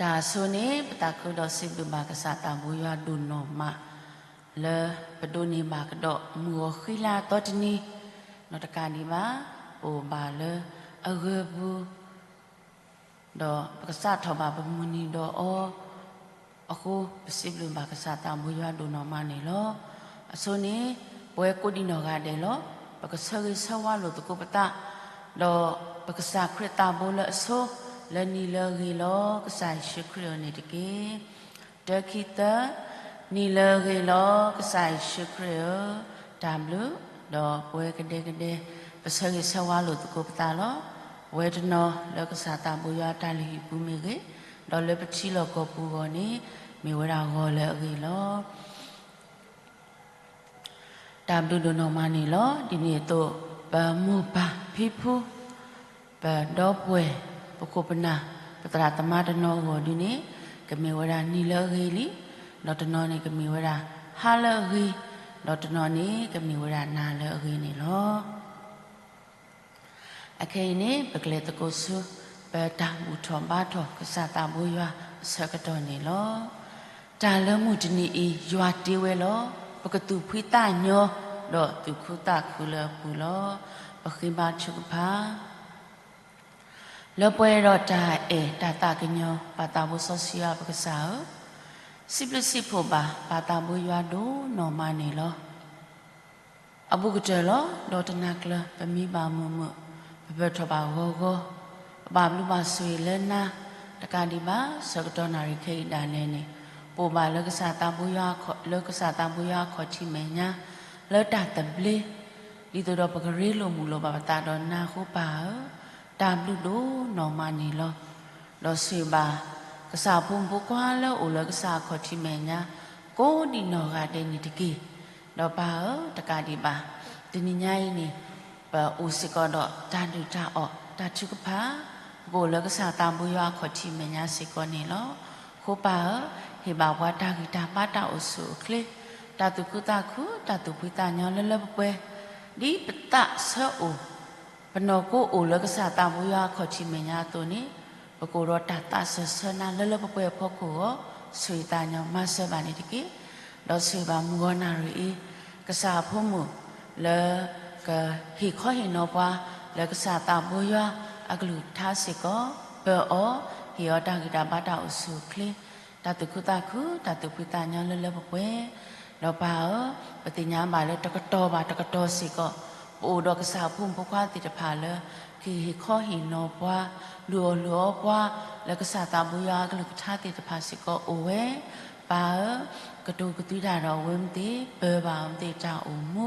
တၢ်အဆိန့ၣ် ပသးခုဒီးစံးဘျုးဘၣ်ကစၢ်သးဘိယွၤဒိၣ်နီၢ်မး လၢပဒိးန့ၢ်ဘၣ်ကဒီးမုၢ်ဂီၤဃံလၤသီတနံၤ, ဒီးတကးဒံးဘၣ် ပအိၣ်ဘၣ်လၢအဂၢၤပူၤ ဒီးပကစးထီၣ်ဘၣ်ပမုၢ်နံၤဒီးအီၤအဃိ, ပစံးဘျုးဘၣ်ကစၢ်သးဘိယွၤဒိၣ်နီၢ်မးန့ၣ်လီၤ. အဆိန့ၣ် ပဝဲကိးဒံးနီၢ်ဂၤဒဲးလီၤ. ပကဆၢဂ့ၤဆၢဝါလိာ်သကိးပသး, ဒီးပကစၢ်ခရံာ်သးဘိလၢအဆိ လၢနံၤလၢအဂ့ၤလီၤ. ကစၢ်ယ့ၣ်ၡူးခရံာ်ဧၢန့ၣ်တက့ၢ်. တၢ ခံ သၢ, နံၤလၢအဂ့ၤလီၤ. ကစၢ်ယ့ၣ်ၡူးခရံာ်ဧၢ, တၢ်ဘျုး, ဒီးပဝဲကဒဲကဒဲ ပဆၢဂ့ၤဆၢဝါလိာ်သကိးပသးလီၤ. ပဝဲတနီၤလၢကစၢ်သးဘိယွၤအတၢ်လုၢ်ဟံၣ်ပူၤမ့ၢ်ဂ့ၤ, ဒီးလၢပထံလီၢ်ကီၢ်ပူၤအဂီၢ်န့ၣ် မ့ၢ်ဝဲဒၣ်ဂီၤလၢအဂ့ၤလီၤ. တၢ်ဘျုးဒိၣ်နီၢ်မးန့ၣ်လီၤ. ဒ်န့ၣ်အသိး ပမိၢ်ပၢ်ဖံဖု ပဒီပုၢ်ဝဲၢ် ပခိၣ်ပနၢ် ပသရၣ်သမါတနီၤအဂီၢ်ဒုန့ၣ် ကမ့ၢ်ဝဲဒၣ်နံၤလၢအဂ့ၤလံ, ဒီးတနီၤန့ၣ်ကမ့ၢ်ဝဲဒၣ်ဟါလၢအဂ့ၤ, ဒီးတနီၤန့ၣ်ကမ့ၢ်ဝဲဒၣ်နၤလၢအဂ့ၤန့ၣ်လီၤ. အခဲအံၤန့ၣ် ပကလဲၤသကိးဆူ ပတၢ်ဘူၣ်ထီၣ်ဘါထီၣ်ကစၢ်သးဘိယွၤအဆၢကတီၢ်န့ၣ်လီၤ. တၢ်လၢမုၢ်တနံၤအံၤ ယွၤတ့ဝဲလီၤ. ပကသူၣ်ဖှံသးညီ ဒီးသူၣ်ခုသးခုလၢအပူၤလီၤ. ပဃ့ဘါထုကဖၣ်. လၢပှဲၤဒီးတၢ်အဲၣ်တၢ်သးကညီၤ ပၢ်သးဘိစီဆှံယွၤပကစၢ်ဧၢ, စံးဘျုးစံးဖှိၣ်ဘၣ် ပၢ်သးဘိယွၤဒိၣ်နီၢ်မးန့ၣ်လီၤ. အဘူးကတၢၢ်လီၤ. ဒီးတနၤကျၢၤ ပမံဘၣ်မုာ်မုာ်, ပပၢၢ်ထီၣ်ဘၣ်ဂီၤဂီၤ, ပဘၣ်ဘျုးဘၣ်ဆိၣ်ဂ့ၤလၢနၤ, တကးဒံးဘၣ် ဆၢကတီၢ်နၣ်ရံၣ်ခဲအံၤဒၣ်လဲာ်န့ၣ် ပအိၣ်ဘၣ်လၢကစၢ်သးဘိယွၤအခီၣ်, လၢကစၢ်သးဘိယွၤအခီၣ်ထံးမဲာ်ညါ, လၢတၢ်သဘျ့, ဒ်သိးဒီးပကရ့လိာ်မုာ်လိာ်ဘၣ်ပသးဒီးနၤအဃိပၢ်ဧၢ, တၢ်ဘျုးဒိၣ်နီၢ်မးန့ၣ်လီၤ. ဒီးဆိၣ်ဂ့ၤဘၣ် ကစၢ်အဖိမုၣ်ဖိခွါလၢအအိၣ်လၢကစၢ်အခီၣ်ထံးမဲာ်ညါ ကိးဒံးနီၢ်ဂၤဒဲးန့ၣ်တက့ၢ်. ဒီးပၢ်ဧၢ, တကးဒံးဘၣ် တနံၤညါအံၤန့ၣ် ပအိၣ်စ့ၢ်ကီးဒီးတၢ်ဒုၣ်တၢ်အီၣ်တၢ်ထုကဖၣ်, ပကအိၣ်လၢကစၢ်သးဘိယွၤအခီၣ်ထံးမဲာ်ညါစ့ၢ်ကီးန့ၣ်လီၤ. အဃိပၢ်ဧၢ, ဟ့ၣ်ဘၣ်ပှၤတၢ်ဂံၢ်တၢ်ဘါတၢ်အိၣ်ဆူၣ်အိၣ်ချ့, တၢ်သူၣ်ခုသးခု တၢ်သူၣ်ဖှံသးညီလၢလၢပှဲၤပှဲၤ, ဒ်ပသးဆၢအိၣ် ပနီၢ်ကိအိၣ်လၢကစၢ်သးဘိယွၤအခီၣ်ထံးမဲာ်ညါအသိးန့ၣ်, ပကအိၣ်ဒီးတၢ်သးစၢၢ်ဆၢနၤလၢလၢပှဲၤပှဲၤအဖီခိၣ်အဂီၢ်, ဆိၣ်ဂ့ၤသးညီမၤစၢၤဘၣ်န့ၣ်တက့ၢ်. ဒီးဆိၣ်ဂ့ၤဘၣ်မုၢ်ဂီၤနၣ်ရံၣ်အံၤ ကစၢ်အဖိမုၣ်လၢကဟ့ၣ်ခီဟ့ၣ်နီၤပှၤ လၢကစၢ်သးဘိယွၤအကလုၢ်ကထါစ့ၢ်ကီး, ပၢၤအီၤ, ဟ့ၣ်အီၤတၢ်ဂံၢ်တၢ်ဘါတၢ်အိၣ်ဆူၣ်အိၣ်ချ့, တၢ်သူၣ်ခုသးခု တၢ်သူၣ်ဖှံသးညီလၢလၢပှဲၤပှဲၤ, ဒီးပၢ်ဧၢ, ပသ့ၣ်ညါဘၣ်လၢတကတီၢ်ဘၣ်တကတီၢ်စ့ၢ်ကီး, ပအိၣ်ဒီးကစၢ်အဖိမုၣ်ဖိခွါသ့ၣ်တဖၣ်လၢ ကဟ့ၣ်ခီဟ့ၣ်နီၤပှၤ, လုၢ်အီၣ်လုၢ်အီပှၤ, လၢကစၢ်သးဘိယွၤအကလုၢ်ကထါသ့ၣ်တဖၣ်စ့ၢ်ကီးအိၣ်ဝဲ, ပၢ်ဧၢ, ကတိၤကသွံတၢ်ဒီးအဝဲမ့ၢ်သ့, ပၢၤဘၣ်အဝဲမ့ၢ်သ့တၢ်အိၣ်မူ,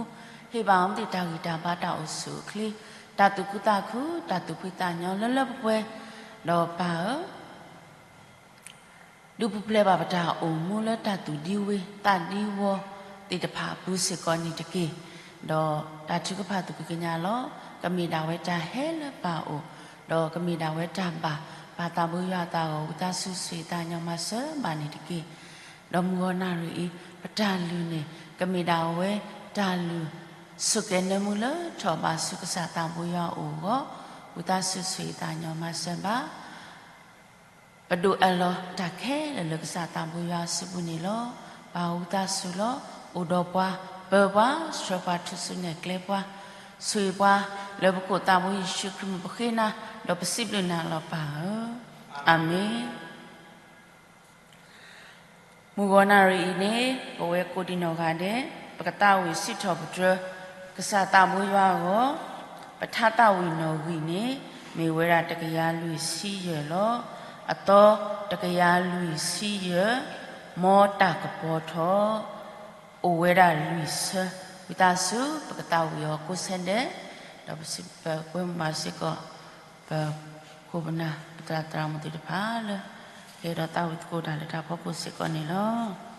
ဟ့ၣ်ဘၣ်အဝဲမ့ၢ်သ့တၢ်ဂံၢ်တၢ်ဘါတၢ်အိၣ်ဆူၣ်အိၣ်ချ့, တၢ်သူၣ်ခုသးခု တၢ်သူၣ်ဖှံသးညီလၢလၢပှဲၤပှဲၤ, ဒီးပၢ်ဧၢ ဒုးပူၤဖျဲးဘၣ်ပတၢ်အိၣ်မူလၢတၢ်သူၣ်ဒံဝ့ၤ သးဒံဝီၤသ့ၣ်တဖၣ်အပူၤစ့ၢ်ကီးန့ၣ်တက့ၢ်. ဒီးတၢ်ထုကဖၣ်သူၣ်က့ၤကညးလီၤ. ကမ့ၢ်ဒၣ်ဝဲတၢ်ဟဲလၢပၢ်အအိၣ်, ဒီးကမ့ၢ်ဒၣ်ဝဲတၢ်ဘၣ်ပၢ်သးဘိယွၤအသးအဂီၢ် ဝံသးစူၤဆိၣ်ဂ့ၤသးညီမၤစၢၤဘၣ်န့ၣ်တက့ၢ်. ဒီးမုၢ်ဂီၤနၣ်ရံၣ်အံၤ ပတၢ်လုၢ်န့ၣ် ကမ့ၢ်ဒၣ်ဝဲတၢ်လုၢ် ဆိၣ်ကဲၤနၢမူလၢထီၣ်ဘးဆူကစၢ်သးဘိယွၤအအိၣ်အဂီၢ်, ဝံသးစူၤဆိၣ်ဂ့ၤသးညီမၤစၢၤဘၣ် ပဒိးအၢၣ်လီၤတၢ်ခဲလၢာ်လၢကစၢ်သးဘိယွၤအစုပူၤန့ၣ်လီၤ. ပၢ်ဧၢဝံသးစူၤလီၤ. အိၣ်ဒီးပှၤ, ပၢၤပှၤ, ဆှၢပှၤထူၣ်စုနဲၣ်ကျဲပှၤ, ဆိၣ်ဂ့ၤပှၤ, လၢပခိၣ်သးဘိယ့ၣ်ၡူးခရံာ်မံၤပဃ့နၤ, ဒီးပစံးဘျုးနၤလီၤပၢ်ဧၢ. အၤမ့ၣ်. မုၢ်ဂီၤနၣ်ရံၣ်အံၤန့ၣ် ပဝဲကိးဒံးနီၢ်ဂၤဒဲး ပကသးဝံၣ်စံးထီၣ်ပတြၢၤ ကစၢ်သးဘိယွၤအဂီၢ်, ပထါသးဝံၣ်နီၣ်ဂံၢ်န့ၣ် မ့ၢ်ဝဲဒၣ်တကယၤလွံၢ်ဆံယဲၢ်လီၤ. အသီတကယၤလွံၢ်ဆံယဲၢ်, မ်တၢ်ကပီၤထီၣ် အိၣ်ဝဲဒၣ်လွံၢ်ဆၢ, ဝံသးစူၤ ပကသးဝံၣ်အီၤကိးဆၢဒဲး, ဒီးပစံးပကွဲမုာ်ဘၣ်စ့ၢ်ကီး ပခိၣ်ပနၢ် ပသရၣ်သရၣ်မုၣ်သ့ၣ်တဖၣ်လၢ ကဟဲဒီးသးဝံၣ်သကိးတၢ်လၢတၢ်ဖီခိၣ်စ့ၢ်ကီးန့ၣ်လီၤ.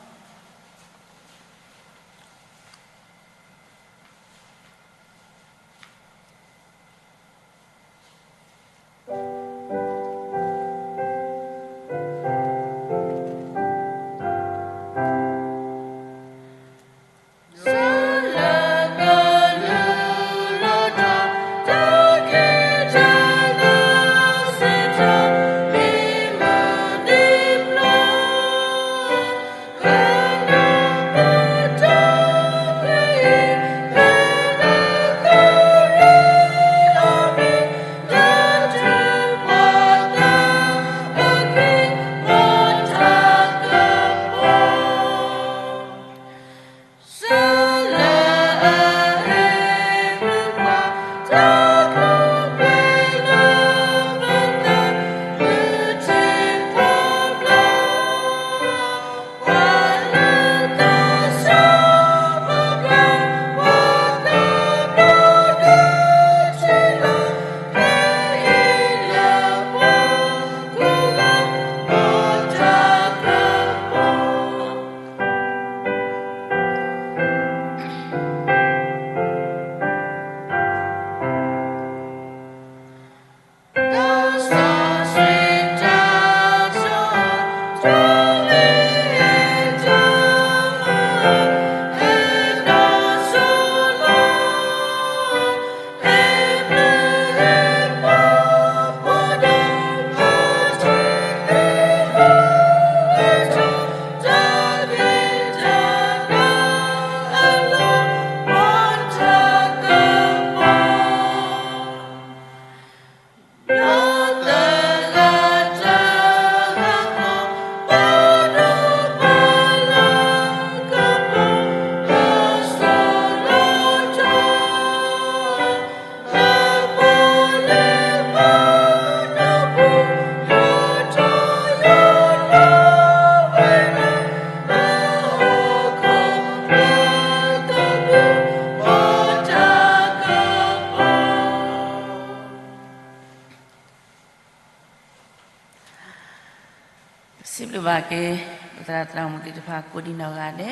ဘၣ်က့ၤ ပသရၣ်သရၣ်မုၣ်သ့ၣ်တဖၣ်ကိးဒံးနီၢ်ဂၤဒဲ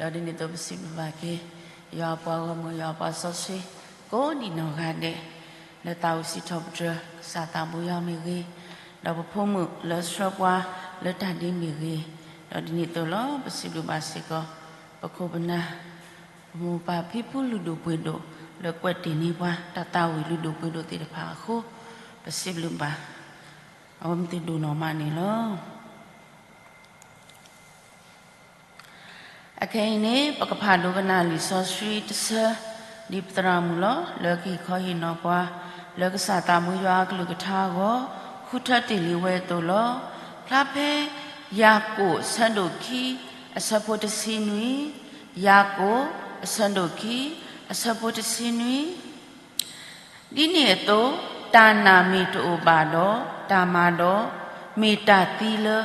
း, ဒီးဒ်န့ၣ်အသိးပစံးဘျုးဘၣ်က့ၤ ယွၤအပှၤဂီၢ်မုၢ် ယွၤအပှၤစီဆှံ ကိးဒံးနီၢ်ဂၤဒဲး လၢသးအိၣ်စံးထီၣ်ပတြၢၤ ကစၢ်သးဘိယွၤမ့ၢ်ဂ့ၤ, ဒီးပဖိမုၣ်လၢဆှၢပှၤလၢတၢ်ဒ့မ့ၢ်ဂ့ၤ, ဒီးဒ်န့ၣ်အသိးလီၤ ပစံးဘျုးဘၣ်စ့ၢ်ကီး ပခိၣ်ပနၢ် ပမိၢ်ပၢ်ဖံဖုလုၢ်ဒိၣ်ပှ့ၤဒိၣ် လၢကွဲးတ့ၢ်န့ၢ်ပှၤ တၢ်သးဝံၣ်လုၢ်ဒိၣ်ပှ့ၤဒိၣ်သ့ၣ်တဖၣ်အဃိ ပစံးဘျုးဘၣ် အဝဲမ့ၢ်သ့ၣ်ဒိၣ်နီၢ်မးန့ၣ်လီၤ. အခဲအံၤန့ၣ် ပကဖးဒိကနၣ်လံာ်စီဆှံတဆၢ ဒ်ပသရၣ်မုၣ်လီၤ လၢကဟ့ၣ်ခီဟ့ၣ်နီၤပှၤ လၢကစၢ်သးဘိယွၤအကလုၢ်ကထါအဂီၢ် ဃုထၢတ့ၢ်လံဝဲအသိးလီၤ. ဖျါဖဲ ယၤကိာ်အဆၢဒိၣ်ခံ အဆၢဖိတဆံနွံ, ယၤကိာ်အဆၢဒိၣ်ခံ အဆၢဖိတဆံနွံ ဒ်န့ၣ်အသိး တၢ်နာ်မ့ၢ်တအိၣ်ဘၣ်ဒီးတၢ်မၤဒီး, မ့ၢ်တၢ်သံလၢ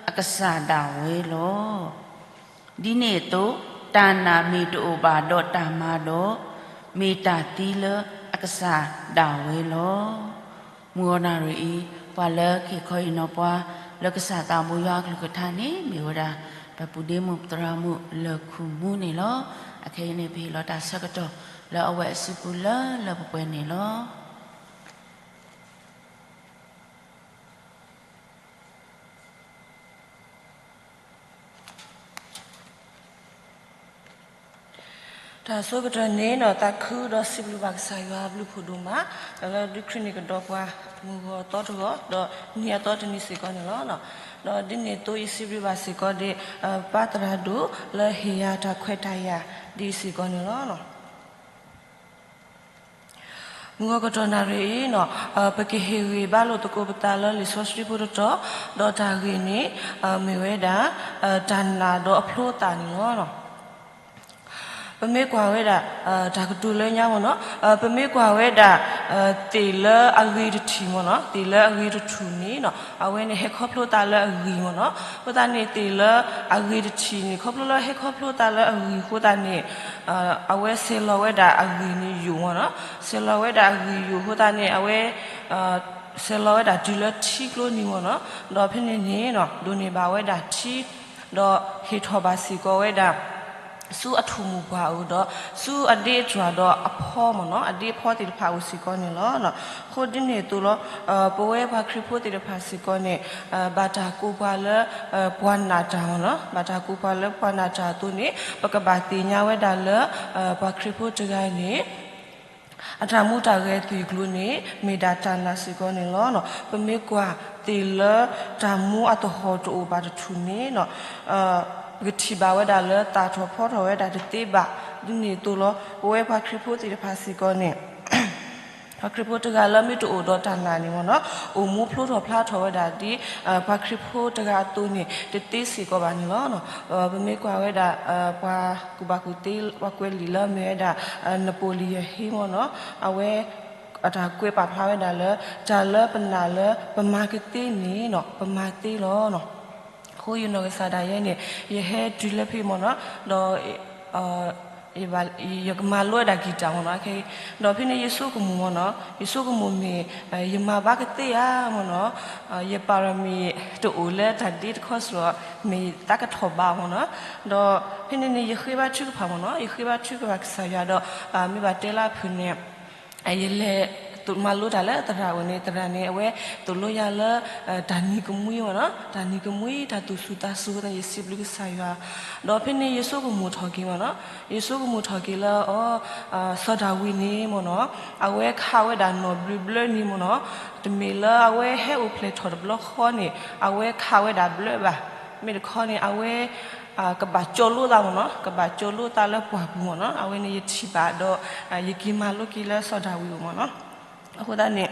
အကစၢ်ဒၣ်ဝဲလီၤ. ဒ်န့ၣ်အသိး တၢ်နာ်မ့ၢ်တအိၣ်ဘၣ်ဒီးတၢ်မၤဒီး, မ့ၢ်တၢ်သံလၢအကစၢ်ဒၣ်ဝဲလီၤ. မုၢ်ဂီၤနၣ်ရံၣ်အံၤ ပှၤလၢကဟ့ၣ်ခီဟ့ၣ်နီၤပှၤ လၢကစၢ်သးဘိယွၤအကလုၢ်ကထါန့ၣ် မ့ၢ်ဝဲဒၣ် ပပုၢ်ဒ့မုၣ်ပသရၣ်မုၣ်လၢၢ်ခူၣ်မူန့ၣ်လီၤ. အခဲအံၤန့ၣ် ပဟ့ၣ်လီၤတၢ်ဆၢကတီၢ်လၢအဝဲအစုပူၤလၢလၢပှဲၤပှဲၤန့ၣ်လီၤ. တၢ်ဆိကတၢၢ်န့ၣ်ဒီး သးခုဒီးစံးဘျုးဘၣ်ကစၢ်ယွၤအဘျုးဖးဒိၣ်မး, လၢဒုးခရံာ်န့ၣ်ကဒီးပှၤ မုၢ်ဂီၤအသီတဂီၤ ဒီးနံၤအသီတနံၤစ့ၢ်ကီးန့ၣ်လီၤ. ဒီးဒ်န့ၣ်အသိးယစံးဘျုးဘၣ်စ့ၢ်ကီးဒီး ပၢ်သရၣ်ဒိၣ်လၢဟ့ၣ်ယၤတၢ်ခွဲးတၢ်ယာ်ဒ်အံၤစ့ၢ်ကီးန့ၣ်လီၤ. မုၢ်ဂီၤကတီၢ်နၣ်ရံၣ်အံၤ ပကဟ့ၣ်ဂံၢ်ဘါလိာ်သကိးပသးလၢလံာ်စီဆှံဖိတတီၤ, ဒီးတၢ်ဂ့ၢ်န့ၣ် မ့ၢ်ဝဲဒၣ် တၢ်နာ်ဒီးအဖျိသးန့ၣ်လီၤ. ပမ့ၢ်ကွၢ်ဝဲဒၣ် တၢ်ကတိၤလၢညါမ့ၢ်နီၤ, ပမ့ၢ်ကွၢ်ဝဲဒၣ် သ့ၣ်လၢအဂ့ၤတထံၣ်မ့ၢ်နီၤ, သ့ၣ်လၢအဂ့ၤတထူၣ်န့ၣ် အဝဲန့ၣ်ဟဲခီဖျိသးလၢအဂ့ၤမ့ၢ်နီၤ. အဃိသတးန့ၣ် သ့ၣ်လၢအဂ့ၤတထံၣ်န့ၣ် ခီဖျိလၢဟဲခီဖျိသးလၢအဂ့ၤအဃိသတးန့ၣ် အဝဲဆဲးလီၤဝဲဒၣ်အဂ့ၢ်န့ၣ်ယိာ်မ့ၢ်နီၤ, ဆဲးလီၤဝဲဒၣ်အဂ့ၢ်ယိာ်အဃိသတးန့ၣ် အဝဲ ဆဲးလီၤဝဲဒၣ်တုၤလၢထံကျိန့ၣ်မ့ၢ်နီၤ, ဒီးဖဲန့ၣ်န့ၣ် ဒိးန့ၢ်ဘၣ်ဝဲဒၣ်ထံ, ဒီးဟ့ၣ်ထီၣ်ဘၣ်စ့ၢ်ကီးဝဲဒၣ် ဆူအထူၣ်မိၢ်ပှၢ်အအိၣ်ဒီး ဆူအဒ့အတြၢ်ဒီးအဖီမ့ၢ်နီၤ, အဒ့အဖီသ့ၣ်တဖၣ်အအိၣ်စ့ၢ်ကီးန့ၣ်လီၤ. အဃိဒ်န့ၣ်အသိးလီၤ, ပဝဲပှၤခရံာ်ဖိသ့ၣ်တဖၣ်စ့ၢ်ကီးန့ၣ် ဘၣ်တၢ်ကိးပှၤလၢ ပှၤနာ်တၢ်မ့ၢ်နီၤ, ဘၣ်တၢ်ကိးပှၤလၢပှၤနာ်တၢ်အသိးန့ၣ် ပကဘၣ်သ့ၣ်ညါဝဲဒၣ်လၢ ပှၤခရံာ်ဖိတဂၤန့ၣ် အတၢ်မူတၢ်ဂဲၤအသွံၣ်အကျိၤန့ၣ် မ့ၢ်ဒၣ်တၢ်နာ်စ့ၢ်ကီးန့ၣ်လီၤ. ပမ့ၢ်ကွၢ်သ့ၣ်လၢတၢ်မူအသဟီၣ်တအိၣ်ဘၣ်တထူၣ်န့ၣ် ပကထံၣ်ဘၣ်ဝဲဒၣ်လၢသၣ်ထီၣ်ဖီထီၣ်ဝဲဒၣ်တသ့ဘၣ်. ဒ်န့ၣ်အသိးလီၤ, ပဝဲပှၤခရံာ်ဖိသ့ၣ်တဖၣ်စ့ၢ်ကီးန့ၣ် ပှၤခရံာ်ဖိတဂၤလၢမ့ၢ်တအိၣ်ဒီးတၢ်နာ်န့ၣ်မ့ၢ်နီၤ, အိၣ်မူဖျိထီၣ်ဖျါထီၣ်ဝဲဒၣ်ဒ် ပှၤခရံာ်ဖိတဂၤအသိးန့ၣ် တသ့စ့ၢ်ကီးဘၣ်န့ၣ်လီၤ. ပမ့ၢ်ကွၢ်ဝဲဒၣ် ပှၤကူၣ်ဘၣ်ကူၣ်သ့ ပှၤကွဲးလံာ်လၢအမ့ၢ်ဝဲဒၣ် Napoleon Hill မ့ၢ်နီၤ, အဝဲ အတၢ်ကွဲးပာ်ဖျါဝဲဒၣ်လၢ တၢ်လၢပနာ်လၢပမၤကသ့န့ၣ်နီၤ ပမၤသ့လီၤ. အဃိယနီၢ်ကစၢ်ဒၣ်ယဲန့ၣ် ယဟဲတုၤလၢဖဲမ့ၢ်နီၤ, ဒီး ယကမၤလိဝဲဒၣ် guitar မ့ၢ်နီၤ, ဒီးဖဲန့ၣ်ယဆိကမိၣ်မ့ၢ်နီၤ, ယဆိကမိၣ်မ့ၢ် ယမၤဘၣ်ကသ့ဧါမ့ၢ်နီၤ, ယပါရမီတအိၣ်လၢတၢ်ဒ့တခီစ့ၢ်ကီး မ့ၢ်ယသးကထီၣ်ဘးမ့ၢ်နီၤ, ဒီးဖဲန့ၣ်န့ၣ် ယဃ့ဘါထုကဖၣ်မ့ၢ်နီၤ, ယဃ့ဘါထုကဖၣ်ကစၢ်ယွၤဒီး မ့ၢ်ဘၣ်တဲလၢအဖုၣ်န့ၣ် ယလဲၤမၤလိတၢ်လၢသရၣ်အိၣ်န့ၣ် သရၣ်န့ၣ် အဝဲသိၣ်လိယၤလၢ တၢ်နံၤကမှံမ့ၢ်နီၤ, တၢ်နံၤကမှံ တၢ်သူၣ်ဆူၣ်သးဆူၣ်အဃိသတးန့ၣ် ယစံးဘျုးကစၢ်ယွၤ, ဒီးဖဲန့ၣ်ယဆိကမိၣ်ထီၣ်က့ၤမ့ၢ်နီၤ, ယဆိကမိၣ်ထီၣ်က့ၤလၢအီၤ စီၤဒၤဝံးန့ၣ်မ့ၢ်နီၤ, အဝဲခးဝဲဒၣ်နီၣ်ဘျုးဘျၢန့ၣ်မ့ၢ်နီၤ, တမ့ၢ်လၢအဝဲဟဲအိၣ်ဖျဲၣ်ထီၣ်တဘျီဃီန့ၣ် အဝဲခးဝဲဒၣ်ဘျၢဘၣ်, မ့ၢ်တခီန့ၣ် အဝဲ ကဘၣ်ကၠိလိသးမ့ၢ်နီၤ, ကဘၣ်ကၠိလိသးလၢပှၢ်ပူၤမ့ၢ်နီၤ, အဝဲန့ၣ်ယထံၣ်ဘၣ်ဒီး ယက့ၤမၤလိက့ၤလၢစီၤဒၤဝံးအအိၣ်မ့ၢ်နီၤ, အဃိသတးန့ၣ်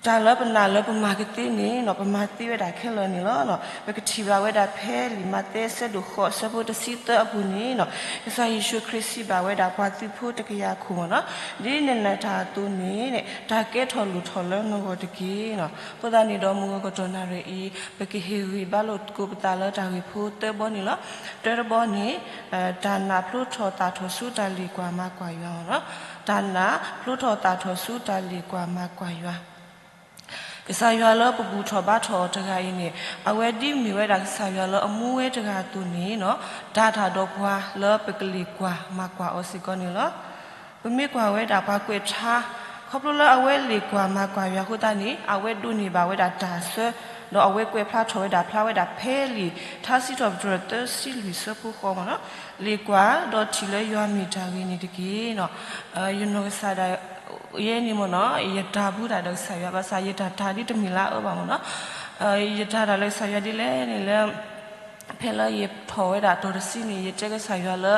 တၢ်လၢပနာ်လၢပမၤကသ့န့ၣ်နီၤ ပမၤသ့ဝဲဒၣ်ခဲလၢာ်န့ၣ်လီၤ. ပကထံၣ်ဘၣ်ဝဲဒၣ်ဖဲလံာ်မးသဲအဆၢဒိၣ်ဃိးအဆၢဖိတဆံသၢအပူၤန့ၣ်နီၤ, ကစၢ်ယ့ၣ်ၡူးခရံာ်စံးဘၣ်ဝဲဒၣ်ပှၤသုးဖိတကယၤခိၣ်မ့ၢ်နီၤ, ဒ်နနာ်တၢ်အသိးန့ၣ် တၢ်ကဲထီၣ်လိၣ်ထီၣ်လၢနဂီၢ်တက့ၢ်နီၤ. အဃိသတးန့ၣ်ဒီးမုၢ်ဂီၤကတီၢ်နၣ်ရံၣ်အံၤ ပကဟ့ၣ်ဂံၢ်ဘါလိာ်သကိးပသးလၢတၢ်ဂ့ၢ်ဖိသၢဘီန့ၣ်လီၤ. တၢတဘီန့ၣ် တၢ်နာ်ဖျိထီၣ်သၣ်ထီၣ်ဆူတၢ်လ့ၣ်ကွၢ်မၤကွၢ်ယွၤမ့ၢ်နီၤ, တၢ်နာ်ဖျိထီၣ်သၣ်ထီၣ်ဆူတၢ်လ့ၣ်ကွၢ်မၤကွၢ်ယွၤ. ကစၢ်ယွၤလၢပဘူၣ်ထီၣ်ဘါထီၣ်အီၤတဂၤအံၤန့ၣ် အဝဲဒ်မ့ၢ်ဝဲဒၣ်ကစၢ်ယွၤလၢအမူဝဲတဂၤအသိးန့ၣ် တၢ်တၢ်ဒီးပှၤလၢပကလ့ၣ်ကွၢ်မၤကွၢ်အီၤစ့ၢ်ကီးန့ၣ်လီၤ. ပမ့ၢ်ကွၢ်ဝဲဒၣ်ပှၤကွဲးထါ ခီဖျိလၢအဝဲလ့ၣ်ကွၢ်မၤကွၢ်ယွၤအဃိသတးန့ၣ် အဝဲဒိးန့ၢ်ဘၣ်ဝဲဒၣ်တၢ်ဆၢ, ဒီးအဝဲကွဲးဖျါထီၣ်ဝဲဒၣ်ဖျါဝဲဒၣ်ဖဲလံာ် ထါစံးထီၣ်ပတြၢၤသၢဆံလွံၢ်ဆၢဖိဃိးမ့ၢ်နီၤ, လ့ၣ်ကွၢ်ဒီးထံၣ်လၢယွၤမ့ၢ်တၢ်ဂ့ၤန့ၣ်တက့ၢ်. ယနီၢ်ကစၢ်ဒၣ်ယဲန့ၣ်မ့ၢ်နီၤ ယတၢ်ဘူးတၢ်ဒီးကစၢ်ယွၤ ဘၣ်ဆၣ်ယတၢ်တၢ်ဒ်တမ့ၢ်လၢအအၢဘၣ်မ့ၢ်နီၤ. ယတၢ်တၢ်လၢကစၢ်ယွၤဒ်လဲၣ်န့ၣ်လၢ ဖဲလၢယထီၣ်ဝဲဒၣ်တီၤတဆံန့ၣ် ယတဲကစၢ်ယွၤလၢ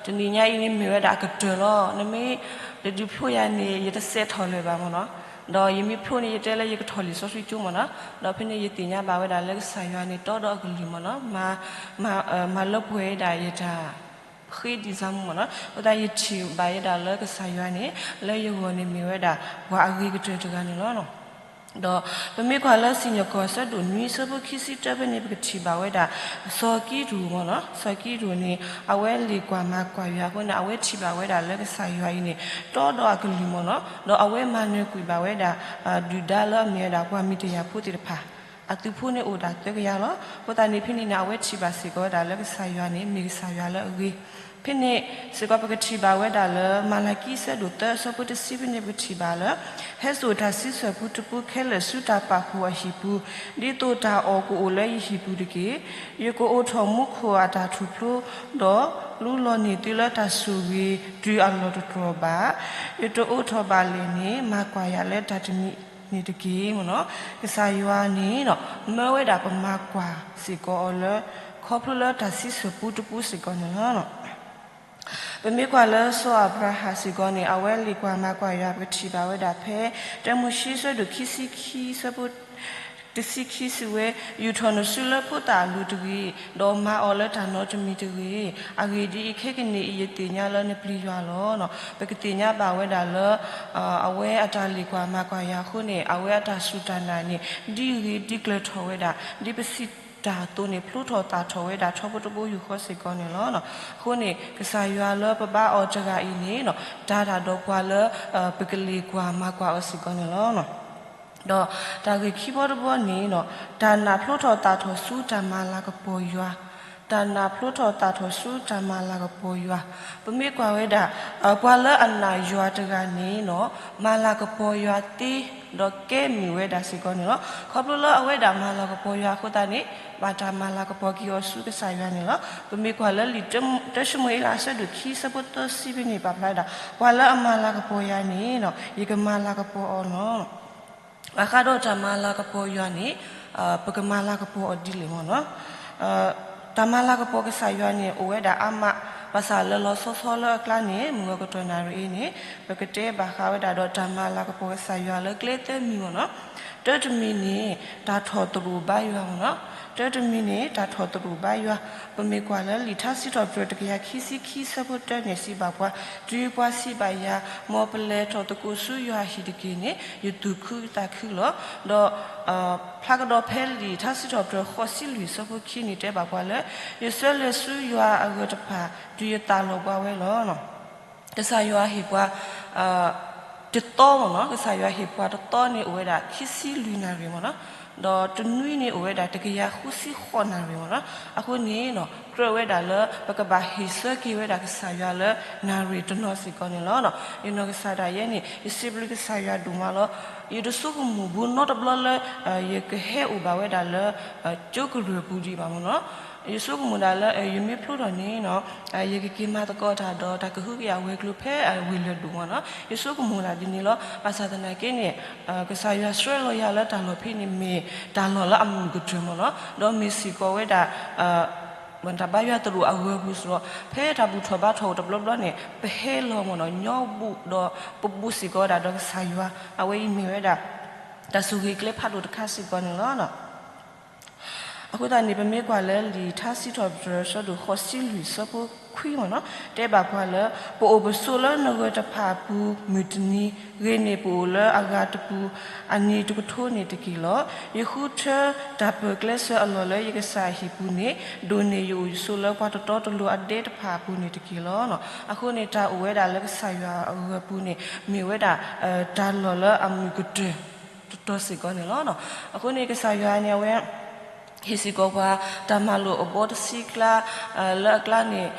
တနံၤညါအံၤန့ၣ်မ့ၢ်ဝဲဒၣ်အကတၢၢ်လီၤ. နမ့ၢ်တဒုးဖျိယၤန့ၣ် ယတစဲးထီၣ်လၢၤဘၣ်မ့ၢ်နီၤ. ဒီးယမ့ၢ်ဖျိန့ၣ် ယတဲလၢယကထီၣ်လံာ်စီဆှံကၠိမ့ၢ်နီၤ. ဒီးဖဲန့ၣ်ယသ့ၣ်ညါဘၣ်ဝဲဒၣ်လၢကစၢ်ယွၤန့ၣ်တီဒီးအကလုၢ်မ့ၢ်နီၤ မၤလၢပှဲၤဝဲဒၣ်ယတၢ်ဃ့ဒံစၢ်မူမ့ၢ်နီၤ. အဃိသတးယထံၣ်ဘၣ်ဝဲဒၣ်လၢကစၢ်ယွၤန့ၣ် လၢယဂီၢ်န့ၣ်မ့ၢ်ဝဲဒၣ် ပှၤအဂ့ၤကတၢၢ်တဂၤန့ၣ်လီၤ. ဒီးပမ့ၢ်ကွၢ်လၢစံၣ်ညီၣ်ကွီၢ်အဆၢဒိၣ်နွံဆၢဖိခံဆံတၢဖဲန့ၣ် ပကထံၣ်ဘၣ်ဝဲဒၣ် စီၤကံဒိၣ်မ့ၢ်နီၤ. စီၤကံဒိၣ်န့ၣ် အဝဲလ့ၣ်ကွၢ်မၤကွၢ်ယွၤအဃိန့ၣ် အဝဲထံၣ်ဘၣ်ဝဲဒၣ်လၢကစၢ်ယွၤအံၤန့ၣ် တီဒီးအကလုၢ်မ့ၢ်နီၤ. ဒီးအဝဲမၤနၢၤကွံာ်ဘၣ်ဝဲဒၣ် ဒုၣ်ဒါလၢအမ့ၢ်ဝဲဒၣ်ပှၤမံၤတယၢ်ဖိသ့ၣ်တဖၣ် အသုးဖိန့ၣ်အိၣ်ဒၣ်သၢကယၤလီၤ. အဃိသတးန့ၣ်ဖဲန့ၣ်န့ၣ် အဝဲထံၣ်ဘၣ်စ့ၢ်ကီးဝဲဒၣ်လၢကစၢ်ယွၤန့ၣ် မ့ၢ်ကစၢ်ယွၤလၢအဂ့ၤ. ဖဲန့ၣ်စ့ၢ်ကီးပကထံၣ်ဘၣ်ဝဲဒၣ်လၢ မၤလကံဆၢဒိၣ်သၢဆၢဖိတဆံဖဲန့ၣ် ပကထံၣ်ဘၣ်လၢ ဟဲစိာ်တၢ်ဆံဆၢၣ်ပူတပူခဲလၢာ်ဆူတၢ်ပာ်ဖှိၣ်အဟံၣ်ပူၤ, ဒ်သိးတၢ်အီၣ်ကအိၣ်လၢယဟံၣ်ပူၤတက့ၢ်. ယကအိးထီၣ်မူခိၣ်အတၢ်ထူၣ်ဖျိ, ဒီးလူလီၤန့ၢ်သုလၢတၢ်ဆိၣ်ဂ့ၤတုၤအလီၢ်တတြီၢ်ဘၣ်. ယတအိးထီၣ်ဘၣ်လဲၣ်န့ၣ် မၤကွၢ်ယၤလၢတၢ်တမံၤန့ၣ်တက့ၢ်မ့ၢ်နီၤ. ကစၢ်ယွၤန့ၣ် မၢဝဲဒၣ်ပမၤကွၢ်စ့ၢ်ကီးအီၤလၢ ခီဖျိလၢတၢ်ဆံဆၢၣ်ပူတပူစ့ၢ်ကီးန့ၣ်လီၤ. ပမ့ၢ်ကွၢ်လၢစီၤအၤဘြၤဟၣ်စ့ၢ်ကီးန့ၣ် အဝဲလ့ၣ်ကွၢ်မၤကွၢ်ယွၤ ပကထံၣ်ဘၣ်ဝဲဒၣ်ဖဲ တၢမိၤၡ့ဆၢဒိၣ်ခံဆံခံဆၢဖိ တဆံခံစံးဝဲ, ယူာ်ထီၣ်နစုလၢဖိသၣ်အလိၤတဂ့ၤ, ဒီးမၤအီၤလၢတၢ်နီတမံၤတဂ့ၤ. အဂ့ၢ်ဒ်အံၤ, ခဲကနံၣ်အံၤယသ့ၣ်ညါလၢနပျံၤယွၤလီၤ. ပကသ့ၣ်ညါဘၣ်ဝဲဒၣ်လၢ အဝဲအတၢ်လ့ၣ်ကွၢ်မၤကွၢ်ယွၤအဃိန့ၣ် အဝဲအတၢ်စူၢ်တၢ်နာ်န့ၣ် ဒ်ဂ့ၤဒ်ကျၢၤထီၣ်ဝဲဒၣ် ဒ်ပစံးတၢ်အသိးန့ၣ် ဖျိထီၣ်သၣ်ထီၣ်ဝဲဒၣ်ထီဘိတဘိယူၢ်ဃီစ့ၢ်ကီးန့ၣ်လီၤ. အဃိန့ၣ် ကစၢ်ယွၤလၢပဘါအီၤတဂၤအံၤန့ၣ် တၢ်တၢ်ဒီးပှၤလၢ ပကလ့ၣ်ကွၢ်မၤကွၢ်အီၤစ့ၢ်ကီးန့ၣ်လီၤ. ဒီးတၢ်ဂ့ၢ်ခံဘီတဘီန့ၣ် တၢ်နာ်ဖျိထီၣ်သၣ်ထီၣ်ဆူတၢ်မၤလၤကပီၤယွၤ, တၢ်နာ်ဖျိထီၣ်သၣ်ထီၣ်ဆူတၢ်မၤလၤကပီၤယွၤ. ပမ့ၢ်ကွၢ်ဝဲဒၣ် ပှၤလၢအနာ်ယွၤတဂၤန့ၣ် မၤလၤကပီၤယွၤသ့ ဒီးကဲမုာ်ဝဲဒၣ်စ့ၢ်ကီးန့ၣ်လီၤ. ခီဖျိလၢအဝဲဒၣ်မၤလၤကပီၤယွၤအဃိသတးန့ၣ် ဘၣ်တၢ်မၤလၤကပီၤက့ၤအီၤဆူကစၢ်ယွၤန့ၣ်လီၤ. ပမ့ၢ်ကွၢ်လၢလံာ်တၢၡမူၤအ့လးအဆၢဒိၣ်ခံဆၢဖိသၢဆံဖဲန့ၣ် ပာ်ဖျါဝဲဒၣ် ပှၤလၢအမၤလၤကပီၤယၤန့ၣ် ယကမၤလၤကပီၤအီၤလီၤ. ဘၣ်ဃးဒီးတၢ်မၤလၤကပီၤယွၤန့ၣ် ပကမၤလၤကပီၤအီၤဒ်လဲၣ်မ့ၢ်နီၤ. တၢ်မၤလၤကပီၤကစၢ်ယွၤန့ၣ် အိၣ်ဝဲဒၣ်အါမး, ဘၣ်ဆၣ်လၢလီၤဆီဆီလၢအကျါန့ၣ် မုၢ်ဂီၤကတီၢ်နၣ်ရံၣ်အံၤန့ၣ် ပကတဲဘၣ်ဃးဝဲဒၣ်ဒီးတၢ်မၤလၤကပီၤကစၢ်ယွၤလၢကျဲသၢမံၤမ့ၢ်နီၤ. တၢတမံၤန့ၣ် တၢ်ထီၣ်သရူးဘါယွၤမ့ၢ်နီၤ. တၢတမံၤန့ၣ် တၢ်ထီၣ်သရူးဘါယွၤ, ပမ့ၢ်ကွၢ်လၢလံာ်ထါစံးထီၣ်ပတြၢၤတကယၤခံဆံခံဆၢဖိတၢန့ၣ် စံးဘၣ်ပှၤ, တုၤပှၤစံးဘၣ်ယၤ, မ်ပလဲၤထီၣ်သကိးဆူယွၤအဟံၣ်တက့ၢ်န့ၣ် ယသူၣ်ခုသးခုလီၤ. ဒီး ဖျါကဒီးဖဲလံာ်ထါစံးထီၣ်ပတြၢၤဃိးဆံလွံၢ်ဆၢဖိခံန့ၣ် တဲဘၣ်ပှၤလၢ ယဆၢလဲၤဆူယွၤအဂၢၢ်တဖၣ် တုၤယသးလီၤဘှံးဝဲလီၤ. ကစၢ်ယွၤဟ့ၣ်ပှၤ တသီမ့ၢ်နီၤ, ကစၢ်ယွၤဟ့ၣ်ပှၤတသီန့ၣ် အိၣ်ဝဲဒၣ်ခံဆံလွံၢ်နၣ်ရံၣ်မ့ၢ်နီၤ, ဒီးတနွံန့ၣ် အိၣ်ဝဲဒၣ်တကယၤဃုဆံဃိးနၣ်ရံၣ်မ့ၢ်နီၤ. အဃိန့ၣ် ကြၢးဝဲဒၣ်လၢ ပကဘၣ်ဟ့ၣ်ဆၢက့ၤဝဲဒၣ်ကစၢ်ယွၤလၢနၣ်ရံၣ်တနီၤစ့ၢ်ကီးန့ၣ်လီၤ. ယနီၢ်ကစၢ်ဒၣ်ယဲန့ၣ် ယစံးဘျုးကစၢ်ယွၤဒိၣ်မးလီၤ. ယတဆိကမိၣ်ဘူးနီတဘျီလၢ ယကဟဲအိၣ်ဘၣ်ဝဲဒၣ်လၢ ကၠိကရၢၢ်ပူၤဒံးဘၣ်မ့ၢ်နီၤ. ယဆိကမိၣ်ဒၣ်လၢ ယမ့ၢ်ဖျိထီၣ်န့ၣ်နီၤ ယကက့ၤမၤသကိးတၢ်ဒီးတၢ်ကဟုကယာ်ဝဲၤကျိၤဖဲဝ့ၢ်လၢၢ်ဒိၣ်မ့ၢ်နီၤ. ယဆိကမိၣ်ဒၣ်ဒ်န့ၣ်လီၤ. ဘၣ်ဆၣ်သနာ်က့န့ၣ် ကစၢ်ယွၤဆှၢလီၤယၤလၢတၢ်လီၢ်ဖဲန့ၣ် မ့ၢ်တၢ်လီၢ်လၢအမုာ်ကတၢၢ်မ့ၢ်နီၤ, ဒီးမ့ၢ်စ့ၢ်ကီးဝဲဒၣ် တၢ်ဘါယွၤသရိာ်အဂၢၤပူၤစ့ၢ်ကီး, ဖဲတၢ်ဘူၣ်ထီၣ်ဘါထီၣ်အိၣ်တဘျီဘျီန့ၣ် ပဟဲလီၤမ့ၢ်နီၤ ညီဘူၣ်ဒီးပဘူးစ့ၢ်ကီးဝဲဒၣ်ဒီးကစၢ်ယွၤ, အဝဲအံၤမ့ၢ်ဝဲဒၣ် တၢ်ဆိၣ်ဂ့ၤကျဲဖးဒိၣ်တခါစ့ၢ်ကီးန့ၣ်လီၤ. အဃိသတးန့ၣ် ပမ့ၢ်ကွၢ်လၢလံာ်ထါစံးထီၣ်ပတြၢၤအဆၢဒိၣ်ဃိးဆံလွံၢ်ဆၢဖိခွံမ့ၢ်နီၤ, တဲဘၣ်ပှၤလၢ ပအိၣ်ပဆိးလၢနဂၢၢ်တဖၣ်အပူၤမုၢ်တနံၤ, ဂ့ၤန့ၢ်ပအိၣ်လၢအဂၤတပူၤ အနံၤတကထိန့ၣ်တက့ၢ်လီၤ. ယဃုထၢတၢ်ပၢၢ်ကျဲစၢၤအလီၢ်လၢယကစၢ်အဟံၣ်ပူၤန့ၣ်, ဒိၣ်န့ၢ်ယအိၣ်ယဆိးလၢပှၤတတီတလိၤအဒဲတဖၣ်အပူၤန့ၣ်တက့ၢ်လီၤ. အဃိန့ၣ် တၢ်အိၣ်ဝဲဒၣ်လၢကစၢ်ယွၤအဂၢၤပူၤန့ၣ် မ့ၢ်ဝဲဒၣ် တၢ်လီၢ်လၢအမုာ်ကတၢၢ် တတီၤစ့ၢ်ကီးန့ၣ်လီၤ. အဃိန့ၣ် ကစၢ်ယွၤန့ၣ် အဝဲ ဟ့ၣ်စ့ၢ်ကီးပှၤ တၢ်မၤလိာ်အဘီတဆံကျါ လၢအကျါန့ၣ်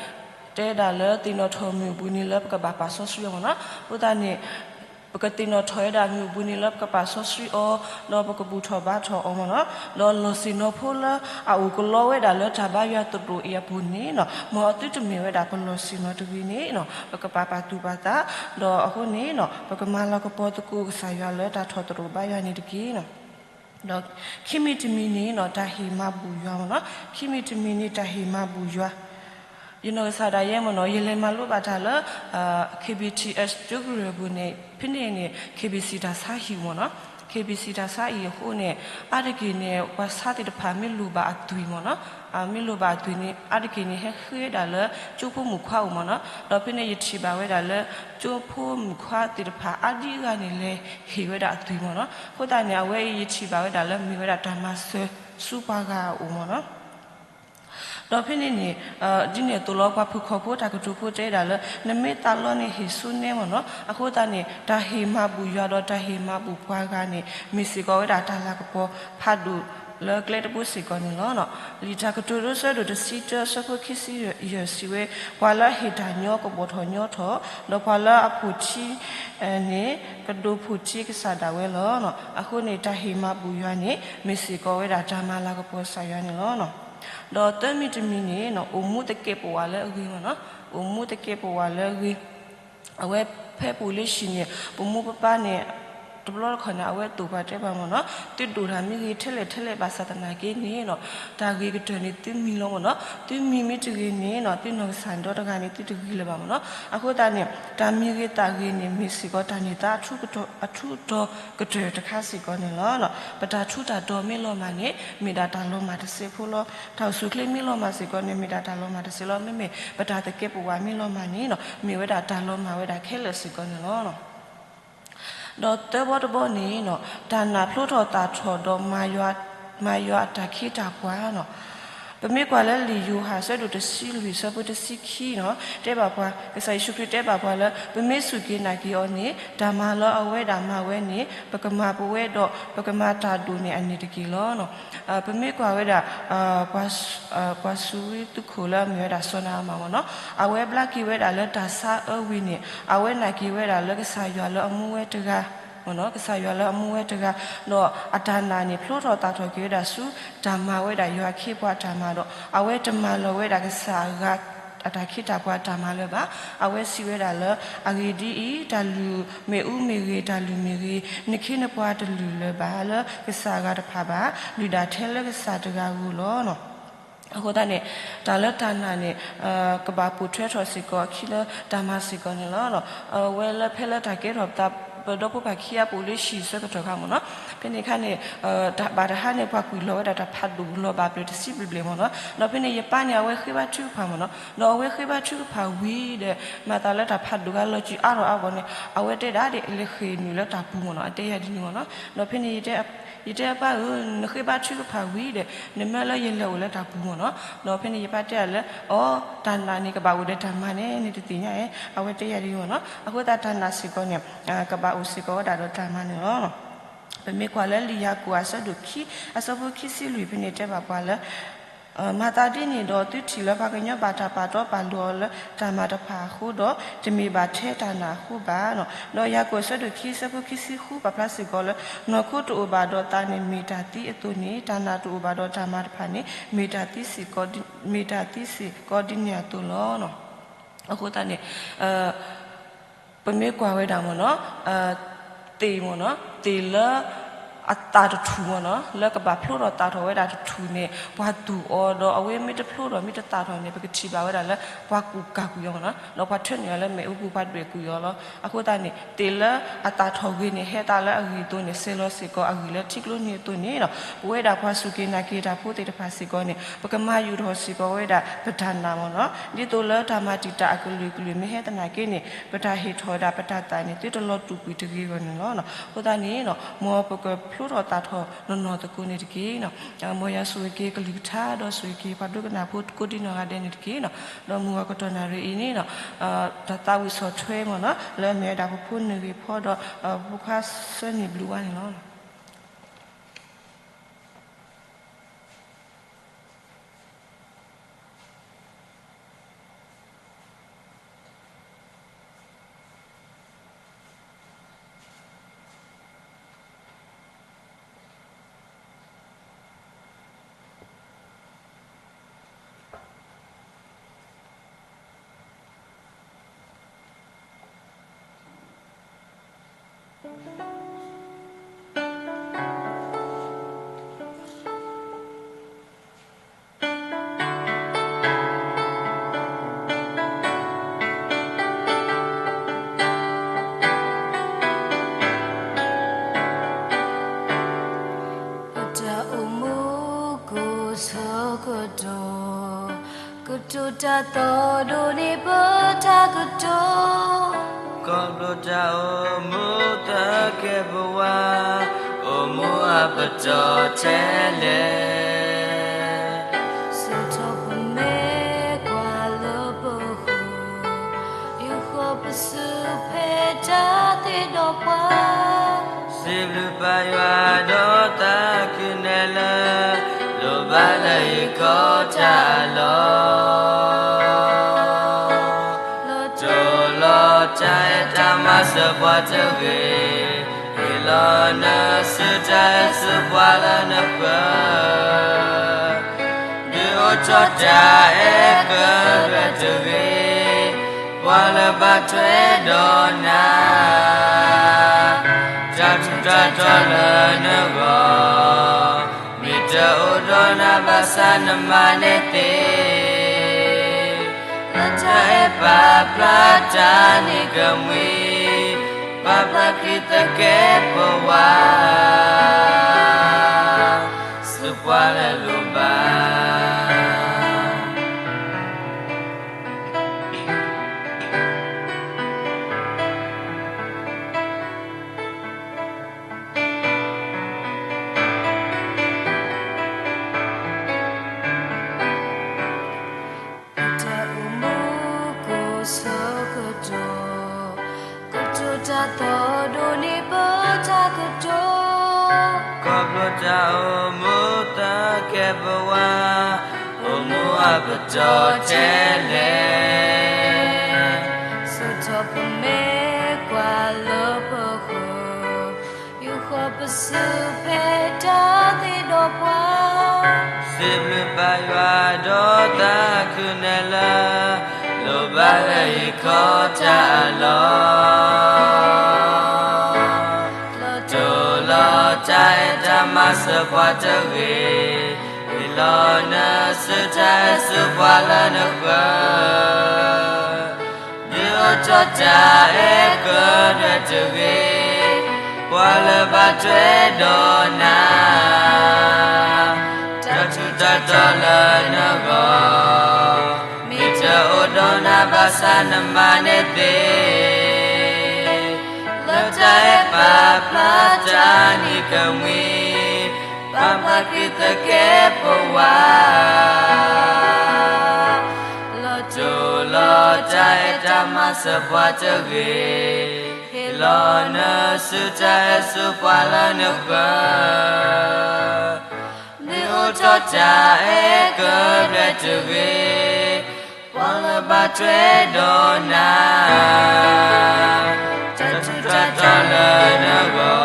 တဲဒၣ်လၢ သ့ၣ်နီၣ်ထီၣ်မုၢ်အပူၤန့ၣ်လၢပကဘၣ်ပာ်စီဆှံအီၤမ့ၢ်နီၤ. အဃိသတးန့ၣ် ပကသ့ၣ်နီၣ်ထီၣ်ဝဲဒၣ်မုၢ်အပူၤန့ၣ်လၢပကပာ်စီဆှံအီၤ, ဒီးပကဘူၣ်ထီၣ်ဘါထီၣ်အီၤမ့ၢ်နီၤ. ဒီးလီၢ်ဆ့ၣ်နီၤဖိလၢအအိၣ်ကလီဝဲဒၣ်လၢတၢ်ဘါယွၤသရိာ်အံၤအပူၤန့ၣ်နီၤ, မ်အသုတမ့ၢ်ဝဲဒၣ်ပလီၢ်ဆ့ၣ်နီၤတဂ့ၤန့ၣ်နီၤ, ပကပာ်ပာ်သူၣ်ပာ်သး, ဒီးအဃိန့ၣ်နီၤ ပကမၤလၤကပီၤသကိးကစၢ်ယွၤလၢတၢ်ထီၣ်သရိာ်ဘါယွၤန့ၣ်တက့ၢ်နီၤ. ဒီးခံမံၤတမံၤန့ၣ်နီၤ တၢ်ဟ့ၣ်မၤဘူၣ်ယွၤမ့ၢ်နီၤ, ခံမံၤတမံၤန့ၣ် တၢ်ဟ့ၣ်မၤဘူၣ်ယွၤ ယနီၢ်ကစၢ်ဒၣ်ယဲမ့ၢ်နီၤ ယလဲၤမၤလိဘၣ်တၢ်လၢ K B T S ကၠိကရၢၢ်ပူၤန့ၣ် ဖဲန့ၣ်န့ၣ် K B C တၢ်ဆါဟံၣ်မ့ၢ်နီၤ, K B C တၢ်ဆါဟံၣ်အဃိန့ၣ် အါတက့ၢ်န့ၣ် ပှၤဆါသ့ၣ်တဖၣ်မ့ၢ်လိၣ်ဘၣ်အသွံၣ်မ့ၢ်နီၤ, မ့ၢ်လိၣ်ဘၣ်အသွံၣ်န့ၣ် အါတက့ၢ်န့ၣ် ဟဲဃ့ဝဲဒၣ်လၢ ကၠိဖိမုၣ်ခွါအိၣ်မ့ၢ်နီၤ. ဒီးဖဲန့ၣ်ယထံၣ်ဘၣ်ဝဲဒၣ်လၢ ကၠိဖိမုၣ်ခွါသ့ၣ်တဖၣ်အါဒံအါဂၤန့ၣ် လဲၤဟ့ၣ်ဝဲဒၣ်အသွံၣ်မ့ၢ်နီၤ. အဃိသတးန့ၣ် အဝဲအံၤယထံၣ်ဘၣ်ဝဲဒၣ်လၢမ့ၢ်ဝဲဒၣ်တၢ်မၤစၢၤဆူပှၤဂၤအအိၣ်မ့ၢ်နီၤ. ဒီးဖဲန့ၣ်န့ၣ် ဒ်န့ၣ်အသိးလီၤ ပှၤဖုၣ်ခီၣ်ဖိတၢ်ကတိၤဖိတဲဒၣ်လၢ နမ့ၢ်သးလီန့ၣ်ဟ့ၣ်ဆူနဲမ့ၢ်နီၤ. အဃိသတးန့ၣ် တၢ်ဟ့ၣ်မၤဘူၣ်ယွၤဒီးတၢ်ဟ့ၣ်မၤဘူၣ်ပှၤဂၤန့ၣ် မ့ၢ်စ့ၢ်ကီးဝဲဒၣ်တၢ်လၤကပီၤဖးဒိၣ်လၢကျဲတဘိစ့ၢ်ကီးန့ၣ်လီၤ. လံာ်တၢ်ကတိၤဒိ ဆၢဒိၣ်တဆံတၢ ဆၢဖိခံဆံယဲၢ်စံးဝဲ, ပှၤလၢအဟ့ၣ်တၢ်ညီကဘီၣ်ထီၣ်ညီထီၣ်, ဒီးပှၤလၢအဖိၣ်ထံန့ၣ် ကဒိးဖိၣ်ထံကစၢ်ဒၣ်ဝဲလီၤ. အဃိန့ၣ် တၢ်ဟ့ၣ်မၤဘူၣ်ယွၤန့ၣ် မ့ၢ်စ့ၢ်ကီးဝဲဒၣ်တၢ်မၤလၤကပီၤကစၢ်ယွၤန့ၣ်လီၤ. ဒီးသၢမံၤတမံၤန့ၣ် အိၣ်မူသကဲးပဝးလၢအဂ့ၤမ့ၢ်နီၤ, အိၣ်မူသကဲးပဝးလၢအဂ့ၤ, အဝဲဖဲပူၤလၢဟံၣ်န့ၣ် ပမိၢ်ပပၢ်န့ၣ် တဘျီတခီၣ်န့ၣ် အဝဲသိၣ်ပှၤတဲပှၤမ့ၢ်နီၤ, သုဒိၣ်တၢ်မ့ၢ်ဂ့ၤထဲလဲၣ်ထဲလဲၣ်ဘၣ်ဆၣ်သနာ်က့န့ၣ်နီၤ, တၢ်ဂ့ၤကတၢၢ်န့ၣ်သုမံလီၤမ့ၢ်နီၤ, သုမံမ့ၢ်တဂ့ၤန့ၣ်နီၤ, သုနီၢ်ကစၢ်ဒီတဂၤန့ၣ် သုတဂ့ၤလၢၤဘၣ်မ့ၢ်နီၤ. အဃိသတးန့ၣ် တၢ်မံၤဂ့ၤသးဂ့ၤန့ၣ် မ့ၢ်စ့ၢ်ကီးတၢ်န့ၢ်သါအထူးအတီၤကတၢၢ်တခါစ့ၢ်ကီးန့ၣ်လီၤ. ပတၢ်ထူးတၢ်တီၤမ့ၢ်လီၤမၢ်န့ၣ် မ့ၢ်ဒၣ်တၢ်လီၤမၢ်တစဲးဖိလီၤ. တၢ်အိၣ်ဆူၣ်အိၣ်ချ့မ့ၢ်လီၤမၢ်စ့ၢ်ကီးန့ၣ် မ့ၢ်ဒၣ်တၢ်လီၤမၢ်တစဲးလီၤ. မ့မ့ၢ်ပတၢ်သကဲးပဝးမ့ၢ်လီၤမၢ်န့ၣ်နီၤ, မ့ၢ်ဝဲဒၣ်တၢ်လီၤမၢ်ဝဲဒၣ်ခဲလၢာ်စ့ၢ်ကီးန့ၣ်လီၤ. ဒီးသၢဘီတဘီန့ၣ်နီၤ, တၢ်နာ်ဖျိထီၣ်သၣ်ထီၣ်ဒီး မၤယွၤအတၢ်ခ့တၢ်ပှၤနီၤ. ပမ့ၢ်ကွၢ်လၢလံာ်ယိၤဟၣ်အဆၢဒိၣ်တဆံလွံၢ်အဆၢဖိတဆံခံနီၤ, တဲဘၣ်ပှၤ, ကစၢ်ယ့ၣ်ၡူးခရံာ်တဲဘၣ်ပှၤလၢ ပမ့ၢ်စူၢ်က့ၤနာ်က့ၤအီၤန့ၣ် တၢ်မၤလၢအဝဲဒၣ်မၤဝဲန့ၣ် ပကမၤပဝဲဒီး ပကမၤတၢ်ဒိၣ်န့ၢ်အန့ၣ်တက့ၢ်လီၤ. ပမ့ၢ်ကွၢ်ဝဲဒၣ် ပှၤစူၤဝံသုးခိၣ်လၢအမ့ၢ်ဝဲဒၣ်စီၤနၤအမၣ်မ့ၢ်နီၤ, အဝဲဘျါက့ၤဝဲဒၣ်လၢတၢ်ဆါအၢဝံၤန့ၣ် အဝဲနာ်က့ၤဝဲဒၣ်လၢကစၢ်ယွၤလၢအမူဝဲတဂၤ, ကစၢ်ယွၤလၢအမူဝဲတဂၤ, ဒီးအတၢ်နာ်န့ၣ် ဖျိထီၣ်သၣ်ထီၣ်က့ၤဝဲဒၣ်ဆူ တၢ်မၤဝဲဒၣ်ယွၤအခ့အပှၤအတၢ်မၤဒီး အဝဲတမၤလီၤဝဲဒၣ်ကစၢ်အဂၤ အတၢ်ခ့တၢ်ပှၤအတၢ်မၤလၢၤဘၣ်. အဝဲစံးဝဲဒၣ်လၢ အဂ့ၢ်ဒ်အံၤ, တၢ်လုၢ်မ့ၣ်အူမ့ၢ်ဂ့ၤ, တၢ်လုၢ်မ့ၢ်ဂ့ၤ, နခ့နပှၤတလုၢ်လၢၤဘၣ်လၢကစၢ်အဂၤတဖၣ်ဘၣ်, လုၢ်ဒၣ်ထဲလၢကစၢ်တဂၤဧိၤလီၤ. အဃိသတးန့ၣ် တၢ်လၢတၢ်နာ်န့ၣ် ကဘၣ်ပိာ်ထွဲထီၣ်စ့ၢ်ကီးအခံလၢတၢ်မၤစ့ၢ်ကီးန့ၣ်လီၤ. အဝဲလၢဖဲလၢတၢ်ကဲထီၣ်ပသး ပဒီဖိပၢ်ခံဂၤပူၤလၢဟံၣ်ဆၢကတီၢ်ခါမ့ၢ်နီၤ, ဖဲန့ၣ်အခါန့ၣ် ဘၣ်တဟါန့ၣ် ပှၤကွံာ်လီၤဝဲဒၣ်တၢ်ဖးဒိၣ်လီၤဘၣ်ပျၢၤတဆံဘျဲၣ်ဘျဲၣ်မ့ၢ်နီၤ, ဒီးဖဲန့ၣ် ယပၢ်န့ၣ် အဝဲဃ့ဘါထုကဖၣ်မ့ၢ်နီၤ, ဒီးအဝဲဃ့ဘါထုကဖၣ်ဝံၤဒီး မၤသးလၢတၢ်ဖးဒိၣ်ဂၤလီၤစုအါထီၣ်အါဂီၢ်န့ၣ် အဝဲတဲဒၣ်ဒ်လဲၤဃ့ၢ်နုာ်လၢတၢ်ပူၤမ့ၢ်နီၤ, အတဲယၤဒ်န့ၣ်မ့ၢ်နီၤ, ဒီးဖဲန့ၣ် ယတဲအပၢ်ဧၢ, နဃ့ဘါထုကဖၣ်ဝံၤဒီး နမၢလၢယလဲၤအိၣ်လၢတၢ်ပူၤမ့ၢ်နီၤ, ဒီးဖဲန့ၣ် ယပၢ်တဲဒၣ်လၢ အီ တၢ်နာ်န့ၣ် ကဘၣ်အိၣ်ဒီးတၢ်မၤန့ၣ် နတသ့ၣ်ညါဧါ, အဝဲတဲယၤဒ်မ့ၢ်နီၤ, အဃိသတးတၢ်နာ်စ့ၢ်ကီးန့ၣ် ကဘၣ်အိၣ်စ့ၢ်ကီးဝဲဒၣ်ဒီးတၢ်မၤန့ၣ်လီၤ. ပမ့ၢ်ကွၢ်လၢလံာ်ယၤကိာ်အဆၢဒိၣ်ခံ အဆၢဖိခံဆံလွံၢ်ဖဲန့ၣ်တဲဘၣ်ပှၤလၢ မၤသးဒ်န့ၣ်ဒီး သုထံၣ်လၢပှၤကညီဘၣ်တၢ်ပာ်တီပာ်လိၤအီၤလၢတၢ်မၤတဖၣ်အဃိဒီး တမ့ၢ်ဘၣ်ထဲတၢ်နာ်အဃိဘၣ်နီၤ, ဒီးယၤကိာ်အဆၢဒိၣ်ခံ အဆၢဖိခံဆံဃု ပာ်ဖျါစ့ၢ်ကီးလၢ နီၢ်ခိတအိၣ်ဘၣ်ဒီးသးန့ၣ် မ့ၢ်တၢ်သံအသိးန့ၣ် တၢ်နာ်တအိၣ်ဘၣ်ဒီးတၢ်မၤတဖၣ်န့ၣ် မ့ၢ်တၢ်သံစ့ၢ်ကီး မ့ၢ်တၢ်သံစ့ၢ်ကီးဒ်န့ၣ်အသိးလီၤ. အဃိသတးန့ၣ် ပမ့ၢ်ကွၢ်ဝဲဒၣ်မ့ၢ်နီၤ, သ့ၣ်မ့ၢ်နီၤ, သ့ၣ်လၢအသၣ်တထူၣ်မ့ၢ်နီၤ, လၢကဘၣ်ဖျိထီၣ်သၣ်ထီၣ်ဝဲဒၣ်တထူၣ်န့ၣ် ပှၤသူၣ်အီၤဒီး အဝဲမ့ၢ်တဖျိထီၣ်မ့ၢ်တသၣ်ထီၣ်န့ၣ် ပကထံၣ်ဘၣ်ဝဲဒၣ်လၢ ပှၤကူၣ်ကၢ်ကွံာ်အီၤမ့ၢ်နီၤ, ဒီးပှၤထၢနုာ်အီၤလၢမ့ၣ်အူပူၤ ပှၤဒွဲၣ်ကွံာ်အီၤလီၤ. အဃိသတးန့ၣ် သ့ၣ်လၢအသၣ်ထီၣ်ဂ့ၤန့ၣ် ဟဲသးလၢအဂ့ၢ်အသိးန့ၣ် စဲးလီၤစ့ၢ်ကီးအဂံၢ်လၢထံကျိန့ၣ်အသိးန့ၣ်နီၤ, ပဝဲဒၣ်ပှၤစူၢ်က့ၤနာ်က့ၤတၢ်ဖိသ့ၣ်တဖၣ်စ့ၢ်ကီးန့ၣ် ပကမၤယုာ်ထီၣ်စ့ၢ်ကီးဝဲဒၣ်ပတၢ်နာ်မ့ၢ်နီၤ, ဒ်သိးလၢတၢ်မၤတံာ်တာ်အကလုာ်ကလုာ် မ့ၢ်ဟဲသနာ်က့န့ၣ် ပတၢ်ဟ့ၣ်ထီၣ်ဝဲဒၣ်ပတၢ်သးန့ၣ် သုတလီၤတူာ်ကွံာ်တဂ့ၤအဂီၢ်န့ၣ်လီၤ. အဃိသတးန့ၣ်နီၤ, မ်ပကဖျိထီၣ်သၣ်ထီၣ်နီၢ်နီၢ်သကိးန့ၣ်တက့ၢ်. မ်ယွၤဆိၣ်ဂ့ၤက့ၤကလုၢ်ကထါ ဒီးဆိၣ်ဂ့ၤက့ၤပှၤဒိကနၣ်ဖိကိးဒံနီၢ်ဂၤဒဲးန့ၣ်တက့ၢ်. ဒီးမုၢ်ဂီၤကတီၢ်နၣ်ရံၣ်အံၤန့ၣ်နီၤ, တၢ်သးဝံၣ်ဆီၣ်ထွဲမ့ၢ်နီၤ, လၢအမ့ၢ်ဝဲဒၣ်ပဖိနၢ်ဂ့ၤဖီဒီး ပဖိခွါဆၢန့ၢ်ဘျုးဝါန့ၣ်လီၤ. ပတၢ်အိၣ်မူကိးဆၢကတီၢ်, ကတိၤတၢ်သီၣ်ဒိၣ်န့ၢ်ပတၢ်ကတိၤ, ခီဖျိတၢ်အိၣ်မူသကဲာ်ပဝး, အိၣ်မူအပတီၢ်ထဲလဲၣ် ဆၢထီၣ်ပမ့ၢ်ကွၢ်လၢပဃိ, ယူၢ်ဃီပစုဖဲတၢ်သ့ဒီးပှၤ, စံးဘျုးပၢ်ယွၤဒီးသးခုနဲၣ်လၢ လိၣ်ဘၣ်လၢယခီတၢ်အလီၢ်, လီၤတိၢ်လီၤတၢ်အဲၣ်တၢ်မၤစၢၤပှၤတဂ့ၤ, ဟ့ၣ်လီၤနစုတၢ်အဲၣ်စူးပှၤလၢနဃၢၤ ဒုးအိၣ်ထီၣ်တၢ်အဲၣ်ကရၢတဂ့ၤ, ပှၤလၢဘၣ်ထွဲဒီးနၤ, တၢ်ထူးတၢ်တီၤလၢနဂီၢ်, မ့ၢ်တအိၣ်ဒီးနၤဘၣ်ဆၣ်နမၤန့ၢ်သ့ လၢတၢ်အဲၣ်ပာ်ဖျါတၢ်န့ၣ်ကမှံ, ပာ်ဖျါခရံာ်သကဲာ်ပဝး, စူးပှၤလၢလိၣ်ဘၣ် ပတၢ်အိၣ်မူကိးဆၢကတီၢ်, ကတိၤတၢ်သီၣ်ဒိၣ်န့ၢ်ပတၢ်ကတိၤ, ခီဖျိတၢ်အိၣ်မူသကဲာ်ပဝး, အိၣ်မူအပတီၢ်ထဲလဲၣ် ဆၢထီၣ်ပမ့ၢ်ကွၢ်လၢပဃိ, ယူၢ်ဃီပစုဖဲတၢ်သ့ဒီးပှၤ, စံးဘျုးပၢ်ယွၤဒီးသးခုနဲၣ်လၢ လိၣ်ဘၣ်လၢယခီတၢ်အလီၢ်, လီၤတိၢ်လီၤတၢ်အဲၣ်တၢ်မၤစၢၤပှၤတဂ့ၤ, ဟ့ၣ်လီၤနစုတၢ်အဲၣ်စူးပှၤလၢနဃၢၤ ဒုးအိၣ်ထီၣ်တၢ်အဲၣ်ကရၢတဂ့ၤ, ပှၤလၢဘၣ်ထွဲဒီးနၤ, တၢ်ထူးတၢ်တီၤလၢနဂီၢ်, မ့ၢ်တအိၣ်ဒီးနၤဘၣ်ဆၣ်နမၤန့ၢ်သ့ လၢတၢ်အဲၣ်ပာ်ဖျါတၢ်န့ၣ်ကမှံ, ပာ်ဖျါခရံာ်သကဲာ်ပဝး, လီၤတိၢ်လီၤတၢ်အဲၣ်တၢ်မၤစၢၤပှၤတဂ့ၤ, ဟ့ၣ်လီၤနစုတၢ်အဲၣ်စူးပှၤလၢနဃၢၤ ဒုးအိၣ်ထီၣ်တၢ်အဲၣ်ကရၢတဂ့ၤ, ပှၤလၢဘၣ်ထွဲဒီးနၤ, တၢ်ထူးတၢ်တီၤလၢနဂီၢ်,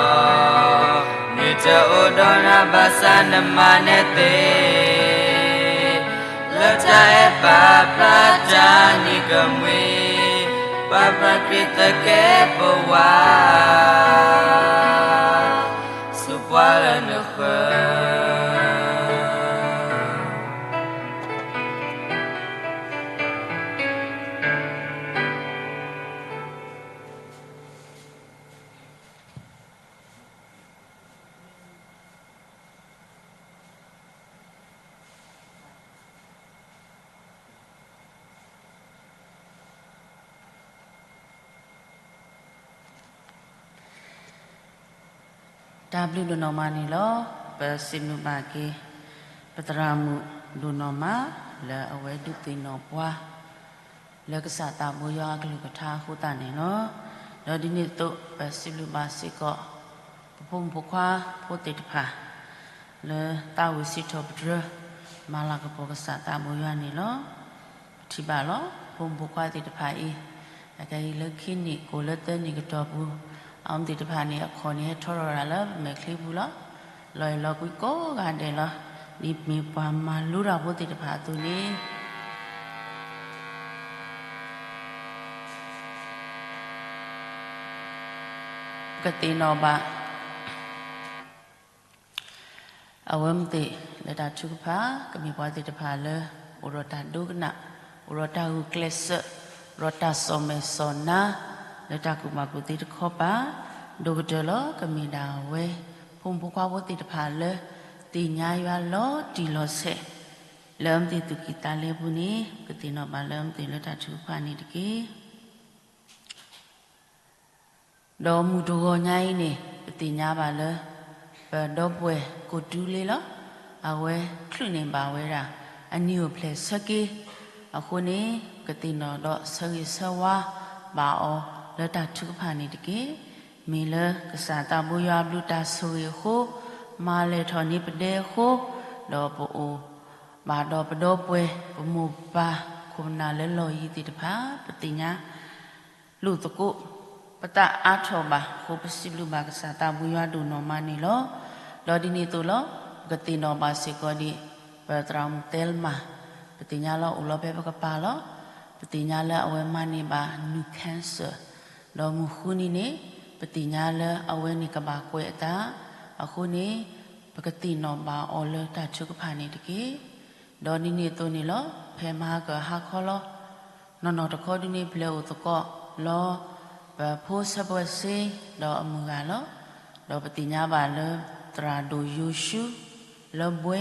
မ့ၢ်တအိၣ်ဒီးနၤဘၣ်ဆၣ်နမၤန့ၢ်သ့ လၢတၢ်အဲၣ်ပာ်ဖျါတၢ်န့ၣ်ကမှံ, ပာ်ဖျါခရံာ်သကဲာ်ပဝး, စူးပှၤလၢနဃၢၤတၢ်ဘျုးဒိၣ်နီၢ်မးန့ၣ်လီၤ. ပစံးဘျုးဘၣ်က့ၤ ပသရၣ်မုၣ်ဒိၣ်နီၢ်မး လၢအဝဲဒုးသ့ၣ်နီၣ်ပှၤ လၢကစၢ်သးဘိယွၤအကလုၢ်ကထါအဃိသတးန့ၣ်လီၤ. ဒီးဒ်န့ၣ်အသိး ပစံးဘျုးဘၣ်စ့ၢ်ကီး ပဖိမုၣ်ဖိခွါဖိသ့ၣ်တဖၣ် လၢသးဝံၣ်စံးထီၣ်ပတြၢၤ မၤလၤကပီၤကစၢ်သးဘိယွၤန့ၣ်လီၤ. ပထံၣ်ဘၣ်လီၤ ပဖိမုၣ်ဖိခွါသ့ၣ်တဖၣ်အံၤ အကဲအံၤလၢခံနံၣ်ကိၣ်လၢသၢနံၣ်ကတီၢ်ပူၤ အဝဲသ့ၣ်တဖၣ်န့ၣ် အခီၣ်န့ၣ်ဟဲထီၣ်ထီၣ်ဒၣ်လၢပမဲာ်ချံပူၤလီၤ. လီၤအဲၣ်လီၤကွံကိးဂၤဒဲးလီၤ. ဒ်မ့ၢ်ပှၤမၤလိတၢ်ဖိသ့ၣ်တဖၣ်အသိးန့ၣ် ကသ့ၣ်နီၣ်ဘၣ် အဝဲမ့ၢ်သ့ၣ်လၢတၢ်ထုကဖၣ် ကမ့ၢ်ပှၤသ့ၣ်တဖၣ်လၢ အိၣ်ဒီးတၢ်ဒိကနၣ်, အိၣ်ဒီးတၢ်ဂုာ်ကျဲးစၢး, အိၣ်ဒီးတၢ်စီၣ်မဲာ်စီၣ်နါ လၢတၢ်ကူၣ်ဘၣ်ကူၣ်သ့တခီပၤ, ဒိၣ်ကတၢၢ်လီၤ ကမ့ၢ်ဒၣ်ဝဲ ဖိမုၣ်ဖိခွါဖိသ့ၣ်တဖၣ်လၢ သ့ၣ်ညါယွၤလီၤတံၢ်လီၤဆဲး လၢအမ့ၢ်သ့ၣ်သူၣ်ကံၢ်သးလဲပူၤန့ၣ် ကသ့ၣ်နီၣ်ဘၣ်လၢအမ့ၢ်သ့ၣ်လၢတၢ်ထုကဖၣ်န့ၣ်တက့ၢ်. ဒီးမုၢ်တဂီၤညါအံၤန့ၣ် ပသ့ၣ်ညါဘၣ်လၢ ပဒီပုၢ်ဝဲၢ်ကိၣ်တူလ့လီၤ. အဝဲချုးန့ၢ်ဘၣ်ဝဲဒၣ် အနံၣ်အိၣ်ဖျဲၣ်ဆၢက့ၤ, အဃိန့ၣ် ပကသ့ၣ်နီၣ်ဒီးဆၢဂ့ၤဆၢဝါဘၣ်အီၤလၢတၢ်ထုကဖၣ်န့ၣ်တက့ၢ်. မ့ၢ်လၢကစၢ်သးဘိယွၤအဘျုးတၢ်ဆိၣ်ဂ့ၤအဃိ, မၤလဲၢ်ထီၣ်န့ၢ်ပဒဲအဃိ, ဒီးပအိၣ်ဘၣ်ဒီးပဒီပုၢ်ဝဲၢ် ပမိၢ်ပၢ်ခိၣ်ပနၢ်လၢလီၢ်ယံၤသ့ၣ်တဖၣ် ပသ့ၣ်ညါ လိာ်သကိး ပသးအါထီၣ်ဘၣ်အဃိ ပစံးဘျုးဘၣ်ကစၢ်သးဘိယွၤဒိၣ်နီၢ်မးန့ၣ်လီၤ. ဒီးဒ်န့ၣ်အသိးလီၤ ပကသ့ၣ်နီၣ်ဘၣ်စ့ၢ်ကီးဒံး ပသရၣ်မုၣ်သဲလမၢ်, ပသ့ၣ်ညါလၢအိၣ်လီၤဖဲပကပၤလီၤ. ပသ့ၣ်ညါလၢအဝဲမၤန့ၢ်ဘၣ် နူၢ် cancer, ဒီးမုၢ်ဃုနံၤန့ၣ် ပသ့ၣ်ညါလၢအဝဲန့ၣ်ကဘၣ်ကွဲးအသး, အဃိန့ၣ် ပကသ့ၣ်နီၣ်ဘၣ်အီၤလၢတၢ်ထုကဖၣ်န့ၣ်တက့ၢ်. ဒီးဒ်န့ၣ်အသိးန့ၣ်လီၤ ဖဲမဟါကဟါခီလီၤ နီၢ်နီၢ်တခီဒုန့ၣ် ပလဲၤအိၣ်သကိးလီၤ ပဖိဆၢပှဲၤစ့ ဒီးအမုၢ်ဂၤလီၤ. ဒီးပသ့ၣ်ညါဘၣ်လၢ သရၣ်ဒိၣ်ယိၤၡူ လၢဘွဲ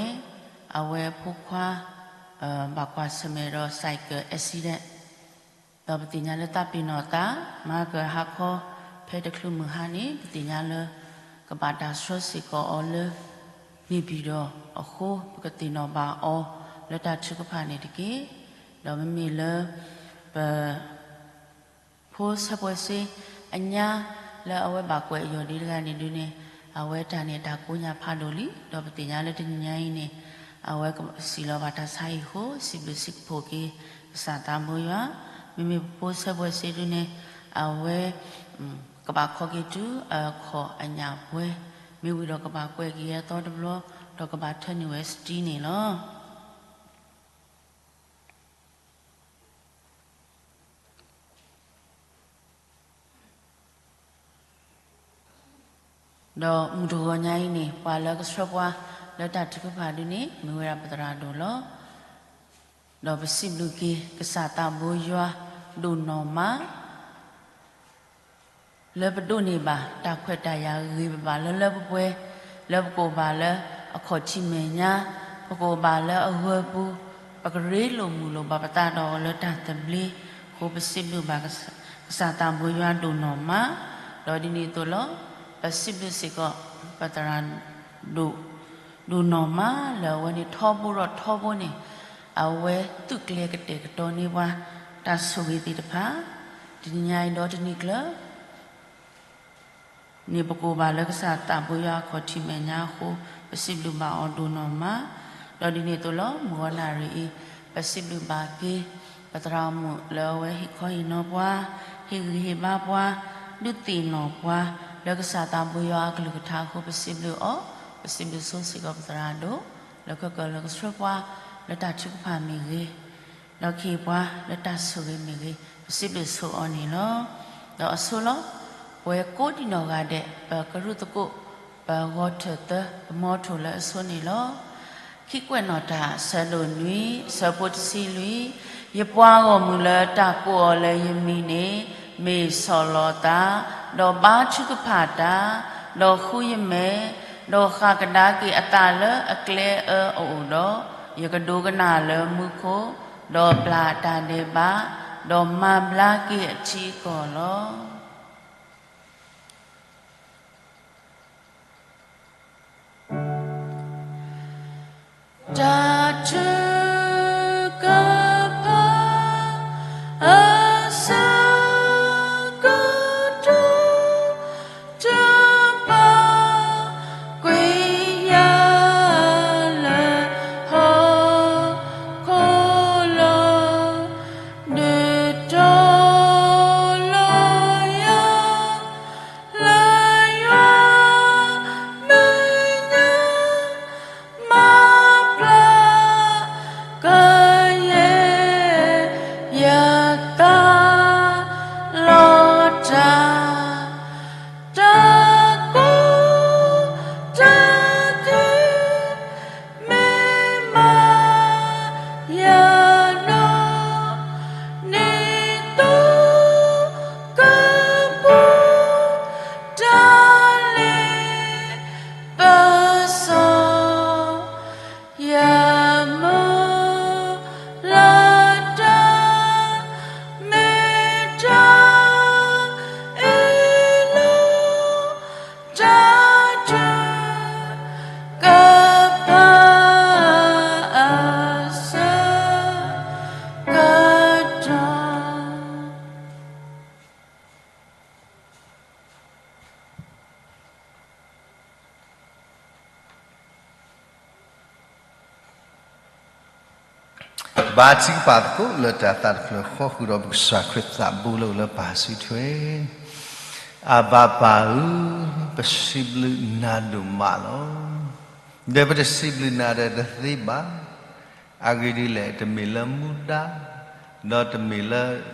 အဝဲအဖိခွါ ဘၣ်ကွၢ်ဆၢၣ်မဲာ်ဒီး cycle accident ဒီးပသ့ၣ်ညါလၢတၢ်ပ့ၤနီၣ်သး မဟါကဟါခီ ဖဲတချုးမုၢ်ဟါန့ၣ် ပသ့ၣ်ညါလၢ ကဘၣ်တၢ်ဆှၢစ့ၢ်ကီးအီၤလၢ နေပြည်တော်အဃိ ပကသ့ၣ်နီၣ်ဘၣ်အီၤလၢတၢ်ထုကဖၣ်န့ၣ်တက့ၢ်. ဒီးမ့မ့ၢ်လၢ ပ ဖိဆၢပှဲၤစ့ အညါလၢအဝဲဘၣ်ကွဲးအယီၢ်ဒံးတဂၤန့ၣ်ဒုန့ၣ် အဝဲတၢ်န့ၣ်တၢ်ကိးညါဖးဒိၣ်လံ ဒီးပသ့ၣ်ညါလၢတနံၤညါအံၤန့ၣ် အဝဲကစံၣ်လီၤဘၣ်တၢ်ဆါဟံၣ်အဃိ စံးဘျုးစံးဖှိၣ်က့ၤ ကစၢ်သးဘိယွၤ, မ့မ့ၢ်ပဖိဆၢပှဲၤစ့ဒုန့ၣ် အဝဲ ကဘၣ်ခီက့ၤတုၤအခီၣ်အညၣ်ပှဲၤ, မ့ၢ်ဝံၤဒီးကဘၣ်ကွဲးက့ၤအသီတဘျီ ဒီးကဘၣ်ထၢနုာ်ဝဲစတံန့ၣ်လီၤ. ဒီးမုၢ်တဂီၤညါအံၤန့ၣ် ပှၤလၢကဆှၢပှၤလၢတၢ်ထုကဖၣ်ဒုန့ၣ် မ့ၢ်ဝဲဒၣ်ပသရၣ်ဒိၣ်လီၤ. ဒီးပစံးဘျုးက့ၤကစၢ်သးဘိယွၤဒိၣ်နီၢ်မး လၢပဒိးန့ၢ်ဘၣ်တၢ်ခွဲးတၢ်ယာ်ဂ့ၤဂ့ၤဘၣ်ဘၣ်လၢလၢပှဲၤပှဲၤ, လၢပကအိၣ်ဘၣ်လၢအခီၣ်ထံးမဲာ်ညါ, ပကအိၣ်ဘၣ်လၢအဂၢၤပူၤ, ပကရ့လိာ်မုာ်လိာ်ဘၣ်ပသးဒီးအီၤလၢတၢ်သဘျ့အဃိ ပစံးဘျုးဘၣ်ကစၢ်သးဘိယွၤဒိၣ်နီၢ်မး, ဒီးဒ်န့ၣ်အသိးလီၤ. ပစံးဘျုးစ့ၢ်ကီး ပသရၣ်ဒိၣ် ဒိၣ်နီၢ်မးလၢအဝဲန့ၣ်ထီဘိဒီးထီဘိန့ၣ် အဝဲသုးကျဲၤကတဲာ်ကတီၤန့ၢ်ပှၤ တၢ်ဆိၣ်ဂ့ၤသ့ၣ်တဖၣ်, တနံၤညါအံၤဒီးတနံၤကျၢၤ န့ၣ်ပကအိၣ်ဘၣ်လၢကစၢ်သးဘိယွၤအခီၣ်ထံးမဲာ်ညါအဃိ ပစံးဘျုးဘၣ်အီၤဒိၣ်နီၢ်မး, ဒီးဒ်န့ၣ်အသိးလီၤ မုၢ်ဂီၤနၣ်ရံၣ်အံၤ ပစံးဘျုးဘၣ်က့ၤ ပသရၣ်မုၣ်လၢအဝဲဟ့ၣ်ခီဟ့ၣ်နီၤပှၤ, ဟ့ၣ်ဂံၢ်ဟ့ၣ်ဘါပှၤ, ဒုးသ့ၣ်နီၣ်ပှၤ လၢကစၢ်သးဘိယွၤအကလုၢ်ကထါအဃိ ပစံးဘျုးအီၤ, ပစံးဘျုးဆိစ့ၢ်ကီးပသရၣ်ဒိၣ် လၢကကၢၢ်လၢကဆှၢပှၤ လၢတၢ်ထုကဖၣ်မ့ၢ်ဂ့ၤ ဒီးကဟ့ၣ်ပှၤလၢတၢ်ဆိၣ်ဂ့ၤမ့ၢ်ဂ့ၤ ပစံးဘျုးဆိအီၤန့ၣ်လီၤ. ဒီးအဆိလီၤ ပှၤကိးဒံနီၢ်ဂၤဒဲး ပကရူၢ်သကိး ပဂီၤထၢၣ်သၢ ပမီထိၣ်လၢအဆိန့ၣ်လီၤ. ခံကွဲးနီၣ်တၢ် ဆၢဒိၣ်နွံ ဆၢဖိတဆံလွံၢ်, ယပှၤဂီၢ်မုၢ်လၢတၢ်ကိးအီၤလၢယမံၤန့ၣ် မ့ၢ်ဆီၣ်လီၤသး, ဒီးဘါထုကဖၣ်တၢ်, ဒီးဃုယမဲာ်, ဒီးဃၣ်ကဒါက့ၤအသးလၢအကျဲအၢအအိၣ်ဒီး, ယကဒိကနၣ်လၢမူခိၣ်, ဒီးပျၢ်အတၢ်ဒဲးဘး, ဒီးမၤဘျါက့ၤအထံအကီၢ်လီၤ. တၢ်ထုကဖၣ် အဆၢကတီၢ် တဘၣ်ကွံာ်ယၤလၢဟီၣ်ခိၣ်လီၤ. ဒုးတီၤလီၤယၤ လၢယွၤမဲာ်ညါ မၤဘျါ ဘါထုကဖၣ်သကိးလၢတၢ်သးတဖျၢၣ်ဃီ ဃုာ်ဒီးပကစၢ်ခရံာ်သးဘိလၢအိၣ်လၢပၢ်စုထွဲ, အဘၤပၢ်ဧၢ, ပစံးဘျုးနၤဒိၣ်မးလီၤ. ဒီးပတစံးဘျုးနၤဒီးတသ့ဘၣ်. အဂ့ၢ်ဒ်လဲၣ်, တမ့ၢ်လၢမူဒါ, ဒီးတမ့ၢ်လၢ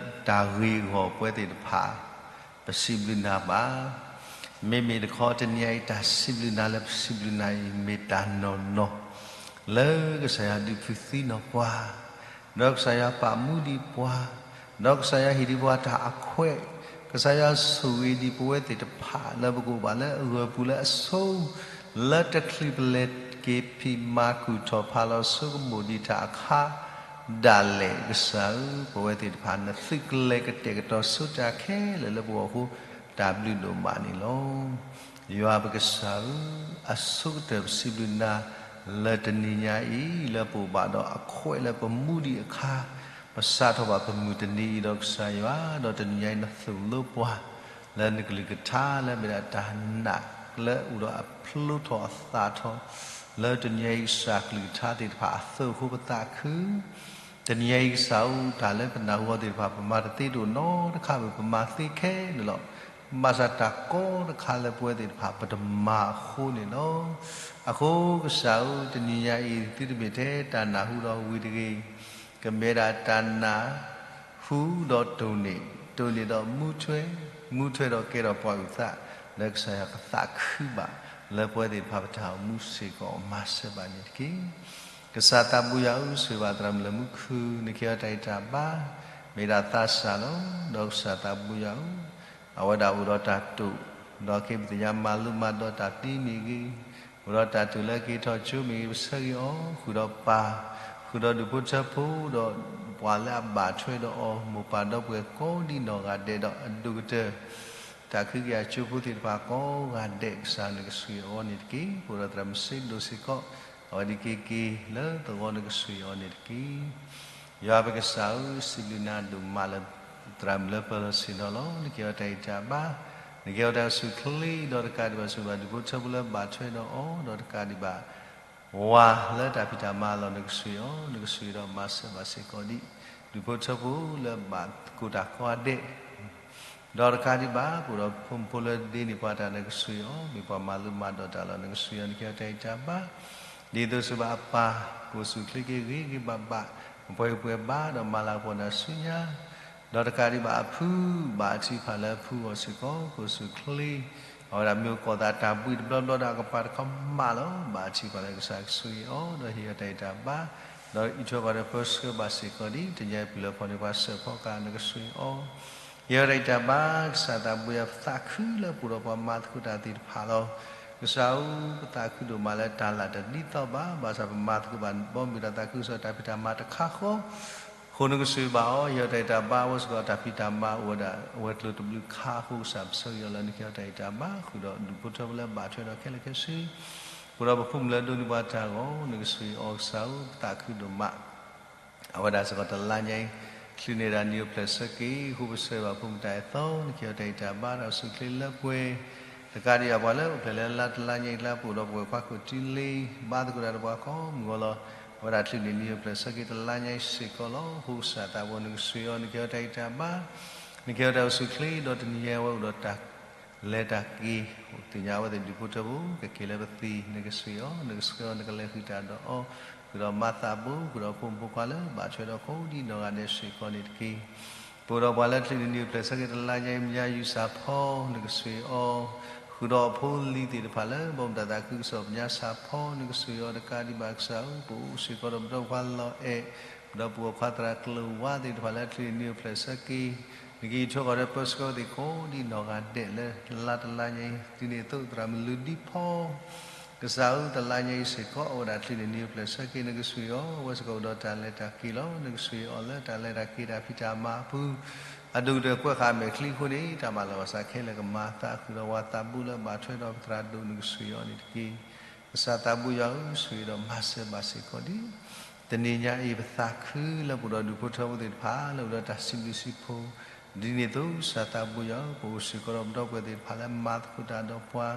တၢ်ဂ့ၢ်အဂီၢ်ပဝဲသ့ၣ်တဖၣ် ပစံးဘျုးနၤဘၣ်. မ့မ့ၢ်တခီတနံၤအံၤ တၢ်စံးဘျုးနၤလၢပစံးဘျုးနၤအံၤ မ့ၢ်တၢ်နီၢ်နီၢ် လၢကစၢ်ယွၤဒုးဖုးသံနီၢ်ပှၤ, ဒီးကစၢ်ယွၤပာ်မူဒံးပှၤ, ဒီးကစၢ်ယွၤဟ့ၣ်ဒံးပှၤတၢ်အခွဲး, ကစၢ်ယွၤဆိၣ်ဂ့ၤဒံးပဝဲသ့ၣ်တဖၣ် လၢပကအိၣ်ဘၣ်လၢအဂၢၢ်ပူၤလၢအဆိ လၢတချုးပလဲၤက့ၤဖံးမၤကူၣ်ထီၣ်ဖးလီၤဆိကမိၣ်ဒံးတၢ်အခါ ဒၣ်လဲာ်ကစၢ်ဧၢ, ပဝဲသ့ၣ်တဖၣ် နသုးကလဲၤကတဲာ်ကတီၤဆိတၢ်ခဲလၢာ်လၢပဂီၢ်အဃိ တၢ်ဘျုးဒိၣ်မးန့ၣ်လီၤ. ယွၤပကစၢ်ဧၢ, အဆိကတၢၢ်ပစံးဘျုးနၤ လၢတနံၤညါအံၤ လၢပအိၣ်ဘၣ်ဒီးအခွဲးလၢပမူဒံးအခါ, ပစးထီၣ်ဘၣ်ပမုၢ်တနံၤအံၤဒီးကစၢ်ယွၤ, ဒီးတနံၤညါအံၤနသိၣ်လိပှၤ လၢနကလုၢ်ကထါလၢအမ့ၢ်ဒၣ်တၢ်နာ်လၢအိၣ်ဒီးအဖျိထီၣ်အသၣ်ထီၣ် လၢတနံၤညါအံၤကစၢ်ကလုၢ်ကထါသ့ၣ်တဖၣ်အသိးအဃိပသးခု တနံၤညါအံၤကစၢ်ဧၢ, တၢ်လၢပနၢ်ဟူအီၤသ့ၣ်တဖၣ် ပမၤတသ့တအိၣ်နီတခါ မ့ၢ်ပမၤသ့ခဲလၢာ်လီၤ. ဘၣ်ဆၣ်တၢ်ကီတခါလၢပဝဲသ့ၣ်တဖၣ်ပတမၤအဃိန့ၣ်လီၤ. အဃိကစၢ်ဧၢ, တနံၤညါအံၤ သုတမ့ၢ်ထဲတၢ်နၢ်ဟူဒီးဝံၤတဂ့ၤ, ကမ့ၢ်ဒၣ်တၢ်နၢ် ဟူဒီးတိၢ်န့ၢ်, တိၢ်န့ၢ်ဒီးမူထွဲ, မူထွဲဒီးကဲထီၣ်ပှၤအုၣ်သး, လၢကစၢ်ယွၤကသးခုဘၣ် လၢပဝဲသ့ၣ်တဖၣ်ပတၢ်အိၣ်မူစ့ၢ်ကီး မၤစၢၤဘၣ်န့ၣ်တက့ၢ်. ကစၢ်သးဘိယွၤဧၢ, ဆိၣ်ဂ့ၤဘၣ်သရၣ်မုၣ်လၢမူခုၣ်, နကဟ့ၣ်အီၤတၢ်ဂံၢ်တၢ်ဘါ, မ့ၢ်ဒၣ်သးစၢ်လီၤ. ဒီးကစၢ်သးဘိယွၤဧၢ, အဝဲဒၣ်အိၣ်ဒီးတၢ်တိာ်, ဒီးက့ၤပသ့ၣ်ညါမၤလိမၤဒိးတၢ်သ့မ့ၢ်ဂ့ၤ, အိၣ်ဒီးတၢ်တိာ်လၢက့ၤထီၣ်ကၠိမ့ၢ်ဂ့ၤ, ပဆၢဂ့ၤအီၤ, ဃုာ်ဒီးပၢ်, ဃုာ်ဒီးဒူၣ်ဖိထၢဖိ, ဒီးပှၤလၢအဘၣ်ထွဲဒီးအီၤ, မိၢ်ပၢ်ဒီပုၢ်ဝဲၢ်ကိးဒံနီၢ်ဂၤဒဲး, ဒီးအဒိၣ်ကတၢၢ် တၢ်ခုကယၤကၠိဖိသ့ၣ်တဖၣ်ကိးဂၤဒဲး, ကစၢ်နကဆိၣ်ဂ့ၤအီၤန့ၣ်တက့ၢ်. ပအိၣ်ဒီးသရၣ်မုၣ်စ့ဒိၣ်စ့ၢ်ကီး, အဝဲဒၣ်က့ၤက့ၤလၢသဝီ နကဆိၣ်ဂ့ၤအီၤန့ၣ်တက့ၢ်. ယွၤပကစၢ်ဧၢ, စံးဘျုးနၤဒိၣ်မးလၢ သရၣ်မုၣ်လၢပၢၤလီၢ်ဆ့ၣ်နီၤလီၤ. နကဟ့ၣ်အီၤတၢ်ဂံၢ်တၢ်ဘါ, နကဟ့ၣ်အီၤတၢ်အိၣ်ဆူၣ်အိၣ်ချ့, ဒီးတကးဒံးဘၣ်ဆိၣ်ဂ့ၤဘၣ်ဒူၣ်ဖိထၢဖိလၢဘၣ်ထွဲဒီးအီၤ, ဒီးတကးဒံးဘၣ် ဝၤလၢတၢ်ဖံးတၢ်မၤအလီၢ် နကဆိၣ်ဂ့ၤအီၤ, နကဆိၣ်ဂ့ၤဒီးမၤစၢၤဘၣ်စ့ၢ်ကီးဒံး ဒူၣ်ဖိထၢဖိလၢဘၣ်သကိးတၢ်ကိးဂၤဒဲး, ဒီးတကးဒံးဘၣ် ပအိၣ်ဒီးဖိမုၣ်ဖိလၢဒ့န့ၢ်ပှၤတၢ် နကဆိၣ်ဂ့ၤအီၤ, မ့ၢ်ပှၤမၤလိမၤဒိးတၢ်လီၤ နကဆိၣ်ဂ့ၤအီၤ, နကဟ့ၣ်အီၤတၢ်ဂံၢ်တၢ်ဘါ, ဒ်သိးဆိၣ်ဂ့ၤဘၣ်အပၢ် ကအိၣ်ဆူၣ်အိၣ်ချ့က့ၤဂ့ၤဂ့ၤဘၣ်ဘၣ်, ပှဲၤဂံၢ်ပှဲၤဘါဒီးမၤလၤကပီၤနၤဆူညါ ဒီးတကးဒံးဘၣ်အဖု ဘၣ်အထံးဖးလၢအဖုအဂီၢ်စ့ၢ်ကီး ကအိၣ်ဆူၣ်အိၣ်ချ့, အဝဲဒၣ်မ့ၢ်အိၣ်ကီၢ်သးတၢ်ဘှံးတဘျီဘျီဒီးအကပၤတခီမးလီၤ. ဘၣ်အထံးဖးလၢကစၢ်ကဆိၣ်ဂ့ၤအီၤ ဒီးဟ့ၣ်အီၤတၢ်ဂံၢ်တၢ်ဘါ, ဒီးအံးထွဲကွၢ်ထွဲပၢဆှၢဘၣ်စ့ၢ်ကီးဒံး တနံၤအံၤပျၢၤဖီၣ်န့ၢ်ပှၤစၢၤဖီကၤ နကဆိၣ်ဂ့ၤအီၤ, ဟ့ၣ်အီၤတၢ်ဂံၢ်တၢ်ဘါ, ကစၢ်သးဘိယွၤ ပသးခုလၢပအိၣ်ဒီးပှၤမၤသကိးတၢ်သ့ၣ်တဖၣ်လီၤ. ကစၢ်ဧၢ, ပသးခုဒိၣ်မးလၢတၢ်လၢ်တဒ်သိးဘၣ်, ဘၣ်ဆၣ်ပမၤသကိးဘၣ်ဘီမုၢ်ဒီးသးခုကစီၣ်တၢ်ဖံးတၢ်မၤတခါဃီ အဃိနကဆိၣ်ဂ့ၤဘၣ်အီၤ, ဟ့ၣ်အီၤတၢ်ဂံၢ်တၢ်ဘါ, အဝဲစ့ၢ်ကီးတၢ်ဖံးတၢ်မၤအိၣ်ဝဲဒၣ် အဝဲၤကျိၤတဘျုးခါအဃိ ကစၢ်ပဆၢဂ့ၤအီၤလၢနကဟ့ၣ်အီၤတၢ်ဂံၢ်တၢ်ဘါ, ဃုာ်ဒီးဒူၣ်ဖိထၢဖိလၢဘၣ်ထွဲဒီးခဲလၢာ်ခဲဆ့, ဃုာ်ဒီးပဖိမုၣ်လၢဒိးန့ၢ်ပှၤတၢ်ဂီၤ, နကဆိၣ်ဂ့ၤအီၤကစၢ်ဧၢ, ပသးခုဒိၣ်မး အဝဲဒၣ်စ့ၢ်ကီးတလါညါအံၤ ချုးန့ၢ်ဒၣ်နံၣ်အိၣ်ဖျဲၣ်ဆၢက့ၤ, အဃိပဆၢဂ့ၤဘၣ်ဖိမုၣ်တၢ်အဲၣ်သီ, နကဟ့ၣ်အီၤတၢ်ဂံၢ်တၢ်ဘါ, တၢ်အိၣ်ဆူၣ်အိၣ်ချ့လၢပှဲၤ, တကးဒံးဘၣ်ပှၤလၢအိၣ်ဖျဲၣ်လၢလါတလါညါအံၤလၢ ပအိၣ်ဒီးပဝဲၢ်ခွါခိၣ်တံလ့, ဘါသကိးတၢ်ဒီးပှၤကိးမုၢ်ဂီၤလီၤ. အဝဲဒၣ်ချုးန့ၢ်နံၣ်အိၣ်ဖျဲၣ်ဆၢက့ၤတလါညါအံၤစ့ၢ်ကီးလီၤ. အဃိကစၢ်သးဘိ နကဆိၣ်ဂ့ၤအီၤ, နကဟ့ၣ်အီၤတၢ်ဂံၢ်တၢ်ဘါ, နကဟ့ၣ်အီၤတၢ်အိၣ်ဆူၣ်အိၣ်ချ့, ဒီးတနံၤညါအံၤအဝဲအိၣ်ဒီးတၢ် လဲၤတၢ်က့ၤ, သ့ၣ်ညါအဝဲသ့ၣ်ဒူၣ်ဖိထၢဖိ ကက့ၤလၢပသံ, နကဆိၣ်ဂ့ၤအီၤ, နကဆှၢအီၤ, နကလဲၤဃုာ်တၢ်ဒီးအီၤ, ဃုာ်ဒီးမၤသးဘိ, ဃုာ်ဒီးဖိမုၣ်ဖိခွါလၢဘၣ်ထွဲဒီးကိးဒံးနီၢ်ဂၤဒဲးစ့ၢ်ကီးန့ၣ်တက့ၢ်. ပအိၣ်ဒီးပှၤလၢချုးန့ၢ်နံၣ်အိၣ်ဖျဲၣ်ဆၢက့ၤတလါညါအံၤ မုၢ်ယါယူၢ်စၢ်ဖီ, နကဆိၣ်ဂ့ၤအီၤ, ဃုာ်ဒီးအဖိလံၤသ့ၣ်တဖၣ်လၢ ဘီမုၢ်တၢ်သးခုကစီၣ်ပညါစၢ်ဖီ, နကဆိၣ်ဂ့ၤအီၤတကးဒံးဘၣ်ကစၢ်ဧၢ, ပအိၣ်စ့ၢ်ကီးဒီးပဒီပုၢ်ဝဲၢ်ခွါလီၤအဲၣ်, ဒီးပုၢ်ဝဲၢ်ခွါသရၣ်ကျၢၤဝါသ့ၣ်တဖၣ်လၢချုးန့ၢ်နံၣ်အိၣ်ဖျဲၣ်ဆၢက့ၤ နကအံးထွဲကွၢ်ထွဲပၢဆှၢအဝဲသ့ၣ်ကိးဒံးနီၢ်ဂၤဒဲးလၢ လါတလါညါအံၤ တုၤန့ၣ်အသိးသရၣ်မုၣ်လုၢ်ဒံဖီ, ကစၢ်ဧၢ, တလါညါအံၤစ့ၢ်ကီး အဝဲဒၣ်ချုးန့ၢ်နံၣ်အိၣ်ဖျဲၣ်ဆၢက့ၤ နကဆိၣ်ဂ့ၤအီၤ, အဝဲစ့ၢ်ကီးအိၣ်ဒီးတၢ်လဲၤတၢ်က့ၤလီၤ. နကဆိၣ်ဂ့ၤအီၤလၢတၢ်လဲၤတၢ်က့ၤတၢ်ဖံးတၢ်မၤအပူၤ, အဒိၣ်ကတၢၢ်ကွဲးဃာ်မဲာ်ချံအဃိန့ၣ် တၢ်မၤလီၤဘၣ်စးခဲလၢာ်ကမၤအသး ဃုာ်ဒီးပှၤသးဘိလၢဘၣ်ထွဲဒီးပသရၣ်ဒိၣ် နကဆိၣ်ဂ့ၤအီၤန့ၣ်တက့ၢ်. ကစၢ်သးဘိယွၤဧၢ, ဆိၣ်ဂ့ၤဒီးမၤစၢၤဘၣ်စ့ၢ်ကီးဒံး တနံၤညါအံၤ ပသးခုလၢပအိၣ်ဒီးဒူၣ်ဖိထၢဖိသ့ၣ်တဖၣ် လၢအိၣ်ဒီးတၢ်စံးဘျုးစံးဖှိၣ်, ဒ်န့ၣ်အသိးကစၢ်သးဘိယွၤဧၢ, ပအိၣ်စ့ၢ်ကီးဒီးပဒီပုၢ်ဝဲၢ်သ့ၣ်တဖၣ်လၢမၤသကိးတၢ်ဒီးပှၤ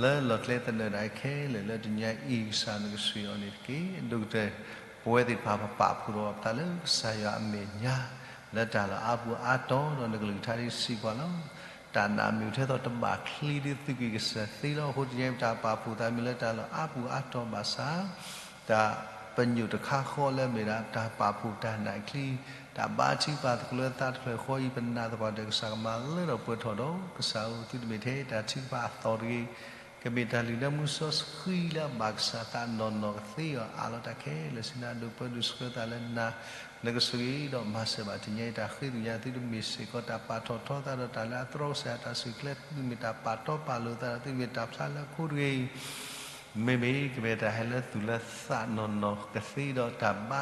လၢလီၢ်ကျဲသနၢၣ်ဒၣ်ခဲလၢာ်လၢတနံၤညါအံၤ ကစၢ်နကဆိၣ်ဂ့ၤအီၤန့ၣ်တက့ၢ်. အဒိၣ်ကတၢၢ် ပဝဲသ့ၣ်တဖၣ်ပပာ်ဖှိၣ်ထီၣ်ပသးလၢကစၢ်ယွၤအမဲာ်ညါ လၢတၢ်လီၢ်အါပူၤအါတီၤဒီးနကလုၢ်ကထါဒ်စံးပှၤလီၤ. တၢ်နာ်မ့ၢ်ထဲသိးတဘၣ်ချံဒ်သုးကွံာ်ကစၢ်သ့လီၤ. အဃိတနံၤအံၤပတၢ်ပာ်ဖှိၣ်သးမ့ၢ်လၢတၢ်လီၢ်အါပူၤအါတီၤဘၣ်ဆၣ် တၢ်ပညိၣ်တခါဃီလၢအမ့ၢ်ဒၣ်တၢ်ပာ်ဖှိၣ်တၢ်နာ်ချံ တၢ်ဘါထုကဖၣ်သကိးလၢသးတဖျၢၣ်ဃီအံၤ ပနာ်သပှၢ်တၢၢ်ကစၢ်ကမၤလၢထီၣ်ပှဲၤထီၣ်ဒီး ကစၢ်ဧၢ သုတမ့ၢ်ထဲတၢ်ထုကဖၣ်အသီတဂ့ၤ ကမ့ၢ်တၢ်လုၢ်နၢမူစီဆှံလၢအဘၣ်ကစၢ်သးနီၢ်နီၢ်ကသ့အီၤ အးလီၤတၢ်ခဲလၢာ်ဆ့နၤ ဒိးပၢဒိးဆှၢသးလၢနၤ နကဆိၣ်ဂ့ၤဒီးမၤစၢၤဘၣ်တနံၤအံၤ တၢ်ဃ့ကညးသုတမ့ၢ်စ့ၢ်ကီးတၢ်ပာ်ထီၣ်ထီသးဒီးတၢ်လၢအတြီကစၢ်ယွၤတၢ်စူၢ်ချ့ သုတမ့ၢ်တၢ်ပာ်တီပာ်လိၤသးဒီး သုတမ့ၢ်တၢ်ဖျါလၢအခိတဂ့ၤ မ့မ့ၢ်ကမ့ၢ်တၢ်ဟဲလၢသူၣ်လၢသးနီၢ်နီၢ်ကသ့ဒီးတၢ်ဘါ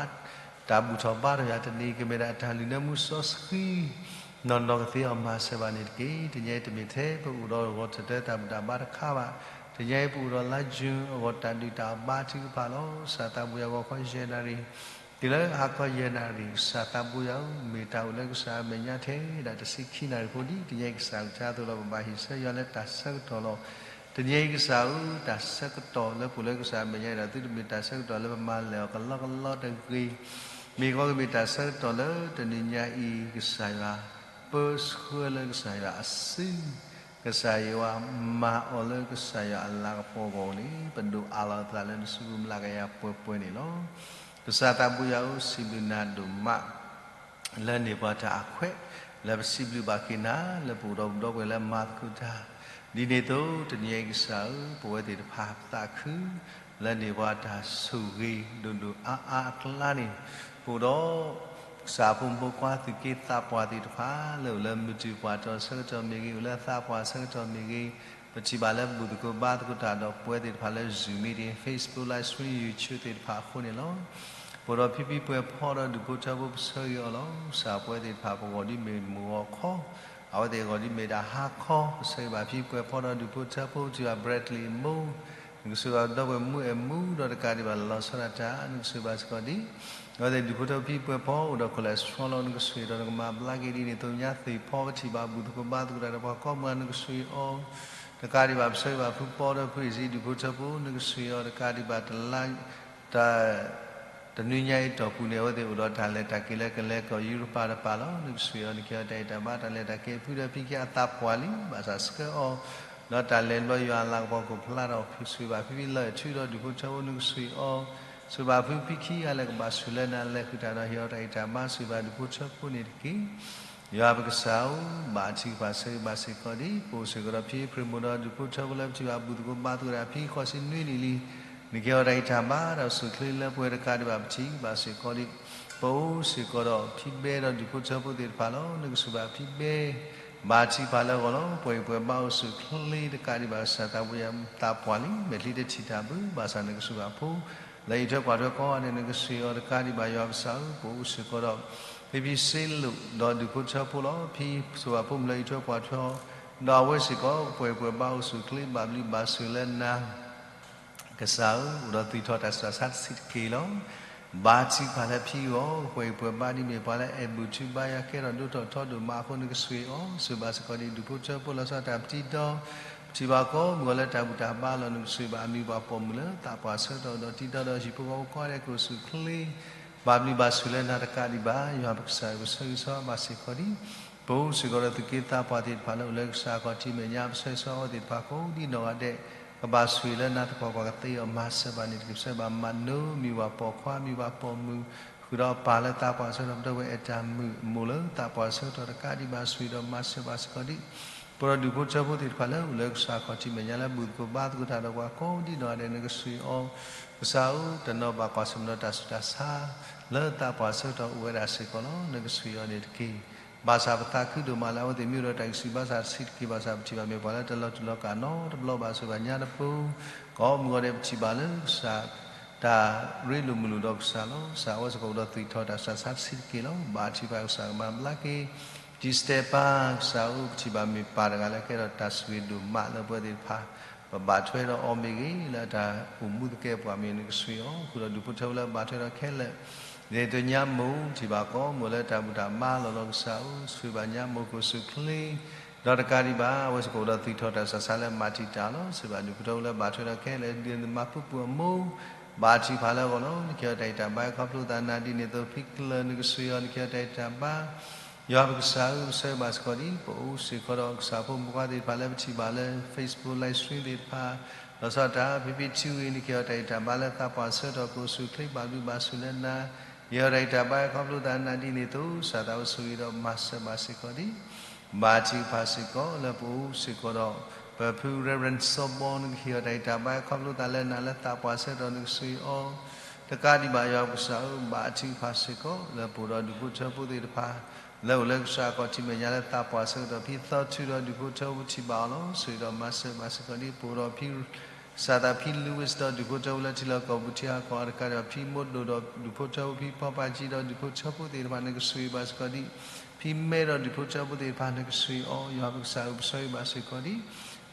တၢ်ဘူၣ်ထီၣ်ဘါထီၣ်ယွၤတနံၤ ကမ့ၢ်ဒၣ်တၢ်လုၢ်နၢမူစီဆှံ နီၢ်နီၢ်ကသ့အီၤမၤစၢၤဘၣ်န့ၣ်တက့ၢ်. တနံၤအံၤတမ့ၢ်ထဲပအိၣ်ဒီးဂီၤတၢ်တၢ်ဘူၣ်တၢ်ဘါတခါဘၣ်. တနံၤအံၤပအိၣ်ဒီးလါ June အဂီၢ်တၢ်ဒုးတၢ်အီၣ်ဘါထုကဖၣ်လီၤ. ကစၢ်သးဘိယွၤဂီၤခီယဲၢ်နၣ်ရံၣ် တုၤလၢဟါခီယဲၢ်နၣ်ရံၣ် ကစၢ်သးဘိယွၤဧၢ မ့ၢ်တၢ်အိၣ်လၢကစၢ်အမဲာ်ညါထဲဒၣ်တဆံခံနၣ်ရံၣ်ဖိဒ် တနံၤအံၤကစၢ်အကလုၢ်ကထါအသိးလီၤ ပဘၣ်ဟ့ၣ်ဆၢယွၤလၢတၢ်ဆၢကတီၢ်လီၤ. တနံၤအံၤကစၢ်ဧၢ တၢ်ဆၢကတီၢ်လၢပအိၣ်လၢကစၢ်အမဲာ်ညါဒီး သုတမ့ၢ်တၢ်ဆၢကတီၢ်လၢပမၤလဲၢ်အီၤကလီကလီတဂ့ၤ မ့ၢ်ကီကမ့ၢ်တၢ်ဆၢကတီၢ်လၢတနံၤညါအံၤ ကစၢ်ယွၤပၢဆှၢလၢကစၢ်ယွၤအစု ကစၢ်ယွၤမၤအီၤလၢကစၢ်ယွၤအလၤကပီၤအဂီၢ်န့ၣ် ပဒိးအးလီၤသးလၢနစုပူၤမျးကယၤပှဲၤပှဲၤန့ၣ်လီၤ. ကစၢ်သးဘိယွၤဧၢ စံးဘျုးနၤဒိၣ်မး လၢန့ၢ်ပှၤတၢ်အခွဲး လၢပစံးဘျုးဘၣ်က့ၤနၤ လၢပအိၣ်ဒီးပဒီပုၢ်ဝဲၢ်လၢမၤသကိးတၢ် ဒ်န့ၣ်အသိး တနံၤအံၤကစၢ်ဧၢ ပဝဲသ့ၣ်တဖၣ်ပသးခု လၢန့ၢ်ပှၤတၢ်ဆိၣ်ဂ့ၤဒိၣ်ဒိၣ်အါအါအကျါန့ၣ် ပအိၣ်ဒီး ကစၢ်ဖိမုၣ်ဖိခွါသုးက့သးပှၢ်သ့ၣ်တဖၣ် လၢအိၣ်လၢမုၢ်တူာ်ပှၢ်တီၤဆၢကတီၢ်မ့ၢ်ဂ့ၤ အိၣ်လၢသးပှၢ်ဆၢကတီၢ်မ့ၢ်ဂ့ၤ ပထံၣ်ဘၣ်လၢဘူၣ်သကိးဘါသကိးတၢ်ဒီးပဝဲသ့ၣ်တဖၣ်လၢ Zoom meeting, Facebook live stream, YouTube သ့ၣ်တဖၣ်အဃိန့ၣ်လီၤ. ပအိၣ်ဒီးဖံဖံပှဲၤဖီဒီးဒူၣ်ဖိထၢဖိပဆၢဂ့ၤအီၤလီၤ. ကစၢ်ပဝဲသ့ၣ်တဖၣ်ပဂီၢ်ဒ်မ့ၢ်မုၢ်ဂီၤခီ အဝဲသ့ၣ်အဂီၢ်ဒ်မ့ၢ်ဒၣ်ဟါခီ ပဆၢဂ့ၤဘၣ်ဖံပှဲၤဖီဒီးဒူၣ်ဖိထၢဖိ ပထံၣ်ဘၣ် Bradley အမိၢ် နကဆိၣ်ဂ့ၤဘၣ်ဒီပုၢ်ဝဲၢ်မုၣ်အဲၣ်မူဒီးတကးဒံးဘၣ်လီၤဆီဒၣ်တၢ် နကဆိၣ်ဂ့ၤဘၣ်စ့ၢ်ကီးဒ် အဝဲသ့ၣ်ဒူၣ်ဖိထၢဖိဖံပှဲၤဖီအိၣ်ဒီး cholesterol လီၤ နကဆိၣ်ဂ့ၤဒီးနကမၤဘျါက့ၤဒ်န့ၣ် သိညါသ့ၣ်ဖီပထံၣ်ဘၣ်ဘူၣ်သကိးဘါသကိးတၢ်ဒီးပှၤကိးမုၢ်ဂၤ နကဆိၣ်ဂ့ၤအီၤ တကးဒံးဘၣ် ပဆၢဂ့ၤဘၣ်ဖုပီဒီးဖုအ့ၣ်စံဒူၣ်ဖိထၢဖိ နကဆိၣ်ဂ့ၤအီၤ တကးဒံးဘၣ်တလါ တၢ် တနွံညါအံၤတီၢ်ပူၤန့ၣ် အဝဲသ့ၣ်အိၣ်ဒီးတၢ်လဲၤတၢ်က့ၤလၢကလဲၤကီၢ်ယူရပၤတပၤလီၤ. နကဆိၣ်ဂ့ၤအီၤ နကဟ့ၣ်အီၤတၢ်အဲၣ်တၢ်ဘါ တၢ်လဲၤတၢ်က့ၤဖုဒီးဖံခံအသးပှၢ်လံ ဘၣ်ဆၣ်ဆှၢအီၤ ဒီးတၢ်လဲၤလီၤယွၤအလၤကပီၤကဖျါထီၣ် ဆိၣ်ဂ့ၤဘၣ်ဖံဖံလၢအထူဒီးဒူၣ်ဖိထၢဖိ နကဆိၣ်ဂ့ၤအီၤ ဆိၣ်ဂ့ၤဘၣ်ဖုဖံခံဂၤလၢကဘၣ်ဆိၣ်လၢနၤလဲၤဃုာ်တၢ်ဒီးဟ့ၣ်အီၤတၢ်အဲၣ်တၢ်ဘါ ဆိၣ်ဂ့ၤဘၣ်ဒူၣ်ဖိထၢဖိန့ၣ်တက့ၢ်. ယွၤပကစၢ်ဧၢ, ဘါထုကဖၣ်ဆၢဂ့ၤဘၣ်စ့ၢ်ကီးဒ် ပအိၣ်စ့ၢ်ကီးဒီးဖံအ့ဖြ့ၣ်မိၢ်ဒီးဒူၣ်ဖိထၢဖိလၢပထံၣ်ဘၣ်ဘူၣ်သကိးဘါသကိးတၢ်ဖံဃိးဆံနွံနံၣ်လံ. နကဟ့ၣ်အီၤတၢ်ဂံၢ်တၢ်ဘါဒီးဆိၣ်ချ့လၢပှဲၤတကးဒံးဘၣ်ပထံၣ်ဘၣ်စ့ၢ်ကီးဒ် ပအိၣ်စ့ၢ်ကီးဒီးဖံဘဲဒီးဒူၣ်ဖိထၢဖိသ့ၣ်တဖၣ်လီၤ. နကဆိၣ်ဘၣ်ဖံဘဲ ဘါထုကဖၣ်လၢအဂီၢ်လီၤ. ပှၤအံၤပှဲၤဘါအိၣ်ဆူၣ်ချ့တကးဒံးဘၣ် ကစၢ်သးဘိယွၤသးပှၢ်လံ. မဲာ်ချံတထံၣ်တၢ်ဘၣ် ဘၣ်ဆၣ်နကဆိၣ်ဘၣ်ဖိ လၢအံးထွဲကွၢ်ထွဲကိးဂၤဒဲး နကဆိၣ်ဂ့ၤအီၤတကးဒံးဘၣ် ယွၤပကစၢ်ဧၢ, ပအိၣ်စ့ၢ်ကီးဒီး ဖံဖံစ့လိၣ်ဒီးဒူၣ်ဖိထၢဖိလီၤ. ဖံဆိၣ်ဘၣ်ဖိမုၣ်လၢအံးထွဲကွၢ်ထွဲ ဒီးအဝဲစ့ၢ်ကီး ပှၤအံၤပှဲၤဘါအိၣ်ဆူၣ်ချ့ဘၣ်ဘျုးဘၣ်ဆိၣ်လၢနၤ ကစၢ်ဧၢ, အိၣ်ဒီးသူၣ်ထီၣ်တၢ်ဆူးတၢ်ဆါတဆံးတက့ၢ်လီၤ. ဘါထုကဖၣ်လၢဖံအဂီၢ်, ပှၤအံၤပှဲၤဘါဒ်မ့ၢ်ပှၤလၢအဲၣ်ဘူၣ်ထုဘါယွၤကဲထီၣ်ဒိၣ်ထီၣ်ထီဒိၣ်မးအဃိ နကဆိၣ်ဂ့ၤအီၤ, ဆိၣ်ဘၣ်စ့ၢ်ကီးဒ်ဒူၣ်ဖိထၢဖိလီၤဆီတၢ်ပတံၤဒီး ပထံၣ်ဘၣ်ကိးမုၢ်ဂီၤလၢတၢ်ဘူၣ်တၢ်ဘါလီၤ. နကဆိၣ်ဂ့ၤဘၣ်အမံၤပှၤပိာ်မုၣ်လၢသးပှၢ်ဆၢကတီၢ်အိၣ်ဒီးတံၤဒီးဒီးဟံၣ်ဖိဃီဖိကိးဂၤဒဲးကအိၣ်ဆူၣ်ချ့ ဘၣ်ဘျုးဘၣ်ဆိၣ်လၢနၤတကးဒံးဘၣ်. ယွၤပကစၢ်ဧၢ, ပဆၢဂ့ၤဆၢဝါဘၣ်စ့ၢ်ကီးဒ် ပအိၣ်စ့ၢ်ကီးဒီးသူၣ်က့သးပှၢ်သ့ၣ်တဖၣ်လၢအိၣ်လၢကစၢ်အခီၣ်ထံးမဲာ်ညါ ပဆၢဂ့ၤဆၢဝါအဝဲသ့ၣ်တဖၣ်ကိးဒ်နီၢ်ဂၤဒဲး ကဘၣ်ဆိၣ်ဂ့ၤလၢနၤသပှၢ်ပှၢ်ကသ့အီၤ မၤစၢၤဘၣ်န့ၣ်တက့ၢ်. ပဆၢဘၣ်မၤနၢၤမံၤပှၤပိာ်ခွါ မံၤပှၤပိာ်မုၣ် ဃုာ်ဒီးပၢ်လၢသးပှၢ်ဆၢကတီၢ် ပဒီပုၢ်ဝဲၢ်အဲၣ်တၢ်မုၣ်မိၢ်လၢသးပှၢ်ဆၢကတီၢ်တကးဒံးဘၣ် ဆိၣ်ဂ့ၤဒီးမၤစၢၤဘၣ်စ့ၢ်ကီးဒ် ပဒီပုၢ်ဝဲၢ်ဒူၣ်ဖိထၢဖိသ့ၣ်တဖၣ်လၢအိၣ်လၢကစၢ်အခီၣ်ထံးမဲာ်ညါလၢဘူၣ်သကိးဘါသကိးတၢ်ဒီးပှၤကိးဒ်နီၢ်ဂၤဒဲး နကဆိၣ်ဂ့ၤအီၤ ကစၢ်ဧၢ, တနီၤဘၣ်ကွၢ်ဆၢၣ်မဲာ်ဒီးတၢ်ဆူးတၢ်ဆါ လၢသးပှၢ်ဆၢကတီၢ်အိၣ်ဝဲဒၣ်စ့ၢ်ကီးလီၤ. နကဆိၣ်ဂ့ၤအီၤန့ၣ်တက့ၢ်. ဘၣ်ဆၣ်ပသးခုဒိၣ်မးလၢအဝဲသ့ၣ်မ့ၢ်အိၣ်ဒီးတၢ်ဂံၢ်ဆူၣ်ဘါစၢ်တဆံးတက့ၢ် ဘၣ်ဆၣ်ပထံၣ်ဘၣ်မ့ၢ်ပှၤလၢတလီၤတူာ်လီၤကာ်နီတဘျီဘၣ်ဆိၣ်ဂ့ၤဘၣ်ညါတပူၤ ကိးမုၢ်ဂီၤဒဲးပထံၣ်ဘၣ်လၢကစၢ် တၢ်ရ့လိာ်မုာ်လိာ်ဒီးကစၢ်လီၤ. ကစၢ်အဝဲစ့ၢ်ကီးအိၣ်ဒီးသူၣ်ထီၣ်တၢ်ဆူးတၢ်ဆါတဆံးတက့ၢ်လီၤ. ဘါထုကဖၣ်ကစၢ်ကမၤဘျါက့ၤ တံၤစတဲပၤ ကစၢ်ဧၢ ပထံၣ်ဘၣ်မ့ၢ်ပၢ်တဂၤလၢကဲထီၣ်တၢ်ဆိၣ်ဂ့ၤဒိၣ်မးလၢပဝဲသ့ၣ်တဖၣ် ပဘၣ်ထွဲဒီးအီၤမ့ၢ်ဂ့ၤ လၢအတၢ်အိၣ်မူသကဲးပဝးမ့ၢ်ဂ့ၤ နကဆိၣ်ဂ့ၤအီၤ ဃုာ်ဒီးဒူၣ်ဖိထၢဖိလၢအဘၣ်ထွဲဒီးခဲလၢာ် ဒ်သိးညါမိၢ် ပထံၣ်ဘၣ်ကိးမုၢ်ဂီၤလၢတၢ်ဘူၣ်တၢ်ဘါလီၤလီၤ ကစၢ်ဧၢ ဆိၣ်ဂ့ၤဘၣ်ညါမိၢ်ကအိၣ်ဆူၣ်ချ့ ဒီးတကးဒံးဘၣ် အဝဲစ့ၢ်ကီးအိၣ်ဒီးသူၣ်ထီၣ်တၢ်ဆူးတၢ်ဆါလၢမၤတံာ်တာ်လီၤ. ဆိၣ်ဂ့ၤဘၣ်ဒူၣ်ဖိထၢဖိလၢအဘၣ်ထွဲဒီးခဲလၢာ် ဒ်သိးမၤပူၤပူၤအမိၢ် ဘါထုကဖၣ်လၢအဂီၢ်လီၤ. နကဟ့ၣ်အီၤတၢ်ဂံၢ်တၢ်ဘါ ခီဖျိသးနၤဒ်န့ၣ်အသိး ဖဲကျၢၤနကစၢ်ယွၤ နကဟ့ၣ်အီၤတၢ်ဂံၢ်တၢ်ဘါ ယွၤပကစၢ်ဧၢ ပဆၢဂ့ၤဘၣ်စ့ၢ်ကီးဒံး ပအိၣ်စ့ၢ်ကီးဒီးကစၢ်ဖိမုၣ်ဖိခွါသ့ၣ်တဖၣ်လၢပထံၣ်ဘၣ်လၢ Facebook live stream သ့ၣ်တဖၣ် လီၤဆီဒၣ်တၢ် ဖံဖံထံဝံၤ နကဟ့ၣ်အီၤတၢ်ဂံၢ်တၢ်ဘါလၢသးပှၢ်ဆၢကတီၢ် ကအိၣ်ဆူၣ်အိၣ်ချ့ဘၣ်ဘျုးဘၣ်ဆိၣ်လၢနၤ ယဟ့ၣ်အီၤတၢ်ဂံၢ်တၢ်ဘါ ခီဖျိသးနၤဒ်န့ၣ်အသိး စၢ်သးအိၣ်ဆိၣ်ဂ့ၤဒီးမၤစၢၤဘၣ်စ့ၢ်ကီးဒံး ဘါထုကဖၣ်စ့ၢ်ကီးလၢပအိၣ်စ့ၢ်ကီးဒီး ပဖု Reverend စီၤဘီ နကဟ့ၣ်အီၤတၢ်ဂံၢ်တၢ်ဘါ ခီဖျိသးလၢနၤလၢသးပှၢ်ဆၢကတီၢ်နကစၢ်ယွၤအီၤ တကးဒံးဘၣ် ယွၤပကစၢ်ဧၢ ဘါထုကဖၣ်စ့ၢ်ကီး လၢပအိၣ်ဒီးဒူၣ်ဖိထၢဖိသ့ၣ်တဖၣ် လၢအိၣ်လၢကစၢ်အခီၣ်ထံးမဲာ်ညါလၢသးပှၢ်ဆၢကတီၢ် ဖံသီထူဒီးဒူၣ်ဖိထၢဖိထံၣ်ဘၣ်အီၤလီၤ. ဆိၣ်ဂ့ၤဒီးမၤစၢၤဘၣ်စ့ၢ်ကီးဒံး ပအိၣ်ဒီးဖံ ကစၢ်သးဖံ Louis ဒီးဒူၣ်ဖိထၢဖိလၢထံလီၢ်ကီၢ်ပူၤထံဟးကီၢ်အတကးဒံးဘၣ် ဖံမိၢ်ဒိၣ်ဒီးဒူၣ်ဖိထၢဖိ ဖံဖီပာ်ကံဒီးဒူၣ်ဖိထၢဖိသ့ၣ်တဖၣ် နကဆိၣ်ဂ့ၤဘၣ်စ့ၢ်ကီးဒံး ဖံမဲဒီးဒူၣ်ဖိထၢဖိသ့ၣ်တဖၣ် နကဆိၣ်ဂ့ၤအီၤ ယွၤပကစၢ်ဧၢ ပဆၢဂ့ၤဘၣ်စ့ၢ်ကီးဒံး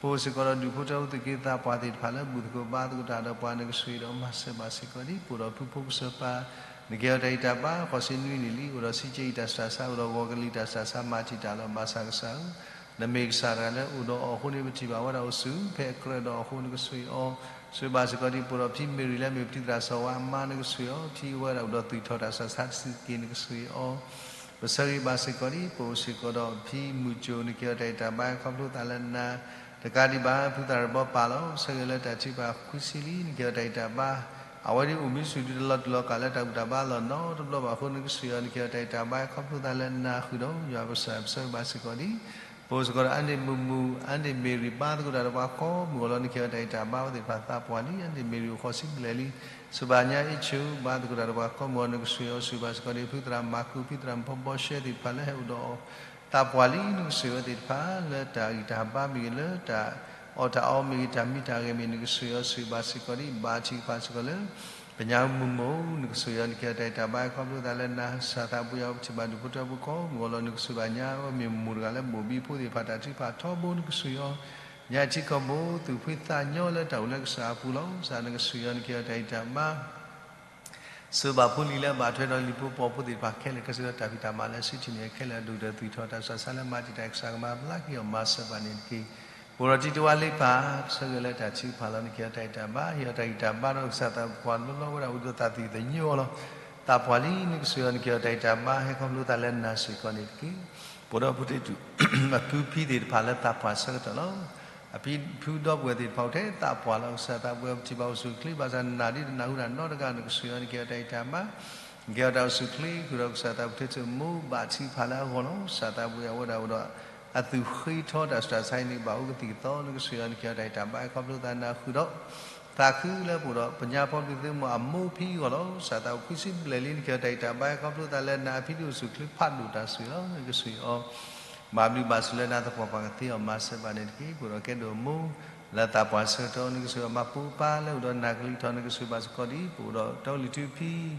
ပအိၣ်စ့ၢ်ကီးဒီးဒူၣ်ဖိထၢဖိသူၣ်က့သးပှၢ်သ့ၣ်တဖၣ်လၢဘူၣ်သကိးဘါသကိးတၢ်ဒီးပှၤ နကဆိၣ်ဂ့ၤဒီးမၤစၢၤဘၣ်စ့ၢ်ကီးဒံး ပအိၣ်ဒီးဖုဖိကစၢ်ပၢ် နကဟ့ၣ်အီၤတၢ်ဂံၢ်တၢ်ဘါ ဃိးဆံနွံနံၣ်လံ အိၣ်ဒီးဆံးက့အံၤတၢ်ဆူးတၢ်ဆါ အိၣ်ဒီးဂီၤကလံၤတၢ်ဆူးတၢ်ဆါ မၤတံာ်တာ်လီၤ ဘၣ်ဆၣ်ကစၢ်ဧၢ နမ့ၢ်ကစၢ်တဂၤလၢအိၣ်ဒီးအီၤအဃိန့ၣ် ပထံၣ်ဘၣ်ဝဲဒၣ်အိၣ်ဆူၣ် ဖဲအကြၢးဒီးအီၤအဃိ နကဆိၣ်ဂ့ၤအီၤ ဆိၣ်ဂ့ၤဘၣ်စ့ၢ်ကီးဒံး ပအိၣ်ဒီးဖံမ့ၢ်ရံၤလၢမ့ၢ်ပတံၤသရၣ်စီၤဝါအမါ နကဆိၣ်ဂ့ၤအီၤ ဖံအိၣ်ဝဲဒၣ်အိၣ်ဒီးသူၣ်ထီၣ်တၢ်ဆူးတၢ်ဆါတဆံးက့ နကဆိၣ်ဂ့ၤအီၤ ပဆၢဂ့ၤဘၣ်စ့ၢ်ကီးဒံး ပအိၣ်စ့ၢ်ကီးဒီးဖံမုၢ်ကၠိ နကဟ့ၣ်အီၤတၢ်ဂံၢ်တၢ်ဘါ ခီဖျိသးလၢနၤ တကးဒံးဘၣ် ဖုသရၣ်တဘီပၢ်လီၤ ပဆၢဂ့ၤလၢတၢ်ထုကဖၣ်ခွံဆံလံ နကဟ့ၣ်အီၤတၢ်ဂံၢ်တၢ်ဘါ အဝဲဒၣ်အိၣ်မူဆူၣ်ဒံးတလီၤတူာ်လီၤကာ်လၢတၢ်ဘူၣ်တၢ်ဘါလီၢ်နီတဘျီဘၣ်အဃိ နကဆိၣ်ဂ့ၤအီၤ နကဟ့ၣ်အီၤတၢ်ဂံၢ်တၢ်ဘါ ခီဖျိသးလၢနၤဃုာ်ဒီး ယွၤပကစၢ်ပဆၢဂ့ၤဘၣ်စ့ၢ်ကီးဒံး ပအိၣ်စ့ၢ်ကီးဒီး အါန့ၢ်မုၢ်မုၢ် အါန့ၢ်မ့ၢ်ရံၤဘါသကိးတၢ်ဒီးပှၤကိးမုၢ်ဂီၤလီၤ နကဟ့ၣ်အီၤတၢ်ဂံၢ်တၢ်ဘါ အဝဲသ့ၣ်တဖၣ်သးပှၢ်လံ အါန့ၢ်မ့ၢ်ရံၤအိၣ်ဃိးဆံဘျဲၣ်လံ စူၣ်ဘၣ်ညါအ့ၣ်ဆူၣ် ဘါသကိးတၢ်ဒီးပှၤကိးမုၢ်ဂီၤ နကဆိၣ်ဂ့ၤအီၤ ဆိၣ်ဂ့ၤဘၣ်စ့ၢ်ကီးဒံး ဖုသရၣ်မၤကူ ဖုသရၣ်မုၣ်ဖီဘီရှဲသ့ၣ်တဖၣ်လၢဟဲအိၣ်ဒီးအီၤ သးပှၢ်လံ နကဆိၣ်ဂ့ၤအဝဲသ့ၣ်တဖၣ် လၢတၢ်ဂံၢ်တၢ်ဘါမ့ၢ်ဂ့ၤ လၢတၢ်အီၣ်တၢ်အီမ့ၢ်ဂ့ၤ တၢ်မံတၢ်ဂဲၤမ့ၢ် နကဆိၣ်ဂ့ၤအီၤ ဆိၣ်ဂ့ၤဘၣ်စ့ၢ်ကီးဒံး ဘါထုကဖၣ်စ့ၢ်ကီးလၢ ပညါမုၢ်မိၢ် နကဆိၣ်ဂ့ၤအီၤ နကဟ့ၣ်အီၤတၢ်ဂံၢ်တၢ်ဘါ ခီဖျိသးလၢနၤ စၢ်သးပှ့ၤအီၤ ပထံၣ်ဘၣ်ဒူၣ်ဖိထၢဖိကိးမုၢ်ဂီၤလီၤ နကဆိၣ်ဘၣ်ညါအဝဲမ့ၢ်မိၢ်တဂၤလၢဘိၣ်ဘံဖိသ့ၣ်တဖၣ် တၢ်ထုကဖၣ်ထီဘိ နကဆိၣ်ဂ့ၤအီၤ ညါထံကီၢ်ဘိ သူၣ်ဖှံသးညီလၢတၢ်အိၣ်လၢကစၢ်အပူၤလီၤ စၢ်နကဆိၣ်ဂ့ၤအီၤ နကဟ့ၣ်အီၤတၢ်ဂံၢ်တၢ်ဘါ ဆိၣ်ဘၣ်ဖိလံၤလၢအဘၣ်ထွဲဒီးလံာ်ဖိပိာ်ဖိသ့ၣ်တဖၣ်ခဲလၢာ် ကဲစ့ၢ်ကီးတၢ်ဖံးတၢ်မၤလၢအဆံးထံၣ်န့ၣ် ခဲလၢာ်အဒိၣ်ကတၢၢ် သူၣ်ထီၣ်တၢ်ဆူးတၢ်ဆါလၢမၤတံာ်တာ် ကစၢ်ကမၤဘျါက့ၤအီၤ မၤစၢၤဘၣ်န့ၣ်တက့ၢ်. ပအိၣ်ဒီးတံၤတဝါလ့ပၢ် ပဆၢဂ့ၤလၢတၢ်ထုကဖၣ်လီၤ နကဟ့ၣ်အီၤတၢ်ဂံၢ်တၢ်ဘါ ဟ့ၣ်အီၤတၢ်ဂံၢ်တၢ်ဘါဒီး ကစၢ်သးပှၢ်လီၤလီၤဝဲဒၣ် အိၣ်ဒီးသးသယုၢ်သညိအီၤလီၤ. သးပှၢ်လံ နကဆိၣ်ဂ့ၤအီၤ နကဟ့ၣ်အီၤတၢ်ဂံၢ်တၢ်ဘါ ဟဲခီဖျိသးလၢနၤစ့ၢ်ကီးန့ၣ်တက့ၢ်. ပအိၣ်ဒီးဖိသ့ၣ်တုၤ အဖုဖံသ့ၣ်တဖၣ်လၢသးပှၢ်ဆၢကတီၢ်လီၤ. အဖံဖုဒီပုၢ်ဝဲၢ်သ့ၣ်တဖၣ်အိၣ်ထဲသးပှၢ်လီၤ. ကစၢ်သးပှ့ၤအီၤ ပထံၣ်ဘၣ်အိၣ်ဆူၣ်အိၣ်ချ့ ဘၣ်ဆၣ်နၢ်ဒ်တနၢ်ဟူတၢ်နီတဂၤ နကဆိၣ်ဂ့ၤအီၤ နကဟ့ၣ်အီၤတၢ်ဂံၢ်တၢ်ဘါ နကဟ့ၣ်အီၤတၢ်အိၣ်ဆူၣ်အိၣ်ချ့ ဃုာ်ဒီးကစၢ်သးပှၢ် ပထံၣ်ဆိမိၣ် ဘါထုကဖၣ်လၢအဂီၢ်လီၤ. ကစၢ်သးပှ့ၤအဝဲဒၣ်အိၣ်ဒီး အသူၣ်ဃ့ထီတၢ်ဆူးတၢ်ဆါအံၤန့ၣ် ဘၣ်အိၣ်ကသံၣ်ကသီ နကဆိၣ်ဂ့ၤအီၤ နကဟ့ၣ်အီၤတၢ်ဂံၢ်တၢ်ဘါ ခီဖျိသးနၤဃုာ်ဒီး သးခုလၢပအိၣ်ဒီး ပညါဖီဒုးသ့ၣ်မီၤအမိၢ်ဖံအဂီၢ်လီၤ. ကစၢ်သးအိၣ်ခွံဆံဘျဲၣ်လံ နကဟ့ၣ်အီၤတၢ်ဂံၢ်တၢ်ဘါ ခီဖျိသးလၢနၤ အဖံဒုးအိၣ်ဆူၣ်အိၣ်ချ့ဖးဒိၣ်တၢ်ဆိၣ်ဂ့ၤလီၤ. နကဆိၣ်ဂ့ၤအီၤ ဘၣ်ဘျုးဘၣ်ဆိၣ်လၢနၤ သပှၢ်ပှၢ်ကသ့အီၤ မၤစၢၤဘၣ်န့ၣ်တက့ၢ်. ပအိၣ်ဒီးကဲဒိၣ်မိၢ် လၢသးပှၢ်ဆၢကတီၢ် နကဆိၣ်ဂ့ၤအီၤ မၤပူၤပၢ်လၢအိၣ်ဒီးနၢ်ကလံၤထီၣ် နကဆိၣ်ဂ့ၤဘၣ်စ့ၢ်ကီးဒံး ပအိၣ်ဒီးတီလံၤထူဖံ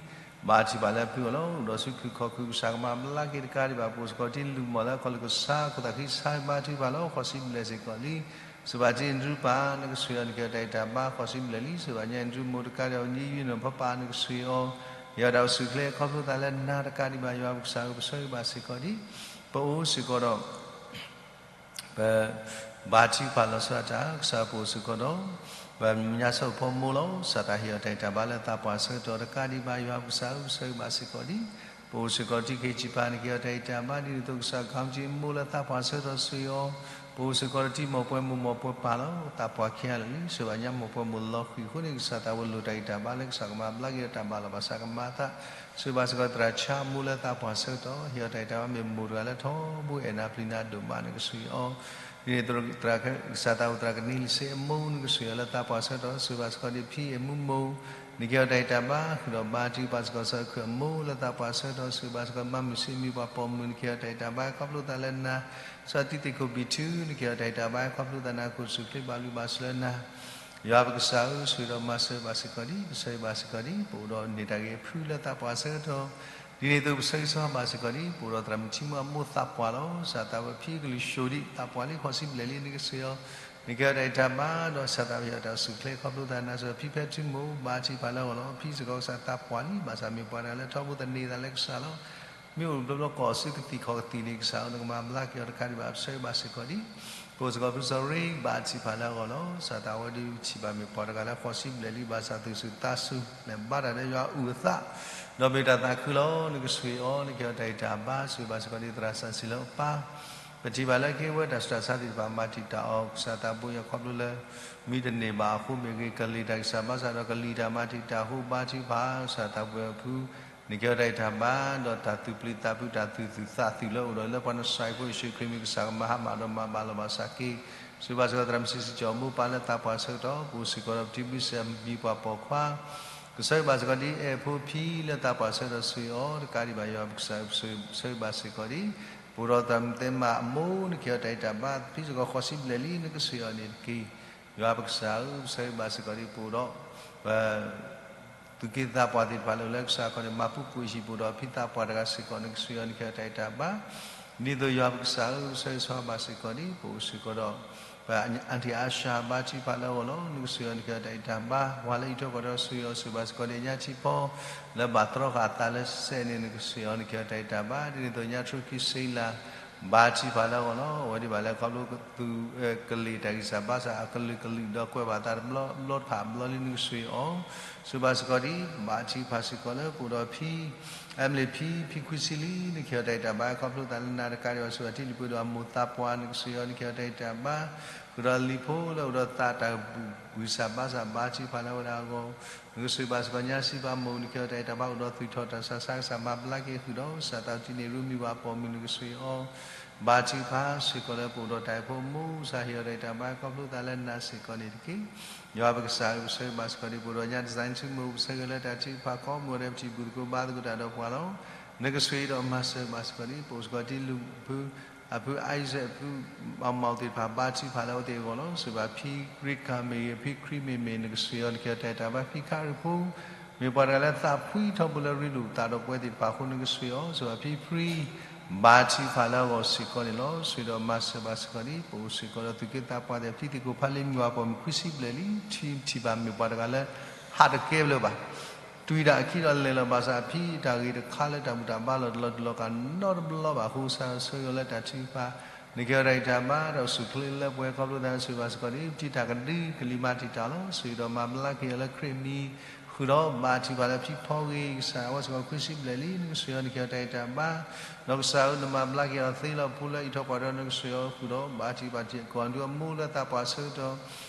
ဘၣ်ထံၣ်ဘၣ်လၢဖုအီၤလီၤ. အိၣ်ဒီးဆူခုၣ်ခီၣ်ခုၣ် ကစၢ်ကမၤဘျါက့ၤတကးဒံးဘၣ် ပအိၣ်စ့ၢ်ကီးတံၤလုၢ်မီၢ်လၢအခီၣ်လၢကစၢ် ခိၣ်သးခံဆါဘါထုကဖၣ်လီၤ ဃိးဆံဘျဲၣ်စ့ၢ်ကီးလံ. ဆိၣ်ဘၣ်တံၤအ့ၣ်ဒရူပၢ် နကဆိၣ်ဂ့ၤအီၤ နကဟ့ၣ်အီၤတၢ်ဂံၢ်တၢ်ဘါ ဃိးဆံဘျဲၣ်လံ. ဆိၣ်ဘၣ်ညါအ့ၣ်ဒရူမိၢ်တကးဒံး အီၤညါယွံၢ်နီၢ်ဖီပၢ် နကဆိၣ်ဂ့ၤအီၤ ဟ့ၣ်အီၤတၢ်အိၣ်ဆူၣ်အိၣ်ချ့ ခီဖျိသးလၢနၤတကးဒံးဘၣ် ယွၤပကစၢ်ဧၢ ပဆၢဂ့ၤဘၣ်စ့ၢ်ကီးဒံး ပအိၣ်စ့ၢ်ကီးဒီး ပဘါထုကဖၣ်လီၤဆီဒၣ်တၢ် ကစၢ်ပအိၣ်စ့ၢ်ကီးဒီး ပညါစၢဖီမိၢ်လီၤ. ကစၢ်သးဟ့ၣ်အီၤတၢ်ဂံၢ်တၢ်ဘါလၢသးပှၢ်ဆၢကတီၢ်တကးဒံးဘၣ် ယွၤပကစၢ်ဧၢ ပဆၢဂ့ၤဘၣ်စ့ၢ်ကီးဒံး ပအိၣ်စ့ၢ်ကီးတံၤခ့စံးပၤ နကဟ့ၣ်အီၤတၢ်ဂံၢ်တၢ်ဘါ ဒ်န့ၣ်အသိး ကစၢ်ကီၤတံၤအမိၢ်လၢသးပှၢ်ဆၢကတီၢ်ဆိၣ်ဂ့ၤအီၤ ပအိၣ်စ့ၢ်ကီးတံၤမီၢ်ပှဲၤမိၢ်မီၢ်ပှဲၤပၢ်လီၤ. သးပှၢ်ခံဂၤလၢာ်လံ ဆိၣ်ဘၣ်ညါမိၢ်ပှဲၤမိၢ်လီၤဃံၤအဃိန့ၣ် ကစၢ်သးဝဲလိၣ်တၢ်ဂံၢ်တၢ်ဘါလၢကစၢ်ကမၤဘျါက့ၤဒီးတၢ်ဘၣ်လီၤဘၣ်စးကမၤအသး ဆိၣ်ဂ့ၤဘၣ်စ့ၢ်ကီးသရၣ်ဆါအမိၢ်လၢသးပှၢ်ဆၢကတီၢ် ဟ့ၣ်အီၤတၢ်ဂံၢ်တၢ်ဘါ မ့ၢ်မိၢ်တဂၤလၢထီဘိအဲၣ်နၤပျံၤနၤဒိၣ်မး နကဆိၣ်ဂ့ၤအီၤ ဒ်န့ၣ်အသိး ကစၢ်သးအိၣ်သရၣ်ကနံလံၤစ့အမိၢ် နကဆိၣ်ဂ့ၤအီၤလၢသးပှၢ်ဆၢကတီၢ် ဆိၣ်ဂ့ၤဘၣ်စ့ၢ်ကီးဒံးဖံအဲၣ်မူမိၢ် နကဟ့ၣ်အီၤတၢ်ဂံၢ်တၢ်ဘါ ဃုာ်ဒီးဘါထုကဖၣ်စ့ၢ်ကီးစီၤခုၣ်အမိၢ်လၢသးပှၢ်ဆၢကတီၢ် ဆိၣ်ဂ့ၤဘၣ်စ့ၢ်ကီး မါမုၢ်စ့မံၤပှၤပိာ်မုၣ် နကဟ့ၣ်အီၤတၢ်ဂံၢ်တၢ်ဘါ ခီဖျိသးလၢနၤ စီၤတံၤသ့ၣ်ခိၣ်ဘံၣ်ထု နကဟ့ၣ်အီၤတၢ်ဂံၢ်တၢ်ဘါ ခီဖျိသးနၤ ကအိၣ်ဆူၣ်အိၣ်ချ့ဘၣ်ဘျုးဘၣ်ဆိၣ်လၢနၤ ယွၤပကစၢ်ဧၢ ဆိၣ်ဂ့ၤဒီးမၤစၢၤဘၣ်စ့ၢ်ကီးဒံး ပဆၢဂ့ၤဘၣ်စ့ၢ်ကီးဒံး ပအိၣ်ဒီးန့ၢ်တၢ်ဂ့ၤအဖုလၢသးပှၢ်ဆၢကတီၢ် ဒ်န့ၣ်အသိး ပဆၢဂ့ၤဆၢဝါဘၣ်စ့ၢ်ကီးဒံး ပအိၣ်ဒီးသရၣ်မုၣ်ထံမူအမိၢ်သးပှၢ်လီၤ. ကစၢ်သးဝဲဖံကလုာ်ၡိၣ်ဒံး သးပှၢ်လံ ဃိးဆံဘျဲၣ်လံ နကဆိၣ်ဂ့ၤအီၤ နကဟ့ၣ်အီၤတၢ်ဂံၢ်တၢ်ဘါ ဒီးကစၢ်သးဝဲဟ့ၣ်အီၤတၢ်အိၣ်ဆူၣ်အိၣ်ချ့ ခီဖျိသးနၤ စီၤဖံဖဲထူမိၢ် ဘါထုကဖၣ်လၢအဂီၢ်လီၤ. ဖံစ့ၢ်ကီးကစၢ်သးပှၢ်လံ ဘၣ်ဆၣ်မ့ၢ်ပှၤတဂၤလၢထီဘိသန့ၤသးလၢကစၢ်လီၤ. မ့ၢ်အိၣ်တဘျီဘျီကိးအီၤဆူကသံၣ်ခီၣ်ကသံၣ်န့ၣ် ကစၢ်ဧၢ နကမၤဘျါက့ၤအီၤတကးဒံးဘၣ် ပဆၢဂ့ၤဘၣ်စ့ၢ်ကီးဒံး ကိးစ့ၢ်ကီးဖုစီၤရ့ ဘါထုကဖၣ်လၢအဂီၢ်လီၤ. ကစၢ်သးဝဲဒၣ်ထံၣ်ဘၣ်မ့ၢ်ပှၤတဂၤလၢဃိးဆံဘျဲၣ်လံ ဘၣ်ဆၣ်သူၣ်ဆူၣ်သးဆူၣ် လဲၤဘါတၢ်လၢယွၤအုၣ်အသး, ဒီးမ့ၢ်တၢ်သးခုလီၤ. နကဆှၢအီၤ နကဟ့ၣ်အီၤတၢ်ဂံၢ်တၢ်ဘါ ဆိၣ်ဂ့ၤဘၣ်စ့ၢ်ကီးဒ်သရၣ်စီဆှံလၢအပၢ် ပထံၣ်ဘၣ်လၢက့ၤဝဲတၢ်ဆူးတၢ်ဆါသ့ၣ်တဖၣ် မၤတံာ်တာ်အီၤ ကစၢ်သးဘိယွၤခီဖျိလၢ မ့ၢ်တန့ၢ်ဘၣ်အဃိမ့ၢ်ဂ့ၤ ကလံၤတၢ်ဂံၢ်စၢ်ဘါစၢ်ဒီးကလံၤတၢ်မၤတံာ်တာ်အဃိ ဘါထုကဖၣ် ကစၢ်သးဘိယွၤအဖု နကဟ့ၣ်အီၤတၢ်ဂံၢ်တၢ်ဘါ ဒီးတၢ်သူၣ်ပျံၤသးဖုး တၢ်သူၣ်သူၣ်သးသူၣ်လၢအအိၣ်ဒီးလၢပှၤနစၤရ့းဖိယ့ၣ်ၡူးခရံာ်မံၤ ကစၢ်ကမၤဟါမၢ်ဒီးမၤဘၣ်လီၤဘၣ်စ့ၢ်ကီး ဆိၣ်ဂ့ၤဘၣ်စ့ၢ်ကီးသရၣ်မုၣ်ဆံးစံကၠီၤ မိၢ်ပၢ်လၢသးပှၢ်ဆၢကတီၢ် ပအိၣ်စ့ၢ်ကီးဒီးပထံပကစၢ်မံၤပှၤပိာ်ခွါ ကဆၢဂ့ၤဘၣ်စ့ၢ်ကီးဒ်အဲၣ်ဖိဖံလၢသးပှၢ်ဆၢကတီၢ် ဆိၣ်ဂ့ၤအီၤ တကးဒံးဘၣ်ယွၤပကစၢ်ဧၢ ပဆၢဂ့ၤဘၣ်စ့ၢ်ကီးဒ် ပအိၣ်ဒီးသရၣ်မုၣ်သဲမၤအမိၢ် နကဟ့ၣ်အီၤတၢ်ဂံၢ်တၢ်ဘါ ဖံစ့ၢ်ကီးဃိးဆံဘျဲၣ်လံ နကဆှၢအီၤန့ၣ်တက့ၢ်. ယွၤပကစၢ်ဧၢ ပဆၢဂ့ၤဘၣ်စ့ၢ်ကီးဒ်ပအိၣ်ဒီး ပ သူၣ်က့သးပှၢ်သ့ၣ်တဖၣ်လၢအိၣ်လၢကစၢ်အခီၣ်န့ၣ် မၤပူၤကွံာ်ဟံၣ်ပအိၣ်ဒီးဖံသးပှၢ်တဂၤစ့ၢ်ကီး နကဆှၢအီၤ နကဟ့ၣ်အီၤတၢ်ဂံၢ်တၢ်ဘါ ဒ်သိးယွၤပကစၢ်ဧၢ ပဆၢဂ့ၤဆိၣ်ဂ့ၤဘၣ်စ့ၢ်ကီးဒ် ပအိၣ်စ့ၢ်ကီးဒီး ပ aunty Asha ဘါထုကဖၣ်လၢအဂီၢ်လီၤ. နကဆှၢအီၤ နကဟ့ၣ်အီၤတၢ်ဂံၢ်တၢ်ဘါ ပှၤလၢအံးထွဲကွၢ်ထွဲ ဆိၣ်ဂ့ၤအီၤ ဆိၣ်ဂ့ၤဘၣ်စ့ၢ်ကီးဒ်အညါထံဖီ လၢဘၣ်တြီဃာ်အသးလၢစဲးန့ၣ် နကဆှၢအီၤ နကဟ့ၣ်အီၤတၢ်ဂံၢ်တၢ်ဘါ ဒ်န့ၣ်အသိးညါထူခံစ့လး ဘါထုကဖၣ်လၢအဂီၢ်လီၤ. အဝဲဒၣ်ဘၣ်လၢခီဖျိသူၣ် ကလံၤတၢ်ဂံၢ်စၢ်ဘါစၢ်အကလုာ်ကလုာ် ဒီးကွဲးဘၣ်သးတဘျီဘျီတဖၣ်အဘျီလံ နကဆှၢအီၤ ဆိၣ်ဂ့ၤဘၣ်စ့ၢ်ကီးဒ် ဘါထုကဖၣ်စ့ၢ်ကီးလၢပအိၣ်ဒီးဖံ Emily ဖံ ဖံခွံဆံလံ နကဟ့ၣ်အီၤတၢ်ဂံၢ်တၢ်ဘါ ခီဖျိသးလၢနၤတကးဒံးဘၣ် ဆိၣ်ဂ့ၤဘၣ်ထံလုၢ်ပှ့ၤဒိၣ်အမိၢ်သးပှၢ် နကဆှၢအီၤ နကဟ့ၣ်အီၤတၢ်ဂံၢ်တၢ်ဘါ ဃုာ်ဒီးလံၤဖိလၢအိၣ်ဒီးသးတၢ်ဂံၢ်စၢ်ဘါစၢ် ဘါထုကဖၣ်လၢအဝဲဒၣ်အဂီၢ် နကဆိၣ်ဂ့ၤဘၣ်စ့ၢ်ကီးညါစံးပာ်မိၢ် နကဟ့ၣ်အီၤတၢ်ဂံၢ်တၢ်ဘါ အိၣ်ဒီးသွံၣ်ထီၣ်တၢ်ဆူးတၢ်ဆါ ကစၢ်မၤဘျါက့ၤဃုာ်ဒီး ကစၢ်သးတံၢ်န့ၣ် ရူမံၤဘၣ်ပိာ်မုၣ် နကဆိၣ်ဂ့ၤအီၤ ဘါထုကဖၣ်စ့ၢ်ကီးလၢပအိၣ်ဒီးတၢ်အဲၣ်ဖိအမိၢ် ကစၢ်ဟ့ၣ်အီၤတၢ်ဂံၢ်တၢ်ဘါ ခီဖျိသးလၢနၤစ့ၢ်ကီးန့ၣ်တက့ၢ်. ယွၤပကစၢ်ဧၢ ပဆၢဂ့ၤဘၣ်စ့ၢ်ကီးဒ် ပအိၣ်ဒီးညါ design ထူမိၢ် ပဆၢဂ့ၤလၢတၢ်ထုကဖၣ်ကိးမုၢ်ဂီၤဒဲး ပထံၣ်ဘူၣ်သကိးဘါသကိးတၢ်ဒီးပှၤလီၤ. နကဆိၣ်ဂ့ၤဒီးမၤစၢၤဘၣ်စ့ၢ်ကီးဒ် ပအိၣ်စ့ၢ်ကီးဒ်လူၢ်ဖု အဖု Isaac အဖု အမီၢ်သ့ၣ်တဖၣ် ဘါထုကဖၣ်လၢအဝဲသ့ၣ်အဂီၢ်လီၤ. ဆိၣ်ဂ့ၤဘၣ်ဖံရံကၤမ့ၢ်ဂ့ၤ ဖံခရံမ့ၢ်မ့ၢ် နကဆိၣ်ဂ့ၤအီၤ နကဟ့ၣ်အီၤတၢ်ဂံၢ်တၢ်ဘါ ဖံခရံဖိ မ့ၢ်ပှၤတဂၤလၢသးဖှံထီဘိလၢရ့လိာ်သးဒီးပဝဲသ့ၣ်တဖၣ်အဃိ နကဆိၣ်ဂ့ၤအီၤ ဆိၣ်ဂ့ၤဘၣ်ဖံဖှံ ဘါထုကဖၣ်လၢအဂီၢ်စ့ၢ်ကီးန့ၣ်လီၤ. ဆိၣ်ဂ့ၤဒီးမၤစၢၤဘၣ်စ့ၢ်ကီးဒ် ပအိၣ်စ့ၢ်ကီးဒီးသူၣ်က့သးပှၢ်သ့ၣ် ဖံသ့ၣ်ကိးဖးလံ မ့ၢ်ပှၤပိာ်မုၣ်ခွံဆံဘျဲၣ်လံ ထံထံၣ်ဘၣ်မ့ၢ်ပှၤတဂၤလၢ ဟးတကဲဘျုးဘၣ် တွံၢ်ဒၣ်အခံဒီးလဲၤလီၤဘၣ်ဆၣ် အဖံအတၢ်ဂ့ၤတခါလၢတၢ်ဘူၣ်တၢ်ဘါလီၤတလီၤတလီၤကးနီတဘျီဘၣ်အဃိ ကစၢ်ဆိၣ်ဂ့ၤအီၤလၢတၢ်ထုကဖၣ် နကဟ့ၣ်အီၤတၢ်ဂံၢ်တၢ်ဘါ ဒီးအိၣ်ဆူၣ်အိၣ်ချ့လၢပှဲၤ ခီဖျိသး ဆိၣ်ဂ့ၤဘၣ်စ့ၢ်ကီးဒ် ပထံၣ်တၢ်ကဒု ကလံၤမၤတံာ်တာ်လီၤ. ဆိၣ်ဂ့ၤဒီးမၤဘျါက့ၤအီၤလၢခရံာ်အမံၤ ဃုာ်ဒီးဘါထုကဖၣ်လၢဖံဖီဂ့ၤ ကစၢ်အဝဲစ့ၢ်ကီးခွံဆံဘျဲၣ်လံ နကဆိၣ်ဂ့ၤအီၤ နကဟ့ၣ်အီၤတၢ်ဂံၢ်တၢ်ဘါ ဒီးကစၢ်ဧၢ နမၤဘျါက့ၤအီၤသ့လီၤဖိလၢအံးထွဲကွၢ်ထွဲ နကဆိၣ်ဂ့ၤအီၤဃုာ်ဒီး ဘါထုကဖၣ်ထံကီၢ်ဒုအမိၢ်လၢသးပှၢ်ဆၢကတီၢ်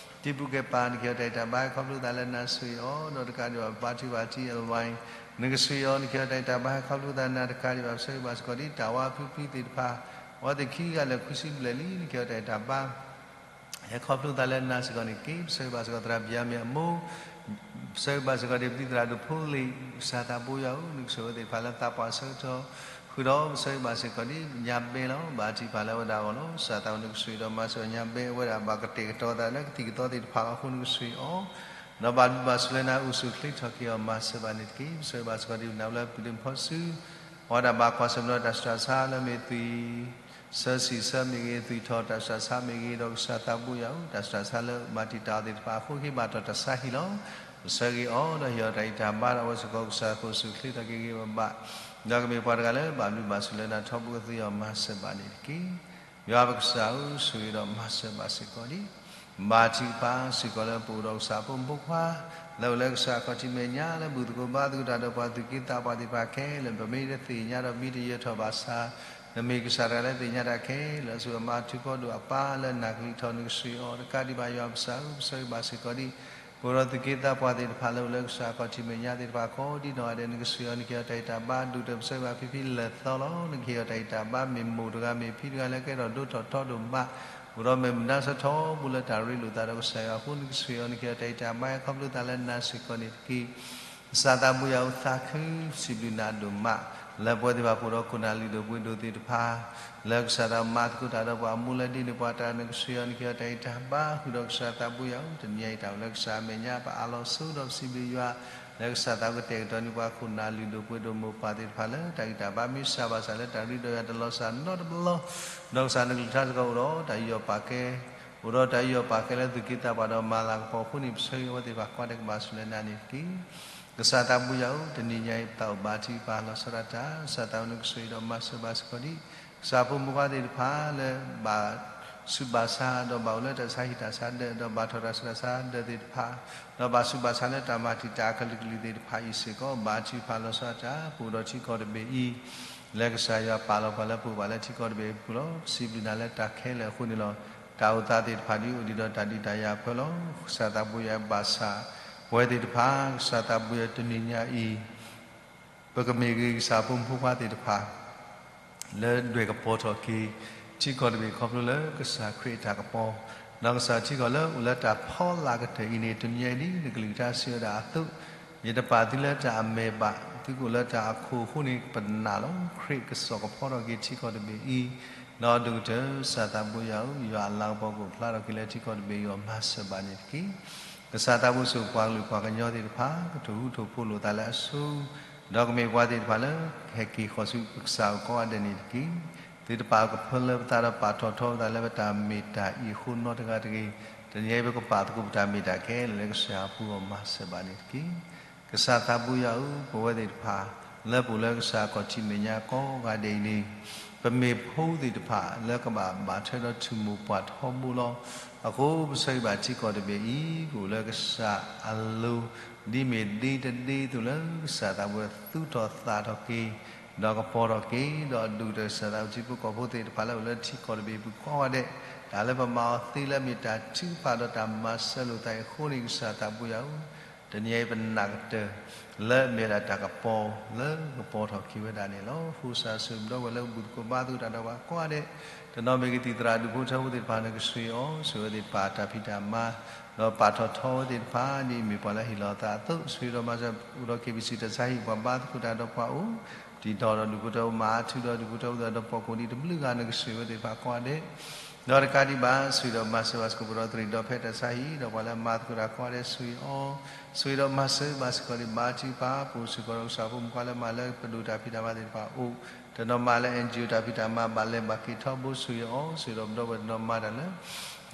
တံၤပူၤကဲပာ် နကဟ့ၣ်အီၤတၢ်ဂံၢ်တၢ်ဘါ ခီဖျိသးလၢနၤဆိၣ်ဂ့ၤအီၤ ဒီးတကးဒံးဘၣ် ဘါထုကဖၣ်ထံအလဝဲ နကဆိၣ်ဂ့ၤအီၤ နကဟ့ၣ်အီၤတၢ်ဂံၢ်တၢ်ဘါ ခီဖျိသးနၤတကးဒံးဘၣ် ပဆၢဂ့ၤဘၣ်စ့ၢ်ကီးဒ် တၢ်ဝါဖုဖံသ့ၣ်တဖၣ် အဝဲသ့ၣ်ခံဂၤလၢာ်ခွံဆံဘျဲၣ်လံ နကဟ့ၣ်အီၤတၢ်ဂံၢ်တၢ်ဘါ ဟဲခီဖျိသးလၢနၤစ့ၢ်ကီးန့ၣ်တက့ၢ်. ပဆၢဂ့ၤဘၣ်စ့ၢ်ကီးသရၣ်ဘံၣ်ယၤမ့ၣ်အမိၢ် ပဆၢဂ့ၤဘၣ်စ့ၢ်ကီးဒ်ပဒိၣ်သရၣ်ဒိၣ်ဖိလ့ၣ် ကစၢ်သးဘိယွၤဧၢ နကဆိၣ်ဂ့ၤအဝဲသ့ၣ်တဖၣ်လၢသးပှၢ်ဆၢကတီၢ် ဃုာ်ဒီးပဆၢဂ့ၤဘၣ်စ့ၢ်ကီးဒ်ညါဘဲလီၤ ဘါထုကဖၣ်လၢအဝဲဒၣ်အဂီၢ်လီၤ. ကစၢ်သးဘိယွၤ နကဆိၣ်ဂ့ၤဒီးမၤစၢၤညါဘဲ အဝဲဒၣ်ဘၣ်ကတဲာ်ကတီၤသးလၢကသံၣ်ကသီသ့ၣ်တဖၣ်အဃိ နကဆိၣ်ဂ့ၤအီၤ ဒီးဘၣ်ဘျုးဘၣ်ဆိၣ်လၢနၤ အိၣ်ဆူၣ်အိၣ်ချ့ထီၣ်က့ၤအီၤ မၤစၢၤဘၣ်န့ၣ်တက့ၢ်. ပဆၢဂ့ၤဘၣ်စ့ၢ်ကီးဒ်ပနၢ်လၢပုၢ်ဒ့ဖီစု အဝဲဒၣ်ဘၣ်ကွၢ်ဆၢၣ်မဲာ်ဒီးတၢ်ဆူးတၢ်ဆါလၢမ့ၢ်သွံၣ် ဆၢဆံၣ်ဆၢမ့ၢ်ဂ့ၤ သွံၣ်ထီၣ်တၢ်ဆူးတၢ်ဆါမ့ၢ်ဂ့ၤ ဒီးကစၢ်သးဘိယွၤဧၢ တၢ်ဆူးတၢ်ဆါလၢမၤတံာ်တာ်အီၤသ့ၣ်တဖၣ်အဃိ ဟ့ၣ်ဘၣ်ထီၣ်တၢ်ဆါဟံၣ်လီၤ. ပဆၢဂ့ၤအီၤ ဒီးဟ့ၣ်အီၤတၢ်ဂံၢ်တၢ်ဘါ ဒီးအဝဲစ့ၢ်ကီးကစၢ်အိၣ်ဆူၣ်အိၣ်ချ့ထီၣ်က့ၤဂ့ၤဂ့ၤဘၣ်ဘၣ် ဒီးကမ့ၢ်ပှၤတဂၤလၢဘၣ်ဘျုးဘၣ်ဆိၣ်လၢနၤထီဘိကသ့အီၤ မၤစၢၤဘၣ်န့ၣ်တက့ၢ်. ယွၤပကစၢ်ဧၢ ဆိၣ်ဂ့ၤဒီးမၤစၢၤဘၣ်စ့ၢ်ကီးဒ် ဘါထုကဖၣ်စ့ၢ်ကီးလၢပအိၣ်ဒီးကစၢ်ဖိမုၣ်ဖိခွါ လၢအိၣ်လၢကစၢ်ခီၣ်ထံးမဲာ်ညါ လၢဘူၣ်သကိးဘါသကိးတၢ်ဒီးပှၤသူၣ်က့သးပှၢ်သ့ၣ်တဖၣ်ခဲလၢာ် ပမ့ၢ်တသ့ၣ်ညါဒီးမ့ၢ်တယၢၤထီၣ်ဘၣ်ဆၣ် နမ့ၢ်ကစၢ်တဂၤလၢသ့ၣ်ညါတၢ်ခဲလၢာ် ဆိၣ်ဂ့ၤမၤထူးဖီဒိၣ်အပၢ်လၢနၢ်ကလံၤထီၣ် နကဆိၣ်ဂ့ၤအီၤ တကးဒံးဘၣ်ယွၤပကစၢ်ဧၢ ပဆၢဂ့ၤဘၣ်စ့ၢ်ကီးဒ် ပအိၣ်ဒီးသူၣ်က့သးပှၢ်သ့ၣ်တဖၣ်လၢအိၣ်လၢကစၢ်ခီၣ်ထံးမဲာ်ညါသ့ၣ်တဖၣ်ကိးဒ်နီၢ်ဂၤဒဲး နကဆိၣ်ဂ့ၤအီၤ နကဟ့ၣ်အီၤတၢ်ဂံၢ်တၢ်ဘါ ဒိၣ်တၢ်ပၢၢ်ဆၢဘၣ်ဖံဖံလၢာ်သီလီၤ. နကဟ့ၣ်အီၤတၢ်ဂံၢ်တၢ်ဘါ မ့ၢ်မိၢ်တဂၤမ့ၢ်ဖံတဂၤလၢကဲထီၣ်ဒိၣ်ထီၣ်ထီဒိၣ်မး အိၣ်ဒီးမဲာ်မုာ်နါဆၢထီဘိလၢတၢ်ရ့လိာ်သးဒီးကစၢ်ယွၤအဃိ နကဆိၣ်ဂ့ၤအီၤ နကဟ့ၣ်အီၤတၢ်ဂံၢ်တၢ်ဘါ ခီဖျိသးလၢနၤစ့ၢ်ကီးန့ၣ်တက့ၢ်. ကစၢ်သးဘိယွၤဧၢ သးခုစံးဘျုးနၤဒိၣ်မး လၢပဝဲသ့ၣ်တဖၣ်ပအိၣ်ဒီးခိၣ်နၢ်လုၢ်ဒိၣ်ပှ့ၤဒိၣ်သ့ၣ်တဖၣ် လၢကစၢ်သးမၤသကိးတၢ်ဒီးပှၤအမူလၢဒ်န့ၣ် ပှၤတၢ်နကဆိၣ်ဂ့ၤအီၤ နကဟ့ၣ်အီၤတၢ်ဂံၢ်တၢ်ဘါ ဃုာ်ဒီးကစၢ်သးဘိယွၤဧၢ တနံၤညါအံၤတၢ်အိၣ်လၢကစၢ်အမဲာ်ညါ ပအးလီၤဆိဒီးပစံးဘျုးယွၤ လၢကစၢ်သးကတဲာ်ကတီၤန့ၢ်ပှၤခိၣ်နၢ်လုၢ်ဒိၣ်ပှ့ၤဒိၣ်မိၢ်ပၢ်သ့ၣ်တဖၣ်လၢ တၢ်ဂံၢ်တၢ်ဘါမ့ၢ်စၢ်ဘၣ်ဆၣ်လၢတၢ်ရ့ဒီးယွၤတလီၤစၢ်နီတဘျီ ဒီးကစၢ်နကလုၢ်ကထါစ့ၢ်ကီးအိၣ်ဒီးတၢ်ယူးယီၣ်ပာ်ကဲ အိၣ်ဒီးတၢ်ယူးယီၣ်ပာ်ကဲလၢသူၣ်က့သးပှၢ်ဒီးမၤလၤကပီၤအဃိန့ၣ် ပဆၢဂ့ၤအဝဲသ့ၣ်တဖၣ်ကိးဂၤဒဲးကဘၣ်ဆိၣ်လၢနၤန့ၣ်တက့ၢ်. ကစၢ်သးဘိယွၤဧၢ တနံၤညါအံၤပသးအိၣ်ဘါထုကဖၣ်လီၤဆီဒၣ်တၢ် ကစၢ်သးဧၢ နကဆိၣ်ဂ့ၤဒီးမၤစၢၤဘၣ်စ့ၢ်ကီးဒ် ကစၢ်ဖိမုၣ်ခွါသ့ၣ်တဖၣ်လၢဘၣ် ဆူးဘၣ်ဆါ ဒီးဘၣ်အိၣ်လၢတၢ်ဆါဟံၣ်တၢ်ဆါဒၢး ဒီးဘၣ်ထီၣ်တၢ်ဆူးတၢ်ဆါဒၢးသ့ၣ်တဖၣ် ဒီးဘၣ်ဆူးဘၣ်ဆါလၢတၢ်မၤတံာ်တာ်အကလုာ်ကလုာ်သ့ၣ်တဖၣ်အံၤစ့ၢ်ကီး ဘါထုကဖၣ်လီၤဆီဒၣ်တၢ် ပအိၣ်ဒီးထံကီၢ်တဘ့ၣ်အံၤ လၢကစၢ်ယွၤပာ်လီၤပှၤလၢပအိၣ်ဘၣ်လၢထံကီၢ်တဘ့ၣ်အပူၤလီၤ. ပစံးဘျုးနၤလၢတၢ်ခဲလၢာ်အဃိန့ၣ်လီၤ. တၢ်အိၣ်သးသ့ၣ်တဖၣ်ဒ်အိၣ်ဒံးဒီးတၢ်ဒုးတၢ်ယၤအဖၢလီၤ. ကစၢ်သးဘိယွၤဘၣ်ဆၣ် ပဝဲသ့ၣ်တဖၣ် ကစၢ်သးဘိယွၤတနံၤညါအံၤ ပကမ့ၢ်ဂ့ၤကစၢ်ဖိမုၣ်ဖိခွါသ့ၣ်တဖၣ် လၢဒွဲၣ်ကပီၤထီၣ်က့ၤ ထံကီၢ်တဘ့ၣ်ခီဖျိလၢကစၢ်ခရံာ်အတၢ်ကပီၤ, ဒီးကစၢ်ထံကီၢ်လၢအိၣ်လၢတၢ်ဖီလာ်ကတၢၢ်အံၤန့ၣ် တနံၤညါအံၤဒ်နကလုၢ်ကထါစံးဝဲဒၣ်အသိး, ယတပာ်သုလၢတၢ်အမဲာ်ဘၣ်, သုကအိၣ်လၢတၢ်အခိၣ်အဃိန့ၣ် ပနာ်လီၤ. ခရံာ်ကစိာ်ကဖီထီၣ်က့ၤထံကီၢ်တဘ့ၣ်အံၤ, ဒီးဒိၣ်ကတၢၢ် ကစၢ်သးဘိယွၤဧၢ, ယွၤအလၤကပီၤကအိၣ်ဖျါထီၣ်က့ၤလၢထံကီၢ်တဘ့ၣ်အံၤအီၤ မၤစၢၤဘၣ်န့ၣ်တက့ၢ်. ကစၢ်သးဘိစိာ်ပှၤကလုာ်ပှၤကညီသ့ၣ်တဖၣ် ကတိၢ်ဟူထိၣ်ဖိးလိာ်သးလၢအဆိ, ဒီးကမ့ၢ်ပှၤသ့ၣ်တဖၣ်လၢ ဟဲက့ၤဃီၤဆူကစၢ်အအိၣ်ကိးဂၤဒဲးန့ၣ်တက့ၢ်. သုတပာ်ကဖၢလၢပသးဒီးပာ်ထီၣ်ထီပသးလၢပတၢ်မ့ၢ်တၢ်အံၤအဃိနီတဂၤတဂ့ၤ. တနံၤအံၤပကပာ်သကိးပတၢ်မ့ၢ်တၢ်ခဲလၢာ်လၢကစၢ်အပူၤအီၤ မၤစၢၤဘၣ်န့ၣ်တက့ၢ်. ကစၢ်သးဘိယွၤဧၢ, ပဝဲသ့ၣ်တဖၣ် လၢပအိၣ်လၢကစၢ်အခီၣ်ထံးမဲာ်ညါကိးဂၤဒဲးအံၤန့ၣ်, ပမ့ၢ်ဖိသ့ၣ်တဖၣ် လၢကဘၣ်ဘၣ်ထွဲဒီးထူၣ်မိၢ်ပှၢ်ထီဘိလီၤ. အဃိပဆၢဂ့ၤဘၣ်ထံကီၢ်တဘ့ၣ်အံၤ ပအိၣ်လၢကစၢ်အလိၤ, ဒ်မ့ၢ်ဒ့တဒ့အသိးလၢကစၢ်သးဘိသူၣ်ထီၣ်သးထီၣ်က့ၤ, ဒီးကပီၤထီၣ်က့ၤ, ဒီးဒိၣ်ကတၢၢ်ကစၢ်သးဘိထံဖိကီၢ်ဖိသ့ၣ်တဖၣ် လၢအိၣ်လၢထံကီၢ်တဘ့ၣ်အပူၤကိးဂၤဒဲး, တၢ်လၢပမၤအီၤသ့လၢအမ့ၢ်တၢ်ထုကဖၣ်ဒီးတၢ်မၤစၢၤလိာ်သးအံၤအဃိန့ၣ် ကစၢ်သးဘိယွၤဧၢ, တနံၤအံၤပနာ်ကတၢၢ် လၢအမ့ၢ်ဝဲဒၣ်တၢ်ကပီၤလၢကပီၤထီၣ်က့ၤဝဲဒၣ်န့ၣ်လီၤ. ဃိစၢ်ဆိၣ်ဂ့ၤပဒီပုၢ်ဝဲၢ်လၢဘူၣ်သကိးဘါသကိးတၢ်ဒီးပှၤကိးဂၤဒဲး, တနီၤမ့ၢ်ဂ့ၤ သံၣ်သရၣ်ဒူၣ်ဖိထၢဖိသ့ၣ်တဖၣ်န့ၣ် ကဆိၣ်ဂ့ၤအီၤ, ဆိၣ်ဂ့ၤအဝဲသ့ၣ်တဖၣ်တၢ်ဖံးတၢ်မၤ, ဒီးပာ်ထီၣ်ထီဝဲသ့ၣ်တဖၣ် ဒ်အမ့ၢ်ပှၤလၢဟ့ၣ်လီၤအသးအသိး, ဆိၣ်ဂ့ၤဒီးမၤစၢၤအိၣ်ဒီး KBC တၢ်ဆါဟံၣ် ပှၤဘါသကိးတၢ်ဒီးပှၤအိၣ်, တံၤထီၣ်ဒီးဒူၣ်ဖိထၢဖိ မၤအါထုဒီးဒူၣ်ဖိထၢဖိ ဒီးပိာ်ကိးဒံးတဘျုးဂၤန့ၣ် ကဆိၣ်ဂ့ၤဝဲသ့ၣ်တဖၣ်ကိးဂၤဒဲး, ဒီးတကးဒံးဘၣ် ဆိၣ်ဂ့ၤဒီးမၤစၢၤဘၣ်စ့ၢ်ကီး ပဒီသရံးဒီဖဲတၢ်ဆါဟံၣ် ဒီးပှၤလၢမၤသကိးတၢ်ကိးဂၤဒဲး ဆိၣ်ဂ့ၤအီၤ, ဆိၣ်ဂ့ၤဒီးမၤစၢၤဘၣ်စ့ၢ်ကီးဒံး ဘါထုကဖၣ် ပအိၣ်စ့ၢ်ကီးဒီးကစၢ်ဖိမုၣ်ဖိခွါလၢမၤလၢပဒိၣ်တၢ်ဖံးတၢ်မၤသ့ၣ်တဖၣ်အိၣ်, တနီၤမၤလၢ NGO တၢ်ဖံးတၢ်မၤဘၣ်လဲၤဘၣ်က့ၤထီဘိ ဆိၣ်ဂ့ၤအီၤ, ဆိၣ်ဂ့ၤဒီးပဒီပုၢ်ဝဲၢ်တနီၤမၤတၢ်လၢ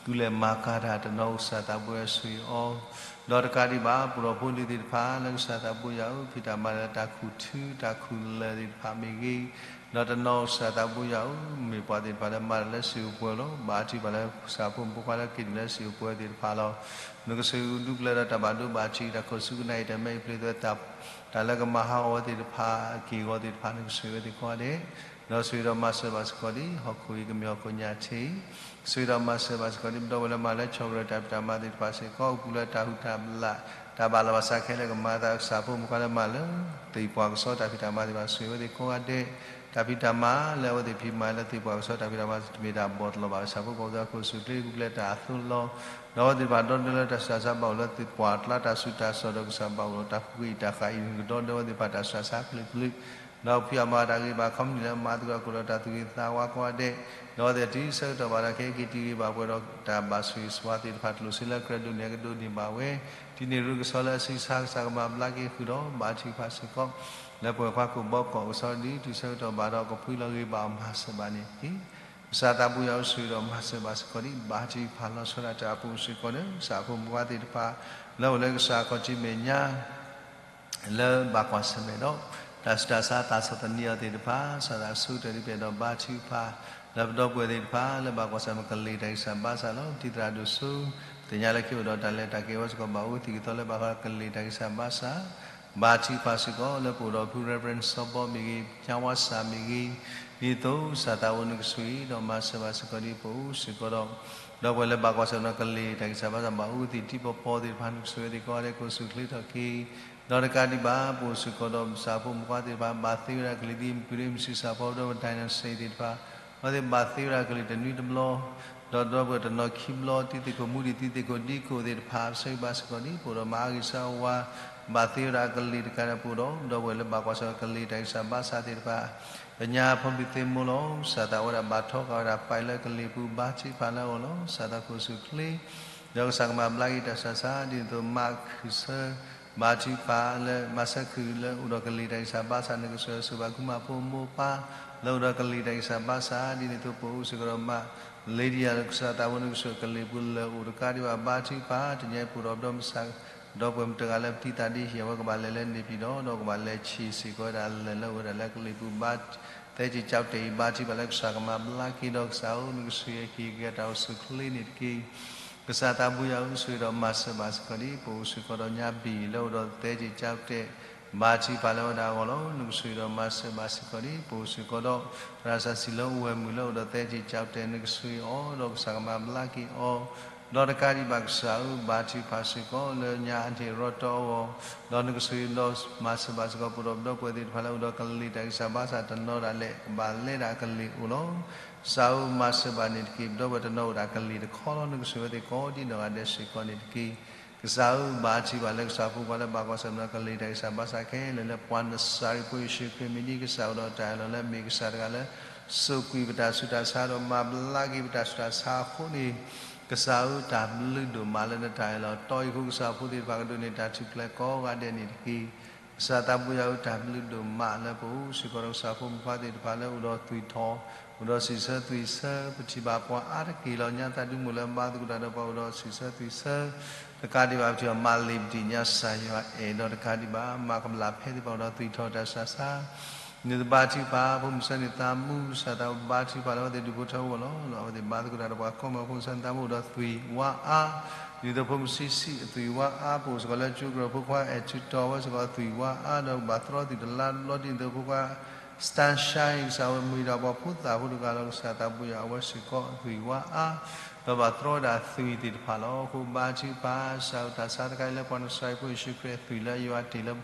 ကူလဲၤမၤကၤတၢ်တနီၤ ကစၢ်သးဘိယွၤဆိၣ်ဂ့ၤအီၤ, ဒီးတကးဒံးဘၣ် ပှၤဒီဖိလံၤသ့ၣ်တဖၣ် လၢကစၢ်သးဘိယွၤဧၢ ဖံးတၢ်မၤတၢ်လၢတၢ်ခူၣ်ထူတၢ်ခူၣ်လၢာ်သ့ၣ်တဖၣ်မ့ၢ်ဂ့ၤ, ဒီးတနီၤကစၢ်သးဘိယွၤဧၢ မ့ၢ်ပှၤသ့ၣ်တဖၣ်လၢမၤတၢ်လၢစံာ်ဧိၤပှဲၤလီၤ. ဘါထုကဖၣ်လၢကစၢ်ဖိမုၣ်ဖိခွါလၢက့ၤတုၤလၢစံာ်ဧိၤပှဲၤသ့ၣ်တဖၣ်လီၤ. နကဆိၣ်ဂ့ၤဒူပျဲၢ်ဒီးတၢ်ဘၣ်ဒိဘၣ်ထံး တၢ်ခိၣ်ဆူကနၣ်အံၤ တၢ်မဲအံၤပျ့ၤသွဲ တၢ်လၢကမၤဟးဂီၤဝဲသ့ၣ်တဖၣ်အက့ၢ်အဂီၤသ့ၣ်တဖၣ်န့ၣ် ကဆိၣ်ဂ့ၤဝဲသ့ၣ်ကိးဂၤဒဲး, ဒီးဆိၣ်ဂ့ၤဒီးမၤစၢၤဘၣ်စ့ၢ်ကီးဒ် ဟီၣ်ခိၣ်အံၤကမ့ၢ်ဟီၣ်ခိၣ်ညါထံးအံၤ, ဆိၣ်ဂ့ၤဒီးမၤစၢၤဘၣ်စ့ၢ်ကီးဒ် ပဒီပုၢ်ဝဲၢ်လၢမၤလၢဆီၣ်ကရၢၢ်တၢ်ဖံးတၢ်မၤသ့ၣ်တဖၣ်စ့ၢ်ကီး အိၣ်ပူၤလၢတၢ်ဟုၣ်တၢ်ဘျၣ် တၢ်ဘၣ်လီၤဘၣ်စးခဲလၢာ်ကမၤသး ကစၢ်ဖိမုၣ်ဖိခွါလၢမၤလၢ သ့ၣ်ပှၢ်ကစီတၢ်ဖံးတၢ်မၤသ့ၣ်တဖၣ် ဆိၣ်ဂ့ၤဝဲသ့ၣ်ကိးဂၤဒဲး, တၢ်ဖံးတၢ်မၤလၢအဝဲသ့ၣ်ဖံးမၤလၢသ့ၣ်ပှၢ်ကစီတၢ်ဖံးတၢ်မၤ တမ့ၢ်တၢ်ဘီၣ်တလီၤဘၣ် ကစၢ်ဖိကီၢ်ဖိသ့ၣ်တဖၣ် ခိၣ်ဆူၣ်ချ့ဂုာ်ကျဲၤတၢ်အသိးလီၤ. ဒီးအဝဲသ့ၣ်တဖၣ်ဒီဒၢလၢတၢ်ဆူးတၢ်ဆါဘၣ်အိၣ်လၢသ့ၣ်ပှၢ်အကျါ တၢ်ဆူးတၢ်ဆါဒီးကစၢ်ဘၣ်အိၣ်ဒီးတၢ်ဖိအံၤတၢ်ဃးအံၤ နကဒီဒၢဝဲသ့ၣ်တဖၣ်တၢ်ဆူးတၢ်ဆါကလုာ်ကလုာ်, ဒီးဖံးအမၤတၢ်ဂ့ၤဘၣ် ခီပနံၣ်လၢမၤသကိးတၢ်ကိၣ်ဒီးတၢ်သူၣ်ဂ့ၤသးဝါကိးဂၤဒဲး, ဒီးအဝဲသ့ၣ်တုၤဆၢကတီၢ်ဘၣ်ဒီး ခဲအံၤက့ၤတံၢ်ဂ့ၤဘၣ်ပှဲၤဒီးတၢ်ဘၣ်ဆိၣ်ဂ့ၤဆိၣ်ဝါသ့ၣ်တဖၣ် တလိၣ်ဆၢလၢကြၢးဒိးန့ၢ် ကဒိးန့ၢ်ဘၣ်ဝဲ, ဒ်န့ၣ်ရူကဆှီလၢအဆံးဆါ ကစၢ်ကမၤဘျါက့ၤဃုာ်ဒီး ဘါထုကဖၣ်စ့ၢ်ကီး လၢပှဲၤခွါကိၣ်ဘီကီၢ်ကဆှီဒ်တုၤဆၢကတီၢ်ဘၣ်ဒီး ကဖှံလီၤဂ့ၤဘၣ်အီၤ မၤစၢၤဘၣ်န့ၣ်တက့ၢ်. ကစၢ်သးဘိယွၤဧၢ ဆိၣ်ဂ့ၤဒီးမၤစၢၤဘၣ်စ့ၢ်ကီးဒ် ဘါထုကဖၣ်လီၤဆီဒၣ်တၢ်အပူၤစ့ၢ်ကီးန့ၣ် ကစၢ်အဖိမုၣ်ဖိခွါသ့ၣ်တဖၣ် လၢအိၣ်လၢကစၢ်အခီၣ်ထံးမဲာ်ညါ လၢဘၣ်ကွၢ်ဆၢၣ်မဲာ်ဒီး တၢ်ဆူးတၢ်ဆါသးဆီၣ်သနံးအီၤသ့ၣ်တဖၣ် ကစၢ်သးဆိကတၢၢ်ဒ်ပှဲၤဒီးဘါထုကဖၣ် လၢပဒီပုၢ်ဝဲၢ်သ့ၣ်တဖၣ် လၢဘၣ်ကွၢ်ဆၢၣ်မဲာ်ကလံၤတၢ်ဂံၢ်စၢ်ဘါစၢ်လီၤ. တံၤသရၣ်ဒိၣ်စိ သ့ၣ်ညါလၢခံအိၣ်ဒီးတၢ်လဲၤတၢ်က့ၤဝဲစ့ၢ်ကီး ဘၣ်အိၣ်သံၣ်ကသီလၢဘၣ်ဃးကလံၤတၢ်ဂံၢ်စၢ်ဘါစၢ် ဘါထုကဖၣ်စ့ၢ်ကီး လၢပအိၣ်ဒီးဖု Reverend စီၤဘီမ့ၢ်ဂ့ၤ ညါဝါစၢ်မ့ၢ်ဂ့ၤ ဒ်သိးကစၢ်သးဘိနကဆိၣ်ဂ့ၤဒီးမၤစၢၤဘၣ်စ့ၢ်ကီးဒ် ပအိၣ်စ့ၢ်ကီးဒီး ဒီပုၢ်ဝဲၢ်လၢဘၣ်ကွၢ်ဆၢၣ်မဲာ်ကလံၤတၢ်ဂံၢ်စၢ်ဘါစၢ် ဘၣ်အိၣ်သံၣ်တံၢ်ပီၤပီၤသ့ၣ်တဖၣ် နကဆိၣ်ဂ့ၤသ့ၣ်ကိးဂၤဒဲး ခိၣ်ဆူၣ်ချ့ထီၣ်က့ၤ ဒီးတကးဒံးဘၣ် ပအိၣ်စ့ၢ်ကီးဒီးကစၢ်ဖိမုၣ်ဖိခွါသ့ၣ်တဖၣ် ဘၣ်သ့ဝဲဒၣ်ကလံၤဒ် မုၢ်ကရ့ၣ်မုၢ်ဆံးစၢ်ဖီ ဒီး dynasty သ့ၣ်တဖၣ် အဝဲသ့ၣ်ဘၣ်သ့ဝဲဒၣ်ကလံၤတနွံတဘျီ ဒီးဒီပုၢ်ဝဲၢ်တနီၤခံဘျီ တံၤသကိးမူဒံး တံၤသကိးဒံကိးသ့ၣ်တဖၣ် ပဆၢဂ့ၤဘၣ်စ့ၢ်ကီးဒ် ပအိၣ်ဒီးမၤအါဂံၢ်စၢ်ဝါ ဘၣ်သ့ဝဲဒၣ်ကလံၤတကးဒီး ပအိၣ်ဒီး ဒီပုၢ်ဝဲၢ်လၢဘၣ်ကွၢ်ဆၢၣ်မဲာ်ကလံၤတၢ်ဂံၢ်စၢ်ဘါစၢ်သ့ၣ်တဖၣ် ပညါဖီမုၢ်သ့ၣ်မိၢ်လီၤ. ကစၢ်သးဝဲဒၣ်ဘၣ်ထီဃာ်ဝဲဒၣ် ပာ်လၢကလံၤပူၤ ဘါထုကဖၣ်လၢအဂီၢ်လီၤ. ကစၢ်သးခိၣ်ဆူၣ်ချ့ ဒီးကစၢ်ကမၤဘျါက့ၤတၢ်ဆူးတၢ်ဆါ ဒ်သိးမၤခုၣ်ဆၢ ဘါထုကဖၣ်လၢ မၤဆၢခုၣ်လၢအိၣ်ဒီးကလံၤတၢ်ဂံၢ်စၢ်ဘါစၢ် နကဆိၣ်ဂ့ၤဆိၣ်ဝါ ကုမၤဖိမိၢ်ပၢ် လၢအိၣ်ဒီးကလံၤတၢ်ဂံၢ်စၢ်ဘါစၢ် ဒ်န့ၣ်အသိးပအိၣ်စ့ၢ်ကီးဒီးမး Lydia ကစၢ်သးဝဲနကဆိၣ်ဂ့ၤကလံၤပူၤလၢအိၣ်တကးဒံးဘၣ် ဘါထုကဖၣ် တနံၤအံၤပအိၣ်ဒီးပဒီမုၢ်ဆါ ဒီပုၢ်ဝဲၢ်မုၣ်တဂၤလၢပတံၤသကိးဒ်ဟံၣ် အဝဲကဘၣ်လဲၤလၢန့ၣ်ပံၤဒီး ဒီးကဘၣ်လဲၤဆံးစ့ၢ်ကီးဝဲဒၣ်လၢၢ်လၢအိၣ်ဝဲဒၣ်လၢကလံၤပူၤဘါထု သဲက့ၤကၠီတဲာ်အံၤ ဘါထုကဖၣ်လၢကစၢ်ကမၤဘျါက့ၤဒီးကစၢ်ဧၢ နကဆိၣ်ဂ့ၤက့ၤက့ၤတၢ်အိၣ်ဆူၣ်အိၣ်ချ့န့ၣ်တက့ၢ်. ကစၢ်သးဘိယွၤဧၢ ဆိၣ်ဂ့ၤဒီးမၤစၢၤဘၣ်စ့ၢ်ကီးဒံး ပအိၣ်စ့ၢ်ကီးဒီးညါဘ့ၣ်လၢအိၣ်ဒီးသဲက့ၤကၠီတဲာ် ဘါထုကဖၣ်လၢဝဲဒၣ်အဂီၢ်လီၤ. နကဆိၣ်ဂ့ၤဒီးမၤစၢၤဘၣ်စ့ၢ်ကီးဒံး ပအိၣ်စ့ၢ်ကီးဒီး သရၣ်စီဆှံလၢအိၣ်ဝဲၢ်မုၢ်လၢအိၣ်ဒီးသဲက့ၤကၠီတဲာ် နကဆိၣ်ဂ့ၤအီၤဒီးကစၢ်ကမၤဘျါက့ၤအီၤ ဒီးတကးဒံးဘၣ်ကစၢ်ဧၢ ဘါထုကဖၣ်စ့ၢ်ကီးလၢညါအန့ၣ်ရီတီအဂီၢ်, ဒီးနကဆိၣ်ဂ့ၤဒီးမၤစၢၤဘၣ်စ့ၢ်ကီး ပဒီပုၢ်ဒီဝဲၢ်သ့ၣ်တဖၣ်လၢအိၣ်ဒီးကလံၤတၢ်ဂံၢ်စၢ်ဘါစၢ်တနီၤဒၣ်လဲာ် ကဘၣ်လဲၤဒၣ်အကလံၤအိၣ်လီၤ. ကစၢ်ဧၢ မၤစၢၤဘၣ်န့ၣ်တက့ၢ်. ပဒီပုၢ်ဝဲၢ်တနီၤအိၣ်ဒၣ်ကလံၤတခီလီၤ. နကဆိၣ်ဂ့ၤဝဲသ့ၣ်ကိးဒံးနီၢ်ဂၤဒဲးစ့ၢ်ကီးန့ၣ်တက့ၢ်. ကစၢ်ဧၢ ဘါထုကဖၣ်လၢဘၣ်ကွၢ်ဆၢၣ်မဲာ်ဒီးကလံၤတၢ်ဂံၢ်စၢ်ဘါစၢ်ခဲလၢာ်လၢပှၤနစၤရ့းဖိယ့ၣ်ၡူးခရံာ်မံၤဒ်ကစၢ်အိၣ်ဒီးတၢ်အၢၣ်လီၤလၢအမ့ၢ်ကစၢ်တဂၤလၢ စိာ်ကွံာ်ပတၢ်ဆူးတၢ်ဆါဒီးမၤဘျါက့ၤပတၢ်ဆူးတၢ်ဆါအဃိန့ၣ် ကစၢ်ဧၢ တၢ်ဘျုးဒိၣ်မးလၢနတၢ်အၢၣ်လီၤတီအံၤအဃိ ကစၢ်ဖိသ့ၣ်တဖၣ်ကဒိးန့ၢ်တၢ်ထူၣ်ဖျဲးကိးဂၤဒဲးန့ၣ်တက့ၢ်. ကစၢ်သးဘိယွၤဧၢ တၢ်ဘျုးဒိၣ်မးလၢပအိၣ်စ့ၢ်ကီးဒီးကစၢ်ဖိမုၣ်ခွါသ့ၣ်တဖၣ်လၢအိၣ်ဒီးသွံၣ်ထီၣ် အိၣ်ဒီးစံးဆၢသွံၣ်ဆၢ ပထံၣ်ဘၣ်ပှၤအါတက့ၢ်လီၤ. ညါသးဒုးမိၢ်လၢဘါသကိးတၢ်ဒီးပှၤအိၣ်ဒီးစံးဆၢသွံၣ်ဆၢ တကးဒံးဘၣ် ပထံၣ်ဘၣ်မၤလ့ၤပတံၢ်ညါ ကစၢ်ယွၤအဲၣ်ဒီးတကးဒံးဘၣ် မၤကဘျၣ်ဖဲသ့ၣ်တဖၣ်အိၣ်ဒီးသွံၣ်ထီၣ်တၢ်ဆူးတၢ်ဆါ န့ၣ်သဘါထုကဖၣ် ဖိမုၣ်ဆၢန့ၣ်သးမူ ကစၢ်သးဘါထုကဖၣ်လၢအဝဲသ့ၣ်ဒူၣ်ဖိထၢဖိအဂီၢ်လီၤ. အဝဲသ့ၣ်ဘါသကိးတၢ်ဒီးပှၤကိးမုၢ်ဖိမုၣ်ဆၢန့ၣ်သးမူအိၣ်ဒီးသွံၣ်ဝါအါ ဒ်သိးဖိမုၣ်ဆံးဆံးအသွံၣ်ဝါအါ ပအိၣ်စ့ၢ်ကီးလၢကၠိကရၢၢ်ဖိခွါအဲၣ်ထုးတီၤဝဲစ့ၢ်ကီးသွံၣ်ဝါအါ ဒီးကဘၣ်သြီသွံၣ်တလါတဘျီဒ်သိးဖိခွါ စတၢ်ရှါအံၤ ကစၢ်ဝဲမ့ၢ်ဒၣ်ပှၤဖိသၣ်ဖိတဂၤလီၤ. ကစၢ်သးဘိယွၤ အဝဲစ့ၢ်ကီးအသွံၣ်ဝါအါ ဒီးဘၣ်သြီဝဲဒၣ်သွံၣ်သ့ၣ်တဖၣ်လီၤ. အဃိဘါထုကဖၣ် ကစၢ်ဧၢတၢ်ဆါတခါအံၤလၢပှၤနစၤရ့းဖိယ့ၣ်ၡူးခရံာ်အသွံၣ်လၢယွၤတ့ၢ်လၢ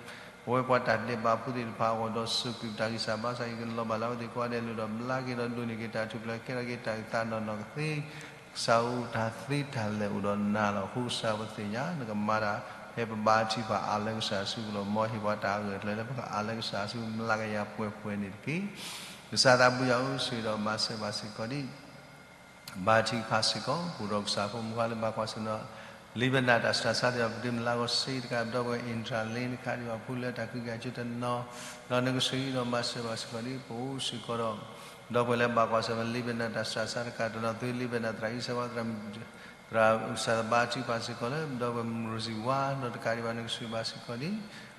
ပဝဲပှၤတၢ်ဒဲးဘးဖိသ့ၣ်တဖၣ်အဂီၢ်ဒီးစိာ်ကွံာ်ပတၢ်ဂံၢ်စၢ်ဘါစၢ်အံၤ ကလီၤဘၣ်လၢအဝဲသ့ၣ်ကိးဂၤဒဲးလၢဒီးဘျါက့ၤဒီးဒိးန့ၢ်က့ၤတၢ်ထူၣ်ဖျဲးကဲထီၣ်က့ၤတၢ်အုၣ်သးနီၢ်နီၢ်ကသ့ ကစၢ်ဧၢ တၢ်သ့တၢ်လၢာ်အိၣ်ဒီးနၤလီၤ. အဃိကစၢ်ပသ့ၣ်ညါ နကမၤတၢ်ဖဲပဘါထုကဖၣ်အါလၢကစၢ်အစုပူၤလီၤ. မ်ဟ့ၣ်ပှၤတၢ်အဂၢၢ်အကျၢၤလၢပကအါလၢကစၢ်အစု မျးကယၤပှဲၤပှဲၤန့ၣ်တက့ၢ်. ကစၢ်သးဘိယွၤဧၢ ဆိၣ်ဂ့ၤဒီးမၤစၢၤဘၣ်စ့ၢ်ကီးဒံး ဘါထုကဖၣ်စ့ၢ်ကီး ပအိၣ်ဒီးကစၢ်ဖိမုၣ်ခွါလၢဘၣ်ကွၢ်ဆၢၣ်မဲာ်ဒီး Lebanon တၢ်ဆူးတၢ်ဆါသ့ၣ်တဖၣ် ပတုၤမုၢ်လၢ်ဂီၤစ့တကး ဒီပုၢ်ဝဲၢ် Indraland တခါဒံးဘၣ် ဖိလၢတၢ်ကံးကံးကၠိတနီၤ ဒီးနကဆိၣ်ဂ့ၤဒီးမၤစၢၤဘၣ်စ့ၢ်ကီးဒံး ပအိၣ်စ့ၢ်ကီးဒီး ဒီပုၢ်ဝဲၢ်လၢဘၣ်ကွၢ်ဆၢၣ်မဲာ် Lebanon တၢ်ဆူးတၢ်ဆါတကးတနီၤ သု Lebanon သရၣ်အံၣ်စၢၤဝါ သရၣ် သရၣ်ကစၢ်သးဘါထုကဖၣ်စ့ၢ်ကီးလၢ ဒီပုၢ်ဝဲၢ်မုၢ်ရိၤစံၤဝါ ဒီးတကးဒံးဘၣ် နကဆိၣ်ဂ့ၤဘၣ်စ့ၢ်ကီးဒံး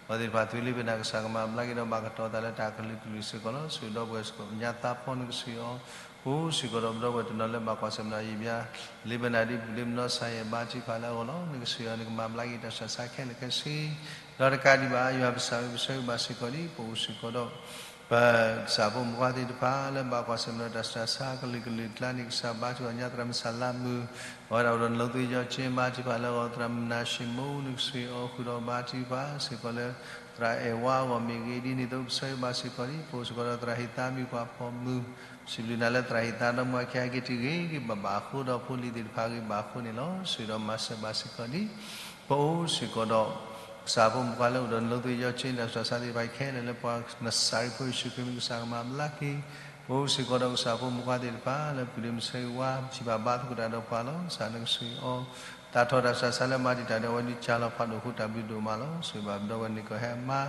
အဝဲသ့ၣ်တဖၣ်သု Lebanon ကစၢ်ကမၤဘျါက့ၤဒီးဘၣ်ကတီၤသးလၢတၢ်ကလုာ်ကလုာ်စ့ၢ်ကီးလီၤ. ဆိၣ်ဂ့ၤဒီပုၢ်ဝဲၢ်စ့ၢ်ကီး ညါသးဖီ နကဆိၣ်ဂ့ၤအီၤ ပအိၣ်စ့ၢ်ကီးဒီး ဒီပုၢ်ဝဲၢ်တနီၤလၢဘၣ်ကွၢ်ဆၢၣ်မဲာ်ဒီးယံာ်ဘျါ Lebanon ဒ်ပဒိးမနီၤ ကစၢ်ယွၤဘါထုကဖၣ်လၢအဂီၢ်လီၤ. နကဆိၣ်ဂ့ၤအီၤ နကမၤဘျါက့ၤတၢ်ဆူးတၢ်ဆါခဲလၢာ်ခဲဆ့ ဒီးတကးဒံးဘၣ် ယွၤပစၢ်ဧၢ ပဆိၣ်ဂ့ၤဘၣ်စ့ၢ်ကီးဒံး ပအိၣ်စ့ၢ်ကီးဒီး ပကစၢ်ဖိမုၣ်ခွါသ့ၣ်တဖၣ်လၢဘၣ်ကွၢ်ဆၢၣ်မဲာ်ဒီးတၢ်ဆူးတၢ်ဆါကလုာ်ကလုာ်အကျါန့ၣ် ကစၢ်ဘါထုကဖၣ် ညါသရၣ်မုၣ်စၤလါမုၣ် အဝဲဒၣ်အိၣ်ဒီးနီၣ်သူယီၤကၠ့ ဘါထုကဖၣ်လၢအဂီၢ် သရၣ်မုၣ်နၤၡ့မိၣ် နကဆိၣ်ဂ့ၤအီၤဃုာ်ဒီးဘါထုကဖၣ်စ့ၢ်ကီးလၢ သရၣ်အဲၣ်ဝါအဂီၢ်မ့ၢ်ဂ့ၤ ဒ်န့ၣ်အသိး ပဆိၣ်ဂ့ၤဘၣ်စ့ၢ်ကီးဒံး ပအိၣ်စ့ၢ်ကီးဒီးသရၣ်ဟ့ၣ်သါမံၤပှၤဖီၣ်မုၢ် စံးဘျုးနၤလၢသရၣ်ဟ့ၣ်သါဒီမါဝၤခံဂၤက့ၤတုၤဂ့ၤဂ့ၤဘၣ်ဘၣ်အဃိဒီးဖိလံၤသ့ၣ်တဖၣ်ဂ့ၤဘၣ်အဃိန့ၣ်လီၤ. ဆိၣ်ဂ့ၤဒီးမၤစၢၤဘၣ်စ့ၢ်ကီးဒံး ပအိၣ်စ့ၢ်ကီးဒီး ကစၢ်ဖိမုၣ်ခွါလၢအိၣ်ဒီးနီၣ်သူယီၤကၠ့ တၢ်ဆူးတၢ်ဆါသ့ၣ်တဖၣ်ခဲလၢာ်လၢပှၤနစၤရ့းဖိယ့ၣ်ၡူးခရံာ်မံၤ ကစၢ်ကမၤဘျါက့ၤ ပအိၣ်စ့ၢ်ကီးဒီးကစၢ်ဖိမုၣ်ခွါသ့ၣ်တဖၣ်လၢပဒိးမုၢ်ဆၢဝါ ပထံၣ်ဘၣ်ဘါသကိးတၢ်ဒီးပှၤလီၤ. ကစၢ်နကဆိၣ်ဂ့ၤအီၤ တၢ်ထီၣ်တၢ်ဆူးတၢ်ဆါလၢမၤတံာ်တာ်ဒီးအဝဲဒုးကၢ်လီၤဖးဒိၣ်အဃိ တၢ်ဘျုးဒိၣ်မးလီၤ. ဆိၣ်ဂ့ၤဘၣ်ပဒီပုၢ်ဝဲၢ်န့ၣ်ကီၢ်ဟဲမါ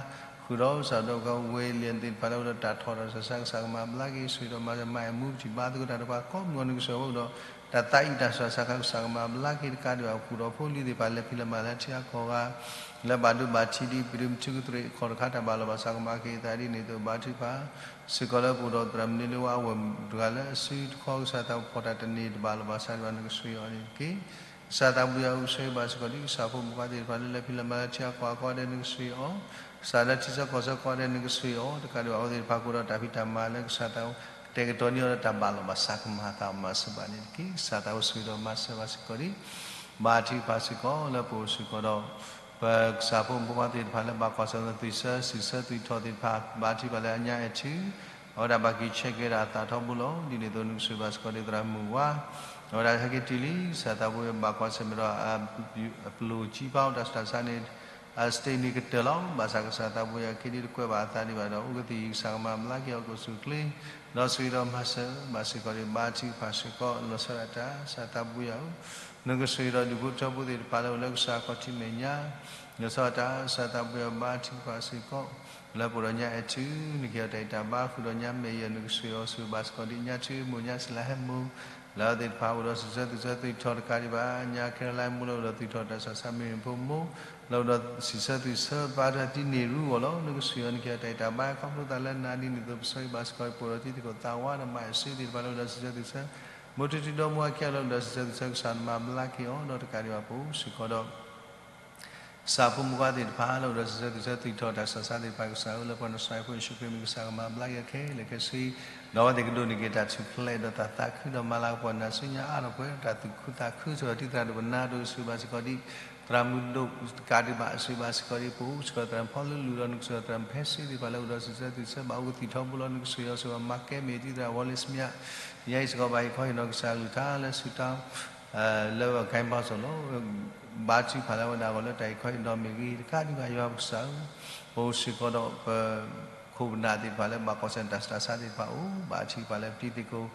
ဃုာ်ဒီးကစၢ်ဒီးကဝ့လံၤသ့ၣ်တဖၣ်လၢအိၣ်ဒီးတၢ်ထီၣ်တၢ်ဆူးတၢ်ဆါ ကစၢ်ကမၤဘျါက့ၤ ဆိၣ်ဂ့ၤဒီးမၤစၢၤမၤအဲၣ်မူ ပထံၣ်ဘါသကိးတၢ်ဒီးပှၤကိးမုၢ်ဂီၤ နကဆိၣ်ဂ့ၤဝဲအိၣ်ဒီး တၢ်သးအံၣ်တၢ်ဆူးတၢ်ဆါခါ ကစၢ်ကမၤဘျါက့ၤတကးဒံးဘၣ် ဃုာ်ဒီးဖိလံၤသ့ၣ်တဖၣ်လဲၤဖံးလဲၤမၤလၢထံအကီၢ်ဂၤ လၢဘၣ်ဒိဘၣ်ထံးဒ်ပဒိးမုၢ်ထံကတြ့ၣ်အခီၣ်တခါ တၢ်ဘၣ်လီၤဘၣ်စးကမၤက့ၤအသးဒ်န့ၣ်အသိး ဘါထုကဖၣ် စ့ၢ်ကီးလၢပအိၣ်ဒီးသရၣ်မုၣ်နွံလၢဝါအဝဲၢ်တဂၤလၢအစုတခီ ကစၢ်သးဖီၣ်တၢ်တန့ၢ်တဘၣ်လီၤဘၣ်စးဒံးဘၣ် နကဆိၣ်ဂ့ၤအီၤန့ၣ်တက့ၢ်. ကစၢ်သးဘိယွၤဧၢ ဆိၣ်ဂ့ၤဘၣ်စ့ၢ်ကီးဒံး ကစၢ်ဖိမုၣ်ခွါသ့ၣ်တဖၣ်လၢလဲၤဖံးလဲၤမၤလၢထံအကီၢ်အကီၢ်ဒဲး နကဆိၣ်ဂ့ၤအီၤ ကစၢ်လၢထံဆၢကီၢ်ဆၢကီၢ်ဒဲး နကဆိၣ်ဂ့ၤအီၤ တကးဒံးဘၣ်အဝဲသ့ၣ်တဖၣ်ကအိၣ်ဒီးတၢ်ဖံးတၢ်မၤလၢကစၢ်သး ကတဲာ်ကတီၤန့ၢ်အီၤဒီးတၢ်ဘၣ်လီၤဘၣ်စးကမၤအသးမၤစၢၤဘၣ်န့ၣ်တက့ၢ်. ကစၢ်သးအိၣ်ဆိၣ်ဂ့ၤဒီးမၤစၢၤဘၣ်စ့ၢ်ကီးဒံး ဘါထုကဖၣ်စ့ၢ်ကီးလၢပအိၣ်စ့ၢ်ကီးဒီး ပကစၢ်ဖိမုၣ်ဖိခွါသ့ၣ်တဖၣ်လၢဘၣ်ကွၢ်ဆၢၣ်မဲာ်သွံၣ်ဆၢ စံးဆၢသွံၣ်ထီၣ်သ့ၣ်တဖၣ် ဘါထုကဖၣ်လၢအညါအဲၣ်ထု အဝဲဒၣ်ဘၣ်က့ၤဆဲးကဲဒၣ်အသးထီဘိလီၤ. ဒ်န့ၣ်အသိး နကဆိၣ်ဂ့ၤဘၣ်စ့ၢ်ကီးဒံးသရၣ်မုၣ်ဝါ အဝဲဒၣ်ဟဲက့ၤတုၤလံ ကစၢ်သးဘိယွၤဘၣ်ကွၢ်ဆၢၣ်မဲာ်ဒီး အပျိၢ်ကံဖးအီၤတၢ်ဆူးတၢ်ဆါန့ၣ် အစတ့န့ၣ်ကတၢၢ်လီၤ. ဘၣ်ဆၣ်ကစၢ်သးဘိယွၤ ခဲဒံးတကွဲးဘၣ်အသးဒံးဘၣ်ဒီး အိၣ်ကသံၣ်အံၤ ကစၢ်ကမၤဘျါက့ၤအီၤကအိၣ်ဆူၣ်အိၣ်ချ့ ဒီးဆိၣ်ဂ့ၤဒီးမၤစၢၤဘၣ်စ့ၢ်ကီးဒံး ဘါထုကဖၣ်စ့ၢ်ကီး လီၤဆီဒၣ်တၢ် ကစၢ်သးဘိယွၤဧၢ နကဆိၣ်ဂ့ၤဒီးဒူၣ်ဖိထၢဖိသ့ၣ်တဖၣ်လၢအိၣ်လၢကစၢ်ခီၣ်ထံးမဲာ်ညါ လီၤဆီဒၣ်တၢ် ကစၢ်သးဘိယွၤ ဘါထုကဖၣ်စ့ၢ်ကီး လၢပအိၣ်ဒီးညၣ်အဲၣ်ထူ နကဟ့ၣ်အီၤတၢ်အံၣ်တၢ်ဘါ ဃုာ်ဒီးညၣ်မဲာ်ယဲၢ် နကဆိၣ်ဂ့ၤအီၤဆိၣ်ဂ့ၤဘၣ်စ့ၢ်ကီးဒံး ညၣ်ထူမိၢ်ညၣ်စလၢဟဲမိၢ် လၢအဝဲသ့ၣ်တဖၣ်အိၣ်ဒီးစံးဆၢသူၣ်ဆၢသူၣ်ထီၣ်တကးဒံးဘၣ် ညၣ်ခဲရလါ မိၢ်လၢအိၣ်ဒီးသူၣ်ထီၣ်တၢ်ဆးဆး မ့ၢ်ရ့ၣ်ဖိမိၢ် လၢအိၣ်ဒီးစံးဆၢသူၣ်ဆၢဘါထုကဖၣ်တံၢ်န့ၢ်ရူအီၤလီၤ. နကဆိၣ်ဂ့ၤအီၤ နကဟ့ၣ်အီၤတၢ်အံၣ်တၢ်ဘါ ခီဖျိသးလၢနၤဒ်န့ၣ်အသိး ပဆၢဂ့ၤဘၣ်စ့ၢ်ကီး ပအိၣ်ဒီးတံၤသကိးသးဝါဒီးမၤအၢၣ်စ့ၢ်သ့ၣ်တဖၣ် လၢအိၣ်ဒီးစံးဆၢသူၣ်ဆၢ မိၢ်ထူထူဒီမါဝၤခံဂၤ လၢအိၣ်ဒီးစံးဆၢသူၣ်ဆၢ ကစၢ်နမၤဘျါက့ၤအီၤဒီးတကးဒံးဘၣ် ပအိၣ်စ့ၢ်ကီးဒီး ကစၢ်ဖိမုၣ်ခွါသ့ၣ်တဖၣ် လၢအိၣ်ဒီးစံးဆၢသူၣ်ဆၢ သူၣ်ထီၣ်တၢ်ဆးဆးသ့ၣ်တဖၣ် ကစၢ်ဧၢ လၢပှၤနၤစၤရ့းဖိယ့ၣ်ၡူးခရံာ်မံၤ ကစၢ်ကမၤဘျါက့ၤအီၤခဲလၢာ်ခဲဆ့ ဒီးအဝဲသ့ၣ်ကဒိးန့ၢ်က့ၤတၢ်ထူၣ်ဖျဲးဒီးတၢ်သးခုဒီးမၤလၤကပီၤနၤဆူညါအါထီၣ်ပှဲၤဒီးတၢ်သူၣ်ခုသးခု ဆိၣ်ဂ့ၤတံၢ်သရၣ်ဒိၣ်ပနါဒိၣ် ဆိၣ်ဂ့ၤဘၣ်စ့ၢ်ကီးဒံး သရၣ်မုၣ်ဒိၣ်တကးဒံးဘၣ် ဆိၣ်ဂ့ၤဘၣ်စ့ၢ်ကီးသရၣ်ဖီလူလူဒီး နကဆိၣ်ဂ့ၤသရၣ်ဖဲစ့သ့ၣ်တဖၣ် လၢအိၣ်ဒီးစံးဆၢသူၣ်ဆၢ ဘၣ်အိၣ်ကသံၣ်ထီဘိလီၤ နကဆိၣ်ဂ့ၤအီၤ ဆိၣ်ဂ့ၤဘၣ်မၤကဲမ့ၢ်တံၢ်သရၣ် ဝီလ့စမံယါ ညါအံၤစ့ၢ်ကီး ဘၣ်ဟ့ၣ်ခီဟ့ၣ်နီၤကစၢ်အကလုၢ်ကထါလၢဆူတၢ် လၢပဂဲၤဘါစီၣ်လီၤ ဘါထုကဖၣ်လၢဝဲဒၣ်အဂီၢ်လၢတၢ်ဟ့ၣ်ခီဟ့ၣ်နီၤမ့ၢ်ဂ့ၤ တကးဒံးဘၣ်ယွၤပကစၢ်ဧၢ, ပအိၣ်စ့ၢ်ကီးဒီးပ ခိၣ်ပနၢ်သ့ၣ်တဖၣ်လၢဘၣ်ကွၢ်ဆၢၣ်တၢ်ဆူးတၢ်ဆါသ့ၣ်တဖၣ်အိၣ်, ဘၣ်ထုကဖၣ်လၢပတံၤသကိး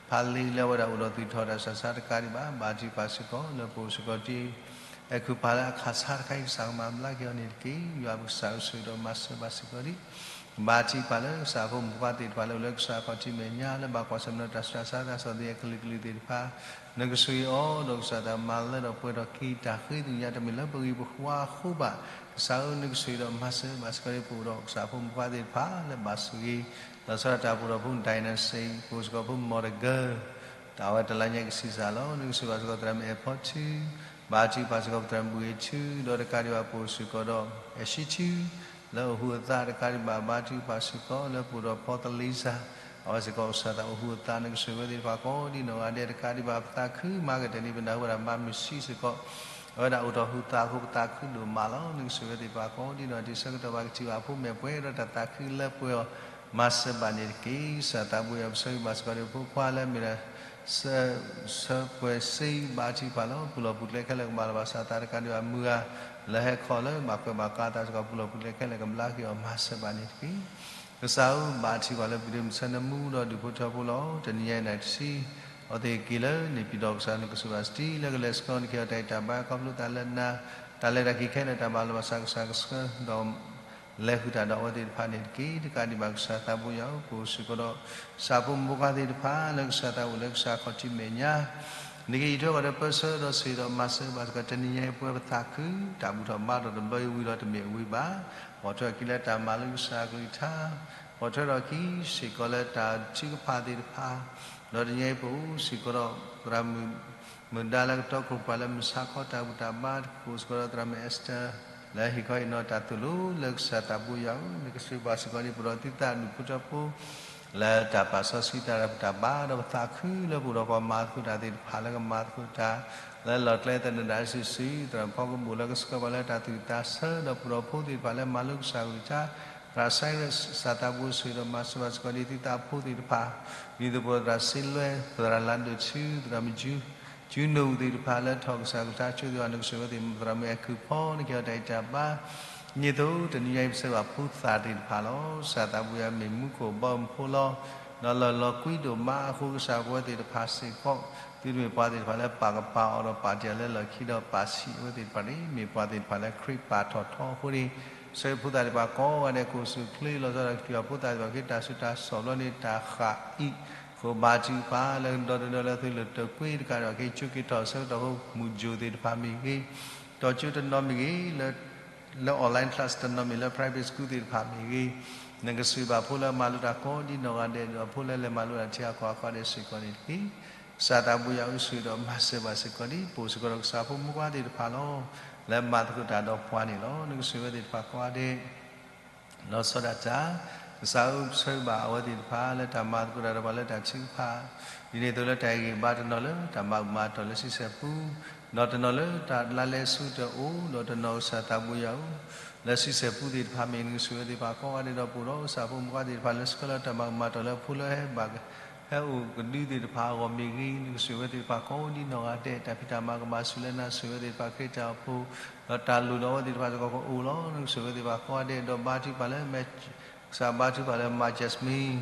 ဖးလံလၢဝဲဒၣ်အိၣ်ဒီးသူၣ်ထီၣ်တၢ်ဆူးတၢ်ဆါတကးဒံးဘၣ်, ဘၣ်ထုကဖၣ်စ့ၢ်ကီးလၢပအိၣ်စ့ၢ်ကီးတံၤ အဲၣ်ခုးဖးလၢအခၣ်ဆါတခါအံၤ ကစၢ်ကမၤဘျါက့ၤအီၤန့ၣ်တက့ၢ်. ယွၤပကစၢ်ဧၢ ဆိၣ်ဂ့ၤဒီးမၤစၢၤဘၣ်စ့ၢ်ကီးဒံး ဘၣ်ထုကဖၣ်လၢကစၢ်ဖိမုၣ်ဖိခွါသ့ၣ်တဖၣ်လၢအိၣ်လၢကစၢ်ခီၣ်ထံးမဲာ်ညါ လၢဘၣ်ကွၢ်ဆၢၣ်မဲာ်ဒီးတၢ်ဆူးတၢ်ဆါ တၢ်ဆီၣ်သနံးအကလုာ်ကလုာ်သ့ၣ်တဖၣ် နကဆိၣ်ဂ့ၤအီၤ ဒီးကစၢ်တၢ်မၤလၢထီၣ်ပှဲၤထီၣ်က့ၤတၢ်ဃ့ကညး တမ့ၢ်လၢပဂ့ၢ်ပဝါအဃိဘၣ်. ကစၢ်ဧၢ နကဆိၣ်ဂ့ၤဒီးမၤစၢၤဘၣ်စ့ၢ်ကီးဒံး ပအိၣ်ဒီးကစၢ်ဖိမုၣ်ဖိခွါသ့ၣ်တဖၣ်လၢဘၣ်ဆိၣ်ဂ့ၤ ဒီးဆီဒၣ်တၢ်ပှဲၤထီၣ်ဖိ ဒၣ်နဲစ့ ပအိၣ်စ့ၢ်ကီးဖိမီၢ်တဂၢၢ် တၢ်ဝဲတလါညါကဆံးစၢ်လီၤ. နကဆိၣ်ဂ့ၤဘၣ်စ့ၢ်ကီးသရၣ်မုၣ်အဲၣ်ဖီထူ ဘါထုကဖၣ်စ့ၢ်ကီးသရၣ်မုၣ်ဘှံးထူ ဒီးတကးဒံးဘၣ်ပအိၣ်စ့ၢ်ကီးဒီး အဲၣ်ဆံထူ လၢအိၣ်ဟူးအသးတကးဒံးဘၣ် ဘါထုကဖၣ်စ့ၢ်ကီးလၢပအိၣ်ဒီးဖီသလံစၢ် အဝဲစ့ၢ်ကီးကစၢ်သးအိၣ်ဟူးအသး နကဆိၣ်ဂ့ၤဝဲသ့ၣ်တဖၣ်ကိးဒ်နီၢ်ဂၤဒဲးတကးဒံးဘၣ် ပသးခုမၤကတၢၢ်န့ၣ် ပနၢ်ဟူဘၣ်ဒၣ်မၤမုာ်ဆံးစ့ၢ်ကီး အဝဲဒၣ်အိၣ်ထီၣ်ဟူးသးအဃိ ပသးခုဒိၣ်မးလီၤ. နကဆိၣ်ဂ့ၤဝဲသ့ၣ်တဖၣ်ကိးဒ်နီၢ်ဂၤဒဲး ဆၢကတီၢ်ဘၣ်ကထံၣ်ဘၣ်ဖိမဲာ်ပှဲၤဒီးတၢ်သးခုလၢပှဲၤအီၤ မၤစၢၤဘၣ်န့ၣ်တက့ၢ်. ကစၢ်သးဘိယွၤ ပဆၢဂ့ၤဘၣ်စ့ၢ်ကီးဒီးဖိခွါလၢမ့ၢ်ဒၣ် ဆၢပှဲၤစ့ဘါထုကဖၣ်လီၤ. ပူၤလီၢ်ပူၤကျဲခဲလၢာ်ကမၤလီၤဘၣ်ဆၣ်သးတကးဒံးဘၣ် မုၢ်ဂၤလၢဟဲခီလၢဘၣ်ကွဲးဘၣ်ကါသးစ့ၢ်ကီး ပူၤလီၢ်ပူၤကျဲခဲလၢာ်ကဘျါက့ၤအီၤ မၤစၢၤဘၣ်န့ၣ်တက့ၢ်. ကစၢ်ဧၢ ဘါထုကဖၣ်လၢပဒုးမုၢ်ဆၢနၢမူဒီးဒုးဖိထၢဖိလီၤ. တနံၤညါအံၤနၣ်တဆံ အဝဲသ့ၣ်က့ၤလၢန့ၣ် ပံၤဒီးကစၢ်နကဆိၣ်ဂ့ၤဘၣ်စတံ လၢကလဲၤဆှၢနကဟ့ၣ်အီၤတၢ်အံၣ်တၢ်ဘါ ခီဖျိသးလၢနၤ တၢ်လဲၤတၢ်က့ၤခဲလၢာ် တၢ်မၤလီၤဘၣ်ဆၣ်ကစၢ်ကဆှၢဒီး လဲၤဃုာ်တၢ်ဒီးအဝဲသ့ၣ်တဖၣ်န့ၣ်တက့ၢ်. တကးဒံးဘၣ်ကစၢ်သးဘိယွၤဧၢ ပအိၣ်စ့ၢ်ကီးဒီး ကစၢ်ဖိမုၣ်ဖိခွါသ့ၣ်တဖၣ် လၢကစၢ်သးအိၣ်လၢကစၢ်ခီၣ်ထံးမဲာ်ညါ နကဟံးထွဲကဒီးပၢဆှၢဒီးဆိၣ်ဂ့ၤဒီးမၤစၢၤဘၣ်စ့ၢ်ကီး တနံၤညါအံၤပဝဲပသးခု တၢ်ဘူၣ်ထီၣ်ဘါထီၣ်တဘျီအံၤဝံၤဒီးတမ့ၢ်ဝံၤဘၣ်. ပိာ်ထွဲအီၤခံလၢတၢ်မၤလၢကစၢ်အကလုၢ်ကထါ ပိာ်ထွဲထီၣ်အီၤခံစ့ၢ်ကီးလၢတၢ်ထုကဖၣ်သ့ၣ်တဖၣ် ဒီးတနံၤညါအံၤပအိၣ်စ့ၢ်ကီးဒီး သရၣ်မုၣ် မုၢ်ဒါလၢကတီခိၣ်ပှၤလၢမုၢ်ဆါခီတၢ်ဘူၣ်တၢ်ဘါတက့ၢ် အိၣ်စ့ၢ်ကီးဒီးသရၣ်မုၣ် Esther လၢဟ့ၣ်ခီဟ့ၣ်နီၤတၢ်သိၣ်လိလၢကစၢ်သးဘိယွၤဧၢ နကဆိၣ်ဂ့ၤဘၣ်စ့ၢ်ကီးဒံး ပအိၣ်ဒီးသုသးဒူၣ်ဖိထၢဖိ လၢတၢ်ပာ်စီဆှံတၢ်ဘူၣ်တၢ်ဘါ ဒီးပသးခုလၢပအိၣ်ဒီးပှၤမၤသကိးတၢ်သ့ၣ်တဖၣ်လၢကမၤသကိးတၢ် လၢလီၢ်ကျဲသနၢၣ်ဒၣ်စုာ်စုာ် သရၣ်ဖီကဘိၣ်လၢကဆှၢပှၤလၢတၢ်သူၣ်တၢ်ဆၢ ဒီးပအိၣ်ဒီးဖိသ့ၣ်တဖၣ်လၢမၤလိကစၢ်ကလုၢ်ကထါ သရၣ် Cyrus ကစၢ်သးဘိဆိၣ်ဂ့ၤဒီးမၤစၢၤဘၣ်စ့ၢ်ကီးဒံးသုသးဖိသ့ၣ်တဖၣ် ဒ်သိးပအိၣ်ဒီးသရၣ်စ့လွဲ သရၣ်လါဒိၣ်ထူ သရၣ်မုၣ် ကၠူနိၣ်သ့ၣ်တဖၣ်လၢထီၣ်ကစၢ်ကလုၢ်ကထါဆိသ့ၣ်တဖၣ် နကဆိၣ်ဂ့ၤဝဲသ့ၣ် သရၣ်မုၣ်အဲၣ်ခုၣ်ဖီ နကဟ့ၣ်အီၤတၢ်အံၣ်တၢ်ဘါ ဒ်သိးတနံၤညါအံၤပဆၢဘၣ်ဖိသၣ်သ့ၣ်တဖၣ်လီၤ. ကစၢ်သးဘိယွၤမ့ၢ်မူခိၣ်ဘီမုၢ်ဖိလီၤ. ဒီးလီၢ်လီၤကွံဒိၣ်မးအဃိ ကစၢ်ပဝဲသ့ၣ်တဖၣ်စ့ၢ်ကီး သုတမ့ၢ်ပှၤသ့ၣ်တဖၣ်လၢပာ်ကပၤအီၤဒီးပာ်တ့ၢ်အီၤလၢလီၢ်ခံဒီးပာ်ဆံးအဝဲသ့ၣ်တဖၣ်န့ၣ် မ့ၢ်ပှၤသ့ၣ်တဖၣ်လၢခရံာ်ပာ်ထီၣ်ထီအဃိန့ၣ် ဆိၣ်ဂ့ၤဖိသၣ်သ့ၣ်တဖၣ်ကိးဂၤဒဲး ကအိၣ်ဆူၣ်အိၣ်ချ့လီၤဆီဒၣ်တၢ်ကတုၤအီၤ ဖိသၣ်သ့ၣ်တဖၣ်က့ၤတၢ်ဆူးတၢ်ဆါဘျီန့ၣ် တၢ်ဃးအံၣ် ဃိးဘါထုကဖၣ်လၢဒီတဒၢလၢသုလၢာ်တၢၢ်ကွံတကးဒီး က့ၤကၠိက့ၤထီၣ်ဆၢကတီၢ်ဖိ မုၢ်ယိၤသ့ၣ်တဖၣ်မ့ၢ်ဂ့ၤ တီၤကၠိတနီၤမ့ၢ်ဂ့ၤ လၢ online class တနီၤမ့ၢ်လၢ private school သ့ၣ်တဖၣ်မ့ၢ်ဂ့ၤ နကဆိၣ်ဂ့ၤဘၣ်ဖိလၢမၤလိတၢ်ကိးဒ်နီၢ်ဂၤဒဲး ဒီးဖိလၢလဲၤမၤလိတၢ်ထံအကီၢ်အကီၢ်ဒဲးစ့ၢ်ကီးန့ၣ်တက့ၢ်. ကစၢ်သးဘိယွၤဧၢ ဆိၣ်ဂ့ၤဒီးမၤစၢၤဘၣ်စ့ၢ်ကီးဒံး ပအိၣ်စ့ၢ်ကီးဒီးကစၢ်ဖိမုၣ်ဖိခွါသ့ၣ်တဖၣ်လီၤ. လၢမၤသကိးတၢ်ဒီးပှၤန့ၣ်လီၤ. နကဆိၣ်ဂ့ၤဝဲသ့ၣ်တဖၣ်ကိးဂၤဒဲး လီၤဆီဒၣ်တၢ် ကစၢ်ဧၢ ပဆၢဂ့ၤဘၣ်အဝဲသ့ၣ်တဖၣ်လၢတၢ်မၤသကိးတၢ်ဒီးပှၤလၢတၢ်ထုကဖၣ် ဒ်န့ၣ်အသိးလၢတၢ်ဟ့ၣ်ဂံၢ်ဟ့ၣ်ဘါတနီၤလၢတၢ်မၤဘူၣ်မၤတီၢ်လၢဆံဆဲၣ်ပူ ဒီးတနီၤလၢတၢ်လါလဲဆူတအိၣ် ဒီးတနီၤကစၢ်သးဘိယွၤဧၢ လၢဆံဆဲၣ်ပူသ့ၣ်တဖၣ်မ့ၢ် နကဆိၣ်ဂ့ၤဝဲသ့ၣ်တဖၣ်ကိးဂၤဒဲးဒီးပအိၣ်ဒီးကစၢ်ဖိမုၣ်ဖိခွါသ့ၣ်တဖၣ်လၢဆှၢလၢတၢ်မၤဘူၣ်မၤတီၢ်လၢဖိလၢဟဲဘၣ် ဟဲအိၣ်ကဒုသ့ၣ်တဖၣ်အဂီၢ်မ့ၢ်ဂ့ၤ နကဆိၣ်ဂ့ၤဝဲသ့ၣ်တဖၣ်ကိးဒ်နီၢ်ဂၤဒဲး တၢ်ဖံးတၢ်မၤကမၤဆူၣ်လၢနၤ ဆိၣ်ဂ့ၤဝဲသ့ၣ်တဖၣ်ခရံာ်တၢ်အိၣ်ဖှိၣ် ဒီးတၢ်လိၣ်ဒီးအဝဲသ့ၣ်တဖၣ်စ့ၢ်ကီးကအိၣ်လီၤ. နကဆိၣ်ဂ့ၤဝဲသ့ၣ်တဖၣ်ကိးဂၤဒဲး ဒီးဘါထုကဖၣ်လၢ ကစၢ်ဘါထုကဖၣ်လၢ မၤ Jasmine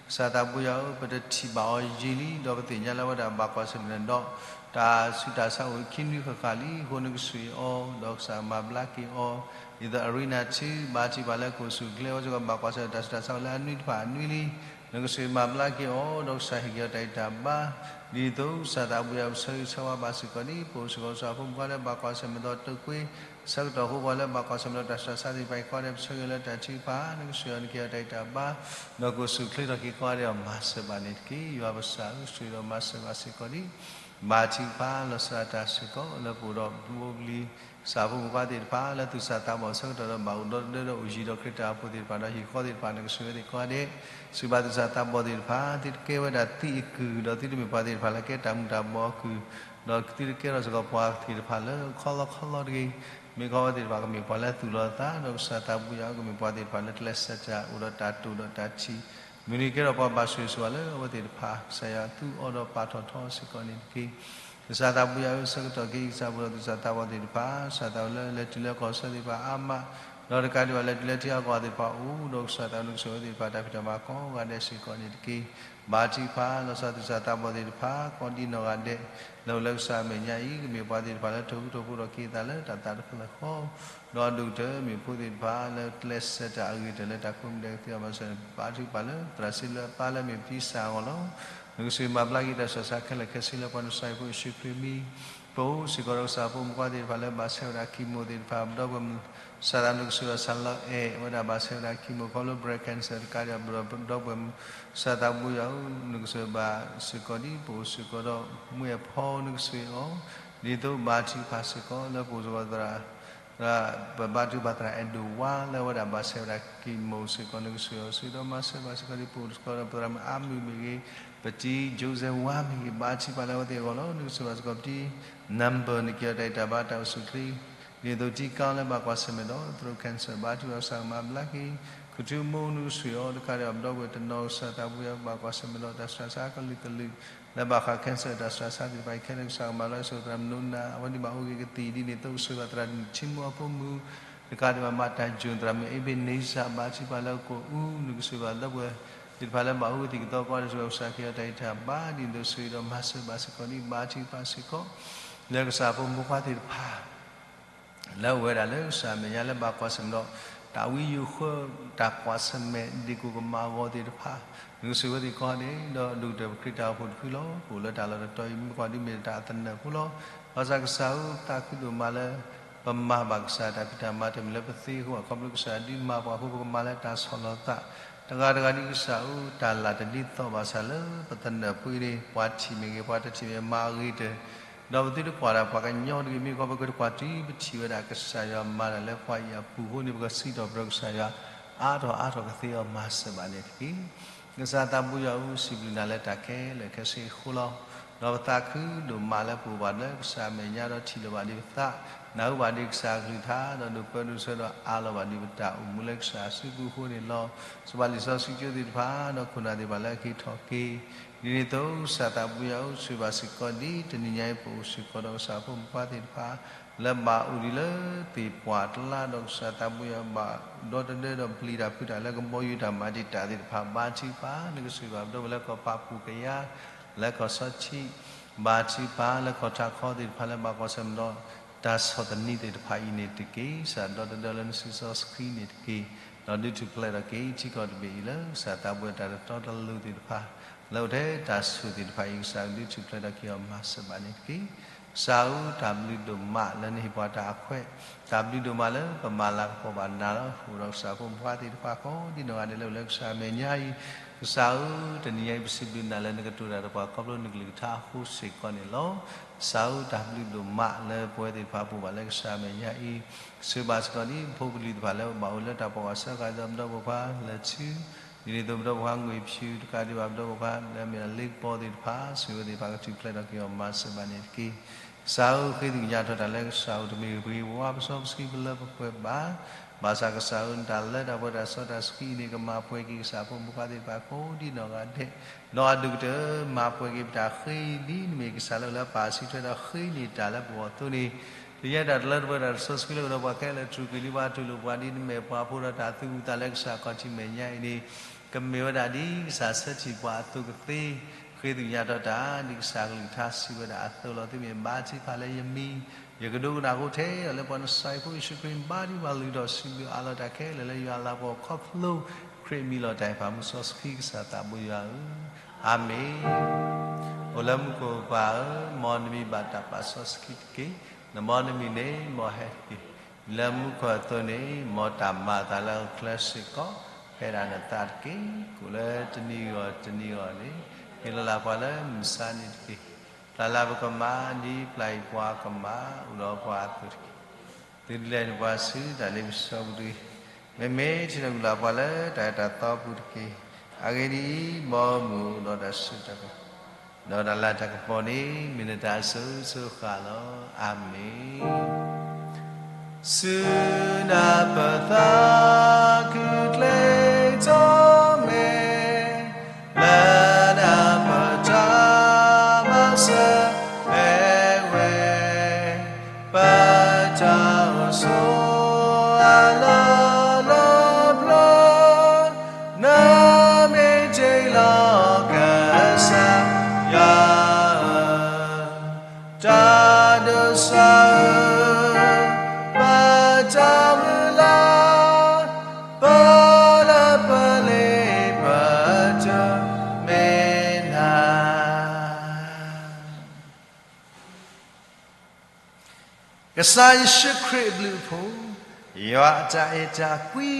ကစၢ်သးပူၤယွၤဧၢ, ပတထံၣ်ဘၣ်အီၤယံာ်လံ, ဒီးပသ့ၣ်ညါလၢအဝဲဒၣ်ဘၣ်ကွၢ်ဆၢၣ်မဲာ်ဒီး တၢ်ဆူးတၢ်ဆါအိၣ်ခံနွံဃၣ်ဃၣ်လံအဃိ နကဆိၣ်ဂ့ၤအီၤ, ဒီးကစၢ်မၤဘျါက့ၤအီၤ, ဒ်သိး arena ထံ ဘါထုကဖၣ်လၢကအိၣ်ဆူၣ်အိၣ်ချ့ အဝဲစ့ၢ်ကီးဘၣ်ကွၢ်ဆၢၣ်မဲာ်တၢ်ဆူးတၢ်ဆါအိၣ်လၢအနွံတဖၣ်အနွံလံ, နကဆိၣ်ဂ့ၤမၤဘျါက့ၤအီၤ, ဒီးကစၢ်ဟ့ၣ်က့ၤအီၤတၢ်ဂံၢ်တၢ်ဘါ, ဒ်သိးကစၢ်သးပူၤယွၤ ပဆၢဂ့ၤဆၢဝါဘၣ်စ့ၢ်ကီးဒ် ပအိၣ်စ့ၢ်ကီးကစၢ်ဖိမုၣ်ဖိခွါလၢဘၣ်ကွၢ်ဆၢၣ်မဲာ်ဒီးတုၤကွံာ် ဆၢကတီၢ်အဃိ ပှၤလၢဘၣ်ကွၢ်ဆၢၣ်မဲာ်ဒီးတၢ်ဆူးတၢ်ဆါသ့ၣ်တဖၣ်အံၤ ကိးဂၤဒဲး ပဆၢဂ့ၤလၢတၢ်ထုကဖၣ် နကဆိၣ်ဂ့ၤအီၤ နကဟ့ၣ်အီၤတၢ်ဂံၢ်တၢ်ဘါ, ဒီးကအိၣ်ဆူၣ်အိၣ်ချ့ထီၣ်က့ၤကိးဂၤဒဲးအဂီၢ် မၤစၢၤဘၣ်န့ၣ်တက့ၢ်. ယွၤပကစၢ်ဧၢ, ဆိၣ်ဂ့ၤဒီးမၤစၢၤဘၣ်စ့ၢ်ကီးဒ် ဘါထုကဖၣ်လီၤဆီဒၣ်တၢ်စ့ၢ်ကီး လၢပအိၣ်ဒီးဘိလံၤ ကစၢ်ဖိမုၣ်ဖိခွါသ့ၣ်တဖၣ် လၢသူၣ်စၢ်သးဘီၣ်အဆၢကတီၢ်ဒီး ဘၣ်အိၣ်ဒီသဒၢဒီးအိၣ်ယံၤဒီးခရံာ်တၢ်အိၣ်ဖှိၣ်သ့ၣ်တဖၣ်ဒီးဟံၣ်ဃီသ့ၣ်တဖၣ် နကဆိၣ်ဂ့ၤဝဲသ့ၣ်ကိးဂၤဒဲး, ဆိၣ်ဂ့ၤဘၣ်သူၣ်စၢ်သးဘီၣ်သ့ၣ်တဖၣ် သုတကဲဝဲဒၣ်သံအကုၢ် ဒီးသုတမ့ၢ်ပှၤသ့ၣ်တဖၣ်လၢကဲတၢ်မူၤတၢ်ဘှီးအကုၢ်, ဒီးသုတကဲထီၣ်စ့ၢ်ကီးပှၤသ့ၣ်တဖၣ်လၢခီလီခီလီတဂ့ၤ, မ့ၢ်ခီဝဲသ့ၣ်တဖၣ်ကမ့ၢ်ပှၤလၢသူၣ်လီၤသး ဒီးကစၢ်သးပူၤယွၤဧၢ, ကမ့ၢ်ပှၤသ့ၣ်တဖၣ်လၢကျဲးစၢးတၢ်အိၣ်ဒီးတၢ်တိာ်ဒီးတၢ်ထံၣ် မုၢ်နံၤကဲထီၣ်ပှၤဘၣ်ဆိၣ်ဂ့ၤဆိၣ်ဝါလၢအဝဲသ့ၣ်တဖၣ် ကစၢ်ယွၤသူအီၤဒီးပာ်ထီၣ်ထီစ့ၢ်ကီးန့ၣ်တက့ၢ်. ကစၢ်သးပူၤယွၤဧၢ, ဆၢကတီၢ်ခဲအံၤ ကစၢ်ပှၤဒီးသူၣ်စၢ်သးဘီၣ်သ့ၣ်တဖၣ် ကစၢ်သးဝဲလၢလဲၤတုၤလၢကီၢ်ဆၢသ့ၣ်တဖၣ်အါမး, ဒီးတကးဒံးဘၣ်လဲၤတုၤလၢထံအါကီၢ်သ့ၣ်တဖၣ်အိၣ်, ဒီးကစၢ်သးဝဲနကဆိၣ်ဂ့ၤဝဲသ့ၣ်တဖၣ်တၢ်ဖံးတၢ်မၤကိးဂၤဒဲးစ့ၢ်ကီးန့ၣ်တက့ၢ်. ဘါထုကဖၣ်လီၤဆီသူၣ်စၢ်သးဘီၣ်သ့ၣ်တဖၣ် ကိးဒ်နီၢ်ဂၤဒဲး လၢအိၣ်လၢကစၢ်အမဲာ်ညါအံၤ ကမ့ၢ်ပှၤသ့ၣ်တဖၣ်လၢထိၣ်ဟူးထိၣ်ဖိးထီၣ်က့ၤအသးလၢတၢ်သးတဖျၢၣ်ဃီ ဒီးအဒိၣ်ကတၢၢ်မ့ၢ်ဖိသ့ၣ်တဖၣ်လၢကျဲးစၢးတၢ်အဂ့ၤကတၢၢ်လၢတၢ်ကိးမံၤဒဲးကသ့အီၤမၤစၢၤန့ၣ် ဘါထုကဖၣ်လၢသရၣ်စ့လၢအပၢ်လၢအမ့ၢ်ပတံစၢ်အဂီၢ်လီၤ. နကဆိၣ်ဂ့ၤမၤဘျါက့ၤတၢ်ဆူးတၢ်ဆါခဲလၢာ်ခဲဆ့လၢပှၤနဆါဟံၣ်ဖိယ့ၣ်ၡူးခရံာ်မံၤ ပအိၣ်စ့ၢ်ကီးဒီးကစၢ်ဖိမုၣ်ဖိခွါသ့ၣ်တဖၣ်လၢဘၣ်ဆဲးဝဲဒၣ် chemo သ့ၣ်တဖၣ် ပဒီပုၢ်ဝဲၢ် စၢ်သးနကဆိၣ်ဂ့ၤအီၤ စၢ်လီၤအဲၣ်ဝဲဒၣ်ဘၣ်ဆဲးဝဲဒၣ် chemo ခီဖျိ breast cancer တကးဒံး ပဒီပုၢ်ဝဲၢ် စၢ်သးပူၤယွၤဧၢ, နကဆိၣ်ဂ့ၤဘၣ်စ့ၢ်ကီးဒ် ပအိၣ်စ့ၢ်ကီးဒီး မုၢ်အဲၣ်ဖီ နကဆိၣ်ဂ့ၤအီၤ, ဒ်သိးဘါထုကဖၣ်စ့ၢ်ကီးလၢပအိၣ်စ့ၢ်ကီးသရၣ် ပဘါထုကဖၣ်သရၣ်အဲၣ်ဒိၣ်ဝါလၢအဝဲဒၣ်ဘၣ်ဆဲးဝဲဒၣ် chemo စ့ၢ်ကီး နကဆိၣ်ဂ့ၤအီၤ ဆိၣ်ဂ့ၤဒီးမၤစၢၤဘၣ်စ့ၢ်ကီးဒ် ပအိၣ်စ့ၢ်ကီးဒီးပသရၣ်မုၣ်အါမုၢ်မ့ၢ်ဂ့ၤ, ပတံ Joseph ဝါမ့ၢ်ဂ့ၤ ဘါထုကဖၣ်လၢအဝဲသ့ၣ်အဂီၢ်လီၤ. နကဆိၣ်ဂ့ၤဘၣ်စ့ၢ်ကီးပတံ number နက့ၤအီၤတၢ်အံးတၢ်ဘါတၢ်အိၣ်ဆူၣ်အိၣ်ချ့ ဒ်သိးတံကါလၢဘၣ်ကွၢ်ဆၢၣ်မဲာ်ဒီး throat cancer ဘါထုကဖၣ်ကစၢ်ကမၤဘျါက့ၤ, ခူၣ်ထူမိၢ် နကဆိၣ်ဂ့ၤအီၤ တကးဒံးဘၣ် ပဒီပုၢ်ဝဲၢ်တနီၤ ကစၢ်သးပူၤယွၤ ဘၣ်ကွၢ်ဆၢၣ်မဲာ်ဒီးတၢ်ဆူးတၢ်ဆါကလုာ်ကလုာ် လၢဘၣ်ဃး cancer တၢ်ဆူးတၢ်ဆါသ့ၣ်တဖၣ်အံၤခဲလၢာ် ကစၢ်ကမၤဘျါက့ၤ ဆိၣ်ဂ့ၤသရၣ်မုၣ်နိနၤ အဝဲန့ၣ်ဘၣ်အိၣ်ဂ့ၤကသံၣ်ဒ်န့ၣ်အသိး ကဆိၣ်ဂ့ၤဘၣ်သရၣ်ဒ်န့ၣ် ထံမူအဖိမုၣ် တကးဒံးဘၣ် မၤတၢ်ယိၣ် သရၣ်မုၣ် Ebenezer ဘါထုကဖၣ်လၢကအိၣ်အူ နကဆိၣ်ဂ့ၤဘၣ်ဒီပုၢ်ဝဲၢ်သ့ၣ်တဖၣ်လၢဘၣ်အိၣ်ဂ့ၤသံၣ်ကသီကိးဂၤဒဲး ဆိၣ်ဂ့ၤကစၢ်က့ၤအီၤတၢ်အံးတၢ်ဘါ ဒ်န့ၣ်အသိး ဆိၣ်ဂ့ၤဒီးမၤစၢၤဘၣ်စ့ၢ်ကီးဒ် ဘါထုကဖၣ်စ့ၢ်ကီး လၢကစၢ်ဖိမုၣ်ဖိခွါသ့ၣ်တဖၣ် လၢအအိၣ်ဝဲဒၣ်လၢကစၢ်အမဲာ်ညါလၢဘၣ်ကွၢ်ဆၢၣ်မဲာ်ဒီး တၢ်ဝံယိၤဃၢ တၢ်ကွၢ်ဆၢၣ်မဲာ် ဒ့ၣ်ကိၢ်ကမၤအဂီၢ်သ့ၣ်တဖၣ် နကဆိၣ်ဂ့ၤဝဲသ့ၣ်ကိးဂၤဒဲး ဒီးဒိၣ်ကတၢၢ်ပခရံာ်တၢ်အိၣ်ဖှိၣ်တဖုလီၤ. ပအိၣ်လၢတၢ်လီၢ်တတီၤအံၤ မ့ၢ်ကွၢ်ဒ်မ့ၢ်တၢ်အသနၢၣ်ဖိလီၤ. ဘၣ်ဆၣ်ကစၢ်ဧၢ ပသးခုဒိၣ်မးလၢ ပမၤဘၣ်ကစၢ်တၢ်ဖံးတၢ်မၤ တမ့ၢ်လၢပသ့အဃိ အခီဖျိကစၢ်ဒုးမၤပှၤအဃိ ပကမၤလၢတၢ်ဆီၣ်လီၤသး တဂၤတဂၤဒ်ကစၢ်ဧၢ တၢ်လၢ်တဒ်သိးဘၣ်ဆၣ်လၢ ပသနၢၣ်ဖိအံၤန့ၣ် ပှၤထံၣ်မ့ၢ်ဂ့ၤ ပှၤတထံၣ်မ့ၢ်ဂ့ၤ မၤအဂ့ၤတၢၢ် ဒီးပသုတကွၢ်ဒၣ်ပှၤကညီတဂ့ၤ မ့ၢ်ခီဖျိပကကွၢ်တုၤပထံၣ်ဝဲဒၣ် ကစၢ်ယွၤမၤတၢ်လၢပှၤအံၤအပူၤအဃိန့ၣ် ပကစံးထီၣ်ပတြၢၤကစၢ်ယွၤ အါထီၣ်အါထီၣ်ကသ့အီၤ မၤစၢၤဘၣ်န့ၣ်တက့ၢ်. ကစၢ်သးပူၤယွၤဧၢ စံးဘျုးနၤလၢတၢ်ခဲလၢာ်ခဲဆ့အဃိလီၤ. ဒီးပသးခုဒိၣ်မးလၢပအိၣ်ဘၣ်လၢကစၢ်အမဲာ်ညါဒီးထံၣ်လိာ်ဘၣ်ဒံးပသး, နၢ်ဟူဘၣ်ဒံးကစၢ်အကလုၢ်ကထါ ဒီးဒိးပၢဒိးဆှၢဒီးအးလီၤဘၣ်ဒံးပတၢ်အိၣ်မူလၢကစၢ်အစုပူၤအဃိန့ၣ်လီၤ. စံးဘၣ်လံာ်စီဆှံကၠိသ့ၣ်တဖၣ် ဒီးခိၣ်နၢ်သ့ၣ်တဖၣ်လၢအက့ၤထီၣ်က့ၤ ဒ်န့ၣ်အသိး ကစၢ်သးပူၤယွၤဧၢ ဆိၣ်ဂ့ၤဘၣ်စ့ၢ်ကီးဒ်တနံၤညါအံၤ ပအိၣ်စ့ၢ်ကီးဒီးကစၢ်ဖိမုၣ်ဖိခွါသ့ၣ်တဖၣ် လၢဘၣ်အိၣ်ဒံးလၢသ့ၣ်ပှၢ်တလါ ဒီးကစၢ်သးပူၤယွၤဘၣ်ဒီသဒၢဒီးပျံၤတၢ်ဖုးတၢ်လၢကဘီယူၤတၢ်မၤတံာ်တာ်သ့ၣ်တဖၣ် ဘါထုကဖၣ် နကဆိၣ်ဂ့ၤဘၣ်ပဒီပုၢ်ဝဲၢ်လၢကီၢ်ပၤပူၤကယၤ လၢကီၢ်ဆီထံး ဘါထုကဖၣ်လၢကီၢ်ထးခီသ့ၣ်တဖၣ်လၢဘၣ်ကွၢ်ဆၢၣ်မဲာ်ဒီး တၢ်ဆီၣ်သနံးသ့ၣ်တဖၣ်အံၤန့ၣ်တက့ၢ်. ကစၢ်ဒီသဒၢလၢနစုစီဆှံန့ၣ်တက့ၢ်. ဒီးဒုးထူၣ်ဖျဲးထီၣ်က့ၤထံကီၢ်တဘ့ၣ်အံၤလၢ ကစၢ်သးပူၤတၢ်တတီတလိၤသ့ၣ်တဖၣ် လၢအိၣ်ထဲတၢ်ဆိၣ်သ့ၣ်တဖၣ်အံၤ ကစၢ်ဒုးထူၣ်ဖျဲးထီၣ်က့ၤအီၤ မၤစၢၤဘၣ်န့ၣ်တက့ၢ်. ကစၢ်ဧၢ တၢ်ဘျုးဒိၣ်မးလၢနဟ့ၣ်ပှၤတၢ်အခွဲး, တၢ်ဘျုးဒိၣ်မးလၢပမၤလၤကပီၤဘၣ်နၤလီၤ. အိၣ်ဒီးကစၢ်ဖိမုၣ်ဖိခွါသ့ၣ်တဖၣ်ကိးဒ်နီၢ်ဂၤဒဲးလၢအိၣ်လၢကစၢ်အမဲာ်ညါအံၤ, ကစၢ်ဧၢ တနံၤညါအံၤ ပစံးဘျုးနၤလၢနကတိၤတၢ်ဒီးပှၤခီဖျိနကလုၢ်ကထါအဃိစ့ၢ်ကီးန့ၣ်လီၤ. ကစၢ်ဧၢ တၢ်ဘျုးဒိၣ်မးလၢပဝဲသ့ၣ်တဖၣ်ပအိၣ်ဘၣ်လၢကစၢ်အမဲာ်ညါအံၤ, ဆိၣ်ဂ့ၤဘၣ်စ့ၢ်ကီးဒ်ဖိပလံၤသ့ၣ်တဖၣ်လၢဘၣ်အိၣ်လၢတၢ်ဖီၣ်ဃာ်ဆၢဃာ်ဒီးပဒီပုၢ်ဝဲၢ်ခွါလၢာ်ထူ, ဒ်န့ၣ်အသိးပဒီပုၢ်ဝဲၢ်ခွါငွေဖြူ တကးဒံးဘၣ်ပဒီပုၢ်ဝဲၢ်ခွါလၢအမ့ၢ်ဒၣ်လ့ကပီၤသ့ၣ်တဖၣ် ဆိၣ်ဂ့ၤဝဲသ့ၣ်တဖၣ်ကထူၣ်ဖျဲးထီၣ်က့ၤအီၤ မၤစၢၤဘၣ်န့ၣ်တက့ၢ်. ကစၢ်ဧၢ ဃ့သ့ၣ်ညါထီၣ်တၢ်လၢကစၢ်အိၣ်တမ့ၢ်ဂ့ၤ ပဝါပစီပဆှံပလၢပပှဲၤဘၣ်, ဘၣ်ဆၣ်ကစၢ်ဧၢ နတၢ်လၢတၢ်ပှဲၤတၢ်စီတၢ်ဆှံအံၤန့ၣ် ကမၤပှဲၤက့ၤကစၢ်ဖိမုၣ်ဖိခွါသ့ၣ်တဖၣ်ကိးဒ်နီၢ်ဂၤဒဲး, ဒီးအဒိၣ်ကတၢၢ်မၤပှဲၤက့ၤပတၢ်ဃ့ဒ်နမ့ၢ်ကစၢ်လၢအိၣ်လၢအပၢ်အစုထွဲဒီးဃ့န့ၢ်တၢ်လၢပဂီၢ်အသိးန့ၣ်, တနံၤညါတၢ်လၢတၢ်ပှဲၤတၢ်စီဆှံလၢအိၣ်ဒီးပှၤခဲလၢာ် ထူၣ်ကွံာ်လံပှၤထူၣ်လိာ်ပှၤဒ်နမဲာ်ပှၤဖိဒီးတၢ်သူၣ်အုးသးလၢကစၢ်ခီၣ်ထံးမဲာ်ညါအံၤန့ၣ် ကမ့ၢ်ဝဲဒၣ်ဒ်ကစၢ်ဆၢထံၣ်ပှၤအသိးကသ့, ဃ့သ့ၣ်ညါထီၣ်တၢ် ဒ်ကစၢ်ကလုၢ်ကထါစံးဝဲဒၣ်အသိးလီၤ. သုမ့ၢ်ဘါထုကဖၣ်လၢယမံၤ, ယကဒိကနၣ်ဃိထဲဒီးလၢပှၤနစဲးဖိယ့ၣ်ၡူးခရံာ်ဘါထုကဖၣ်လုၢ်ထီၣ်စံးဘျုးအးလီၤတၢ်ခဲလၢာ်လၢယွၤအလၤကပီၤခီဖျိ ခရံာ်မံၤလီၤတၢ်အံၤ ပၢ်မုၢ်စီဆှံကစၢ်သးဘိယွၤဧၢ, အၤမ့ၣ်. အိၣ်လၢမူခိၣ်ပၢ်ဧၢ, မ်နမံၤဘၣ်တၢ်ပာ်စီဆှံတက့ၢ်. နမ်နမံၤန့ၣ် မ်ဟဲတက့ၢ်. လၢမူခိၣ်အသိးန့ၣ် မ်တၢ်မၤအသးလၢအကျဲစ့ၢ်ကီး ဖဲဒၣ်နသးတက့ၢ်. ကိၣ်လၢတနံၤဂီၢ်တနံၤဂီၢ်န့ၣ် ဟ့ၣ်လီၤလၢပှၤလၢမုၢ်ဆါနံၤတက့ၢ်. ပျၢ်လၢပကမၤ ဒ်ပျၢ်အံၤပှၤကမၤ အိၣ်ဒီးပှၤအသိးတက့ၢ်. သုတလဲၤနပှၤဆူတၢ်လ့ပစီပူၤတဂ့ၤ. မ့မ့ၢ်ထံၣ်လိာ်ပှၤလၢတၢ်အၢတၢ်သီပူၤတက့ၢ်. အဂ့ၢ်ဒ်အံၤ, မ်မုၢ်အိၣ်ဒီးတၢ်စိတၢ်ကမီၤ ဒီးတၢ်လၤတၢ်ကပီၤန့ၣ် မ့ၢ်နတၢ်အစိၤစိၤဃၣ်ဃၣ်လီၤ. အၤမ့ၣ်. ဆူနၢ်ပသး ခုၣ်ကျ့ထီၣ်မဲာ်, လၢနၢ်ပတၢ်မၤစၢၤ ဖဲဝဲ ပတၢ်အိၣ်ဆိးအလီၢ်လၢပျၢၤ, နမ့ၢ်တ့ၢ်လီၤကစၢ်ယွၤ တၢ်ဒိးစၢၤ ပတၢ်မုၢ်လၢ်, ပလၢပလ့ပတၢ်မ့ၢ်နၤ ကစၢ်ယ့ၣ်ၡူးခရံာ်အဘျုးအဖှိၣ်, ယွၤအတၢ်အဲၣ်တၢ်ကွံ,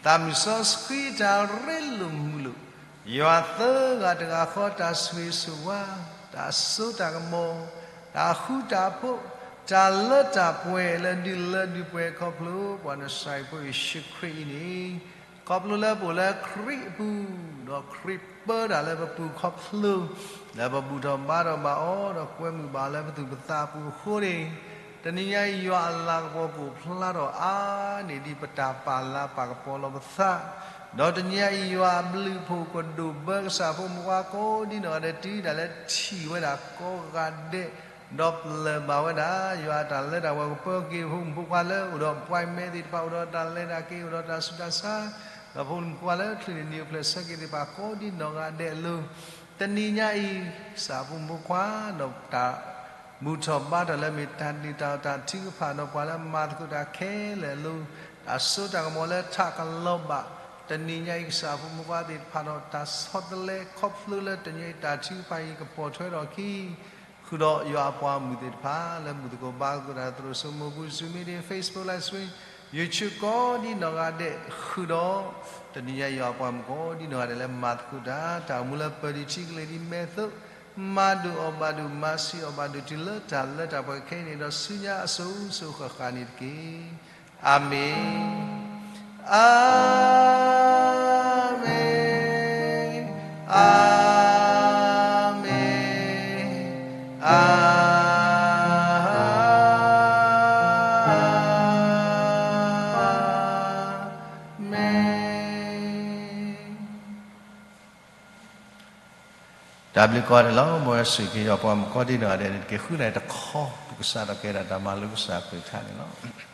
သးမုၢ်စီဆှံတၢ်ရ့လိာ်မုာ်လိာ်, ယွၤသၢဂၤတဂၤဃီတၢ်ဆိၣ်ဂ့ၤဆိၣ်ဝါ, တၢ်စိတၢ်ကမီၤ, တၢ်ဃူတၢ်ဖိး, တၢ်လၢတၢ်ပှဲၤလၢဒုးလၢဒုးပှဲၤခီဖျိ ပှၤနစၤရ့းဖိယ့ၣ်ၡူးခရံာ်အံၤန့ၣ် ခီဖျိလၢပအိၣ်လၢခရံာ်အပူၤ, ဒီးခရံာ်ပၢတၢ်လၢပပူၤခီဖျိ လၢပဘူၣ်ထီၣ်ဘါထီၣ်ဘၣ်အီၤ ဒီးကွဲမုာ်ဘၣ်အီၤလၢပသူၣ်ပသးအပူၤအဃိန့ၣ်, တနံၤညါအံၤ ယွၤအလၤကပီၤကအိၣ်ဖျါထီၣ်အါန့ၢ်ဒံးပတၢ်ပာ်လၤပာ်ကပီၤလီၤပသး, ဒီးတနံၤညါအံၤ ယွၤအဘျုးအဖှိၣ်ကဒိၣ်ဘၢကစၢ်ဖိမုၣ်ဖိခွါကိးဒ်နီၢ်ဂၤဒဲး တုၤဒၣ်လဲာ်ထံၣ်ဝဲဒၣ်ကိးဂၤဒဲး ဒီးပျၢ်ဘၣ်ဝဲဒၣ် ယွၤအတၢ်လၢတၢ်ပှဲၤကပၢက့ၤဖိမုၣ်ဖိခွါလၢအိၣ်ဒီး appointment သ့ၣ်တဖၣ် အိၣ်ဒီးတၢ်လဲၤတၢ်က့ၤ အိၣ်ဒီးတၢ်ဆူးတၢ်ဆါ, ဒီးဖိမုၣ်ဖိခွါလၢချုးန့ၣ်နံၤအိၣ်ဖျဲၣ်ဆၢက့ၤသ့ၣ်တဖၣ်ကိးဒ်နီၢ်ဂၤဒဲးအလိၤ, တနံၤညါအံၤ ကစၢ်ဖိမုၣ်ဖိခွါ ဒီးတၢ်ဘူၣ်ထီၣ်ဘါထီၣ်လၢမ့ၢ်တၢ်ဒုၣ်တၢ်အီၣ်တၢ်ထုကဖၣ် ဒီးပှၤလၢမၤသကိးတၢ်ခဲလၢာ်အလိၤ, တၢ်စိတၢ်ကမီၤလၢထးကလီၤဘၣ်, တနံၤညါအံၤ ကစၢ်ဖိမုၣ်ဖိခွါသ့ၣ်တဖၣ်ဒီး တၢ်ဆီတလဲခီဖျိလၢတနံၤညါအံၤ တၢ်ထုကဖၣ်အံၤကပိာ်ထွဲထီၣ်အခံ ဃုာ်ဒီးယွၤအပှၤမုၣ်သ့ၣ်တဖၣ် လၢဘူၣ်သကိးဘါသကိးတၢ်သရိာ်စိမိၤပူၤ Zoom meeting, Facebook live stream, YouTube ကိးဒ်နီၢ်ဂၤဒဲး ဃုာ်ဒီး တနံၤညါယွၤအပှၤမုၣ်ကိးဒ်နီၢ်ဂၤဒဲးလၢမၤသကိးတၢ် တၢ်အိၣ်မူလၢပၢၤဒံးထံကလဲၤဒ်မဲာ်သိး, မၤဒိၣ်အီၣ်ဘၣ်ဒိၣ် မၤဆံးအီၣ်ဘၣ်ဒိၣ် တုၤလၢတၢ်လၢတၢ်ပှဲၤခဲအံၤန့ၣ်ဒီး ဆူညါအစိၤစိၤဃၣ်ဃၣ်န့ၣ်တက့ၢ်. အၤမ့ၣ်, အၤမ့ၣ်, အၤမ့ၣ်. တၢ်ဘျုးကိးဂၤဒဲးလီၤ. မ်ယွၤဆိၣ်ဂ့ၤက့ၤယွၤအပှၤမုၣ်ကိးဒ်နီၢ်ဂၤဒဲးန့ၣ်တက့ၢ်. ဃုနၢ်တခီ ပကစးထီၣ်ကဲဒၣ်တၢ်မၤလိကစၢ်အကလုၢ်ကထါန့ၣ်လီၤ.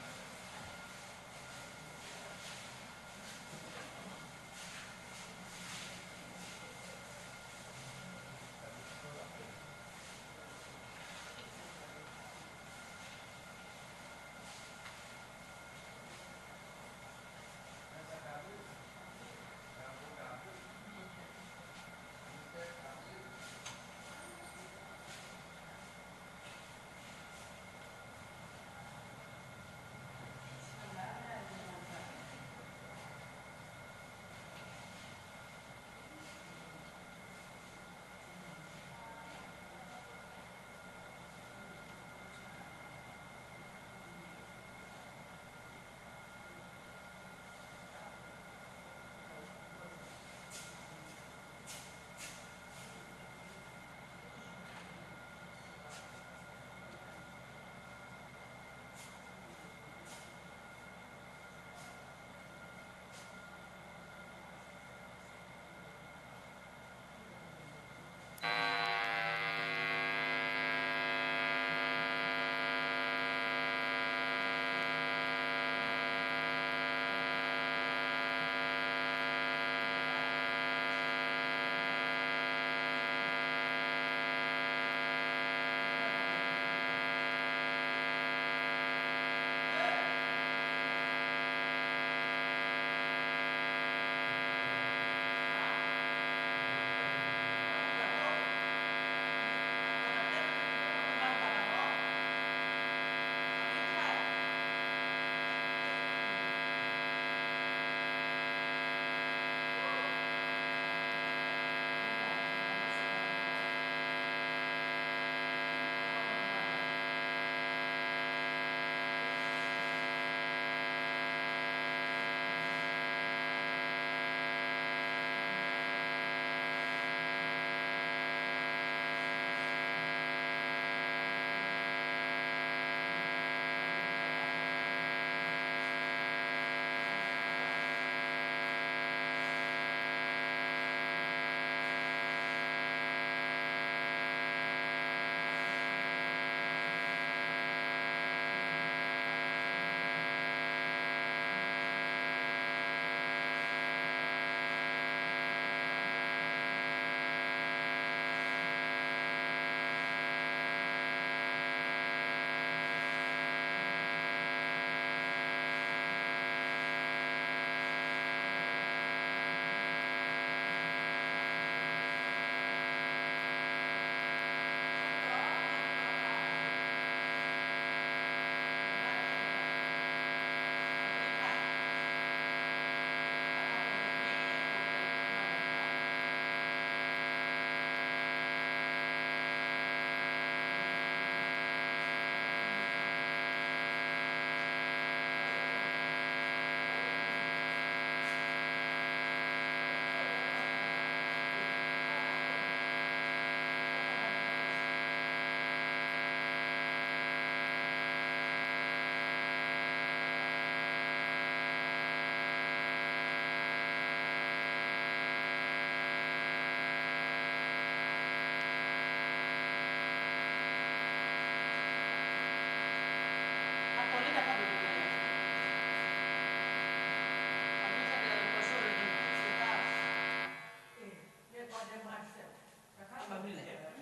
မ့ၢ်လဲၣ်,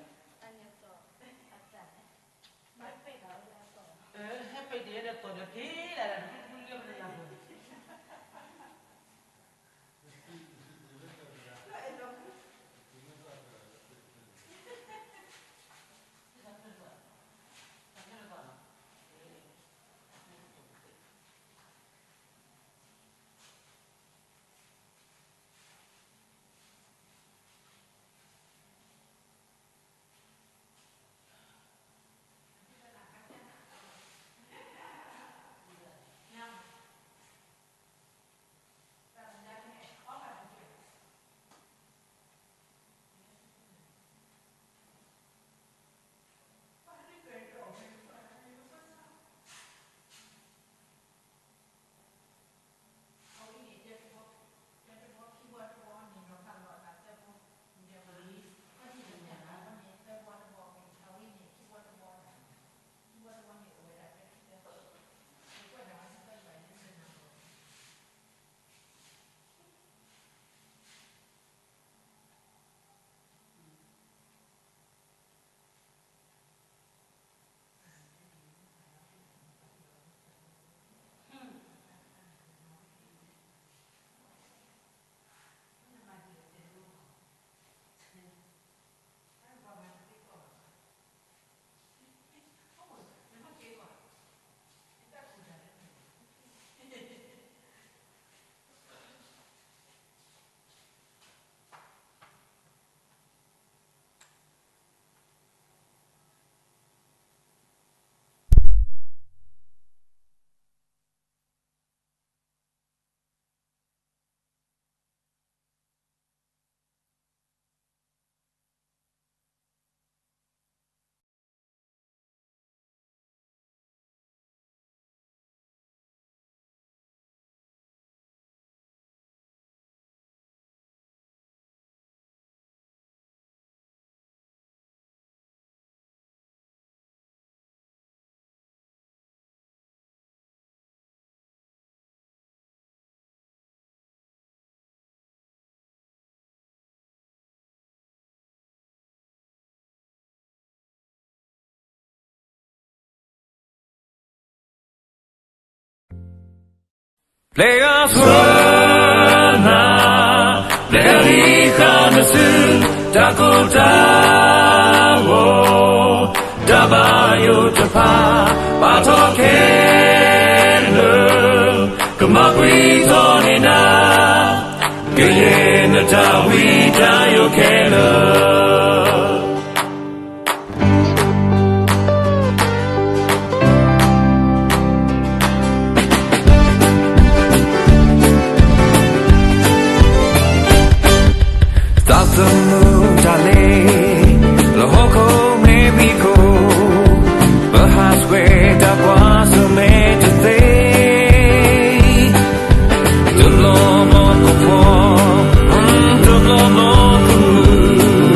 ဟဲပ့ၤတ့ၢ်ဒီးသီၣ်ဒီးက့ၤလၢ်လၢ် တဖုတဖုလၢပတၢ်လၢ်ပူၤ, ပျဲဂၤဆှၢနၤ, ပျဲဂၤလံဃာ်နစု, တၢ်ကိၢ်တၢ်ဂီၤ, တၢ်ဘၣ်ယိၣ်တဖၣ်, ဘၣ်ထီၣ်ခဲလၢာ်, ကမၤကွံာ်ထီၣ်န့ၢ်နၤ, ကယဲၢ်နတၢ်ဝံတၢ်ယိးခဲလၢာ်. သးသမူတၢ်လဲၤ လၢဟီၣ်ခိၣ်မ့ၢ်မံၤခိၣ်, ပဟးဆှဲးတၢ်ပှၤစၢၤမဲာ်တသ့, တဘျီဘျီကဖီ, တဘျီဘျီကမုာ်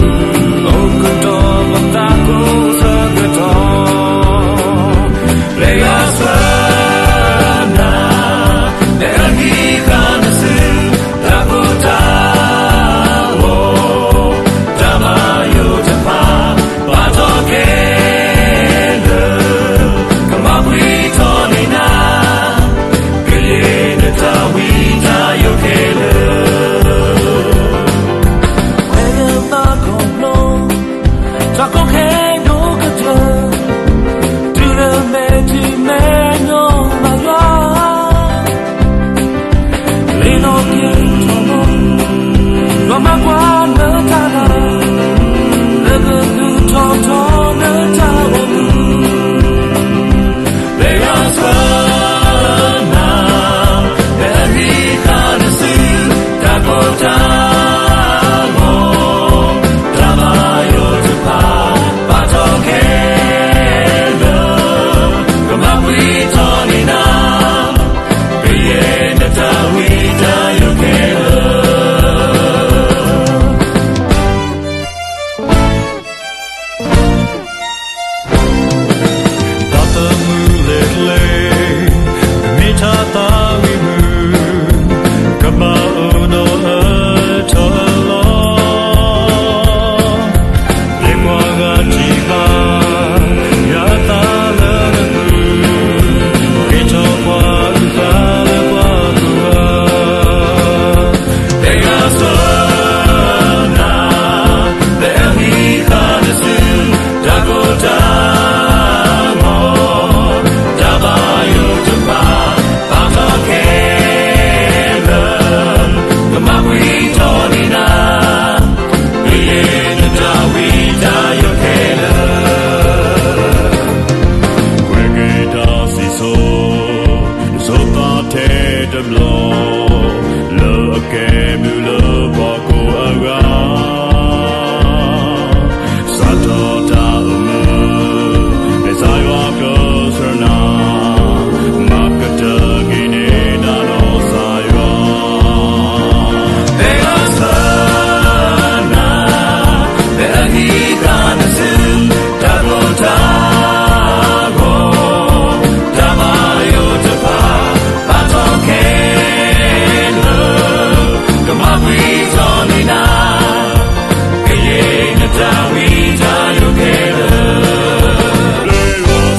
တၢ်ဝံတၢ်ယိးခဲလၢာ်,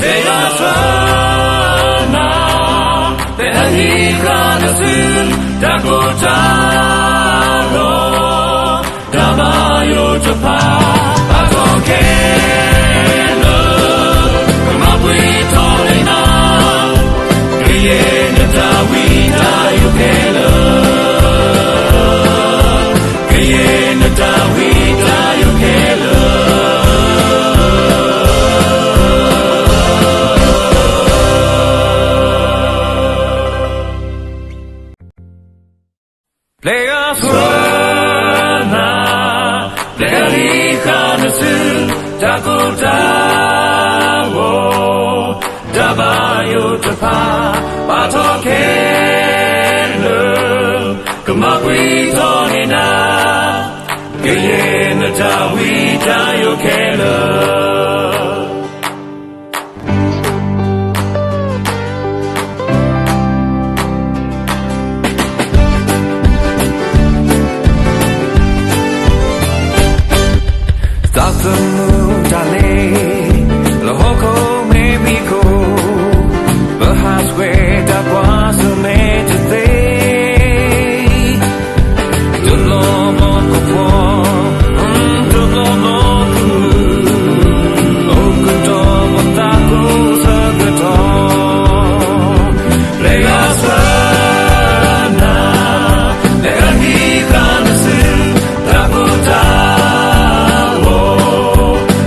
ပယီၤစှၤနၤ, ပအဟံးဃာ်နစု, တၢ်ကိၢ်တၢ်ဂီၤ, တၢ်ဘၣ်ယိၣ်တဖၣ်, ဘၣ်ထီၣ်ခဲလၢာ်, ကမၤပှဲၤထီၣ်န့ၢ်နၤ, ကယဲၢ်နတၢ်ဝံတၢ်ယိးခဲလၢာ်, ကယဲၢ်နတၢ်ဝံတၢ်ယိးခဲလၢာ်. ပျဲဂၤစှၤနၤ, ပျဲဂၤဟံးဃာ်နစု, တၢ်ကိၢ်တၢ်ဂီၤ, တၢ်ဘၣ်ယိၣ်တဖၣ်, ဘၣ်ထီၣ်ခဲလၢာ်, ကမၤပှဲၤထီၣ်န့ၢ်နၤ, ကယဲၢ်နတၢ်ဝံတၢ်ယိးခဲလၢာ်. သးသမူတၢ်လဲၤ, လၢဟီၣ်ခိၣ်မ့ၢ်မံၤခိၣ်, ပဟးဆှဲးတၢ်ကွၢ်ဆၢၣ်မဲာ်တသ့, တဘျီဘျီကဖီ, တဘျီဘျီကမုာ်, အိၣ်ကတီၢ်ပသးကိးဆၢကတီၢ်, ပျဲဂၤစှၤနၤ, ပျဲဂၤဟံးဃာ်နစု, တၢ်ကိၢ်တၢ်ဂီၤ,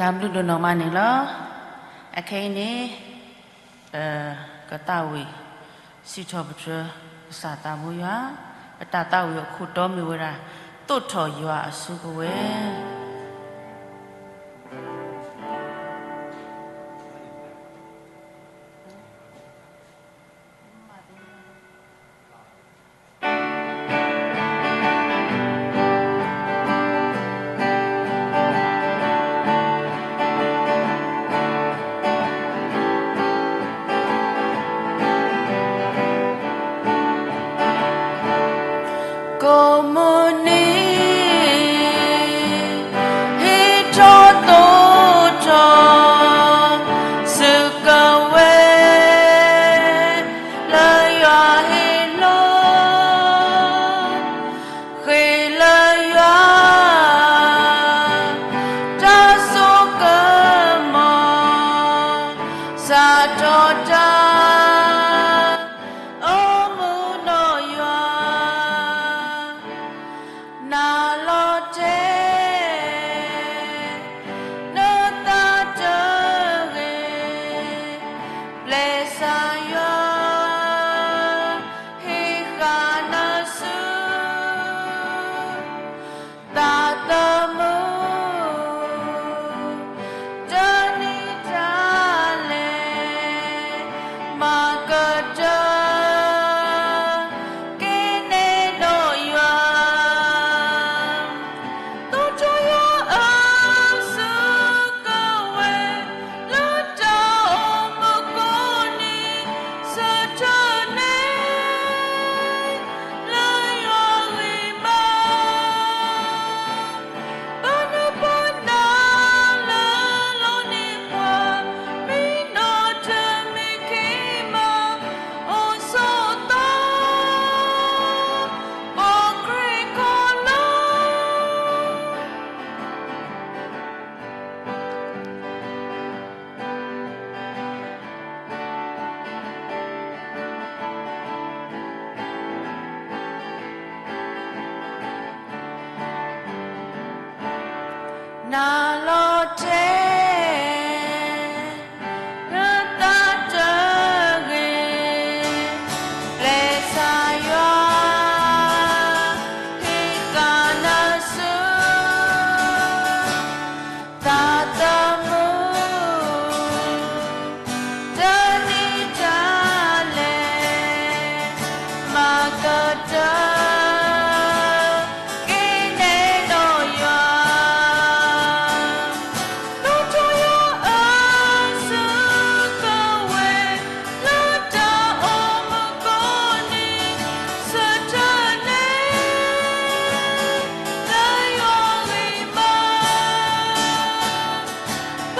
တၢ်ဘျုးဒိၣ်နီၢ်မးန့ၣ်လီၤ. အခဲအံၤန့ၣ် ပကသးဝံၣ်စံးထီၣ်ပတြၢၤကစၢ်သးဘိယွၤ, ပတၢ်သးဝံၣ်အခိၣ်တီမ့ၢ်ဝဲဒၣ် သိးထီၣ်ယွၤအစုကဝဲၤ. ကိးမုၢ်နံၤ ဟ့ၣ်ထီၣ်သိးထီၣ် စုကဝဲၤ လၢယွၤဟ့ၣ်လီၤ ဃ့လၢယွၤ တၢ်စိကမီၤ စးထီၣ်တၢ် အိၣ်မူနီၢ်ယွၤ နၤလီၤတဲာ် နသးတဂ့ၤ ပျဲၢ်ကစၢ်ယွၤ ဟ့ၣ်ဃာ်နၤဆူ သးသမူ တနံၤတၢ်လဲၤ မၤကတၢၢ် က့ၤနဲၣ်နီၣ်ယွၤ သိးထီၣ်ယွၤအစုကဝဲၤ လၢတၢ်အိၣ်မူကိးနံၤ ဆၢထၢၣ်န့ၣ် လၢယွၤဂ့ၤမး ပနၢ်ပၢၢ်နၤလၢလီၤန့ၢ်ပှၤ မ့ၢ်နီၢ်တမ့ၢ်က့ၤမး အိၣ်ဆိးသီ ပှၤခရံာ်ခီလီ နၤလီၤတဲာ် နသးတဂ့ၤ ပျဲၢ်ကစၢ်ယွၤ ဟ့ၣ်ဃာ်နၤဆူ သးသမူ တနံၤတၢ်လဲၤ မၤကတၢၢ် က့ၤနဲၣ်နီၣ်ယွၤ သိးထီၣ်ယွၤအစုကဝဲၤ လၢတၢ်အိၣ်မူကိးနံၤ ဆၢထၢၣ်န့ၣ် လၢယွၤဂ့ၤမး ပ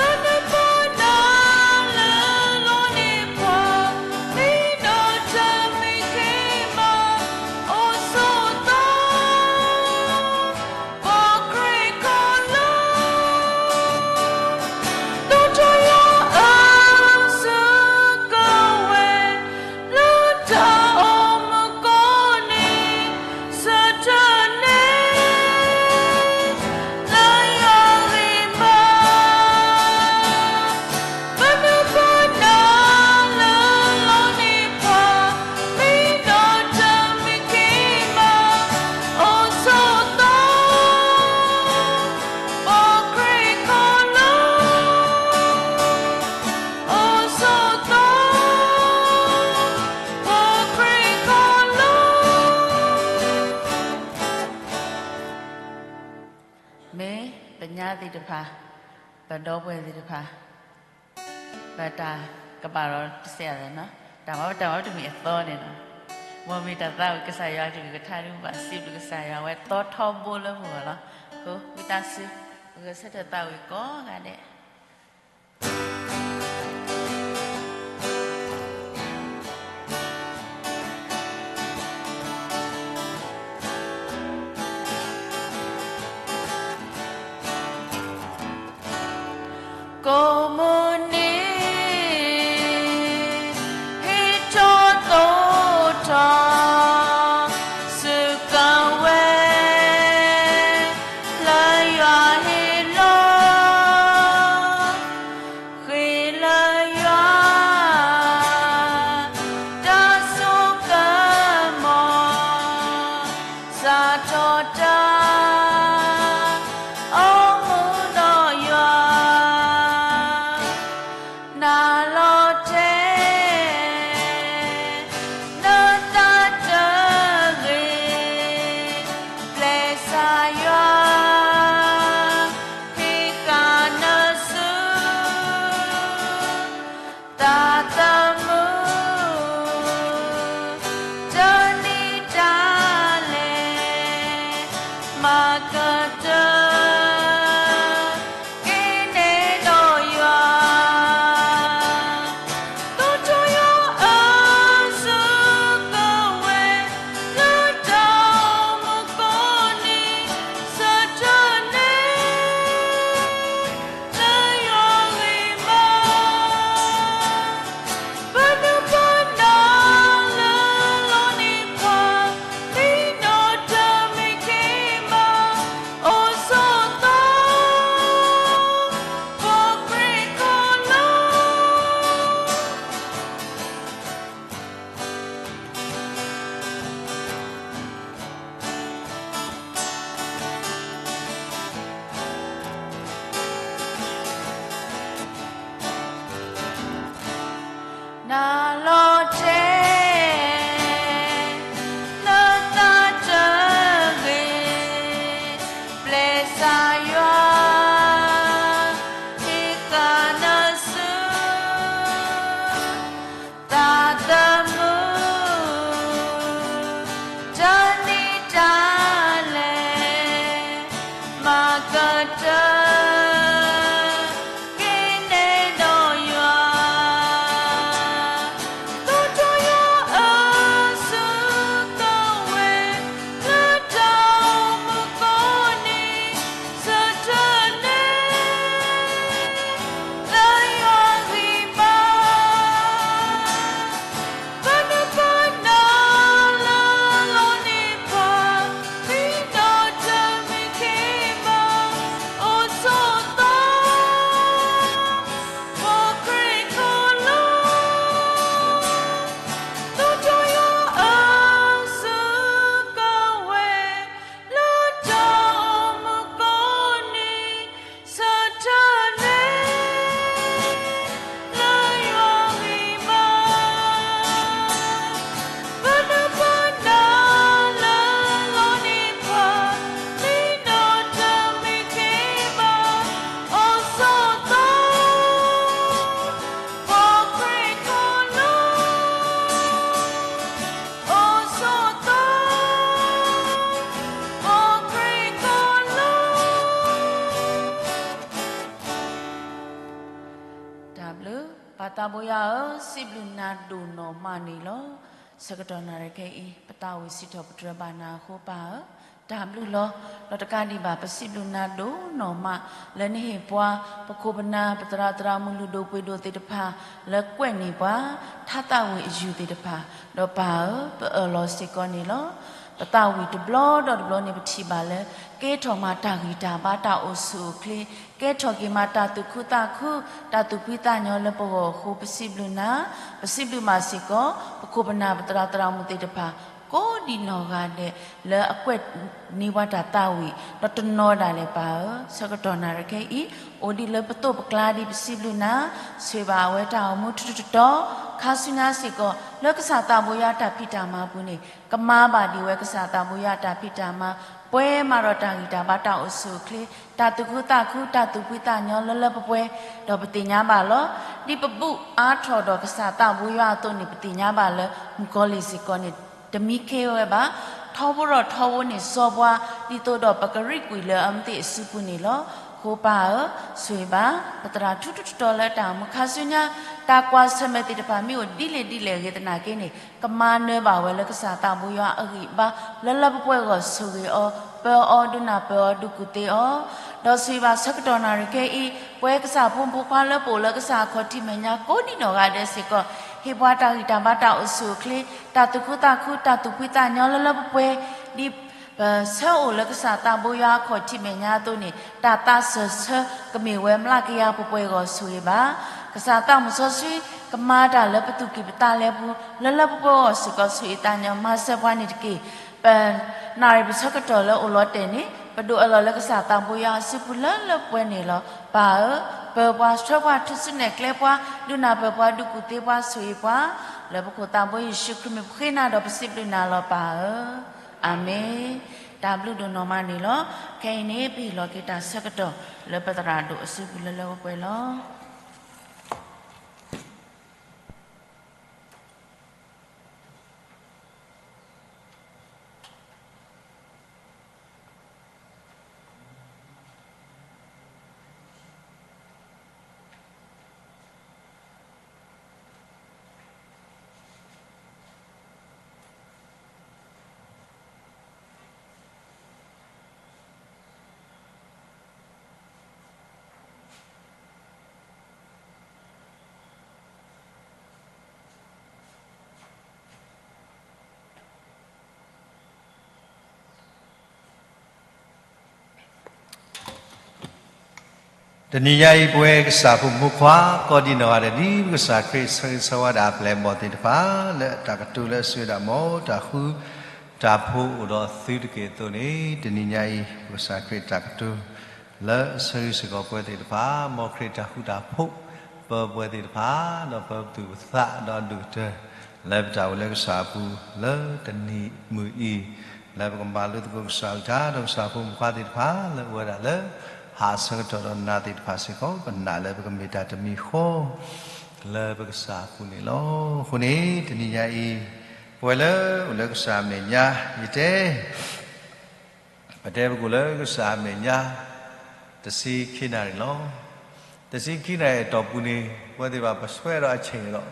နၢ်ပၢၢ်နၤလၢလီၤန့ၢ်ပှၤ မ့ၢ်နီၢ်တမ့ၢ်က့ၤမး အိၣ်ဆိးသီ ပှၤခရံာ်ခီလီ သိးထီၣ်ယွၤအစုကဝဲၤ လၢတၢ်အိၣ်မူကိးနံၤ ဆၢထၢၣ်န့ၣ် လၢယွၤဂ့ၤမး ပနၢ်ပၢၢ်နၤလၢလီၤန့ၢ်ပှၤ မ့ၢ်နီၢ်တမ့ၢ်က့ၤမး အိၣ်ဆိးသီ ပှၤခရံာ်ခီလီ အိၣ်ဆိးသီ ပှၤခရံာ်ခီလီ မ့ၢ်ပညါသ့ၣ်တဖၣ် ပဒီပုၢ်ဝဲၢ်သ့ၣ်တဖၣ် ပတၢ်ကပာ်ဒီးတစဲးအသးနီၤ, တၢ်မၤပတၢ်မၤပတမ့ၢ်အသီန့ၣ်နီၤ, မ်မ့ၢ်တၢ်သးဝံၣ်ကစၢ်ယွၤအကလုၢ်ကထါဒုးဘၣ် စံးဘျုးကစၢ်ယွၤဝဲသီထီဘိလၢပဂီၢ်လီၤ. ဃိ ဝံသးစူၤ ပကဆၢထၢၣ်သးဝံၣ်ကိးဂၤဒဲး ကိးမုၢ်နံၤ ဟ့ၣ်ထီၣ်သိးထီၣ် စုကဝဲၤ လၢယွၤဟ့ၣ်လီၤ တၢ်က့ၤနဲၣ်ဒီးယွၤ, တိၣ်ဒီးယွၤအစုကဝဲၤ, လၢတၢ်အိၣ်မူကိးနံၤ, ဆၢထၢၣ်န့ၣ် လၢယွၤဂံၢ်ဘါ, ပနုၤပနၢ်လၢလီၤန့ၢ်ပှၤ, မ့ၢ်ဒီးတမံၤက့ၤဘၣ်, အိၣ်ဆိးသီ ပှၤခရံာ်ခီလီၤ, တိၣ်ဒီးယွၤအစုကဝဲၤ, လၢတၢ်အိၣ်မူကိးနံၤ, ဆၢထၢၣ်န့ၣ် လၢယွၤဂံၢ်ဘါ, ပနုၤပနၢ်လၢလီၤန့ၢ်ပှၤ, မ့ၢ်ဒီးတမံၤက့ၤဘၣ်, အိၣ်ဆိးသီ ပှၤခရံာ်ခီလီၤ, အိၣ်ဆိးသီ ပှၤခရံာ်ခီလီၤ. တၢ်ဘျုး, ပၢ်သးဘိယွၤဧၢ, စံးဘျုးနၤဒိၣ်နီၢ်မးန့ၣ်လီၤ. ဆၢကတီၢ်နၣ်ရံၣ်ခဲအံၤ ပသးဝံၣ်စံးထီၣ်ပတြၢၤဘၣ်နၤအဃိ ပၢ်ဧၢ, တၢ်ဘျုးလီၤ. ဒီးတကးဒံးဘၣ် ပစံးဘျုးနၤဒိၣ်နီၢ်မး လၢနဟ့ၣ်ပှၤ ပခိၣ်ပနၢ် ပသရၣ်သရၣ်မုၣ်လုၢ်ဒိၣ်ပှ့ၤဒိၣ်သ့ၣ်တဖၣ် လၢကွဲးန့ၢ်ပှၤ ထါသးဝံၣ်အယုၢ်သ့ၣ်တဖၣ်, ဒီးပၢ်ဧၢ, ပအၢၣ်လီၤစ့ၢ်ကီးန့ၣ်လီၤ. ပသးဝံၣ်တဘျီဒီးတဘျီန့ၣ် ပထံၣ်ဘၣ်လၢ ကဲထီၣ်မးတၢ်ဂံၢ်တၢ်ဘါ တၢ်အိၣ်ဆူၣ်အိၣ်ချ့, ကဲထီၣ်က့ၤမးတၢ်သူၣ်ခုသးခု တၢ်သူၣ်ဖှံသးညီလၢပဂီၢ်အဃိ ပစံးဘျုးနၤ, ပစံးဘျုးမးစ့ၢ်ကီး ပခိၣ်ပနၢ် ပသရၣ်သရၣ်မုၣ်သ့ၣ်တဖၣ် ကိးဒံးနီၢ်ဂၤဒဲး လၢအကွဲးန့ၢ်ပှၤတၢ်သးဝံၣ် ဒီးတနီၤဒၣ်လဲာ်ပၢ်ဧၢ, ဆၢကတီၢ်နၣ်ရံၣ်ခဲအံၤ အိၣ်ဒံးလၢပသိးပကျါဒံး ပစံးဘျုးနၤ, ဆိၣ်ဂ့ၤဘၣ်အဝဲတၢ်အိၣ်မူထူထူတီတီ, ခါဆူညါစ့ၢ်ကီး လၢကစၢ်သးဘိယွၤတၢ်ဖံးတၢ်မၤပူၤန့ၣ် ကမၤဘၣ်ဒံးဝဲကစၢ်သးဘိယွၤတၢ်ဖံးတၢ်မၤ, ပှဲၤမးဒီးတၢ်ဂံၢ်တၢ်ဘါ တၢ်အိၣ်ဆူၣ်အိၣ်ချ့, တၢ်သူၣ်ခုသးခု တၢ်သူၣ်ဖှံသးညီလၢလၢပှဲၤပှဲၤ, ဒီးပသ့ၣ်ညါဘၣ်လီၤ. ဒ်ပဘူၣ်အါထီၣ်ဒီးကစၢ်သးဘိယွၤအသိးန့ၣ် ပသ့ၣ်ညါဘၣ်လၢ မုၣ်ကီၤလံၢ်စ့ၢ်ကီးန့ၣ် တမံခ့ဝဲဘၣ်. ထီဘိဒီးထီဘိန့ၣ် စီၤပှၤ ဒ်သိးဒီးပကရံၣ်ကွံာ်လၢအမ့ၢ်သ့ၣ်အစုပူၤန့ၣ်လီၤ. အဃိပၢ်ဧၢ, ဆိၣ်ဂ့ၤဘၣ် ပသရၣ်ထူထူတီတီလၢတၢ်အိၣ်မူ ခါဆူညါ တၢ်ကွၢ်ဆၢၣ်မဲာ်သ့ၣ်တဖၣ် မ့ၢ်အိၣ်ဒ်လဲၣ်ဒ်လဲၣ်ဂ့ၤသနာ်က့န့ၣ် ကမၤနၢၤဘၣ်ဝဲလၢကစၢ်သးဘိယွၤအဂံၢ်အဘါ လၢလၢပှဲၤပှဲၤအဂီၢ် ဆိၣ်ဂ့ၤအီၤ, ပၢအီၤ, ဒုးနၢ်ပၢၢ်အီၤ, ဒုးကူၣ်သ့အီၤ, ဒီးဆိၣ်ဂ့ၤဘၣ်ဆၢကတီၢ်နၣ်ရံၣ်ခဲအံၤ ပဝဲကစၢ်ဖိမုၣ်ဖိခွါလၢပအိၣ်လၢကစၢ်အခီၣ်ထံးမဲာ်ညါ ကိးဒံးနီၢ်ဂၤဒဲးစ့ၢ်ကီး ဟ့ၣ်ပှၤတၢ်ဂံၢ်တၢ်ဘါ တၢ်အိၣ်ဆူၣ်အိၣ်ချ့, တၢ်သူၣ်ခုသးခု တၢ်သူၣ်ဖှံသးညီလၢလၢပှဲၤပှဲၤ, ဒ်ပဆၢအိၣ်လၢကစၢ်သးဘိယွၤအခီၣ်ထံးမဲာ်ညါအသိးန့ၣ် တၢ်သးစၢၢ်ဆၢကမ့ၢ်ဝဲမျးကယၤပှဲၤပှဲၤအဂီၢ် ဆိၣ်ဂ့ၤဘၣ် ကစၢ်သးမုၣ်စီဆှံ ကမၤတၢ်လၢပသူၣ်ကံၢ်ပသးလဲပူၤ လၢလၢပှဲၤပှဲၤအဂီၢ်စ့ၢ်ကီး ဆိၣ်ဂ့ၤသးညီမၤစၢၤပှၤန့ၣ်တက့ၢ်. ပနၣ်ရံၣ်ပဆၢကတီၢ်လၢအိၣ်လီၤတဲာ်န့ၣ် ပဒိးအၢၣ်လီၤလၢကစၢ်သးဘိယွၤအစုပူၤလၢလၢပှဲၤပှဲၤန့ၣ်လီၤ. ပၢ်ဧၢ, ပၢပှၤဆှၢပှၤ ထူၣ်စုနဲၣ်ကျဲပှၤ ဒုးနၢ်ပၢၢ်ပှၤ ဒုးကူၣ်သ့ပှၤ ဆိၣ်ဂ့ၤပှၤ လၢပခိၣ်သးဘိယ့ၣ်ၡူးခရံာ်မံၤပဃ့နၤဒီးပစံးဘျုးနၤလီၤပၢ်ဧၢ, အၤမ့ၣ်. တၢ်ဘျုးဒိၣ်နီၢ်မးန့ၣ်လီၤ. ခဲအံၤန့ၣ် ပဟ့ၣ်လီၤက့ၤတၢ်ဆၢကတီၢ်လၢပသရၣ်ဒိၣ်အစုပူၤလၢလၢပှဲၤပှဲၤလီၤ.တနံၤညါအံၤ ပဝဲကစၢ်ဖိမုၣ်ဖိခွါ ကိးဒံးနီၢ်ဂၤဒဲး ဒ်ပကစၢ်ခရံာ်ဆၢဂ့ၤဆၢဝါဒၣ်အပျဲၢ်အဘီၣ်သ့ၣ်တဖၣ် လၢတၢ်ကတိၤလၢအစုဒၣ်မ့ၢ်တၢ်ဃူတၢ်ဖိးအိၣ်ဒီးသုတက့ၢ်အသိးန့ၣ် တနံၤညါအံၤ ပကစၢ်ခရံာ်တၢ်ကတိၤ လၢအဆၢဂ့ၤဆၢဝါပဝဲသ့ၣ်တဖၣ် မ်ခရံာ်တၢ်ဃူတၢ်ဖိး ပၢပဝဲသ့ၣ်တဖၣ် ဒီးပၢပသူၣ်ပသးဒီးဒုၣ်ကတၢၢ် လၢပတၢ်အိၣ်လၢကစၢ်အပူၤ လၢတနံၤမုၢ်အံၤ လၢပကမၤလိသကိးကစၢ်အကလုၢ်ကထါ ဒီးကစၢ်ဖိမုၣ်ဖိခွါသ့ၣ်တဖၣ် လၢအဝဲဒၣ်လၢ ဟးဆၢကတီၢ်ဒီးနၤသ့ၣ်တဖၣ်စ့ၢ်ကီး ပနာ်လၢပကမ့ၢ်တၢ်တမံၤဃီ လၢပကစၢ်အပူၤန့ၣ်လီၤ. အဃိန့ၣ် တနံၤညါအံၤ ပဝဲလၢအိၣ်လၢကစၢ်အမဲာ်ညါ ယတဲ ပတဲပကိၣ်လၢကစၢ်အမဲာ်ညါ တဆံခံနၣ်ရံၣ်လီၤ. တဆံခံနၣ်ရံၣ်အတီၢ်ပူၤန့ၣ် ပဝဲသ့ၣ်တဖၣ်ပဆှၢဒီးအဆဲးဒီး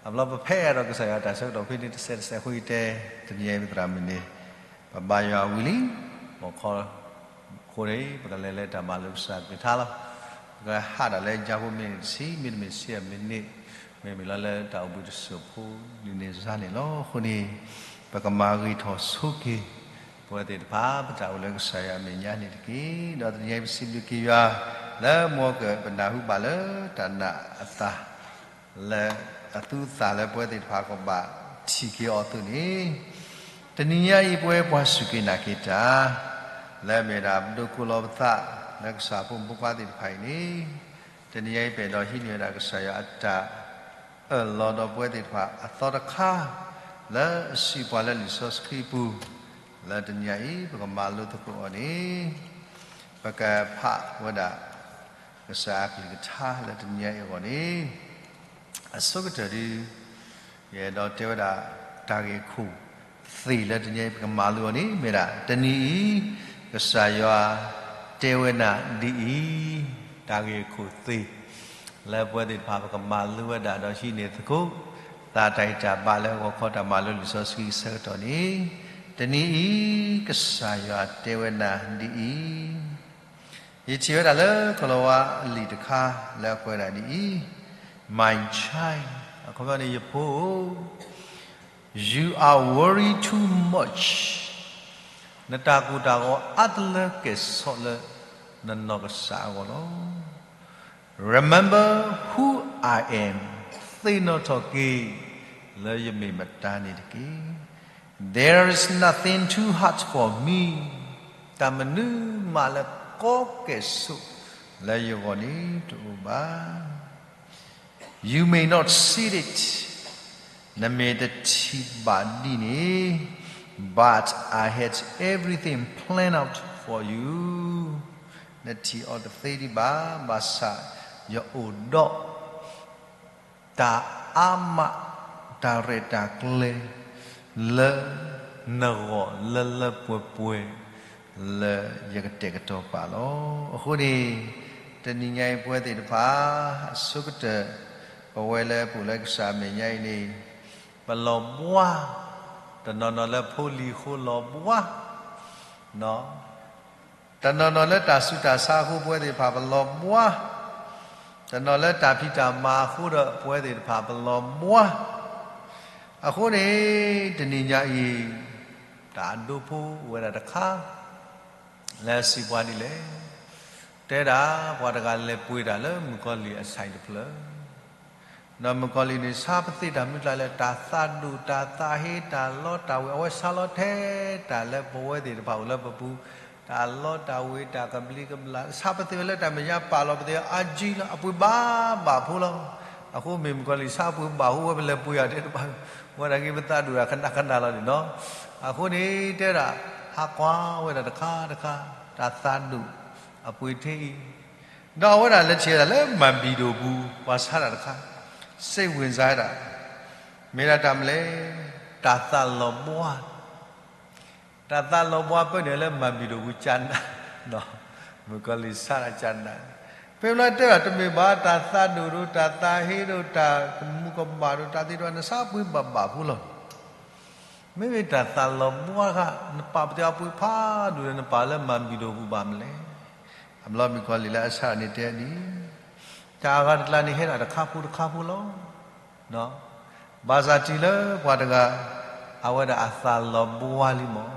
အဘျီပဖဲအံၤဒီးကစၢ်ယွၤတၢ်ဆၢကတီၢ်ဖဲန့ၣ် တစဲးတစဲးအဃိယတဲ တနံၤအံၤပသရၣ်မုၣ်န့ၣ် ပဘါယွၤဝံၤလံ မီၢ်ခီ အဃိန့ၣ် ပကလဲၤလၢတၢ်မၤလိကစၢ်ကလုၢ်ကထါလီၤ. ပကဟးဒၣ်လၢ ယၤဟိမ့ၢ်န့ၣ်တဆံ မ့တမ့ၢ်ဆံအမ့ၢ်န့ၣ် မ့မ့ၢ်လီၤလၢတၢ်အိၣ်ဘှံးတစိၢ်ဖိ ဒ်န့ၣ်စ့ၢ်န့ၣ်လီၤ. အဃိန့ၣ် ပကမၤဂ့ၤထီၣ်ဆိက့ၤ ပဝဲသ့ၣ်တဖၣ် ပတၢ်အိၣ်လၢကစၢ်ယွၤအမဲာ်ညါန့ၣ်တက့ၢ်. ဒီးတနံၤအံၤပစံးဘျုးက့ၤယွၤ လၢမ်ကပနၢ်ဟူဘၣ်လၢတၢ်နာ်အသး လၢအသူအသၣ်လၢပဝဲသ့ၣ်တဖၣ်ကဘၣ်ထံၣ်က့ၤအီၤအသိးန့ၣ်, တနံၤညါအံၤပဝဲပှၤစူၢ်က့ၤနာ်က့ၤတၢ် လၢအမ့ၢ်ဒၣ်ပဒိးကိးလီၤပသး လၢကစၢ်ဖိမုၣ်ဖိခွါသ့ၣ်တဖၣ်အံၤန့ၣ်, တနံၤညါအံၤပအဲၣ်ဒိးဟံးန့ၢ်ဝဲဒၣ်ကစၢ်ယွၤအတၢ် အၢၣ်လီၤဒီးပဝဲသ့ၣ်တဖၣ်အသီတခါ လၢအစံးပှၤလၢလံာ်စီဆှံပူၤ, လၢတနံၤညါအံၤ ပကမၤလိသကိးအီၤန့ၣ်, ပကဖးဝဲဒၣ် ကစၢ်အကလုၢ်ကထါလၢတနံၤညါအံၤအဂီၢ်န့ၣ်, အဆိကတၢၢ်ဒု ယအဲၣ်ဒိးတဲဝဲဒၣ် တၢ်ဂ့ၢ်ခိၣ်သ့ၣ်လၢတနံၤညါအံၤ ပကမၤလိအီၤန့ၣ် မ့ၢ်ဒၣ် တနံၤအံၤ ကစၢ်ယွၤတဲဝဲနၤဒ်အံၤ, တၢ်ဂ့ၢ်ခိၣ်သ့ၣ် လၢပဝဲသ့ၣ်တဖၣ် ပကမၤလိဝဲဒၣ်ဒီးဟံးန့ၢ်သကိး သးတၢ်ဂံၢ်တၢ်ဘါလၢဂီၤခီတၢ်မၤလိလံာ်စီဆှံအဆၢကတီၢ်န့ၣ်, တနံၤအံၤ ကစၢ်ယွၤတဲဝဲနၤဒ်အံၤ, ယထံၣ်ဝဲဒၣ်လၢကလီၤဝါအလံာ်တခါ လၢအကွဲးဒၣ်ဒ်အံၤ, My child, အခီပညီန့ၣ် ယဖိဧၢ, you are worry too much, နတၢ်ကိၢ်တၢ်ဂီၤအါတလၢကဲၣ်ဆိးလၢ နနီၢ်ကစၢ်အဂီၢ်လီၤ. Remember who I am, သ့ၣ်နီၣ်ထီၣ်က့ၤ လၢယမ့ၢ်မတၤန့ၣ်တက့ၢ်. There is nothing too hard for me, တၢ်မနုၤမးလၢကီကဲၣ်ဆိး လၢယဂီၢ်န့ၣ်တအိၣ်ဘၣ်. You may not see it, နမ့ၢ်တထံၣ်ဘၣ်ဒ်န့ၣ်, but I had everything planned out for you, နထံၣ်အီၤတသ့ဒံးဘၣ်, ဘၣ်ဆၣ်ယအိၣ်ဒီး တၢ်အါမး တၢ်ရဲၣ်တၢ်ကျဲၤ လၢနဂီၢ်လၢလၢပှဲၤပှဲၤ လၢယကတဲာ်ကတီၤပာ်လီၤ. အဃိန့ၣ် တနံၤညါအံၤပဝဲသ့ၣ်တဖၣ် အဆိကတၢၢ် ပဝဲလၢပအိၣ်လၢကစၢ်အမဲာ်ညါအံၤန့ၣ် ပလီၤဘှါ, တနီၤနီၤလၢဖိလံၤအဃိလီၤဘှါ တနီၤနီၤလၢတၢ်ဆူးတၢ်ဆါအဃိပဝဲသ့ၣ်တဖၣ်ပလီၤဘှါ, တနီၤလၢတၢ်ဖံးတၢ်မၤအဃိဒီးပဝဲသ့ၣ်တဖၣ်ပလီၤဘှါ. အဃိန့ၣ် တနံၤညါအံၤ တၢ်အဒိဖိအိၣ်ဝဲဒၣ်တခါ လၢအစံးပှၤဒ်လဲၣ်, တဲဒၣ်ပှၤတဂၤလဲၤပှ့ၤတၢ်လၢမုၣ်ကီၤလံၢ်အဆဲးတဖျၢၣ် ဒီးမုၣ်ကီၤလံၢ်န့ၣ် ဆါပသ့တၢ်မုၢ်ကျါလၢ တၢ်သးဒူၣ် တၢ်သးဟ့ တၢ်လီတၢ်ဝ့ၤ အဝဲဆါလီၤထဲတၢ်လၢပဝဲသ့ၣ်တဖၣ်အိၣ်လၢပပူၤ, တၢ်လီတၢ်ဝ့ၤ တၢ်ကဘျံးကဘျၣ် ဆါပသ့ဝဲလၢတၢ်မဲာ်ညါပာ်လီၤပသ့အါကံလီၤ အပှ့ၤဘၣ်ဘၣ်ဖိလီၤ. အဃိမ့ၢ်မုၣ်ကီၤလံၢ်ဆါပှ့ၤဘၣ်ဖိဝဲပလဲၤပှ့ၤအီၤတဲတဘၣ်, ဝဲဒၣ်ဂ့ၤပသးဒူၣ်တၢ်ကနၣ်ကနၣ်လီၤန့ၣ်နီၤ. အဃိန့ၣ်တဲဒၣ် ဟးကွၢ်ဝဲဒၣ်တခါတခါ တၢ်သးဒူၣ်အပှ့ၤထံအံၤ ဒီးအဝဲဒၣ်လဲၤထံၣ်ဝဲဒၣ်လၢမၤဘံၣ်ဒိၣ်ပူၤ ပှၤဆါတၢ်တခါ, စ့ၣ်ဝ့ၢ်စါဝဲဒၣ်, မ့ၢ်ဒၣ်တၢ်မနုၤလဲၣ်, တၢ်သးလီၤဘှါ, တၢ်သးလီၤဘှါပၢၢ်န့ၣ်လၢမၤဘံၣ်ဒိၣ်ပူၤကနၣ်, မုၣ်ကီၤလံၢ်ဆါတၢ်ကနၣ်, ဖဲလၢတဲဒၣ်တမ့ၢ်ဘၣ် တၢ်သးဒူၣ်ဒိၣ် တၢ်သးဟ့ဒိၣ် တၢ်ကမူၤကမၣ်ဒိၣ် တၢ်သ့ၣ်တဖၣ် နဆါပှ့ၤဘၣ်ဘၣ်ဖိလီၤ. မ့မ့ၢ်တၢ်သးလီၤဘှါတခါ နပာ်ပသ့အပှ့ၤဖးဒိၣ်ဒီး နပာ်လၢမၤဘံၣ်ဒိၣ်ပူၤဘၣ်မနုၤလဲၣ်. အဘျီမုၣ်ကီၤလံၢ်လၢအဆါန့ၣ်တဲဒ်အံၤ, တၢ်အဂၤတကျါန့ၣ်ဟဲဒၣ်တခါဖိတခါဖိလီၤ. ဘၣ်ဆၣ်တုၤလၢပှၤတဂၤ အဝဲဒၣ်အသးလီၤဘှါလံမး,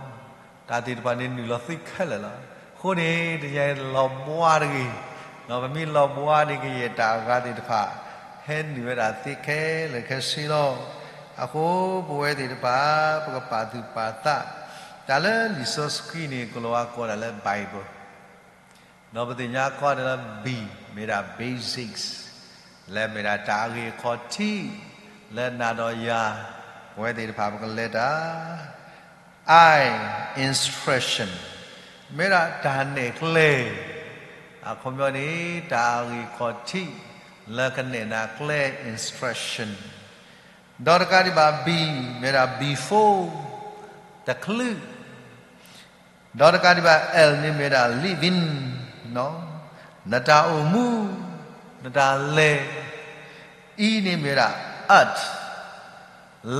တၢ်သ့ၣ်တဖၣ်န့ၣ်နုာ်လီၤသ့ခဲလၢာ်လီၤ. အဃိန့ၣ် တနံၤညါအံၤလီၤဘှါတဂ့ၤ, ပမ့ၢ်လီၤဘှါန့ၣ်ကယဲၢ်တၢ်အဂၤသ့ၣ်တဖၣ် ဟဲနုာ်ဝဲဒၣ်သ့ခဲလၢာ်ခဲဆ့လီၤ. အဃိပဝဲသ့ၣ်တဖၣ် ပကပာ်သူၣ်ပာ်သး တၢ်လၢလံာ်စီဆှံန့ၣ် ကလီၤဝါကိးဒၣ်လၢ Bible ဒီးပသ့ၣ်ညါကိးဒၣ်လၢ B မ့ၢ်ဒၣ် basics လၢမ့ၢ်ဒၣ်တၢ်အဂ့ၢ်အခီၣ်ထံး လၢနၤဒီးယၤ ပဝဲသ့ၣ်တဖၣ်ပကလဲၤတၢ် I instruction မ့ၢ်ဒၣ်တၢ်နဲၣ်ကျဲ, အခီပညီန့ၣ် တၢ်အဂ့ၢ်အခီၣ်ထံး လၢကနဲၣ်နၤကျဲ instruction, ဒီးတကးဒံးဘၣ် B မ့ၢ်ဒၣ် before တချုး, ဒီးတကးဒံးဘၣ် L န့ၣ်မ့ၢ်ဒၣ် living နီၤ နတၢ်အိၣ်မူ, နတၢ်လဲၤ, အံၤန့ၣ်မ့ၢ်ဝဲဒၣ် earth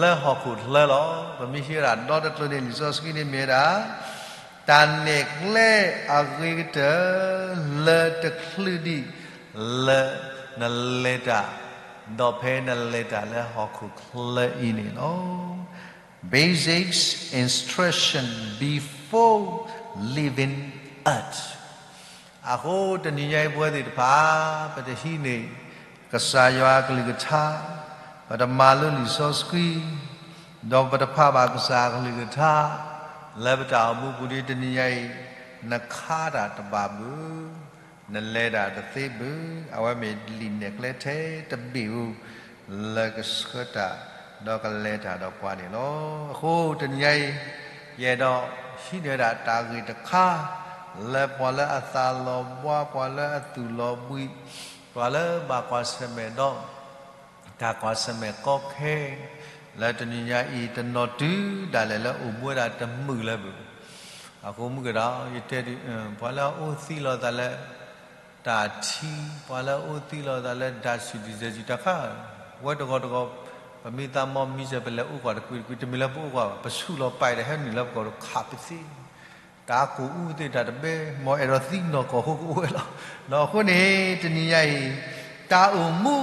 လၢဟီၣ်ခိၣ်ချၢလီၤ. ပမ့ၢ်ဟံးဝဲဒၣ်ဒီတကျိၤန့ၣ် လံာ်စီဆှံန့ၣ်မ့ၢ်ဝဲဒၣ် တၢ်နဲၣ်ကျဲအဂ့ၤကတၢၢ် လၢတချုးဒံးလၢနလဲၤတၢ်, ဒီးဖဲနလဲၤတၢ်လၢဟီၣ်ခိၣ်ချၢအံၤန့ၣ်လီၤ. Basic instruction before leaving earth. အဃိတနံၤညါအံၤပဝဲသ့ၣ်တဖၣ် ပတဟံးန့ၢ်ကစၢ်ယွၤအကလုၢ်ကထါ, ပတမၤလိလံာ်စီဆှံ, ဒီးပတဖးဘၣ်ကစၢ်အကလုၢ်ကထါ လၢပတၢ်အိၣ်မူပူၤဒီးတနံၤညါအံၤ နခါတၢ်တဘၣ်ဘၣ်, နလဲၤတၢ်တသ့ဘၣ်, အဝဲမ့ၢ်လံာ်နဲၣ်ကျဲထဲတဘ့ၣ်ဧိၤ လၢကဆှၢတၢ် ဒီးကလဲၤတၢ်ဒီးပှၤန့ၣ်လီၤ. အဃိတနံၤညါအံၤ ယအဲၣ်ဒိးဟံးန့ၢ်ဝဲဒၣ်တၢ်ဂ့ၢ်တခါ လၢပှၤလၢအသးလီၤဘှါ, ပှၤလၢအသူၣ်လီၤဘှံး, ပှၤလၢဘၣ်ကွၢ်ဆၢၣ်မဲာ်ဒီး တၢ်ကွၢ်ဆၢၣ်မဲာ်ကီခဲ လၢတနံၤညါအံၤ တနီၤတုၤဒၣ်လဲာ်လၢအိၣ်မူဝဲဒၣ်တမုာ်လၢၤဘၣ်. အဃိမုၢ်ကဒီး ယတဲဒ် ပှၤလၢအအိၣ်သံလီၤသးလၢ တၢ်ထံ, ပှၤလၢအအိၣ်သံလီၤသးလၢ တၢ်ဆံၣ်ဒံၣ်စဲးစံၣ်တၢ်ခါ, ဝဲတဂီၤတဂီၤ ပမ့ၢ်သးမီမံစဲး ပလဲၤအိၣ်ကွၢ်တကွံတကွံ တမ့ၢ်လၢပအိၣ်ကွၢ်ဘၣ်, ပဆူၣ်လီၤပာ်ဒီးဟဲနုာ်လၢပကီၢ်တခးပသ့ တၢ်ကိၢ်အူသ့ၣ်တၢ်တဘဲ မ်အဲၣ်ဒိးသံနီၢ်ကီၢ်ဃိကအိၣ်ဝဲလီၤ. ဒီးအဃိန့ၣ် တနံၤညါအံၤ တၢ်အိၣ်မူ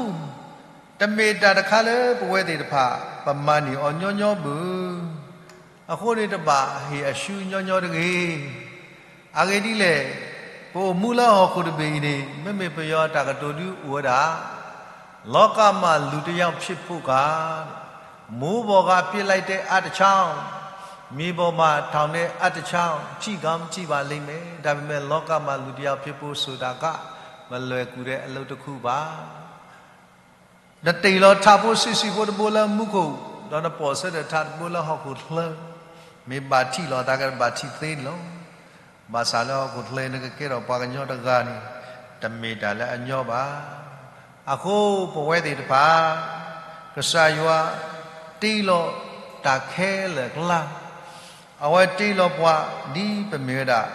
တမ့ၢ်တၢ်တခါလၢပဝဲသ့ၣ်တဖၣ် ပမၤန့ၢ်အီၤညီညီဘၣ်. အဃိန့ၣ် တဘၣ်ဟ့ၣ်အဆူညီညီတဂ့ၤ. အဂ့ၢ်ဒ်လဲၣ်, ပအိၣ်မူလၢဟီၣ်ခိၣ်တဘ့ၣ်အံၤန့ၣ် မ့မ့ၢ်ပယီၤတၢ်ကတိၤဒုအိၣ်ဝဲဒၣ် လောကမှာ လူတစ်ယောက်ဖြစ်ဖို့က မိုးပေါ်က ပစ်လိုက်တဲ့ အပ်တချောင်း, မြေပေါ်မှာ ထောင်တဲ့ အပ်တချောင်း, ထိကောင်း ထိပါလိမ့်မယ်. ဒါပေမဲ့ လောကမှာ လူတစ်ယောက် ဖြစ်ဖို့ဆိုတာက မလွယ်ကူတဲ့ အလုပ်တစ်ခုပါ. နတ့ၢ်လီၤထးဖိဆံးဆံးဖိတဘိလၢမူခိၣ်, ဒီးနပိာ်ဆၢထၢၣ်ထးတဘိလၢဟီၣ်ခိၣ်ချၢ, မ့ၢ်ဘၣ်ထံၣ်လိာ်သးကဘၣ်ထံၣ်သ့န့ၣ်လီၤ. ဘၣ်ဆၣ်လၢဟီၣ်ခိၣ်ချၢနကကဲထီၣ်ပှၤကညီတဂၤန့ၣ် တမ့ၢ်တၢ်လၢအညီဘၣ်. အဃိပဝဲသ့ၣ်တဖၣ် ကစၢ်ယွၤတ့လီၤတၢ်ခဲလၢာ်အကျါ အဝဲတ့လီၤပှၤဒ်ပမ့ၢ်ဝဲဒၣ်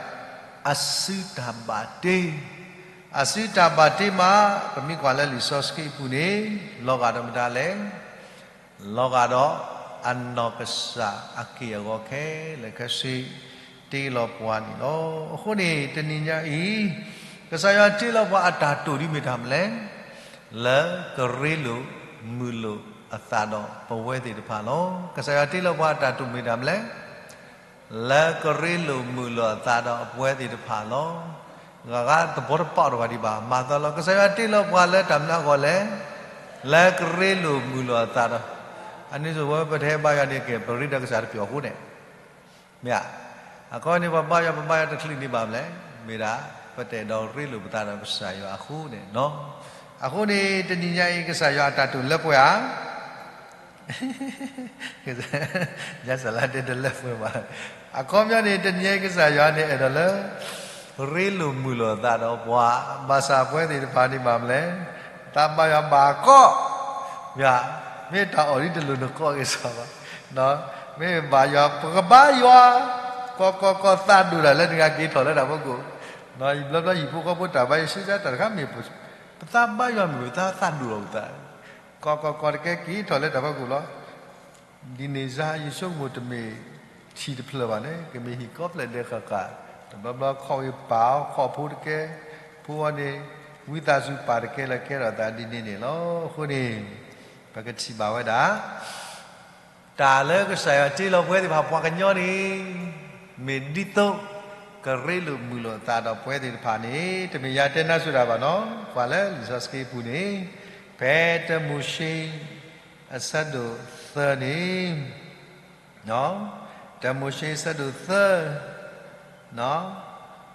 အစုတၢ်ဘၣ်တ့, အစုတၢ်ဘၣ်တ့မး ပမ့ၢ်ကွၢ်လၢလံာ်စီဆှံအပူၤန့ၣ် လီၤဂာ်ဒီးမတၤလဲၣ်. လီၤဂာ်ဒီးအနီၢ်ကစၢ်အက့ၢ်အဂီၤခဲလၢာ်ခဲဆ့ တ့လီၤပှၤန့ၣ်လီၤ. အဃိန့ၣ် တနံၤညါအံၤ ကစၢ်ယွၤတ့လီၤပှၤအတၢ်တိာ်ဒ်မ့ၢ်တၢ်မနုၤလဲၣ်, လၢကရ့လိာ်မုာ်လိာ်အသးဒီးပဝဲသ့ၣ်တဖၣ်လီၤ. ကစၢ်ယွၤတ့လီၤပှၤအတၢ်တိာ်မ့ၢ်တၢ်မနုၤလဲၣ်, လၢကရ့လိာ်မုာ်လိာ်အသးဒီးအပဝဲသ့ၣ်တဖၣ်လီၤ. ဂၤဂၤသဘီတပာ်အီၤတဂၤဒံးဘၣ် မၤသီလီၤ. ကစၢ်ယွၤတ့လီၤပှၤလၢတၢ်မနုၤအဂီၢ်လဲၣ်, လၢကရ့လိာ်မုာ်လိာ်အသးဒီး, အန့ၣ်စ့ၢ်ဝဲပတဟဲဘါယွၤန့ၣ်က့ၤ ပရ့ဒီးကစၢ်တပျီၤအဃိန့ၣ် မ့ၢ်ဧါ. အခီပညီန့ၣ် ပဘါယွၤ ပဘါယွၤတချုးန့ၣ်ဘၣ်မနုၤလဲၣ်, မ့ၢ်ဒၣ် ပတအဲၣ်ဒိးရ့လိာ်ပသးဒီးကစၢ်ယွၤအဃိန့ၣ်လီၤ. အဃိန့ၣ် တနံၤညါအံၤ ကစၢ်ယွၤအတၢ်တိာ်လၢပှဲၤဧါ. ယစၢ်လၢတဲတလၢပှဲၤဘၣ်. အခီပညီန့ၣ် တနံၤညါအံၤ ကစၢ်ယွၤန့ၣ်အဲၣ်ဒိးလၢ ရ့လိာ်မုာ်လိာ်အသးဒီးပှၤ, ဘၣ်ဆၣ်ပဝဲသ့ၣ်တဖၣ်န့ၣ်ဘၣ်မနုၤလဲၣ်, သးဘါယွၤဘၣ်ကီ, မ့ၢ်တၢ်အီၣ်ဒ်တလိၣ်နကီက့ၤစ့ၢ်ဘၣ်. မ့ၢ်ဘါယွၤ ပကဘါယွၤ, ကီကီကီသးဒိၣ်တၢ်လၢနကက့ၤထီၣ်လၢတၢ်ဖီခိၣ်, ယဘျီဘျီဟံၣ်ဖိဃီဖိတၢ်ဘါယွၤ ဆံးစၢ်တၢ်တခါမ့ၢ် ပသးဘါယွၤမ့ၢ်ပသးသးဒိၣ်လီၤပသး, ကီကီကီတကဲက့ၤထီၣ်လၢတၢ်ဖီခိၣ်လီၤ. ဒ်န့ၣ်စ့ၢ် ယဆိကမိၣ်တမ့ၢ်ထံၣ်တဖျၢၣ်ဘၣ်န့ၣ် ကမ့ၢ်ဟံၣ်ကိးဖျၢၣ်ဒဲးဃၣ်ဃၣ်, တဘျီဘျီခီၣ်ဝံၤပာ်အီၤ ခီၣ်ဖိတကဲ, ဖိအီၤန့ၣ် ဝံသးစူၤပာ်တကဲလၢကဲထီၣ်သးဒ်န့ၣ်န့ၣ်လီၤ. အဃိန့ၣ် ပကထံၣ်ဘၣ်ဝဲဒၣ် တၢ်လၢကစၢ်ယွၤတ့လီၤပဝဲသ့ၣ်တဖၣ်ပှၤကညီန့ၣ် မ့ၢ်ဒ်သိး ကရ့လိာ်မုာ်လိာ်အသးဒီးပဝဲသ့ၣ်တဖၣ်န့ၣ် တမ့ၢ်ယတဲနါစူၤတၢ်ဘၣ်နီၤ, ကွၢ်လၢလံာ်စီဆှံပူၤန့ၣ် ဖဲတၢမိၤၡ့ အဆၢဒိၣ်သၢန့ၣ်, တၢမိၤၡ့အဆၢဒိၣ်သၢ,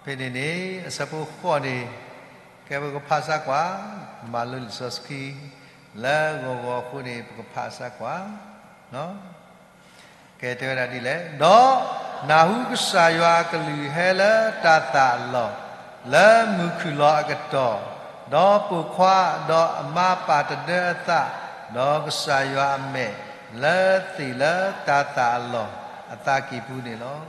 ဖဲန့ၣ်န့ၣ် အဆၢဖိဃိးန့ၣ် ကဲပကဖးစၢ်ကွၢ်, မၤလိလံာ်စီဆှံ လၢဂီၤဂီၤအဃိန့ၣ် ပကဖးစၢ်ကွၢ်, ကဲတဲဝဲဒၣ်ဒ်လဲၣ်, ဒီးနၢ်ဟူကစၢ်ယွၤအကလုၢ်ဟဲလၢတၤသၣ်အလီၢ်, လၢမုၢ်ခုၣ်လီၤအကတီၢ်, ဒီးပိာ်ခွါ, ဒီးအမါပာ်တဒၢအသး, ဒီးကစၢ်ယွၤအမဲာ် လၢသ့ၣ်လၢတၤသၣ်အလီၢ်အသးကံၢ်ပူၤန့ၣ်လီၤ.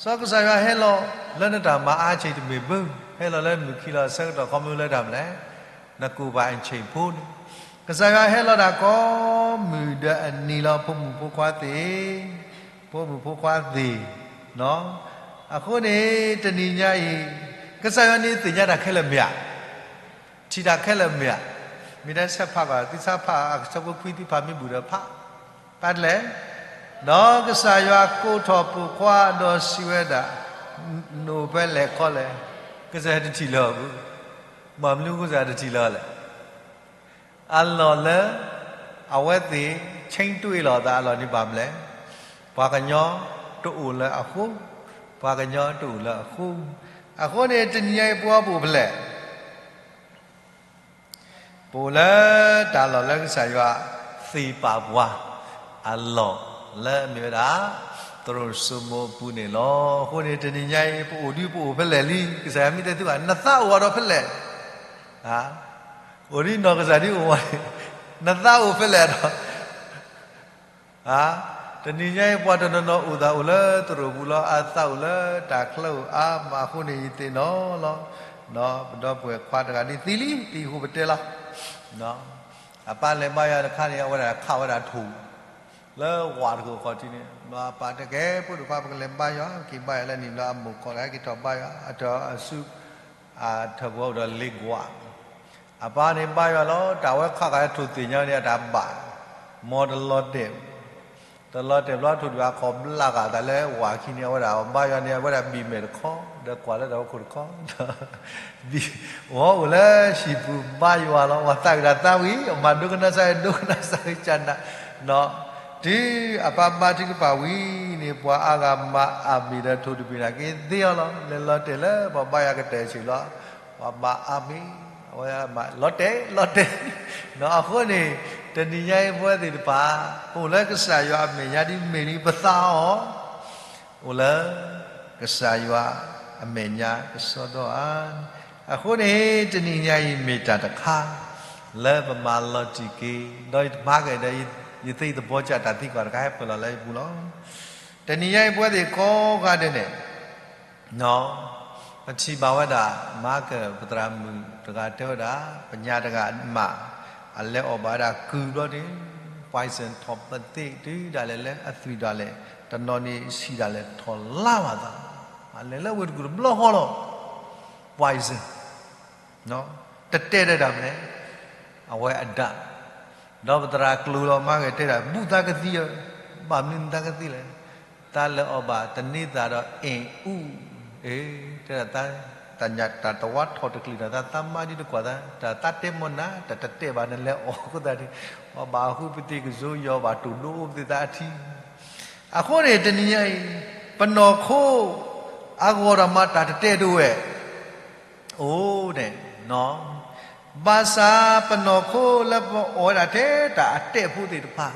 စီၤကစၢ်ယွၤဟဲလီၤလၢနတၢ်မၤအါဆံးတမ့ၢ်ဘၣ် ဟဲလီၤလၢမုၢ်ခံလီၤဆၢကတီၢ်ခီမ့ၢ်လၢတၢ်မနုၤလဲၣ်, နကိၣ်ဘၣ်အဆ့ၣ်ဖိန့ၣ်, ကစၢ်ယွၤဟဲလီၤတၢ်ကိးမုၢ်ဒၢအနံၤလီၤ ဖိမုၣ်ဖိခွါသ့ၣ်, ဖိမုၣ်ဖိခွါသ့ၣ်, အဃိန့ၣ် တနံၤညါအံၤ ကစၢ်ယွၤန့ၣ်သ့ၣ်ညါတၢ်ခဲလၢာ်မ့ၢ်ဧါ, ထံၣ်တၢ်ခဲလၢာ်မ့ၢ်ဧါ, မ့ၢ်တၢ်ဆၢဖးဘၣ် သုဆၢဖးအဆၢဖိခွံသုဖးမ့ၢ်ဘူၣ်ဒီးဖး, ပာ်တလဲၣ်, ဒီးကစၢ်ယွၤကိးထီၣ်ပိာ်ခွါဒီးစံးဝဲဒၣ်, နအိၣ်ဖဲလဲၣ်ခီလဲၣ်, ကစၢ်ယွၤတထံၣ်လၢၤအီၤဘၣ်, ဘၣ်မနုၤကစၢ်ယွၤတထံၣ်လၢၤအီၤလဲၣ် အလီၢ်လၢ အဝဲသ့ၣ် ဆ့တူၢ်အ့ၣ်လိာ်သးအလီၢ်န့ၣ်ဘၣ်မနုၤလဲၣ်, ပှၤကညီတအိၣ်လၢအဃိ, ပှၤကညီတအိၣ်လၢအဃိ, အဃိန့ၣ် တနံၤညါအံၤပှၤပအိၣ်ဖဲလဲၣ်, ပအိၣ်လၢတၢ်လီၢ်လၢကစၢ်ယွၤသ့ၣ်ပာ်ပှၤ အလီၢ်လၢအမ့ၢ်ဝဲဒၣ် သရိာ်စိမိၤအပူၤန့ၣ်လီၤ. အဃိန့ၣ် တနံၤညါအံၤ ပအိၣ်ဒုပအိၣ်ဖဲလဲၣ်လံ, ကစၢ်ယွၤမ့ၢ်တဲသုဘၣ် နသးအိၣ်အီၤဒီးဖဲလဲၣ်, အိၣ်ဒ်နီၢ်ကစၢ်ဒ်အိၣ်ဝဲ, နသးအိၣ်ဖဲလဲၣ်ဒီး တနံၤညါအံၤ ပှၤတနီၤနီၤအိၣ်သးအိၣ်လၢသရိာ်ပူၤလီၤ, အသးအိၣ်လၢတၢ်ချၢဧိၤအါမးအဃိန့ၣ် ယသ့ၣ်နီၣ်လီၤ. ပဒီပုၢ်ဝဲၢ်ခွါတဂၤဒ်သံလံ, သံဃိပတဲလီၤ. အပၢ်လဲၤဘါယွၤတခါန့ၣ် အဝဲဒၣ်ခးဝဲဒၣ်ထိၣ် လၢဝးတခိၣ်ခီၣ်ထံးန့ၣ်, အပၢ်တဲကဲ ဖိဒိၣ်ခွါ ပကလဲၤဘါယွၤ, က့ၤဘါယွၤလၢနံၤဘျီ အမိၢ်ခိးဂၤက့ၤထီၣ်ဘါယွၤ, အတၢ်အစု အထၢၣ်ပှဲၤအိၣ်ဒီးလ့ကွၢ်, အပၢ်န့ၣ်ဘါယွၤလီၤ, တၢ်ဝဲခးဃာ်ထိၣ်သ့ၣ်ညါန့ၣ် အတၢ်ဘၣ်, မ်တလီၤတဲာ်, တလီၤတဲာ်ဘျီထိၣ်တဘ့ၣ်အခီၣ်ဘျးဃာ်သးလၢဝးခံန့ၣ် အဝဲဒၣ်ဘါယွၤန့ၣ် အဝဲဒၣ်ဘံၣ်မဲာ်တခီ, ဒီးကွၢ်လၢတၢ်ဝဲခိၣ်တခီ ဝဲအိၣ်လၢဟံၣ်ပူၤဘါယွၤလီၤ, ပှၤသးဝံၣ်တၢ်သးဝံၣ်, အမၤဒိကနၣ်စၢ်ဂ့ၤ ဒိကနၣ်စၢ်ဂ့ၤကနၣ်, တုၤအပၢ်ဘါထုကဖၣ်ဝံၤန့ၣ် ပှၤအါဂၤမၤအါမ့ၤဒီးထိၣ်တဘ့ၣ်န့ၣ်က့ၤသ့အီၤလီၤ, လဲၤလီၤတဲာ်လၢပှၤဘါယွၤကတၢၢ်ဆံးလီၤ, ပှၤမၤအါမ့ၤ, အဝဲမၤလီၤတဲာ်လီၤတဲာ်, အဃိန့ၣ် တနံၤညါအံၤပဝဲသ့ၣ်တဖၣ် ပအိၣ်လၢကစၢ်ယွၤအမဲာ်ညါဒ်မဲာ်လံပသးအီၤ အိၣ်လၢကစၢ်ယွၤအမဲာ်ညါကစီဒီဧါန့ၣ်, အဃိန့ၣ် တနံၤညါအံၤမ့ၢ်တၢ်တခါ လၢပမၤလီၤတံၢ်က့ၤ ဒီးယတမၤကဒီး ယသ့သဘီကၢ်တၢ်သံကွၢ်တခါဟဲပၢၢ်လီၤလၢယပူၤလီၤ. တနံၤညါအံၤပဝဲသ့ၣ်ကိးဂၤဒဲးန့ၣ် ပထံၣ်ဘၣ်ဝဲဒၣ် မၤကၢၢ်ပသရၣ်မုၣ်တဂၤတဲဝဲဒၣ် ပညါတဂၤမး အလဲၤအီၣ်ဘၣ်ဝဲဒၣ်ကုၢ်ဘျီန့ၣ် poison ထီၣ်ပသ့ၣ်တုၤဒၣ်လဲာ်လၢအသွံၣ်ဒၣ်လဲာ် တနီၤန့ၣ်ဆံးဒၣ်လဲာ်ထီၣ်လါဘၣ်သး, အလဲၤလၢဝ့ၢ်တကူၣ်တဘျီဃီလီၤ, poison တတဲဒီးတၢ်မနုၤလဲၣ်, အဝဲအဒၣ်, ဒီးပသရၣ်ကျိၤလီၤမၤကၢၢ်တဲဒၣ် ဘူးသးကသံဧၢ, ဘၣ်မနုၤနသးကသံလဲၣ်, တၢ်လၢအီၣ်ဘၣ်တန့ၤသးဒီးအ့ၣ်အူ, အ့ၣ်, တဲဒၣ် တၢ်တဝါထီၣ်တကျ့ၤဒီး တၢ်သးမါဒ်တကွၢ်သး, တၢ်သးတဲမနၤ တၢ်တတဲဘၣ်နလဲၤအီၣ်အဃိသတးန့ၣ်, အီၣ်ဘၣ်အဃုပသ့ၣ်ကစိယီၤဘၣ်တိၢ်ဒိအိၣ်ပသ့ၣ်သးအထံ အဃိန့ၣ် တနံၤညါအံၤ ပနီၢ်ခိ အဂီၢ်ဒီးမၤတၢ်တတဲဒိဝဲ အိၣ်န့ၣ်, ဘၣ်ဆၣ်ပနီၢ်ခိလၢပအီၣ်ဝဲဒၣ်ထဲတၢ်အတဲာ်ဖိသ့ၣ်တဖၣ်,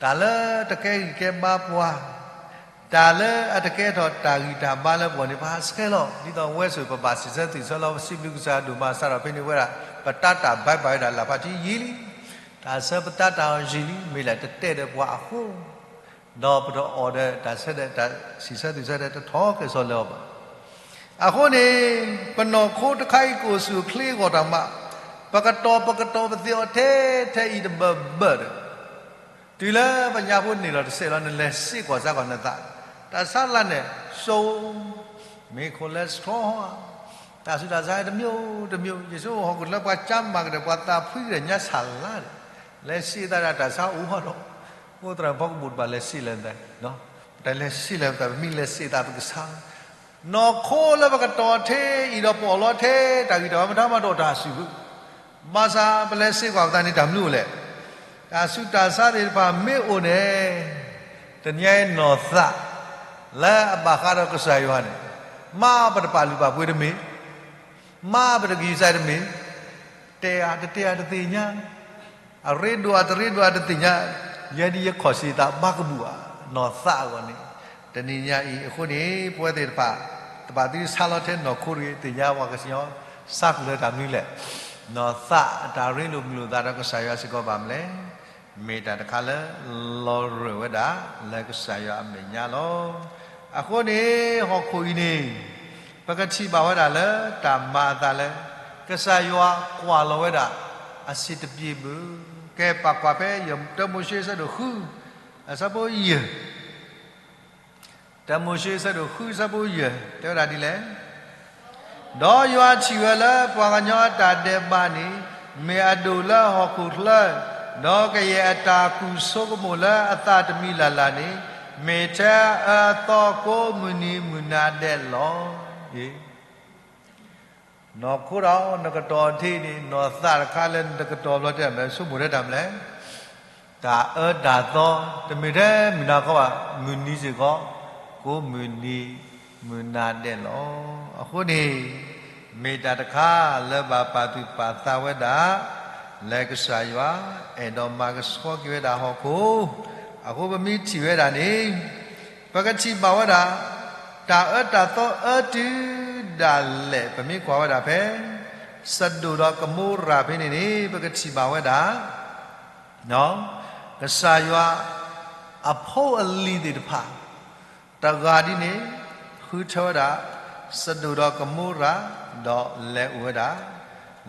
တၢ်လၢတကဲဂံၢ်ကဲဘါပှၤ, တၢ်လၢအတကဲထီၣ်တၢ်ဂံၢ်တၢ်ဘါလၢပဂီၢ်န့ၣ် ပဟးဆှဲးလီၤ, ဒ်သိးဝဲဆိၣ်ပဘၣ်စံးဆၢသ့ၣ်ဆၢလီၤ ပစံးဘျုးကစၢ်ဒိၣ်မး စးထီၣ်ဖဲန့ၣ်ဝဲဒၣ် ပတၢ်တၢ်ဘါဘၣ်ဝဲဒၣ်လၢ်ဖးထံယံာ်လံ, တၢ်ဆၢပတၢ်တၢ်အီၤယံာ်လံ မ့ၢ်လၢတတဲာ်ဒီးပှၤအဃိ ဒီးပတအီၣ်ဒီးတၢ်ဆၢဒီးတၢ်စံးဆၢသ့ၣ်ဆၢဒီးတထီၣ်ကဲၣ်ဆိးလၢအီၤဘၣ်. အဃိန့ၣ် ပနီၢ်ခိတခါအံၤကအိၣ်ဆူၣ်အိၣ်ချ့အဂီၢ်တၢ်မး, ပကတီၤပကတီၤပသ့ၣ်အီၤထဲထဲအံၤတဘၢဘၢဒီး, တုၤလၢပညါဖိန့ၣ်လီၤတစဲးလီၤ နလဲၤစ့ၢ်ကီးစ့ၢ်ကီးနသး, တၢ်ဆါလၢ်န့ၣ် စိ, မ့ၢ် cholesterol ဧါ, တၢ်ဆူးတၢ်ဆါတမျိုးတမျိုး, ယဆိကမိၣ်ဟီၣ်ခိၣ်ချၢပှၤကၢမၤကဒီး ပှၤသးဖှံကဒီးညါဆါလၢ်ဒီး, လဲၤစ့ၢ်သးဒီးတၢ်ဆါအိၣ်ထီၣ်, အိၣ်သရၣ်ဖီကဘူးတဘၣ်လဲၤစ့ၢ်လၢၤသး, တၢ်လဲၤစ့ၢ်လၢၤသး ပမ့ၢ်လဲၤစ့ၢ်သးပကဆါ နီၢ်ခိလၢပကတီၤထဲအံၤဒီးပအီၣ်လီၤထဲ တၢ်ဂံၢ်တၢ်ဘါမတၤမးတအိၣ်တၢ်စုဘၣ်, ဘၣ်ဆၣ်ပလဲၤစ့ၢ်ကီးပသးန့ၣ်တၢ်မနုၤအိၣ်လဲၣ်, တၢ်ဆူးတၢ်ဆါသ့ၣ်တဖၣ်မ့ၢ်အိၣ်န့ၣ်, တနံၤအံၤနီၢ်သး လၢအဘၣ်ဃးဒီးကစၢ်ယွၤန့ၣ်, မ့ၢ်ပတပာ်လုၢ်ပာ်ပှ့ၤတမ့ၢ်, မ့ၢ်ပတကယူၤစၢ်တမ့ၢ်, တဲအါတတဲအါတသ့ၣ်ညါ အရ့ဒိၣ်အတရ့ဒိၣ်အတသ့ၣ်ညါ, ယဲဒ်ယခီၣ်စ့သးဘၣ်ကဘူၣ်ဧါ, နီၢ်သးအဂီၢ်န့ၣ်, တနံၤညါအံၤအဃိန့ၣ် ပဝဲသ့ၣ်တဖၣ် တဘၣ်သးဆါလီၤထဲနီၢ်ခိတဂ့ၤ, သ့ၣ်ညါပှၤကညီ ဆါကွံာ်လၢတၢ်မနုၤလဲၣ်, နီၢ်သးအတၢ်ရ့လိာ်မုာ်လိာ်သးဒီးကစၢ်ယွၤစ့ၢ်ကီးဘၣ်မနုၤလဲၣ်, မ့ၢ်တၢ်တခါလၢ လီၤရၢၢ်ဝဲဒၣ် လၢကစၢ်ယွၤအမဲာ်ညါလီၤ. အဃိန့ၣ် ဟီၣ်ခိၣ်အံၤန့ၣ် ပကထံၣ်ဘၣ်ဝဲဒၣ်လၢတၢ်မၤအသးလၢ ကစၢ်ယွၤကွၢ်လီၤဝဲဒၣ် အဆံးတပျ့ၤဘၣ်. ကဲပကွၢ်ဖဲ တၢမိၤၡ့အဆၢဒိၣ်ဃု အဆၢဖိယဲၢ်, တၢမိၤၡ့အဆၢဒိၣ်ဃု အဆၢဖိယဲၢ် တဲဝဲဒၣ်ဒ်လဲၣ်. ဒီးယွၤထံၣ်ဝဲလၢပှၤကညီအတၢ်ဒဲးဘးန့ၣ် မ့ၢ်အဒိၣ်လၢဟီၣ်ခိၣ်ချၢ, ဒီးကယဲၢ်အတၢ်ကူၣ်ဆိကမိၣ်လၢအသးတမံၤလၢ်လၢ်န့ၣ် မ့ၢ်ထဲအအၢအသီကိးမုၢ်နံၤမုၢ်နၤဒဲးလီၤ. နီၢ်ခိဒီး နကတီၢ်ထံန့ၣ် နီၢ်သးတခါလၢနတကတီၢ်ဘျီတဲမလဲၣ် ဆိကမိၣ်ထဲတၢ်မလဲၣ်. တၢ်အၢတၢ်သီ တမ့ၢ်ထဲမုၢ်နၤခီဘၣ် မုၢ်နံၤစ့ၢ်ကီး ကိးမုၢ်နံၤမုၢ်နၤဒဲးလီၤ. အဃိန့ၣ် မ့ၢ်တၢ်တခါလၢဘၣ်ပာ်သူၣ်ပာ်သးဝဲဒၣ် လၢကစၢ်ယွၤအဲၣ်ဒိးမၤကဆှီက့ၤဝဲဒၣ်ဟီၣ်ခိၣ်, အဃိပမ့ၢ်ထံၣ်ဝဲဒၣ်န့ၣ် ပကထံၣ်ဘၣ်ဝဲဒၣ် တၢ်အၢတၢ်သီအၢတုၤဒၣ်လဲာ် ပမ့ၢ်ကွၢ်ဝဲဒၣ်ဖဲ စဒိၣ်ဒီးကမိရၤဖဲန့ၣ်န့ၣ် ပကထံၣ်ဘၣ်ဝဲဒၣ် ကစၢ်ယွၤအဖိအလံၤသ့ၣ်တဖၣ် တဂၤဒ်န့ၣ် ဃုထၢဝဲဒၣ် စဒိၣ်ဒီးကမိရၤ ဒီးလဲၤအိၣ်ဝဲဒၣ်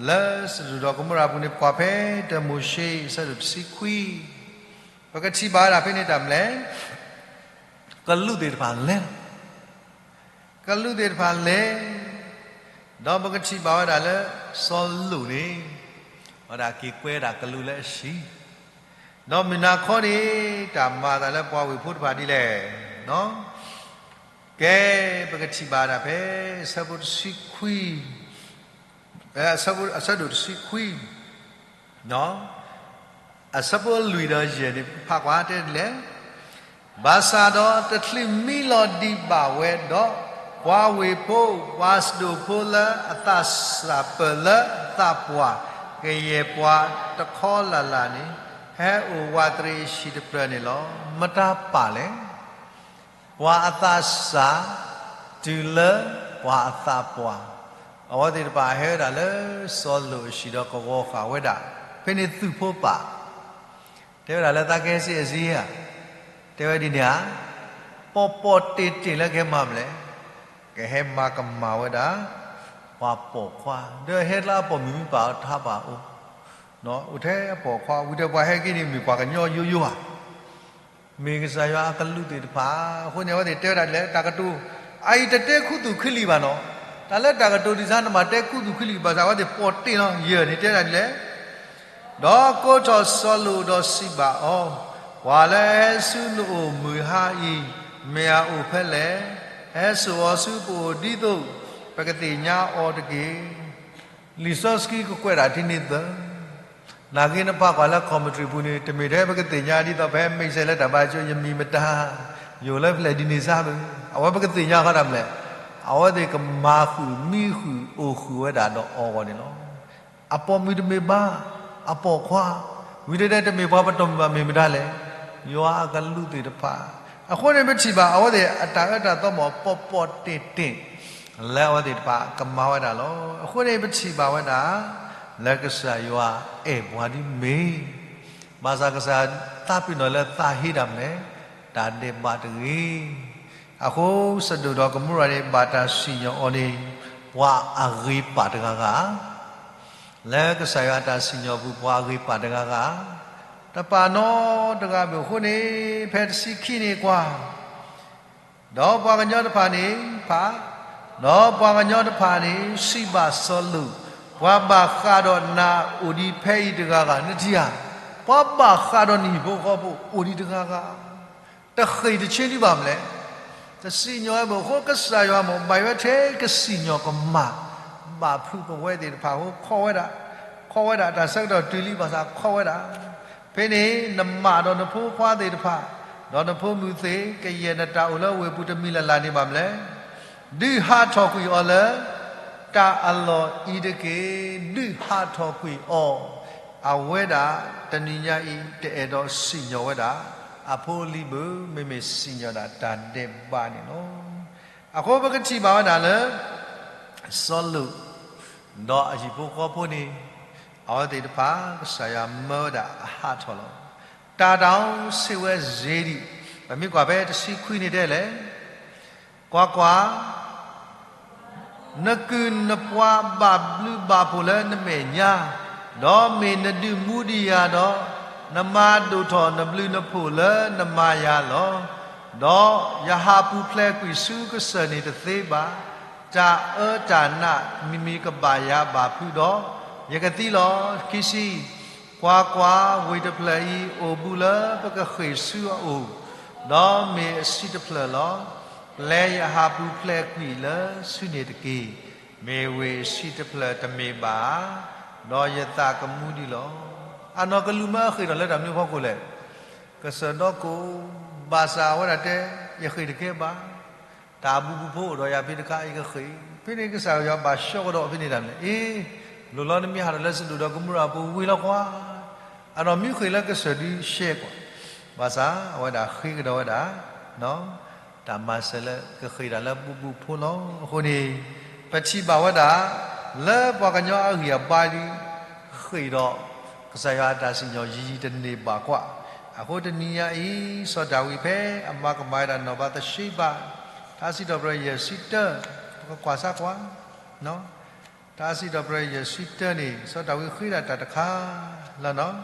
လၢစဒိၣ်ဒီးကမိရၤအပူၤန့ၣ် ပကွၢ်ဖဲတၢမိၤၡ့အဆၢဒိၣ်တဆံခွံ ပကထံၣ်ဘၣ်ဝဲဒၣ်ဖဲန့ၣ်တၢ်မလဲၣ်. ကလူးသ့ၣ်တဖၣ်လဲၤလီၤ. ကလူးသ့ၣ်တဖၣ်လဲၤ, ဒီးပကထံၣ်ဘၣ်ဝဲဒၣ်လၢ စီၤလိာ်န့ၣ် ဝဲဒၣ်က့ၤကွဲဒၣ်ကလူးလၢအဟံၣ်, ဒီးမုၢ်နၤခီန့ၣ် တၢ်မၤအသးလၢပှၤဝ့ၢ်ဖိတဖၣ်ဒ်လဲၣ်. ကဲ ပကထံၣ်ဘၣ်ဒၣ်ဖဲ အဆၢဖိတဆံခွံ အဆၢဒိၣ်တဆံခွံ အဆၢဖိလွံၢ်ဒီးယဲၢ်န့ၣ် ဖးကွၢ်တဲဒ်လဲၣ်. ဘၣ်ဆၣ်ဒီးတချုးမံလီၤဒံးဘၣ်ဝဲဒီး, ပှၤဝ့ၢ်ဖိ ပှၤစဒိၣ်ဖိလၢအသးစၢ်ပၢၢ်လၢသးပှၢ် ကယဲၢ်ပှၤတခီလၢ်လၢ်န့ၣ် ဟဲအိၣ်ဝးတရံးဟံၣ်တဖျၢၣ်န့ၣ်လီၤ. မတၤပာ်လဲၣ်. ပှၤအသးစၢ် တုၤလၢပှၤအသးပှၢ်, အဝဲသ့ၣ်တဖၣ်ဟဲဝဲဒၣ်လၢစီၤလိာ်အဟံၣ်ဒီးကဝီၤဃာ်ဝဲဒၣ်, ဖဲန့ၣ်သုးဖိပာ် တဲဝဲဒၣ်လၢသးကဟဲစ့အစ့ဧါ, တဲဝဲဒ်န့ၣ်ဧါ, ပီၣ်ပီၣ်တ့ၢ်တ့ၢ်လၢကဟဲမၤမလဲၣ်, ကဟဲမၤကမၣ်ဝဲဒၣ် ပှၤပိာ်ခွါ, ဒီးဟဲလၢအပိာ်မုၣ်မ့ၢ်ပာ်အီၤထါပာ်အိၣ်, အိၣ်ထဲအပိာ်ခွါ ဝံၤဒီးပှၤဟဲက့ၤန့ၣ် မ့ၢ်ပှၤကညီယိယိဧါ မ့ၢ်ကစၢ်ယွၤအကလူးသ့ၣ်တဖၣ်, အဃိန့ၣ် အဝဲသ့ၣ်တဲဝဲဒၣ်ဒ်လဲၣ် တၢ်ကတိၤ, အအံၤတတဲခူသူၣ်ခူလံာ်ဘၣ်နီၤ, တၢ်လၢတၢ်ကတိၤဒ်ဆၣ်နမၤတဲခူသူၣ်ခူလံာ်ဘၣ်ဆၣ် အဝဲသ့ၣ်ပီၣ်တ့ၢ်လီၤ ယဲၢ်န့ၣ်တဲဒၣ်ဒ်လဲၣ်, ဒီးကိးထီၣ်စီၤလိာ်ဒီးစံးဘၣ်အီၤ, ပှၤလၢအဟဲဆူနအိၣ်မုၢ်ဟါအံၤ မ့ၢ်အအိၣ်ဖဲလဲၣ်, ဟဲစိာ်အီၤဆူပအိၣ်ဒ်သိး ပကသ့ၣ်ညါအီၤတက့ၢ်. လံာ်စီဆှံကကွဲးဒၣ်ဒ်န့ၣ်သၢ, နာ်က့နဖးကွၢ်လၢ commentary ပူၤန့ၣ် တမ့ၢ်ထဲပကသ့ၣ်ညါဒ်သိးဖဲ မိတ်ဆွေ လၢတၢ်ဘါကၠိ ယမံၤမတၤ, ယအိၣ်လၢဖဲလဲၣ်ဒ်န့ၣ်စၢ်ဘၣ်, အဝဲပကသ့ၣ်ညါဃီတၢ်မလဲၣ်, အဝဲသ့ၣ်ကမၤဃုာ်မံဃုာ်အိၣ်ဃုာ်ဝဲဒၣ်ဒီးအီၤအဂီၢ်န့ၣ်လီၤ. အပိာ်မုၣ်တမ့ၢ်ဘၣ်, အပိာ်ခွါ, ဝံၤတဲတဲတမ့ၢ်ပှၤပတီၢ်မုၢ်ဘၣ်မ့ၢ်မတၤလဲၣ်, ယွၤအကလူးသ့ၣ်တဖၣ်, အဃိန့ၣ်ပထံၣ်ဘၣ် အဝဲသ့ၣ်အတၢ်အၢတၢ်သီမ့ၢ်ပီၣ်ပီၣ်တ့ၢ်တ့ၢ် လၢအဝဲသ့ၣ်တဖၣ်ကမၤဝဲဒၣ်လီၤ. အဃိန့ၣ်ပထံၣ်ဘၣ်ဝဲဒၣ် လၢကစၢ်ယွၤအဲၣ်ပှၤဒ်မ့ၢ်, ဘၣ်ဆၣ်ကစၢ်သးပ့ၤနီၣ်လၢသးဟ့တၢ်မလဲၣ်, တၢ်ဒဲးဘးတဂ့ၤ. အဃိစဒိၣ်ဒီးကမိရၤန့ၣ် ဘၣ်တၢ်စံၣ်ညီၣ်အီၤန့ၣ် ပှၤအဂ့ၤပာ်တဂၤဂၤ လၢကစၢ်ယွၤအတၢ်စံၣ်ညီၣ်ပူၤ ပှၤအဂ့ၤပာ်တဂၤဂၤ, တပာ်နီတဂၤဘၣ်အဃိန့ၣ် ဖဲတဆံခံန့ၣ်ကွၢ်, ဒီးပှၤကညီတဖၣ်န့ၣ် ဖး, ဒီးပှၤကညီတဖၣ်န့ၣ် စံးဘၣ်စီၤလိာ်, ပှၤဘၣ်ဃးဒီးနၤအိၣ်ဒံးဖဲအံၤတဂၤဂၤ, နထံၣ်ဧါ, ပှၤဘၣ်ဃးဒီးနဟံၣ်ဖိဃီဖိအိၣ်ဒံးတဂၤဂၤ တဃ့ၢ်တဆ့ဒံးဘၣ်မလဲၣ်. တစံၣ်ညီၣ်ဝဲဘၣ်အဃိ ကစၢ်ယွၤမ့ၢ်ဘၣ်ဝဲထဲကစံၣ်ညီၣ်ကမၣ်, ဘၣ်ဖုးပဝဲသ့ၣ်တဖၣ်အဃိ ခိးဝဲဒၣ်, ခိးဝဲဒၣ်တၢ်ဆၢကတီၢ်တုၤလံဘၣ်ဆၣ် ခိးဝဲဒၣ်, ဖဲန့ၣ် နမၤဒီးနဖိခွါသ့ၣ်တဖၣ်, ဒီးနဖိမုၣ်သ့ၣ် ကယဲၢ်နတၢ်အိၣ်လၢဝ့ၢ်ပူၤတမံၤလၢ်လၢ်န့ၣ်ဘၣ်မလဲၣ်. ဒုးဟးထီၣ်ကွံာ်အီၤလၢ တၢ်အလီၢ်အံၤတက့ၢ်. ဒုးဟးထီၣ်ကွံာ်အီၤ, အဝဲဒၣ်တနံၤညါအံၤ တအဲၣ်ဒိးစံၣ်ညီၣ်ဝဲဒၣ် အဖိအလံၤဘၣ်, မ့မ့ၢ်စံၣ်ညီၣ်ဒၣ်တၢ်ဒဲးဘးန့ၣ်လီၤ. အဃိပကထံၣ်ဘၣ်ဝဲဒၣ်လၢ စီၤလိာ် ဒီးအဟံၣ်ဖိဃီဖိန့ၣ် အဝဲသ့ၣ်တဖၣ် ကစၢ်ယွၤမၢဝဲဒၣ်အဟးထီၣ်လီၤ. တၢ်တၢ်အိၣ်ဆံးဝဲစ့ဒံး, ပမ့ၢ်ကွၢ်ဖဲတဆံခွံန့ၣ်တဲလဲၣ်, ကွၢ်ကွၢ် နကုၢ်နပှၤဘၣ်ဘျုးဘၣ်ဖှိၣ်လၢနမဲာ်ညါ, ဒီးမ့ၢ်နဒုးမူဒံးယၤဒီး, နမၤဒိၣ်ထီၣ်နဘျုးနဖှိၣ်လၢနမၤယၤလီၤ. ဒီးယဟးပူၤဖျဲးကွံာ်ဆူကစၢၢ်န့ၣ်တသ့ဘၣ်. တၢ်အၢတၢ်နးမံၤမံၤကဘၣ်ယၤဘၣ်ဖုးဒီး, ယကသံလီၤ. ခံဆံ, ကွၢ်ကွၢ်, ဝ့ၢ်တဖျၢၣ်အံၤအိၣ်ဘူးလၢပကဃ့ၢ်ဆူအအိၣ်, ဒီးမ့ၢ်အဆံးတဖျၢၣ်လီၤ. ပျဲယဟးပူၤဖျဲးကွံာ်လၢဆူန့ၣ်တက့ၢ်. မ့ၢ်ဝ့ၢ်အဆံးတဖျၢၣ်တမ့ၢ်ဘၣ်ဧါ, ဒီးယသးကမူဒံးလီၤ. အနီၢ်ကလူးမၢအဃ့ၢ်ထီၣ်လၢတၢ်မနုၤအဖီခိၣ်လဲၣ်. ကစၢၢ်ဒီကိၣ်, ဘၣ်ဆၣ်အဝဲဒၣ်တဲ, ယဃ့ၢ်တကဲဘၣ်. တၢ်အဘူးဘူးဖိအိၣ်ဒီးယၤဖဲတခါ ယကဃ့ၢ်. ဖဲန့ၣ်ကစၢ်ယွၤဘၣ်ဆှီကဒီးဖဲန့ၣ်တၢ်န့ၣ်, အ့, လိၣ်လီၤနမ့ၢ်ဟးထီၣ်လၢစဒိၣ်ဒီးကမိရၤအပူၤဝံၤလီၤကွၢ်. အနီၢ်မ့ၢ်ဃ့ၢ်လၢကစၢၢ်ဒုးရှဲကွၢ်, ဘၣ်ဆၣ်အဝဲဒၣ်ဃ့ကဒီးဝဲဒၣ် တၢ်မၤစၢၤလၢကဃ့ၢ်တၢ်လၢဘူးဘူးဖိလီၤ. အဃိန့ၣ်, ပထံၣ်ဘၣ်ဝဲဒၣ် လၢပှၤကညီအဂံၢ်အဘါဒ် ဃ့ၢ်ဒီး ကစၢ်ယွၤအတၢ်စံၣ်ညီၣ်ယံာ်ယံာ်တန့ၢ်ဘၣ်ကွၢ်. အဃိတနံၤညါအံၤ စီၤဒၤဝံးဖဲအမၤကမၣ်ဝဲဒၣ်နီၢ်ဘၤသရှ့ဘၤ, တၢ်စံးထီၣ်ပတြၢၤယဲၢ်ဆံတၢ, ပကကွၢ်စၢ်ကွၢ် တၢ်စံးထီၣ်ပတြၢၤယဲၢ်ဆံတၢန့ၣ် စီၤဒၤဝံးဃ့ဒၣ်တၢ်တခါလၢနီၤ,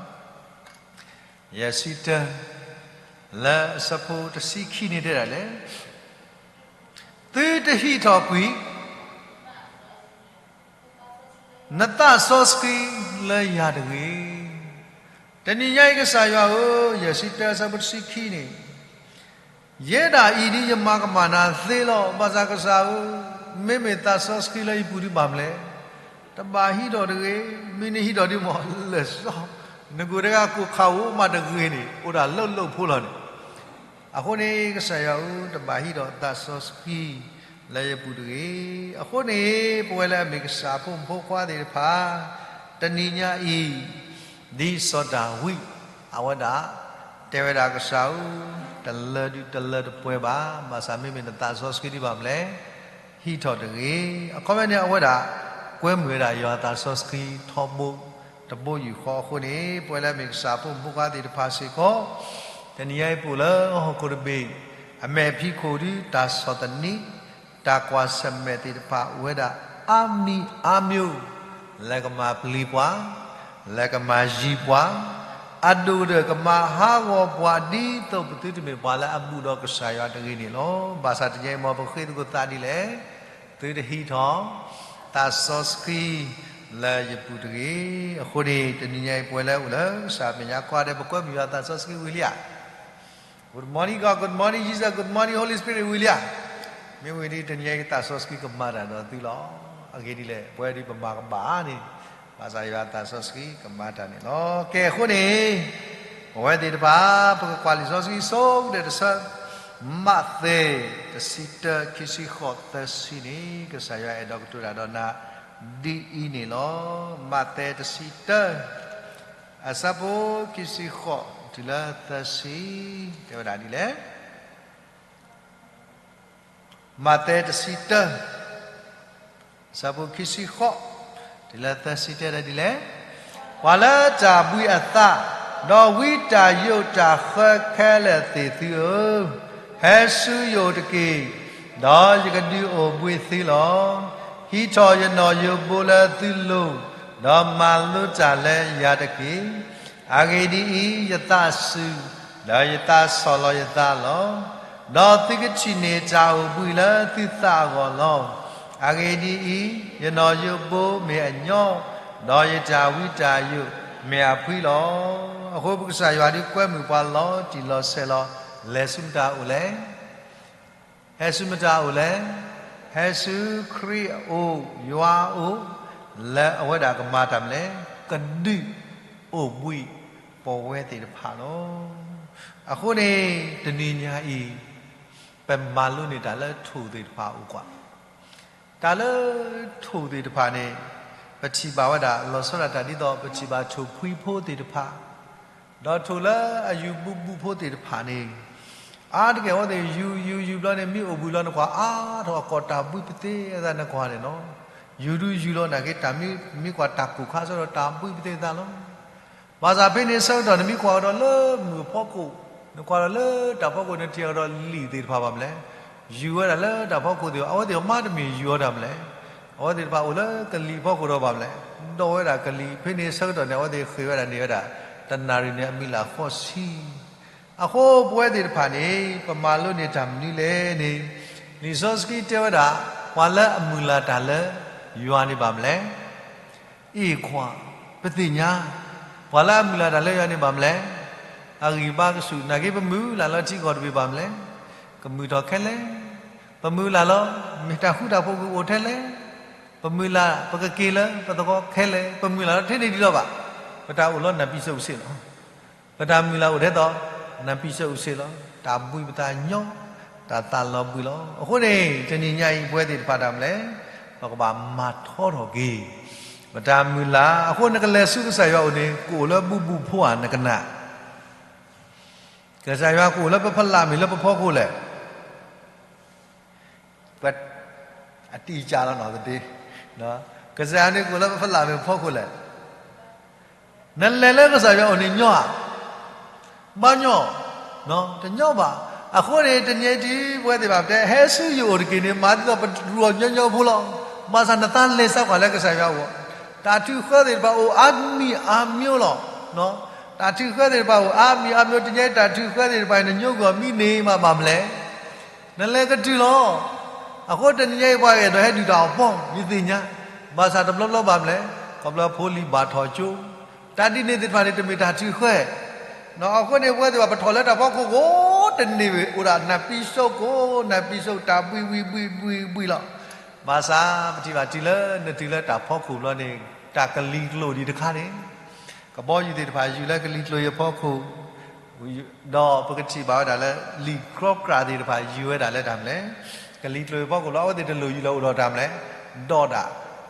ယဲၢ်ဆံတၢ, လၢအဆၢဖိတဆံခံန့ၣ်တဲဒၣ်လဲၣ်, သုတဟံးထီၣ်ကွံာ် နသးစီဆှံလၢယၤတဂ့ၤ. တနံၤညါအံၤကစၢ်ယွၤဧၢ, ယဲၢ်ဆံတၢအဆၢဖိတဆံခံန့ၣ်, ယဲဒၣ်အံၤဒ်ယမၤကမၣ်နၤသ့လီၤ. ဘၣ်ဆၣ်ကစၢ်ဧၢ, မ့မ့ၢ်သးစီဆှံလၢယပူၤဒ်ဘၣ်မနုၤလဲၣ်. တဘၣ်ဟံးထီၣ်တဂ့ၤ, မ့ၢ်နဟံးထီၣ်ဒ်မ့ၢ်လၢာ်စီ, နကိၣ်တဂၤကိၣ်ခးအိၣ်မးတဂ့ၤန့ၣ် အိၣ်ဒၣ်လၢလၢဖိလီၤန့ၣ် အဃိန့ၣ် ကစၢ်ယွၤဧၢ, တဘၣ်ဟံးထီၣ်သးစီဆှံလၢယပူၤတဂ့ၤ. အဃိန့ၣ် ပဝဲလၢအမ့ၢ်ကစၢ်အဖိမုၣ်ဖိခွါသ့ၣ်တဖၣ်, တနံၤညါအံၤ, ဒ်စီၤဒၤဝံး, အဝဲဒၣ်တဲဝဲဒၣ်ကစၢ်ဧၢ, တလၢဒုးတလၢတပှဲၤဘၣ်, ဘၣ်ဆၣ်မ့မ့ၢ်နသးစီဆှံဒ်ဘၣ်မနုၤလဲၣ်, ဟံးထီၣ်တဂ့ၤ. အခီပညီန့ၣ် အဝဲဒၣ်ကွဲမုာ်ဝဲဒၣ်ယွၤသးစီဆှံထီဘိ တဘိယူၢ်ဃီအဃိန့ၣ် ပဝဲလၢအမ့ၢ်ကစၢ်အဖိမုၣ်ဖိခွါသ့ၣ်တဖၣ်စ့ၢ်ကီး, တနံၤညါအံၤပအိၣ်လၢဟီၣ်ခိၣ်တဘ့ၣ်, အမဲာ်ဖံးခိၣ်ဒ်တၢ်ဆီၣ်သနံး, တၢ်ကွၢ်ဆၢၣ်မဲာ်သ့ၣ်တဖၣ်အိၣ်ဝဲဒၣ် အါမံၤအါမံၤ, လဲၤကမၤပျံၤပှၤ, လဲၤကမၤယံၤပှၤ, အဒိၣ်ဒီးကမၤဟးဂီၤပှၤ ဒ်သိးပသုတမ့ၢ်ပှၤလၢအဘူးဒီးကစၢ်ယွၤတဂ့ၤန့ၣ်လီၤ. ဘၣ်ဆၣ်တနံၤညါအံၤမ်ပဃ့သကိးသးဒ်လဲၣ်, သုတဟံးထီၣ် သးစီဆှံလၢယပူၤတဂ့ၤ. အဃိန့ၣ် တနံၤညါအံၤပဝဲလၢအိၣ်လၢကစၢ်မဲာ်ညါကိးဂၤဒဲး ပကွဲမုာ်ယွၤသးစီဆှံဝံၤလံဧါ. Good morning God, good morning Jesus, good morning Holy Spirit ဝံၤလံဧါ. မ့ၢ်ဝံၤဒီး တနံၤညါအံၤသးစီဆှံကမၤတၢ်ဒီးသုလီၤ. အဂ့ၢ်ဒ်လဲၣ်, ပဝဲဒ်ပမၤကဘၣ်န့ၣ်, ဘၣ်ဆၣ်ယွၤသးစီဆှံကမၤတၢ်န့ၣ်လီၤ. ကဲအဃိန့ၣ်, ပဝဲသ့ၣ်တဖၣ် ပကကွၢ်လံာ်စီဆှံအဆိကတၢၢ်တဆၢ, မးသဲ တဆံတၢ ခံဆံဃိးသၢဆံန့ၣ် ကစၢ်ယွၤအဲၣ်ဒိးကတိၤတၢ်ဒီးနၤ ဒ်အံၤန့ၣ်လီၤ. မးသဲ တဆံတၢ အဆၢဖိ ခံဆံဃိး တုၤလၢသၢဆံ, တဲဝဲဒၣ်ဒ်လဲၣ်. မးသဲ တဆံတၢ အဆၢဖိ ခံဆံဃိး တုၤလၢသၢဆံ တဲဒၣ်ဒ်လဲၣ်. ပှၤလၢတၢ်ဘှံးအသး, ဒီးဝံတၢ်ယိးတၢ်ဃၢခဲလၢာ်သ့ၣ်သုဧၢ, ဟဲဆူယအိၣ်တက့ၢ်, ဒီးယကဒုးအိၣ်ဘှံးသုလီၤ. ဟံးထီၣ်ယနီၣ်ယိးဘိလၢသုလိၤ, ဒီးမၤလိတၢ်လၢယၤတက့ၢ်. အဂ့ၢ်ဒ်အံၤ, ယသးစူၤ, ဒီးယသးဆီၣ်လီၤယသးလီၤ. ဒီးသုကထံၣ်န့ၢ်တၢ်အိၣ်ဘှံးလၢသုသးအဂီၢ်လီၤ. အဂ့ၢ်ဒ်အံၤ, ယနီၣ်ယိးဘိမ့ၢ်အညီ, ဒီးယတၢ်ဝံတၢ်ယိးမ့ၢ်အဖှံလီၤ. အဃိပကစၢ်ယွၤဒုးကွဲမုာ်ပှၤလီၤတံၢ်လီၤဆဲးလီၤ. လဲၤဆူမတၤအိၣ်လဲၣ်. ဟဲဆူမတၤအိၣ်လဲၣ်. ဟဲဆူခရံာ်အအိၣ်, ယွၤအအိၣ်, လၢအဝဲဒၣ်ကမၤတၢ်မနုၤလဲၣ်, ကဒုးအိၣ်ဘှံးပဝဲသ့ၣ်တဖၣ်လီၤ. အဃိန့ၣ် တနံၤညါအံၤ ပမၤလိန့ၢ်တၢ်လၢထိၣ်သ့ၣ်တဖၣ်အအိၣ်ကွၢ်. တၢ်လၢထိၣ်သ့ၣ်တဖၣ်န့ၣ် ပထံၣ်ဘၣ်ဝဲဒၣ် လီၤဆီဒၣ်တၢ်ဒ်သိး ပထံၣ်ဘၣ်ထိၣ်ဖှံဖိသ့ၣ်တဖၣ်, ဒီးထိၣ်လၢအယူၤဘူးဘူးဖိသ့ၣ်တဖၣ်န့ၣ် အါတက့ၢ်အဝဲသ့ၣ်ယူၤ ယူၤ ယူၤဘျီန့ၣ် မ့ၢ်အိၣ်ဘှံးလီၤနကွၢ် အါထီၣ်အကိာ်တၢ်ဘှံးပသ့အသးနကွၢ်န့ၣ်လီၤ. ယူၤဒုးယူၤလီၤနာ်က့ တၢ်မ့ၢ်ကွၢ်တၢ်ကိၢ်ခါဆၢဒီးတၢ်ဘှံးပသ့အသးလီၤ. ဘၣ်ဆၣ်ဖဲန့ၣ်ဆၢကတီၢ် နမ့ၢ်ကွၢ်ကဒီးလၢမုၢ်အဖီခိၣ်, နကွၢ်ဒီးလၢတၢ်ဖီခိၣ် နထံၣ်ကဒီးလံာ်သ့ၣ်တဖၣ်ဘၣ်မနုၤလဲၣ်, ယူၤဝဲဒၣ်လၢတၢ်ဖီခိၣ်သ့ၣ်, အဝဲသ့ၣ်မ့တမ့ၢ်ယူၤအီၤတၢ်မနုၤလဲၣ်. အဝဲသ့ၣ်တဖၣ်အိၣ်လၢကလံၤဖီခိၣ်ဒီးဘၣ်မလဲၣ်, ဒိးဝဲဒၣ်ကလံၤဖဲန့ၣ်ဆၢကတီၢ်န့ၣ် အဝဲသ့ၣ်ဃ့ၢ်ဝဲဒၣ်န့ၢ်ဝဲဒၣ် တနၣ်ရံၣ်န့ၣ်အမံၤလၢ်ဃိးဆံ. အဃိပဝဲသ့ၣ်တဖၣ်န့ၣ် ပမၤလိန့ၢ်တၢ်မနုၤလဲၣ်န့ၣ်, လံာ်စီဆှံတဲဝဲဒၣ် ပှၤလၢအမုၢ်လၢ်တၢ်လၢယွၤန့ၣ်ဘၣ်မလဲၣ် အ့ၣ်ခွါ, ပသ့ၣ်ညါ, ပှၤလၢအမုၢ်လၢ်တၢ်လၢယွၤန့ၣ်ဘၣ်မလဲၣ်, အဂံၢ်ဘါကဆူၣ်, နာ်က့ပမုၢ်လၢ်လၢထံကီၢ်တဘ့ၣ်ဘၣ်မလဲၣ်, ကမုာ်ထီၣ်ခဲလၢာ်, ပမုၢ်လၢ်လီၤ, မ့ၢ်တၢ်ဃူတၢ်ဖိးကအိၣ်ထဲလဲၣ်, ပမုၢ်လၢ်ပကက့ၤလၢပသဝီခဲလၢာ်, ပမုၢ်လၢ်လီၤထဲန့ၣ်ဒ်လီၤဘၣ်, ပတၢ်အိၣ်လီၤနၢ်ပံၤစိးအူစ့လီၤ. ပတၢ်မုၢ်လၢ်အိၣ်ထဲသိး နၢ်ပံၤစိးအူစ့လီၤ. တၢ်ဘှံးပသးညီ, တၢ်သးလီၤဘှံးလီၤ. အဃိန့ၣ် တနံၤညါအံၤ ပဝဲသ့ၣ်တဖၣ်တၢ်မလဲၣ်, ပကဘၣ်မၤထီထီၣ်က့ၤ ပတၢ်မုၢ်လၢ်. အဃိနကလဲၤဆူကစၢ်ယွၤအိၣ်န့ၣ် ကအိၣ်လၢဘူၣ်ဘူၣ်ဖိဧါ နကနၣ်, ကစၢ်ယွၤကအိၣ်လၢပဖီလာ်မ့ၢ်လၢပဖီခိၣ်လဲၣ် ပှၤ အတံၢ်ကၢ်လီၤနီၢ်သဒ့, ကစၢ်ယွၤန့ၣ်ကအိၣ်လၢပဖီလာ်မ့ၢ်ဖီခိၣ်လဲၣ်. နလဲၤလၢကစၢ်ယွၤအိၣ်န့ၣ်ညီဧါ, ဘၣ်ညီ, တညီဘၣ်. အဃိန့ၣ် တနံၤအံၤတုၤပဝဲသ့ၣ်တဖၣ်တဲ ဟဲဆူယအိၣ်တက့ၢ်န့ၣ် မၤဒ်သိးပရူးအီၤညီညီဖိလီၤ. ဘၣ်ဆၣ်နသးလဲၤစးကွၢ်လၢကစၢ်ယွၤအအိၣ်, တၢ်ထုးဃၢသ့ၣ်တဖၣ်အိၣ်အါမံၤအါမံၤလီၤ. တၢ်ထုးဃၢသ့ၣ်တဖၣ်အိၣ်အါမံၤအါမံၤ, တနံၤအံၤတၢ်ထုးဃၢသ့ၣ်တဖၣ်အံၤ နညိကွံာ်အီၤမံန့ၣ်မးဘၣ်မလဲၣ်. နလဲၤကတုၤလီၤ. အဃိတနံၤညါအံၤ ပှၤအဲၣ်ဒိးဟဲဒုၣ်တၢ်အီၣ်ပီၢ် ယသ့ၣ်ညါ, ဘၣ်ဆၣ်တဘျီဘျီဘၣ်မလဲၣ်, ခီဖျိဖိလံၤဘၣ်ထီၣ်ကၠိ, တၢ်ဒ်န့ၣ်သ့ၣ်တဖၣ်န့ၣ် တမ့ၢ်တၢ်ထုးဃၢ. အဃိန့ၣ် ပဝဲသ့ၣ်တဖၣ်ပထီၣ်လၢတၢ်ဖီခိၣ်ကိးတန့ၢ်ဝဲ အိၣ်ဒၣ်နၢ်ပံၤစိးကိး နၢ်ပံၤစိး တၢ်ဘှံးဘှံးဘှံးဘှံးဘှံးလီၤ. ဘၣ်ဆၣ်ပထံၣ်ဘၣ်တုၤလၢနတုၤလၢတၢ်ဖီခိၣ်ဘျီန့ၣ် တၢ်ကလံၤကျိာ်ဒံးတခါန့ၣ် ကဘီယူၤသ့ၣ်တဖၣ်ယူၤလၢကလံၤကျိာ်အံၤအဖီခိၣ်, ဒီးပကထံၣ်ဘၣ်ဝဲဒၣ်လၢ လံာ်ကြီကြးသ့ၣ်တဖၣ်ယူၤဝဲဒၣ်လၢတၢ်မလဲၣ်, ကလံၤကျိာ်အံၤအဖီခိၣ်လီၤ. အဝဲသ့ၣ်တလိၣ်ယူၤလၢအိၣ်ဒီးတၢ်မလဲၣ်, ဒီးဒၣ်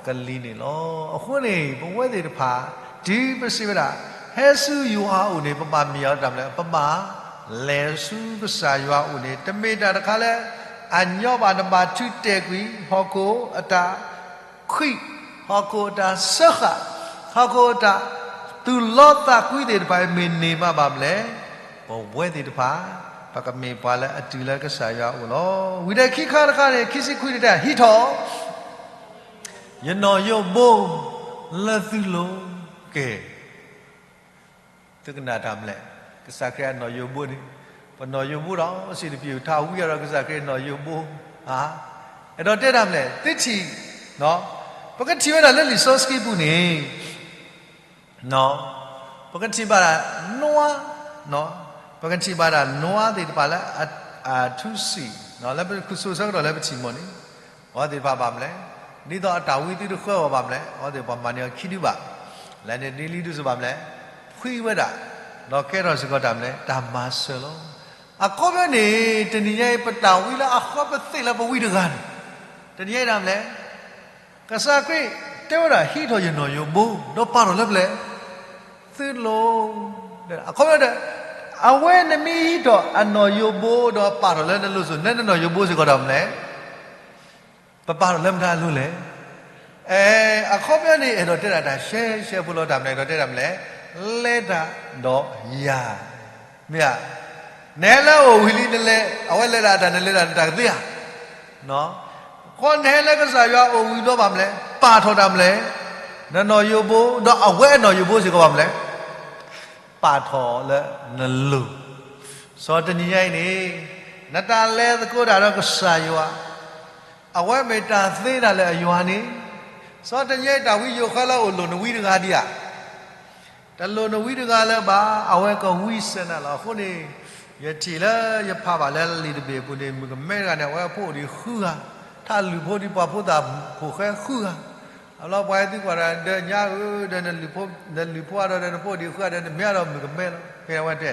ကလံၤန့ၣ်လီၤ. အဃိန့ၣ် ပဝဲသ့ၣ်တဖၣ် တုၤပစံးဝဲဒၣ် ဟဲဆူယွၤအအိၣ်န့ၣ် ပဘၣ်မ့ၢ်အီၤတၢ်မလဲၣ်, ပဘၣ်လဲၤဆူကစၢ်ယွၤအအိၣ်န့ၣ် တမ့ၢ်တၢ်တခါလၢ အညီဘၣ်. နဘၣ်ထုးတဲာ်ကွံာ် ဟီၣ်ခိၣ်အတၢ် ခွံၣ်, ဟီၣ်ခိၣ်အတၢ်စၢဃာ်, ဟီၣ်ခိၣ်အတၢ်သူၣ်လီသးကွံသ့ၣ်တဖၣ်အံၤ မ့ၢ်န့ၢ်မးဘၣ်မလဲၣ်, ပဝဲသ့ၣ်တဖၣ် ပကမ့ၢ်ပှၤလၢအတုၤလၢကစၢ်ယွၤအအိၣ်လီၤ. ဝံၤဒီးခံခါတခါန့ၣ် ခံဆံခွံန့ၣ်တဲ ဟံးထီၣ် ယနီၣ်ယိးဘိ လၢသုလိၤက့ၤ သုကနၣ်တၢ်မလဲၣ်, ကစၢ်ခရံာ်အနီၣ်ယိးဘိန့ၣ်, ပနီၣ်ယိးဘိဒီး စံးတပျုာ်ထါဝံအဒီးကစၢ်ခရံာ်အနီၣ်ယိးဘိ, အဲၣ်ဒိးတဲတၢ်မလဲၣ်, သုထံၣ်, ပကထံၣ်ဝဲဒၣ်လၢလံာ်စီဆှံပူၤန့ၣ်, ပကထံၣ်ဘၣ်ဒၣ်နွါ, ပကထံၣ်ဘၣ်ဒၣ်နွါသ့ၣ်တဖၣ်လၢ အထူးစံး, လၢပခူၣ်စိဆၢကတီၢ်လၢပထံၣ်မီၢ်န့ၣ်, အဝဲသ့ၣ်တဖၣ်ဘၣ်မလဲၣ်, ဒ်သိးအတၢ်ဝံသုတဃၢအီၤဘၣ်မလဲၣ်, အဝဲသ့ၣ်ပှၤမၤန့ၢ်အီၤခံဒုဘၣ်, လဲၤန့ၣ်ဒ်လံဒုစ့ၢ်ဘၣ်မလဲၣ်, ဖှံဝဲဒၣ်, ဒီးကဲထီၣ်စ့ၢ်ကီးတၢ်မလဲၣ်, တၢ်မၤစၢၤလီၤ. အခီပညီန့ၣ် တနံၤညါအံၤ ပတၢ်ဝံလၢအဃၢပသ့ၣ်လၢပဝံတဂၤန့ၣ်, တနံၤညါအံၤတၢ်မလဲၣ် ကစၢ်ခရံာ်တဲဝဲဒၣ် ဟံးထီၣ်ယနီၣ်ယိးဘိ ဒီးပာ်ထီၣ်လၢပျဲၢ်, သုလိၤ, အခီပညီဒီး, အဝဲနမ့ၢ်ဟံးထီၣ်အနီၣ်ယိးဘိ ဒီးပာ်ထီၣ်လၢနလိၤစိၤ လၢနနီၣ်ယိးဘိစ့ၢ်ကီးတၢ်မလဲၣ်, ပပာ်ထီၣ်လၢမတၤအလိၤလဲၣ်. အခီပညီန့ၣ် အဲၣ်ဒိးတဲဒၣ်တၢ်ရှဲရှဲဖိလီၤ တၢ်မလဲၣ်, အဲၣ်ဒိးတဲတၢ်မလဲၣ်, လဲၤတၢ်ဒီးယၤ, မ့ၢ်ဧါ, နဟဲလၢအအိၣ်ဝံၤလံ နလဲၤ, အဝဲလဲၤဒၣ်တၢ် နလဲၤဒၣ်တၢ်ကသ့ဧါ. ဃိနဟဲလၢကစၢ်ယွၤအအိၣ်ဝံၤဒီးဘၣ်မလဲၣ်, ပာ်ထီၣ်တၢ်မလဲၣ်, နနီၣ်ယိးဘိ ဒီးအဝဲအနီၣ်ယိးဘိစ့ၢ်ကီးဘၣ်မလဲၣ်, ပာ်ထီၣ်လၢနလိၤ. စီၤတနံၤညါအံၤန့ၣ်, နတၢ်လဲၤသကိးတၢ်ဒီးကစၢ်ယွၤ, အဝဲမ့ၢ်တၢ်သ့တၢ်လၢအယွၤန့ၣ်, စီၤတနံၤညါအံၤတၢ်ဝံယိၤဃီလၢအအိၣ်လိၣ်နဝံတဂၤဒံးဧါ. တလိၣ်နဝံတဂၤလၢၤဘၣ်, အဝဲကဝံစဲးနၤလီၤ. အဃိန့ၣ်, ယထံၣ်လၢယဖးဘၣ်လၢလံာ်တဘ့ၣ်အပူၤန့ၣ် မုၣ်ကမဲတဂၤန့ၣ် အဝဲအဖိအိၣ်ဒံးဃုဂၤ, ထးလုၢ်ဖိဒံးပှၤဖိသၣ်ဖိဃဲဃုဂၤ, အလီၤပှၤသုကွၢ်ဒီး ဒၢညါဧၢ, ဒီးနလုၢ်ဖိအါဒီး နဖိအိၣ်ဒံးဃုဂၤဒီး နမ့ၢ်အါဒီးမုၣ်ကမဲလီၤ. ဖဲအဝဲတဲ,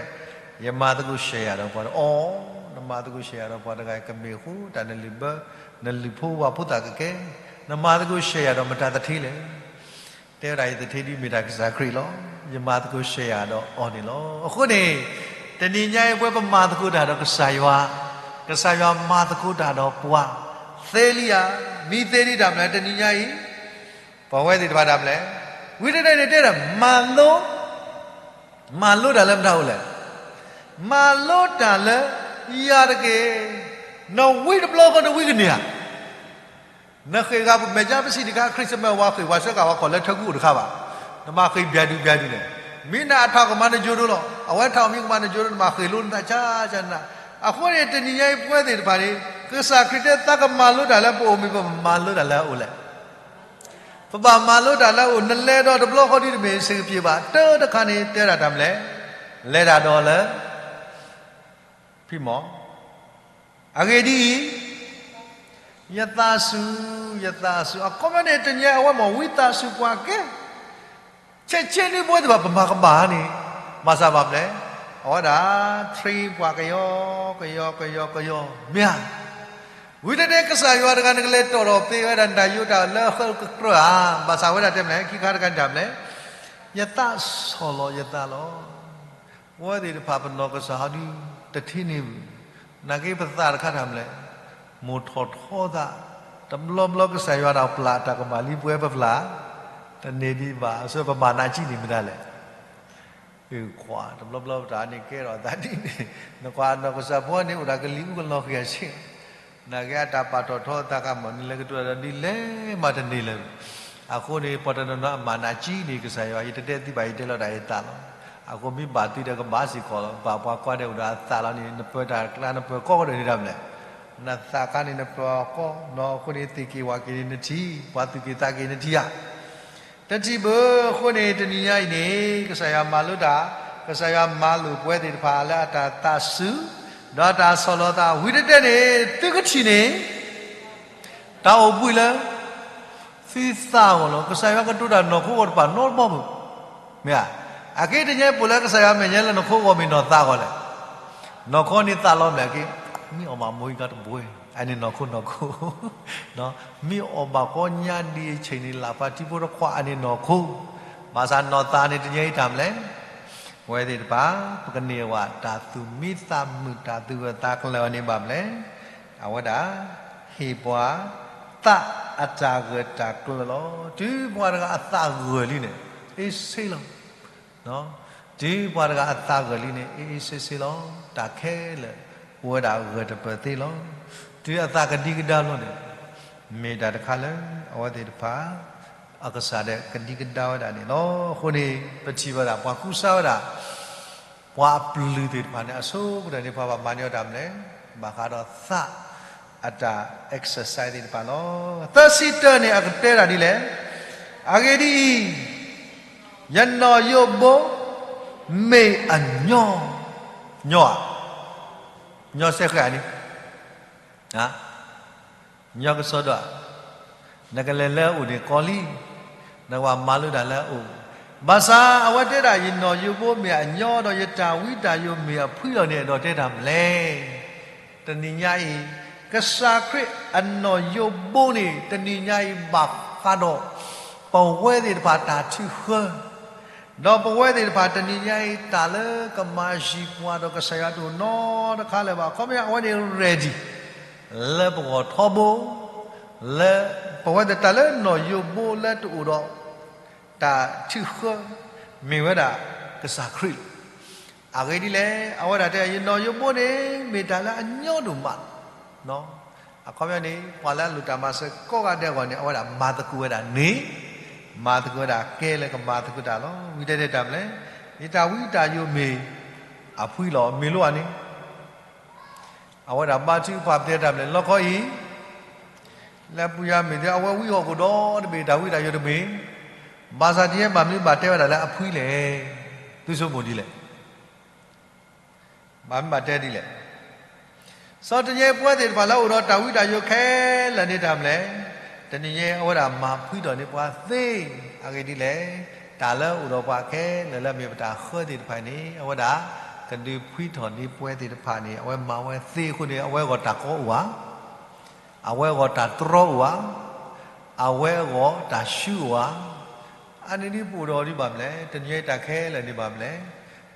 ယမၤသကိးဆဲးယၤဒီးပှၤတအီၣ်, နမၤသကိးဆဲးယၤဒီးပှၤတဂၤ ကမ့ၢ်ဃိတၢ်နလုၢ်ဘၢ, နလုၢ်ဖိပှၤဖိသၣ်ကကဲ, နမၤသကိးဆဲးယၤဒီးမတၤသထ့လဲၣ်. တဲဝဲဒၣ် ယသထ့ဒ်မ့ၢ်တၢ်ကစၢ်ခရံာ်လီၤ. ယမၤသကိးဆဲးယၤဒီးအီၤန့ၣ်လီၤ. အဃိန့ၣ်, တနံၤညါအံၤပဝဲပမၤသကိးတၢ်ဒီးကစၢ်ယွၤ, ကစၢ်ယွၤမၤသကိးတၢ်ဒီးပှၤ, သ့လံဧါ, မ့ၢ်သ့လံတၢ်မလဲၣ် တနံၤညါအံၤ, ပဝဲသ့ၣ်တဖၣ်တၢ်မလဲၣ်, ဝံတဒဲန့ၣ်တဲဒီး မၤလိ မၤလိတၢ်လၢမတၤအိၣ်လဲၣ်. မၤလိတၢ်လၢယၤတက့ၢ်. နဝံတဘျီဃီနဝံကန့ၢ်ဧါ. နဃ့ၢ်ဂၤပမဲာ်ညါပစံးတခါ Christmas ဝဲဃ့ၢ်ဝဲဆှၢကၤဝဲခီၣ်လၢထၢကူၣ်အိၣ်တခါဘၣ်. နမၤဃ့ၢ်ဘျဲၣ်ဒုၣ်ဘျဲၣ်ဒုၣ်န့ၣ်, မ့ၢ်နအထးကမၤနယိဒိလီၤ. အဝဲထးအီၤမ့ၢ်ကမၤနယိဒိ နမၤဃ့ၢ်လိနသးဆါဆါနၤ. အဃိန့ၣ် တနံၤညါအံၤပဝဲသ့ၣ်တဖၣ်န့ၣ် ကစၢ်ခရံာ်တဲသးကမၤလိတၢ်လၢပအိၣ်မ့ၢ်ပမၤလိတၢ်လၢအအိၣ်လဲၣ်. ပဘၣ်မၤလိတၢ်လၢအအိၣ် နလဲၤဒီးတဘျီဃီဒ်တမ့ၢ်ဆၢကပ့ၤဘၣ် တၢ်တခါန့ၣ် တဲဒၣ်တၢ်မနုၤလဲၣ်, လဲၤတၢ်ဒီးလၢ ဖံမီၢ်, အဂ့ၢ်ဒ်အံၤ, ယသးစူၤ, ယသးစူၤ, အခီပညီန့ၣ် တနံၤအံၤအဝဲမ့ၢ်ဝံသးစူၤပှၤကဲ, ဆဲးဆဲးန့ၢ်ပဝဲသ့ၣ်တဖၣ် ပမၤကမၣ်န့ၣ်, ဘၣ်ဆၣ်ဘၣ်မနုၤလဲၣ်, အဝဲဒၣ် train ပှၤကယီကယီကယီကယီကယီ မ့ၢ်ဧါ. ဝံၤတတဲကစၢ်ယွၤတဂၤ နကလဲၤတီၣ်ထီၣ်ပ့ၤဝဲဒၣ်နတၢ်ယိးတၢ်လၢအဃၢကကြၢးဧါ, ဘၣ်ဆၣ်ဝဲဒၣ်တဲမနုၤလဲၣ်, ခံခါတခါန့ၣ်တၢ်မနုၤလဲၣ်, ယသးဆီၣ်လီၤယသးလီၤ. ပဝဲသ့ၣ်တဖၣ်ပနီၢ်ကစၢ်ဟီဒု တထံၣ်န့ၢ်ဘၣ်, နာ်က့ပသးတခါတၢ်မနုၤလဲၣ်, မိၢ်ထီၣ်ထီသး, တဘျီဘျီကစၢ်ယွၤတၢ်ပျၢ်တၢ်ကမၣ်လံ ပဝဲပပျၢ်, တန့ၢ်ဒံးဘၣ်, အဆၢပမၤနးကံန့ၣ်မ့ၢ်ဒၣ်လဲၣ် အခွါ တဘျီဘျီပတၢ်န့ၣ်ကဲထီၣ်သးဒ်န့ၣ်, နကွၢ်နီၢ်ကစၢ်ဖိန့ၣ် အိၣ်ဒၣ်ကလံၤအူကလီၤဃံၤအဆ့, နာ်က့အတၢ်ပာ်ထီၣ်ထီအသးကမၣ် နလဲၤကတိၤတၢ်ဒီးဒ်လဲၣ်မးတန့ၢ်လၢၤ. အဃိန့ၣ် ပှၤတနီၤနီၤအမၤနးကံန့ၣ် ကစၢ်ယွၤ ယတတဲသံဘၣ် ယတဲလီၤဒၣ်ယသးလီၤ. အဃိမ့ၢ်ဘၣ်သုဒီးကဘၣ်စ့ၢ်ကီးလီၤ. ဘၣ်ပှၤကွၢ်ဒီးအိၣ်ဒီးအသးလီၤန့ၣ် နပၢၤတၢ်ကျါနပၢၤကီၢ်ကဒီးန့ၣ်တၢ်မနုၤလဲၣ်, နသးခါန့ၣ်နပၢၤကီၢ်နီၤ အဃိန့ၣ် သ့ၣ်က့ၤဝၣ်က့ၤန့ၣ်နထံၣ်, ပှၤသူၣ်က့ၤသးက့ၤနထံၣ်ဧါ. တထံၣ်ဘၣ်. အဃိန့ၣ် တနံၤညါအံၤန့ၣ် ကစၢ်ယွၤမၤလိတၢ်, ကစၢ်ယွၤမၤလိာ်ပဝဲသ့ၣ်တဖၣ်လၢအတၢ်သးစူၤ, ဒီးအတၢ်ဆီၣ်လီၤသး ဝံၤတတဲန့ၣ် သုကထံၣ်န့ၣ် တၢ်အိၣ်ဘှံးလၢ သုသးအဂီၢ်လီၤ. ကစၢ်ယွၤကတိၤတၢ်နီၢ်ခိအဂီၢ်တဖၣ်နီတဘီဘၣ်, မ့ၢ်ဧါ. အက့တနံၤညါအံၤ ပိာ်လၢကစၢ်ယွၤမဲာ်ညါလၢနီၢ်ခိအဂီၢ် မ့ၢ်နီၢ်သးအဂီၢ်လဲၣ်. နီၢ်ခိန့ၣ်သးလီၤမနုၤလဲၣ်က့, မ့ၢ်အီၣ်ဘၣ်မိၢ်အံၤကတဘှဲ, အန့ၣ်နီၢ်ခိနီၢ်ခိ မ့ၢ်အီၣ်ဘၣ်ကီညါဒ်အဆ့ၣ်န့ၣ် လၢ်ဖးထံဖိတခွါ အန့ၣ်နီၢ်ခိ, ဘၣ်ဆၣ်နီၢ်သးန့ၣ် တနံၤညါအံၤတၢ်မနုၤလဲၣ်. ပဝဲသ့ၣ်တဖၣ် ပကန့ၢ်ဝဲတၢ်သူၣ်မံသးမုာ် တၢ်သူၣ်ဂၢၢ်သးကျၢၤအီၤန့ၣ်ဘၣ်မနုၤလဲၣ်. အဝဲဒၣ် ဟ့ၣ်ပှၤ သးအတၢ်ဂၢၢ်တၢ်ကျၢၤလီၤ. တုၤပှၤတဂၤအသးဂၢၢ်လံန့ၣ် အ့ၣ်စ့လီၤ. တုၤပှၤတဂၤအသးဂၢၢ်လံန့ၣ် အ့ၣ်အ့ၣ်စ့စ့လီၤ. တၢ်ခဲလၢာ် အိၣ်ဝဲဒၣ်ဂၢၢ်တပၢၢ်သ့လီၤ. တုၤအသးကဒံကဒါလီၤန့ၣ် မ့ၢ်တၢ်တခါလၢ အဝဲသ့ၣ်တဖၣ် အကစၢ်ဒၣ်ကဒံကဒါဝဲဒၣ်န့ၣ်လီၤ. အဃိန့ၣ် ပထံၣ်ဘၣ်ဒၣ် ပှၤကူစါဝဲဒၣ် ပှၤအပျုၢ်သ့ၣ်တဖၣ်န့ၣ် အဆိကတၢၢ်န့ၣ် ပှၤဘၣ်မၤန့ၢ်ဝဲတၢ်မနုၤလဲၣ်, ဘၣ်ဃးဒီးသးအတၢ် exercise သ့ၣ်တဖၣ်လီၤ. သၢဆံတၢန့ၣ် အကတဲဒၣ်ဒ်လဲၣ်. အဂ့ၢ်ဒ်အံၤ, ယနီၣ်ယိးဘိ မ့ၢ်အညီ, ညီဧါ, ညီစဲဃဲၤန့ၣ် ညီကစီဒီဧါ, နကလဲၤလၢအအိၣ်န့ၣ်ကီလံ, နကဘၣ်မၤလိတၢ်လၢအအိၣ်, ဘၣ်ဆၣ်အဝဲတဲဒၣ် ယနီၣ်ယိးဘိမ့ၢ်အညီဒီး ယတၢ်ဝံတၢ်ယိးမ့ၢ်အဖှံလီၤန့ၣ် အဲၣ်ဒိးတဲတၢ်မနုၤလဲၣ်. တနံၤညါအံၤ ကစၢ်ခရံာ်အနီၣ်ယိးဘိန့ၣ် တနံၤညါအံၤဘၣ်ဃးဒီး ပဝဲသ့ၣ်တဖၣ်တၢ်ထုးဃၢ ဒီးပဝဲသ့ၣ်တဖၣ်တနံၤညါအံၤ တၢ်လၢကမၤယံၤပှၤဒီးကစၢ်ယွၤတအိၣ်နီတခါလၢၤဘၣ်. အခီပညီ အဝဲန့ၣ် ready လၢပဂီၢ်ထီဘိ လၢပဝဲသ့ၣ်တၢ်လၢနီၣ်ယိးဘိလၢတအိၣ်ဒီး တၢ်ထုးဃၢ မ့ၢ်ဝဲဒၣ်ကစၢ်ခရံာ်လီၤ. အဂ့ၢ်ဒ်လဲၣ်, အဝဲဒၣ်တဲ ယနီၣ်ယိးဘိန့ၣ် မ့ၢ်တၢ်လၢအညီဒိၣ်မး အခီပညီန့ၣ် ပှၤလၢအလိၣ်တၢ်မၤစၢၤကိးဂၤဒဲးအဂီၢ်န့ၣ် အဝဲဒၣ်မၤသကိးဝဲဒၣ်န့ၣ်, မၤသကိးဝဲဒၣ်ကဲလၢကမၤသကိးတၢ်လီၤ. ဝံၤတဲတဲတၢ်မနုၤလဲၣ်, ယတၢ်ဝံတၢ်ယိးမ့ၢ်အဖှံလီၤ မ့ၢ်လိၣ်ဧါန့ၣ်, အဝဲဒၣ်ဘါထုကဖၣ်ပတဲတၢ်မနုၤလဲၣ်, လီခီအံၤ လၢပူၤယၤမ့ၢ်သ့ အဝဲဝံဟီၣ်ခိၣ်ဒီတဘ့ၣ် တၢ်ဝံတၢ်ယိးတမ့ၢ်, ဘၣ်ဆၣ်တယဲၢ်ဘၣ်မနုၤဘၣ်တဲဝဲဒၣ်လၢအဖှံလဲၣ်, သုဆိကမိၣ်ဒ်လဲၣ်. ဘၣ်မနုၤဘၣ်တဲဒ်လဲၣ်. စီၤတနံၤညါအံၤပဝဲသ့ၣ်တဖၣ်လၢအိၣ်ဒီးတၢ်ဝံတၢ်ယိးခဲလၢာ်န့ၣ်တၢ်မနုၤလဲၣ်, တနံၤညါအံၤအဝဲဒၣ်မၤဖှံထီၣ်န့ၢ်ပှၤသ့, အဂ့ၢ်ဒ်လဲၣ်, တၢ်လၢအိၣ်ဒီးပှၤခဲလၢာ်လၢမ့ၢ်ပတၢ်ဃၢသ့ၣ်တဖၣ်န့ၣ် အဝဲဒၣ်ကဒုးဖှံထီၣ်န့ၢ်ပဝဲသ့ၣ်တဖၣ်န့ၣ် အဝဲမၤဝဲသ့အဃိန့ၣ် အဝဲအဂီၢ်တၢ်ကီအိၣ်ဧါ အဝဲအဂီၢ်တၢ်တြီအိၣ်ဧါ, အဝဲအဂီၢ်တၢ်ဆူအိၣ်ဧါ. အန့ၣ်ဒ်ပအိၣ်ဒီးဒ်ဘၣ်မနုၤလဲၣ်, တနံၤညါအံၤတၢ်ခဲလၢာ်န့ၣ်ဘၣ်မနုၤလဲၣ်,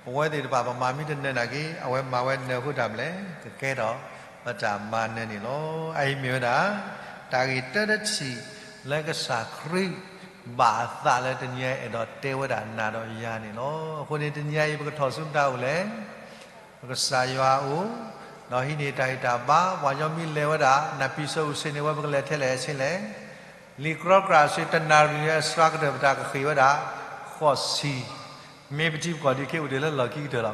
ပဝဲသ့ၣ်တဖၣ်ပမၤမ့ၢ်တနၢၤနာ်က့ အဝဲမၤဝဲနၢၤအဃိတၢ်မနုၤလဲၣ်, ကကဲထီၣ်ပတၢ်မၤနၢၤန့ၣ်လီၤ. အအံၤမ့ၢ်ဝဲဒၣ် တၢ်ဂ့ၢ်တၢတထံၣ်လၢကစၢ်ခရံာ် ဘၣ်အသးလၢတနံၤညါအံၤအဲၣ်ဒိးတဲဝဲဒၣ်နၤဒီးယၤန့ၣ်လီၤ. အဃိန့ၣ်တနံၤညါအံၤ ပကထီၣ်ဆူမတၤအိၣ်လဲၣ်, ပကစၢ်ယွၤအအိၣ်, ဒီးဟံးန့ၢ်တၢ်ဟ့ၣ်တၢ်ဘါ, ပှၤကညီမ့ၢ်လဲၤဝဲဒၣ် နၢ်ပံၤစိအုၣ်ဆ့န့ၣ် ဝဲပကလဲၤထဲလဲၣ်ဆ့လဲၣ်, လံာ်ကြီကြၢ်အဆ့ တနၣ်ရံၣ်အစှၤကတၢၢ် ပတၢ်ကဃ့ၢ်ဝဲဒၣ် ဃိးဆံ, မ့ၢ်ပထံပကီၢ်ဒ်ခဲအံၤအိၣ်တ့ၢ်လၢလီၢ်ခံကတၢၢ်လီၤ.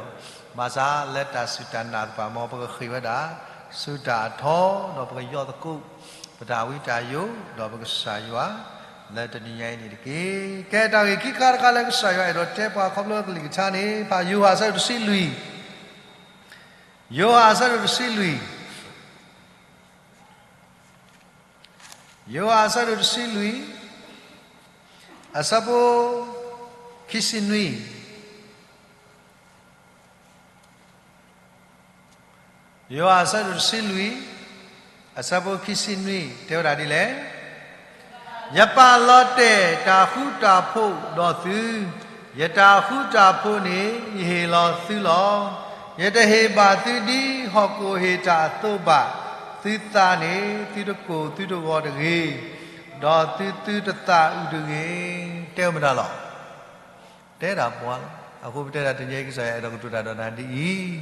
ဘၣ်ဆၣ်လၢတၢ်စူၢ်တၢ်နာ်သ့ၣ်တဖၣ်မ့ၢ် ပကဃ့ၢ်ဝဲဒၣ် ဆူတၢ်အထီ ဒီးပကယီၢ်သကိး ပတၢ်ဝံတၢ်ယိး ဒီးပကစၢ်ယွၤ လၢတနံၤညါအံၤန့ၣ်တက့ၢ်. ကဲ တၢ်ဂ့ၢ်ခံခါတခါလၢကစၢ်ယွၤအဲၣ်ဒိးတဲပှၤခီဖျိကလံၤကထါန့ၣ် ဖးယိၤဟၣ်အဆၢဒိၣ်တဆံလွံၢ်, ယိၤဟၣ်အဆၢဒိၣ်တဆံလွံၢ်, ယိၤဟၣ်အဆၢဒိၣ်တဆံလွံၢ်, အဆၢဖိ ခံဆံနွံ, ယိၤဟၣ်အဆၢဒိၣ်တဆံလွံၢ်, အဆၢဖိခံဆံနွံ တဲဝဲဒၣ်ဒ်လဲၣ်, ယပာ်လီၤတဲာ်တၢ်ဃူတၢ်ဖိးဒီးသု, ယတၢ်ဃူတၢ်ဖိးန့ၣ် ယဟ့ၣ်လီၤသုလီၤ. ယတဟ့ၣ်ဘၣ်သုဒ်ဟီၣ်ခိၣ်ဟ့ၣ်တၢ်အသိးဘၣ်. သုသးန့ၣ် သုတကိၢ်သုတဂီၤတဂ့ၤ, ဒီးသုသုတသးအုးတဂ့ၤ. တဲဝဲမတၤလီၤ. တဲဒၣ်ပှၤလီၤ. အဃိပတဲဒၣ်တနံၤအံၤ ကစၢ်ယွၤအဲၣ်ဒိးကတိၤတၢ်ဒီး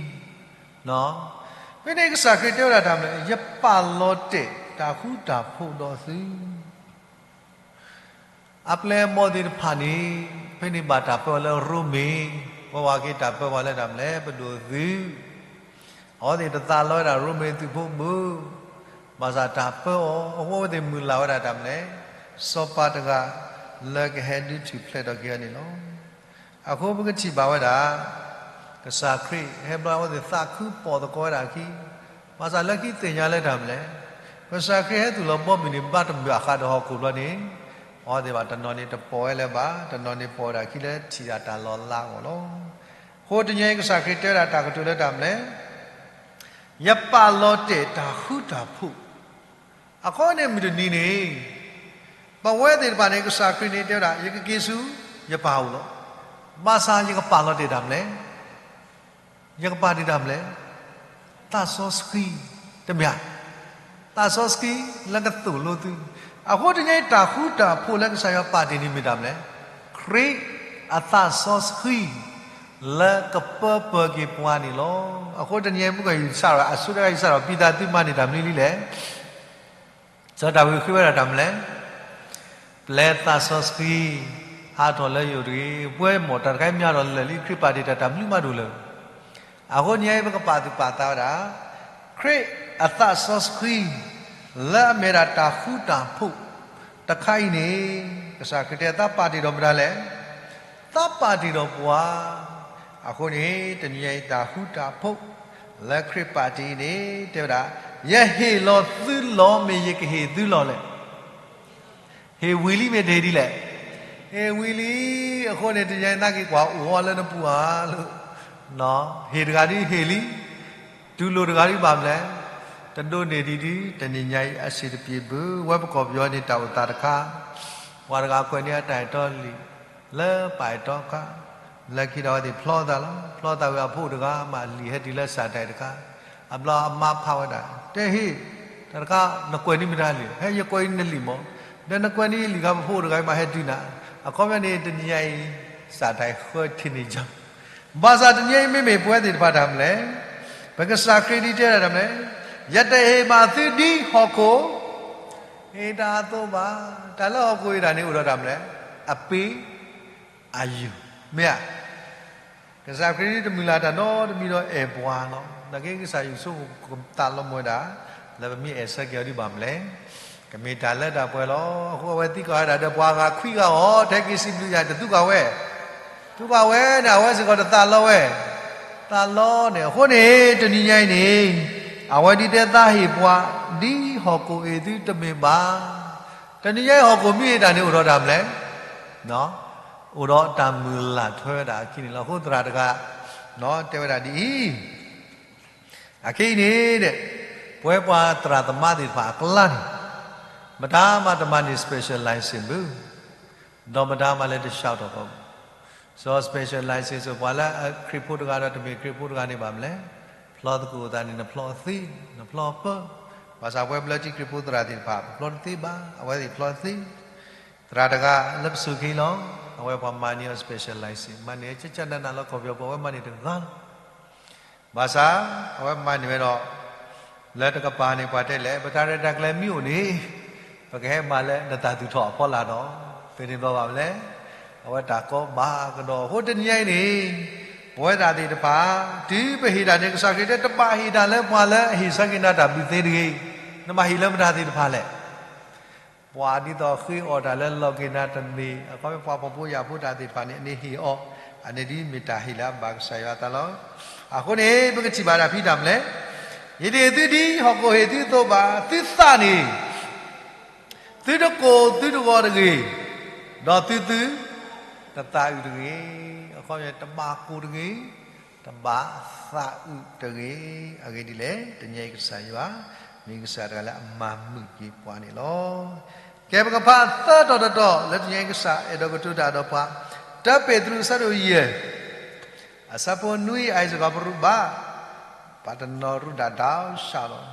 နၤဒ်အံၤ, ဖဲန့ၣ်ကစၢ်ခရံာ်တဲဝဲဒၣ်တၢ်မနုၤလဲၣ်, ယပာ်လီၤတဲာ်တၢ်ဃူတၢ်ဖိးဒီးသု. အပျဲၢ်အဘီၣ်သ့ၣ်တဖၣ်န့ၣ် ဖဲန့ၣ်ဘၣ်တၢ်ပၢအီၤလၢရိမ့ၤ, ပဝဲက့ၤတၢ်ပၢပှၤလၢတၢ်မနုၤလဲၣ်, ပဒိၣ်သုး အဝဲသ့ၣ်တသးလီဝဲဒၣ်ရိမ့ၤသုးဖိမုၣ်, ဘၣ်ဆၣ်တၢ်ပၢအီၤ အဃိအဝဲသ့ၣ်မုၢ်လၢ်ဝဲဒၣ်တၢ်မနုၤလဲၣ်, စီၤပၤတဂၤလၢကဟဲဒုးထူၣ်ဖျဲးထီၣ်က့ၤအီၤန့ၣ်လီၤ. အဃိပကထံၣ်ဘၣ်ဝဲဒၣ် ကစၢ်ခရံာ်ဟဲဘျီအဝဲသ့ၣ်သးခုပိာ်သကိးဝဲဒၣ်အခံ, ဘၣ်ဆၣ်လၢခံသ့ၣ်ညါလၢတၢ်မနုၤလဲၣ်, ကစၢ်ခရံာ်ဟဲသူၣ်လီၤဘီမုၢ်န့ၣ် ဘၣ်တမုာ်အဃၣ်ဒီးဟီၣ်ခိၣ်ဘျီန့ၣ်, အဝဲသ့ၣ်ဘၣ်တနီၤန့ၣ်တပိာ်ဝဲလၢၤဘၣ်, တနီၤန့ၣ်ပိာ်ဝဲဒၣ်အခံလၢထံၣ်ဒၣ်တၢ်လီၤလးအဂီၢ်လီၤ. အဃိတနံၤအံၤကစၢ်ခရံာ်တဲဝဲဒၣ်တၢ်ကတိၤလၢတၢ်မနုၤလဲၣ်, ယပာ်လီၤတဲာ်တၢ်ဃူတၢ်ဖိး. အဃိန့ၣ်မုၢ်တနံၤန့ၣ် ပဝဲသ့ၣ်တဖၣ်န့ၣ် ကစၢ်ခရံာ်န့ၣ်တဲဝဲဒၣ် ယကက့ၤဆူယပၢ်အအိၣ်လီၤ. ဘၣ်ဆၣ်ယကပာ်လီၤတဲာ်တၢ်မနုၤလဲၣ်, ယကပာ်တ့ၢ်တၢ်မနုၤလဲၣ်, သးစီဆှံ, တမ့ၢ်ဧါ, သးစီဆှံလၢကသိၣ်လိသု. အဃိတနံၤအံၤတၢ်ဃူတၢ်ဖိးလၢကစၢ်ယွၤပာ်တ့ၢ်န့ၣ်မ့ၢ်တၢ်မနုၤလဲၣ်, ခရံာ်အသးစီဆှံ လၢကပၢပၢၤက့ၤပှၤန့ၣ်လီၤ. အဃိတနံၤအံၤ မုၢ်ကယုၢ်စးထီၣ် အဆိကတၢၢ်ကယုၢ်စးထီၣ် ပံသးသုမၤန့ၢ်တၢ်မနုၤလံလဲၣ်. စီၤဒၤဝံးဃ့ဝဲဒၣ်တၢ်မနုၤလဲၣ်, ပျဲသးစီဆှံ ဟးထီၣ်လၢယအိၣ်တဂ့ၤ. ပှၤမ့ၢ်တၢ်တခါအံၤမ့ၢ်ဟးထီၣ်လၢာ်လံ ခရံာ်ပာ်တ့ၢ်တၢ်တၢ်မနုၤမးဒိၣ်လၢၤ. အဃိတနံၤအံၤ ပကပာ်သူၣ်ပာ်သးဝဲဒၣ် ခရံာ်အသးစီဆှံ လၢအမ့ၢ်ဒၣ်တၢ်ဃူတၢ်ဖိး တခါအံၤန့ၣ် ကစၢ်ခရံာ်တဲသးပာ်တ့ၢ်ဒီးမတၤလဲၣ်, သးပာ်တ့ၢ်ဒီးပှၤ. အဃိန့ၣ် တနံၤအံၤတၢ်ဃူတၢ်ဖိး လၢခရံာ်ပာ်တ့ၢ်အံၤန့ၣ် တဲဝဲဒၣ် ယဟ့ၣ်လီၤသုလီၤ မ့ၢ်ယကဟ့ၣ်သုလီၤလဲၣ်. ဟ့ၣ်ဝံၤလံ မ့ၢ်တဟ့ၣ်ဒ်လဲၣ်. ဟ့ၣ်ဝံၤလံ. အဃိန့ၣ် တနံၤအံၤသးက့ၤကွၢ်အိၣ်အီၤလၢနပူၤဧါလၢ ဟ့ၣ်တဂၤဒ်ဟ့ၣ်လံ, တူၢ်လိာ်တဂၤဒ်ဘၣ်မနုၤလဲၣ်, တဒိးန့ၢ်ဒံးဒ် တနံၤညါအံၤအဆံးတပျ့ၤဘၣ်. ဝဲပကီၢ်ပယီၤန့ၣ်တၢ်အိၣ်သးတခါ, ပှၤတဂၤကွဲးန့ၢ်အတၢ်အဲၣ်တီလံာ် လၢပၢ်အဲၣ်တီအခါ, လၢခံဒီးအဝဲသ့ၣ်ဖျီသးလီၤ. ဖျီသးဝံၤအဖိတဂၤမးလံာ်ဟဲတုၤလၢစၢ်တၢ်အံၤတခါ, အဘျီအမါဖးဝဲဒၣ်, တဲဟ့ၣ်, တၢ်တခါ နကွဲးန့ၢ်မတၤလံာ်, ဟဲယကွဲးန့ၢ်နလံာ်မး, ဒီးနကွဲးန့ၢ်ယလံာ်ခါ ပဖိတဂၤအံၤမးဟဲတုၤနၤ, အခီပညီန့ၣ် တနံၤညါအံၤ စၢ်တၢ်အံၤဃၢထံးန့ၢ်ကီ ဘၣ်ဆၣ်တနံၤအံၤမ့မ့ၢ်ပဝဲသ့ၣ်တဖၣ်တၢ်မနုၤလဲၣ်, ပကစၢ်ခရံာ်ဒ်တဲဒၣ်တၢ်မနုၤလဲၣ်, ယတဟ့ၣ်ဘၣ်သုဒ်ဟီၣ်ခိၣ် ဟ့ၣ်တၢ်အသိးဘၣ်. တၢ်လၢဟီၣ်ခိၣ်ဟ့ၣ်တၢ်န့ၣ်အိၣ်ဒီးတၢ်မနုၤလဲၣ်, အပ့ၤ အယူၤ, မ့ၢ်ဧါ. ကစၢ်ခရံာ်တမုၢ်လၢ်တၢ်နီတမံၤဒီးအဲၣ်ပှၤလီၤ. နာ်က့ကစၢ်ယွၤဆိကမိၣ်သးလီၤမၢ်ဝဲဒၣ် လၢပမ့ၢ်အဲၣ်ဆၢက့ၤအီၤဒ်ဘၣ်မနုၤလဲၣ်, ကမ့ၢ်တၢ်လၢတၢ်ပှဲၤလီၤ. အဃိအဝဲသံကွၢ်ဝဲဒၣ်ဒီးပှၤဂၤခွံဂၤအီၤ ထဲက့ၤစံးဘျုးယၤ တသူကွၢ်ဝဲ, သူကွၢ်ဝဲန့ၣ် အဝဲစ့ၢ်ကီးတသးလီဝဲ, သးလီန့ၣ်. အဃိန့ၣ် တနံၤညါအံၤန့ၣ် အဝဲဒ်တဲသးဟ့ၣ်ပှၤ ဒ်ဟီၣ်ခိၣ်ဟ့ၣ်သုတမ့ၢ်ဘၣ်. တနံၤညါအံၤဟီၣ်ခိၣ်မ့ၢ်ဟ့ၣ်တၢ်န့ၣ်အိၣ်ဒီးတၢ်မနုၤလဲၣ် အိၣ်ဒီးတၢ်မုၢ်လၢ်ထွဲဝဲဒၣ်အခံန့ၣ်လီၤ. အဃိသရၣ်တဂၤ တဲဝဲဒၣ်ဒ်အံၤ, အခဲအံၤန့ၣ် ပဝဲပှၤသရၣ်သမါသ့ၣ်တဖၣ်အကျါန့ၣ် မတၤမးတမၤန့ၢ် special license ဘၣ်, ဒီးမတၤမးလၢတဆှၢထီၣ်ဘၣ်. စီၤ special license ပှၤလၢအခရံာ်ဖိတဂၤဒီးတမ့ၢ်ခရံာ်ဖိတဂၤန့ၣ်ဘၣ်မနုၤလဲၣ်, ဖျီသကိးသးန့ၣ် နဖျီသ့, နဖျီပၢ, ဘၣ်ဆၣ်ပဝဲဘျၢထံခရံာ်ဖိသရၣ်သ့ၣ်တဖၣ် ပဖျီတသ့ဘၣ်, အဝဲသ့ၣ်ဖျီတသ့. သရၣ်တဂၤလၢပစူၢ်က့ၤလီၤ, အဝဲပှၤမၤန့ၢ်အီၤ special license မၤန့ၢ်ကကနနလီၤ ကီၢ်ပယီၤပူၤ အဝဲမၤန့ၢ်တဂၤလီၤ. ဘၣ်ဆၣ် အဝဲမၤန့ၢ်ဝဲဒီး လၢတကပၤန့ၣ် ပှၤတဲလဲၣ်, ပတၢ်ရဲၣ်တၢ်ကျဲၤမ့ၢ်အိၣ်န့ၣ်, ပကဟဲမၤလၢနသးသူၣ်ထီၣ်အဖီလာ်ဒီး, သန့ၤဘျီဘၣ်မလဲၣ်. အဝဲတၢ်ကီဘၣ်ကဒီး အဃိတနံၤအံၤန့ၣ်, ပဝဲဒၣ်သ့ၣ်တဖၣ်, တုၤပဟ့ၣ်တၢ်န့ၣ် ကစၢ်ခရံာ်တဲ တဘၣ်ဟ့ၣ်တၢ်လၢပှၤလၢအဟ့ၣ်ဆၢက့ၤနၤတၢ်ဘျုးသ့တဂ့ၤ, နဘၣ်ဟ့ၣ်လၢမတၤသ့ၣ်တဖၣ်လဲၣ်. ပှၤဒ်သိးဃ့အီၣ်တၢ်လၢလီၢ်က့ၤနၤတမ့ၢ်, အခီပညီပှၤဖှီၣ်ဖိယာ်ဖိတၢ်သ့ၣ်တဖၣ်န့ၣ် အန့ၣ်ဟ့ၣ်အီၤ, အန့ၣ်ဒ်မ့ၢ်တၢ်ဟ့ၣ်လၢအဘၣ်ကစၢ်ယွၤအသးလီၤ. အဃိန့ၣ် ပကထံၣ်ဘၣ်တၢ်ဖံးတၢ်မလဲၣ်, ယတဟ့ၣ်သုဒ်ဟီၣ်ခိၣ်ဟ့ၣ်သုအသိးဘၣ်, သုသးန့ၣ် သုတကိၢ်သုတဂီၤတဂ့ၤ, ဒီးသုသုတသးအုးတဂ့ၤ, အခီပညီတဘၣ်ကိၢ်တဂ့ၤ, တဘၣ်သးအုးတဂ့ၤ, အဂ့ၢ်ဒ်လဲၣ်, တနံၤအံၤကစၢ်ယွၤ, မ့ၢ်ကစၢ်တဂၤလၢအမၤမုာ်က့ၤပှၤန့ၣ်လီၤ. ကဲပကဖးသၢတီၤတတီၤ လၢတနံၤအံၤကစၢ်အဲၣ်ဒိးကတိၤတၢ်ဒီးပှၤ, တၢပ့းတရူးအဆၢဒိၣ်ယဲၢ်, အဆၢဖိနွံ အအံၤစ့ၢ်ကီးပရူးဘၣ်, ပှၤတနီၤရူၢ်ဒၣ်တၢ်ဆၣ်လီၤ.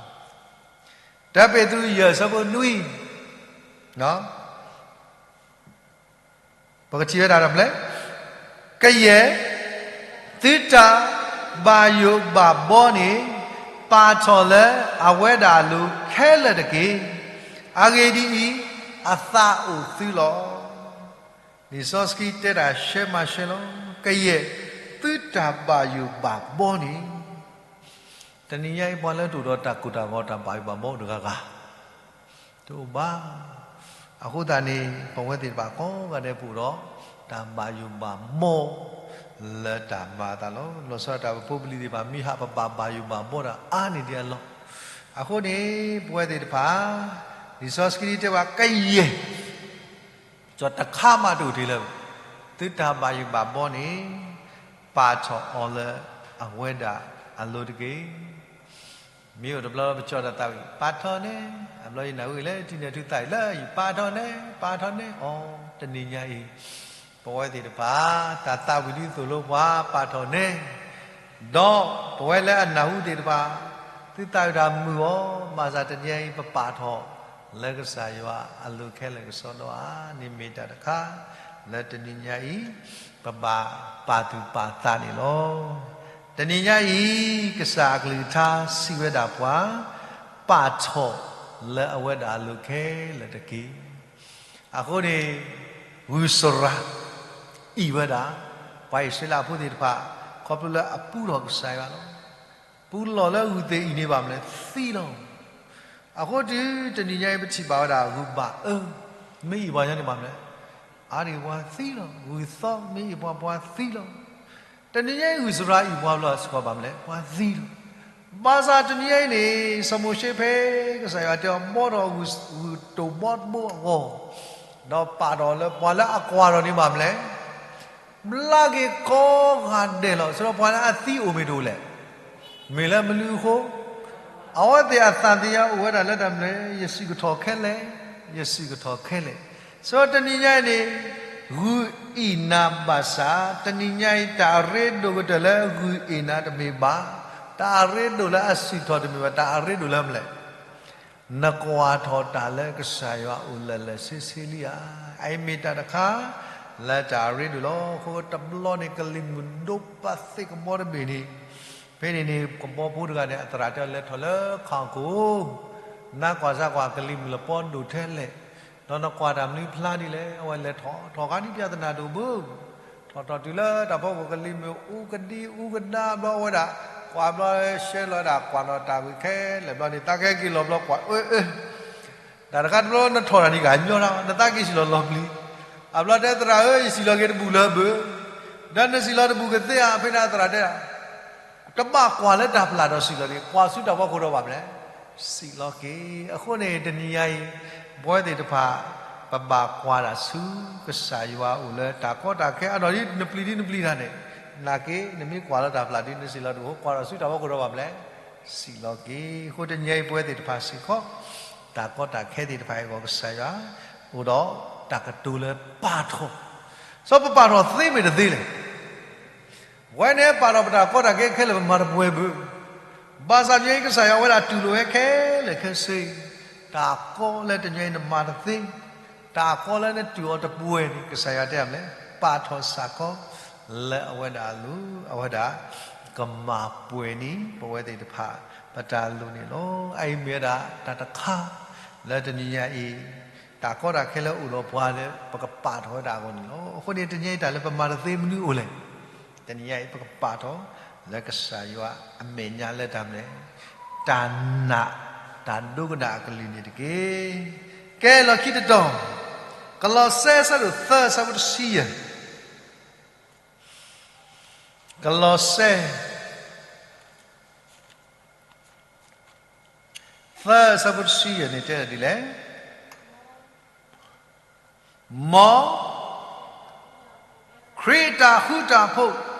တၢပ့းတရူးယဲၢ်အဆၢဖိနွံ, ပကထံၣ်ဝဲဒၣ်တၢ်မလဲၣ်, ကယဲၢ်, သုတၢ်ဘၣ်ယိၣ်ဘၣ်ဘီန့ၣ်, ပာ်ထီၣ်လၢအဝဲဒၣ်အလိၤခဲလၢာ်တက့ၢ်. အဂ့ၢ်ဒ်အံၤ, အသးအိၣ်သုလီၤ. လံာ်စီဆှံတဲတၢ်ရှဲမၤရှဲလီၤ, ကယဲၢ်, သုတၢ်ဘၣ်ယိၣ်ဘၣ်ဘီန့ၣ် တနံၤညါအံၤ ပှၤလၢတအိၣ်ဒီးတၢ်ကိၢ်တၢ်ဂီၤ တၢ်ဘၣ်ယိၣ်ဘၣ်ဘီတဂၤဂၤ တအိၣ်ဘၣ်. အဃိသတးန့ၣ် ပဝဲသ့ၣ်တဖၣ်ကိးဂၤဒဲးပအိၣ်ဒီး တၢ်ဘၣ်ယိၣ်ဘၣ်ဘီ လၢတၢ်မၤအသးလီၤ. လီၤဆီဒၣ်တၢ် ပဖိပလံၤသ့ၣ်တဖၣ် မ့ၢ်ဟးပဘၣ်ဘၣ်ယိၣ်ဘၣ်ဘီတၢ်အါန့ၢ်ဒံးအလီၢ်. အဃိန့ၣ် ပဝဲသ့ၣ်တဖၣ် လံာ်စီဆှံတဲဘၣ် ကယဲၢ် ကၠီတခါမးတအိၣ်တ့ၢ်လၢၤ, သုတၢ်ဘၣ်ယိၣ်ဘၣ်ဘီန့ၣ် ပာ်ထီၣ်အီၤလၢအဝဲဒၣ်အလိၤတက့ၢ်. မ့ၢ်အိၣ်တဘျီပကၠီတၢ်သးဝံၣ် ပာ်ထီၣ်န့ၣ်, အဘျီယနၢ်ဟူလၢထံၣ်န့ၢ်ထူသးအံၤလၢယပာ်ထီၣ်န့ၣ်, ပာ်ထီၣ်န့ၣ်အီၤ, တနံၤညါအံၤ ပဝဲသ့ၣ်တဖၣ် တၢ်သးဝံၣ်ဒ်သိးလိပှၤပာ်ထီၣ်န့ၣ်, ဒီးပဝဲလၢအနၢ်ဟူသ့ၣ်တဖၣ် သုသးဝံၣ်တၢ်မုာ်အီၤ, ဘၣ်ဆၣ်တနံၤညါအံၤ ပပာ်ထီၣ် လၢကစၢ်ယွၤအလိၤခဲလၢာ်ကစီဒီဧါန့ၣ် မ့ၢ်တၢ်တခါ လၢတနံၤညါအံၤ ပဘၣ်ပာ်သူၣ်ပာ်သးန့ၣ်လီၤ. တနံၤညါအံၤ ကစၢ်အကလုၢ်ကထါစံးဝဲဒၣ်ပှၤ, ပာ်ထီၣ်လၢအဝဲဒၣ်အလိၤခဲလၢာ်တက့ၢ်. အဃိန့ၣ် ဂုၢ်စရၤ အံၣ်ဝဲဒၣ် ပှၤအံၣ်စရ့လးဖိသ့ၣ်တဖၣ် ခီဖျိလၢအပူထီၣ်ကစၢ်ယွၤလီၤ. ပူလီၢ်လၢဂုၢ်သ့ၣ်အံၤန့ၣ်ဘၣ်မနုၤလဲၣ် သံလီၤ. အဃိတုၤတနံၤညါအံၤ ပထံၣ်ဘၣ်ဝဲဒၣ်ဂုၢ်ဘၣ်အၢ, မ့ၢ်အံၣ်ပှၤညီန့ၣ်ဘၣ်မနုၤလဲၣ်, အါတက့ၢ်ပှၤသံလီၤ. ဂုၢ်သီမ့ၢ်အံၣ်ပှၤ ပှၤသံလီၤ. တနံၤညါအံၤ ဂုၢ်စရၤအံၣ်ပှၤဘျီစ့ၢ်ကီးဘၣ်မနုၤလဲၣ် ပှၤသံလီၤ. ဘၣ်ဆၣ်တနံၤညါအံၤန့ၣ် စီၤမိၤၡ့ဖဲကစၢ်ယွၤတဲအီၤ ဘှီထီၣ်ဂုၢ်တိၢ်ဘီတဘိအဂီၢ်, ဒီးပာ်ထီၣ်လၢပှၤလၢအကွၢ်ထီၣ်န့ၣ်ဘၣ်မနုၤလဲၣ် ဘျါက့ၤကိးဂၤဒဲးလီၤ. ဆၢဒီးပှၤလၢအသံအိၣ်မ့ၢ်တအိၣ်လဲၣ်, မ့ၢ်လၢမနုၤအဃိ, အဝဲသ့ၣ်အသးသ့ၣ်ညါအိၣ်ဝဲဒၣ်လၢတၢ်မနုၤလဲၣ်, ယစံၣ်ကထီၣ်ခဲလၢာ်, ယစံၣ်ကထီၣ်ခဲလၢာ်. ဆၢဒီးတနံၤညါအံၤန့ၣ် ဂုၢ်အ့ၣ်နၤဘၣ်ဆၣ်, တနံၤညါအံၤ တၢ်အရ့ဒိၣ်ကတၢၢ်လၢဂုၢ်အ့ၣ်နၤတမ့ၢ်ဘၣ်, တၢ်အရ့ဒိၣ်လၢအစံၣ်ထီၣ်တမ့ၢ်ဘၣ်, တၢ်အရ့ဒိၣ်လၢမနုၤလဲၣ် နကွၢ်ထီၣ်တၢ်လၢကစၢ်ယွၤအိၣ်လၢာ်လၢာ်ဆ့ဆ့လံဧါ. အအံၤမ့ၢ်တၢ်တခါ လၢတၢ်အရ့ဒိၣ်လီၤ. အဃိတဘျီန့ၣ် ကလံၤမုၢ်ဒိၣ်ပာ်သ့ၣ်ကဘီတဘ့ၣ်န့ၣ်, ဖဲန့ၣ်န့ၣ် ကဘီဖိတဂၤန့ၣ် အသရၣ်တဲအီၤ လဲၤထီၣ်လၢခီၣ်ခိၣ်, နကွၢ်စၢ်ကွၢ် ကလံၤမုၢ်လပီဒိၣ်ထဲလဲၣ်, ဒီးနကွၢ်တၢ်မနုၤဖျါဒ်လဲၣ်. အဝဲလဲၤထီၣ်ထီၣ်ခါန့ၣ် ပျၢ်သနာ်တအိၣ်ဘၣ် ထီၣ်ထီၣ်တုၤလၢတၢ်ဖီခိၣ် ကလံၤမုၢ်အူကဒံအူကဒါဘျီဝဲဒၣ်, ကွၢ်ဘျီရှဲလီၤဝဲဒၣ် ကွၢ်လီၤတၢ်ဂ့ၢ်ခဲလၢာ်ဘျီန့ၣ် သးကဟဲက့ၤလီၤဘျီကွၢ်အၢအၢ, တၢ်တခါတဘျီနထီၣ်တၢ်န့ၣ်ဂ့ၤညီလီၤ, နသးက့ၤစံၣ်လီၤလီၤပျံၤ, အဘျီတဲသရၣ်ဧၢ ယစံၣ်လီၤက့ၤတဘူၣ်လၢၤဘၣ်, ဒီးနစံၣ်လီၤတဘူၣ်ကသ့ဧါ, ဖဲန့ၣ်သရၣ်တဲ တဘၣ်ကွၢ်လၢတၢ်ဖျၢၣ်ဒီးစံၣ်လီၤန့ၣ်, ကွၢ်ဆူတၢ်ဖီခိၣ်ဒီးဘၣ်မနုၤလဲၣ်, စံၣ်လီၤက့ၤ. အဃိန့ၣ် တနံၤညါအံၤ ပဝဲသ့ၣ်တဖၣ် ပဘၣ်ကွၢ်တၢ်ဆူကစၢ်ယွၤအအိၣ်လၢတၢ်ကီတၢ်ခဲအါဒီး ဒ်နပျံၤဒ်နပျံၤတၢ်န့ၣ်, နာ်က့ နမ့ၢ်ကွၢ်လၢတၢ်ဖျၢၣ်ဒ်နစံၣ်လီၤတဘူၣ် ကွၢ်ဒီးဆူတၢ်ဖီခိၣ်ဒီးဘၣ်မနုၤလဲၣ်, စံၣ်လီၤက့ၤ. အဃိတနံၤညါအံၤ ပဝဲသ့ၣ်တဖၣ်စ့ၢ်ကီး တၢ်ကီတၢ်ခဲသ့ၣ်တဖၣ်အံၤအဂီၢ် ကစၢ်ယွၤ အိၣ်ဒီးတၢ်ကတိၤလၢပာ်ထီၣ်, စီၤပပာ်ထီၣ်သ့မ့ၢ်တသ့လဲၣ် ပဝဲန့ၣ်ပာ်ထီၣ်ပတၢ်ကီတၢ်ခဲခဲလၢာ် ပမၤတပှဲၤဘၣ်. ဘၣ်ဆၣ်တနံၤညါအံၤ ကစၢ်ယွၤဝဲဒၣ်တူၢ်လိာ်ဝဲခဲလၢာ်ခဲဆ့, တၢ်ကီလၢတနံၤညါအံၤနမၤတသ့, တၢ်ကီလၢနတူၢ်အီၤတပှဲၤန့ၣ် ကစၢ်ယွၤတဲမနုၤလဲၣ်, ပာ်ထီၣ်စ့ၢ်ကီး လၢအဝဲဒၣ်အလိၤ, အဝဲဒၣ်ကမၤပှဲၤန့ၢ် ပဝဲသ့ၣ်တဖၣ် ပတၢ်လိၣ်န့ၣ်လီၤ. အအံၤမ့ၢ်ဝဲဒၣ်တၢ်တခါ လၢတနံၤညါအံၤ တၢ်ကီတၢ်ခဲလၢအိၣ်ဒီးပှၤလၢ ပကပာ်ထီၣ်ဝဲဒၣ်အဂီၢ်န့ၣ်လီၤ. အဃိန့ၣ် တနံၤညါအံၤတၢ်လၢပမၤတသ့မနုၤအိၣ်လဲၣ်. တနံၤညါအံၤ ပကပာ်ထီၣ်လၢကစၢ်ယွၤအမဲာ်ညါလၢတၢ်မနုၤလဲၣ်, တၢ်နာ် တၢ်ဒိကနၣ်အကလုၢ်န့ၣ်တက့ၢ်. ကဲ လီၢ်ခံတတီၤ, ကလီးစဲ အဆၢဒိၣ်သၢ အဆၢဖိတဆံယဲၢ်, ကလီးစဲ သၢ အဆၢဖိတဆံယဲၢ်န့ၣ် တဲဒၣ်ဒ်လဲၣ်, မ် ခရံာ်အတၢ်ဃူတၢ်ဖိး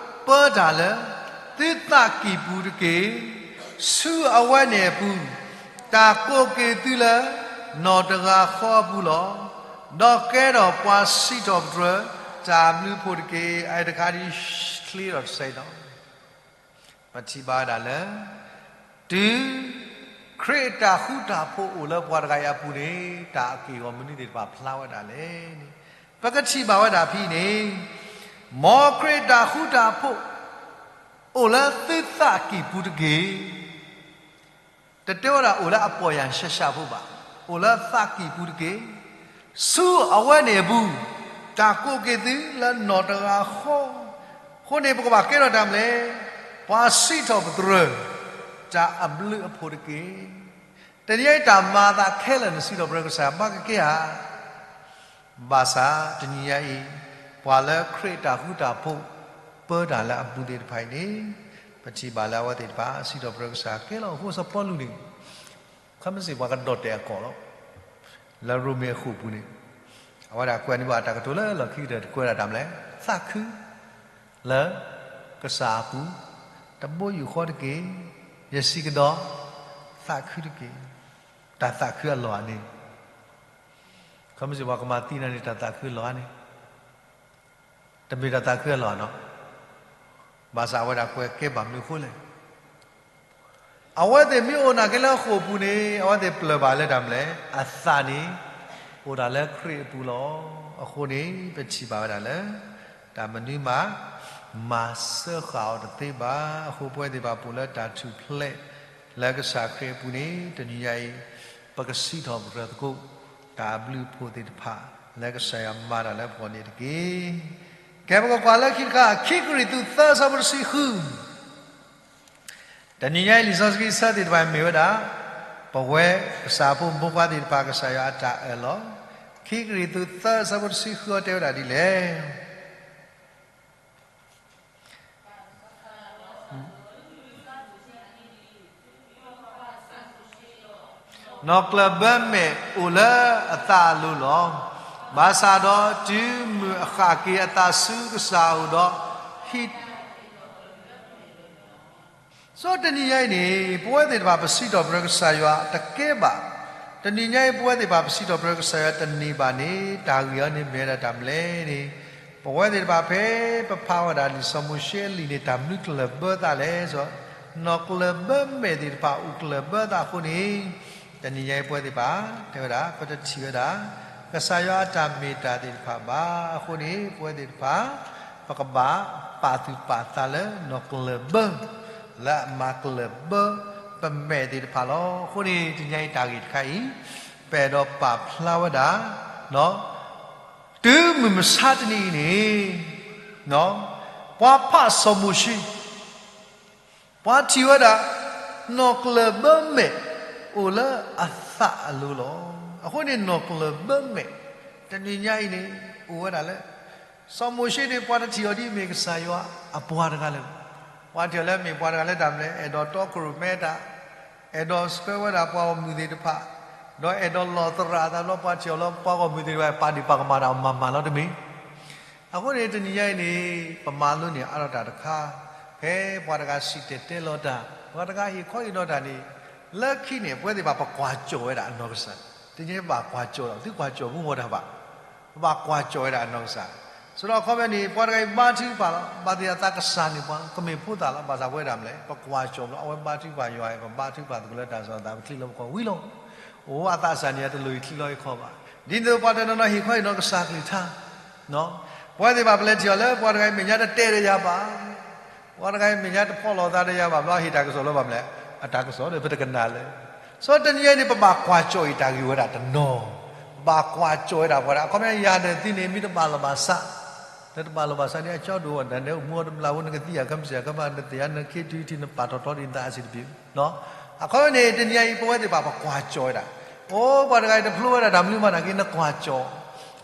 ပၢတၢ်လၢ သုသးကံၢ်ပူၤတက့ၢ်. ဆူအဝဲန့ၣ်အပူၤ တၢ်ကိးက့ၤသုလၢ နီၢ်တဂၤဃီအပူၤလီၤ. ဒီးကဲထီၣ်ပှၤစံးထီၣ်ပတြၢၤ တၢ်ဘျုးအဖှိၣ်တက့ၢ်. အအံၤတခါဒ် ချ့ထီၣ်တစဲးနီၤ ပထံၣ်ဘၣ်ဝဲဒၣ်လၢ တုၤ ခရံာ်အတၢ်ဃူတၢ်ဖိးအိၣ်လၢပှၤတဂၤအံၤအပူၤန့ၣ် တၢ်အက့ၢ်အဂီၤမနုၤသ့ၣ်တဖၣ်ဖျါဝဲဒၣ်လဲၣ်န့ၣ် ပကထံၣ်ဘၣ်ဝဲဒၣ်ဖဲအံၤန့ၣ်, မ်ခရံာ်အတၢ်ဃူတၢ်ဖိး အိၣ်လၢသုသးကံၢ်ပူၤတက့ၢ်. တတဲဝဲဒၣ်အိၣ်လၢအပီၢ်ယၢ်ရှဲရှးဖိဘၣ်, အိၣ်လၢသးကံၢ်ပူၤတက့ၢ်. ဆူအဝဲန့ၣ်အပူၤ တၢ်ကိးက့ၤသုလၢနီၢ်တဂၤဃီ, အဃိန့ၣ် ပကဘၣ်ကဲထီၣ်တၢ်မနုၤလဲၣ်, ပှၤစံးထီၣ်ပတြၢၤ တၢ်အဘျုးအဖှိၣ်တက့ၢ်. တနံၤအံၤတၢ်မၤအသးခဲလၢာ်န့ၣ် စံးထီၣ်ပတြၢၤကစၢ်ဘၣ်ကကဲဧါ. ဘၣ်ဆၣ်တနံၤညါအံၤ ပှၤလၢခရံာ်အတၢ်ဃူတၢ်ဖိး ပၢတၢ်လၢအပူၤသ့ၣ်တဖၣ်အံၤန့ၣ် ပထံၣ်ဘၣ်လၢအဝဲသ့ၣ်တဖၣ် စံးထီၣ်ပတြၢၤကစၢ်ကဲလီၤ. အဃိစီၤပီလူးန့ၣ် ခဲမုၢ်ဆ့ၣ်ပှၤကဒီၣ်တဲာ်အကီၢ်လီၤ. လၢရိမ့ၤအဃိာ်ပူၤန့ၣ် အဝဲဒၣ်ကွဲးန့ၢ်ဘၣ်တၢ်ကတိၤလၢလီၢ်ခံကတၢၢ် တကွဲးဒၣ်တၢ်မနုၤလဲၣ်, သးခု လၢကစၢ်အပူၤ တဘိယူၢ်ဃီတက့ၢ်. ယစံးကဒီး သးခုတက့ၢ်. တၢ်သးခုအလီၢ်ဧါန့ၣ် ခဲမုၢ်ဆ့ၣ်ပှၤကမၤသံနၤန့ၣ် တၢ်သးခုအလီၢ်ဧါန့ၣ်, တမ့ၢ်တၢ်သးခုအလီၢ်ဧါနီၤ. ဘၣ်ဆၣ်အဝဲဒၣ်ကွဲးကဲဘၣ်မနုၤအဃိလဲၣ်. အဝဲသ့ၣ်မ့ၢ်အိၣ်နာ်က့လၢအဃိာ်ပူၤန့ၣ် အဝဲသ့ၣ်ပျၢၢ်ဘၣ်လၢတၢ်မနုၤလဲၣ်, အသးန့ၣ် အိၣ်ဒၣ်လၢခရံာ်အပူၤလီၤ. အဃိန့ၣ် ပထံၣ်ဘၣ်ဝဲဒၣ်လၢ တၢ်မနုၤမး မၤစၢဃာ်အီၤတသ့ဘၣ်. အဃိပဝဲသ့ၣ်တဖၣ်ပအိၣ်လၢတၢ်ထူၣ်ဖျဲး လၢကစၢ်ခရံာ်အပူၤန့ၣ် တနံၤညါအံၤ ပကစံးထီၣ်ပတြၢၤသကိး တၢ်အဘျုးအဖှိၣ်သ့ၣ်တဖၣ် လၢကစၢ်ယွၤမၤတၢ်လၢပဂီၢ်န့ၣ်တက့ၢ်. ကဲပကကွၢ်လၢခံတခါ ခံကရံၣ်သူး သၢ အဆၢဖိတဆံဃု တနံၤညါအံၤလံာ်စီဆှံဆၢသ့ၣ်တဖၣ်မ့ၢ်ဝဲဒၣ် ပဝဲကစၢ်ဖိမုၣ်ဖိခွါသ့ၣ်တဖၣ် ကစၢ်ယွၤအတၢ်အၢၣ်လီၤ. ခံကရံၣ်သူး သၢ အဆၢဖိတဆံဃုအီၤတဲဝဲဒၣ်ဒ်လဲၣ်. နီၢ်ကျၢၢ်ဘၢမဲာ်အိၣ်လၢအသးအလိၤလီၤ. ဘၣ်ဆၣ်ဒီးတုၤမုၢ်အဃၣ်က့ၤအသးဆူကစၢ်အအိၣ်ဒီး ဟံး So တနံၤညါအံၤန့ၣ် ပဝဲသ့ၣ်တဖၣ်ပစံးထီၣ်ပတြၢၤကစၢ်ယွၤတကဲဘၣ်. တနံၤညါအံၤ ပဝဲသ့ၣ်တဖၣ်ပစံးထီၣ်ပတြၢၤကစၢ်ယွၤတန့ၢ်ဘၣ်န့ၣ် တၢ်ဂ့ၢ်အီၤန့ၣ်မ့ၢ်ဝဲဒၣ်တၢ်မနုၤလဲၣ်န့ၣ် ပဝဲသ့ၣ်တဖၣ်ဖဲပဖးဝဲဒၣ်လံာ်စီၤမိၤၡ့အလံာ်န့ၣ် တၢ်မနုၤကျၢၢ်ဘၢသးလဲၣ်. So နီၢ်ကျၢၢ်ဘၢမဲာ်သ့ၣ်တဖၣ်အိၣ်ကျၢၢ်ဘၢသးအဃိန့ၣ် တနံၤညါအံၤပဝဲသ့ၣ်တဖၣ် တဲဝဲဒၣ် ပတထံၣ်ဝဲဒၣ် ကစၢ်ယွၤအတၢ်မ့ၢ်တၢ်သ့ၣ်တဖၣ်ဘၣ်. အဃိန့ၣ် ပဝဲသ့ၣ်တဖၣ် ပကဘၣ်ပာ်သူၣ်ပာ်သးလၢနီၢ်ကျၢၢ်ဘၢ လၢအမၤကျၢၢ်ဘၢပမဲာ်သ့ၣ်တဖၣ်လီၤ. အဃိန့ၣ် တနံၤညါအံၤတၢ်ဂ့ၢ်တခါအံၤ ပအဲၣ်ဒိးပာ်ဖျါဝဲဒၣ် တုၤမုၢ်မဆါတနံၤအံၤန့ၣ် ပှၤဖးစီၤမိၤၡ့ ပှၤထံၣ်ဝဲဒၣ် နီၢ်ကျၢၢ်ဘၢမဲာ် အိၣ်လၢအသးအလိၤလီၤ. အဃိန့ၣ် နီၢ်ကျၢၢ်ဘၢမဲာ် တနံၤညါအံၤန့ၣ် အိၣ်ဝဲဒၣ်လၢ စီၤမိၤၡ့န့ၣ် ပှၤတထံၣ်အီၤဒ်မ့ၢ်ကစၢ်ယွၤအပှၤတဂၤလၢၤဘၣ်. ပှၤထံၣ်အီၤလၢမ့ၢ်ပှၤတဂၤလၢတၢ်မနုၤလဲၣ်, အဲၣ်ဒိးတီခိၣ်ရိၣ်မဲတၢ်, အဲၣ်ဒိးဆှၢဝဲဒၣ်ပှၤဂီၢ်မုၢ်သ့ၣ်တဖၣ်, ဒီးအဲၣ်ဒိးလီၤသရၣ်အသးဘျီ ပှၤထံၣ်အီၤလၢပှၤဂီၢ်မုၢ်သ့ၣ်တဖၣ် ပာ်ဒ့ၣ်ပာ်ကမၣ်တၢ်မၤမၤလီၤတမ့ၢ် အဃိန့ၣ် တနံၤညါအံၤန့ၣ် ပမၤလိန့ၢ်အါထီၣ်တၢ်တခါ, ဖဲပှၤတဂၤစံၣ်တဲၤတဲလီၤတၢ်, ပှၤတဂၤဟ့ၣ်ခီဟ့ၣ်နီၤတၢ်န့ၣ်, လၢခံန့ၣ် ပဝဲသ့ၣ်တဖၣ် ပကွၢ်ကၠီၣ်ဝဲဒၣ်အနီၢ်ကစၢ်, တနံၤညါဘၣ်ကွၢ်ကၠီၣ်ဒီး သုကွၢ်ကၠီၣ်မူမီၤတၢ်ဘၣ်, ပဘၣ်ကွၢ်ကၠီၣ်ဝဲဒၣ်အနီၢ်ကစၢ်, စးထီၣ်ခီဖဲန့ၣ် ပှၤတဂၤအံၤဘါထုကဖၣ်လီၤ, ဘၣ်သ့ၣ်အသးကစၢ်န့ၣ်ပှၤ ကမ့ၢ်ဖိသၣ်လီၤ, ဘၣ်ဆၣ်ပဝဲဒၣ်မနုၤလဲၣ်, ပကွၢ်ကၠီၣ်ဘျီ အဝဲဘါထုကဖၣ်ယွၤအံၤ ပဘါထုကဖၣ်သကိးလၢတၢ်စၢၤအသး ပချံးလီၤပခီၣ်ဝံၤလီၤ. အိၣ်အသးစၢ်န့ၣ် တလိၣ်အံၤချံးလီၤအံၤခီၣ်ဘၣ်. ဒ်သိးပှၤတနီၤနီၤဟ့ၣ်ခီဟ့ၣ်နီၤကစၢ်ကလုၢ်ကထါ, ပဝဲသ့ၣ်တဖၣ်ပလဲၤထံၣ်အီၤလၢ ပှၤတဂၤအံၤမဲာ်ညါတတဲာ်ဒီးယၤဘၣ်, ပှၤတဂၤအံၤမဲာ်ညါတဖီၣ်လိာ်သးဒီးယၤဘၣ်ဘျီ ဟ့ၣ်တၢ်ကစီၣ်လၢပှၤမနုၤလဲၣ် အတၢ်ကစီၣ်ဒီး ပတကနၣ်လၢ, စီၤတနံၤညါအံၤန့ၣ် ပဘၣ်ကွၢ်ကၠီၣ်အံၤတၢ်ဂ့ၢ်ဝဲဒၣ်တနီၤ, ပဘၣ်ကွၢ်ကၠီၣ်ဝဲဒၣ်ပှၤဒၣ်, အခီပညီယၤဒီးသုန့ၣ် မ့ၢ်တဘၣ်လီၢ်ဘၣ်စး, လၢတဘၣ်လီၢ်ဘၣ်စးန့ၣ် အကၠီဒိၣ်အီၤတၢ်န့ၣ် အိၣ်မူအီၤတမျၢ်ဖိ နကသံၣ်အကမစၢၢ်ကမၣ် နသ့ၣ်ညါနခ့တုၤထံး နပာ်ထီၣ်ထီဒ်နသးအဆံးတပ့ၤ, အခီပညီန့ၣ် တနံၤညါအံၤ ပဝဲသ့ၣ်တဖၣ်ပကွၢ်ကၠီၣ်ဝဲဒၣ်, အိ ပှၤတဂၤအံၤ တဖျိဝဲဒၣ်တၢ်မနုၤမးနာ်က့ နကွၢ်ကၠီၣ်,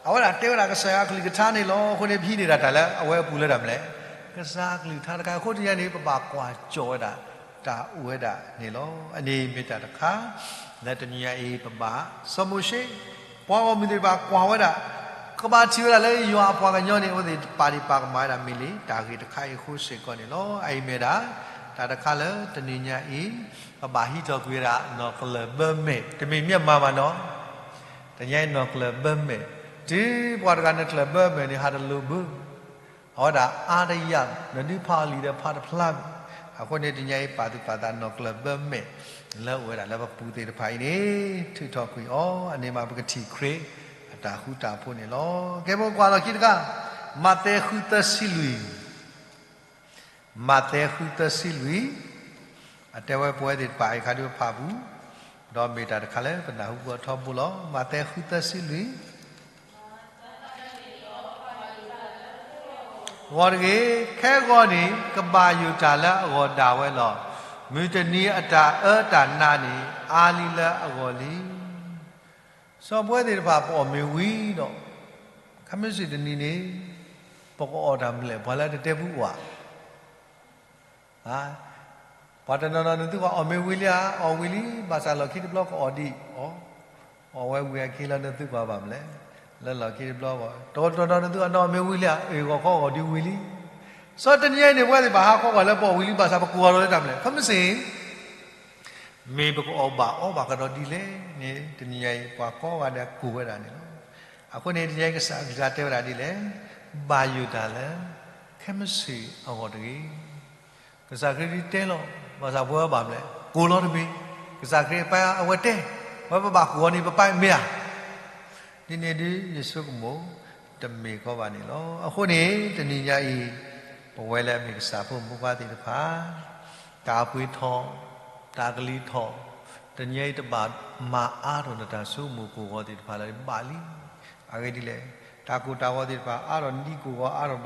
အဝဲဒၣ်တဲဝဲဒၣ်ကစၢ်ယွၤအကလုၢ်ကထါန့ၣ်လီၤ. အဃိန့ၣ် ပဟံးန့ၢ်ဒၣ်တၢ်လၢအဝဲအပူၤလၢတၢ်မနုၤလဲၣ်, ကစၢ်အကလုၢ်ကထါတခါ. အဃိတနံၤညါန့ၣ် ပဘၣ်ကွၢ်ကၠီၣ်ဝဲဒၣ် တၢ်အိၣ်ဝဲဒၣ်န့ၣ်လီၤ. အန့ၣ်မ့ၢ်တၢ်တခါ လၢတနံၤညါအံၤ ပဘၣ်, စီၤမိၤၡ့, ပှၤဂီၢ်မုၢ်သ့ၣ်တဖၣ်ကွၢ်ဝဲဒၣ်, ကဘၣ်ထံၣ်ဝဲဒၣ်လၢယွၤအပှၤကညီန့ၣ် အဝဲသ့ၣ်ပာ်ဒံးပာ်ကမၣ်ဝဲဒၣ်မ့ၢ်လံ တၢ်ဂ့ၢ်တခါအံၤအဃိစ့ၢ်ကီးန့ၣ်လီၤ. အအံၤမ့ၢ်ဒၣ် တၢ်တခါလၢတနံၤညါအံၤ ပဘၣ်ဟံးထီၣ်ကွံာ်ဝဲဒၣ် နီၢ်ကလၢၢ်ဘၢမဲာ်, တမ့ၢ်မျၢ်မၤဘၣ်နီၤ, တနံၤညါအံၤ နီၢ်ကလၢၢ်ဘၢမဲာ်, တုၤပှၤတဂၤနကျၢၢ်ဘၢမဲာ်န့ၣ် ဟးတလိာ်ဘၢ အဝဲဒၣ်အါတယၢ်, နဒုးဖးအီၤလံာ်ဒီးဖးတဖျါဘၣ်. အဃိန့ၣ် တနံၤညါအံၤ ပာ်သူၣ်ပာ်သးနီၢ်ကလၢၢ်ဘၢမဲာ် လၢအိၣ်ဝဲဒၣ်လၢပပူၤသ့ၣ်တဖၣ်အံၤန့ၣ် ထုးထီၣ်ကွံာ်အီၤ, အန့ၣ်မးပကထံၣ်ခရံာ်အတၢ်ဃူတၢ်ဖိးန့ၣ်လီၤ. ကဲ ပကကွၢ်လီၢ်ခံတခါ, မးသဲဃုသၢဆံလွံၢ်, မးသဲဃုသၢဆံလွံၢ်, အတဲဝဲပဝဲသ့ၣ်တဖၣ်အံၤခါဒုးပဖးပူၤ, ဒီးမ့ၢ်တၢ်တခါလၢပနၢ်ဟူပူၤအထီဘိလီၤ. မးသဲဃုသၢဆံလွံၢ် ဂီၢ်တဂ့ၤ, ခဲဂီၤန့ၣ် ကဘၣ်ယိၣ်တၢ်လၢအဂီၢ်ဒၣ်ဝဲလီၤ. မုၢ်တနံၤအတၢ်အၢတၢ်နးန့ၣ် အါလံလၢအဂီၢ်လံ. စီၤပဝဲသ့ၣ်တဖၣ် ပအီၣ်မ့ၤဝံၤဒီး ခဲမုၢ်ဆ့ၣ်တနံၤန့ၣ် ပကအီၣ်တၢ်မနုၤလဲၣ်, ပှၤလၢတတဲပူအီၣ်ဧါ. ပှၤတနီၤနီၤနသုကွၢ်အီၣ်မ့ၤဝံၤလံဧါ, အီၣ်ဝံၤလံ, ဘၣ်ဆၣ်လီၢ်ခံတဘျီကအီၣ်ဒံးအီၤ, အီၣ်ဝဲဝံၤအခံလၢနသုကွၢ်ဘၣ်မနုၤလဲၣ်, လၢလီၢ်ခံတဘျီအီၤ, တနီၤနီၤနသုကွၢ်နီၣ်မ့ၤဝံၤလံဧါ, အ့ၣ် ဂီၤခီအီၣ်ဒံးဝံၤလံ. စီၤတနံၤညါအံၤန့ၣ် ပဝဲသ့ၣ်တဖၣ်ဟးခီကွၢ်လၢပအီၣ်ဝံၤလံ, ဘၣ်ဆၣ်ပကိၢ်အီၤဒီးလၢတၢ်မနုၤလဲၣ်, ခဲမုၢ်ဆ့ၣ် မ့ၢ်ပကအီၣ်ဘၣ်အီဘၣ်ကဒီးဒ်လဲၣ်န့ၣ် တနံၤညါအံၤ ပှၤကိးဂၤဒဲးကိၢ်ဝဲဒၣ်န့ၣ်လီၤ. အဃိန့ၣ် တနံၤညါအံၤ ကစၢ်အကလုၢ်ကထါတဲဝဲဒၣ်ဒ်လဲၣ်, ဘၣ်ယိၣ်တၢ်လၢ ခဲမုၢ်ဆ့ၣ်အဂီၢ်တဂ့ၤ. ကစၢ်ခရံာ်ဒုးတဲလီၤ, ဘၣ်ဆၣ်ပဝဲဘၣ်မနုၤလဲၣ်, ကိၢ်လီၤတမ့ၢ်, ကစၢ်ခရံာ်ပၢ်အဝဲတဲ, ဝဲပဘၣ်ကိၢ်အီၤန့ၣ် ပပၢ်မ့ၢ်ဧါ. ဒ်န့ၣ်ဒုး ယဆိကမိၣ် တမ့ၢ်ကီဘၣ်န့ၣ်လီၤ. အဃိန့ၣ် တနံၤညါအံၤ ပဝဲလၢအမ့ၢ်ကစၢ်ဖိမုၣ်ဖိခွါသ့ၣ်တဖၣ် တၢ်ပှ့ၤထီၣ် တၢ်ကလံၤထီၣ်, တနံၤညါအံၤတဘၣ်မၤအါထီၣ်နတၢ်ဆိကမိၣ်ကိၢ်ဂီၤသ့ၣ်တဖၣ်လၢၤဘၣ်လံ. အဂ့ၢ်ဒ်လဲၣ်, တၢ်ကိၢ်တၢ်ဂီၤသ့ၣ်တဖၣ် အါ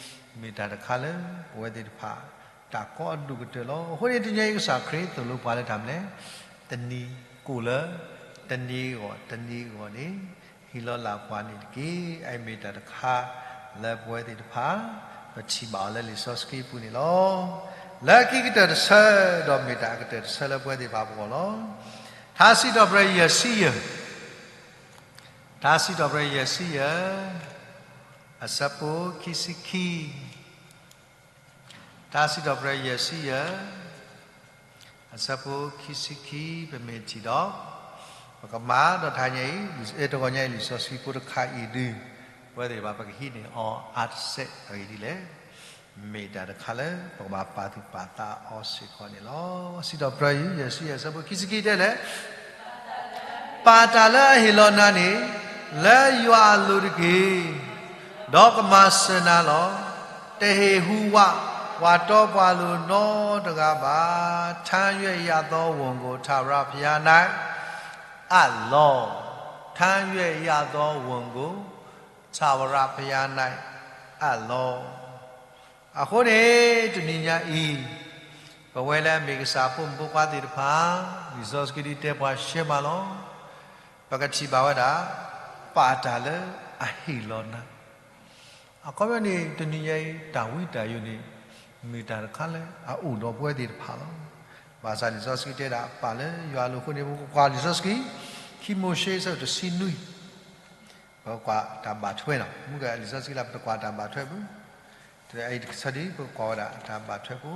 ထီၣ်နံၤကိၢ်ဂီၤအါထီၣ်ဘျီတနံၤညါအံၤ, မ့ၢ်တၢ်တခါလၢပဝဲသ့ၣ်တဖၣ် တၢ်ကီအဒိၣ်ကတၢၢ်လီၤ. အဃိန့ၣ် တနံၤညါအံၤ ကစၢ်ခရံာ်သိၣ်လိပှၤလၢတၢ်မနုၤလဲၣ်, တနံၤကိၢ်လၢ တနံၤအဂီၢ်တနံၤအဂီၢ်န့ၣ် ဟ့ၣ်လီၤလၢ်ပှၤန့ၣ်တက့ၢ်. အအံၤမ့ၢ်တၢ်တခါလၢပဝဲသ့ၣ်တဖၣ် ပထံၣ်ဘၣ်အီၤလၢလံာ်စီဆှံပူၤန့ၣ်လီၤ. လၢခံကတၢၢ်တဆၢ ဒီးမ့ၢ်တၢ်အကတၢၢ်တဆၢလၢပဝဲသ့ၣ်တဖၣ်အဂီၢ်လီၤ. ထါစံးထီၣ်ပတြၢၤယဲၢ်ဆံယဲၢ်, ထါစံးထီၣ်ပတြၢၤယဲၢ်ဆံယဲၢ်, အဆၢဖိခံဆံခံ, ထါစံးထီၣ်ပတြၢၤယဲၢ်ဆံယဲၢ်, အဆၢဖိခံဆံခံ ပမ့ၢ်ထံၣ်ဒီး ပကမၤဒီးထါညါအံၤ တဂီၤညါအံၤ လံာ်စီဆှံဖိတခါအံၤဒုး ပဝဲသ့ၣ်တဖၣ် ပကဟံးန့ၢ်အီၤအါတစဲးအဂ့ၢ်ဒ်လဲၣ်. မ့ၢ်တၢ်တခါလၢ ပကဘၣ်ပာ်သူၣ်ပာ်သးအီၤစ့ၢ်ကီးန့ၣ်လီၤ. စံးထီၣ်ပတြၢၤယဲၢ်ဆံယဲၢ် အဆၢဖိခံဆံခံတဲလဲၣ် ပာ်တၢ်လၢအဟ့ၣ်လီၤနၤန့ၣ် လၢယွၤအလိၤတက့ၢ်. ဒီးကမၤစၢၤနၤလီၤ. တဟ့ၣ်ဟူးဝး ပှၤတီပှၤလိၤနီတဂၤဘၣ်. ထမ်းရွက်ရသော ဝန်ကို ထာဝရဘုရား၌ အပ်လော့. ထမ်းရွက်ရသော ဝန်ကို ထာဝရဘုရား၌ အပ်လော့. အဃိန့ၣ် တနံၤညါအံၤ ပဝဲလၢအမ့ၢ်ကစၢ်ဖိမုၣ်ဖိခွါသ့ၣ်တဖၣ် လံာ်စီဆှံဒုးတဲပှၤရှဲမးလီၤ. ပကထံၣ်ဘၣ်ဝဲဒၣ် ပာ်တၢ်လၢအဟ့ၣ်လီၤနၤ အခီပညီန့ၣ် တနံၤညါအံၤ တၢ်ဝံတၢ်ယိးန့ၣ် မ့ၢ်တၢ်တခါလၢအအိၣ်ဒီးပဝဲသ့ၣ်တဖၣ်လီၤ. ဘၣ်ဆၣ်လံာ်စီဆှံတဲဒၣ် ပာ်လၢယွၤအလိၤအဃိန့ၣ် ပကကွၢ်လံာ်စီဆှံ ခံမိၤၡ့ အဆၢဒိၣ်တဆံနွံ ပကကွၢ်တၢ်ဘၣ်ထွဲနီၤ. မ့ၢ်ကလံာ်စီဆှံလၢပတကွၢ်တၢ်ဘၣ်ထွဲပူၤ တအံၤတဆၢဒံး ပကကွၢ်ဝဲဒၣ်တၢ်ဘၣ်ထွဲဖိ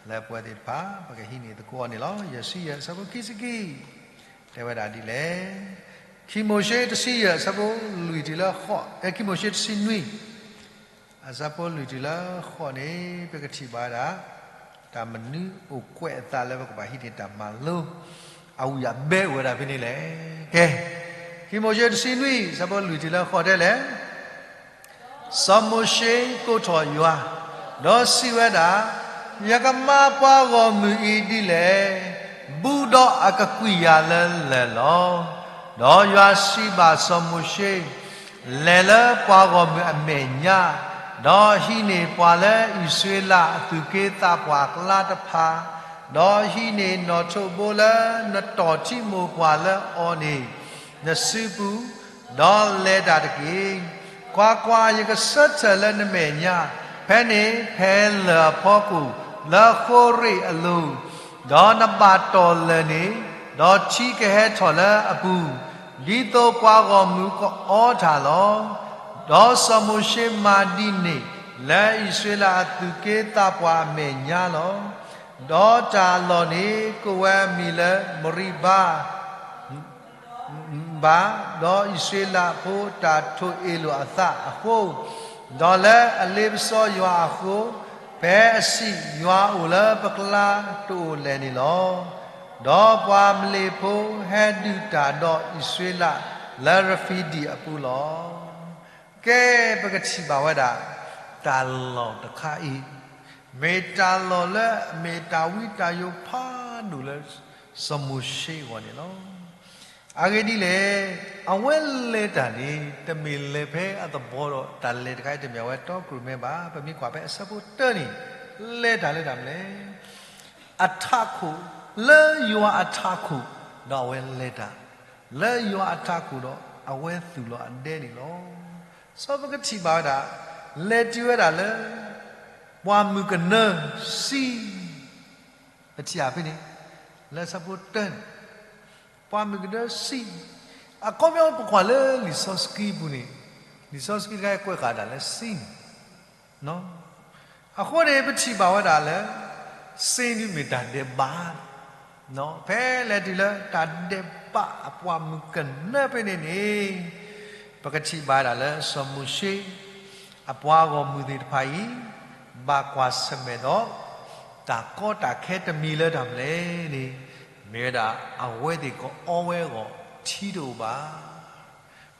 လၢပဝဲသ့ၣ်တဖၣ် ပကဟံးန့ၢ်သကိးအီၤန့ၣ်လီၤ. ယဲၢ်ဆံယဲၢ် အဆၢဖိခံဆံခံ တဲဝဲဒၣ်ဒ်လဲၣ်. ခံမိၤၡ့တဆံယဲၢ် အဆၢဖိလွံၢ်တုၤလၢဃိး, အဲ ခံမိၤၡ့တဆံနွံ အဆၢဖိလွံၢ်တုၤလၢဃိးန့ၣ် ပကထံၣ်ဘၣ်ဝဲဒၣ် တၢ်မနုၤအိၣ်ကွဲးအသးလၢပကဘၣ်ဟံးန့ၢ်တၢ်မၤလိ အဝံၣ်အဘဲအိၣ်ဝဲဒၣ်ဖဲန့ၣ်လဲၣ်. ကဲ, ခံမိၤၡ့တဆံနွံ အဆၢဖိလွံၢ်တုၤလၢဃိးတဲလဲၣ်. စီၤမိၤၡ့ကိးထီၣ်ယွၤ, ဒီးစံးဝဲဒၣ်, ယကမၤပှၤဂီၢ်မုၢ်အံၤဒ်လဲၣ်. ဘူးဒီးအကကွံာ်ယၤလၢလၢၢ်လီၤ. ဒီးယွၤစံးဘၣ်စီၤမိၤၡ့, လဲၤလၢပှၤဂီၢ်မုၢ်အမဲာ်ညါ, ဒီးဟံးန့ၢ်ပှၤလၢအံၣ်စရ့လးအသူၣ်က့သးပှၢ်အကျါတဖၣ်, ဒီးဟံးန့ၢ်နီၣ်ထိးဘိလၢနတီၢ်ထံမိၢ်ပှၢ်လၢအီၤန့ၣ် နစုပူၤ, ဒီးလဲၤတၢ်တက့ၢ်. ကွၢ်ကွၢ်, ယကဆၢထၢၣ်လၢနမဲာ်ညါ, ဖဲန့ၣ်ဖဲလၢၢ်အဖီခိၣ်, လၢဃိရ့ၣ်အလိၤ, ဒီးနဘၣ်တီၢ်လၢၢ်န့ၣ်, ဒီးထံကဟဲထီၣ်လၢအပူၤ, ဒ်သိးပှၤဂီၢ်မုၢ်ကအီတၢ်လီၤ. ဒီးစီၤမိၤၡ့မၤဒ်န့ၣ်လၢအံၣ်စရ့လးအသူၣ်က့သးပှၢ်အမဲာ်ညါလီၤ. ဒီးတၢ်အလီၢ်န့ၣ်ကိးဝဲအမံၤလၢမရံဘါ ဘၣ်, ဒီးအံၣ်စရ့လးဖိတၢ်ထိၣ်အ့ၣ်လိာ်အသးအဃိ, ဒီးလၢအလ့ပစီယွၤအဃိ, ဖဲအစံး, ယွၤအိၣ်လၢပကျါတအိၣ်လဲၣ်န့ၣ်လီၤ. ဒီးပှၤအမလ့းဖိဟဲဒုးတၢ်ဒီးအံၣ်စရ့လးလၢရဖံဒံၣ်အပူၤလီၤ. ကဲ, ပကထံၣ်ဘၣ်ဝဲဒၣ် တၢ်လီၢ်တခါအံၤ, မ့ၢ်တၢ်လီၢ်လၢအမ့ၢ်တၢ်ဝံတၢ်ယိးဖးဒိၣ်လၢ စီၤမိၤၡ့အဂီၢ်န့ၣ်လီၤ. အဂ့ၢ်ဒ်လဲၣ်, အဝဲလဲၤတၢ်န့ၣ် တမ့ၢ်လဲၤဖဲအသဘီဒီး တၢ်လဲၤတခါအံၤတမ့ၢ်အဝဲတီကြိုးမဲဘၣ်. ပမ့ၢ်ကွၢ်ဖဲအဆၢဖိတၢန့ၣ်, လဲၤတၢ်လၢတၢ်မနုၤလဲၣ်. အထးခိၣ်, လၢယွၤအထးခိၣ်, ဒီးအဝဲလဲၤတၢ်, လၢယွၤအထးခိၣ်ဒီးအဝဲသူၣ်လီၤအဒဲန့ၣ်လီၤ. စီၤပကထံၣ်ဘၣ်ဝဲဒၣ်, လဲၤတုၤဝဲဒၣ်လၢ ပှၢ်မုၢ်ကနၢစံ ပထံၣ်အဖဲန့ၣ်, လၢဆၢဖိတၢန့ၣ်, ပှၢ်မုၢ်ကနၢစံ, အခီပညီပကွၢ်လၢလံာ်စီဆှံပူၤန့ၣ်, လံာ်စီဆှံတခါအံၤကွဲးဃာ်ဒၣ်လၢစံန့ၣ်, အဃိန့ၣ် ပထံၣ်ဘၣ်ဝဲဒၣ်လၢ စံဒ်မ့ၢ်တၢ်ဒဲးဘး, ဖဲလဲၤတုၤလၢတၢ်ဒဲးဘးအပှၢ်မုၢ်ကနၢဖဲန့ၣ်န့ၣ်, ပကထံၣ်ဘၣ်ဝဲဒၣ်လၢစီၤမိၤၡ့ အပှၤဂီၢ်မုၢ်သ့ၣ်တဖၣ်အံၤ ဘၣ်ကွၢ်ဆၢၣ်မဲာ်ဒီး တၢ်ကီတၢ်ခဲတမံၤလၢတၢ်မနုၤလဲၣ်န့ၣ်, မ့ၢ်ဝဲဒၣ်အဝဲသ့ၣ်ကအီဝဲအဂီၢ် ထံတအိၣ်ဘၣ်.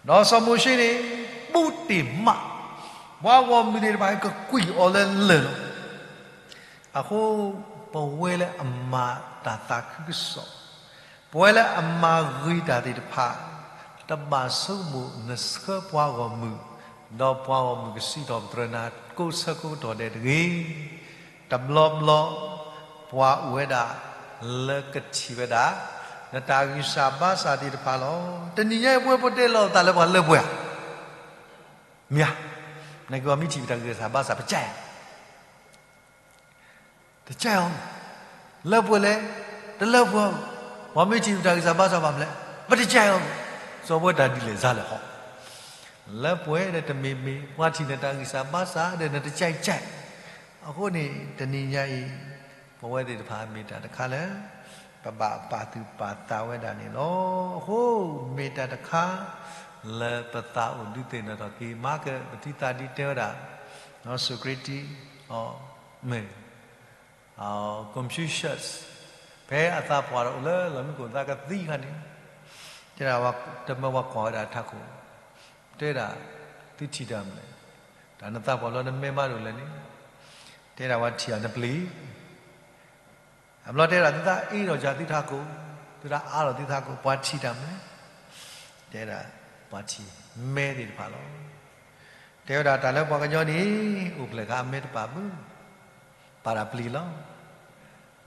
ဒီးစီၤမိၤၡ့န့ၣ် ဘူးတ့ၢ်မး, ပှၤဂီၢ်မုၢ်သ့ၣ်တဖၣ်ကကွံာ်အီၤလၢလၢၢ်လီၤ. အဃိ ပဝဲလၢအမၤတၢ်သးခုကစီၣ်, ပဝဲလၢအမၤဂ့ၤတၢ်သ့ၣ်တဖၣ်, တဘၣ်ဆိကမိၣ်နဆှၢပှၤဂီၢ်မုၢ်, ဒီးပှၤဂီၢ်မုၢ်ကစံးထီၣ်ပတြၢၤနၤကိးဆၢကိးကတီၢ်ဒဲးတဂ့ၤ. တဘျီဘျီ ပှၤအိၣ်ဝဲဒၣ်လၢကထံၣ်ဝဲဒၣ် နတၢ်ဂံၢ်စၢ်ဘါစၢ်သ့ၣ်တဖၣ်လီၤ. တနံၤညါအံၤ ပဝဲပတဲလီၤသးလၢပှၤလၢပှဲၤဧါ, မ့ၢ်ဧါ, နက့ၤပှၤမ့ၢ်ထံၣ်ပတၢ်ဂံၢ်စၢ်ဘါစၢ် ပကဲ တကဲအီၤ, လၢပှဲၤလဲၣ်, တလၢပှဲၤအီၤ, ပှၤမ့ၢ်ထံၣ်ပတၢ်ဂံၢ်စၢ်ဘါစၢ်ဘၣ်မနုၤလဲၣ်, ပတကဲအီၤ, စီၤပဝဲတၢ်ဒ်လဲၣ်စါလဲၣ်ဟီ, လၢပှဲၤဒီးတမ့ၢ်မ့ၢ် ပှၤထံၣ်နတၢ်ဂံၢ်စၢ်ဘါစၢ်ဒီးနတကဲကဲ, အဃိန့ၣ် တနံၤညါအံၤ ပဝဲသ့ၣ်တဖၣ်မ့ၢ်တၢ်တခါလၢ ပဘၣ်ပာ်သူၣ်ပာ်သးဝဲဒၣ်န့ၣ်လီၤ. အဃိ မ့ၢ်တၢ်တခါ လၢပသးအိၣ်ဒုးသ့ၣ်နီၣ်ထီၣ်က့ၤ မၤကၢၢ်ပထံသးဒ်တဲဝဲဒၣ် စီၤစူးကရ့တံ အီၤ မ့ၢ် Confucius ဖဲအသးပှၢ်ဒီးအိၣ်လၢလီၢ်မံခိၣ်သးကသံအခါန့ၣ် တဲဒၣ် တမၢပှၤကွၢ်ဝဲဒၣ်ထးခိၣ် တဲဒၣ် သုထံၣ်တၢ်မနုၤလဲၣ်, တၢ်နသးပှၢ်လီၤနမဲမးဒိၣ်လဲၣ်န့ၣ်, တဲဒၣ်ပှၤထံၣ်အီၤနပျံၤ အဘျီတဲဒၣ်သုသးအ့ၣ်ဒီးယၤသုထးခိၣ်, သုသးအ့ၣ်ဒီးယၤသုထးခိၣ် ပှၤထံၣ်တၢ်မနုၤလဲၣ်, တဲဒၣ် ပှၤထံၣ်မဲသ့ၣ်တဖၣ်လီၤ. တဲဝဲဒၣ်တၢ်လၢပှၤကညီန့ၣ် အိၣ်ဖျဲၣ်ဃာ်အမဲတပာ်ဘၣ်, ပာ်တၢ်ပျံၤလီၤ.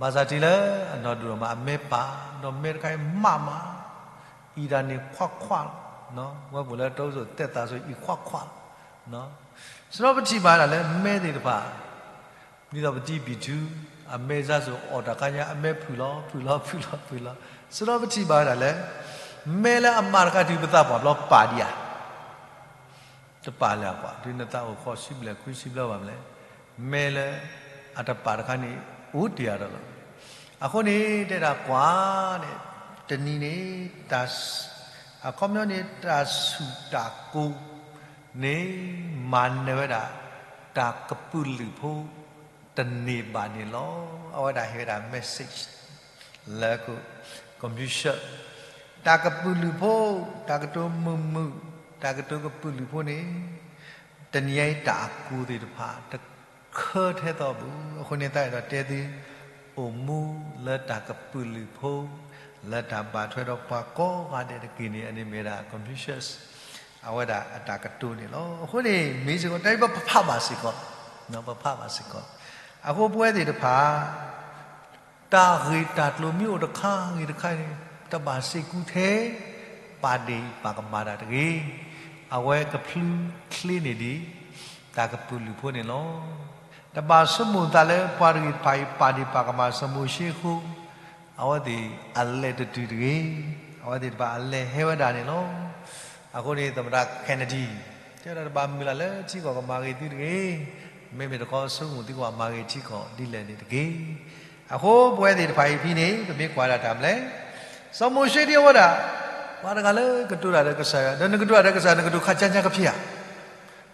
ဘၣ်ဆၣ်တုၤလၢအနီၢ်ဒိၣ်မးအမဲပာ်, ဒီးမဲတခါအံၤမးမး, အံၤတၢ်န့ၣ်ခွါခွါလီၤ. ဝဲပူၤလၢတၢ်အိၣ်ဆိးသဲသးဆိအံၤခွါခွါလီၤ. စရီပထံၣ်ဘၣ်ဒၣ်လၢမဲသ့ၣ်တဖၣ် ဒ်သိးပတံပံၤထူ အမဲစါစိၤအီၣ်တၢ်ခါညါ အမဲဖုၣ်လီၤဖုၣ်လီၤဖုၣ်လီၤဖုၣ်လီၤ, စရီပထံၣ်ဘၣ်ဝဲဒၣ်လၢ မဲလၢအမးတခါတုၤပသးပှၢ်ဘျီပာ်ဒံးဧါ, တပာ်လၢၤကွၢ်, တုၤနသးအိၣ်ဃိးဆံဘျဲၣ်ခွံဆံဘျဲၣ်ဘၣ်မနုၤလဲၣ်, မဲလၢအတပာ်တခါန့ၣ် အိၣ်တ့ၢ်အါထီၣ်လီၤ. အဃိန့ၣ် တဲဒၣ်ကွၢ်န့ၣ် တနံၤန့ၣ် တၢ် အခီပညီန့ၣ် တၢ်ဆူၣ်တၢ်ကိၤန့ၣ် မၤနၢၤဝဲဒၣ် တၢ်ကပုာ်လုးဖိ တန့ၢ်ဘၣ်န့ၣ်လီၤ. အဝဲဒၣ်ဟ့ၣ်ဝဲဒၣ် message လၢ Confucius တၢ်ကပုာ်လုးဖိ, တၢ်ကတိၤမုာ်မုာ်, တၢ်ကတိၤကပုာ်လုးဖိန့ၣ် တနံၤညါအံၤတၢ်အကိၤသ့ၣ်တဖၣ် တ ခၢထဲသိးပူၤ, အဃိန့ၣ် သးအဲၣ်ဒိးတဲသု အိၣ်မူလၢတၢ်ကပုာ်လုးဖိ, လၢတၢ်ဘၣ်ထွဲဒီးပှၤကိးဂၤဒဲးတက့ၢ်န့ၣ် အန့ၣ်မ့ၢ်ဒၣ် Confucius အဝဲဒၣ်အတၢ်ကတိၤန့ၣ်လီၤ. အဃိန့ၣ် မ့ၢ်စ့ၢ်ကီး တၢ်အံၤပဖးဘၣ်စ့ၢ်ကီး, ပဖးဘၣ်စ့ၢ်ကီး. အဃိပဝဲသ့ၣ်တဖၣ် တၢ်ဂ့ၢ်တၢ်ကျိၤမ့ၢ်အိၣ်တခါဂ့ၤတခါန့ၣ် တဘၣ်စ့ၢ်ကီးထဲ ပာ်ဒ့ၣ်ပာ်ကမၣ်တၢ်တဂ့ၤ. အဝဲကဖျူးချ့န့ၢ်ဒံး တၢ်ကပုာ်လုးဖိန့ၣ်လီၤ. တဘၣ်ဆိကမိၣ်သးလၢပှၤတဂ့ၤတဖၣ်အံၤ ပာ်ဒ့ၣ်ပာ်ကမၣ်စီၤမိၤၡ့အဃိ အဝဲသ့ၣ်အလဲၤတတုၤတဂ့ၤ. အဝဲသ့ၣ်တဖၣ်အလဲၤဟဲဝဲဒၣ်န့ၣ်လီၤ. အဃိန့ၣ် သမ္မတ Kennedy တဲဝဲဒၣ် တဘၣ်မုၢ်လၢ်လၢထံကီၢ်ကမၤဂ့ၤသုတဂ့ၤ. မ့မ့ၢ်တခီ ဆိကမိၣ်သုကဘၣ်မၤဂ့ၤထံကီၢ်ဒ်လဲၣ်န့ၣ်တက့ၢ်. အဃိပဝဲသ့ၣ်တဖၣ်အံၤဖဲန့ၣ် ပမ့ၢ်ကွၢ်ဒၣ်တၢ်မနုၤလဲၣ်, စီၤမိၤၡ့ဒ်အဝဲဒၣ် ပှၤတဂၤလၢကတိၤတၢ်ဒီးကစၢ်ယွၤ, ဒီးနကတိၤတၢ်ဒီးကစၢ်ယွၤ နကတိၤခါဆါညါကဖံးဧါ.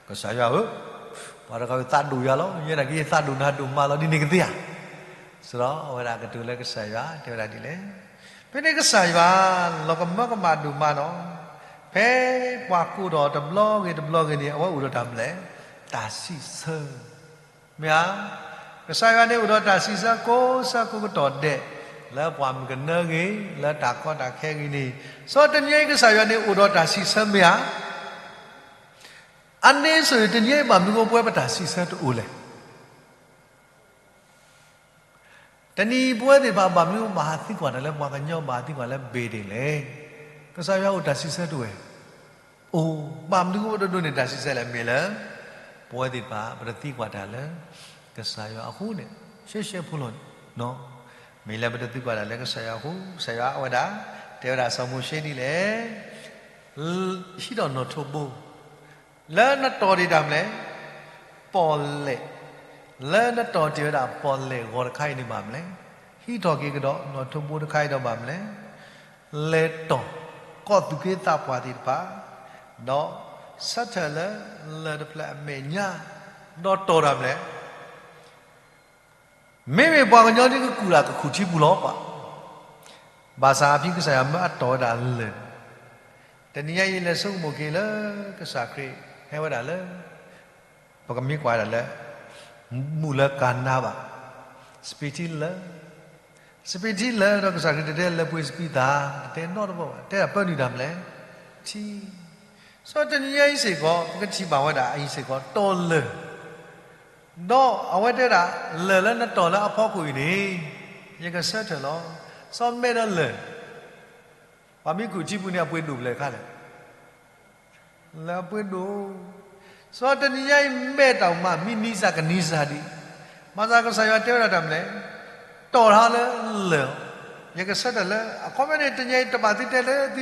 ကစၢ်ယွၤဧၢ, ပှၤတဂၤအံၤသးဒိၣ်ယၤလီၤ, ယဲဒၣ်က့ၤသးဒိၣ်နၤဒိၣ်မးလီၤ ဒ်န့ၣ်ကသ့ဧါ. ဆိုတော့ အဝဲဒၣ်ကတိၤလၢကစၢ်ယွၤ တဲဝဲဒၣ်ဒ်လဲၣ်. ဖဲန့ၣ်ကစၢ်ယွၤ လီၤကမၢကမၣ်ဒိၣ်မးနီၤ, ဖဲပှၤကိးထီၣ်တဘျီဂ့ၤတဘျီဂ့ၤန့ၣ် အဝဲအိၣ်ဒီးတၢ်မနုၤလဲၣ်, တၢ်စံးဆၢ မ့ၢ်ဧါ. ကစၢ်ယွၤန့ၣ်အိၣ်ဒီးတၢ်စံးဆၢကိးဆၢကိးကတီၢ်ဒဲး လၢပှၢ်မုၢ်ကနၢဂ့ၤ, လၢတၢ်ကီတၢ်ခဲဂ့ၤန့ၣ်, စီၤတနံၤညါအံၤကစၢ်ယွၤန့ၣ်အိၣ်ဒီးတၢ်စံးဆၢမ့ၢ်ဧါ. အန့ဆၢၣ်တနံၤညါအံၤဘၣ်မနုၤအဃိပဝဲပတၢ်စံးဆၢတအိၣ်လဲၣ်. တနံၤအံၤပဝဲသ့ၣ်တဖၣ်ဘၣ်မနုၤဘၣ်ဟးသံကွၢ်တၢ်လၢပှၤကညီဘၣ်သံကွၢ်လၢဘ့ၣ်ဒ့ၣ်လဲၣ်. ကစၢ်ယွၤအိၣ်တၢ်စံးဆၢတအိၣ်ဝဲ အိၣ်, ဘၣ်မနုၤအဃိပတဒိးန့ၢ်တၢ်စံးဆၢလဲၣ် မ့ၢ်လၢ ပဝဲသ့ၣ်တဖၣ် ပတသံကွၢ်တၢ်လၢ ကစၢ်ယွၤအဃိန့ၣ်, ရှဲရှဲဖိလီၤန့ၣ်, မ့ၢ်လၢပတသံကွၢ်တၢ်လၢကစၢ်ယွၤအဃိ, ကစၢ်ယွၤအဝဲဒၣ် တဲဝဲဒၣ်စီၤမိၤၡ့ဒ်လဲၣ်, ဟံးထီၣ်နီၣ်ထိးဘိ လၢနတီၢ်ဒံးတၢ်မနုၤလဲၣ်, ပီၣ်လဲၣ်, လၢနတီၢ်တ့ၢ်ဝဲဒၣ်ပီၣ်လဲၣ်ဂီၤတခါအံၤန့ၣ်ဘၣ်မနုၤလဲၣ်, ဟံးထီၣ်က့ၤကဒီးနီၣ်ထိးဘိတခါအံၤဒီးဘၣ်မနုၤလဲၣ်, လဲၤတီၢ် ကီၢ်သူၣ်က့သးပှၢ်သ့ၣ်တဖၣ်, ဒီးဆၢထၢၣ်လၢလၢၢ်တဖျၢၣ်အမဲာ်ညါ, ဒီးတီၢ်တၢ်မနုၤလဲၣ် မ့မ့ၢ်ပှၤကညီဒ်ကကူၣ်တၢ်ကခူၣ်ထံပူၤလီၤပှၤ, ဘၣ်ဆၣ်အဖံကစၢ်ယွၤမၢအတီၢ်ဝဲဒၣ်လၢၢ်, တနံၤညါအံၤလဲၤဆိကမိၣ်က့ၤလၢ ကစၢ်ခရံာ်ဟဲဝဲဒၣ်လၢ ပကမ့ၢ်ကွၢ်ဒၣ်လၢ မူးလၢကၤနါဘၣ်, စပံးထံလၢာ်, စပံးထံလၢာ်ဒီးကစၢ်ခရံာ်တတဲလၢပှ့ၤစပံးသၣ်, တတဲနီတဘီဘၣ်, တဲဒၣ်ပၢနုာ်တၢ်မနုၤလဲၣ်, ထံ စီၤတနံၤညါအံၤစ့ၢ်ကီး ပကထံၣ်ဘၣ်ဝဲဒၣ်အံၤစ့ၢ်ကီး တီၢ်လၢၢ်, ဒီးအဝဲတဲဒၣ် လၢၢ်လၢနတီၢ်လၢအဖီခိၣ်အံၤန့ၣ် ယကဆၢထၢၣ်လီၤ. စီၤမဲဒီးလၢၢ်, ပှၤမ့ၢ်ကူၣ်ထံပူၤန့ၣ် အပှ့ၤဒိၣ်ဖျဲၣ်ခါလဲၣ် လၢအပှ့ၤဒိၣ်, စီၤတနံၤညါအံၤမဲာ်တၢ်မး မံနံၤစၢ်ကနံၤစၢ်ဒံး, ဘၣ်ဆၣ်ကစၢ်ယွၤတဲဝဲဒၣ်တၢ်မနုၤလဲၣ်, တီၢ်ထီၣ်လၢလၢၢ်, ယကဆၢ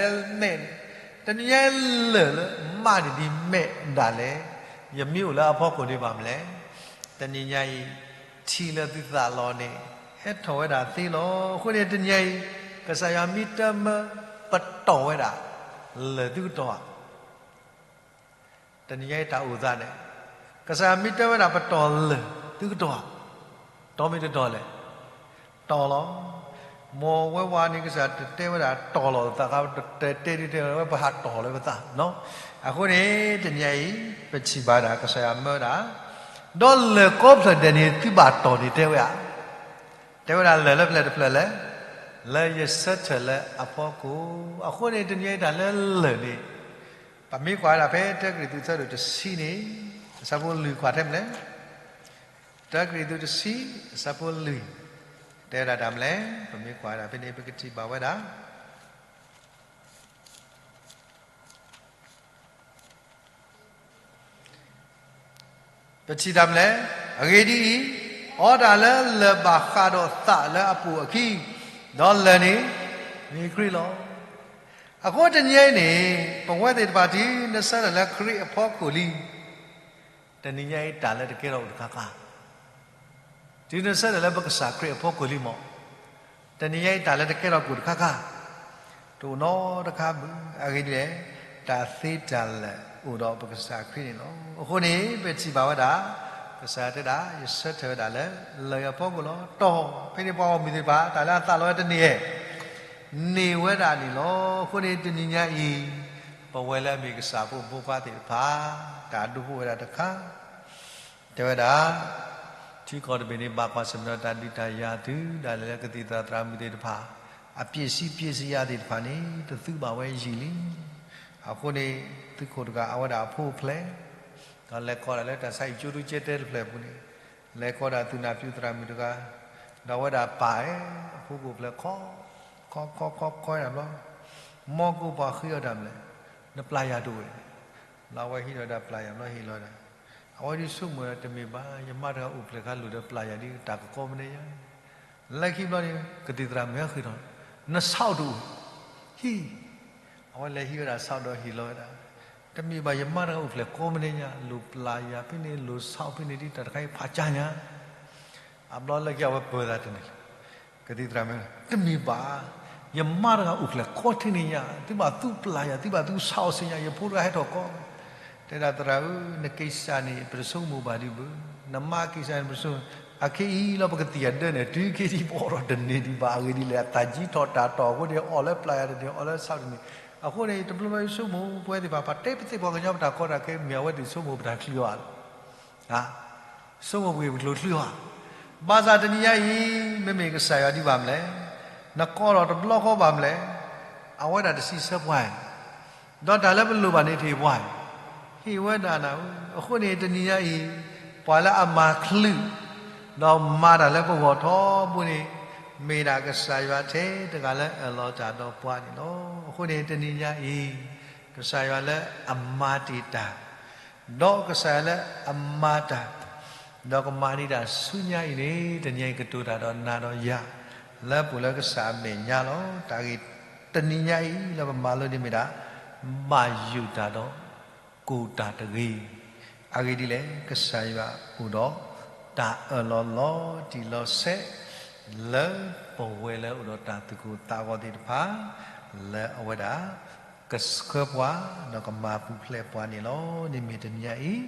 ထၢၣ်လၢ အခီပညီန့ၣ် တနံၤညါအံၤတဘၣ်သုတဲလၢသုထံၣ်ဝဲဒၣ်တဲမဲာ်န့ၣ်, တနံၤညါအံၤလၢၢ်လၢမးန့ၣ်ဒ်မဲာ်ဒၣ်လဲာ်, ယမ့ၢ်အိၣ်လၢအဖီခိၣ်န့ၣ်ဘၣ်မနုၤလဲၣ်, တနံၤညါအံၤ ထံလၢသုသးလီၤန့ၣ် ဟဲထီၣ်ဝဲဒၣ်သ့လီၤ. အဃိန့ၣ်တနံၤညါအံၤ ကစၢ်ယွၤမ့ၢ်တမၢပတီၢ်ဝဲဒၣ် လၢၢ်သုကတီၢ်ဧါ. တနံၤညါအံၤတၢ်အိၣ်သးန့ၣ် ကစၢ်ယွၤမ့ၢ်တဲဝဲဒၣ်ပတီၢ်လၢၢ်သုကတီၢ်ဧါ, တီၢ်မ့ၢ်တတီၢ်လဲၣ်, တီၢ်လီၤ. မ်ဝဲဝဲန့ၣ် ကစၢ်တတဲဝဲဒၣ်တီၢ်လီၤသးခါ တတဲဒ်တဲဝဲပဟးတီၢ်လၢပသးနီၤ. အဃိန့ၣ် တနံၤညါအံၤ ပထံၣ်ဘၣ်ဒၣ်ကစၢ်ယွၤမၢဝဲဒၣ် ဒီးလၢၢ်ကိးဖျၢၣ်ဒဲးန့ၣ် သုဘၣ်တီၢ်န့ၣ်တဲဝဲဧါ. တဲဝဲဒၣ်လၢၢ်လၢဖျၢၣ်တဖျၢၣ်လဲၣ်, လၢယဆၢထၢၣ်လၢအဖီခိၣ်. အဃိန့ၣ် တနံၤညါအံၤတၢ်လၢလၢၢ်န့ၣ် ပမ့ၢ်ကွၢ်ဝဲဒၣ်ဖဲတၢကရံၣ်သူးသၢဒိၣ်တဆံန့ၣ် အဆၢဖိလွံၢ်ကွၢ်ထဲမနုၤလဲၣ်, တၢကရံၣ်သူးတဆံ အဆၢဖိလွံၢ် တဲဝဲဒၣ်တၢ်မနုၤလဲၣ်, ပမ့ၢ်ကွၢ်ဝဲဒၣ်ဖဲန့ၣ် ပကထံၣ်ဘၣ်ဝဲဒၣ် ပထံၣ်တၢ်မနုၤလဲၣ်, အဂ့ၢ်ဒ်အံၤ, အီတၢ်လၢလၢၢ်ဘၣ်ဃးဒီးသးလၢအပိာ်အခံ, ဒီးလၢၢ်န့ၣ် မ့ၢ်ခရံာ်လီၤ. အဃိတနံၤအံၤန့ၣ် ပဝဲသ့ၣ်တဖၣ်တုၤနဆၢထၢၣ်လၢခရံာ်အဖီခိၣ်လံ တနံၤညါအံၤတၢ်လၢတကဲထီၣ်အိၣ်တခါခါ, တုၤနဆၢထၢၣ်လၢပကစၢ်ခရံာ်အဖီခိၣ်လံမး, တနံၤညါအံၤတၢ်လၢတကဲထီၣ်ကအိၣ်တခါခါ, တအိၣ်နီတခါဘၣ်. အဂ့ၢ်ဒ်လဲၣ်, တၢ်သ့တၢ်လၢာ်အိၣ်ဒီးပကစၢ်ခရံာ်န့ၣ်လီၤ. အဃိန့ၣ် ပထံၣ်ဘၣ်ဝဲဒၣ် ကစၢ်ယွၤတဲဒၣ် ယဆၢထၢၣ်ဝဲဒၣ်လၢ လၢၢ်အဖီခိၣ်လီၤ. တီၢ်, ဖဲန့ၣ်ပှၤဂီၢ်မုၢ်သ့ၣ်တဖၣ် တၢ်လၢအသးလီၤဝဲတန့ၢ်ဧါ, န့ၢ်ဝဲဒၣ်န့ၣ်လီၤ. အဃိန့ၣ် တနံၤညါအံၤ ပဝဲလၢအမ့ၢ်ကစၢ်ဖိမုၣ်ဖိခွါသ့ၣ်တဖၣ် တၢ်ဒိဖိဝဲဒၣ်တခါ တဲဝဲဒၣ်, ထံကီၢ်တဘ့ၣ်န့ၣ် ဘၣ်ကွၢ်ဆၢၣ်မဲာ်ဒီးတၢ်ဒုးတၢ်ယၤသု, ဒၣ်လဲာ်လၢကသံၣ်သရၣ်သရၣ်မုၣ်သ့ၣ်တဖၣ် အပျ့ၣ်စံပျ့ၣ်စံယၤသ့ၣ်တဖၣ်န့ၣ် တသုဘၣ်ဝဲယံာ်လံ. အဃိန့ၣ် သုးခိၣ်တဂၤအဝဲဒၣ်အဖိအဖျဲၣ် ဒီးလဲၤကိးဒၣ်လၢတၢ်ဆါဟံၣ်ကၠိဒူကၠဲတဲတဖျၢၣ်အပူၤန့ၣ်, လဲၤကိးဒၣ်သုးနၢ်ပၠူၣ်သရၣ်မုၣ်တဂၤ, ဒီးအဝဲဒၣ်ပာ်ဝဲ အဖိကိၣ်ဖျဲၣ်ခီ, ခီခီခီခီတၢ်ဘျီ, မ်ကအိၣ်ပှၤဃ့အီၤတၢ်မနုၤလဲၣ်, နပျၢ်ယၤတအိၣ်, လၢအဝဲဟံးဒီးဒၣ်ပျၢ်ယၤဘျီဟ့ၣ်လီၤဒၣ်, အဝဲဒ်ဆိကမိၣ်ဒီး တမ့ၢ်ဘၣ်, ယမါတဂၤအိၣ်ဖျဲၣ်ခါလိာ်ဒီးပျၢ်ယၤဒ်တၢ်ကကီမနုၤညါ လၢခံဘျီန့ၣ် ကသံၣ်သရၣ်မုၣ်ဟဲဃ့ၢ်ထီၣ်, နဆၣ်အိၣ်တအိၣ်, ဟံၣ်, အဝဲလဲၤဟံးဝဲဒၣ်ဆၣ်ဒီးဟ့ၣ်လီၤဝဲဒၣ်, တမ့ၢ်ဘၣ် ယမါတဂၤအိၣ်ဖျဲၣ်ကိးမနုၤညါ, လိၣ်ပျၢ်ယၤဖဲန့ၣ် လိၣ်ဆၣ်ဖဲန့ၣ်ဒ်တၢ်တခါအံၤဖးကၢ်ညါ, အဘျီလၢခံအဝဲပၢၤသးတန့ၢ်လၢၤ ကသံၣ်သရၣ်မုၣ်, တမ့ၢ်ဘၣ်, ယမါတဂၤအိၣ်ဖျဲၣ်ကိးထဲန့ၣ်ညါ, သုဘၣ်သူပျၢ်ယၤ, သုဘၣ်သူဆၣ်အီၤဆ့ညါ, ယဖိတဂၤဟဲထီၣ်ကိး, တဲဒၣ်သရၣ်ဧၢ, နကံၢ်စၢ်န့ၣ် ပတဆိကမိၣ်ဘၣ်ဒံးဘၣ်, နမါကံၢ်စၢ်န့ၣ် ပတဆိကမိၣ်, အခဲအံၤလီၤပကသံၣ်အဒၢန့ၣ် တုၤခဲအံၤပအိၣ်ထီၣ်တန့ၢ်ဒံးဘၣ်အဂ့ၢ်ဒ်လဲၣ်, အသးကံထီၣ်တၢ်တီၢ်အဃိန့ၣ် အီၣ်လၢပျၢ်ယၤတန့ၢ် အီၣ်လၢဆၣ်တန့ၢ်, အဃိန့ၣ် တဘျီဘျီယဆိကမိၣ် ပဝဲသ့ၣ်တဖၣ် ပတဲပသ့ၣ်ပှၤကညီပတၢ်ကီတၢ်ခဲ မ့ၢ်အဝဲသ့ၣ်ဆိကမိၣ်ပတၢ်ချုးအီၤလီၤ ဆိကမိၣ်ပဂ့ၢ်ပကျိၤချုးအီၤ, ဘၣ်ဆၣ်တနံၤညါအံၤ မ့မ့ၢ်ကစၢ်ယွၤဒ်ဘၣ်မလဲၣ်, နကိးထီၣ်တဘျီဃီဘၣ်မလဲၣ်, အဝဲဒၣ်တစံးဆၢပှၤ, ဒီးတၢ်လၢပလိၣ်ဘၣ်န့ၣ်တဟ့ၣ်ပှၤ, ဟ့ၣ်ဝဲဒၣ်နၤဧၢ, အဃိန့ၣ်တနံၤညါအံၤ ပှၤလၢအမၤချုး ဒီးမၤတၢ်လၢပဂီၢ်ထီဘိန့ၣ် မ့ၢ်ဒၣ်ကစၢ်ယွၤထဲတဂၤလၢအအၢၣ်လီၤတၢ်ဒီးပှၤန့ၣ်လီၤ. အဃိန့ၣ်တနံၤညါအံၤ ကစၢ်ယွၤလၢအမၤတ့ၢ်တၢ် ဒီးကစၢ်ယွၤလၢအမၤတၢ် ဒီးကမၤန့ၢ်တၢ်ဆူညါအံၤန့ၣ် တနံၤညါအံၤကတိၤတၢ်ဒီးနၤဒီးယၤ လၢပအိၣ်လၢကစၢ်အမဲာ်ညါလီၤ. တၢ်ဂ့ၢ်တနံၤညါအံၤလၢပမၤလိန့ၣ်မ့ၢ်ဒၣ် ဘၣ်ယိၣ်တၢ်ဒီးကိၢ်တၢ်တဂ့ၤ. အဂ့ၢ်ဒ်လဲၣ်, ကစၢ်ယွၤအိၣ်ဒီးတၢ်အၢၣ်လီၤလီၤတံၢ်လီၤဆဲး လၢပဝဲလၢအိၣ်ဒီးတၢ်သူၣ်ကိၢ်သးဂီၤသ့ၣ်တဖၣ် လၢအဝဲဒၣ် ကဆှၢပှၤ ဒီးကမၤပူၤဖျဲးပှၤန့ၣ်လီၤ. န့ၣ်မ့ၢ်တနံၤညါအံၤ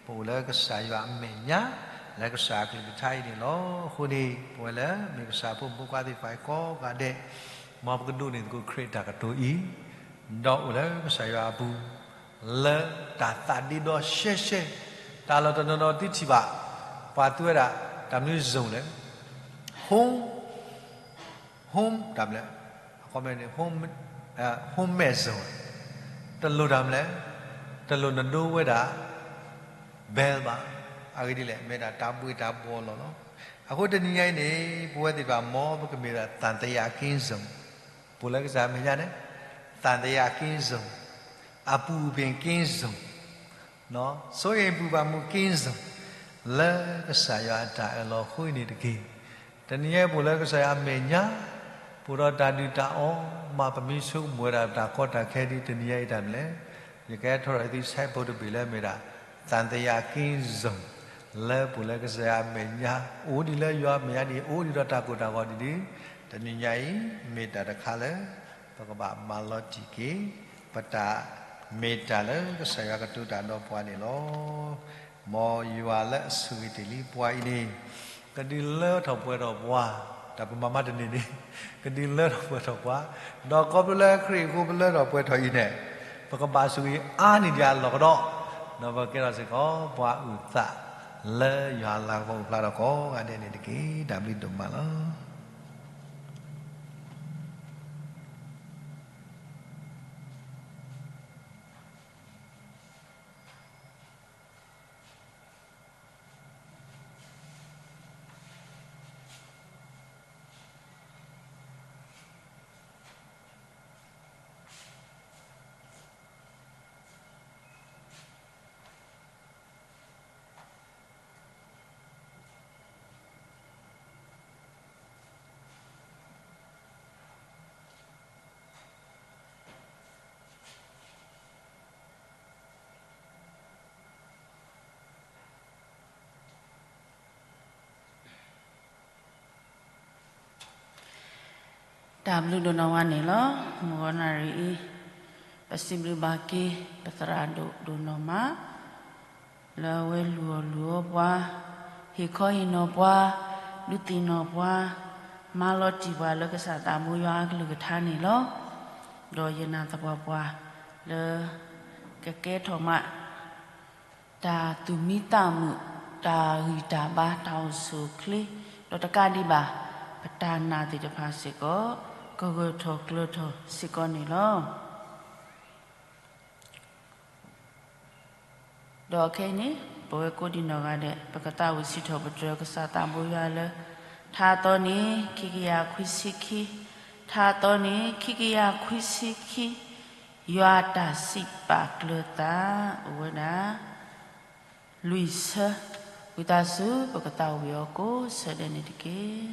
ပအိၣ်လၢကစၢ်ယွၤအမဲာ်ညါ လၢကစၢ်အကလုၢ်ကထါအံၤန့ၣ်လီၤ. အဃိန့ၣ် ပဝဲလၢမ့ၢ်ကစၢ်ဖိမုၣ်ဖိခွါသ့ၣ်တဖၣ်ကိးဂၤဒဲး မ်ပကဒိးန့ၢ်သကိးခရံာ်အတၢ်ကတိၤအံၤ ဒီးအိၣ်လၢကစၢ်ယွၤအပူၤ လၢတၢ်သးဒ့ဒီရှဲရှဲ တၢ်လီၢ်တနီၤနီၤသုထံၣ်ဘၣ် ပှၤသူဝဲဒၣ် တၢ်မနုၤ zone လဲၣ် home home တၢ်မနုၤလဲၣ် အခီပညီန့ၣ် home home မဲာ် zone တလိၣ်တၢ်မနုၤလဲၣ် တလိၣ်နဒိဝဲဒၣ် bell ဘၣ်. အဂ့ၢ်ဒ်လဲၣ် မ့ၢ်ဒၣ်တၢ်ဘှ့ၣ်တၢ်ဘှီလီၤလီၤ. အဃိတနံၤညါအံၤန့ၣ် ပဝဲသ့ၣ်တဖၣ် မ်ပကမ့ၢ်ဝဲဒၣ် သံသယကင်း zone ပအိၣ်လၢကစၢ်အမဲာ်ညါန့ၣ် သံသယကင်း zone အပူၤအပ့ၤကင်း zone စိုးရိမ်ပူပန်မှုကင်း zone လၢကစၢ်ယွၤအတၢ်အၢၣ်လီၤအဃိန့ၣ်တက့ၢ်. တနံၤညါအံၤပအိၣ်လၢကစၢ်ယွၤအမဲာ်ညါ ပအိၣ်ဒီးတၢ်ဒုၣ်တၢ်အီၣ် မ့ၢ်ပမ့ၢ်ဆိကမိၣ်ဝဲဒၣ်တၢ်ကီတၢ်ခဲဒ်တနံၤညါအံၤတၢ်မနုၤလဲၣ် ယကဟဲထီၣ်ဒီးသု signboard တဘ့ၣ်လၢမ့ၢ်ဒၣ် သံသယကင်း zone လၢပအိၣ်လၢကစၢ်ယွၤအမဲာ်ညါ အိၣ်ဒံးလၢယွၤအမဲာ်ညါဒ်အံၤ အိၣ်ဒံးဒီးတၢ်ကိၢ်တၢ်ဂီၤဒ်အံၤ တနံၤညါအံၤ မ့ၢ်တၢ်တခါလၢ ပကဘၣ်မၤလီၤတံၢ်က့ၤ ပတၢ်မ့ၢ်တၢ်လၢကစၢ်ယွၤကတိၤတၢ်ဒီးပှၤန့ၣ်လီၤ. မ်ယွၤလၢအဆိၣ်ဂ့ၤတ့ၢ်လံပှၤအံၤန့ၣ် ကဒုးလၢထီၣ်ပှဲၤထီၣ်ပှၤ တၢ်ပမၤမးတန့ၢ်န့ၣ် ကဒုးလၢထီၣ်ပှဲၤထီၣ်ပှၤ ဒီးခီဖျိလၢခရံာ်အဃိပလၢထီၣ်ပှဲၤထီၣ်အံၤန့ၣ် ပကဘၣ်ဆိၣ်ဂ့ၤအါန့ၢ်ဒံးအလီၢ်ကဒီး ဒီးပကဲထီၣ်စ့ၢ်ကီး ပှၤအုၣ်သးလၢယွၤအလၤကပီၤအိၣ်ဖျါထီၣ်ကိးဂၤဒဲးန့ၣ်တက့ၢ်. တၢ်ဘျုးဒိၣ်မးလီၤ. တၢ်ဘျုးဒိၣ်နီၢ်ဝါန့ၣ်လီၤ. မုၢ်ဂီၤနၣ်ရံၣ်အံၤ ပစံးဘျုးဘၣ်က့ၤ ပသရၣ်ဒိၣ်ဒိၣ်နီၢ်မး လၢအဝဲလူၤအီၣ်လူၤအီပှၤ, ဟ့ၣ်ခီဟ့ၣ်နီၤပှၤ, ဒုးသ့ၣ်နီၣ်ပှၤ, မၤလီၤတံၢ်ပှၤလၢကစၢ်သးဘိယွၤအကလုၢ်ကထါန့ၣ်လီၤ. ဒီးယနာ်သပှၢ်ပှၢ်လၢ ကကဲထီၣ်မး တၢ်သူၣ်မံသးမုာ် တၢ်ဂံၢ်တၢ်ဘါ တၢ်အိၣ်ဆူၣ်အိၣ်ချ့, ဒီးတကးဒံးဘၣ် ပတၢ်နာ်သ့ၣ်တဖၣ်စ့ၢ်ကီး ကဂၢၢ်ထီၣ်ကျၢၤထီၣ်စ့ၢ်ကီးန့ၣ်လီၤ. ဒီးခဲအံၤန့ၣ် ပဝဲကိးဒံနီၢ်ဂၤဒဲး ပကသးဝံၣ်စံးထီၣ်ပတြၢၤကစၢ်သးဘိယွၤလၢ ထါအသီန့ၣ် ခံကယၤခွံဆံခံ, ထါအသီန့ၣ် ခံကယၤခွံဆံခံ, ယွၤအတၢ်စံးပာ်ကျၢၤသး အိၣ်ဝဲဒၣ် လွံၢ်ဆၢ, ဝံသးစူၤ ပကသးဝံၣ်အီၤကိးဆၢဒဲးန့ၣ်တက့ၢ်.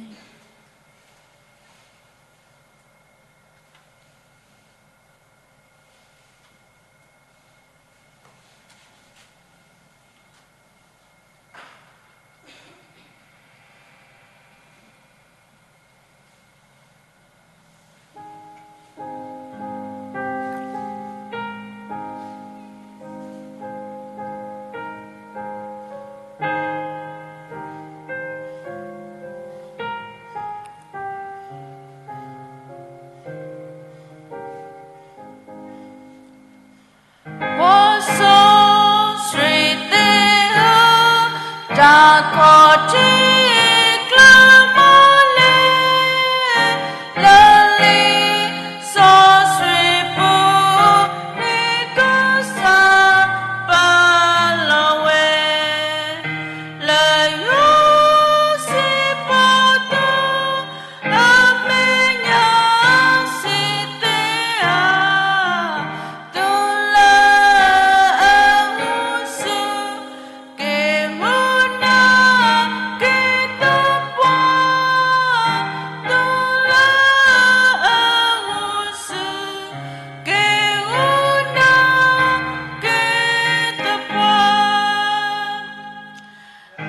Phososeries theh, taqkawqteh clmawle, lale soseries pum, meksa palawe, leyurshipato, amenyasitea, tulaqngsu, kehuna ketapua, tulaqngsu, kehuna ketapua.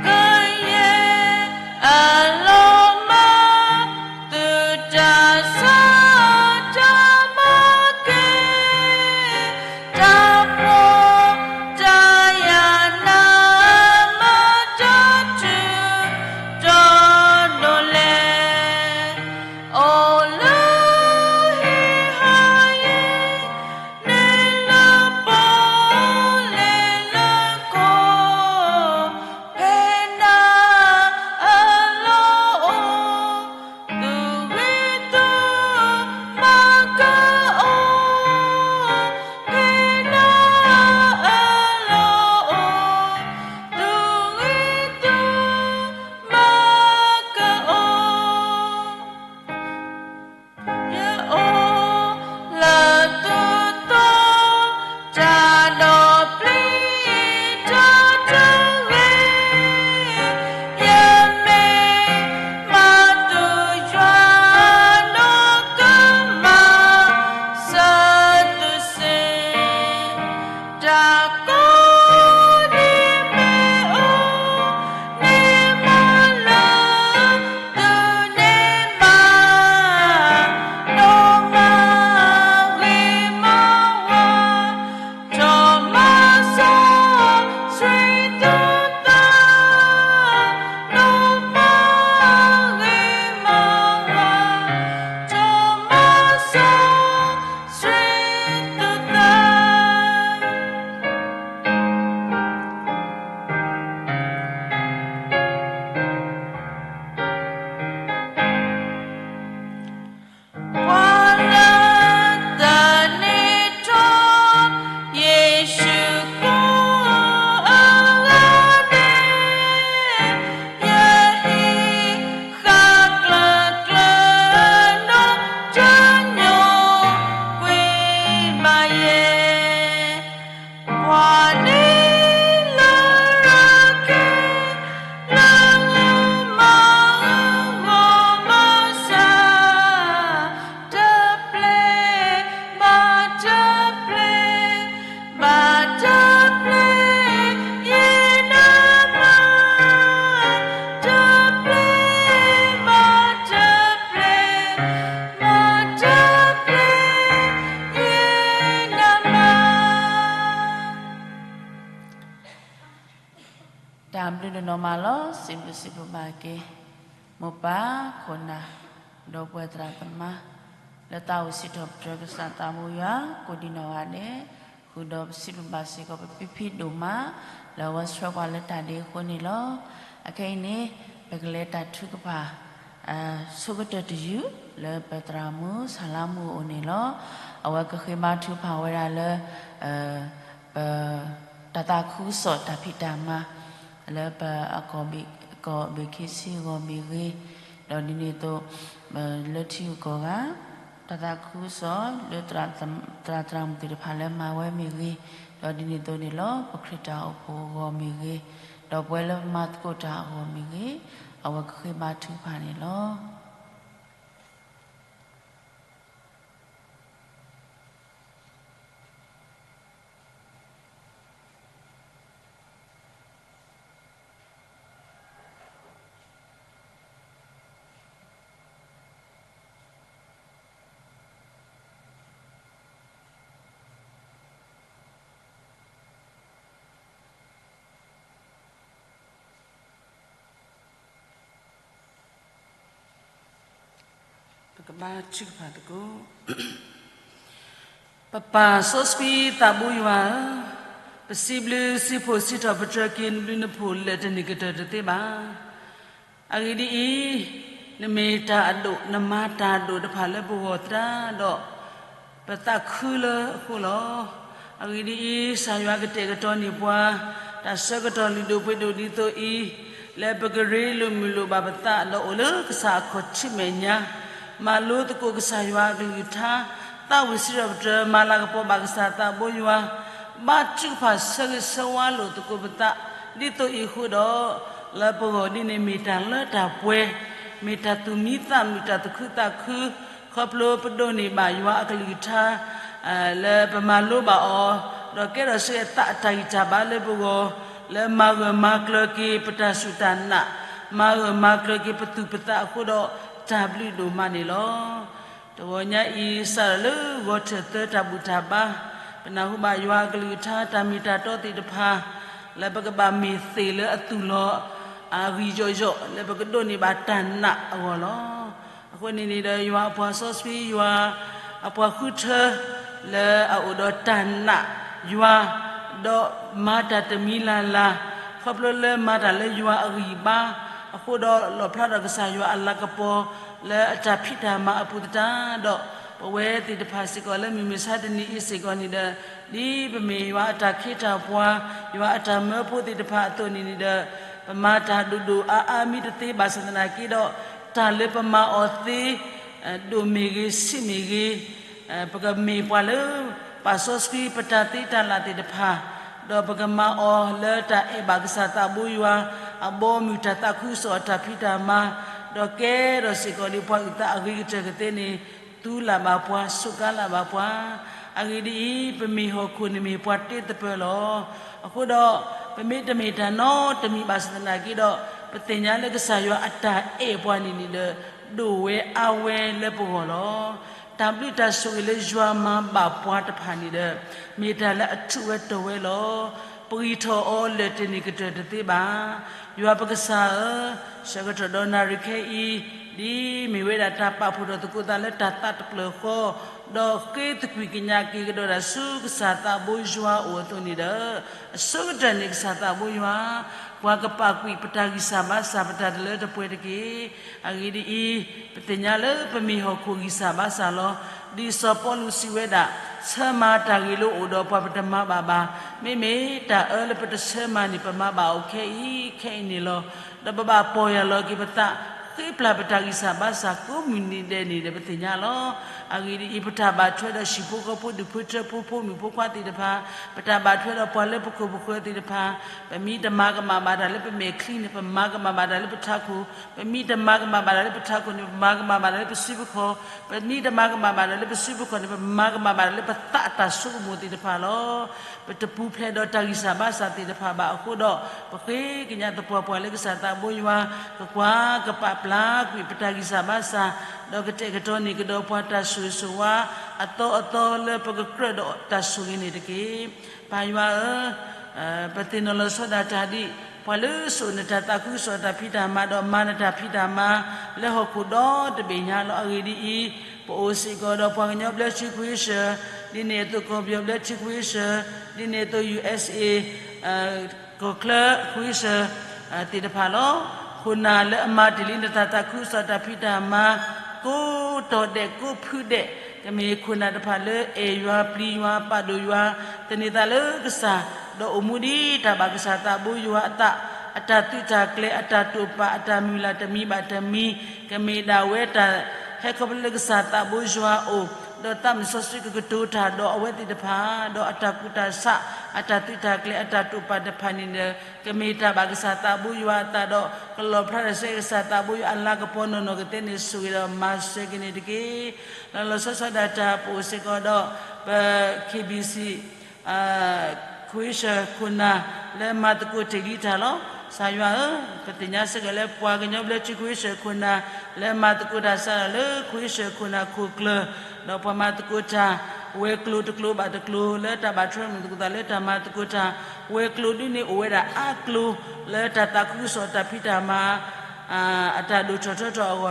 Keye aloqma, tuta sa tama ke, tapo taya nama tatu todole. O lehihai, nilapole lako, pena alo o, tuwitu maka o, pena alo o, tuwitu maka o. Yeo, latu to, tado pli, tatu we, yeme, matu yua, no kama, satu se. Taqo ni me o, ni ma la, tu ni ma, no ma wi ma wa, to ma so sri tu ta, no ma wi ma wa, to ma so sri tu ta. Pwala tane to, Yesu ko a la de, ye hi ha kla kla no, ta nyo kwi ma ye. Pwani la ra ke, la u ma u wo ma sa, ta ple, ma ta ple, ma ta ple, ye na ma, ta ple, ma ta ple, ma ta ple, ye na ma. တၢ်ဘျုးဒိၣ်နီၢ်မးလီၤ. စံးဘျုးစံးဖှိၣ်ဘၣ်က့ၤ မိၢ်ပၢ်ခိၣ်နၢ် ဒီပုၢ်ဝဲၢ်သရၣ်သမါ လၢသးအိၣ်စံးထီၣ်ပတြၢၤကစၢ်သးဘိယွၤ ကိးဒံနီၢ်ဂၤဒဲး, ဃုာ်ဒီးပစံးဘျုးဘၣ်စ့ၢ်ကီးပဖံဖံဒိၣ်မး လၢအဝဲဆှၢပှၤလၢတၢ်ဒ့အဃိန့ၣ်လီၤ. အခဲအံၤန့ၣ် ပကလဲၤတၢ်ထုကဖၣ် ဆိကတၢၢ်တယုၢ် လၢပသရၣ်မုၣ်စၤလါမုၣ်အအိၣ်န့ၣ်လီၤ. အဝဲကဃ့ဘါထုကဖၣ်ဝဲဒၣ်လၢ ပ တၢ်သးခုကစီၣ်တၢ်ဖံးတၢ်မၤ လၢပ ကီၢ်ဘ့ၣ်ခ့ဆံဂီၢ်မ့ၢ်ဂ့ၤ, ဒီးဒ်န့ၣ်အသိး လၢထံဂုၤကီၢ်ဂၤ တၢ်သးခုကစီၣ်လၢ သရၣ်သရၣ်မုၣ်သ့ၣ်တဖၣ်လၢမၤဝဲမ့ၢ်ဂ့ၤ, ဒီးဒ်န့ၣ်အသိးန့ၣ်လီၤ ပခရံာ်တၢ်အိၣ်ဖှိၣ်အဂီၢ်မ့ၢ်ဂ့ၤ, ဒီးပဝဲလၢပမၤသကိးတၢ်အဂီၢ်မ့ၢ်ဂ့ၤ, အဝဲကဃ့ဘါထုကဖၣ်န့ၣ်လီၤ. ပကဘါထုကဖၣ်သကိး. ပပၢ်စီဆှံသးဘိယွၤဧၢ, ပစံးဘျုးစံးဖှိၣ်စံးထီၣ်ပတြၢၤက့ၤနဘျုးနဖှိၣ်လၢာ်တန့ၢ်ကတၢၢ်တသ့ဘၣ်. အဂ့ၢ်ဒ်အံၤ, နမ့ၢ်တၢ်အဒိၣ် နမၤတၢ်အဒိၣ်တဖၣ်လၢပဂီၢ်သတးဒီး ပသးခုလၢအဃိလီၤ. အဂ့ၢ်ဒ်အံၤ, ကစၢ်ယွၤကတဲာ်ကတီၤန့ၢ်ပှၤ တၢ်ဆၢကတီၢ်လုၢ်ဒိၣ်ပှ့ၤဒိၣ်ဒ်သိးအံၤ, လၢပကရ့လိာ်မုာ်လိာ်ဘၣ်ပသးဒီးအိၣ်လၢကစၢ်အခီၣ်ထံးမဲာ်ညါ, မၤလိသကိးကစၢ်ယွၤအကလုၢ်ကထါ, သးဝံၣ်စံးထီၣ်ပတြၢၤ မၤလၤကပီၤဘၣ်ကစၢ်သးဘိယွၤ, ဘါထုကဖၣ်ဆၢဂ့ၤဆၢဝါလိာ်သကိးပသး, ဒ်သိးအံၤအဃိဒီး လၢပဂီၢ်ဒ်န့ၣ် မ့ၢ်တၢ်လၢတၢ်ပှဲၤ, မ့ၢ်တၢ်သူၣ်မံသးမုာ် တၢ်သူၣ်ခုသးခု, ခီဖျိပဒိးန့ၢ်ဘၣ်ယွၤအကလုၢ်ကထါ လၢပမၤလိဘၣ်အီၤ, ဒီးကဲထီၣ်စ့ၢ်ကီးသးအတၢ်ဂံၢ်တၢ်ဘါလၢပဂီၢ်, လၢမၤဂၢၢ်မၤကျၢၤက့ၤပတၢ်စူၢ်တၢ်နာ်, မၤဂၢၢ်မၤကျၢၤက့ၤပသူၣ်ပသးအဃိဒီး တၢ်ဘျုးဒိၣ်မးန့ၣ်လီၤ. တဂီၤညါအံၤ စးထီၣ်လၢဂီၤထၢၣ်သၢတၢ်ဘူၣ်တၢ်ဘါ, ပနၢ်ဟူဘၣ်ယွၤအကလုၢ်ကထါ တၢ်မ့ၢ်တၢ်တီသ့ၣ်တဖၣ် လၢပကဘၣ်မ့ၢ်သ့ၣ်လၢအသူၣ်လီၤအဂံၢ်ယီၣ်ယီၣ် လၢပကဒိးန့ၢ်ဘၣ်တၢ်နာ်အဂီၢ်လီၤ. အဃိန့ၣ်န့ၣ်ဒီး ယွၤအပှၤစီဆှံ ယွၤအပှၤဃုထၢ လၢအအိၣ်ဒီးတၢ်နာ်ယွၤ, ဒီးမၤတၢ်တမံၤလၢ်လၢ်, ခီဖျိလၢမၤတၢ်လၢယွၤအဂံၢ်ဘါအဃိဒီး လီၣ်ဖျါထီၣ်ကစၢ်ယွၤအလၤကပီၤ လၢအတၢ်ဖံးတၢ်မၤအပူၤသတးဒီး ပဝဲသ့ၣ်တဖၣ်စ့ၢ်ကီးလၢမုၢ်မဆါတနံၤအံၤစ့ၢ်ကီးန့ၣ်ဒီး ဒ်ပမ့ၢ်ယွၤအတၢ်ခ့တၢ်ပှၤ, ယွၤအတၢ်မၢဖိသ့ၣ်တဖၣ်အသိးန့ၣ်န့ၣ်ဒီး ပမၤတၢ်ဒိၣ်ဒိၣ်အါအါမ့ၢ်တသ့ဘၣ်ဆၣ်သနာ်က့ဒီး တၢ်လၢပမၤအီၤသ့ ဒိၣ်မ့ၢ်ဂ့ၤ ဆံးမ့ၢ်ဂ့ၤ, ပကမ့ၢ်ပှၤလၢ ပာ်စီဆှံပတၢ်သ့တၢ်လၢ်သ့ၣ်တဖၣ်, ဒီးပကမၤအီၤလၢတၢ်အဲၣ်ဘၣ်ကစၢ်သးဘိယွၤ အဘီအမုၢ်တၢ်သးခုကစီၣ်အတၢ်ဖံးတၢ်မၤ, ဒီးကဲထီၣ်စ့ၢ်ကီးဒ်ပှၤအုၣ်သးအဂ့ၤကတၢၢ်ကသ့န့ၣ် သူလၢ်ဘၣ်ပှၤ စူးကါလၢ်ဘၣ်ပှၤ. အဂ့ၢ်ဒ်အံၤ, ပမ့ၢ်ဟီၣ်ခိၣ်န့ၣ်မ့ၢ်ပှၤတ့သပၢၤလီၤ. အဃိဒီး ပမ့ၢ်တမ့ၢ်တၢ်နီတမံၤဘၣ်ဆၣ်သနာ်က့ဒီး ပသ့ၣ်ညါလၢကစၢ်ယွၤအတၢ်အဲၣ်ပှၤန့ၣ်န့ၣ်ဒီး ဒိၣ်ဝဲအါဝဲလၢပဂီၢ်လီၤ. တၢ်ဘျုးတၢ်ဆိၣ်ဂ့ၤလၢယွၤမၤဘၣ်ပှၤတဖၣ်န့ၣ်ဒီး မ့ၢ်တၢ်လၢအထူးဝဲတီၤဝဲလီၤ. ပဂံၢ်ထီၣ်အီၤလၢာ်တန့ၢ်ကတၢၢ်တသ့ဘၣ်. ယွၤပကစၢ်ဧၢ, ဆၢကတီၢ်ဒီးနၣ်ရံၣ်ခဲအံၤ ဒ်မ့ၢ်ဝဲဒၣ်တၢ်ပာ်ဖှိၣ်ထီၣ်သကိးသးလၢတၢ်သးတဖျၢၣ်ဃီ, ဒီးဃ့သကွံၢ်ကညးက့ၤကဒီးတၢ်ဆူကစၢ်သးဘိယွၤအအိၣ်အသိးန့ၣ်ဒီး, အဆိကတၢၢ်န့ၣ်ကစၢ်သးဘိယွၤ ပှၤကပာ်ကွံာ်ပတၢ်ဂံၢ်စၢ်ဘါစၢ် ပတၢ်တလၢတပှဲၤတက့ၢ်. အဂ့ၢ်ဒ်အံၤ, ပသ့ၣ်ညါလၢပမ့ၢ်ဟီၣ်ခိၣ်ဂံၢ်စၢ်ဘါစၢ်လီၤ. ဒ်စီၤပီလူးစံးဝဲဒၣ်, ဆၢမၤတၢ်ဂ့ၤလၢအိၣ်ဒီးပှၤပတမၤဘၣ်ဘၣ်. မ့မ့ၢ်တၢ်အၢလၢပတဆၢမၤန့ၣ် ပမၤဘၣ်အီၤခဲအံၤခဲအံၤန့ၣ်လီၤ. ဒီးပဘၣ်ပီၢ်ယၢ်လီၤက့ၤပသး, ဃ့ပျၢ်ပတၢ်ဂံၢ်စၢ်ဘါစၢ်ကိးမုၢ်နံၤဒဲးန့ၣ်ဒီးပသ့ၣ်ညါလီၤ. အဂ့ၢ်ဒ်အံၤ, ပတၢ်ဘၣ်ထွဲဒီးဟံၣ်ဖိဃီဖိ ဒူၣ်ဖိထၢဖိ ဖိမုၣ်ဖိခွါသ့ၣ်တဖၣ်, ပတၢ်ဘၣ်ထွဲဒီးပှၤလၢပခိၣ်ပဃၢၤသ့ၣ်တဖၣ်, ပမ့ၢ်တမၤကမၣ်ဘၣ်တၢ်လၢပမဲာ်ချံန့ၣ် ပမၤကမၣ်ဘၣ်တၢ်လၢပထးခိၣ်, ပမ့ၢ်တမၤကမၣ်ဘၣ်တၢ်လၢပထးခိၣ်န့ၣ် ပမၤကမၣ်ဘၣ်တၢ်လၢပစုပခီၣ်, ပမ့ၢ်တမၤကမၣ်ဘၣ်တၢ်လၢပစုပခီၣ်န့ၣ် ပမၤကမၣ်ဘၣ်တၢ်လၢပသးတၢ်ဆိကမိၣ်သ့ၣ်တဖၣ်လီၤ. ပတပူၤဖျဲးဒီးတၢ်ဂံၢ်စၢ်ဘါစၢ်သ့ၣ်တဖၣ်ဘၣ်အဃိဒီး, ပဃ့ကညးသပှၢ်ပှၢ်လၢကစၢ်သးဘိယွၤ ကကွၢ်ကပာ်ပျၢ်ကွံာ်ပတၢ်ဂံၢ်စၢ်ဘါစၢ်, ဒီးကတဲာ်ကတီၤန့ၢ်ကဒီးပှၤတၢ်ဆိၣ်ဂ့ၤဆိၣ်ဝါ အသီအသီလၢပကကြၢးဒီးတၢ်ဆိၣ်ဂ့ၤန့ၣ်တက့ၢ်. ပၢ်ယွၤဧၢ, ပသ့ၣ်နီၣ်လီၤဆီဒၣ်တၢ်ဒ် ပှၤလၢစိာ်နတၢ်သးခုကစီၣ်တၢ်ဖံးတၢ်မၤဒီးမၤနတၢ်ဖံးတၢ်မၤ လၢဟီၣ်ခိၣ်ဒီတဘ့ၣ်ညါလီၤ. အဂ့ၢ်ဒ်အံၤ, ပအိၣ်စ့ၢ်ကီးဒီးပှၤကညီဘျၢထံခဝ့ၡၢၣ် ဒ်န့ၣ်အသိးကီၢ်ပယီၤဘျၢထံခွ့ၡၢၣ်, ဒ်န့ၣ်အသိး ယူႇအၢၣ်စ်အ့ ကီၢ်ချၢခွ့ၡၢၣ် သ့ၣ်တဖၣ်လီၤ. ခိၣ်နၢ်လၢအမၤတ့ၢ်လံနတၢ်သးခုကစီၣ်တၢ်ဖံးတၢ်မၤ ကိးတီၤဒဲးကိးဖုဒဲး, ကမ့ၢ်ခိၣ်နၢ်တဖၣ်လၢအဲၣ်ယွၤပျံၤယွၤပာ်ဒိၣ်ယွၤ သန့ၤသးလၢကစၢ်, ဒီးအိၣ်မူဒ်တၢ်ဘၣ်ကစၢ်သးဘိယွၤအသး, အတၢ်သုးတၢ်ကျဲၤ အတၢ်တိာ်ပာ် အတၢ်မုၢ်လၢ်တမံၤဘၣ်တမံၤ, ကမ့ၢ်ဒၣ်ဝဲတၢ်ဟဲခီဖျိလၢကစၢ်သးဘိယွၤအအိၣ်, ဒီးသးမုၢ်စီဆှံကကတိၤတၢ်ဒီးအဝဲသ့ၣ်တဖၣ်, ဒီးအတၢ်ကူၣ်တၢ်ဆး အတၢ်သုးတၢ်ကျဲၤ အတၢ်တိာ်ပာ်တဖၣ်န့ၣ်ဒီး ကမ့ၢ်တၢ်ဘၣ်ကစၢ်သးဘိယွၤအသးဒီး ကလီၣ်ဖျါတၢ်ဆှၢကစၢ်သးဘိယွၤအလၤကပီၤနီၢ်နီၢ်ကသ့န့ၣ် ဆိၣ်ဂ့ၤဒီးမၤစၢၤက့ၤန့ၣ်တက့ၢ်. လီၤလီၤဆီဆီဒၣ်တၢ်ပအိၣ်စ့ၢ်ကီးဒီး ပ KBC ခွ့ၡၢၣ်ခိၣ်နၢ် လၢမၤသကိးတ့ၢ်လံတၢ်လီၤ. ကစၢ်ယွၤဧၢ, ပသ့ၣ်ညါစ့ၢ်ကီးလၢပှၤကညီဘျၢထံခွ့ၡၢၣ်ခိၣ်နၢ် လၢမၤသကိးတၢ်စးထီၣ်လၢခွ့ၡၢၣ်ခိၣ်နၢ်ခိၣ်ကျၢၢ်, ဒီးပှၤမၤသကိးတၢ် ဝဲၤကျိၤတကျိၤဘၣ်တကျိၤ လၢတၢ်ဘၣ်ထွဲမုာ်သကိးသးလၢတၢ်မၤသကိးတၢ် ဝဲၤကျိၤဒ်န့ၣ်အိၣ်ဝဲဒၣ်အါကျိၤ လၢတၢ်သးခုကစီၣ်တၢ်ဖံးတၢ်မၤ အတၢ်ဒိၣ်ထီၣ်ထီထီၣ်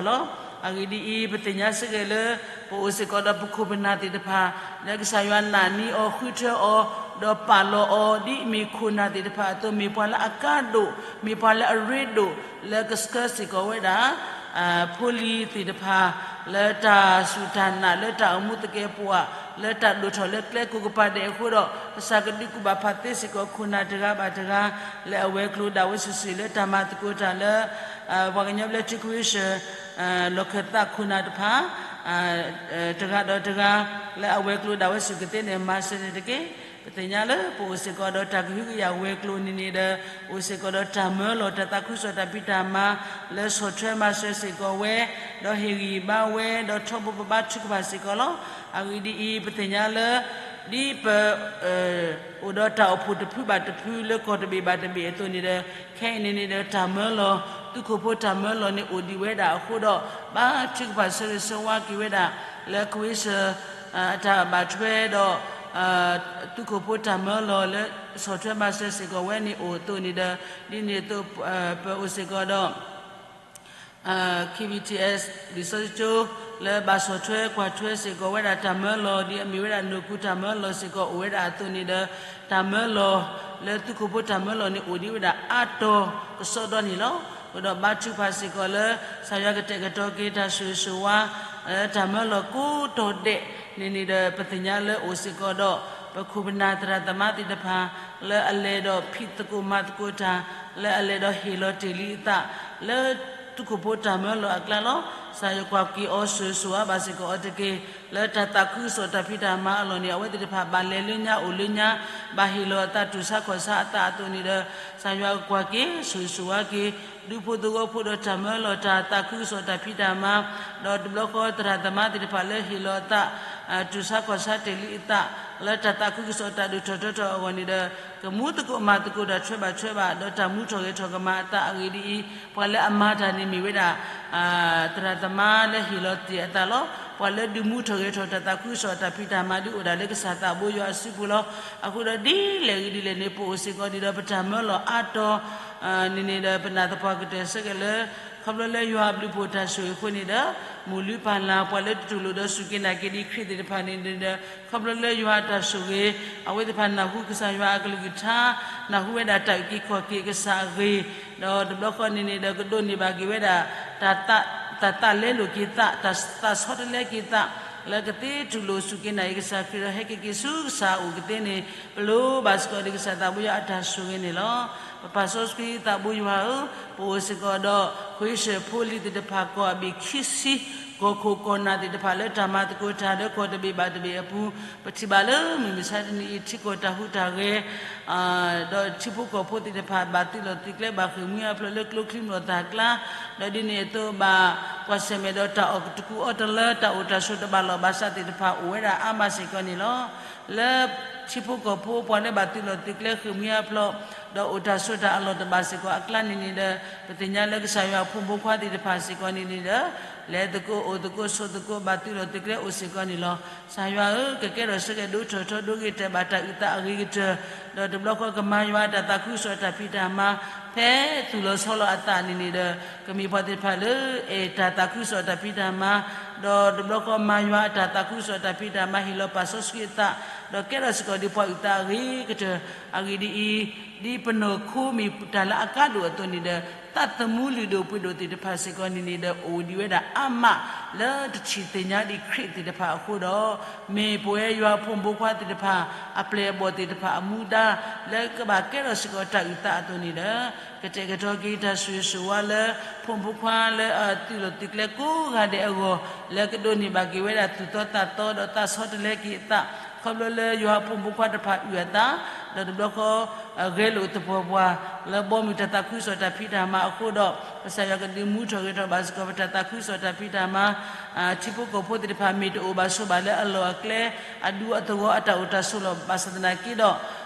အဂီၢ်လီၤ. အဂ့ၢ်ဒ်အံၤ, ပသ့ၣ်ညါစ့ၢ်ကီးလၢ ပအိၣ်စ့ၢ်ကီးဒီးပခိၣ်ပနၢ်သ့ၣ်တဖၣ် လၢကစၢ်ယွၤနာ်န့ၢ်အီၤ ဃုထၢအီၤ ဒီးပာ်လီၤအီၤ ဒ်အမ့ၢ်ခိၣ်နၢ်သ့ၣ်တဖၣ်အသိး မ့ၢ်ပှၤလၢအကါဒိၣ် မ့ၢ်ပှၤလၢအရ့ဒိၣ် လၢကဆှၢစ့ၢ်ကီးဝဲဒၣ် ဖိလံၤသ့ၣ်တဖၣ် လၢတၢ်စူၢ်တၢ်နာ် လၢတၢ်အိၣ်မူသကဲးပဝး လၢတၢ်ဒိၣ်ထီၣ်လၢကျဲကိးကပၤဒဲးအဃိဒီး ကစၢ်ကဒုးကူၣ်ဘၣ်ဖးသ့စ့ၢ်ကီးခိၣ်နၢ်တဂၤဘၣ်တဂၤ လၢအဝဲၤကျိၤဒၣ်ဝဲစုာ်စုာ်လၢတၢ်မၤသကိးတၢ်လၢ ပှၤကညီဘျၢထံခွ့ၡၢၣ် လီၢ်ခၢၣ်သးခိၣ်နၢ်တဖၣ် တဂၤဒီးတဂၤ လၢအဝဲၤကျိၤဒၣ်ဝဲစုာ်ကသ့န့ၣ် မၤစၢၤန့ၣ်တက့ၢ်. ပသ့ၣ်ညါလၢပအိၣ်စ့ၢ်ကီးဒီးတၢ်ကဟုကယာ်ဝဲၤကျိၤန့ၣ်န့ၣ်ဒီး အိၣ်စ့ၢ်ကီးဒီးတၢ်မၢလီၤ တၢ်သးခုကစီၣ်တၢ်ဖံးတၢ်မၤ လၢဆီၣ်ထွဲမၤစၢၤစ့ၢ်ကီးဝဲ ဒီးဟ့ၣ်ဂံၢ်ဘါဝဲ ဒီးထီဘိပဘါထုကဖၣ်စ့ၢ်ကီးလီၤ. အဂ့ၢ်ဒ်အံၤ, ပသ့ၣ်ညါလၢ ဒ်ပ အိၣ်ဒီးတၢ်အိၣ်ဖှိၣ်တဖုဘၣ်တဖုလၢကီၢ်တဘ့ၣ်ဘၣ်တဘ့ၣ်အသိးန့ၣ်ဒီး ခဲအံၤန့ၣ်န့ၣ်ဒီးတၢ်မၢလီၤ သုးခိၣ်ဖိတၢ်မၢလီၤန့ၣ်အိၣ်ဒံးဝဲဒၣ်အဃိဒီး ဘါထုကဖၣ်ဆၢဂ့ၤဆၢဝါက့ၤဝဲဒၣ် လၢခွ့ၡၢၣ် အတၢ်ဘၣ်ထွဲဒီး သုးခိၣ်ဖိတၢ်မၢလီၤလၢ ဆီၣ်ထွဲမၤစၢၤစ့ၢ်ကီးဝဲန့ၣ်အိၣ်အသိးန့ၣ်ဒီး ဒ်န့ၣ်အသိး ပအိၣ်စ့ၢ်ကီးဒီး KBTS လံာ်စီဆှံကၠိ လၢဘၣ်ဆီၣ်ထွဲကွၢ်ထွဲစ့ၢ်ကီးဝဲဒၣ်တၢ်မၢလီၤ ဒ်အမ့ၢ်ဝဲဒၣ်နီၢ်ခိတၢ်မၢလီၤစ့ၢ်ကီးအိၣ်ဝဲဒၣ်အသိးန့ၣ်ဒီး တၢ်မၢလီၤ လၢသုးခိၣ်ဖိတၢ်မၢလီၤန့ၣ်အိၣ်ဒံးဝဲဒၣ်အါတီၤကစီဒီန့ၣ်လီၤ. အဃိဒီးဘါထုကဖၣ်စ့ၢ်ကီးလၢ ကစၢ်ယွၤကတဲာ်ကတီၤက့ၤတၢ်ဆိၣ်ဂ့ၤဆိၣ်ဝါ လၢတၢ်မၢလီၤကိးတီၤဒဲးန့ၣ်န့ၣ်ဒီး ပသ့ၣ်ညါလၢအိၣ်စ့ၢ်ကီးဒီး ပခိၣ်ပနၢ်သရၣ်သမါသ့ၣ်တဖၣ် လၢအလဲၤဒီးဖံးသကိးမၤသကိးတၢ် လၢအလဲၤဒီးဟ့ၣ်လီၤတ့ၢ်လံအသး လၢ သုးခိၣ်ဖိတၢ်မၢလီၤအကျါလီၤ. ကစၢ်ယွၤကွၢ်က့ၤအီၤဆိၣ်ဂ့ၤဆိၣ်ဝါဘၣ်စ့ၢ်ကီးအီၤတက့ၢ်. လၢတၢ်သးခုကစီၣ်တၢ်ဖံးတၢ်မၤအလီၢ်န့ၣ် အဝဲသ့ၣ်တဖၣ်ဘၣ်လဲၤလၢညါအိၣ်လၢညါ ဘၣ်ဟ့ၣ်လီၤအသးတူၢ်ဆါခီၣ်ဆါအသးအသိးန့ၣ်ဒီး ကစၢ်ယွၤကွၢ်က့ၤဆိၣ်ဂ့ၤဆိၣ်ဝါက့ၤ ဒူဖိသဝီဖိဒီးတၢ်မၢလီၤတၢ်သးခုကစီၣ်တၢ်ဖံးတၢ်မၤ ဒီးတဘျီဃီသရၣ်သမါသ့ၣ်တဖၣ်လၢဟ့ၣ်လီၤအသး တူၢ်ဆါခီၣ်ဆါတ့ၢ်လံအသး လၢတၢ်သးခုကစီၣ်တၢ်ဒိၣ်ထီၣ်ထီထီၣ်အဂီၢ်န့ၣ်ဒီး ကမူသကိးမၤသကိးတၢ်ထွဲဘၣ်ထွဲဘၣ် ဒီးတၢ်မူထီၣ်ဂဲၤထီၣ်ကမၤအသးအဂ့ၢ်ဒ်အံၤ, ပှၤလၢအမၤတၢ်န့ၣ်မ့ၢ်ဝဲဒၣ် သရၣ်သမါလၢဟ့ၣ်လီၤတ့ၢ်အသးလီၤ. ပှၤလၢဒုးမူထီၣ်ဂဲၤထီၣ်တၢ်သးခုကစီၣ်တၢ်ဖံးတၢ်မၤဒုးအိၣ်ဒၣ်လၢကစၢ်သးဘိယွၤအစုပူၤလီၤ. အဃိဒီးဒ်လဲၣ်ဂ့ၤဒ်လဲၣ်န့ၣ် ပအိၣ်စ့ၢ်ကီးဒ်ဒီးပတၢ်မၢလီၤအါတီၤ န့ၣ်န့ၣ်ဒီး ပနာ်သပှၢ်ကတၢၢ်ဆၢက့ၤလၢ ခီဖျိလၢယွၤအဘျုးဖှိၣ်တၢ်ဆိၣ်ဂ့ၤအဃိန့ၣ်ဒီး မိၢ်လုၢ်ပၢ်လၢ် ပှၤလၢတတူၢ်လိာ်ဒီးစူၢ်က့ၤနာ်က့ၤဒံးခရံာ်သ့ၣ်တဖၣ်န့ၣ်ဒီး ခီဖျိလၢယွၤအတၢ်ဆိၣ်ဂ့ၤ အဝဲသ့ၣ်တဖၣ်နၢ်ဟူကစၢ်ယွၤအကလုၢ်ကထါ နၢ်ဟူဝဲဒၣ်တၢ်အုၣ်က့ၤခီၣ်က့ၤကစၢ်အဂ့ၢ် ဒီးတဘျီဃီန့ၣ်န့ၣ်ဒီး ကဒိးန့ၢ်ဘၣ်က့ၤဝဲဒၣ် တၢ်သးလဲလိာ်က့ၤသး တၢ်သးဆီတလဲက့ၤသး လၢကသ့တူၢ်လိာ်စူၢ်က့ၤနာ်က့ၤကစၢ်ခရံာ်ဒီး ဟဲက့ၤက့ၤဆူကစၢ်အအိၣ်ကသ့န့ၣ် ပလိၣ်ဘၣ်စ့ၢ်ကီးဒံးကစၢ်သးဘိယွၤအတၢ်ဆိၣ်ဂ့ၤန့ၣ်လီၤ. ပပၢ်စီဆှံသးဘိယွၤဧၢ, ပအိၣ်စ့ၢ်ကီးဒီး ခွ့ၡၢၣ်ဖိလံၤသ့ၣ်တဖၣ်ကီၢ်အဘ့ၣ်ခံဆံ ကီၢ်ခိၣ်ကီၢ်နၢ်သ့ၣ်တဖၣ်လၢတၢ်မၤသကိးတၢ်လၢကီၢ်တဘ့ၣ်ဘၣ်တဘ့ၣ်အပူၤ ပထံၣ်ဘၣ်လၢမုၢ်မဆါတနံၤအံၤ ထံကီၢ်တၢ်ဟူးတၢ်ဂဲၤ ဒီးထံဖိကီၢ်ဖိသ့ၣ်တဖၣ် ဘၣ်သုးလီၢ်သုးကျဲ ဘၣ်ဃ့ၢ်မှံဟးဖျိးလၢကျိချံမျိာ်သၣ်ကျါ, ဒီးဒ်န့ၣ်အသိးဘၣ်ကွၢ်ဆၢၣ်မဲာ်ဒီးတၢ်အီၣ်တကူအီတလၢ တၢ်အိၣ်တၢ်ဆိးတဘၣ်လီၢ်ဘၣ်စးသ့ၣ်တဖၣ်အိၣ်ဝဲဒၣ်အါမးစ့ၢ်ကီးန့ၣ်လီၤ. လၢထံဖိကီၢ်ဖိပှၤလၢဘၣ်သုးလီၢ်သုးကျဲဃ့ၢ်မှံဟးဖျိး ဒီးအိၣ်တၢ်ဆိးတၢ်အလီၢ်တဘၣ်စ့ၢ်ကီးအကျါန့ၣ်န့ၣ်ဒီး ပသ့ၣ်ညါလၢကစၢ်ယွၤအဖိမုၣ်ဖိခွါသ့ၣ်တဖၣ်စ့ၢ်ကီးန့ၣ်န့ၣ်ဒီး လဲၤသကိးအိၣ်သကိးဆိးသကိးဘၣ်သုးလီၢ်သုးကျဲအိၣ်စ့ၢ်ကီးန့ၣ်လီၤ. ကစၢ်ယွၤဧၢ, ကကဲထီၣ်ဆၢက့ၤဒိၣ်ထီၣ်ထီဒိၣ်ဂ့ၤတၢ်ဘၣ်တၢ်အုၣ်သးအဂ့ၤကတၢၢ်, ဒီးတဘျီဃီကမၤယွၤအတၢ်သးခုကစီၣ်တၢ်ဖံးတၢ်မၤ ဖဲသူၣ်လီၤဆီလီၤအသးန့ၣ်န့ၣ်ဒီး ကမ့ၢ်ပှၤသ့ၣ်တဖၣ်လၢအဲၣ်တၢ်သးခုကစီၣ်တၢ်ဖံးတၢ်မၤ, ဒီးတဘျီဃီမၤယွၤအတၢ်သးခုကစီၣ်တၢ်ဖံးတၢ်မၤ ဟ့ၣ်လီၤပာ်စီဆှံအသး, ဒီးကဲထီၣ်စ့ၢ်ကီးဒ်ပှၤအုၣ်သးအဂ့ၤကတၢၢ်. အဂ့ၢ်ဒ်အံၤ, ဒ်ပနီၢ်ခိမ့ၢ်တၢ်လၢအကါဒိၣ်အသိးန့ၣ်ဒီး သးသမူလုၢ်ဒိၣ်ပှ့ၤဒိၣ်သ့ၣ်တဖၣ်စ့ၢ်ကီးန့ၣ်န့ၣ်ဒီး အိၣ်ဒံးဝဲဒၣ်အါမးလၢတထံၣ်သ့ၣ်ညါဒံးခရံာ်သ့ၣ်တဖၣ်အဃိဒီး, မ့ၢ်ပဝဲယွၤအဖိမုၣ်ဖိခွါသ့ၣ်တဖၣ် အပျဲၢ်အဘီၣ်သ့ၣ်တဖၣ်အမူဒါ လၢကဘၣ်ကဲထီၣ်စ့ၢ်ကီးတၢ်အုၣ်သးအသိးန့ၣ်ဒီး ကတဲာ်ကတီၤက့ၤတၢ်ဆိၣ်ဂ့ၤဆိၣ်ဝါလၢ ဖိမုၣ်ဖိခွါလၢအသုးလီၢ်သုးကျဲကိးဂၤဒဲးအဂီၢ် လၢကဒိးန့ၢ်ဘၣ်က့ၤဝဲဒၣ်သူၣ်သီသးသီ ဒီးသးဆီတလဲက့ၤအသး ခီဖျိလၢယွၤအဖိမုၣ်ဖိခွါတဖၣ်အုၣ်အသး ဒီးတဘျီဃီ ဂဲၤလိာ်သပှၢ်ပှၢ် လၢဘီမုၢ်တၢ်သးခုကစီၣ်တၢ်ဖံးတၢ်မၤအဃိဒီး ကစၢ်ယွၤကဒုးမူထီၣ်ဂဲၤထီၣ်ဘၣ်စ့ၢ်ကီးပတၢ်သးခုကစီၣ်တၢ်ဖံးတၢ်မၤ ထံဖိကီၢ်ဖိသ့ၣ်တဖၣ် မ့ၢ်တအိၣ်ဘၣ်ဆိးဘၣ်လၢအလီၢ်အကျဲ အဒူအသဝီအတၢ်အိၣ်တၢ်ဆိးလီၢ်ဘၣ်ဆၣ်သနာ်က့ဒီး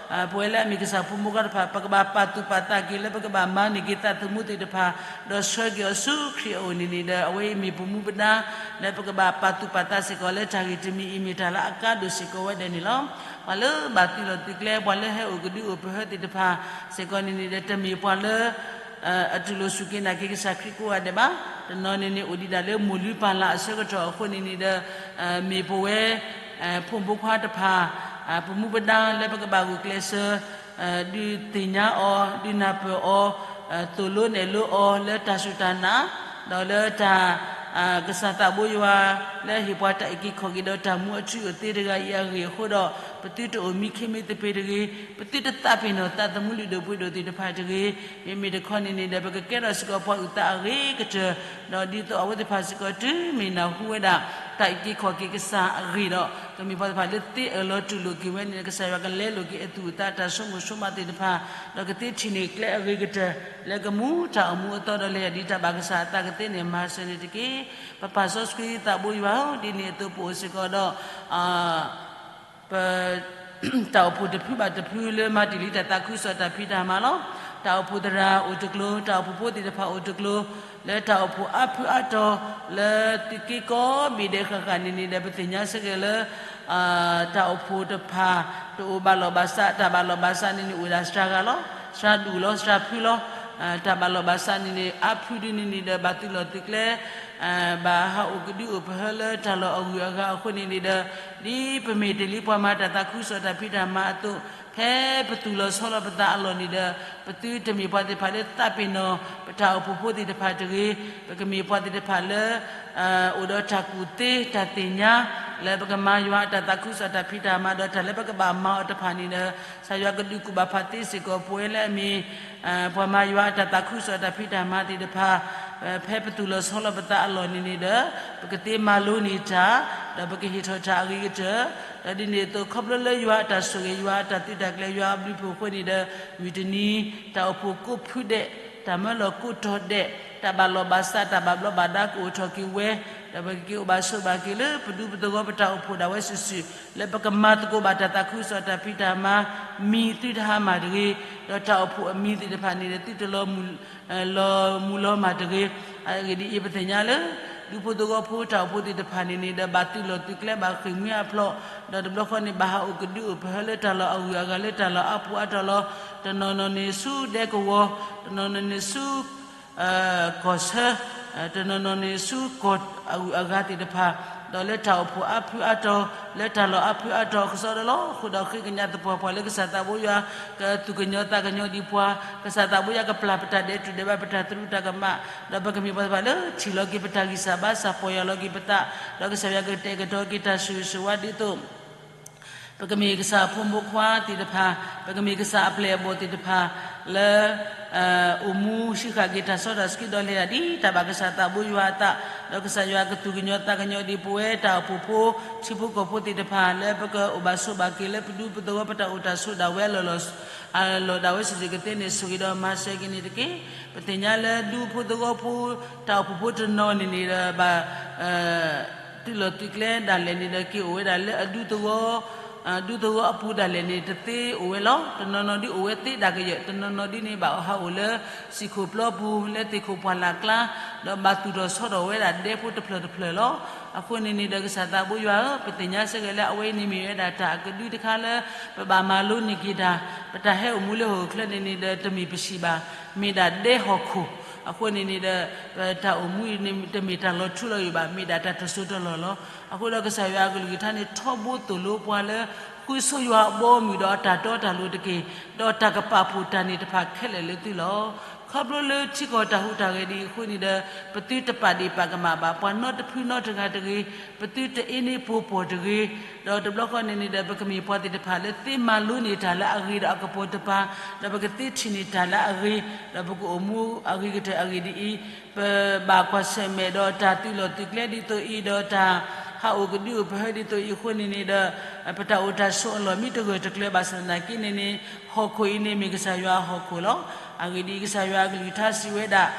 ပဝဲလၢအမ့ၢ်ကစၢ်ဖိမုၣ်ဖိခွါတဖၣ် ပကဘၣ်ပာ်သူၣ်ပာ်သးက့ၤလၢပကဘၣ်မၤန့ၢ်က့ၤသးသမူသ့ၣ်တဖၣ် ဒီးဆှၢက့ၤအီၤဆူခရံာ်အအိၣ်န့ၣ်န့ၣ်ဒီး အဝဲအံၤမ့ၢ်ပမူပဒါ လၢပကဘၣ်ပာ်သူၣ်ပာ်သးစ့ၢ်ကီးလၢတၢ်ဂ့ၢ်တမံၤအံၤ မ့ၢ်တၢ်လၢအကါဒိၣ်စ့ၢ်ကီးဝဲဒၣ်န့ၣ်လီၤ. ပှၤလၢဘၣ်သုးလီၢ်သုးကျဲ ပှၤလၢဟဲအိၣ်ကဒုအိၣ်ပဟၢသ့ၣ်တဖၣ် စ့ၢ်ကီးန့ၣ်န့ၣ်ဒီး တမ့ၢ်ပှၤလၢ အတူၢ်လိာ်စူၢ်က့ၤနာ်က့ၤကစၢ်ခရံာ်ကိးဂၤဒဲးဘၣ်. တနီၤန့ၣ်န့ၣ် အိၣ်ဒံးဒၣ်လၢမိၢ်လုၢ်ပၢ်လၢ်အဆၢကတီၢ်အဃိန့ၣ်န့ၣ်ဒီး မ့ၢ်ပဝဲ ဖိမုၣ်ဖိခွါတဖၣ် ပမူပဒါလၢပကဘၣ်ဂုာ်ကျဲးစၢး ဒုးသ့ၣ်ညါအီၤ ဒုးနၢ်ပၢၢ်အီၤ သိၣ်လိနဲၣ်လိအီၤလၢတၢ်စူၢ်တၢ်နာ် ဒီးလၢတၢ် ကစၢ်သးဘိယွၤ လၢအဟ့ၣ်ပှၤတၢ်အုၣ်က့ၤခီၣ်က့ၤဒီးတၢ်မူအထူအသ့တဂၤအံၤအဂ့ၢ်အဃိဒီး ပသုတအိၣ်မံခံမံသပ့ၤတဂ့ၤ, ပသုတသးပ့ၤနီၣ်သးသမူလုၢ်ဒိၣ်ပှ့ၤဒိၣ်သ့ၣ်တဖၣ်တဂ့ၤ. မ့မ့ၢ်တခီန့ၣ်န့ၣ်ဒီး ပကကဲထီၣ်စ့ၢ်ကီးပှၤအုၣ်သးအဂ့ၤကတၢၢ်, ဒီးဒ်သိးအဝဲသ့ၣ်တဖၣ်စ့ၢ်ကီးတုၤမ့ၢ်နၢ်ဟူဝဲဒၣ် တၢ်အုၣ်က့ၤခီၣ်က့ၤကစၢ်အဂ့ၢ်ဒီး ကမ့ၢ်ပှၤသ့ၣ်တဖၣ်လၢသ့အၢၣ်လီၤတူၢ်လိာ်က့ၤဝဲန့ၣ် ကစၢ်ယွၤကလဲလိာ်က့ၤအသူၣ်အသးတၢ်ဆိကမိၣ်ဆိကမးသ့ၣ်တဖၣ်, ဒီးကသ့ထံၣ်န့ၢ်ကျဲအဂ့ၤကတၢၢ် လၢကမူတၢ်အိၣ်မူအသီဒီး လဲၤဒ်တၢ်ဘၣ်ကစၢ်အသးကသ့န့ၣ် မၤစၢၤန့ၣ်တက့ၢ်. ပပၢ်စီဆှံသးဘိယွၤဧၢ, ဒ်န့ၣ်အသိးပအိၣ်စ့ၢ်ကီးဒီး ပ တၢ်အိၣ်ဖှိၣ်တဖုဘၣ်တဖုလၢမၤတ့ၢ်လံတၢ်သးခုကစီၣ်တၢ်ဖံးတၢ်မၤလီၤ. တၢ်အိၣ်ဖှိၣ်သရၣ်အိၣ်တကျိၤ, တၢ်အိၣ်ဖှိၣ်ဖိသ့ၣ်တဖၣ်အိၣ်တကျိၤ, လၢတၢ်အိၣ်ဖှိၣ်အါဖုအါတီၤ လၢသုးက့ကိးဘ့ၣ်ဒဲးဃၣ်ဃၣ်န့ၣ်န့ၣ်ဒီး ပသ့ၣ်ညါဆၢက့ၤလၢ တၢ်အိၣ်ဖှိၣ်တဖၣ် တအိၣ်ဘၣ်လီၢ်ဘၣ်စး, တၢ်ဘၣ်လီၢ်ဘၣ်စးန့ၣ်န့ၣ် အိၣ်ဝဲဒၣ်စှၤဂၤလီၤ, စှၤဒူၣ်လီၤ, စှၤဖုလီၤ. တၢ်ဘၣ်လီၢ်ဘၣ်စးန့ၣ်န့ၣ် အါဖုဒ်န့ၣ်န့ၣ်ဒီး ဘၣ်သုးလီၢ်သုးကျဲ ဘၣ်ဟးအိၣ်ကဒုအိၣ်ပဟၢလၢတၢ်လီၢ်အဂုၤအဂၤအဃိန့ၣ်န့ၣ်ဒီး ဒ်ပမ့ၢ်တ့ၢ်လံပှၤမၤတၢ်သးခုကစီၣ်တၢ်ဖံးတၢ်မၤအသိး, ဖဲပသူၣ်လီၤဆီလီၤပသးအလီၢ်န့ၣ်ဒီး ပသုတမ့ၢ်ပှၤသ့ၣ်တဖၣ်လၢသးပ့ၤနီၣ် ပတၢ်အိၣ်ဖှိၣ်ဖိသ့ၣ်တဖၣ်တဂ့ၤ, ပကမ့ၢ်ပှၤသ့ၣ်တဖၣ်လၢ အိၣ်ဒီးတၢ်ကူၣ်သ့တၢ်သ့ၣ်ညါ လၢပကမၤယွၤအတၢ်သးခုကစီၣ်တၢ်ဖံးတၢ်မၤဒီး တၢ်လၢပကဘၣ်မၤအီၤတဖၣ်န့ၣ်ဒီး ကစၢ်ယွၤကဒုးကူၣ်ဘၣ်ဖးသ့စ့ၢ်ကီး ပဝဲလၢအမ့ၢ် ပှၤမၤယွၤအတၢ်သးခုကစီၣ်တၢ်ဖံးတၢ်မၤသ့ၣ်တဖၣ် ဖဲပသူၣ်လီၤဆီလီၤပသးအလီၢ်န့ၣ်န့ၣ်ဒီး ပကသ့မၤလိန့ၢ်တၢ် ဒီးပကဟ့ၣ်ထီၣ်တၢ်အဂ့ၤကတၢၢ်, ဒီးဒ်န့ၣ်အသိး ခီဖျိလၢယွၤအတၢ်ဆိၣ်ဂ့ၤ ယွၤအတၢ်သုးတၢ်ကျဲၤ ယွၤအဘျုးဖှိၣ်အဃိန့ၣ်ဒီး မုၢ်တနံၤ တၢ်အိၣ်ဖှိၣ်ကိးဖုဒဲး တၢ်မၢလီၤကိးတီၤဒဲး တၢ်ဘၣ်လီၢ်ဘၣ်စး တၢ်ဘၣ်ဘျီးဘၣ်ဒါကအိၣ်ထီၣ်က့ၤဝဲ, ဒီးပကက့ၤအိၣ်ဘၣ်ဆိးဘၣ်က့ၤလၢပဒူပသဝီ ပတၢ်အိၣ်ဖှိၣ်ဒၣ်ဝဲစုာ်စုာ် လၢပကမၤသကိးဘၣ်တၢ်သးခုကစီၣ်တၢ်ဖံးတၢ်မၤ မံၤသုတဟါမၢ်တဂ့ၤ, ဒီးတၢ်အိၣ်ဖှိၣ်အမံၤသ့ၣ်တဖၣ်န့ၣ်ဒီး သုတလီၤမုၢ်လီၤမၢ်တဂ့ၤ. အဂ့ၢ်ဒ်အံၤ ပသ့ၣ်ညါလၢ ဒူဖိသဝီဖိ တၢ်အိၣ်ဖှိၣ်သ့ၣ်တဖၣ်န့ၣ်န့ၣ်ဒီး ဘၣ်သုးလီၢ်သုးကျဲ ဘၣ်ဃ့ၢ်မှံဟးဖျိး, ဒီးတဘျီဃီန့ၣ် ဘၣ်ဟးအိၣ်ကဒုအိၣ်ပဟၢလၢတၢ်လီၢ်အဂုၤအဂၤ လၢတၢ်လီၢ်အါပူၤအါတီၤလီၤ. တနီၤနီၤန့ၣ်ဆူဒဲကဝီၤ, တနီၤနီၤန့ၣ်ဆူ ကီၢ်ဆၢ, တနီၤနီၤန့ၣ်ဆူကီၢ်အဂုၤအဂၤသ့ၣ်တဖၣ်, ဒီးလၢတၢ်အိၣ်ဖှိၣ်အါဖုအါတီၤ လၢတၢ်လီၢ်အါဖုအါတီၤအကစီဒီလီၤ. အဃိဒီးဃ့ကညးသပှၢ်ပှၢ်လၢကစၢ်သးဘိယွၤ ကသူၣ်ကညီၤသးကညီၤဒံးပှၤ, ကစၢ်သးဘိယွၤကပျၢ်ပတၢ်ဒဲးတူၢ်ဒဲးဘၣ် ပတၢ်သရူးတၢ်ကမၣ်, ဒီးပကမ့ၢ်ပှၤသ့ၣ်တဖၣ်လၢထံၣ်လီၤက့ၤပတၢ်ဂံၢ်စၢ်ဘါစၢ် ပီၢ်ယၢ်လီၤက့ၤပသး, ဒီးကစၢ်ယွၤကတဲာ်ကတီၤက့ၤတၢ်ဆိၣ်ဂ့ၤဆိၣ်ဝါဒ်သိး ပကမ့ၢ်ကစၢ်အဖိမုၣ်ဖိခွါသ့ၣ်တဖၣ်, ပကမ့ၢ်ကစၢ်အပျဲၢ်အဘီၣ်သ့ၣ်တဖၣ် လၢ အိၣ်မူဟံးဃာ်က့ၤတၢ်စီတၢ်ဆှံဒီးလဲၤဒၣ်ဒ်တၢ်ဘၣ်ကစၢ်သးဘိယွၤအသး, ဒီးကစၢ်ယွၤကသူၣ်ကညီၤသးကညီၤဒံးပဝဲတၢ်အိၣ်ဖှိၣ်ဖိ ထံဖိကီၢ်ဖိသ့ၣ်တဖၣ် လၢပကအိၣ်ဘၣ်ဆိးဘၣ်က့ၤလၢပဒူပသဝီ ပတၢ်အိၣ်တၢ်ဆိးဒၣ်ဝဲအလီၢ် အလီၢ်ဒၣ်ဝဲစုာ်စုာ် ကသ့န့ၣ်ဆိၣ်ဂ့ၤဒီးမၤစၢၤက့ၤန့ၣ်တက့ၢ်. ပသ့ၣ်ညါလၢဒူဖိသဝီဖိ တၢ်အိၣ်ဖှိၣ်ဖိတနီၤန့ၣ်န့ၣ်ဒီး ဘၣ် သုးလီၢ်သုးကျဲဒၣ်လဲာ်န့ၣ်ဒီး က့ၤအိၣ်ဝဲဒၣ်လၢအဒူသဝီ ဒူသဝီအပူၤဒၣ်လဲာ်န့ၣ် တသ့အိၣ်ဝဲလီၤ. တနီၤနီၤဒ်အိၣ်ဝဲသ့ဒၣ်ကယၢၢ်, တနီၤနီၤဒ်န့ၣ်ဘၣ်ဟးအိၣ်လၢ စံၣ်ခိၣ်ပျီပူၤ လၢသ့ၣ်ခိၣ်ပှၢ်လၢ်ကျါ, ဒီးဘၣ်သူၣ်ထီၣ်ဆီထီၣ်ဝဲဒၣ်ဒဲဖိတဖျၢၣ်တဖျၢၣ်လီၤ. အဃိန့ၣ်န့ၣ်ဒီး ကစၢ်သးဘိယွၤဧၢ, ပသ့ၣ်ညါစ့ၢ်ကီးလၢအဝဲအံၤန့ၣ်မ့ၢ်ဝဲဒၣ်တၢ်အကဒုတခါလၢ ပဘၣ်မၤလိန့ၢ်က့ၤတၢ်, ပတၢ်ဟဲအိၣ်မူလၢဟီၣ်ခိၣ်ချၢန့ၣ်န့ၣ်ဒီး တမ့ၢ်ပဟံၣ်ဘၣ်, မ့ၢ်ဒၣ်ဒဲဟီၣ်ခိၣ်. အဃိန့ၣ်န့ၣ်ဒီး ပတၢ်အိၣ်မူအံၤန့ၣ် တမ့ၢ်တၢ်လီၤထူလီၤယိာ်ဘၣ်, မ့ၢ်ဒၣ်တၢ်တစိၢ်တလီၢ်လီၤ. အဃိဒီးကစၢ်ယွၤအကလုၢ်ကထါန့ၣ် ထီဘိသိၣ်လိပှၤလၢ ဃုဆိယွၤအဘီအမုၢ်ဒီးအတၢ်တီတၢ်လိၤတက့ၢ်, ဒီးတၢ်ကပာ်ဖှိၣ်တၢ်န့ၣ်တဖၣ်ခဲလၢာ်လၢသုလီၤ. ခီဖျိလၢထံကီၢ်တၢ်ဟူးတၢ်ဂဲၤဒ်အံၤအဃိန့ၣ်ဒီး ပသုတပာ်ဒ့ၣ်ပာ်ကမၣ်ဘၣ် ပှၤနီတဖုနီတဂၤတဂ့ၤ, ပသုတအ့န့ၢ်ပိာ်ပီၢ်တဂ့ၤ, ဒီးတဘျီဃီန့ၣ်န့ၣ်ဒီး ပကမ့ၢ်ပှၤသ့ၣ်တဖၣ်လၢသ့မၤလိန့ၢ်တၢ်လၢအဂ့ၤဒီးအကပီၤတပၤ, ဒီးပကသ့ထံၣ်န့ၢ်တၢ်လၢအဂ့ၤ, ဒီးပကအိၣ်မူအဂ့ၤကတၢၢ်အဂ့ၢ်ဒ်အံၤ, ပဘၣ်ကွၢ်ဆၢၣ်မဲာ်ဒီးတၢ်သုးလီၢ်သုးကျဲဒ်သိးအံၤ, ဒီးတၢ်ဟးအိၣ်ကဒုအိၣ်ပဟၢဒ်သိးအံၤအဃိန့ၣ်န့ၣ်ဒီး ပတၢ်အိၣ်တၢ်ဆိးအလီၢ်မ့ၢ်တဂၢၢ်တကျၢၤဘၣ်ဆၣ်သနာ်က့န့ၣ်န့ၣ်, ဟီၣ်ခိၣ်အံၤန့ၣ်မ့ၢ်ကစၢ်ယွၤအဟီၣ်ခိၣ်လီၤ. အဂ့ၢ်ဒ်အံၤ, ကစၢ်ယွၤအကလုၢ်ကထါစံးဝဲဒၣ်,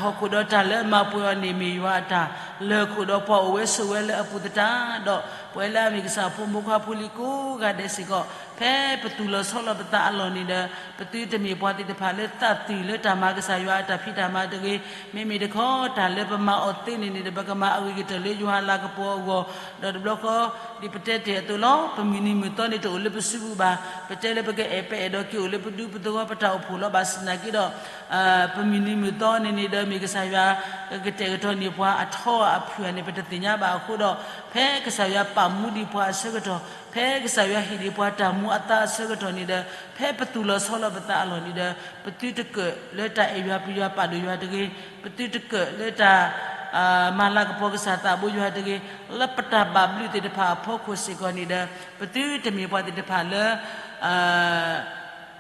ဟီၣ်ခိၣ်ဒီးတၢ်လၢအမၤပှဲၤအီၤန့ၣ်မ့ၢ်ယွၤအတၢ်, လၢၢ်ခိၣ်ဒီးပှၤအိၣ်ဝဲဆိးဝဲလၢအပူၤသတးဒီး, ပဝဲလၢအမ့ၢ်ကစၢ်ဖိမုၣ်ဖိခွါဖိလံၤကိးဂၤဒဲးစ့ၢ်ကီး, ဖဲပသူၣ်လီၤဆီလီၤပသးအလီၢ်န့ၣ်ဒီး, ပသုတမ့ၢ်ပှၤသ့ၣ်တဖၣ်လၢသးသွံၣ်လၢတၢ်မၤကစၢ်ယွၤအတၢ်ဖံးတၢ်မၤတဂ့ၤ, မ့မ့ၢ်တခီ တၢ်လၢပမၤအီၤသ့န့ၣ်န့ၣ်ဒီး ပကမၤအဂ့ၤကတၢၢ်လၢယွၤအလၤကပီၤအဂီၢ်, ဒီးတဘျီဃီ ဒ်ပတဲတ့ၢ်အသိးလီၤ, ပမုၢ်နံၤမုၢ်သီန့ၣ်တအိၣ်လၢပစုပူၤဘၣ်, ပတဲလၢပကအဲၣ်ပအဲၣ်ဒိးက့ၤအိၣ်လၢပဒူပသဝီပတၢ်အိၣ်ဖှိၣ်လီၤ. ဘၣ်ဆၣ်သနာ်က့ဒီး ပမုၢ်နံၤမုၢ်သီန့ၣ်န့ၣ်ဒီး မ့ၢ်ကစၢ်ယွၤကကတဲာ်ကတီၤန့ၢ်ပှၤအထီအဖုၣ်ဧါန့ၣ် ပတသ့ၣ်ညါဘၣ်အဃိဒီး, ဖဲကစၢ်ယွၤပာ်မူဒံးပှၤအဆၢကတီၢ်, ဖဲကစၢ်ယွၤဟ့ၣ်ဒံးပှၤတၢ်မူအသါအဆၢကတီၢ်န့ၣ်ဒီး, ဖဲပသူၣ်လီၤဆီလီၤပသးအလီၢ်န့ၣ်ဒီး, ပသုတကၢၣ်လၢတၢ်အဲၣ်ယွၤပျံၤယွၤပာ်ဒိၣ်ယွၤတဂ့ၤ, ပသုတကၢၣ်လၢတၢ် မၤလၤကပီၤကစၢ်သးဘိယွၤတဂ့ၤ, လၢပတၢ်ဘၣ်ဘျုးသ့ၣ်တဖၣ်အဖီခိၣ်စ့ၢ်ကီးန့ၣ်ဒီး, ပသုတမ့ၢ်ပှၤသ့ၣ်တဖၣ်လၢ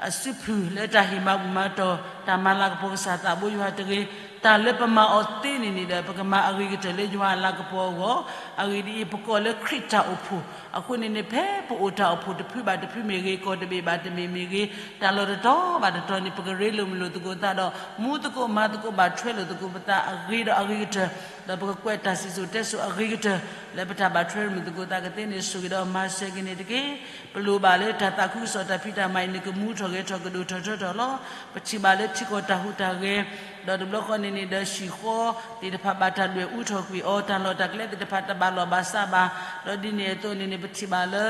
အစုဖုၣ်လၢတၢ်ဟ့ၣ်မၤဘူၣ်မၤတီၢ် တၢ်မၤလၤကပီၤကစၢ်သးဘိယွၤတဂ့ၤ, တၢ်လၢပမၤအီၤသ့န့ၣ်န့ၣ်ဒီး ပကမၤအဂ့ၤကတၢၢ်လၢယွၤအလၤကပီၤအဂီၢ်, အဂ့ၢ်ဒ်အံၤ, ပကိးလၢခရံာ်တၢ်အိၣ်ဖှိၣ်, အဃိန့ၣ်န့ၣ် ဖဲပအိၣ်တၢ်အိၣ်ဖှိၣ်တဖုဘၣ်တဖုမ့ၢ်ဂ့ၤ, ကီၢ်တဘ့ၣ်ဘၣ်တဘ့ၣ်မ့ၢ်ဂ့ၤ, တၢ်လီၢ်တတီၤဘၣ်တတီၤန့ၣ် ပကရ့လိာ်မုာ်လိာ်သကိးသးဒီး မူသကိးမၤသကိးဘၣ်ထွဲလိာ်သကိးပသးအဂ့ၤဒီးအဂ့ၤကတၢၢ်, ဒီးပကကွဲးတၢ်စံၣ်စိၤတဲစိၤအဂ့ၤကတၢၢ် လၢပတၢ်ဘၣ်ထွဲမုာ်သကိးသးကသ့န့ၣ် ဆိၣ်ဂ့ၤဒီးမၤစၢၤက့ၤန့ၣ်တက့ၢ်. ပလိၣ်ဘၣ်လၢတၢ်သးခုကစီၣ်တၢ်ဖံးတၢ်မၤအံၤန့ၣ် ကမူထီၣ်ဂဲၤထီၣ်ကဒိၣ်ထီၣ်ထီထီၣ်လီၤ. ပထံၣ်ဘၣ်လၢထံကီၢ်တၢ်ဟူးတၢ်ဂဲၤ, ဒီးတဘျီဃီန့ၣ်န့ၣ်ဒီး ဟံၣ်ဃီသ့ၣ်တဖၣ်ဘၣ်တၢ်ဒွဲၣ်အူထီၣ်ကွံာ်အီၤ, တၢ်လီၢ်တၢ်ကျဲသ့ၣ်တဖၣ်တဘၣ်လီၢ်ဘၣ်စးဘၣ်, ဒီးဒ်န့ၣ်အသိးန့ၣ်န့ၣ် ပထံၣ်ဘၣ်လၢ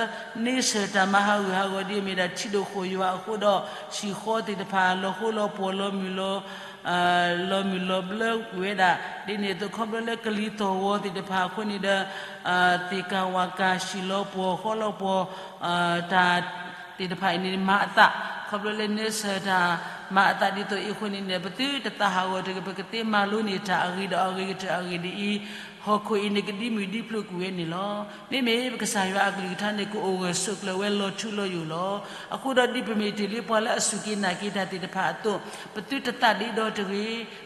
န့ဆၢၣ်တၢ်မၤဟးဂူာ်ဟးဂီၤဒ်အမ့ၢ်ဒၣ်ထံဒိၣ်ဃိၣ်ယွၤအဃိဒီး ဟံၣ်ဃီသ့ၣ်တဖၣ်လီၤဃိလီၤပှီၢ်လီၤမုၢ်လီၤ လီၤမုၢ်လီၤဘျၢကွံာ်ဝဲဒၣ်, ဒ်န့ၣ်အသိးခီဖျိလၢကလံၤသီၣ်ဂီၤသ့ၣ်တဖၣ်အဃိန့ၣ်ဒီး သ့ၣ်ကၢ်ဝၣ်ကၢ် ဟံၣ်လီၤပှီၢ်ဃီလီၤပှီၢ် တၢ်သ့ၣ်တဖၣ်အံၤန့ၣ် မၤအသး, ခီဖျိလၢန့ဆၢၣ်တၢ်မၤအသးဒ်သိးအံၤအဃိန့ၣ်န့ၣ် ပသုတသးဟးဂီၤတဂ့ၤ, ပကသ့မၤလိန့ၢ်တၢ်အဂ့ၤဒီးအဂ့ၤကတၢၢ်အဂ့ၢ်ဒ်အံၤ, ဟီၣ်ခိၣ်အံၤန့ၣ်ကဒံမုၢ်ဒံဖျိးကွံာ်ဝဲန့ၣ်လီၤ. မ့မ့ၢ်ပကစၢ်ယွၤအကလုၢ်ကထါန့ၣ် ကအိၣ်ဂၢၢ်ဆိးကျၢၤဝဲလီၤထူလီၤယိာ်လီၤ. အဃိဒီးဒ်ပမ့ၢ်တ့ၢ်လံပှၤလၢအစူၢ်က့ၤနာ်က့ၤတၢ်သ့ၣ်တဖၣ်အသိး, ပသုတသးဒ့ဒီတဂ့ၤ,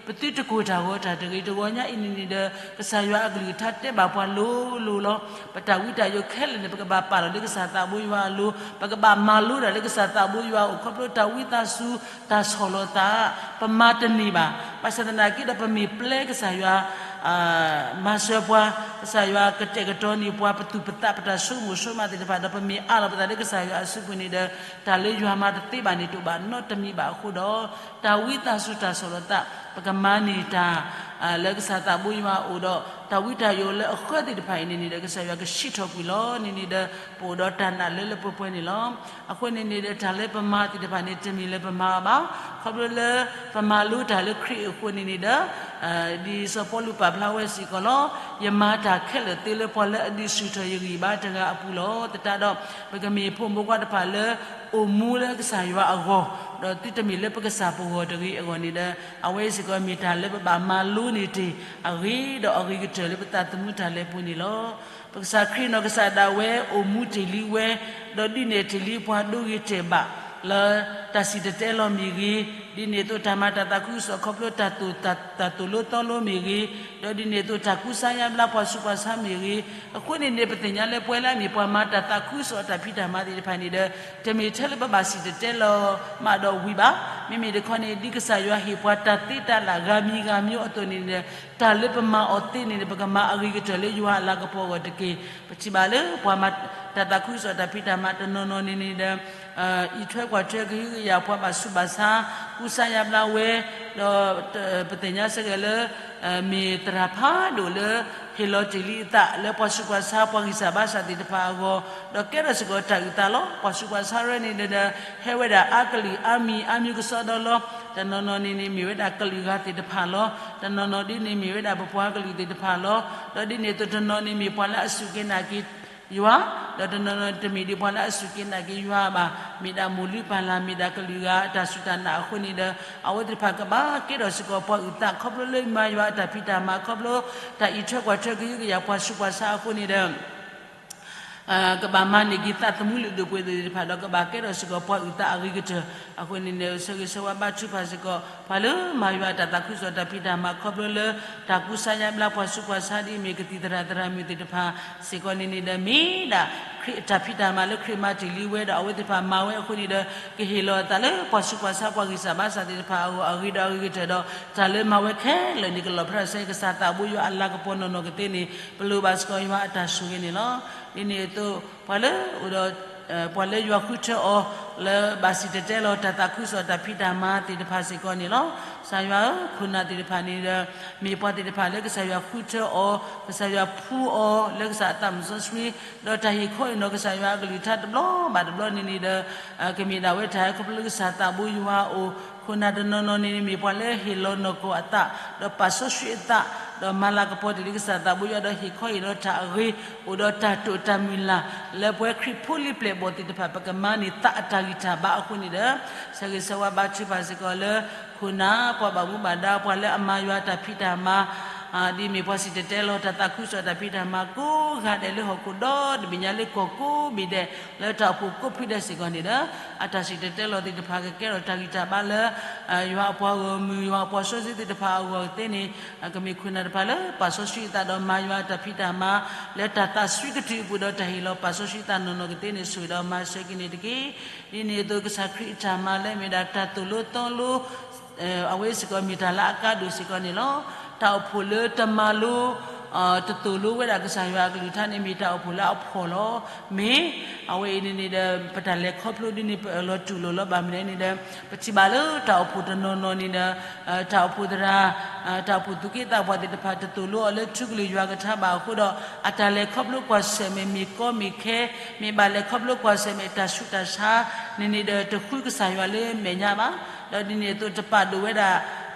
ပသုတကိၢ်တၢ်ဂီၤတၢ်တဂ့ၤ. တဂီၤညါအံၤန့ၣ်န့ၣ်ဒီး ကစၢ်ယွၤအကလုၢ်ကထါတဲဘၣ်ပှၤလိၤလိၤလီၤ. ပတၢ်ဝံတၢ်ယိးခဲလၢာ်န့ၣ် ပကဘၣ်ပာ်လီၤလၢကစၢ်သးဘိယွၤအလိၤ, ပကဘၣ်မၤလိတၢ်လၢကစၢ်သးဘိယွၤအအိၣ် ခီဖျိတၢ်ဝံသးစူၤ တၢ်ဆီၣ်လီၤသး ပမၤတန့ၢ်ဘၣ်. ဘၣ်ဆၣ်သနာ်က့ဒီး ပမ့ၢ်ပျဲကစၢ်ယွၤ မၤစၢၤပှၤ, ကစၢ်ယွၤကတဲာ်ကတီၤန့ၢ်ပှၤ ပသူၣ်ပသး ပတၢ်ဆိကမိၣ်ဆိကမးသ့ၣ်တဖၣ်ဒီး ပမ့ၢ်အးလီၤပသးလၢကစၢ်ယွၤအစုပူၤန့ၣ်ဒီး တၢ်လၢယွၤမၤတသ့ဘၣ်န့ၣ် တအိၣ်ဘၣ်နီတမံၤဘၣ်အဃိဒီး တၢ်ဝံသးစူၤတၢ်ဆီၣ်လီၤသး ပကမၤန့ၢ်တၢ် လၢကစၢ်သးဘိယွၤအအိၣ်ဒီး တၢ်ဝံတၢ်ယိးလၢအဃၢသ့ၣ်တဖၣ်အံၤန့ၣ်န့ၣ်ဒီး ကစၢ်ယွၤကဆံးထီၣ်ကွံာ်လီၤန့ၣ်န့ၣ်ဒီး ပအိၣ်ဒီးတၢ်နာ်လၢလၢပှဲၤပှဲၤန့ၣ်လီၤ. အဃိန့ၣ်န့ၣ်ဒီး တၢ်လၢပမၤသ့ၣ်တဖၣ်န့ၣ် တမ့ၢ်လၢပမၤအီၤဘၣ်. ခီဖျိလၢပမၤလိတၢ်လၢခရံာ်အဃိန့ၣ်န့ၣ်ဒီး ဒ်စီၤပီလူးပာ်ဖျါဝဲစ့ၢ်ကီးလီၤ. ယမၤတၢ်ခဲလၢာ်သ့လၢပှၤလၢအဒုးဆူၣ်ထီၣ်ယဂံၢ်ဘါတဂၤအပူၤလီၤ. သတးဒီး ပကမ့ၢ်ဖိမုၣ်ဖိခွါတဖၣ်လၢ အိၣ်မူလၢကစၢ်ယွၤအဂီၢ်, ဒီးသုတမ့ၢ်လၢပကစၢ်ပဂီၢ်တဂ့ၤအဂီၢ်န့ၣ်ဒီး အဝဲစ့ၢ်ကီးမ့ၢ်တၢ်လၢပဘၣ်မၤလိန့ၢ်တ့ၢ် အဂ့ၤဒီးအဂ့ၤကတၢၢ်လၢပသးသမူတၢ်လဲၤပူၤန့ၣ်လီၤ. ပကစၢ်ခရံာ်နီၢ်ကစၢ်ဒၣ်ဝဲအိၣ်မူတ့ၢ်လံဝဲ, ဒီးဒုးနဲၣ်တ့ၢ်လံပှၤဒိဂ့ၤတဲာ်ဘၣ် လၢတၢ်စံၣ်တဲၤတဲလီၤမ့ၢ်ဂ့ၤ, ဒ်န့ၣ်အသိးတၢ်မၤတၢ်သးခုကစီၣ်ခီဖျိတၢ်သိၣ် တၢ်သိၣ်လိသီလိမ့ၢ်ဂ့ၤ, ဒီးဒ်န့ၣ်အသိးတၢ်ကူစါယါဘျါပှၤဆူးပှၤဆါမ့ၢ်ဂ့ၤ, အဃိန့ၣ်န့ၣ် ပသ့ၣ်ညါလၢပဝဲလၢအမ့ၢ်ပှၤမၤတၢ်သးခုကစီၣ်တၢ်ဖံးတၢ်မၤသ့ၣ်တဖၣ်န့ၣ်ဒီး တမ့ၢ်ထဲလၢပဘၣ်စံၣ်တဲၤတဲလီၤမးဒီးဝံၤဘၣ်. မ့မ့ၢ်တခီန့ၣ် ဒ်ကစၢ်ယွၤဟ့ၣ်ပှၤတၢ်သ့တၢ်လၢ်ဂၤမံၤဂၤမံၤအသိးန့ၣ်ဒီး တၢ်လၢပမၤအီၤသ့န့ၣ်ဒီး ပကမၤအဂ့ၤကတၢၢ်လၢယွၤအလၤကပီၤအဂီၢ်တက့ၢ်. ပထံၣ်ဘၣ်လၢပှၤမၤတၢ်သးခုကစီၣ်တၢ်ဖံးတၢ်မၤတနီၤနီၤန့ၣ်န့ၣ်ဒီး အံးထွဲကွၢ်ထွဲကဟုကယာ်ပှၤဘၣ်ဆူးဘၣ်ဆါ, ကူစါယါဘျါဝဲ, ဒီးပသ့ၣ်ညါစ့ၢ်ကီးလၢ မ့ၢ်သရၣ်ဖးဒိၣ်လၢ ဟ့ၣ်လီၤတ့ၢ်လံအသးလၢပှၤဆူးပှၤဆါ ပှၤဂံၢ်စၢ်ဘါစၢ်သ့ၣ်တဖၣ်အဂီၢ်, ဒီးကဲထီၣ်စ့ၢ်ကီးတၢ်အုၣ်သးလီၤ. ပှၤဆူးပှၤဆါရဲန့ၣ်ဒီး ဟဲဝဲဒၣ်အါကလုာ်အါမံၤအါမံၤကစီဒီလီၤ. တနီၤနီၤန့ၣ်န့ၣ်မ့ၢ်ဝဲဒၣ်ကလုာ်ဂၤသ့ၣ်တဖၣ်လီၤ. တနီၤနီၤဒ်န့ၣ်မ့ၢ်ဝဲဒၣ်ပပှၤကလုာ်သ့ၣ်တဖၣ်လီၤ. ဒီးဒ်န့ၣ်အသိးတနီၤန့ၣ်မ့ၢ်ပှၤလၢအစူၢ်က့ၤနာ်က့ၤယွၤ, ဒီးတနီၤနီၤတမ့ၢ်ဒ်ပှၤလၢအစူၢ်က့ၤနာ်က့ၤယွၤဘၣ်, မ့ၢ်ဒၣ်မိၢ်လုၢ်ပၢ်လၢ် မ့ၢ်ဒၣ်ကလုာ်ဂၤအတၢ်စူၢ်တၢ်နာ်အဃိန့ၣ်ဒီး အဝဲသ့ၣ်တဖၣ်ကဘၣ်ကဲထီၣ်စ့ၢ်ကီးပှၤအုၣ်သးခီဖျိလၢမၤယွၤအတၢ်ဖံးတၢ်မၤ ခီဖျိတၢ်အံးထွဲကွၢ်ထွဲကဟုကယာ်ပှၤဆူးပှၤဆါအဃိန့ၣ်ဒီး ကဘၣ်မၤန့ၢ်က့ၤသးသမူလုၢ်ဒိၣ်ပှ့ၤဒိၣ်သ့ၣ်တဖၣ်ဒီး ကဘၣ်ကဲထီၣ်စ့ၢ်ကီးပှၤအုၣ်သးအဂ့ၤကတၢၢ်အဃိန့ၣ်န့ၣ် ဆၢဂ့ၤဆၢဝါဘါထုကဖၣ်စ့ၢ်ကီး ပှၤလၢမၤယွၤအတၢ်သးခုကစီၣ်တၢ်ဖံးတၢ်မၤခီဖျိလၢ တၢ်ကူစါယါဘျါပှၤဆူးပှၤဆါဒ်အမ့ၢ်ကသံၣ်သရၣ်သရၣ်မုၣ်သ့ၣ်တဖၣ်စ့ၢ်ကီးန့ၣ်န့ၣ်ဒီး မ့ၢ်ဒၣ်ခရံာ်အတၢ်ဖံးတၢ်မၤလၢခရံာ်မၤတ့ၢ်လံဝဲဒီး အဝဲသ့ၣ်တဖၣ်မၤဝဲအဃိန့ၣ်ဒီး ကဟ့ၣ်လီၤအသးလၢပှၤဆူးပှၤဆါပှၤဂံၢ်စၢ်ဘါစၢ်သ့ၣ်တဖၣ်အဂီၢ် အဂ့ၤဒီးအဂ့ၤကတၢၢ်ဒီး တၢ်လၢမၤဝဲခဲလၢာ်န့ၣ် ကလီၣ်ဖျါစ့ၢ်ကီးကစၢ်သးဘိယွၤအလၤကပီၤနီၢ်နီၢ်ကသ့န့ၣ် ပလိၣ်ဘၣ်စ့ၢ်ကီးယွၤအတၢ်ဆိၣ်ဂ့ၤန့ၣ်လီၤ. ဒ်န့ၣ်အသိး ပှၤလၢအိၣ်ဒီး ပှၤလၢယွၤဃုထၢအီၤ လၢဘၣ်စံၣ်တဲၤတဲလီၤတၢ်သးခုကစီၣ်တၢ်ဖံးတၢ်မၤသ့ၣ်တဖၣ်စ့ၢ်ကီးန့ၣ်လီၤ. ကစၢ်ယွၤဧၢ, ခိၣ်နၢ်သ့ၣ်တဖၣ်န့ၣ်ဒီး မ့ၢ်ပှၤသ့ၣ်တဖၣ်လၢကစၢ်ယွၤဃုထၢအီၤ, ကစၢ်ယွၤဖှူအီၤလၢကစၢ်အသးမုၣ်စီဆှံ, ဒီးတၢ်ဟ့ၣ်ခီအံၤနီၤ ကစၢ်ယွၤအကလုၢ်ကထါတဘျီဘၣ်တဘျီန့ၣ်န့ၣ်ဒီး ကမ့ၢ်ဒၣ်ဝဲတၢ်ဟဲခီဖျိလၢကစၢ်သးဘိယွၤအအိၣ်, ခိၣ်နၢ်တနီၤနီၤန့ၣ်န့ၣ် မ့ၢ်ပှၤလၢဟ့ၣ်လီၤနီၢ်ကီၢ်အသး, ဒီးပာ်စီဆှံအသး, ဒီးမၤလၤကပီၤတ့ၢ်လံကစၢ်သးဘိယွၤ ဒီးဟ့ၣ်ခီအံၤဒီးတၢ်အဂ့ၤ, အိၣ်ဒီးတၢ်တိာ်တၢ်မုၢ်လၢ် လၢပဝဲခရံာ်ဖိလံၤပျဲၢ်ဘီၣ်သ့ၣ်တဖၣ် ပကမၤန့ၢ်သးအတၢ်ဂံၢ်တၢ်ဘါအဃိန့ၣ်ဒီး ဆၢဂ့ၤဆၢဝါဘါထုကဖၣ်စ့ၢ်ကီးလၢ ခိၣ်နၢ်ပှၤဘၣ်မူဘၣ်ဒါ ပှၤလၢအမၤယွၤတၢ်ဖံးတၢ်မၤ ဒ်မ့ၢ်ပှၤစံၣ်တဲၤတဲလီၤတၢ်သးခုကစီၣ်တၢ်ဖံးတၢ်မၤကိးဂၤဒဲးလၢဟီၣ်ခိၣ်ဒီတဘ့ၣ်ညါလၢကီၢ်ကိးဘ့ၣ်ဒဲး လၢတၢ်အိၣ်ဖှိၣ်ကိးဖုဒဲးစ့ၢ်ကီးန့ၣ်ဒီး အတၢ်စံၣ်တဲၤတဲလီၤသ့ၣ်တဖၣ် ကကဲထီၣ်တၢ်ဂံၢ်တၢ်ဘါလၢ ယွၤအပှၤဂီၢ်မုၢ် ယွၤအပှၤစီဆှံသ့ၣ်တဖၣ်အဂီၢ်ကသ့န့ၣ် ကမ့ၢ်ခိၣ်နၢ်တဖၣ်လၢပာ်စီဆှံအသးဒီးမၤယွၤတၢ်ဖံးတၢ်မၤ လၢတၢ်သးစွံကတုာ်အပူၤဒီးတၢ်ဟ့ၣ်လီၤပာ်စီဆှံသးနီၢ်နီၢ်ကသ့န့ၣ် ဆိၣ်ဂ့ၤဒီးမၤစၢၤက့ၤန့ၣ်တက့ၢ်. ဒ်န့ၣ်အသိးကစၢ်ခရံာ်အတၢ်မၤလၢမ့ၢ်ဒၣ်တၢ်သိၣ်လိသီလိ အဝဲစ့ၢ်ကီးမ့ၢ်တၢ်လၢအကါဒိၣ်စ့ၢ်ကီးန့ၣ်လီၤ. တၢ်အိၣ်ဖှိၣ်လၢတမၤလိ တသိၣ်လိဝဲဒၣ်ကစၢ်ယွၤအကလုၢ်ကထါန့ၣ် မ့ၢ်တၢ်အိၣ်ဖှိၣ်လၢအဖှီၣ်လီၤ. မ့ၢ် အဝဲအံၤန့ၣ်န့ၣ်ဒီး ပတၢ်လဲၤခီဖျိဒ်န့ၣ် ပအၢၣ်လီၤတူၢ်လိာ်လီၤဘၣ်မနုၤန့ၣ်ဒီး ပထံၣ်ဘၣ်လၢတၢ်အိၣ်ဖှိၣ်တနီၤနီၤန့ၣ်ဒီး တၢ်အိၣ်ဖှိၣ်သရၣ် တၢ်အိၣ်ဖှိၣ်သူၣ်က့သးပှၢ်သ့ၣ်တဖၣ် တသိၣ်လိအီၤလၢထူကလုၢ်ယွၤကထါဘၣ်အဃိဒီး အတၢ်လဲၤခီဖျိကွၢ်ဆၢၣ်မဲာ်မ့ၢ်ကီမ့ၢ်ခဲ မ့ၢ်ဘၣ်လဲၤခီဖျိကွၢ်ဆၢၣ်မဲာ်တၢ်ဆူးတၢ်ဆါန့ၣ်န့ၣ်ဒီး တဃုကစၢ်ယွၤလၢမဲာ်ညါဘၣ်. ဒီးဒ်န့ၣ်အသိးတပာ်ဒိၣ်ဝဲဒၣ်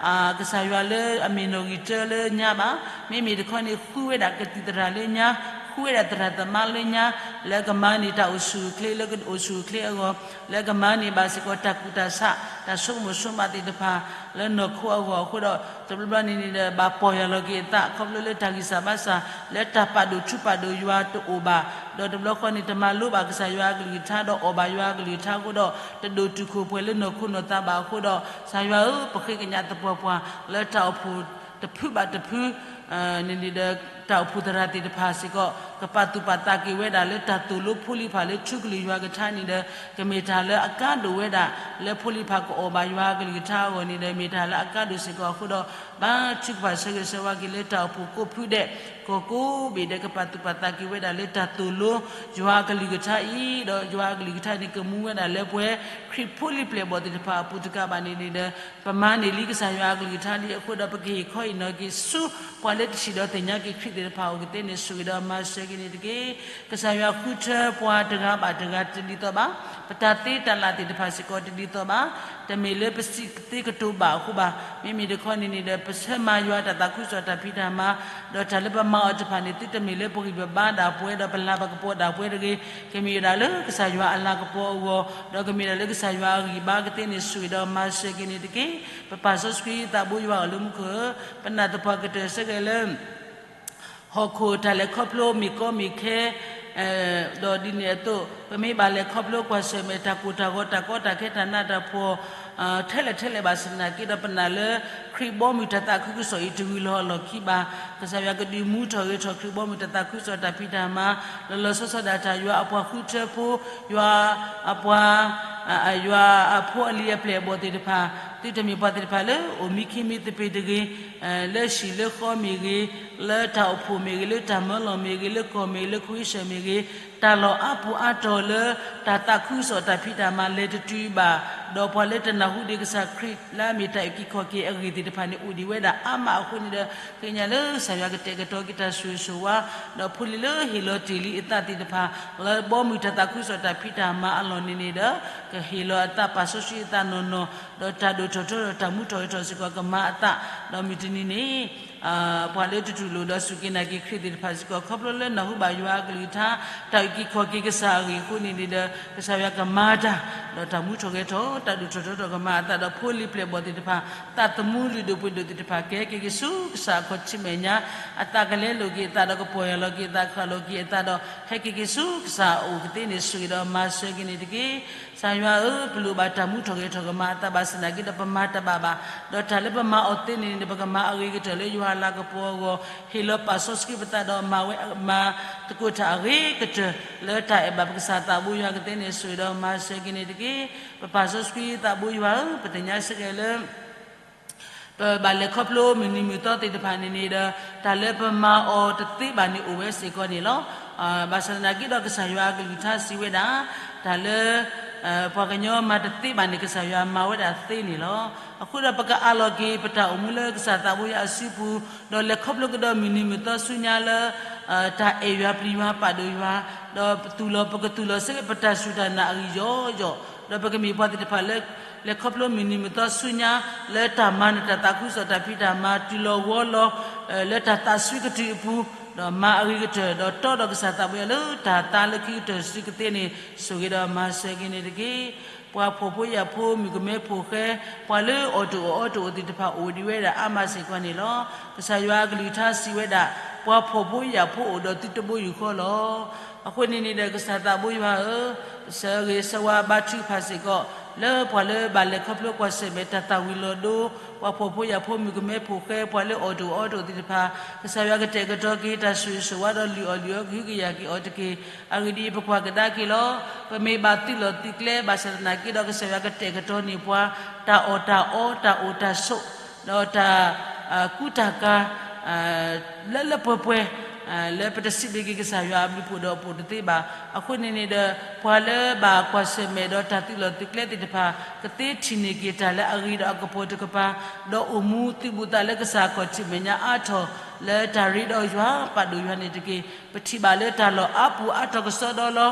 ကစၢ်ယွၤလၢအမ့ၢ်နီၣ်ဂံၢ်တၢလၢညါဘၣ်. မ့မ့ၢ်တခီန့ၣ် ဃုဝဲဒၣ်ကသံၣ်သရၣ်လၢညါ, ဃုဝဲဒၣ်သရၣ်သမါလၢညါ, လၢကမၤန့ၢ်တၢ်အိၣ်ဆူၣ်အိၣ်ချ့ လၢကအိၣ်ဆူၣ်အိၣ်ချ့အဂီၢ်, လၢကမၤန့ၢ်ဘၣ်စ့ၢ်ကီးတၢ်ကူၣ်တၢ်ဆး တၢ်ဆိကမိၣ်ဆိကမးသ့ၣ်တဖၣ် လၢနီၢ်ခိအဂီၢ်အဃိဒီး တဘျီဘျီန့ၣ်န့ၣ်ဒီး ဘၣ်ပီၢ်ယၢ်လီၤက့ၤအသး ခီဖျိလၢတၢ်ဂံၢ်စၢ်ဘါစၢ် လၢတၢ်ပာ်ဒိၣ်ထူပာ်ဒိၣ်ယွၤတအိၣ်ဘၣ်, ဒီးတဘျီဃီန့ၣ် တမၤလိဘၣ်ကစၢ်ယွၤအကလုၢ်ကထါ ဒီးအီၣ်ဘၣ်ယွၤအကလုၢ်ကထါအဃိဒီး တဒိၣ်တုာ်ခိၣ်ပှဲၤလၢနီၢ်ခိနီၢ်သးဘၣ်အဃိဒီး ကစၢ်ယွၤဧၢ, ပဃ့ကညးသပှၢ်ပှၢ် လၢတၢ်အိၣ်ဖှိၣ်တဖုဘၣ်တဖု န့ၣ်န့ၣ်ဒီး တၢ်အိၣ်ဖှိၣ်သရၣ်သ့ၣ်တဖၣ်စ့ၢ်ကီး ကပာ်သူၣ်ပာ်သးက့ၤဝဲဒၣ်လၢတၢ်သိၣ်လိဖိလံၤတဖၣ်လၢထူကလုၢ်ယွၤကထါန့ၣ်ဒီး ကမ့ၢ်တၢ်လၢအကါဒိၣ်ဝဲဒၣ် လၢဖိလံၤတဖၣ်ကအိၣ်ဘၣ်ယွၤအကလုၢ်ကထါအဂီၢ်န့ၣ်ဒီး မ့ၢ်တၢ်လၢအကါဒိၣ်စ့ၢ်ကီးအဃိဒီး ဘါထုကဖၣ်ဆၢဂ့ၤဆၢဝါက့ၤလၢတၢ်အိၣ်ဖှိၣ်ကိးဖုဒဲး ကီၢ်ကိးဘ့ၣ်ဒဲး ကပာ်သူၣ်ပာ်သးက့ၤဝဲဒၣ်လၢတၢ်သိၣ်လိယွၤအကလုၢ်ကထါအံၤ ဒီးယွၤအကလုၢ်ကထါန့ၣ် ကမူဝဲဒၣ်လၢပဝဲ ခရံာ်ဖိလံၤပျဲၢ်ဘီၣ်သ့ၣ်တဖၣ်အပူၤတကးဘၣ်န့ၣ်န့ၣ်ဒီး ပမၤန့ၢ်လံကစၢ်ယွၤအကလုၢ်ကထါလံအဃိဒီး ပကဟ့ၣ်ခီဟ့ၣ်နီၤက့ၤဆူ ပှၤလၢတထံၣ်ဒီးသ့ၣ်ညါက့ၤခရံာ်သ့ၣ်တဖၣ်အဂီၢ်ကသ့န့ၣ် ဆိၣ်ဂ့ၤဒီးမၤစၢၤက့ၤန့ၣ်တက့ၢ်. ကစၢ်ယွၤဃုထၢပှၤတဂၤဘၣ်တဂၤတဒ်သိးဘၣ်, ပတၢ်သ့တၢ်လၢ်သ့ၣ်တဖၣ်စ့ၢ်ကီးတဒ်သိးဘၣ်, တမ့ၢ်လၢပစံးသ့ကတိၤဘၣ်အဃိဘၣ်. မ့မ့ၢ်တခီန့ၣ်န့ၣ်ဒီး ပဆၢမၤယွၤတၢ်သးခုကစီၣ်တၢ်ဖံးတၢ်မၤ, ဒီးတၢ်လၢပမၤအီၤတဖၣ်န့ၣ် သုတမ့ၢ်လၢပဂံၢ်ပဘါဒၣ်ပှဲၤ ဒီးပလၤပကပီၤဒၣ်ပှဲၤတဂ့ၤ, ကမ့ၢ်ဝဲဒၣ်လၢကစၢ်ယွၤအလၤကပီၤအဂီၢ်, ဒီးကမ့ၢ်ဝဲဒၣ်လၢကစၢ်ယွၤအဂံၢ်ဘါကသ့န့ၣ် ဆိၣ်ဂ့ၤဒီးမၤစၢၤက့ၤန့ၣ်တက့ၢ်. ပပာ်စီဆှံသးဘိယွၤအအိၣ်လၢမူခိၣ်ဧၢ, ပနာ်သပှၢ်ကတၢၢ်ဆၢက့ၤလၢ ဟီၣ်ခိၣ်တၢ်လဲၤခီဖျိမ့ၢ်ကီမ့ၢ်ခဲ, ဒီးဒ်န့ၣ်အသိး ပမ့ၢ်ဘၣ်လဲၤခီဖျိကွၢ်ဆၢၣ်မဲာ်တၢ်ကိၢ်တၢ်ဂီၤ တၢ်ကီတၢ်ခဲ တၢ်နးတၢ်ဖှီၣ် ထဲလဲၣ်ထဲလဲၣ်ဘၣ်ဆၣ်သနာ်က့ဒီး ပနာ်လၢ ခရံာ်ဘီမုၢ်တၢ်သးခုကစီၣ်အံၤ တဝံၤလီၤအလီၢ်ခံဘၣ်. ကစၢ်ယွၤကဒုးမူထီၣ်ဂဲၤထီၣ်ခရံာ်ဘီမုၢ်တၢ်သးခုကစီၣ်တၢ်ဖံးတၢ်မၤ လီၤလီၤဆီဆီဒၣ်တၢ် ယွၤအပှၤဃုထၢဖိ, ယွၤအပှၤ ယွၤအဖိအလံၤအပျဲၢ်အဘီၣ်သ့ၣ်တဖၣ်, သုတမ့ၢ်ပှၤသ့ၣ်တဖၣ်လၢအိၣ်မံခံမံသပ့ၤတဂ့ၤ, လၢဟံၣ်လၢဃီမ့ၢ်ဂ့ၤ, လၢတၢ်အိၣ်ဖှိၣ်မ့ၢ်ဂ့ၤ, လၢတၢ်မၢလီၤမ့ၢ်ဂ့ၤ, လၢကီၢ်မ့ၢ်ဂ့ၤ, လၢခဝ့ၡၢၣ်မ့ၢ်ဂ့ၤ, တၢ်လီၢ်အါပူၤအါတီၤလၢ တၢ်သးခုကစီၣ်တၢ်ဖံးတၢ်မၤလဲၤတတုၤဘၣ်, ဒီးပှၤလၢတနၢ်ဟူဒံးကစၢ်ခရံာ်လၢအမ့ၢ်တၢ်အုၣ်က့ၤခီၣ်က့ၤအဂ့ၢ်သ့ၣ်တဖၣ်န့ၣ် အိၣ်ဒံးဝဲဒၣ်အါမးအဃိန့ၣ်ဒီး ဃ့ကညးလၢကစၢ်ယွၤကတဲာ်ကတီၤက့ၤတၢ်ဆိၣ်ဂ့ၤဆိၣ်ဝါ, ဒီးဖိလံၤလၢဟ့ၣ်လီၤတ့ၢ်လံအသးသ့ၣ်တဖၣ် လၢဘီမုၢ်တၢ်သးခုကစီၣ်တၢ်ဖံးတၢ်မၤအလီၢ်န့ၣ်န့ၣ်ဒီး ကဟ့ၣ်လီၤအသးပာ်စီဆှံအသးနီၢ်နီၢ်, ဒီးတၢ်ဒိၣ်ထီၣ်ထီထီၣ်တၢ်မူထီၣ်ဂဲၤထီၣ်စ့ၢ်ကီးကမၤအသး, ဒီးမုၢ်တနံၤန့ၣ် ပှၤလၢတတူၢ်လိာ်ဒီးစူၢ်က့ၤနာ်က့ၤခရံာ်သ့ၣ်တဖၣ်စ့ၢ်ကီး ခီဖျိလၢနၢ်ဟူဘၣ်ယွၤအကလုၢ်ကထါ တၢ်အုၣ်က့ၤခီၣ်က့ၤကစၢ်အဂ့ၢ်အဃိန့ၣ်န့ၣ်ဒီး ကစၢ်ယွၤကမၤတၢ် ဒီးတၢ်မူထီၣ်ဂဲၤထီၣ် တၢ်ဒိၣ်ထီၣ်ထီထီၣ်ကမၤအသးဒီးဖိလံၤပျဲၢ်ဘီၣ်သ့ၣ်တဖၣ် သးသမူလုၢ်ဒိၣ်ပှ့ၤဒိၣ်သ့ၣ်တဖၣ် ကဟဲက့ၤက့ၤဆူကစၢ်အခီၣ်ထံးမဲာ်ညါ, အသးကလဲလိာ်က့ၤအသးဒီးကပီၢ်ယၢ်လီၤက့ၤအသး ဃၣ်လိာ်က့ၤအသးဒီး ဟဲက့ၤက့ၤဆူကစၢ်အအိၣ်ကသ့န့ၣ် ဆိၣ်ဂ့ၤဒီးမၤစၢၤက့ၤန့ၣ်တက့ၢ်. ကစၢ်ယွၤဧၢ, ပလိၣ်ဘၣ်တၢ်မူထီၣ်ဂဲၤထီၣ်ကမၤအသးဘၣ်ဆၣ်သနာ်က့ဒီး ပမၤတဘၣ်ဘၣ်, ဒီးတၢ်လၢပမၤအီၤသ့န့ၣ်န့ၣ် ပကမၤအဂ့ၤကတၢၢ်လၢယွၤအလၤကပီၤအဂီၢ်, ဟ့ၣ်လီၤပာ်စီဆှံပသးဒီးမၤဝဲ မၤသကိးတၢ်အဂ့ၤကတၢၢ် လၢတၢ်အဲၣ်ဘၣ်ပကစၢ်သးဘိယွၤကသ့န့ၣ် ဆိၣ်ဂ့ၤဒီးမၤစၢၤက့ၤန့ၣ်တက့ၢ်. ပပာ်စီဆှံသးဘိယွၤဧၢ, ပသ့ၣ်ညါစ့ၢ်ကီးလၢ ပဘၣ်လဲၤခီဖျိမုၢ်နံၤမုၢ်သီသ့ၣ်တဖၣ်န့ၣ်န့ၣ်ဒီး တၢ်လၢပမၤအီၤတသ့ဘၣ်န့ၣ်အိၣ်ဝဲစ့ၢ်ကီးန့ၣ်လီၤ. ဘၣ်ဆၣ်သနာ်က့ဒီးကစၢ်ယွၤအကလုၢ်ကထါစံးဝဲဒၣ်, တၢ်လၢ ပှၤကညီမၤတသ့ဘၣ်န့ၣ် ကစၢ်ယွၤမၤဝဲဒၣ်သ့န့ၣ်လီၤ. အဃိဒီးပကအးလီၤက့ၤ ပတၢ်အိၣ်မူလၢကစၢ်သးဘိယွၤအစုပူၤ, ဒီးလဲၤခီဖျိကဒီးမုၢ်နံၤမုၢ်သီဆူညါလၢ တၢ်အဲၣ်ယွၤပျံၤယွၤပာ်ဒိၣ်ယွၤ, ဒီးပသူၣ်လီၤပကသူၣ်လီၤဆၢက့ၤပတၢ်စူၢ်တၢ်နာ်အဂံၢ်ယီယီ, ဒီးပကမ့ၢ်ပှၤသ့ၣ်တဖၣ်လၢ လဲၤခီဖျိမုၢ်နံၤမုၢ်သီဆူညါ လၢတၢ်မၤနၢၤတၢ်သးခုကစီၣ်တၢ်ဖံးတၢ်မၤ တုၤလီၤဝီလီၤ လၢတၢ်သးစွံကတုၤအပူၤ, ဒီးမၤအဂ့ၤကတၢၢ် ဒီးတီဒီးကစၢ်သးဘိယွၤလၢတၢ်သါလၢခံကတၢၢ်စုကသ့န့ၣ် ဆိၣ်ဂ့ၤဒီးမၤစၢၤက့ၤန့ၣ်တက့ၢ်. ပှၤဖှီၣ်ဖိယာ်ဖိ မုၣ်ကမဲဖိဃဲ ပှၤလၢအီၣ်တအိၣ်အီတအိၣ်သ့ၣ်တဖၣ် အိၣ်ဒံးဝဲဒၣ်အါမးစ့ၢ်ကီးန့ၣ်လီၤ. ကစၢ်ယွၤအကလုၢ်ကထါစံးဝဲဒၣ်, ပှၤဖှီၣ်ဖိယာ်ဖိအိၣ်ဒီးသုတဘိယူၢ်ဃီလီၤ. အဃိန့ၣ်န့ၣ်ဒီး ကစၢ်သးဘိယွၤဧၢ, ဆၢဂ့ၤဆၢဝါဘါထုကဖၣ်စ့ၢ်ကီး လၢပှၤလၢဘၣ်လဲၤခီဖျိကွၢ်ဆၢၣ်မဲာ်တၢ်သၣ်ဝံၤလီၤဒိ, ပှၤဖှီၣ်ဖိယာ်ဖိ မုၣ်ကမဲဖိဃဲ ပှၤလၢအီၣ်တအိၣ်အီတအိၣ်သ့ၣ်တဖၣ် ကစၢ်ယွၤကတဲာ်ကတီၤက့ၤ တၢ်ဆိၣ်ဂ့ၤဆိၣ်ဝါဒီးလုၢ်အီၣ်လုၢ်အီ ကဟုကယာ်က့ၤအီၤတက့ၢ်. အဂ့ၢ်ဒ်အံၤ, ပကွၢ်ကဒါက့ၤလီၤ. ပမ့ၢ်ဘၣ်သုးလီၢ်သုးကျဲဘၣ်ဆၣ်သနာ်က့ဒီး ကစၢ်ယွၤကတဲာ်ကတီၤန့ၢ်ပှၤ တၢ်အီၣ်တၢ်အီ တၢ်အိၣ်တၢ်ဆိး ဒီးတၢ် ကူတၢ်ကၤ လၢလၢပှဲၤပှဲၤ လၢပတစံးဘျုးက့ၤကစၢ်ယွၤအဘျုးဖှိၣ်ဒီးအဖှိၣ်တသ့ဘၣ်. အဃိန့ၣ်န့ၣ်ဒီး ပှၤလၢဘၣ်ကွၢ်ဆၢၣ်မဲာ်ဒီးတၢ်သုးလီၢ်သုးကျဲသ့ၣ်တဖၣ် ကသ့ထံၣ်န့ၢ်က့ၤတၢ်လၢအဂ့ၤဒီးအကပီၤတကပၤ, ဒီးအိၣ်မူသုးဘူးသးလၢကစၢ်အခီၣ်ထံးမဲာ်ညါအါထီၣ် လၢတၢ်ရ့ဒီးယွၤ ပာ်ဒိၣ်ယွၤန့ၣ်တက့ၢ်. ပထံၣ်ဘၣ်လၢတၢ်လီၢ်အါပူၤအါထီၣ်ကစီဒီလီၤ.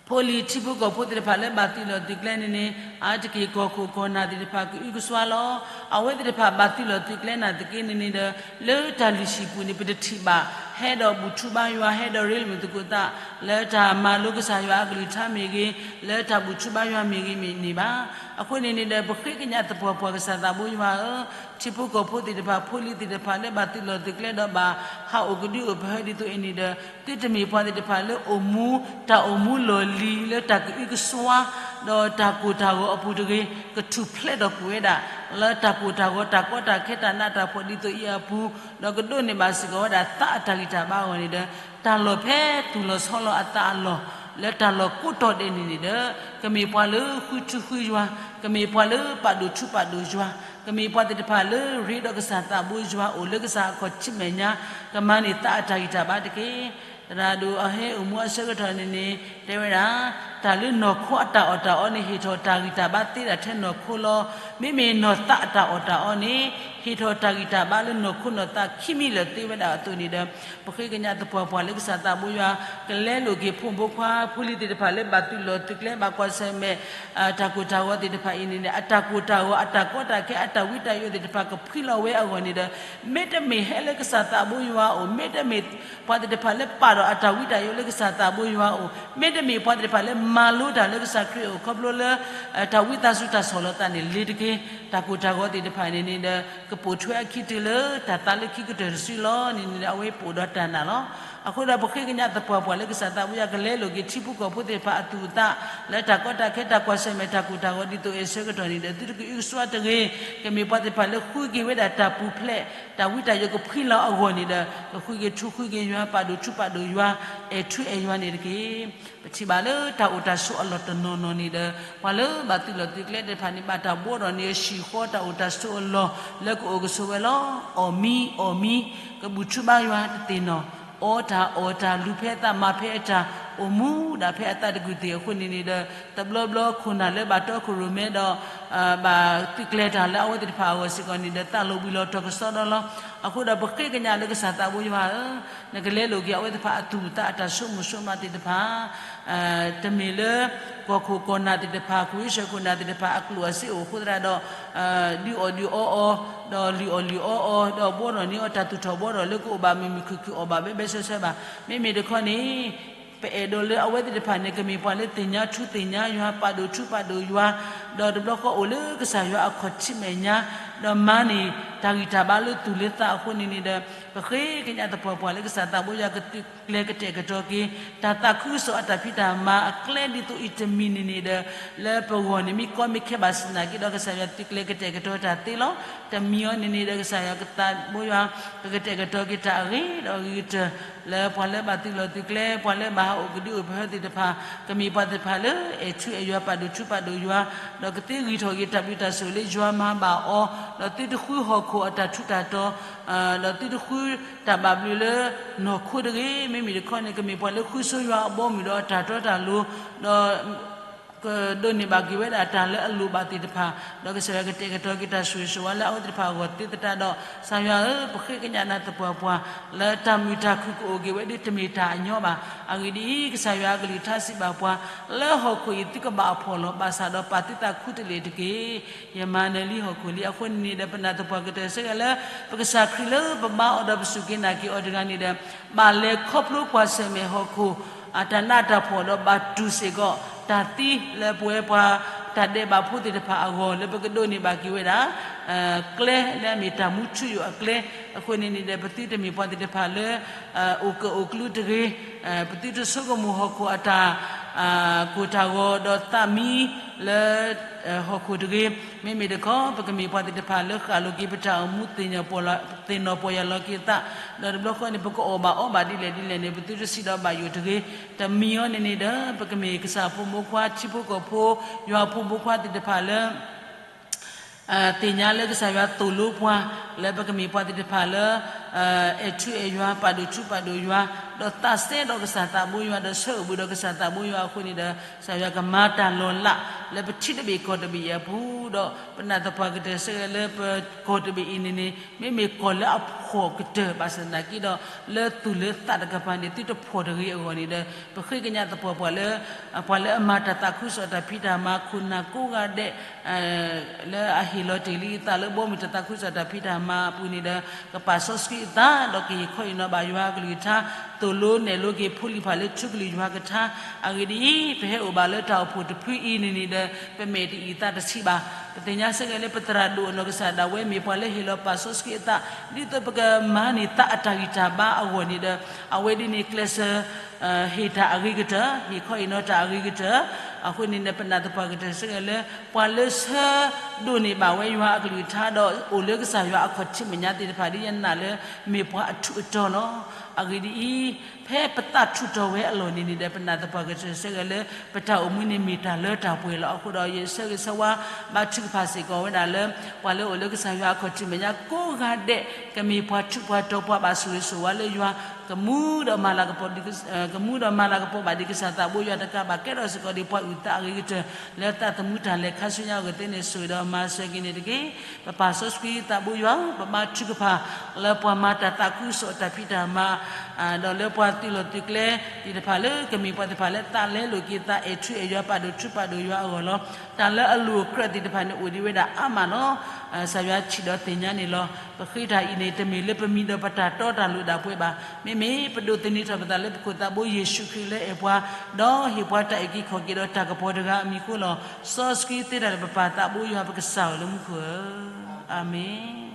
ဖိလံၤထံဖိကီၢ်ဖိသ့ၣ်တဖၣ်လၢဘၣ်သုးလီၢ်သုးကျဲန့ၣ်န့ၣ် အါတက့ၢ်ကီၢ်ခိၣ်ကီၢ်နၢ်သ့ၣ်တဖၣ်ကအုကစွါလီၤ. အဝဲသ့ၣ်တဖၣ်ဘၣ်သုးလီၢ်သုးကျဲနာ်သက့န့ၣ်န့ၣ်ဒီး လၢတၢ်လုၢ်ဟံၣ်ပူၤန့ၣ် ပတထံၣ်ဘၣ် ဟဲဒီးဘူၣ်ထူဘါယွၤ ဟဲဒီးရ့လိာ်သကိးသး လၢတၢ်မၤလိကစၢ်ယွၤအကလုၢ်ကထါမ့ၢ်ဂ့ၤ လၢတၢ်ဘူၣ်ထူဘါယွၤမ့ၢ်ဂ့ၤမ့ၢ်န့ၣ်ဘၣ်. အဃိန့ၣ်န့ၣ်ဒီး ပဃ့ကညးသပှၢ်ပှၢ်ကစၢ်သးဘိယွၤဧၢ, ထံဖိကီၢ်ဖိသ့ၣ်တဖၣ် ဖိလံၤသ့ၣ်တဖၣ်လၢဘၣ်သုးလီၢ်သုးကျဲဒီးဘၣ်ဟးအိၣ်ကဒုအိၣ်ပဟၢဒ်သိးအံၤန့ၣ်ဒီး သုတမ့ၢ်ပှၤသ့ၣ်တဖၣ်လၢအိၣ်မူ တၢ်အိၣ်မူလီၢ်လံၤလၢတၢ်ကအုကစွါ ဒီးတၢ်ကိၢ်တၢ်ဂီၤအပူၤတဂ့ၤ, ကထူၣ်ဖျဲးထီၣ်ကွံာ်ဝဲဒၣ် လၢတၢ်ကိၢ်တၢ်ဂီၤ တၢ်ကီတၢ်ခဲ တၢ်နးတၢ်ဖှီၣ်ဒ်သိးအံၤအပူၤ, ဒီးကဒိးန့ၢ်ဘၣ်စ့ၢ်ကီးဝဲဒၣ်သးအတၢ်ဂံၢ်တၢ်ဘါအဂီၢ်န့ၣ်ဒီး တၢ်လီၢ်ဖဲသူၣ်လီၤဆီလီၤအသးအလီၢ် လၢတၢ်လီၢ်ကိးတီၢ်ဒဲးန့ၣ်န့ၣ်ဒီး ကမ့ၢ်ပှၤလၢဃုထူဃုယွၤ, ကမ့ၢ်ပှၤလၢပာ်ဒိၣ်ထူပာ်ဒိၣ်ယွၤ, ကမ့ၢ်ပှၤသ့ၣ်တဖၣ်လၢရ့ဒီးကစၢ်သးဘိယွၤအိၣ်လၢကစၢ်အခီၣ်ထံးမဲာ်ညါ, ကမၤန့ၢ်သးအတၢ်ဂံၢ်တၢ်ဘါတက့ၢ်. သရၣ်ဒိၣ်အဟဲအိၣ်မူအဆၢကတီၢ်န့ၣ်န့ၣ် တဲဝဲဒၣ် တၢ်လၢနီၢ်ခိအတၢ်အီၣ်တၢ်အီန့ၣ် ဟ့ၣ်ထီၣ်တၢ်ဂံၢ်တၢ်ဘါသ့ဒၣ်ထဲနီၢ်ခိလီၤ. မ့မ့ၢ်နီၢ်သးအတၢ်အီၣ်တၢ်အီန့ၣ် ဟ့ၣ်ထီၣ်တၢ်ဂံၢ်တၢ်ဘါလၢနီၢ်ခိနီၢ်သးခံမံၤလၢာ်သ့ဝဲဒၣ်အသိးန့ၣ်ဒီး ပဃ့ကညးသပှၢ်ပှၢ်လၢကစၢ်သးဘိယွၤ ကလဲလိာ်က့ၤဖိမုၣ်ဖိခွါဖိလံၤသ့ၣ်တဖၣ်လၢဘၣ်သုးလီၢ်သုးကျဲဘၣ်ကွၢ်ဆၢၣ်မဲာ် တၢ်ကိၢ်တၢ်ဂီၤသ့ၣ်တဖၣ်အံၤန့ၣ်န့ၣ် အတၢ်ကိၢ်တၢ်ဂီၤ အတၢ်ကီတၢ်ခဲ အတၢ်ဝံတၢ်ယိးသ့ၣ်တဖၣ်ကဖှံလီၤဝဲအဂီၢ်န့ၣ်ဒီး မ့တမ့ၢ်ဟဲလၢကစၢ်သးဘိယွၤအအိၣ်, မ့တမ့ၢ်ပှၤသ့ၣ်တဖၣ်လၢပာ်ဒီးအတၢ်ဝံတၢ်ယိးလၢကစၢ်သးဘိယွၤအအိၣ်, မ့တမ့ၢ်ပှၤသ့ၣ်တဖၣ်လၢမၤလိတၢ်လၢကစၢ်ခရံာ်အအိၣ် ခီဖျိလၢ တၢ်ဝံသးစူၤတၢ်ဆီၣ်လီၤသးန့ၣ်လ့ၤတက့ၢ်. တၢ်ကိၢ်တၢ်ဂီၤသ့ၣ်တဖၣ်န့ၣ်န့ၣ်ဒီး ကပိာ်ထွဲအခံတုၤလၢတၢ်သါလၢခံကတၢၢ်တစုလီၤန့ၣ်န့ၣ် အဝဲပိာ်ဒီးတၢ်နာ်လီၤ. အဃိဒီးပဃ့ကညးသပှၢ်ပှၢ်လၢကစၢ်သးဘိယွၤကလဲလိာ်က့ၤထံဖိကီၢ်ဖိသ့ၣ်တဖၣ်အသူၣ်အသး လၢတၢ်ကီတၢ်ခဲတၢ်ကွၢ်ဆၢၣ်မဲာ်တၢ်ကိၢ်တၢ်ဂီၤဒ်သိးအဲၣ်ဆၢကတီၢ်န့ၣ်ဒီး သုတကအုကစွါတဂ့ၤ, ကမ့ၢ်ပှၤသ့ၣ်တဖၣ်လၢဃုက့ၤဝဲဒၣ်တၢ်ပူၤဖျဲး တၢ်ဝံတၢ်ယိးကဖှံလီၤအဂီၢ်န့ၣ်ဒီး ကဃုက့ၤထူဃုက့ၤယွၤ ပာ်ဒိၣ်ထူပာ်ဒိၣ်ယွၤ အဲၣ်ထူအဲၣ်ယွၤန့ၣ်တက့ၢ်. ပထံၣ်ဘၣ်လၢတၢ်အိၣ်တၢ်ဆိးအလီၢ်တနီၤနီၤန့ၣ်ဒီး ပှၤလၢဘၣ်သုးလီၢ်သုးကျဲသ့ၣ်တဖၣ်န့ၣ် ဘၣ်တၢ်ဘှီထီၣ်န့ၢ်အဟံၣ်ဃီ တၢ်အိၣ်တၢ်ဆိးအလီၢ်လၢကအိၣ်ကဆိးဝဲလီၤ. အီၣ်မံအီၣ်မံ ကဘူၣ်ထူဘါယွၤတသ့ၣ်နီၣ်, အီတၢ်အီၣ်တၢ် လူၤဖဲအသးမၤဖဲအတၢ် အိၣ်မူဒၣ်ဖဲအသးတကူၣ်သ့ၣ်အဃိန့ၣ်န့ၣ်ဒီး တဘျီဘျီခိၣ်နၢ်လၢဘၣ်တီခိၣ်ရိၣ်မဲဒီး ဘၣ်သုးကျဲၤတၢ်လၢအဝဲသ့ၣ်တဖၣ်အဂီၢ်စ့ၢ်ကီးန့ၣ်ဒီး သးလီၤဘှံးလီၤတီၤကစီဒီလီၤ. အဃိဒီးပဃ့ကညးလၢကစၢ်သးဘိယွၤဧၢ, နကလဲလိာ်က့ၤအဝဲသ့ၣ်တဖၣ်အသူၣ်အသးအတၢ်ဆိကမိၣ်ဆိကမးသ့ၣ်တဖၣ် တမ့ၢ်လၢ ကီၢ်ခိၣ်ကီၢ်နၢ်သ့ၣ်တဖၣ် ခိၣ်အ့ၡၢၣ်ခိၣ်နၢ်သ့ၣ်တဖၣ်အကျိၣ်အစ့အိၣ်အဃိသတးဒီး ဒုးအီၣ်ဒုးအီအီၤ, ဒီးလုၢ်အီၣ်လုၢ်အီအီၤ, ဒီးဘှီထီၣ်န့ၢ်အီၤတၢ်သူၣ်ထီၣ်ဘှီထီၣ်လၢကအိၣ်ဘၣ်မုာ်မုာ်ခုၣ်ခုၣ်အီၣ်ဘၣ်ဘဲဘဲဆှဲဆှဲဘၣ်. မ့မ့ၢ်တခီန့ၣ် ပအဲၣ်ဒိးလၢအဝဲသ့ၣ်တဖၣ်န့ၣ် ကမ့ၢ်ပှၤလၢသ့ၣ်ညါထူသ့ၣ်ညါယွၤ ပာ်ဒိၣ်ထူပာ်ဒိၣ်ယွၤ, ဒီးတဘျီဃီအိၣ်လၢကစၢ်ယွၤအခီၣ်ထံးမဲာ်ညါ, ဒီးမၤန့ၢ်တၢ်ဂံၢ်တၢ်ဘါလၢသူၣ်လၢသးအဃိန့ၣ်န့ၣ်ဒီး ပဃ့ကညးသပှၢ်ပှၢ်လၢကစၢ်သးဘိယွၤကသုးကျဲၤကတဲာ်ကတီၤက့ၤ တၢ်သးခုကစီၣ်အတၢ်ဖံးတၢ်မၤအကျဲဒ်သိးအံၤတမံၤန့ၣ်န့ၣ်ဒီး လၢပဂီၢ်န့ၣ်မ့ၢ်ကီမ့ၢ်ခဲဘၣ်ဆၣ်သနာ်က့ဒီး ကစၢ်ယွၤသုးကျဲၤကတဲာ်ကတီၤတၢ်သ့လီၤ. တမံၤအံၤန့ၣ်န့ၣ်ဒီး ကစၢ်ယွၤကသးဘိယွၤ ကကတဲာ်ကတီၤက့ၤတၢ်အဂ့ၤဒီးအဂ့ၤကတၢၢ် လၢပှၤလၢဘၣ်သုးလီၢ်သုးကျဲ ပှၤလၢဘၣ်ဟးအိၣ်ကဒုအိၣ်ပဟၢသ့ၣ်တဖၣ် ကမ့ၢ်ပှၤသ့ၣ်တဖၣ်လၢအဲၣ်ထူအဲၣ်ယွၤ ပာ်ဒိၣ်ထူပာ်ဒိၣ်ယွၤ, ဒီးကသ့ဂံၢ်ထီၣ်က့ၤတၢ်ဘျုးတၢ်ဆိၣ်လၢယွၤမၤဘၣ်အီၤ, ဒီးသုတဃုဟီၣ်ခိၣ်အတၢ်ထူးတၢ်တီၤ ဒီးသုတဃုတၢ်ဘၣ်ဘျုးလၢနီၢ်ခိတဂ့ၤ. မ့မ့ၢ်တခီန့ၣ် ကမ့ၢ်ပှၤလၢဃုဆိယွၤအဘီအမုၢ်ဒီးအတၢ်တီတၢ်လိၤ, ဒီး ကဒိးန့ၢ်ဘၣ်က့ၤဝဲဒၣ်တၢ်လၢအလိၣ်ဘၣ်သ့ၣ်တဖၣ်, ဒီးကစၢ်ယွၤကတဲာ်ကတီၤက့ၤတၢ်ဆိၣ်ဂ့ၤဆိၣ်ဝါလၢအဝဲသ့ၣ်တဖၣ်အဂီၢ်သ့သတးဒီး ကစၢ်ယွၤဧၢ, ပဃ့ကညးနၤသပှၢ်ပှၢ် လၢတၢ်မုာ်တၢ်ခုၣ်ကအိၣ်က့ၤဝဲဒၣ်တမ့ၢ်တၢ်အညီဘၣ်. အဂ့ၢ်ဒ်အံၤ, ကစၢ်ယွၤအကလုၢ်ကထါစံးဘၣ်ပှၤ, လၢဟီၣ်ခိၣ်အံၤသုကဘၣ်အဖှီၣ်လီၤ, ဘၣ်ဆၣ်ဒီးပာ်သုသးခူတလ့ၢ်တက့ၢ်. ယမၤနၢၤလံဟီၣ်ခိၣ်လံ. အဃိန့ၣ်န့ၣ်ဒီး ပနာ်သပှၢ်ကတၢၢ်ဆၢဂ့ၤလၢ ပကစၢ်ခရံာ်လၢပဘါအီၤဒီးပစူၢ်က့ၤနာ်က့ၤအီၤတဂၤန့ၣ်ဒီး ဘၣ်လဲၤခီဖျိကွၢ်ဆၢၣ်မဲာ်ဟီၣ်ခိၣ် အတၢ်နးတၢ်ဖှီၣ်ဒီးဘၣ်တူၢ်စ့ၢ်ကီး တၢ်သံလၢပဝဲပှၤတၢ်ဒဲးဘးဖိသ့ၣ်တဖၣ်အဂီၢ် လၢပကဒိးန့ၢ်ဘၣ်က့ၤဝဲဒၣ် ကျဲလၢအမ့ၢ်တၢ်မူထူယိာ်အကျဲ. အဃိန့ၣ်န့ၣ်ဒီး ပသုတမ့ၢ်ပှၤသ့ၣ်တဖၣ်လၢ အိၣ်ကၢၣ်အိၣ်ကျူတဂ့ၤ, ပသုတဆိကမိၣ်ဟီၣ်ခိၣ်အတၢ် ကိၢ်တၢ်ဂီၤဒီးသးမံလၢ ဟီၣ်ခိၣ်တဂ့ၤ. မ့မ့ၢ်တခီ ပကမ့ၢ်ပှၤသ့ၣ်တဖၣ်လၢဃၣ်လိၤက့ၤပတၢ်အိၣ်မူ သ့ၣ်နီၣ်ပီၢ်ယၢ်လီၤက့ၤသး, ဒီးတဘျီဃီန့ၣ် ပကအီၣ်ဘၣ်အီဘၣ်ဒ်လဲၣ်ဒ်လဲၣ်န့ၣ် ပသုတစံးဒီးဘၣ်ယိၣ်တဂ့ၤ. တမံၤအံၤန့ၣ်န့ၣ်ဒီး ပကမ့ၢ်ကစၢ်ဖိမုၣ်ဖိခွါ ထံဖိကီၢ်ဖိ ယွၤဖိမုၣ်ဖိခွါသ့ၣ်တဖၣ်လၢ သ့ၣ်ညါလၢကစၢ်ယွၤသိၣ်လိပှၤ လၢပကမ့ၢ်ပှၤသ့ၣ်တဖၣ်လၢ အဲၣ်ထူအဲၣ်ယွၤ ပာ်ဒိၣ်ထူပာ်ဒိၣ်ယွၤ ဒီးသးစဲဒီးကစၢ်သးဘိယွၤ ဒီးဆၢအိၣ်ဘှံးဒီးကစၢ်သးဘိယွၤအဃိန့ၣ်ဒီး ကစၢ်ယွၤကမၤတၢ်လီၤလး လၢပထံတဘ့ၣ်ကီၢ်တဘ့ၣ်အံၤအပူၤဒီး ပနာ်သပှၢ်ကတၢၢ်ဆၢဂ့ၤလၢပကီၢ်တဘ့ၣ်အံၤန့ၣ်န့ၣ် မ့မ့ၢ်ကီၢ်လၢအဖှီၣ်ကတၢၢ်ဘၣ်ဆၣ်သနာ်က့ဒီး လၢသူၣ်လၢသးတကပၤန့ၣ် သုတဖှီၣ်တဂ့ၤအဂီၢ်န့ၣ်ဒီး ပဃ့ကညးသပှၢ်ပှၢ်လၢ ပှၤလၢအမၤတၢ်သးခုကစီၣ်တၢ်ဖံးတၢ်မၤ ခိၣ်နၢ်ကိးဂၤဒဲး လၢအဟ့ၣ်လီၤတ့ၢ်လံအသးလၢဘီမုၢ်တၢ်သးခုကစီၣ်တၢ်ဖံးတၢ်မၤအပူၤန့ၣ်ဒီး ကပာ်စီဆှံအသး ဒီးကဟ့ၣ်ခီဟ့ၣ်နီၤဘၣ်ယွၤအကလုၢ်ကထါ သိၣ်လိနဲၣ်လိက့ၤဖိလံၤတဖၣ်လၢထူကလုၢ်ယွၤကထါ အဂ့ၢ်ဒ်အံၤ ပဟဲအိၣ်ဘၣ်လၢတၢ်အိၣ်ဖှိၣ်တဖုအံၤန့ၣ်န့ၣ်ဒီး ပမဲာ်တအံၤသးတဆံးဘၣ်. ပသ့ၣ်ညါဆၢဂ့ၤလၢပသရၣ်ဒိၣ်အနီၢ်ကစၢ်ဒၣ်ဝဲမ့ၢ်ပှၤလၢဟ့ၣ်လီၤပာ်စီဆှံအသး ဒ်သိးပကမၤန့ၢ်သးအတၢ်ဂံၢ်တၢ်ဘါအဂီၢ်န့ၣ်ဒီး အဝဲဒ်န့ၣ်ကျဲးစၢး ဟ့ၣ်တၢ်အဂ့ၤကတၢၢ် ဟ့ၣ်ခီဟ့ၣ်နီၤတၢ်အဂ့ၤကတၢၢ်. အဃိန့ၣ်ဒီး ပနာ်သပှၢ်ကတၢၢ်ဆၢဂ့ၤလၢ ပှၤလၢဆၢဒိးန့ၢ်ဘၣ်ဝဲယွၤအကလုၢ်ကထါဒီး အိၣ်လၢကစၢ်ယွၤအခီၣ်ထံးမဲာ်ညါသ့ၣ်တဖၣ် ဒ်ယနာ်လၢမ့ၢ်ပှၤအထူးအတီၤလီၤ. အဂ့ၢ်ဒ်အံၤ, ဖဲပသးထူးတီၤဝဲအလီၢ်န့ၣ်န့ၣ်ဒီး ပနာ်သပှၢ်ကတၢၢ်ဆၢဂ့ၤလၢ ပတၢ်အိၣ်မူန့ၣ်မ့ၢ်တၢ်လၢတၢ်ပှဲၤလီၤ. အဃိဒီးယဆၢဂ့ၤဆၢဝါဘါထုကဖၣ်စ့ၢ်ကီးဝဲဒၣ်လၢ ပှၤလၢအိၣ်လၢကစၢ်ယွၤအခီၣ်ထံးမဲာ်ညါကိးဂၤဒဲး ကမ့ၢ်ပှၤထူးပှၤတီၤ ပှၤဘၣ်ဆိၣ်ဂ့ၤဆိၣ်ဝါလၢယွၤ ကမူဒီးမၤလၤကပီၤ ကမူဒီးမၤလၤကပီၤဘၣ်ဒံးကစၢ်သးဘိယွၤတကးဘၣ် ကဲထီၣ်စ့ၢ်ကီးဒံးပှၤအုၣ်သးအဂ့ၤကတၢၢ် လၢသးသမူတၢ်လဲၤခါဆူညါအဂီၢ်သ့န့ၣ် ဆိၣ်ဂ့ၤဒီးမၤစၢၤက့ၤန့ၣ်တက့ၢ်. ပပာ်စီဆှံသးဘိယွၤ ပဘါထုကဖၣ် လၢပှၤမၤတၢ်သးခုကစီၣ်တၢ်ဖံးတၢ်မၤ ဒီးလၢပှၤသုးလီၢ်သုးကျဲသ့ၣ်တဖၣ်လၢကမ့ၢ်ပှၤသ့ၣ်တဖၣ်လၢသးလဲလိာ်က့ၤသး အဲၣ်ထူအဲၣ်ယွၤ ပာ်ဒိၣ်ထူပာ်ဒိၣ်ယွၤအဂီၢ်လီၤ. တၢ်လၢအလိၣ်အကြၢးသ့ၣ်တဖၣ်န့ၣ် အိၣ်ဒံးဝဲဒၣ်အါမးလီၤ. ကစၢ်ယွၤထံၣ်ဒီးသ့ၣ်ညါန့ၣ်လီၤ. ပဃ့တၢ်အံၤန့ၣ် တမ့ၢ်လၢပမံၤဒီးပတၢ်တီတၢ်လိၤဒၣ်ပှဲၤဘၣ်. မ့မ့ၢ်ပဒိးသန့ၤထီၣ်ပသးလၢပခိၣ်သးဘိယ့ၣ်ၡူးခရံာ်လၢအဲၣ်ပှၤ, ဒီးဟ့ၣ်ပှၤတၢ်အုၣ်က့ၤခီၣ်က့ၤဒီးတၢ်ကပီၤတဂၤအမံၤအဃိလီၤ. စီဆှံသ့တၢ်လၢပပၢ်သးဘိယွၤပကစၢ်ဧၢလၢမူခိၣ်ဧၢ, အၤမ့ၣ်.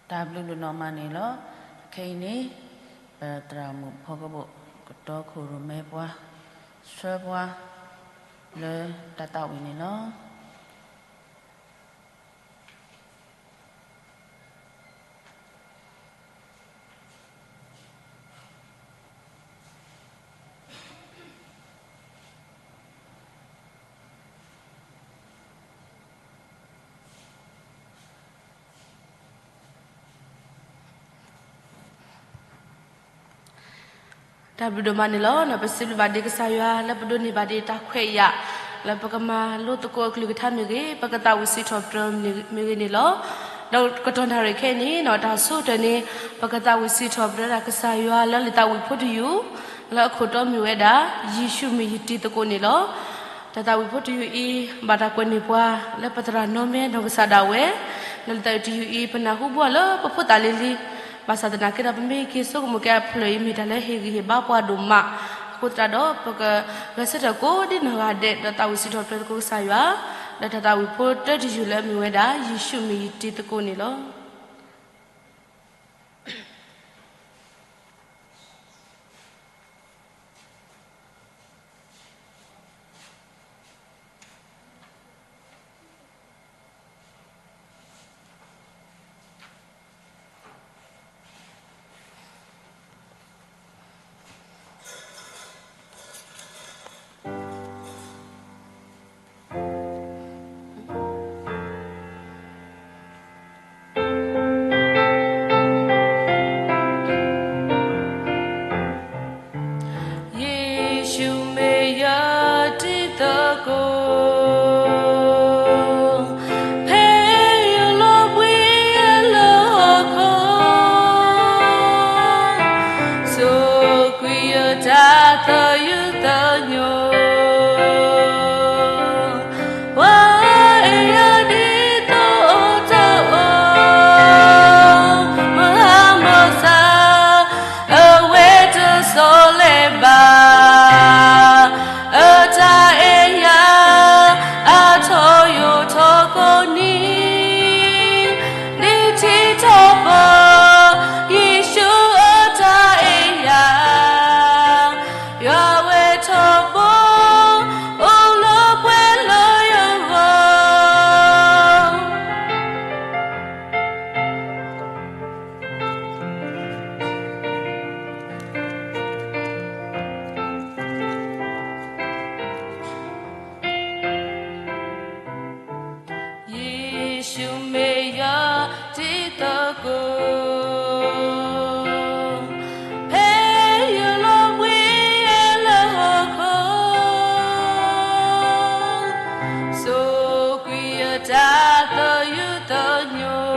တၢ်ဘျုးဒိၣ်နီၢ်မးန့ၣ်လီၤ. ခဲအံၤန့ၣ် ပသရၣ်မုၣ်ဖီကဘိၣ် ကတီခိၣ်ရိၣ်မဲပှၤ ဆှၢပှၤ လၢတၢ်သးဝံၣ်န့ၣ်လီၤ. တၢ်ဘျုးဒိၣ်မးန့ၣ်လီၤ. ပစံးဘျုးဘၣ်ဒံးကစၢ်ယွၤ လၢပဒိးန့ၢ်ဘၣ်ဒံးတၢ်ခွဲးယာ် လၢပကမၤလိသကိးအကလုၢ်ကထါမ့ၢ်ဂ့ၤ, ပကသးဝံၣ်စံးထီၣ်ပတြၢၤမ့ၢ်ဂ့ၤန့ၣ်လီၤ. ဒီးကတီၢ်နၣ်ရံၣ်ခဲအံၤန့ၣ် တၢ်ဆိကတၢၢ်န့ၣ် ပကသးဝံၣ်စံးထီၣ်ပတြၢၤဒၣ်ကစၢ်ယွၤလၢလံာ်သးဝံၣ်ဖိတယုၢ် လၢအခိၣ်တီမ့ၢ်ဝဲဒၣ် ယ့ၣ်ၡူးမ့ၢ်ယတံၤသကိးန့ၣ်လီၤ. တၢ်သးဝံၣ်ဖိတယုၢ်အံၤ ဘၣ်တၢ်ကွဲးန့ၢ်ပှၤ လၢပသရၣ်နီၢ်မဲနီၢ်ကစၢ်ဒၣ်ဝဲ, လၢလံာ်သးဝံၣ်တယုၢ်အံၤ ပနၢ်ဟူဘၣ်လၢပဖိသၣ်လံၤလံၤ, ဘၣ်ဆၣ်သနာ်က့ဒီး ပမ့ၢ်က့ၤဆိကမိၣ်က့ၤအဖျၢၣ်အံၤ မ့ၢ်တၢ်လၢဟ့ၣ်ဂံၢ်ဟ့ၣ်ဘါပှၤဒိၣ်မး, အဃိသတးဒီး ပကဂဲၤဆၢထၢၣ်ကိးဒ်နီၢ်ဂၤဒဲး ဒီးသးဝံၣ်စံးထီၣ်ပတြၢၤသကိးကစၢ်ယွၤ, ဒီးတၢ်သးဝံၣ်ဖိတၢတယုၢ်လၢအမ့ၢ်ဝဲဒၣ် ယ့ၣ်ၡူးမ့ၢ်ယတံၤသကိးန့ၣ်လီၤ. ယ့ၣ်ၡူးမ့ၢ်ယတံၤသကိး, ဖဲယလီၤဘှံးလၢဟီၣ်ခိၣ်, စိာ်ကွံာ်ယတၢ်သယုၢ်သညိး, ပှၤအဲၣ်ယၤဒ်သိးအတအိၣ်, မုၢ်ဟါမုၢ်ဆါ အဝဲတဆီၣ်လဲၤဘၣ်, အတၢ်အဲၣ်ယၤ အထီၣ်ယိာ်ထီၣ်ကိးနံၤ, ဒ်ထံထီၣ်ပီၢ် ယ့ၣ်ၡူးအတၢ်အဲၣ်ယၤ, ယွၤဝဲထီၣ်ဘိ အိၣ်လၢပှဲၤလၢယဂီၢ်. ယ့ၣ်ၡူးမ့ၢ်ယတံၤသကိး, ဖဲယလီၤဘှံးလၢဟီၣ်ခိၣ်, စိာ်ကွံာ်ယတၢ်သယုၢ်သညိး,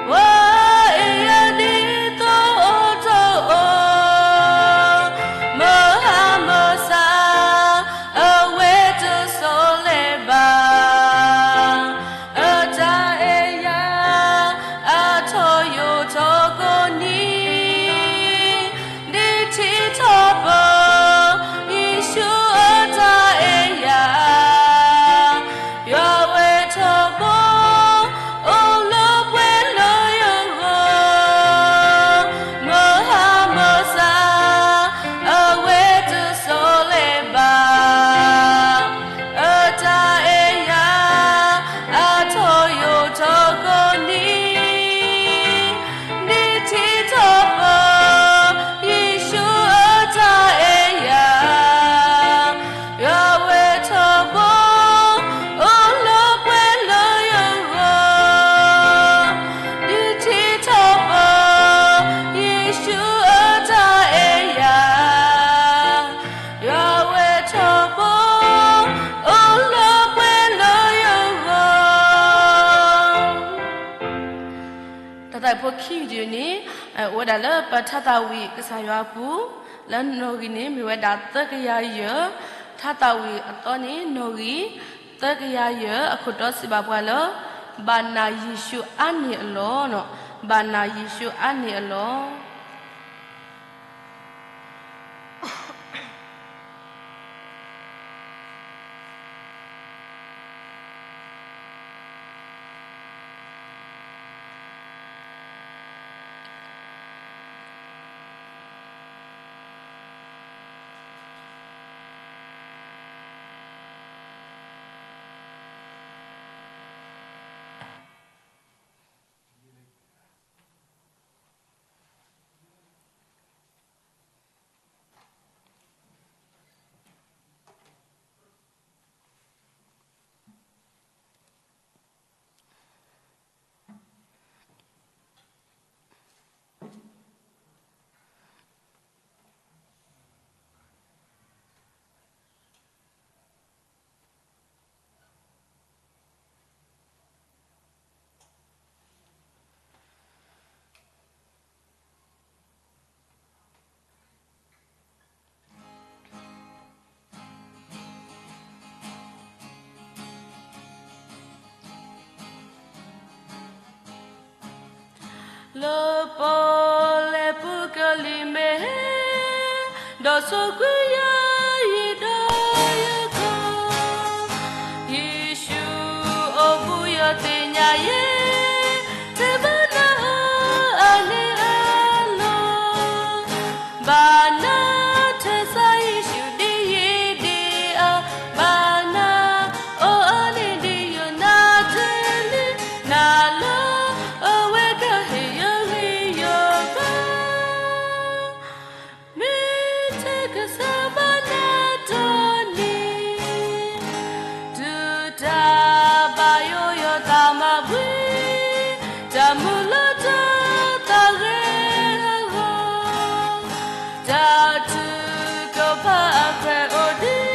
ပှၤအဲၣ်ယၤဒ်သိးအတအိၣ်, မုၢ်ဟါမုၢ်ဆါ အဝဲတဆီၣ်လဲၤဘၣ်, အတၢ်အဲၣ်ယၤ အထီၣ်ယိာ်ထီၣ်ကိးနံၤ, ဒ်ထံထီၣ်ပီၢ် ယ့ၣ်ၡူးအတၢ်အဲၣ်ယၤ, ယွၤဝဲထီၣ်ဘိ အိၣ်လၢပှဲၤလၢယဂီၢ်, မုၢ်ဟါမုၢ်ဆါ အဝဲတဆီၣ်လဲၤဘၣ်, အတၢ်အဲၣ်ယၤ အထီၣ်ယိာ်ထီၣ်ကိးနံၤ, ဒ်ထံထီၣ်ပီၢ် ယ့ၣ်ၡူးအတၢ်အဲၣ်ယၤ, ယွၤဝဲထီၣ်ဘိ အိၣ်လၢပှဲၤလၢယဂီၢ်, ဒ်ထံထီၣ်ပီၢ် ယ့ၣ်ၡူးအတၢ်အဲၣ်ယၤ, ယွၤဝဲထီၣ်ဘိ အိၣ်လၢပှဲၤလၢယဂီၢ်. တၢ်သးဝံၣ်ဖိခံဒုန့ၣ် အိၣ်ဝဲဒၣ်လၢပထါသးဝံၣ်ကစၢ်ယွၤအပူၤ, လၢနီၣ်ဂံၢ်န့ၣ် မ့ၢ်ဝဲဒၣ်သၢကယၤယဲၢ်, ထါသးဝံၣ်အသီန့ၣ် နီၣ်ဂံၢ်သၢကယၤယဲၢ်, အခိၣ်တီစံးဘၣ်ပှၤလၢ ဘၣ်နာ်ယ့ၣ်ၡူးအါန့ၢ်အလီၢ်, ဘၣ်နာ်ယ့ၣ်ၡူးအါန့ၢ်အလီၢ်. လၢပီၣ်လဲၣ်ပူၤကလံၤမ့ၢ်ဟဲ, ဒီးဆိၣ်ကွံာ်ယၤယံၤဒီးယကီၢ်, ယ့ၣ်ၡူးအိၣ်ဘူးယသ့ၣ်ညါယဲ, ထဲဘၣ်နၤအိၣ်အါန့ၢ်အလီၢ်, ဘၣ်နၤထဲစးယ့ၣ်ၡူးဒ်ယံၤဒ်အါ, ဘၣ်နၤအိၣ်အါန့ၢ်ဒ်ယိာ်နါတ့ၢ်လံ, နၤလၢအဝဲကဟ့ၣ်ယဂံၢ်ယဘါ မ့ၢ်ထဲကစၢ်ဘၣ်နၤတၢ်န့ၣ်, တုၤတၢ်ဘၣ်ယိၣ်ယိာ်တၢ်မၤဘှံး, တၢ်မုာ်လီၤတၢ်သးဂ့ၤအဂီၢ်, တၢ်ထုကဖၣ်အခွဲးအိၣ်ဒံး,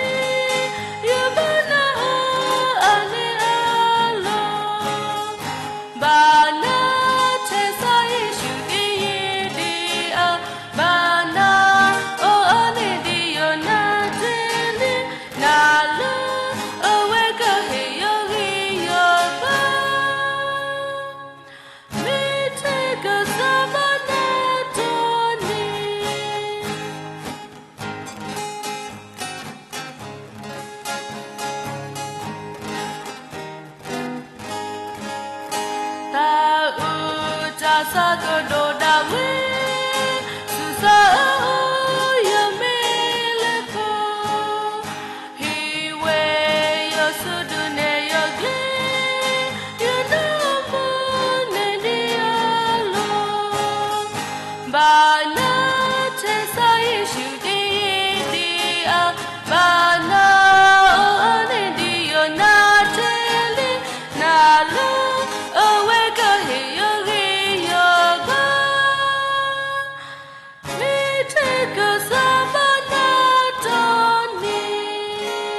ယဘၣ်နၤအိၣ်အါန့ၢ်အလီၢ် ဘၣ်နၤထဲစးယ့ၣ်ၡူးဒ်ယံၤဒ်အါ, ဘၣ်နၤအိၣ်အါန့ၢ်ဒ်ယိာ်နါတ့ၢ်လံ, နၤလၢအဝဲကဟ့ၣ်ယဂံၢ်ယဘါ မ့ၢ်ထဲကစၢ်ဘၣ်နၤတၢ်န့ၣ် တၢ်အုၣ်တၢ်သးကဒိၣ်ဒၣ်ဝဲ, ဆူၣ်စၢ်အအိၣ်ယမ့ၢ်လဲၤခီ, ဟံးဝဲယစုဒုးနဲၣ်ယကျဲ, ယနီၢ်မူန့ၢ်ဒံးအလီၢ် ဘၣ်နၤထဲစးယ့ၣ်ၡူးဒ်ယံၤဒ်အါ, ဘၣ်နၤအိၣ်အါန့ၢ်ဒ်ယိာ်နါတ့ၢ်လံ, နၤလၢအဝဲကဟ့ၣ်ယဂံၢ်ယဘါ မ့ၢ်ထဲကစၢ်ဘၣ်နၤတၢ်န့ၣ်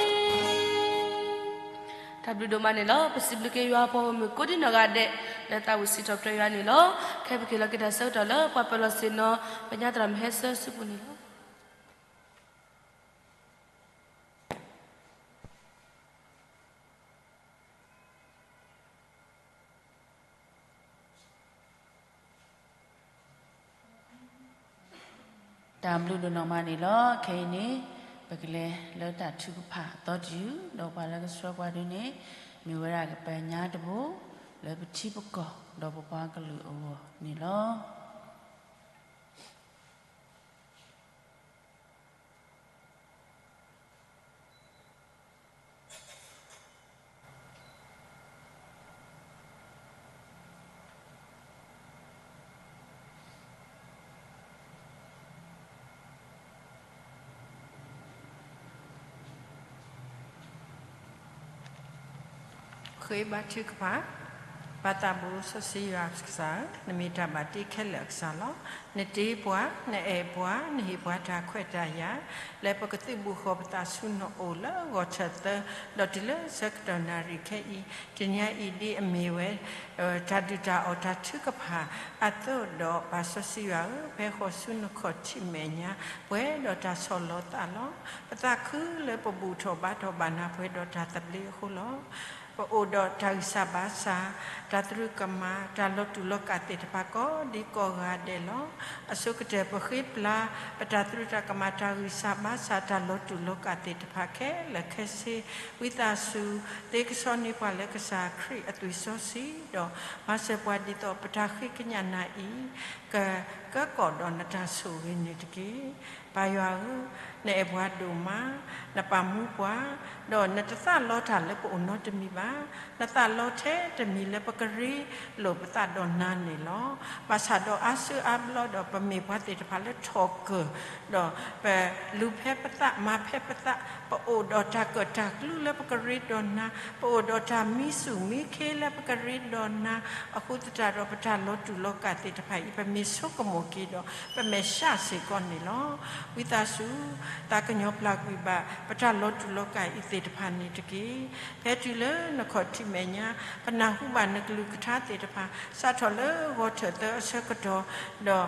တၢ်ဘျုးဒိၣ်မးန့ၣ်လီၤ. ပစံးဘျုးက့ၤယွၤအပှၤဂီၢ်မုၢ်ကိးဒံနီၢ်ဂၤဒဲး လၢသးဝံၣ်စံးထီၣ်ပတြၢၤယွၤန့ၣ်လီၤ. ခဲအံၤပကဟ့ၣ်လီၤက့ၤတၢ်ဆၢကတီၢ်လၢပှၤပၢၤလီၢ်ဆ့ၣ်နီၤ ပညါသရၣ်မုၢ်ဟဲဆၢစုပူၤန့ၣ်လီၤ. တၢ်ဘျုးဒိၣ်နီၢ်မးန့ၣ်လီၤ. ခဲအံၤန့ၣ် ပကလဲၤလၢတၢ်ထုကဖၣ်အသီတယုၢ်, ဒီးပှၤလၢကဆှၢပှၤဒုန့ၣ် မ့ၢ်ဝဲဒၣ်ကပညါတဘိ လၢပထံပကီၢ် ဒီးပပှၤကလုာ်အဂီၢ်န့ၣ်လီၤ. ဃ့ဘါထုကဖၣ်. ပၢ်သးဘိစီဆှံယွၤကစၢ်, နမ့ၢ်တၢ်ဘၣ်တ့ခဲလၢာ်အကစၢ်လီၤ. နတ့ပှၤ, နအဲၣ်ပှၤ, နဟ့ၣ်ပှၤတၢ်ခွဲးတၢ်ယာ် လၢပကသုးဘူးဃီၤပသးဆူနအိၣ်လၢဂီၤထၢၣ်သၢ, ဒီးတုၤလၢဆၢကတီၢ်နၣ်ရံၣ်ခဲအံၤ, တနံၤအံၤဒ်အမ့ၢ်ဝဲ တၢ်ဒုၣ်တၢ်အီၣ်တၢ်ထုကဖၣ်အသိးဒီး ပၢ်စီဆှံယွၤဧၢ, ပဟဲဃီၤဆူနခီၣ်ထံးမဲာ်ညါ ပှဲၤဒီးတၢ်ဆီၣ်လီၤသးလီၤ. ပသးခုလၢပဘူၣ်ထီၣ်ဘါထီၣ်ဘၣ်နၤပှဲၤဒီးတၢ်သဘျ့အဃိလီၤ. ပအိၣ်ဒီးတၢ်ဂံၢ်စၢ်ဘါစၢ်, တၢ်သရူးကမၣ်, တၢ်လီၤတူာ်လီၤကာ်သ့ၣ်တဖၣ်ကိးဒံကိးဂၤဒဲးလီၤ. အဆိကတၢၢ်ပဃ့ပျၢ် ပတၢ်သရူးတၢ်ကမၣ် တၢ်ဂံၢ်စၢ်ဘါစၢ် တၢ်လီၤတူာ်လီၤကာ်သ့ၣ်တဖၣ်ခဲလၢာ်ခဲဆ့, ဝံသးစူၤ သ့ကဆှီန့ၢ်ပှၤလၢကစၢ်ခရံာ်အသွံၣ်စီဆှံ, ဒီးမၤစၢၤပှၤဒ်သိးပတၢ်ဃ့ကညးနၤအံၤ ကကၢကီၣ်ဒီးနတၢ်ဆိၣ်ဂ့ၤန့ၣ်တက့ၢ်. ပၢ်ယွၤဧၢ, နအဲၣ်ပှၤဒိၣ်မး, နပာ်မူပှၤ, ဒီးနတသးလီတၢ်လၢပအိၣ်နီတမံၤဘၣ်. နသးလီထဲတမံၤလၢပကရ့လိာ်ပသးဒီးနၤန့ၣ်လီၤ. ဘၣ်ဆၣ်ဒီးအါစုအါဘျီဒီး ပမ့ၢ်ပှၤသ့ၣ်တဖၣ်လၢထီၣ်ကၢၢ်, ဒီးပလူၤဖဲပသး မၤဖဲပသး, ပအိၣ်ဒီးတၢ်ကၢၣ်တၢ်ကျူလၢပကရ့ဒီးနၤ, ပအိၣ်ဒီးတၢ်မံဆူၣ်မံခ့လၢပကရ့ဒီးနၤ, အဃိသတးဒီးပတၢ်လီၤတူာ်လီၤကာ်သ့ၣ်တဖၣ်အံၤ ပမ့ၢ်ဆိကမိၣ်က့ၤဒီး ပမဲာ်ဆှးစ့ၢ်ကီးန့ၣ်လီၤ. ဝံသးစူၤ သးကညီၤပျၢ်ကွံာ်ဘၣ် ပတၢ်လီၤတူာ်လီၤကာ်အံၤသ့ၣ်တဖၣ်န့ၣ်တက့ၢ်. ဖဲတုၤလၢနခီၣ်ထံးမဲာ်ညါ ပနၢ်ဟူဘၣ်နကလုၢ်ကထါသ့ၣ်တဖၣ် စးထီၣ်လၢဂီၤထၢၣ်သၢအဆၢကတီၢ်, ဒီး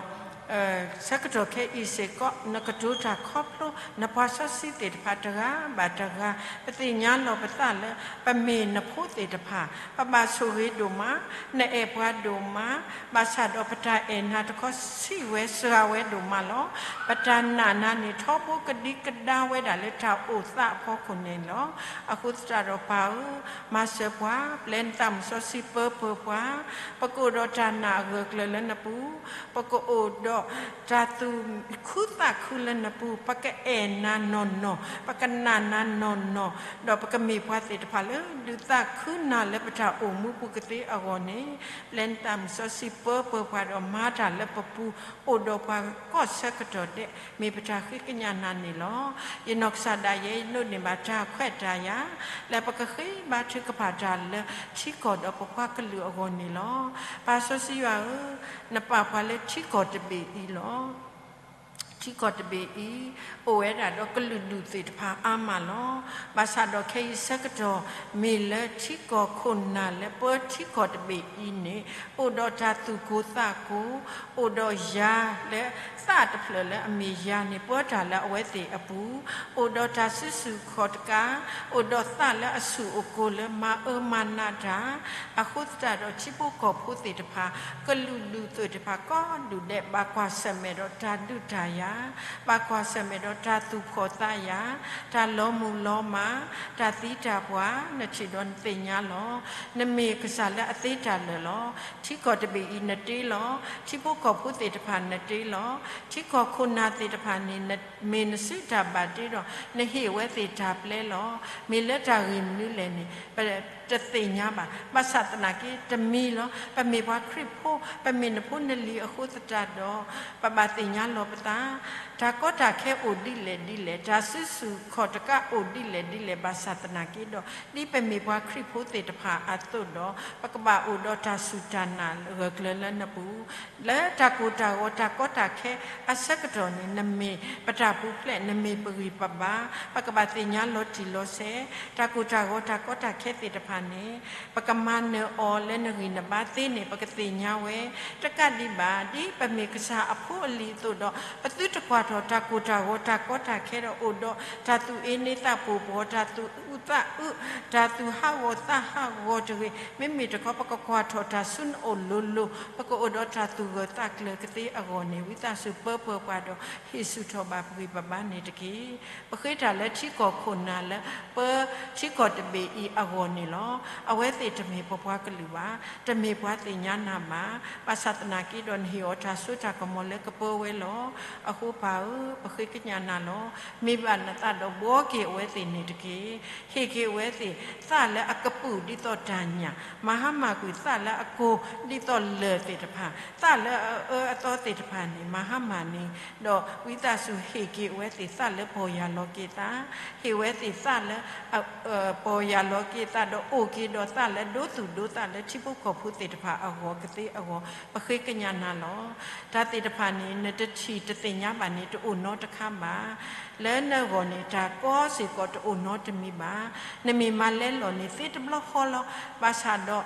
ဆၢကတီၢ်ခဲအံၤစ့ၢ်ကီး နကတိၤတၢ်ခီဖျိ နပှၤစီဆှံသ့ၣ်တဖၣ်တဂၤဘၣ်တဂၤ, ပသ့ၣ်ညါလီၤပသးလၢ ပမ့ၢ်နဖိသ့ၣ်တဖၣ်, ပဘၣ်ဆိၣ်ဂ့ၤဒိၣ်မး, နအဲၣ်ပှၤဒိၣ်မး, ဘၣ်ဆၣ်ဒီးပတၢ်အဲၣ်နၤတခီဆံးဝဲစှၤဝဲဒိၣ်မးလီၤ. ပတၢ်နာ်နၤန့ၣ် ထီဘိကဒံကဒါဝဲဒၣ်လၢတၢ်အိၣ်သးအဖီခိၣ်န့ၣ်လီၤ. အဃိသတးဒီးပၢ်ဧၢ, မၤစၢၤပှၤ, ပျဲနသးမုၢ်စီဆှံပၢပၢၤပှၤ, ပကအိၣ်ဒီးတၢ်နာ်အဂၢၢ်ကျၢၤလၢနပူၤ, ပကအိၣ်ဒီးတၢ်သူၣ်ခုသးခုလၢနပူၤ, ပကအဲၣ်နၤနီၢ်နီၢ်, ပကနာ်နၤနီၢ်နီၢ်, ဒီးပကမ့ၢ်ပှၤသ့ၣ်တဖၣ်လၢဒုးသးခုနၤလၢပတၢ်အိၣ်မူပူၤကသ့အဂီၢ်န့ၣ်, ပျဲနသးမုၢ်စီဆှံပၢပၢၤပှၤဒီးမၤတၢ်လၢပပူၤ, အိၣ်ဒီးပှၤကိးဆၢကတီၢ်ဒဲး, မ့ၢ်ပတၢ်ဃ့ကညးနၤန့ၣ်လီၤ. ယနီၢ်ကစၢ်ဒၣ်ယဲယဒိးန့ၢ်ဘၣ်တၢ်ခွဲးတၢ်ယာ်, လၢပကဃ့ဘါထုကဖၣ်တၢ်လၢထံကီၢ်ဒီးပပှၤကလုာ်အဂီၢ်န့ၣ်လီၤ. ပၢ်စီဆှံယွၤဧၢ, နပာ်ပှၤလၢထံကီၢ်တဘ့ၣ်အံၤလီၤ. ထံကီၢ်တဘ့ၣ်အံၤ အိၣ်ဝဲဒၣ်ဒီးကလုာ်ဒူၣ်သ့ၣ်တဖၣ်အါမးလီၤ. ဘၣ်ဆၣ်ဒီးခဲအံၤဆၢကတီၢ် မ့ၢ်လၢထံကီၢ်ခိၣ်နၢ်လၢပၢထံကီၢ်တဘ့ၣ်အံၤန့ၣ်, အိၣ်ဒီးတၢ်သူၣ်ကိၢ်သးကိၢ်, အိၣ်ဒီးယၤလၢသးတဖျၢၣ်လၢအမ့ၢ်ယၤန့ၣ် ပၢတၢ်လၢအဝဲသ့ၣ်အပူၤ, အိၣ်ဒီးတၢ်စုဆူၣ်ခီၣ်တကး, အိၣ်ဒီးသးလၢအဆူၣ်အကိၢ်လၢမၤအၢမၤနးတၢ်, အဃိသတးဒီးထံဖိကီၢ်ဖိသ့ၣ်တဖၣ်, ကလုာ်ဒူၣ်သ့ၣ်တဖၣ်ကိးဒူၣ်ဒဲး ဘၣ်ကွၢ်ဆၢၣ်မဲာ်ဒီးတၢ်ဒုးတၢ်ယၤ, ဘၣ်ကွၢ်ဆၢၣ်မဲာ်ဒီးတၢ်သူၣ်ဖှီၣ်သးယာ်, တၢ်လီၤမုၢ်လီၤမၢ်, တၢ်သံတၢ်ပှၢ်, နထံၣ်ဒီးနသ့ၣ်ညါလီၤ. နမ့ၢ်ကစၢ်လၢအသ့တၢ်လၢာ်လီၤ. ထံကီၢ်တဘ့ၣ်အံၤနတ့လီၤ. ထံဖိကီၢ်ဖိသ့ၣ်တဖၣ်နတ့လီၤ. ထံကီၢ်ခိၣ်နၢ်သ့ၣ်တဖၣ်န့ၣ် မ့ၢ်နစုတၢ်ဘၣ်တ့ဒီး နဟ့ၣ်ဝဲသ့ၣ်တၢ်ပျဲလီၤ. မ့ၢ်လၢတၢ်ဂ့ၢ်မနုၤလဲၣ်န့ၣ် ပတသ့ၣ်ညါဘၣ်. ဘၣ်ဆၣ်သနာ်က့တမံၤလီၤ. ပမ့ၢ်ပှၤခရံာ်ဖိ, ပမ့ၢ်နဖိနလံၤအဃိသတးဒီး ပဘၣ်သ့ၣ်ညါလီၤပသး, တၢ်ကီတၢ်ခဲအိၣ်ဒ်လဲၣ်ဒ်လဲၣ်, တၢ်စုဆူၣ်ခီၣ်တကးအိၣ်ဒ်လဲၣ်ဒ်လဲၣ်, ဘၣ်ဆၣ်သနာ်က့ဒီး ဒ်ပမ့ၢ်ပှၤခရံာ်ဖိသ့ၣ်တဖၣ်အသိးဒီး ပကဘၣ်အိၣ်ဒီးတၢ်စူၢ်တၢ်နာ်ဂၢၢ်ကျၢၤလၢနပူၤ လၢတၢ်ကိၢ်တၢ်ဂီၤတၢ်ကီတၢ်ခဲအဆၢကတီၢ်န့ၣ် နမ့ၢ်ပတၢ်ပူၤဖျဲး, နမ့ၢ်ပဂံၢ်ပဘါ, ပကဘၣ်သ့ၣ်ညါလီၤတံၢ်လီၤဆဲး, တၢ်ကိၢ်တၢ်ဂီၤတၢ်ကီတၢ်ခဲသ့ၣ်တဖၣ်န့ၣ် ပကမၤနၢၤအီၤလၢနဂံၢ်နဘါသ့န့ၣ် ပကသ့ၣ်ညါဝဲ, တကးဒံးဘၣ် ဒ်ပမ့ၢ်ကစၢ်အဖိအလံၤအသိးဒီး ပသုတကွၢ်ထီၣ်တၢ်ကိၢ်တၢ်ဂီၤတၢ်ကီတၢ်ခဲဒီး အိၣ်ဒီးတၢ်သူၣ်အ့န့သးပှီၤပှီၤ, တၢ်သူၣ်အုးသးအုး, တၢ်သူၣ်ဟးဂီၤသးဟးဂီၤတဂ့ၤ, မ့မ့ၢ်တခီ ပကကွၢ်ထီၣ်တၢ်ဆူနအိၣ်လိၤလိၤ, ပကအိၣ်ဒီးတၢ်သူၣ်ဂၢၢ်သးကျၢၤကသ့အဂီၢ်န့ၣ် ဝံသးစူၤပၢပၢၤပှၤဒီး ဟ့ၣ်ဆူၣ်ထီၣ်ဘၣ်ပဂံၢ်ပဘါန့ၣ်တက့ၢ်. ပဃ့တၢ်လၢထံကီၢ်ခိၣ်နၢ်လၢ ပၢထံကီၢ်တဘ့ၣ်အံၤအဂီၢ်န့ၣ်လီၤ. အဝဲသ့ၣ်တမ့ၢ်ပပှၤကလုာ်ဘၣ်, တမ့ၢ်ပှၤသ့ၣ်ညါနၤဘၣ်. ဘၣ်ဆၣ်သနာ်က့ဒီး နဟ့ၣ်အီၤတၢ်စိတၢ်ကမီၤလၢကပၢဝဲလီၤ. အဃိပၢ်ဧၢ, ပဃ့ကညးနၤလီၤ. မ့ၢ်ဘၣ်နသးဒီးဘှီက့ၤအဝဲသ့ၣ်န့ၣ်တက့ၢ်. ဟ့ၣ်က့ၤအဝဲသ့ၣ် သးလၢအကပုာ်ဒ်သိးတၢ်ညၣ်, မၤဟါမၢ်ကွံာ်သးလၢအကိၢ်ဒ်သိးလၢၢ်သ့ၣ်တဖၣ်, သးလၢအအၢအသီသ့ၣ်တဖၣ်န့ၣ် မၤဟါမၢ်န့ၣ်, ဒီးဝံသးစူၤဟ့ၣ်က့ၤအဝဲသ့ၣ်သးလၢပီၢ်ယၢ်လီၤက့ၤသး, ဟ့ၣ်ဝဲသ့ၣ်သးလၢ ပီၢ်ယၢ်လီၤက့ၤသး ဒီးအိၣ်က့ၤဒီးသးလၢဒိသူၣ်ဒိသးလၢထံဖိကီၢ်ဖိသ့ၣ်တဖၣ်အဂီၢ်ကသ့အဂီၢ် ပဃ့ကညးနၤလီၤ. တၢ်သ့ၣ်တဖၣ်န့ၣ် နတထံၣ်တသ့ၣ်ညါဘၣ်န့ၣ် တအိၣ်နီတခါဘၣ်. လၢနဂီၢ်န့ၣ် တၢ်ကီစ့ၢ်ကီးတအိၣ်နီတမံၤဘၣ်. နမ့ၢ်မၤလဲလီၤန့ၣ် သ့တဘျီဃီလီၤ. ဘၣ်ဆၣ်ဒီး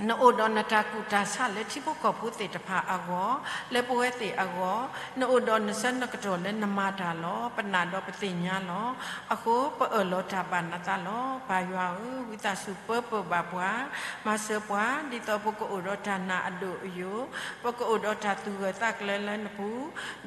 နအိၣ်ဒီးနတၢ်ကူၣ်တၢ်ဆးလၢထံဖိကီၢ်ဖိသ့ၣ်တဖၣ်အဂီၢ်, လၢပဝဲသ့ၣ်အဂီၢ်, နအိၣ်ဒီးနဆၢနကတီၢ်လၢနမၤတၢ်လီၤ. ပနာ်ဒီးပသ့ၣ်ညါလီၤ. အဃိပအၢၣ်လီၤတၢ်ဘၣ်နသးလီၤ. ပၢ်ယွၤဧၢ, ဝံသးစူၤပၢပၢၤဘၣ်ပှၤ, မၤစၢၤပှၤ ဒ်သိးပကအိၣ်ဒီးတၢ်နာ်အဒိၣ်အယိာ်, ပကအိၣ်ဒီးတၢ်သူၣ်ဂၢၢ်သးကျၢၤလၢနပူ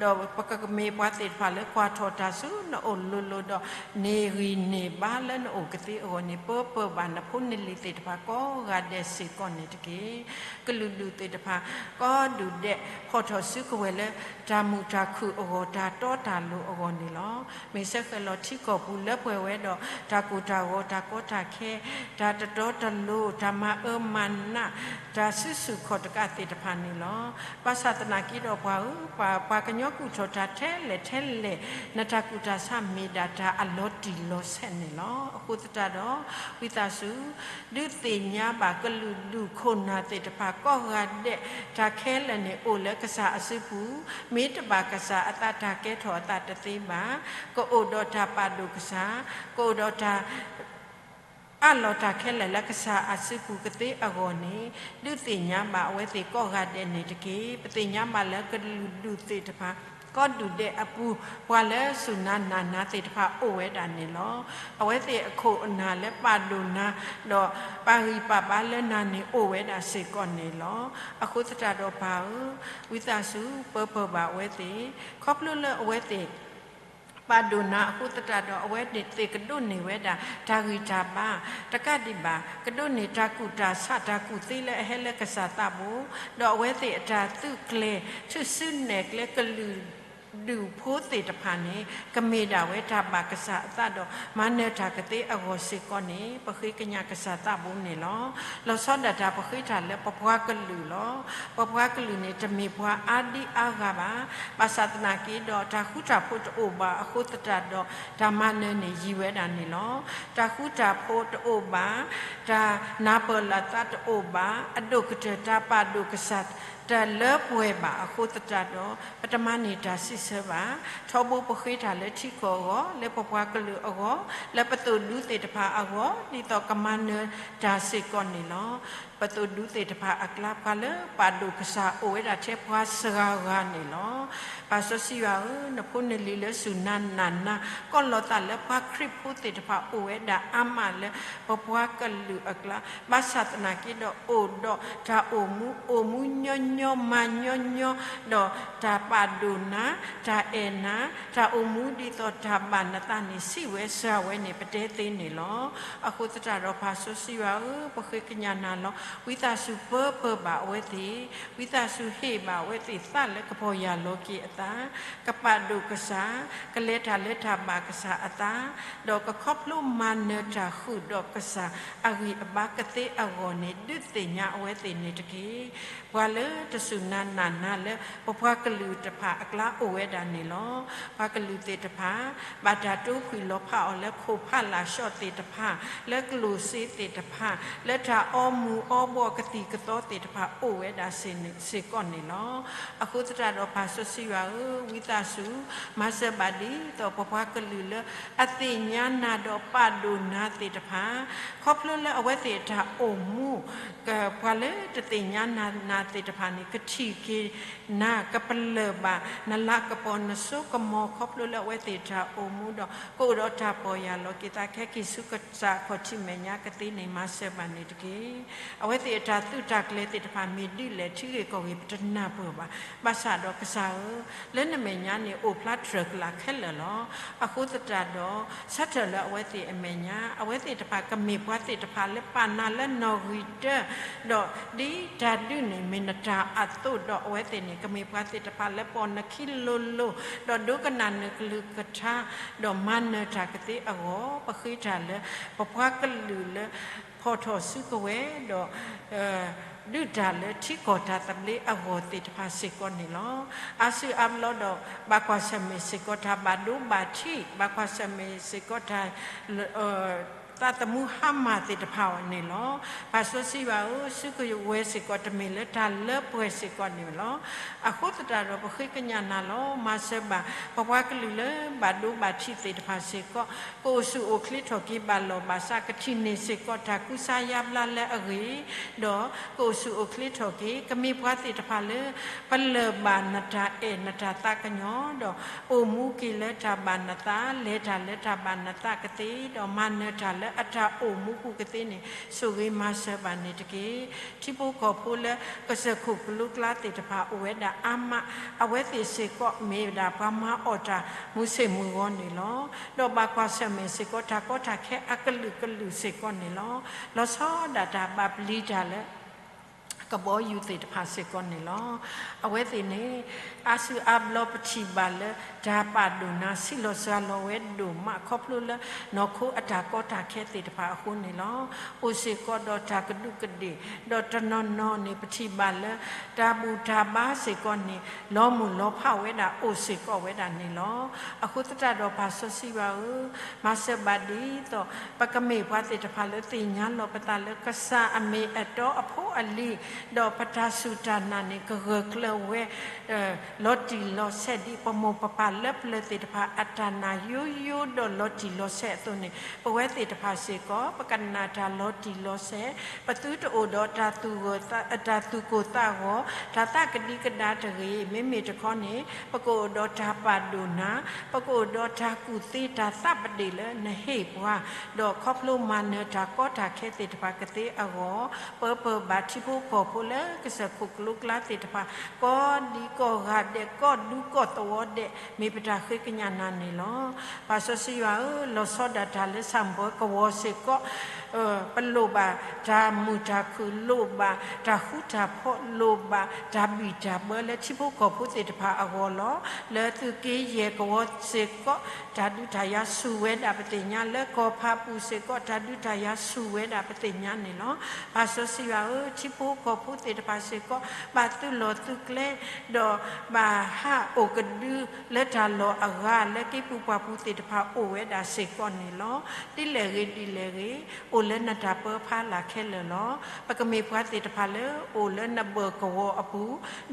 ၤ, ဒီးပကမ့ၢ်ပှၤသ့ၣ်တဖၣ်လၢကွၢ်ထီၣ်တၢ်ဆူနအိၣ်လိၤလိၤဒီး န့ၢ်ဂံၢ်န့ၢ်ဘါလၢနအိၣ်ကသ့အဂီၢ်န့ၣ် ပၢပၢၤဘၣ်နဖိနလံၤသ့ၣ်တဖၣ်ကိးဂၤဒဲးစ့ၢ်ကီးန့ၣ်တက့ၢ်. ကလုာ်ဒူၣ်သ့ၣ်တဖၣ် ကိးဒူၣ်ဒဲး ဟီၣ်ထီၣ်စုကဝဲၤလၢ တၢ်မုာ်တၢ်ခုၣ်အဂီၢ် တၢ်တီတၢ်လိၤအဂီၢ်န့ၣ်လီၤ. မ့ၢ်ဆၢဃဲၤလီၤထံကီၢ်ပူၤလၢပှဲၤဝဲဒီး တၢ်ကိၢ်တၢ်ဂီၤ တၢ်ကီတၢ်ခဲ တၢ်တတီတလိၤ တၢ်မၤအၢမၤနး တၢ်စုဆူၣ်ခီၣ်တကးသ့ၣ်တဖၣ်န့ၣ်လီၤ. ဘၣ်ဆၣ်သနာ်က့ဒီးပှၤဧၢ, ပှၤကညီကူၣ်ထီၣ်တၢ်ထဲလဲၣ်ထဲလဲၣ်, နတၢ်ကူၣ်တၢ်ဆးမ့ၢ်ဒၣ်တၢ်အလီၤတံၢ်လီၤဆဲးန့ၣ်လီၤ. အဃိသတးဒီး ဝံသးစူၤ ဒုးသ့ၣ်ညါဘၣ်ကလုာ်ဒူၣ်ခိၣ်နၢ်သ့ၣ်တဖၣ်ကိးဂၤဒဲး, တၢ်ခဲလၢာ်န့ၣ်အိၣ်လၢကစၢ်အစုပူၤ, မ့ၢ်တဘၣ်ကစၢ်အသးတၢ်ကဲထီၣ်အသးတသ့ဘၣ်. ကအိၣ်ဒီးတၢ်ပာ်ဒိၣ်ကစၢ်, ကအိၣ်ဒီးတၢ် အးလီၤတၢ်ခဲလၢာ်လၢကစၢ်အစုပူၤကသ့အဂီၢ်န့ၣ် ဒုးသ့ၣ်ညါဘၣ်အဝဲသ့ၣ်ကိးဂၤဒဲးန့ၣ်တက့ၢ်. ပသ့ၣ်ညါဘၣ်လၢကလုာ်ဒူၣ်သ့ၣ်တဖၣ် ကိးဒူၣ်ဒဲးအပူၤ ပှၤလၢစူၢ်နၤနာ်နၤသ့ၣ်တဖၣ်အိၣ်ဝဲဒၣ်န့ၣ်လီၤ. အဝဲသ့ၣ်အခိၣ်အနၢ်လၢပာ်ဒိၣ်နၤ ဒီးပာ်ဂံၢ်ပာ်ဘါလၢနၤန့ၣ်အိၣ်ဝဲဒၣ်စ့ၢ်ကီးန့ၣ်လီၤ. အဃိသတးဒီးပၢ်ဧၢ, ဝံသးစူၤပၢပၢၢ်ဘၣ်အဝဲသ့ၣ်, ခီဖျိလၢအဝဲသ့ၣ် ပာ်ဒိၣ်နၤအဃိသတးဒီး အဝဲသ့ၣ်ကဒိးန့ၢ်ဝဲဒၣ် တၢ်ဂံၢ်တၢ်ဘါ, တကးဒံးဘၣ် ကဒိးန့ၢ်တၢ်ကူၣ်တၢ်ဆးတၢ်ကူၣ်သ့လၢအဟဲလၢကစၢ်သးဘိ, ဒီးအဝဲသ့ၣ်အတၢ်သုးကျဲၤ ထူၣ်စုနဲၣ်ကျဲကလုာ်ဒူၣ်ဖိသ့ၣ်တဖၣ်န့ၣ် ကမ့ၢ်ဒၣ်ဝဲတၢ်ဘၣ်ကစၢ်အသးဒီး မၤနၢၤတၢ်ကသ့အဂီၢ်စ့ၢ်ကီးန့ၣ် ပဃ့ကညးကစၢ်သးဘိန့ၣ်လီၤ. လီၤဆီဒၣ်တၢ်ပဃ့တၢ်လၢပပှၤကလုာ်လီၤ. ပပှၤကလုာ်န့ၣ် တမ့ၢ်ပှၤအါဒံအါဂၤဘၣ်. ဘၣ်ဆၣ်သနာ်က့ဒီး တၢ်ဃူတၢ်ဖိးတအိၣ်ဘၣ်အဃိသတးဒီး တၢ်မၤနၢၤန့ၣ်ယံၤဝဲဒၣ်န့ၣ်လီၤ. တၢ်ဃူတၢ်ဖိးတအိၣ်ဘၣ်, တၢ်နၢ်ပၢၢ်လီၤသးတအိၣ်ဘၣ်, အဒိၣ်ကတၢၢ်တၢ်ပာ်ဒိၣ်ကစၢ် တလၢပှဲၤဘၣ်အဃိသတးဒီး ပတမၤန့ၢ်တၢ်စံးဆၢဘၣ်. ထီဘိပဃ့တၢ်လၢထံကီၢ်အဂီၢ်, လၢပပှၤကလုာ်အဂီၢ်, လၢပသိၣ်ဒူသ့ၣ်တဖၣ်အဂီၢ် ဒ်သိးကမၤနၢၤတၢ်စ့ၢ်ကီးန့ၣ်လီၤ. ပသိၣ်ဒူသ့ၣ်တဖၣ်အကျါ ပှၤလၢပာ်ဒိၣ်ကစၢ်အိၣ်ဝဲဒၣ်ထဲပှၤစှၤဂၤန့ၣ်လီၤ. ပၢ်စီဆှံယွၤဧၢ, နဖိနလံၤလၢစူၢ်နၤနာ်နၤ ကိးလီၤသးလၢပှၤခရံာ်ဖိသ့ၣ်တဖၣ်အိၣ်ဝဲဒၣ်အါမးလၢပပှၤကလုာ်အကျါ, ဘၣ်ဆၣ်သနာ်က့ဒီးအိၣ်ဒီးတၢ်အိၣ်မူ, အိၣ်မူညီညီမၤညီညီ, ဒီးတၢ်ပာ်ဒိၣ်နၤ, တၢ်အဲၣ်နၤ, တၢ်အိၣ်မူဒ်သိးတၢ်ဘၣ်နသးန့ၣ် ဆံးဝဲစှၤဝဲန့ၣ် ပတဲသ့န့ၣ်လီၤ. အဃိသတးဒီးပၢ်စီဆှံယွၤဧၢ, ပဃ့ကညးနၤလီၤ. ဝံသးစူၤပၢပၢၢ်ဘၣ်အဝဲသ့ၣ်, ဝံသးစူၤဟ့ၣ်ဘၣ်အဝဲသ့ၣ်သးလၢကပီၢ်ယၢ်လီၤက့ၤအသး, ကပာ်ဒိၣ်ကစၢ်, ကလဲၤတၢ်လၢတၢ်ဘၣ်ကစၢ်အသး, ဒီးကခီဖျိမၤနၢၤတၢ်ဃုာ်ဒီးကစၢ်အဂံၢ်အဘါကသ့အဂီၢ်န့ၣ် ဒုးသ့ၣ်ညါအဝဲသ့ၣ်န့ၣ်တက့ၢ်. ပှၤလၢတစူၢ်နၤနာ်နၤလၢပပှၤကလုာ်တဖၣ်အကျါအိၣ်ဝဲဒၣ်န့ၣ်လီၤ. ပှၤကလုာ်သ့ၣ်တဖၣ် ဘၣ်တၢ်တိဖှံၣ်လီၤဖးအီၤလၢခိၣ်ဖးလာ်ဆှီသ့ၣ်တဖၣ်, လၢကျိၣ်စ့သ့ၣ်တဖၣ်, လၢတၢ်အီမူၤအီဘှီၣ်ကသံၣ်ကသီသ့ၣ်တဖၣ်အိၣ်ဝဲဒၣ်စ့ၢ်ကီးန့ၣ်လီၤ. အဃိသတးဒီးပၢ်စီဆှံယွၤဧၢ, ဝံသးစူၤ မၤစၢၤဘၣ်ဒ်သိးပပှၤကလုာ်လၢအသ့ၣ်ညါနၤဒီးပာ်ဒိၣ်နၤသ့ၣ်တဖၣ်, ခီဖျိလၢအဝဲသ့ၣ်အတၢ်အိၣ်မူ ပှၤလၢတသ့ၣ်ညါနၤသ့ၣ်တဖၣ်န့ၣ် ကထံၣ်က့ၤနၤ, ကပလၢၢ်ဘၣ်နလၤကပီၤနစိကမီၤ ခီဖျိလၢအဝဲသ့ၣ်တၢ်အိၣ်မူဒီး ကအိၣ်ဒီးတၢ်ပီၢ်ယၢ်လီၤက့ၤသး ခဲက့ၤဆူကစၢ်အခီၣ်ထံးမဲာ်ညါကသ့န့ၣ် မၤစၢၤဘၣ်န့ၣ်တက့ၢ်. အဝဲသ့ၣ်အတၢ်သုးတၢ်ကျဲၤသ့ၣ်တဖၣ် မ့ၢ်ဒ်လဲၣ်ထံဂ့ၢ်ကီၢ်ဂ့ၢ် ပတနၢ်ပၢၢ်ဘၣ်. ဘၣ်ဆၣ်ဒီးကစၢ်ဧၢ, လၢနမဲာ်ညါန့ၣ် အိၣ်ဖျါတြၢၢ်ကလာ်ခဲလၢာ်လီၤ. အဃိသတးဒီး ဆၢထၢၣ်လၢအဝဲသ့ၣ်အမဲာ်ညါ, အဝဲသ့ၣ်တဖၣ်ကမ့ၢ်ပှၤသ့ၣ်တဖၣ်လၢပာ်နၤလၢနီၣ်ဂံၢ်တၢ, ဒီးဒ်တၢ်ဒုးန့ၣ် မ့ၢ်နတၢ်အသိးဒီး အဝဲသ့ၣ်န့ၣ် ကမ့ၢ်ပှၤသ့ၣ်တဖၣ်လၢပိာ်နခံလိၤလိၤ, ဒီးဒိကနၣ်နကလုၢ်ကထါ, ဒီးမၤနၢၤတၢ်ကသ့အဂီၢ်, ပဃ့တၢ်လၢ ပပှၤကလုာ်လၢ ဖီၣ်ထီၣ်စုကဝဲၤဒီး ဒုးတၢ်လၢထံကီၢ်တၢ်သဘျ့အဂီၢ်သ့ၣ်တဖၣ်စ့ၢ်ကီးန့ၣ်လီၤ. အါစုအါဘျီဒီး ဘၣ်ကွၢ်ဆၢၣ်မဲာ်စ့ၢ်ကီးတၢ်ဘၣ်ဒိဘၣ်ထံး, ဘၣ်ကွၢ်ဆၢၣ်မဲာ်စ့ၢ်ကီးတၢ် သးသမူဟါမၢ်သ့ၣ်တဖၣ်အီၤန့ၣ်လီၤ. ပၢ်စီဆှံယွၤဧၢ, စုကဝဲၤစ့ၢ်ကီးတမ့ၢ်လၢတၢ်လၢပှဲၤစ့ၢ်ကီးန့ၣ်လီၤ. အဃိသတးဒီးပဃ့ကညးနၤလီၤ. မၤစၢၤဘၣ် ပပှၤကလုာ်လၢဘၣ်ဒိဘၣ်ထံးသ့ၣ်တဖၣ်စ့ၢ်ကီး ကအိၣ်ဆူၣ်အိၣ်ချ့ထီၣ်က့ၤဘၣ်လီၢ်ဘၣ်စး ကထံၣ်န့ၢ်စ့ၢ်ကီးတၢ်ကူစါယါဘျါလၢအဂ့ၤ, ဒီးကအိၣ်ဆူၣ်အိၣ်ချ့ထီၣ်က့ၤ ကမ့ၢ်ပှၤသ့ၣ်တဖၣ်လၢ ပလၢၢ်ဘၣ်နတၢ်အဲၣ်နတၢ်သးကညီၤ, ဒီးအိၣ်မူက့ၤလၢတၢ်ဘၣ်နသး, လဲၤတၢ်လၢတၢ်ဘၣ်နသးကသ့, ဒီးမၤနၢၤတၢ်လၢအတၢ်အိၣ်မူပူၤကသ့န့ၣ် ဆိၣ်ဂ့ၤမၤစၢၤဘၣ်န့ၣ်တက့ၢ်. ထံဖိကီၢ်ဖိလၢကစၢၢ်ခိၣ်ကလိကျါသ့ၣ်တဖၣ်အိၣ်ဝဲဒၣ်အါမး, အဝဲသ့ၣ်စ့ၢ်ကီးမ့ၢ်ဝဲဒၣ်ပှၤမၤအီၣ်တၢ်မုၢ်ဆ့ၣ်မုၢ်ဂီၤန့ၣ်လီၤ. ဒီးဘၣ်ကွၢ်ဆၢၣ်မဲာ်စ့ၢ်ကီးတၢ်ကီတၢ်ခဲအကလုာ်ကလုာ်စ့ၢ်ကီးန့ၣ်လီၤ. လီၤဆီဒၣ်တၢ်ဘၣ်ပျံၤတၢ်လၢ ကဘီယူၤသ့ၣ်တဖၣ်စ့ၢ်ကီးန့ၣ်လီၤ. အဝဲသ့ၣ်န့ၣ် အါစုအါဘျီပထံၣ်ဘၣ်လၢ တၢ်ပာ်ဒိၣ်နၤ ဆံးလီၤစှၤလီၤဝဲဒိၣ်မး ခီဖျိလၢ နီၢ်ခိအတၢ်ကီတၢ်ခဲသ့ၣ်တဖၣ်အဃိန့ၣ်လီၤ. အိၣ်စ့ၢ်ကီးဒီးတၢ်ကဒူးကဒ့ၣ်, ဒီးတနီၤနီၤန့ၣ် ပထံၣ်ဘၣ်လၢ တၢ်ဘူၣ်တၢ်ဘါစ့ၢ်ကီးန့ၣ် လီၤမုၢ်လီၤဖးဝဲဒၣ် အိၣ်စ့ၢ်ကီးဝဲဒၣ်န့ၣ်လီၤ. အဃိသတးဒီးပၢ်စီဆှံယွၤဧၢ, မၤစၢၤဘၣ်ဒ်သိး ပကမ့ၢ်ပှၤသ့ၣ်တဖၣ်လၢသ့ၣ်ညါလီၤပသးလၢကစၢ်အမ့ၢ်အတီအဖိအလံၤ ဒီးပတၢ်စူၢ်တၢ်နာ်န့ၣ် ကဂၢၢ်ကျၢၤဝဲ လီၤတံၢ်လီၤဆဲးဒ်ပမိၢ်ပပၢ်လၢပျၢၤသ့ၣ်တဖၣ် အတၢ်နာ်ယိယိဒီးလီၤတံၢ်လီၤဆဲးအသိးန့ၣ်, ပဝဲသ့ၣ်တဖၣ်စ့ၢ်ကီး ပကနာ်တၢ်လီၤတံၢ်လီၤဆဲး, ပသုတအိၣ်ဒီးတၢ်သူၣ်ကိၢ်သးဂီၤ, တၢ်သးကဒံကဒါတဂ့ၤ, မ့မ့ၢ်တခီန့ၣ် ပကအိၣ်ဒီးတၢ်ပာ်ဒိၣ်နၤ, ပကအိၣ်ဒီးတၢ်ကူၣ်သ့တၢ်သးပဒ့ၣ်လၢနဟ့ၣ်ပှၤ, ဒီးခီဖျိမၤနၢၤတၢ်ကီတၢ်ခဲသ့ၣ်တဖၣ်ကသ့အဂီၢ်, ပၢပၢဘၣ်ထံဖိကီၢ်ဖိလၢကစၢၢ်ခိၣ်ကလိကျါသ့ၣ်တဖၣ် ကိးဒံကိးဂၤဒဲး ကိးဒူကိးသဝီဒဲး မ့ၢ်ပတၢ်ဃ့ကညးနၤန့ၣ်လီၤ. ပၢ်စီဆှံယွၤဧၢ, လီၤဆီဒၣ်တၢ်လၢဆၣ်မုၢ်ပှဲၤကဝီၤစ့ၢ်ကီး ပလိၣ်ဘၣ်တၢ်မုာ်တၢ်ခုၣ်, လိၣ်ဘၣ်တၢ်ဃူတၢ်ဖိး, လိၣ်ဘၣ်တၢ်ဘံၣ်တၢ်ဘၢလၢထံဖိကီၢ်ဖိသ့ၣ်တဖၣ်အဂီၢ်လီၤ. လၢသုးက့ယဲၢ်ကဝီၤစ့ၢ်ကီး တၢ်ဒုးတၢ်ယၤဆူၣ်ဝဲဒၣ်ပသ့ၣ်ညါ, လၢကီၢ်ဖးပူၤစ့ၢ်ကီး တၢ်ဒုးတၢ်ယၤဆူၣ်ဝဲဒၣ်ပသ့ၣ်ညါန့ၣ်လီၤ. ပၢ်စီဆှံယွၤဧၢ, ထံဖိကီၢ်ဖိသ့ၣ်တဖၣ်စ့ၢ်ကီး ဘၣ်သုးလီၢ်သုးကျဲ ဒီးဘၣ်ဟးအိၣ်ကဒုလၢတၢ်လီၢ်အဂၤ လၢက့ၤပူၤပှၢ်ပူၤသ့ၣ်တဖၣ်အိၣ်ဝဲဒၣ်စ့ၢ်ကီးန့ၣ်လီၤ. ဒ်လဲၣ်ဂ့ၤဒ်လဲၣ်ဂ့ၤ အိၣ်လၢနတၢ်ပၢဖးလၢ်ခဲလၢာ်လီၤ. ပကမ့ၢ်ပှၤသ့ၣ်တဖၣ်လၢအိၣ်လၢနဘၢၣ်ကဝီၤအပူ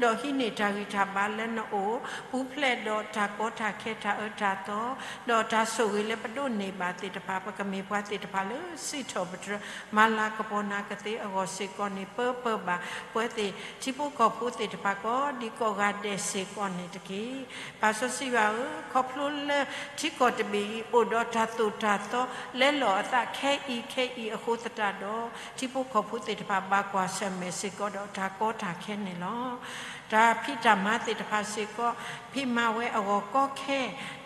ၤ, ဒီးဟံးန့ၢ်တၢ်ဂံၢ်တၢ်ဘါလၢနအိၣ်, ပူၤဖျဲးဒီးတၢ်ကီတၢ်ခဲတၢ်အၢတၢ်သီ, ဒီးတၢ်ဆိၣ်ဂ့ၤလၢပဒိးန့ၢ်ဘၣ်သ့ၣ်တဖၣ်, ပကမ့ၢ်ပှၤသ့ၣ်တဖၣ်လၢစံးထီၣ်ပတြၢၤ မၤလၤကပီၤနၤကသ့အဂီၢ်စ့ၢ်ကီးန့ၣ် ပၢပၢဘၣ်ပဝဲသ့ၣ်ထံဖိကီၢ်ဖိသ့ၣ်တဖၣ် ကိးဒံကိးဂၤဒဲးစ့ၢ်ကီးန့ၣ်တက့ၢ်. ပၢ်စီဆှံယွၤဧၢ, ခီဖျိလၢထံကီၢ်တဘ့ၣ်အံၤ အိၣ်ဒီးတၢ်သိၣ်တၢ်သီ လဲလီၤအသးခဲအံၤခဲအံၤအဃိသတးဒီး, ထံဖိကီၢ်ဖိသ့ၣ်တဖၣ် ဘၣ်ကွၢ်ဆၢၣ်မဲာ်စ့ၢ်ကီးဒီးတၢ်ကီတၢ်ခဲန့ၣ်လီၤ. တၢ်ဖံးတၢ်မၤသ့ၣ်တဖၣ်စ့ၢ်ကီး ဖံးမၤဝဲအဂီၢ်ကီခဲ,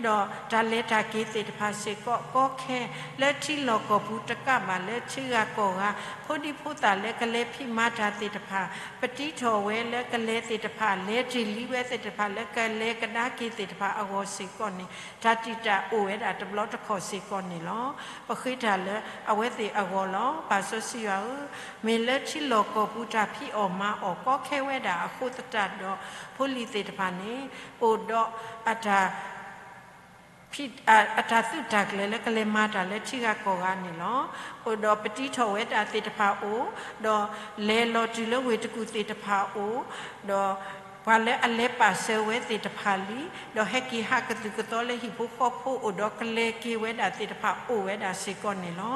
ဒီးတၢ်လဲၤတၢ်က့ၤသ့ၣ်တဖၣ်စ့ၢ်ကီးကီခဲ, လၢထံလီၢ်ကီၢ်ပူၤတကးဘၣ် လၢထံဂၤကီၢ်ဂၤ ဖိဒံဖိသၣ်လၢကလဲၤဖံးမၤတၢ်သ့ၣ်တဖၣ်, ပတံထီၣ်ဝဲလၢကလဲၤသ့ၣ်တဖၣ်, လဲၤတ့ၢ်လံဝဲသ့ၣ်တဖၣ် လၢကလဲၤကဒါက့ၤသ့ၣ်တဖၣ်အဂီၢ်စ့ၢ်ကီးန့ၣ် တၢ်တံာ်တာ်အိၣ်ဝဲဒၣ်တဘျီတခီၣ်စ့ၢ်ကီးန့ၣ်လီၤ. ပဃ့တၢ်လၢအဝဲသ့ၣ်အဂီၢ်လီၤ. ပၢ်စီဆှံယွၤဧၢ, မ့ၢ်လၢထံလီၢ်ကီၢ်ပူၤတၢ်ဖံးအီၣ်မၤအီၣ်ကီခဲဝဲဒၣ်အဃိသတးဒီး, ဖိလံၤသ့ၣ်တဖၣ်န့ၣ် အိၣ်ဒီးအတၢ် ဖံး အတၢ်သုးတၢ်ကျဲၤလၢကလဲၤမၤတၢ်လၢထံဂၤကီၢ်ဂၤန့ၣ်လီၤ. အိၣ်ဒီးပတံထီၣ်ဝဲဒၣ်သ့ၣ်တဖၣ်အိၣ်, ဒီးလဲၤလီၤတုၤလၢဝ့ၢ်တကူၣ်သ့ၣ်တဖၣ်အိၣ်, ဒီးပှၤလၢအလဲၤပာ်စၢၤဝဲသ့ၣ်တဖၣ်လံ, ဒီးဟဲက့ၤဟးကသုၣ်ကသီလၢဟံၣ်ဖိဃီဖိအိၣ်ဒီး ကလဲၤက့ၤဝဲဒၣ်သ့ၣ်တဖၣ်အိၣ်ဝဲဒၣ်စ့ၢ်ကီးန့ၣ်လီၤ.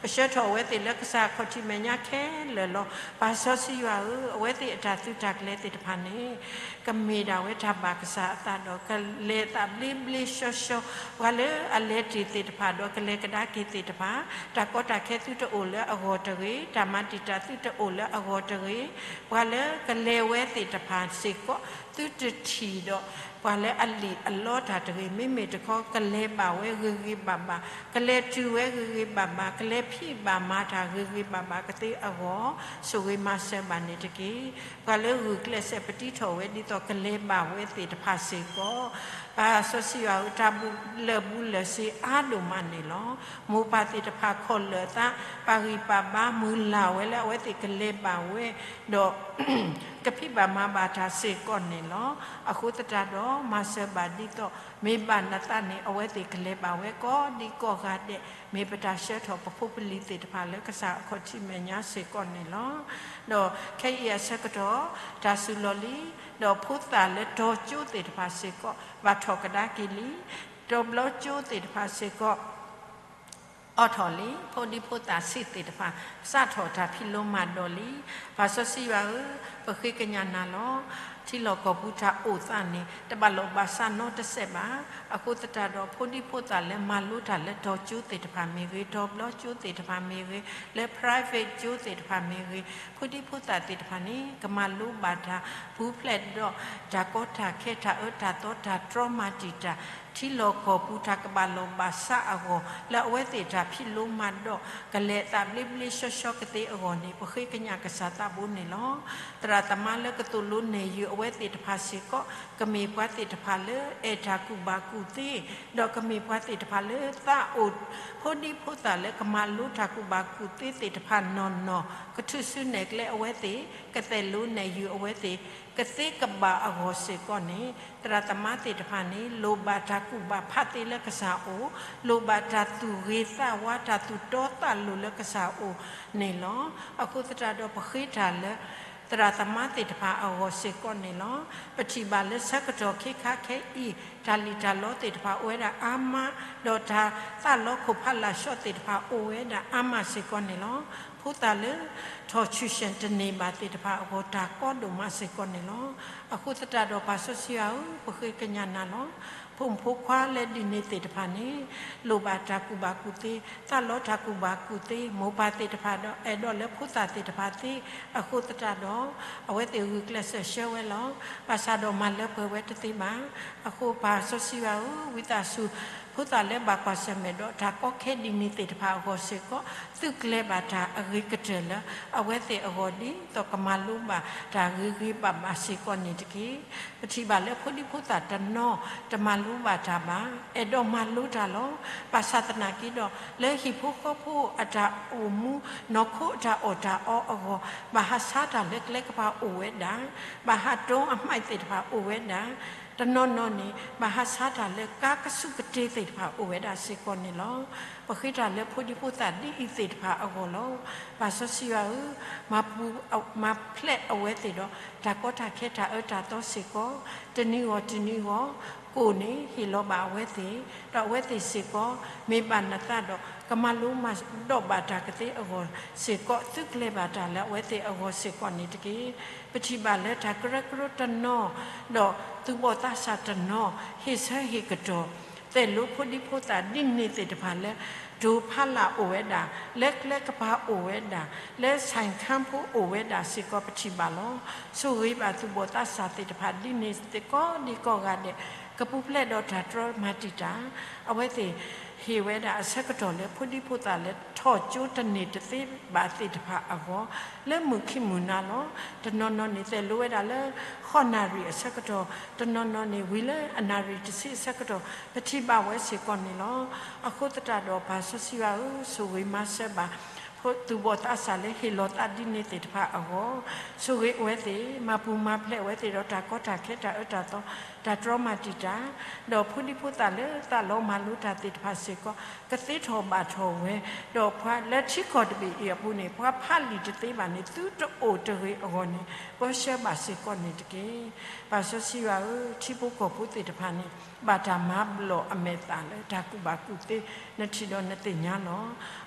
ပဆှၢထီၣ်အဝဲသ့ၣ်လၢကစၢ်အခီၣ်ထံးမဲာ်ညါခဲလၢာ်လီၤ. ပၢ်စီဆှံယွၤဧၢ, အဝဲသ့ၣ်အတၢ်သုးတၢ်ကျဲၤသ့ၣ်တဖၣ်န့ၣ် ကမ့ၢ်ဒၣ်ဝဲတၢ်ဘၣ်ကစၢ်အသးဒီး ကလဲၤသးဘျ့ဘျ့ဆှီဆှီ, ပှၤလၢအလဲၤတ့ၢ်သ့ၣ်တဖၣ်ဒီးကလဲၤကဒါက့ၤသ့ၣ်တဖၣ်, တၢ်ကီတၢ်ခဲသုတအိၣ်လၢအဂီၢ်တဂ့ၤ, တၢ်မၤတံာ်တာ်သုတအိၣ်လၢအဂီၢ်တဂ့ၤ, ပှၤလၢကလဲၤဝဲသ့ၣ်တဖၣ်စ့ၢ်ကီး သုတထံၣ်ဒီး ပှၤလၢအလံၣ်အလီတၢ်တဂ့ၤ, မ့မ့ၢ်တခီ ကလဲၤဘၣ်ဝဲဂ့ၤဂ့ၤဘၣ်ဘၣ်, ကလဲၤတုၤဝဲဂ့ၤဂ့ၤဘၣ်ဘၣ်, ကလဲၤဖံးဘၣ်မၤတၢ်ဂ့ၤဂ့ၤဘၣ်ဘၣ်ကသ့အဂီၢ်, ဆိၣ်ဂ့ၤမၤစၢၤဘၣ်န့ၣ်တက့ၢ်. ပှၤလၢဂုာ်ကျဲးစဲးပတံထီၣ်ဝဲဒ်သိးကလဲၤဘၣ်ဝဲသ့ၣ်တဖၣ်စ့ၢ်ကီး, ပၢ်စီဆှံယွၤဧၢ, တၢ်လၢာ်ဘူၣ်လၢာ်စ့အါဒိၣ်မးန့ၣ်လီၤ. မိၢ်ပၢ်သ့ၣ်တဖၣ်ခီၣ်လၢာ်အသး, ပာ်ဂံၢ်ပာ်ဘါမုၢ်လၢ်ဝဲလၢအဝဲသ့ၣ်ကလဲၤဘၣ်ဝဲ, ဒီး ကဖံးဘၣ်မၤဘၣ်တၢ်စ့ၢ်ကီးန့ၣ်လီၤ. အဃိသတးဒီး မၤစၢၤဘၣ်ဒ်သိး မ့ၢ်ဘၣ်နသးန့ၣ် အဝဲသ့ၣ်ကလဲၤဘၣ်ဝဲကိးဒံကိးဂၤဒဲး, မ့ၢ်ပတၢ်ဆှၢထီၣ်ပဖိပလံၤသ့ၣ်တဖၣ်လၢကစၢ်အခီၣ်ထံးမဲာ်ညါစ့ၢ်ကီးန့ၣ်လီၤ. ဒီးခဲအံၤအဆၢကတီၢ် တၢ်စူၤလီၤလံ, ဒီးဖိသၣ်လၢတီကၠိသ့ၣ်တဖၣ်စ့ၢ်ကီး ဘၣ်ထီၣ်ကဒါက့ၤလံ, တီဘျီကၠိသ့ၣ်တဖၣ်စ့ၢ်ကီး အိးထီၣ်လံ, ဖိဒံဖိသၣ်ဆံးသ့ၣ်တဖၣ် စးထီၣ်တၢ်ဖံးလိမၤဒိးလံ. ပၢ်စီဆှံယွၤဧၢ, ပဃ့ကညးနၤလီၤ. ထံလီၢ်ကီၢ်ပူၤတၢ်အိၣ်သးန့ၣ် တဘၣ်လိာ်ဘၣ်စးနီတစဲးဘၣ်. အဃိသတးဒီး ဖိဒံဖိသၣ်လၢမၤလိတၢ်လၢတီကၠိသ့ၣ်တဖၣ်မ့ၢ်ဂ့ၤ, တီဘျီကၠိသ့ၣ်တဖၣ်မ့ၢ်ဂ့ၤ, လၢ private ကၠိသ့ၣ်တဖၣ်မ့ၢ်ဂ့ၤ, ဖိဒံဖိသၣ်သ့ၣ်တဖၣ်န့ၣ် ကမၤလိဘၣ်တၢ် ပူၤဖျဲးဒီးတၢ်ကီတၢ်ခဲ တၢ်အၢတၢ်သီ တၢ်တြီမၤတံာ်တာ် ထံလီၢ်ကီၢ်ပူၤတၢ်ကဘၣ်လိာ်ဘၣ်စးအဂီၢ်, လၢအဝဲသ့ၣ်တၢ်ဖံးလိမၤဒိး ကလဲၤသးဘျ့ဘျ့ဆှီဆှီကသ့အဂီၢ်န့ၣ် ပဃ့ကညးကစၢ်သးဘိန့ၣ်လီၤ. သရၣ်သမါလၢကသိၣ်လိနဲၣ်ယုာ်အဝဲသ့ၣ်တဖၣ်စ့ၢ်ကီး ကမ့ၢ်ပှၤသ့ၣ်တဖၣ်လၢအဲၣ်တၢ်ကူၣ်ဘၣ်ကူၣ်သ့, ဒီးကမ့ၢ်ပှၤသ့ၣ်တဖၣ်လၢသးအိၣ် ဖိဒံဖိသၣ်လၢကမၤလိတၢ်ကူၣ်ဘၣ်ကူၣ်သ့သ့ၣ်တဖၣ်နီၢ်နီၢ်, ကထုးစုနဲၣ်ကျဲအဝဲသ့ၣ်, ကသိၣ်လိနဲၣ်ယုာ်အဝဲသ့ၣ် ကသ့ကဘၣ်အဂီၢ်စ့ၢ်ကီးန့ၣ်, သရၣ်သမါသ့ၣ်တဖၣ်န့ၣ် လိၣ်ဘၣ်တၢ်ကူၣ်ဘၣ်ဖးသ့လၢကစၢ်အအိၣ်, လိၣ်ဘၣ်တၢ်သူၣ်ဂ့ၤသးဝါ တၢ်သူၣ်တီသးလိၤလၢကစၢ်အအိၣ်န့ၣ်လီၤ. အဃိသတးဒီးပဃ့တၢ်လၢ သရၣ်သမါသ့ၣ်တဖၣ်အဂီၢ်စ့ၢ်ကီးန့ၣ်လီၤ. ပထံၣ်ဘၣ်လၢဆၢကတီၢ်ခဲခါခဲအံၤ တၢ်လံၣ်တၢ်လီသ့ၣ်တဖၣ်အိၣ်ဝဲဒၣ်အါမး, ဒီးတၢ်သးလီခိၣ်ဖးလၢ်ဆှီသ့ၣ်တဖၣ်အိၣ်ဝဲဒၣ်အါမးစ့ၢ်ကီးန့ၣ်လီၤ. ဖိသၣ်လၢ ထီၣ်ဆူၣ်ဆဲၣ်တန့ၢ်ဘၣ်သ့ၣ်တဖၣ်အဂီၢ် တၢ်ကီဒိၣ်မးစ့ၢ်ကီးန့ၣ်လီၤ. အဃိသတးဒီးပၢ်စီဆှံယွၤဧၢ, ပဃ့ကညးနၤလီၤ. ဖိမုၣ်ဖိခွါလၢဒ်န့ၣ်သ့ၣ်တဖၣ်န့ၣ် လိၣ်ဘၣ်တၢ်ကူၣ်ဘၣ်ကူၣ်သ့, သးလီတၢ်ကူၣ်ဘၣ်ကူၣ်သ့, မိၢ်ပၢ်သ့ၣ်တဖၣ်ဒီး အဲၣ်ဒိးလၢဖိသၣ်သ့ၣ်တဖၣ်သ့, အဃိသတးဒီး အဝဲသ့ၣ်ဂုာ်ကျဲးစၢးဆှၢဝဲလီၤ. ဘၣ်ဆၣ်ဒီးမၤလၢပှဲၤဝဲတသ့ဘၣ်. အဃိပၢ်စီဆှံယွၤဧၢ, ဝံသးစူၤ ဖိသၣ်လၢဘၣ်ကွၢ်ဆၢၣ်မဲာ်ဒီး တၢ်ကီခဲဒ်န့ၣ်သ့ၣ်တဖၣ်အဂီၢ်စ့ၢ်ကီး သုးကျဲၤဘၣ်တၢ်အဂ့ၤကတၢၢ်လၢ အဝဲသ့ၣ်အဂီၢ် ဒ်သိးကမၤလိဘၣ်တၢ်ဂ့ၤဂ့ၤဘၣ်ဘၣ်စ့ၢ်ကီးန့ၣ်တက့ၢ်. ပထံၣ်ဘၣ်လၢဖိဒံဖိသၣ်တနီၤ တမၤလိဘၣ်တၢ်ဘၣ်, အဲၣ်ဒိးမၤလိတၢ်လီၤ. ဘၣ်ဆၣ်သနာ်က့ဒီး လၢဟံၣ်ဖိဃီဖိအတၢ်အိၣ်မူ နီၢ်ခိအတၢ်အီၣ်တၢ်အီအဂီၢ် ဘၣ်ဟးဆါတၢ်လၢကျဲကပၤအိၣ်ဝဲဒၣ်, ဘၣ်ဟးတိအမှိုက်သ့ၣ်တဖၣ်အိၣ်ဝဲဒၣ်, တနီၤနီၤန့ၣ် ဘၣ်ဟးဆါတၢ်လၢကါကစူၢ်ကတ့ၤသ့ၣ်တဖၣ်အိၣ်ဝဲဒၣ်စ့ၢ်ကီးန့ၣ်လီၤ. ပဃ့တၢ်လၢဖိဒံဖိသၣ်ဒ်အံၤသ့ၣ်တဖၣ်အဂီၢ်လီၤ. ပၢ်စီဆှံယွၤဧၢ, မၤပူၤမၤဖျဲးအဝဲသ့ၣ်ဒီး တၢ်ကီတၢ်ခဲတၢ်အၢတၢ်သီစ့ၢ်ကီး တနံၤဂီၢ်တနံၤဂီၢ် ကိၣ်န့ၣ်ဟ့ၣ်လီၤဘၣ်အဝဲသ့ၣ်, ဒီးအဝဲသ့ၣ်စ့ၢ်ကီး မ့ၢ်ဘၣ်နသးဒီး ကမၤလိမၤဒိးဘၣ်တၢ်ကသ့အဂီၢ်စ့ၢ်ကီး သုးကျဲၤဘၣ်တၢ်လၢအဝဲသ့ၣ်အဂီၢ်စ့ၢ်ကီးန့ၣ်တက့ၢ်. ပထံၣ်ဘၣ်လၢတၢ်ကရၢကရိတနီၤ ဒီးသူၣ်ဘီၣ်သးစၢ်တနီၤ ဟ့ၣ်ဆၢဟ့ၣ်ကတီၢ် သဲၣ်လိဖိဒံဖိသၣ်ဒ်န့ၣ်သ့ၣ်တဖၣ်လၢ တိၤဖးလၢ်အိၣ်ဝဲဒၣ်, လၢကျဲကပၤအိၣ်ဝဲဒၣ်, လၢဆဲးခၣ်ဖိအိၣ်ဝဲဒၣ်စ့ၢ်ကီး ပထံၣ်ဘၣ်လီၤ. ဆိၣ်ဂ့ၤဘၣ်သူၣ်ဘီၣ်သးစၢ်သ့ၣ်တဖၣ်ဒ်န့ၣ်သ့ၣ်ကိးဒံကိးဂၤဒဲး ကပူၤဖျဲးဒီးတၢ်တြီမၤတံာ်တာ် အဝဲသ့ၣ်ဟ့ၣ်ဝဲဒၣ်အဆၢကတီၢ်လၢဖိဒံဖိသၣ်လၢထီၣ်ကၠိတန့ၢ်တသ့ဘၣ်သ့ၣ်တဖၣ်အဂီၢ် လၢမုၢ်ခံမုၢ်နၤလီၤ. တနီၤနီၤန့ၣ် သဲၣ်လိဝဲဒၣ်လၢ ဃိးနၣ်ရံၣ်အဆၢကတီၢ်, တနီၤနီၤန့ၣ် ဝံၤလၢအနၣ်ရံၣ်တဆံအဆၢကတီၢ် ပထံၣ်ဘၣ်ဝဲစ့ၢ်ကီးန့ၣ်လီၤ. အဃိသတးဒီးပၢ်စီဆှံယွၤဧၢ, ဆိၣ်ဂ့ၤမၤစၢၤဘၣ် ဖိသူၣ်ဘီၣ်သးစၢ်လၢဟ့ၣ်လီၤသးဒ်န့ၣ်သ့ၣ်တဖၣ်အဂီၢ်, ဆိၣ်ဂ့ၤအဝဲသ့ၣ်, မၤပူၤမၤဖျဲးအဝဲသ့ၣ်ဒီးတၢ်ကီတၢ်ခဲတၢ်အၢတၢ်သီ, တၢ်တြီမၤတံာ်တာ်, ဒီးဖိဒံဖိသၣ်လၢသးလီမၤလိတၢ်သ့ၣ်တဖၣ်စ့ၢ်ကီး ကသ့ထီၣ်ဘၣ်ထီၣ်ဝဲ, ဒီးပှၤလၢထံကီၢ်တဘ့ၣ်အံၤအပူၤန့ၣ် ပှၤဖးလံာ်တသ့ဘၣ်န့ၣ် သုတအိၣ်တဂ့ၤအဂီၢ်န့ၣ် ပၢဆှၢဘၣ်စ့ၢ်ကီးန့ၣ်တက့ၢ်. ပၢ်စီဆှံယွၤဧၢ, ထံဖိကီၢ်ဖိသ့ၣ်တဖၣ်န့ၣ် ဘၣ်တၢ်မၤဘျီၣ်အမဲာ်သၣ်လၢတၢ်ကူၣ်ဘၣ်ကူၣ်သ့ နထံၣ်ဒီးနသ့ၣ်ညါလီၤ.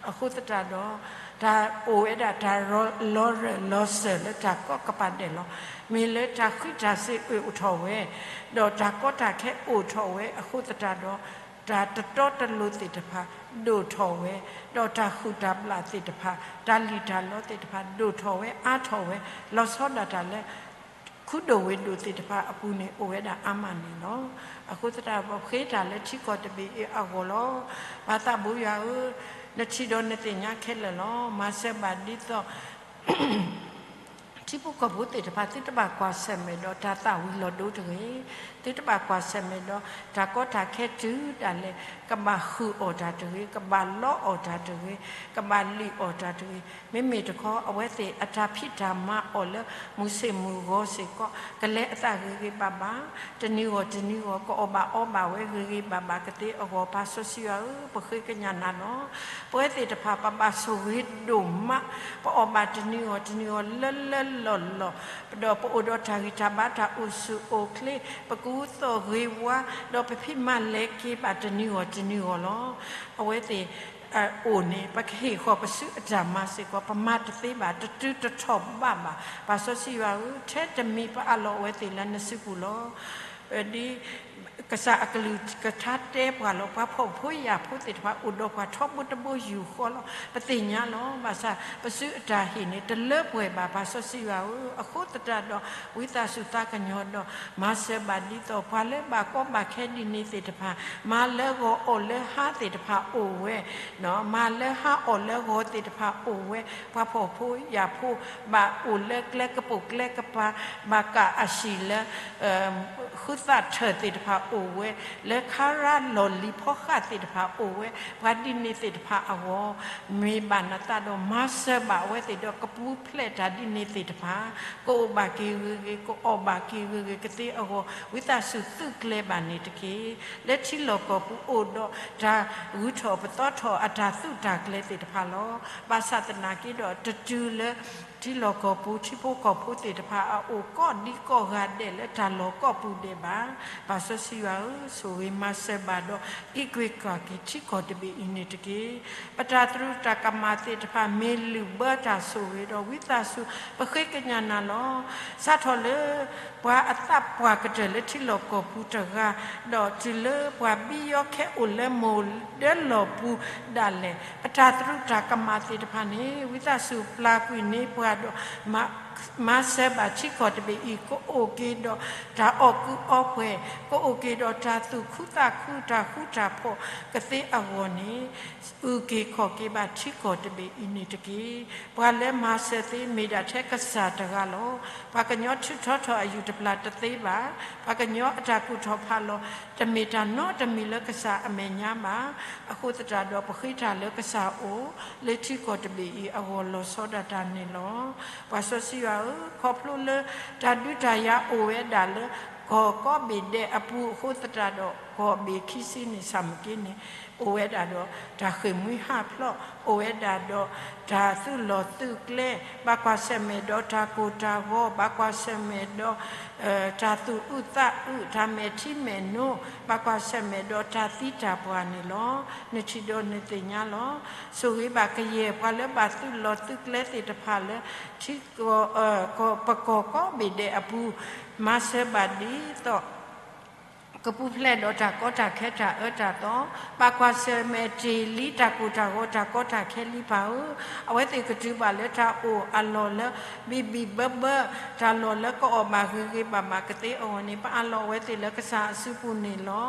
အဃိသတးဒီး တၢ်အိၣ်ဝဲဒၣ်တၢ်လီၤရၢၢ်လီၤစၢၤလၢတၢ်ကီကပၤဒဲးလီၤ. မ့ၢ်လၢတၢ်ဃံးတၢ်စ့ၤအိၣ်ထီၣ်ဝဲ, ဒီးတၢ်ကီတၢ်ခဲအိၣ်ထီၣ်ဝဲအဃိသတးဒီး တၢ်တတီတလိၤသ့ၣ်တဖၣ်ဒိၣ်ထီၣ်ဝဲ, ဒီးတၢ်ဃုာ်တၢ်ဘျၣ်သ့ၣ်တဖၣ်, တၢ်လံၣ်တၢ်လီသ့ၣ်တဖၣ်ဒိၣ်ထီၣ်ဝဲအါထီၣ်ဝဲ, လီၤဆီဒၣ်တၢ်လၢ ခူဒိၣ်ဝ့ၢ်ဒိၣ်သ့ၣ်တဖၣ်အပူၤန့ၣ် အိၣ်ဝဲဒၣ်အါမးန့ၣ်လီၤ. အဃိသတးဒီး ပဃ့တၢ်လၢထံကီၢ်တဘ့ၣ်အံၤအဂီၢ်လီၤ. ပၢ်သးဘိယွၤဧၢ, နထံၣ်ဒီးနသ့ၣ်ညါခဲလၢာ်လီၤ. မၤစၢၤဘၣ်ဒ်သိး ထံဖိကီၢ်ဖိသ့ၣ်တဖၣ် သုတဘၣ်ကွၢ်ဆၢၣ်မဲာ်ဒီးတၢ်သၣ်ဝံၤလီၤဒိတဂ့ၤ, သုတဘၣ်ကွၢ်ဆၢၣ်မဲာ်ဒီးတၢ်ကီတၢ်ခဲတုၤဒၣ်လဲာ် ကဘၣ်ဃုာ်အီၣ်တၢ်တဂ့ၤ, ကဘၣ်လီအီၣ်တၢ်တဂ့ၤ, ကဘၣ်လံၣ်အီၣ်တၢ်တဂ့ၤ, မ့မ့ၢ်တခီ အဝဲသ့ၣ်အတၢ်ဖံးတၢ်မၤအီၣ်လၢမုၢ်ဆ့ၣ်မုၢ်ဂီၤစ့ၢ်ကီး ကလဲၤအသးဂ့ၤဂ့ၤဘၣ်ဘၣ်, တနံၤဂီၢ်တနံၤဂီၢ် ကအီၣ်ဘၣ်အီဘၣ်ဝဲဂ့ၤဂ့ၤဘၣ်ဘၣ်ကသ့အဂီၢ် ပၢ်စီဆှံယွၤဧၢ, ပဃ့ကညးနၤလီၤ. ပဝဲသ့ၣ်တဖၣ် ပဘၣ်ဆိၣ်ဂ့ၤဒိၣ်မး, ပအီၣ်ဘၣ်တနံၤဂီၢ်တနံၤဂီၢ် လၢလၢလီၢ်လီၢ်, ဒီးပအိၣ်ဒီးတၢ်ဂံၢ်တၢ်ဘါ တၢ်အိၣ်ဆူၣ်အိၣ်ချ့, ပကူသိးဂ့ၤဝါ, ဒီးပဖံးမၤလဲၤက့ၤဘၣ်တနံၤဂီၢ်တနံၤဂီၢ်လီၤ. အဝဲသ့ၣ် အိၣ်န့ၣ် ပကဟ့ၣ်ဃီၤပစုအတၢ်မၤစ့ၢ်ကီး ပမၤတသ့ဘၣ် တတုၤတထီၣ်ဘၣ်ဘၣ်. ပၢ်စီဆှံယွၤဧၢ, ထဲတမံၤပအးလီၤအဝဲသ့ၣ်လၢနစုပူၤလီၤ. ဒ်ကစၢ်အကလုၢ်ကထါတဲပှၤလီၤ, ပှၤဖှီၣ်ဖိယာ်ဖိသ့ၣ်တဖၣ် အိၣ်ဒီးပှၤထီဘိတဘိယူၢ်ဃီလီၤ. ပသ့ၣ်ညါလီၤ. ဘၣ်ဆၣ် ပစုအတၢ်ဟ့ၣ်န့ၣ် တလၢပှဲၤဘၣ် ပၢ်စီဆှံယွၤဧၢ, အဃိသတးဒီး ဝံသးစူၤသးကညီၤဒီး မၤစၢၤဘၣ်ဒ်သိး ပှၤလၢဘၣ်ကီဘၣ်ခဲဒ်န့ၣ်သ့ၣ်တဖၣ်, မၤလၢဂီၤအီၣ်လၢဟါသ့ၣ်တဖၣ်အိၣ်ဝဲ, မၤလၢဟါအီၣ်လၢဂီၤသ့ၣ်တဖၣ်အိၣ်ဝဲ, ပှၤဖှီၣ်ဖိယာ်ဖိ ဘၣ်အိၣ်လၢကျဲကပိာ်ကျဲကပၤ, ဘၣ်ကၣ်အဟံၣ်လၢ ဃုသးထၢၣ်သ့ၣ်တဖၣ်အိၣ်ဝဲ, လၢခါရါလီၢ်လံၤဖီဃးသ့ၣ်တဖၣ်အိၣ်ဝဲ, ပှၤဒ်န့ၣ်သ့ၣ်တဖၣ်အဂီၢ်, မ့ၢ်ဘၣ်နသးဒီးမၤစၢၤဘၣ်အဝဲသ့ၣ်ဒီး ကပူၤဖျဲးတၢ်ဒ်န့ၣ်သ့ၣ်တဖၣ်, ကအိၣ်ဘၣ်က့ၤဂ့ၤဂ့ၤ, ကအိၣ်ဘၣ်က့ၤဂ့ၤဂ့ၤကသ့အဂီၢ်, ဝံသးစူၤသုးကျဲၤဘၣ်န့ၣ်တက့ၢ်. လၢထံလီၢ်ကီၢ်ပူၤအိၣ်ဒီးတၢ်ဂုၤထီၣ်ပသီထီၣ်အတၢ်သုးတၢ်ကျဲၤသ့ၣ်တဖၣ်လီၤ. ဘၣ်ဆၣ်သနာ်က့ဒီး တတုၤလၢ ထံလီၢ်ကီၢ်ပူၤ ထံဖိကီၢ်ဖိသ့ၣ်တဖၣ်အအိၣ်ကိးဒံကိးဂၤဒဲးလၢတၢ်လီၢ်ကိးပူၤဒဲးဘၣ်. ပၢ်စီဆှံယွၤဧၢ, ဆိၣ်ဂ့ၤမၤစၢၤဘၣ်ဒီး အံးကွံာ်ကွၢ်က့ၤထံကီၢ်တဘ့ၣ်အံၤန့ၣ်တက့ၢ်. ပတၢ်သရူးတၢ်ကမၣ်သ့ၣ်တဖၣ် မ့ၢ်လုၢ်ဘၢတၢ်ဆိၣ်ဂ့ၤဒီး ဝံသးစူၤ ပဃ့ကညးနၤလီၤ. စးထီၣ်လၢ ပှၤအသးပှၢ်ကတၢၢ်လၢထံလီၢ်ကီၢ်ပူၤတဂၤ, ဒီးတုၤလၢပှၤဘံယီခဲအိၣ်လၢမိၢ်ဒၢလီၢ်ပူၤဒၣ်လဲာ်, ပတၢ်သရူးတၢ်ကမၣ်သ့ၣ်တဖၣ်န့ၣ် ဝံသးစူၤပျၢ်ကွံာ်န့ၢ်ပှၤဒီး မၤစၢၤဘၣ်ထံကီၢ်တဘ့ၣ်အံၤ ကအိၣ်က့ၤဒီးတၢ်အီၣ်ကူအီပှဲၤ, ကအိၣ်က့ၤဒီးတၢ်သူၣ်ခုသးခု တၢ်ဃူတၢ်ဖိးကသ့အဂီၢ်န့ၣ် အုၣ်က့ၤခီၣ်က့ၤဘၣ်ထံကီၢ်တဘ့ၣ်အံၤန့ၣ်တက့ၢ်. ပှၤလၢမၤစၢၤသ့မ့ၢ်ဒၣ်ထဲကစၢ်တဂၤလီၤ. ပှၤကညီထုးထီထီၣ်အယူၢ်တပျၢ်တသ့ဘၣ်. ပှၤကညီအတၢ်ကူၣ်ထီၣ်ဖးလီၤ တမ့ၢ်တၢ်နီတမံၤလၢကစၢ်အမဲာ်ညါဘၣ်. အဃိသတးဒီး ပဃ့တၢ်လၢကစၢ်အအိၣ် လၢထံကီၢ်တဘ့ၣ်အံၤအဂီၢ် လီၤဆီဒၣ်တၢ်န့ၣ်လီၤ. ပၢ်စီဆှံယွၤဧၢ, ခီဖျိလၢတၢ်ဒုးတၢ်ယၤအိၣ်ဝဲဒၣ်လၢ ကီၢ်ကိးဘ့ၣ်ဒဲးအပူၤအဃိသတးဒီး ကီၢ်ဘ့ၣ်ခံဆံန့ၣ် ဆၣ်မုၢ်က့န့ၣ် အိၣ်ဝဲဒၣ်ဒီးတၢ်ဃ့ၢ်မှံဟးဖျိး, အိၣ်ဝဲဒၣ်ဒီးတၢ်သုးလီၢ်သုးကျဲ, ဘၣ်ကွၢ်ဆၢၣ်မဲာ်ဒီးတၢ်ကိၢ်တၢ်ဂီၤ, ဘၣ်ကွၢ်ဆၢၣ်မဲာ်ဒီး တၢ်သူၣ်အုးသးအုး, တၢ်မဲာ်ထံမဲာ်နိ, ဘၣ်ကွၢ်ဆၢၣ်မဲာ်ဒီးတၢ်သံတၢ်ပှၢ်န့ၣ်လီၤ. နထံၣ်ဒီးနသ့ၣ်ညါလီၤ. ဆိၣ်ဂ့ၤဘၣ်ကယဲၢ်ပှၤလၢဘၣ်သုးလီၢ်သုးကျဲသ့ၣ်တဖၣ်လၢ ထံကီၢ် ပကီၢ်ကိးဘ့ၣ်ဒဲးအပူၤ, မၤစၢၤဘၣ်ဒ်သိး ကပူၤဖျဲးဒီးတၢ်ကီတၢ်ခဲတၢ်အၢတၢ်သီ, ဘၣ်ကွၢ်ဆၢၣ်မဲာ်တ့ၢ်လံတၢ်ကိၢ်တၢ်ဂီၤတၢ်ကီတၢ်ခဲလံပၢ်ဧၢ, အဝဲသ့ၣ်ကတုၤဘၣ်လၢတၢ်အိၣ်အလီၢ်လၢ ဘံၣ်ဘံၣ်ဘၢဘၢ, တၢ်လီၢ်လၢကအီၣ်ဘၣ်ဂ့ၤဂ့ၤဘၣ်ဘၣ်ကသ့အဂီၢ်န့ၣ် ပအးလီၤအဝဲသ့ၣ်လၢကစၢ်အစုပူၤန့ၣ်လီၤ.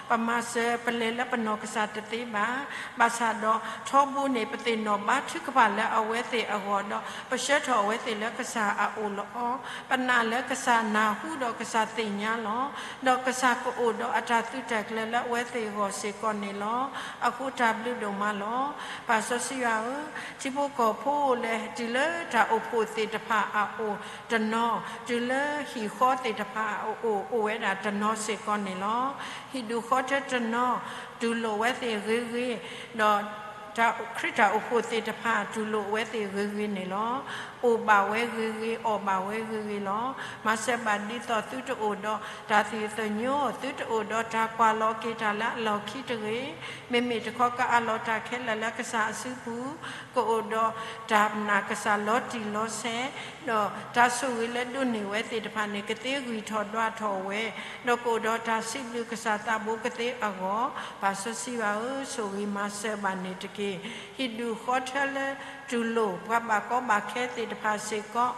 ပမၤစၢၤပလဲၤလၢပနီၢ်ကစၢ်တသ့ဘၣ်. ဘၣ်ဆၣ်ဒီးထီဘိန့ၣ် ပသ့ၣ်နီၣ်ဘါထုကဖၣ်လၢအဝဲသ့ၣ်အဂီၢ်ဒီး ပဆှၢထီၣ်အဝဲသ့ၣ်လၢကစၢ်အအိၣ်လီၤ. ပနာ်လၢကစၢ်နၢ်ဟူဒီးကစၢ်သ့ၣ်ညါလီၤ. ဒီးကစၢ်ကအိၣ်ဒီးအတၢ်သုးတၢ်ကျဲၤလၢအဝဲသ့ၣ်အဂီၢ်စ့ၢ်ကီးန့ၣ်လီၤ. အဃိတၢ်ဘျုးဒိၣ်မးလီၤ. ပၢ်စီဆှံယွၤဧၢ, ထံဖိကီၢ်ဖိလၢတုၤလၢတၢ်အိၣ်ဖှိၣ်သ့ၣ်တဖၣ်အအိၣ်တနီၤ, တုၤလၢဟံၣ်ဃီသ့ၣ်တဖၣ်အအိၣ် အိၣ်ဝဲဒၣ်တနီၤစ့ၢ်ကီးန့ၣ်လီၤ. ဟံၣ်ဒူၣ်ဃီထၢတနီၤ တူၢ်လိာ်ဝဲသ့ၣ်ဂ့ၤဂ့ၤ, ဒီး ခရံာ်တၢ်အိၣ်ဖှိၣ်သ့ၣ်တဖၣ် တူၢ်လိာ်ဝဲသ့ၣ်ဂ့ၤဂ့ၤန့ၣ်လီၤ. အိၣ်ဘၣ်ဝဲဂ့ၤဂ့ၤ, အီၣ်ဘၣ်ဝဲဂ့ၤဂ့ၤလီၤ. မၤစၢၤဘၣ်ဒ်သိးသုတအိၣ်ဒီးတၢ်သံၣ်သညိ, သုတအိၣ်ဒီးတၢ်ကွၢ်လီၤက့ၤတၢ်လၢအလီၢ်ခံတဂ့ၤ. မ့မ့ၢ်တခီကအးလီၤတၢ်ခဲလၢာ်လၢကစၢ်အစုပူၤ, ကအိၣ်ဒီးတၢ်နာ်ကစၢ်လီၤတံၢ်လီၤဆဲး, ဒီးတၢ်ဆိၣ်ဂ့ၤလၢဒိးန့ၢ်ဝဲသ့ၣ်တဖၣ်န့ၣ် ကသ့ဂံၢ်ထီၣ်ဒွးထီၣ်ဝဲ, ဒီးကအိၣ်ဒီးတၢ်စံးဘျုးကစၢ်သးဘိကသ့အဂီၢ်, ပၢ်စီဆှံယွၤဧၢ, ဆိၣ်ဂ့ၤမၤစၢၤဘၣ်န့ၣ်တက့ၢ်. ဟံၣ်ဒူၣ်ဃီထၢလၢတူၢ်လိာ်ပှၤဘၣ်ကီဘၣ်ခဲသ့ၣ်တဖၣ်စ့ၢ်ကီး,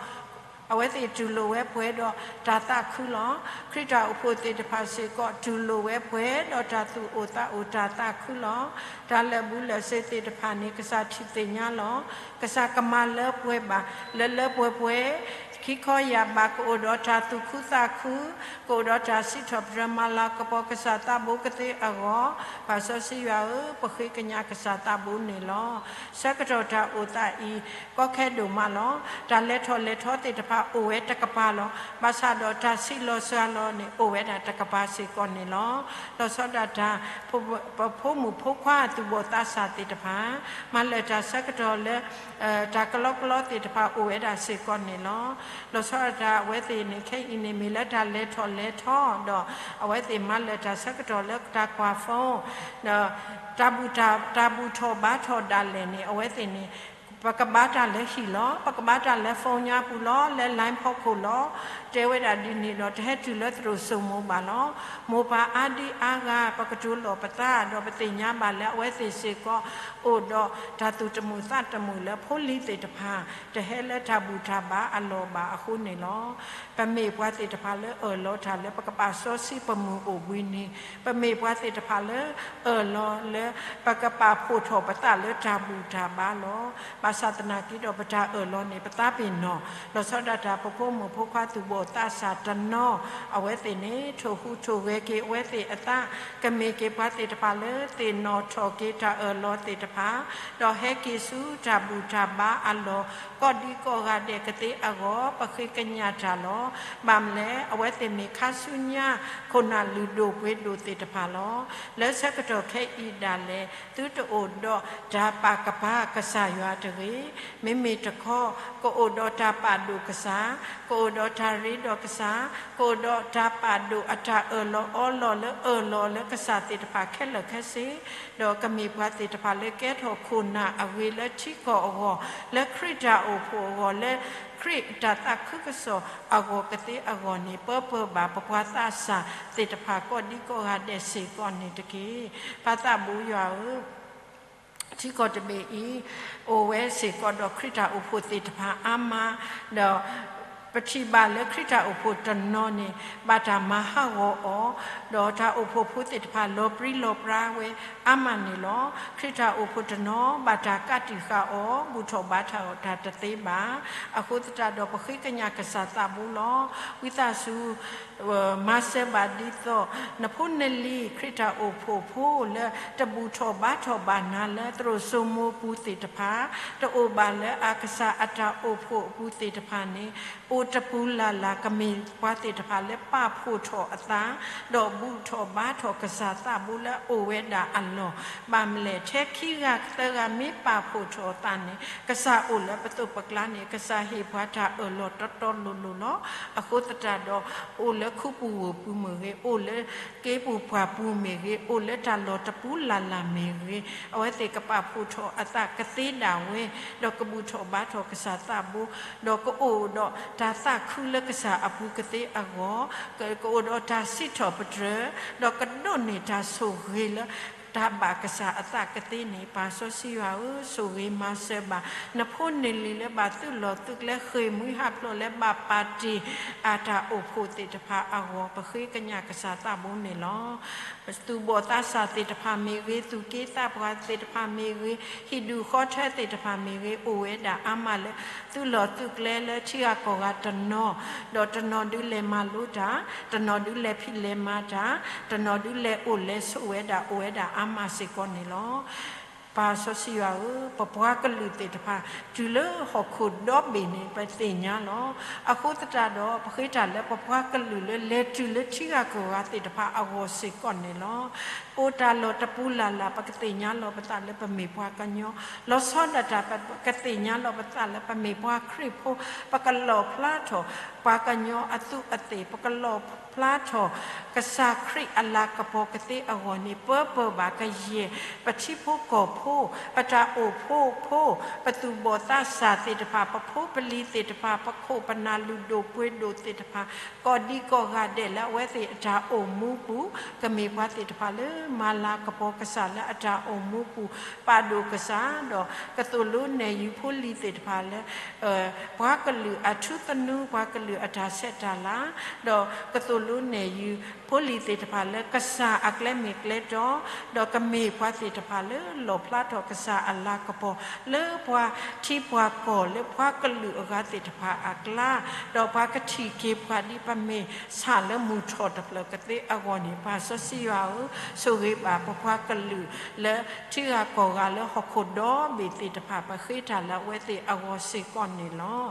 အဝဲသ့ၣ်တူၢ်လိာ်ဝဲပှဲၤဒီးတၢ်သးခုလီၤ. ခရံာ်တၢ်အိၣ်ဖှိၣ်သ့ၣ်တဖၣ်စ့ၢ်ကီး တူၢ်လိာ်ဝဲပှဲၤဒီးတၢ်သူၣ်အိၣ်သးအိၣ်တၢ်သးခုလီၤ. တၢ်လၢာ်ဘူၣ်လၢာ်စ့ၤသ့ၣ်တဖၣ်န့ၣ် ကစၢ်ထံၣ်သ့ၣ်ညါလီၤ. ကစၢ်ကမၤလၢပှဲၤဘၣ် လၢလၢပှဲၤပှဲၤ, ခံခီယၢ်ဘး ကအိၣ်ဒီးတၢ်သူၣ်ခုသးခု, ကအိၣ်ဒီးတၢ်စံးထီၣ်ပတြၢၤမၤလၤကပီၤကစၢ်သးဘိကသ့အဂီၢ်, ပၢ်စီဆှံယွၤဧၢ, ပဃ့ကညးကစၢ်သးဘိန့ၣ်လီၤ. ဆၢကတီၢ်တၢ်အိၣ်သးအံၤ ကီခဲဒိၣ်မးလီၤ. တၢ်လဲၤထီၣ်လဲၤထီသ့ၣ်တဖၣ်အိၣ်ဝဲတကပၤလီၤ. ဘၣ်ဆၣ်ဒီးတၢ်ဆံးလီၤစှၤလီၤန့ၣ် အိၣ်ဝဲဒၣ်တကပၤစ့ၢ်ကီးန့ၣ်လီၤ. လီၤဆီဒၣ်တၢ် ပဖိမုၣ်ဖိခွါသူၣ်ဘီၣ်သးစၢ်သ့ၣ်တဖၣ် မၤလၢာ်တၢ်ဆၢကတီၢ်လၢ တၢ်ကလီကလီသ့ၣ်တဖၣ်အိၣ်ဝဲဒၣ်စ့ၢ်ကီးန့ၣ်လီၤ. လီၤဆီဒၣ်တၢ်အဝဲသ့ၣ်န့ၣ် ခဲအံၤန့ၣ်မ့ၢ်လၢတၢ်လဲၤထီၣ်လဲၤထီဒီး အဝဲသ့ၣ်မၤလၢာ်တၢ်ဆၢကတီၢ်လၢတၢ်ကွၢ် phone ဒီး တၢ်ဘူၣ်ထီၣ်ဘါထီၣ်ဒၣ်လဲာ်န့ၣ် အဝဲသ့ၣ်န့ၣ် ပကဘါတၢ်လၢဟံၣ်လီၤ. ပကဘါတၢ်လၢ phone ညါပူၤလီၤ, လၢ line ဖီခိၣ်လီၤ. တဲဝဲဒၣ်ဒ်န့ၣ်ဒီး တဟဲတုၤလၢသရိာ်စိမိၤဘၣ်လီၤ. မိၢ်ပၢ်အါဒံအါဂၤ ပကတိၤလီၤပသး ဒီးပသ့ၣ်ညါဘၣ်လၢအဝဲသ့ၣ်စ့ၢ်ကီး အိၣ်ဒီးတၢ်သူၣ်တမုာ်သးတမုာ်လၢဖိလံၤသ့ၣ်တဖၣ် တဟဲလၢတၢ်ဘူၣ်တၢ်ဘါအလီၢ်ဘၣ်အဃိန့ၣ်လီၤ. ပမ့ၢ်ပှၤသ့ၣ်တဖၣ်လၢအၢၣ်လီၤတၢ်လၢပကပာ်စီဆှံပမုၢ်အိၣ်ဘှံးနံၤ, ပမ့ၢ်ပှၤသ့ၣ်တဖၣ်လၢအၢၣ်လီၤလၢပကပာ်ဖှိၣ်ထီၣ်ပသးလၢတၢ်ဘူၣ်တၢ်ဘါလီၤ. ဘၣ်ဆၣ်သနာ်က့ဒီးပတၢ်အၢၣ်လီၤန့ၣ် ပသးပ့ၤနီၣ်, လီၤဆီဒၣ်တၢ်ပဖိမုၣ်ဖိခွါသူၣ်ဘီၣ်သးစၢ်တနီၤ အဝဲသ့ၣ်န့ၣ် ထိၣ်ဟူးထိၣ်ဂဲၤက့ၤအဝဲသ့ၣ်အသး, ကမ့ၢ်က့ၤပှၤသ့ၣ်တဖၣ်လၢသ့ၣ်နီၣ်ထီၣ်က့ၤတၢ်အၢၣ်လီၤသ့ၣ်တဖၣ်, ဒီးဟဲက့ၤဆူတၢ်ဘူၣ်တၢ်ဘါအလီၢ် ကိးဒံကိးဂၤဒဲးကသ့အဂီၢ် ပဃ့ကညးတၢ်လီၤ. ဘၣ်မနုၤလဲၣ်, အဝဲသ့ၣ်မ့ၢ်ခါဆူညါခိၣ်နၢ်လုၢ်ဒိၣ်ပှ့ၤဒိၣ်သ့ၣ်တဖၣ်လီၤ. လၢဆၢကတီၢ်ခဲအံၤဒၣ်လဲာ် သုတအိၣ်ဒီးတၢ်ပာ်ကဖၢကစၢ်ယွၤတဂၤ မ့မ့ၢ်တခီ ကအိၣ်ဒီးတၢ်ပာ်ဒိၣ်ကစၢ်, ကအိၣ်ဒီးတၢ်ရ့ဒီးကစၢ်, ကအိၣ်ဒီးတၢ်ပာ်ဒိၣ်အတၢ်အၢၣ်လီၤအီလီၤလၢအၢၣ်လီၤလၢကစၢ်သ့ၣ်တဖၣ်ခဲလၢာ်ခဲဆ့, ဒီးကမ့ၢ်ပှၤသ့ၣ်တဖၣ်လၢကဲထီၣ်ခိၣ်နၢ်အဂ့ၤလၢထံကီၢ်အဂီၢ်, လၢခရံာ်တၢ်အိၣ်ဖှိၣ်အဂီၢ်, လၢခရံာ်တၢ်သးခုကစီၣ်အဂီၢ်ကသ့အဂီၢ်န့ၣ် ပၢပၢဘၣ်ပပှၤသးစၢ်သ့ၣ်တဖၣ်ကိးဒံကိးဂၤဒဲးစ့ၢ်ကီးန့ၣ်တက့ၢ်. ပၢ်သးဘိယွၤဧၢ, ထံကီၢ်တဘ့ၣ်အံၤ အိၣ်ဝဲစ့ၢ်ကီးဒီးခရံာ်တၢ်အိၣ်ဖှိၣ်သ့ၣ်တဖၣ်အါမး, ဒီးပထံၣ်ဘၣ်လၢခရံာ်တၢ်အိၣ်ဖှိၣ်တနီၤန့ၣ် ဘၣ်တၢ်မၤဟးဂီၤအီၤ, ဒီးတၢ်အိၣ်ဖှိၣ်ဖိသ့ၣ်တဖၣ်လီၤပြံလီၤပြါဝဲအါမးန့ၣ်လီၤ. ခရံာ်တၢ်အိၣ်ဖှိၣ်တနီၤ ဘၣ်တၢ်ကးတံာ်ဃာ်အီၤ ဘူၣ်ထီၣ်ဘါထီၣ်တၢ်တသ့ဘၣ်. အဃိသတးဒီး ပဃ့ကညးကစၢ်သးဘိလီၤ. ဝံသးစူၤ မၤစၢၤဘၣ်ဒ်သိး နဖိနလံၤ ခရံာ်တၢ်အိၣ်ဖှိၣ်ဖိလၢ တဘူၣ်ထီၣ်ဘါထီၣ်ဘၣ်နၤလၢသရိာ်စိမိပူၤသ့ၣ်တဖၣ်, တအိၣ်ဘၣ်လၢအကစၢ်အတၢ်အိၣ်ဖှိၣ်အပူၤသ့ၣ်တဖၣ်န့ၣ်, အိၣ်တပူၤလၢ်လၢ် ကမ့ၢ်ပှၤသ့ၣ်တဖၣ်လၢပာ်ဖှိၣ်ထီၣ်အသး, ဒီးဘူၣ်ထီၣ်ဘါထီၣ်ကစၢ်သးဘိလၢအအိၣ်ဝဲဒၣ်အလီၢ်. ဘၣ်မနုၤလဲၣ်, ထဲခံဂၤသၢဂၤမ့ၢ်ပာ်ဖှိၣ်ထီၣ်အသးန့ၣ် ကစၢ်အိၣ်လၢပသိးပကျါန့ၣ် ကစၢ်ဟ့ၣ်ပှၤတၢ်အၢၣ်လီၤတီတီလိၤလိၤလီၤ. အဃိသတးဒီး အိၣ်လၢခူပူၤဝ့ၢ်ပူၤမ့ၢ်ဂ့ၤ, အိၣ်လၢက့ပူၤပှၢ်ပူၤမ့ၢ်ဂ့ၤ, အိၣ်လၢတၢ်လီၢ်တပူၤလၢ်လၢ်မ့ၢ်ဂ့ၤ, အဝဲသ့ၣ်ကပာ်ဖှိၣ်ထီၣ်အသးကသ့ဒၣ်ဝဲ, ဒီးကဘူၣ်ထီၣ်ဘါထီၣ်ကစၢ်သးဘိ, ဒီးကအိၣ်ဒီးတၢ်သးခုလၢကစၢ်အပူၤကသ့အဂီၢ်, ကအိၣ်ဒီးတၢ်စံးထီၣ်ပတြၢၤ, ဒီးကဒိးန့ၢ်တၢ်ဆိၣ်ဂ့ၤလၢ တၢ်ဘၣ်ကစၢ်အသးကသ့န့ၣ်, ပၢ်စီဆှံယွၤဧၢ, ဆိၣ်ဂ့ၤမၤစၢၤဘၣ် နဖိနလံၤလၢဘၣ်သုးလီၢ်သုးကျဲ ဃ့ၢ်မှံဟးဖျိးလၢဘၣ်ပာ်တ့ၢ် အတၢ်အိၣ်ဖှိၣ်သ့ၣ်တဖၣ်အဂီၢ် ပဃ့ကညးကစၢ်သးဘိန့ၣ်လီၤ. သူၣ်ဘီၣ်သးစၢ်သ့ၣ်တဖၣ်မ့ၢ်ဂ့ၤ, သူၣ်က့သးပှၢ်သ့ၣ်တဖၣ်မ့ၢ်ဂ့ၤ, ဟံၣ်ဒူၣ်ဃီထၢသ့ၣ်တဖၣ်မ့ၢ်ဂ့ၤ, အိၣ်ဝဲဒၣ်အါမးလၢ သုးလီၢ်သုးကျဲလၢထံဂၤကီၢ်ဂၤတနီၤ, ဒီးတနီၤဒုးလဲၤမၤလိတၢ်, တနီၤဒုးလဲၤဖံးလဲၤမၤတၢ်, တနီၤဒုးလဲၤအိၣ်လဲၤဆိးဝဲဒၣ် အိၣ်ဝဲဒၣ်အါမးစ့ၢ်ကီးန့ၣ်လီၤ. ပၢ်စီဆှံယွၤဧၢ, ပပှၤကလုာ်သ့ၣ်တဖၣ် တုၤလၢဟီၣ်ခိၣ်ဒီဘ့ၣ်န့ၣ် ပသ့ၣ်ညါလီၤ. အဃိသတးဒီး ပဃ့တၢ်လၢပပှၤကလုာ်လၢလဲၤတုၤလၢထံဂၤကီၢ်ဂၤသ့ၣ်တဖၣ်အဂီၢ်စ့ၢ်ကီးန့ၣ်လီၤ. အိၣ်တၢ်လီၢ်တပူၤလၢ်လၢ် ပကသ့ၣ်ညါလီၤပသးလၢပမ့ၢ်ပှၤကညီ, လီၤဆီဒၣ်တၢ် ပကသ့ၣ်ညါလီၤပသးလၢပမ့ၢ်ပှၤခရံာ်ဖိ, ပကလီၣ်ဖျါထီၣ် ပှၤကညီအသူးအသ့ၣ်, ပကလီၣ်ဖျါထီၣ် ကစၢ်ခရံာ်အလၤကပီၤကသ့အဂီၢ်န့ၣ် ပၢပၢဘၣ်ကယဲၢ် ပထံဖိကီၢ်ဖိ, ပတၢ်အိၣ်ဖှိၣ်ဖိ, ပသူၣ်ဘီၣ်သးစၢ်သ့ၣ်တဖၣ်, ပဖိပလံၤသ့ၣ်တဖၣ်, ပခိၣ်ပနၢ်လုၢ်ဒိၣ်ပှ့ၤဒိၣ်သ့ၣ်တဖၣ်, ကိးဒံကိးဂၤဒဲးလၢအဝဲသ့ၣ်အတၢ်အိၣ်မူပူၤ, ကမ့ၢ်ပှၤသ့ၣ်တဖၣ်လၢမၤလၤကပီၤကစၢ်လၢအတၢ်အိၣ်မူပူၤ, ပာ်ဒိၣ်ကစၢ်, ဒီးကသိၣ်လိနဲၣ်ယုၤဖိလံၤသ့ၣ်တဖၣ်လၢ ပှၤကလုာ်အထူသနူ, ပှၤကလုာ်အတၢ်ဆဲးတၢ်လၤ, ဒီးကသိၣ်လိနဲၣ်ယုၤဖိလံၤသ့ၣ်တဖၣ်လၢ ကစၢ်အကျဲမ့ၢ်ကျဲတီ, ဒီးကမ့ၢ်ပှၤသ့ၣ်တဖၣ်လၢလီၣ်ဖျါထီၣ်ကစၢ်အလၤကပီၤ လၢပှၤထံပှၤကီၢ်လၢပှၤကလုာ်အဂၤသ့ၣ်တဖၣ်အကျါ, ဒီးပှၤကထံၣ်က့ၤပှၤဒ်ပမ့ၢ်ဆၣ်လၢမုၢ်ထီၣ်တဖျၢၣ်ကသ့အဂီၢ်န့ၣ်, ပၢ်စီဆှံယွၤဧၢ, ဆိၣ်ဂ့ၤဘၣ်ပပှၤကလုာ်လၢထံဂၤကီၢ်ဂၤလၢဟီၣ်ခိၣ်ဒီဘ့ၣ်သ့ၣ်တဖၣ်, ပဃ့တၢ်လၢအဝဲသ့ၣ်အဂီၢ်စ့ၢ်ကီးန့ၣ်လီၤ.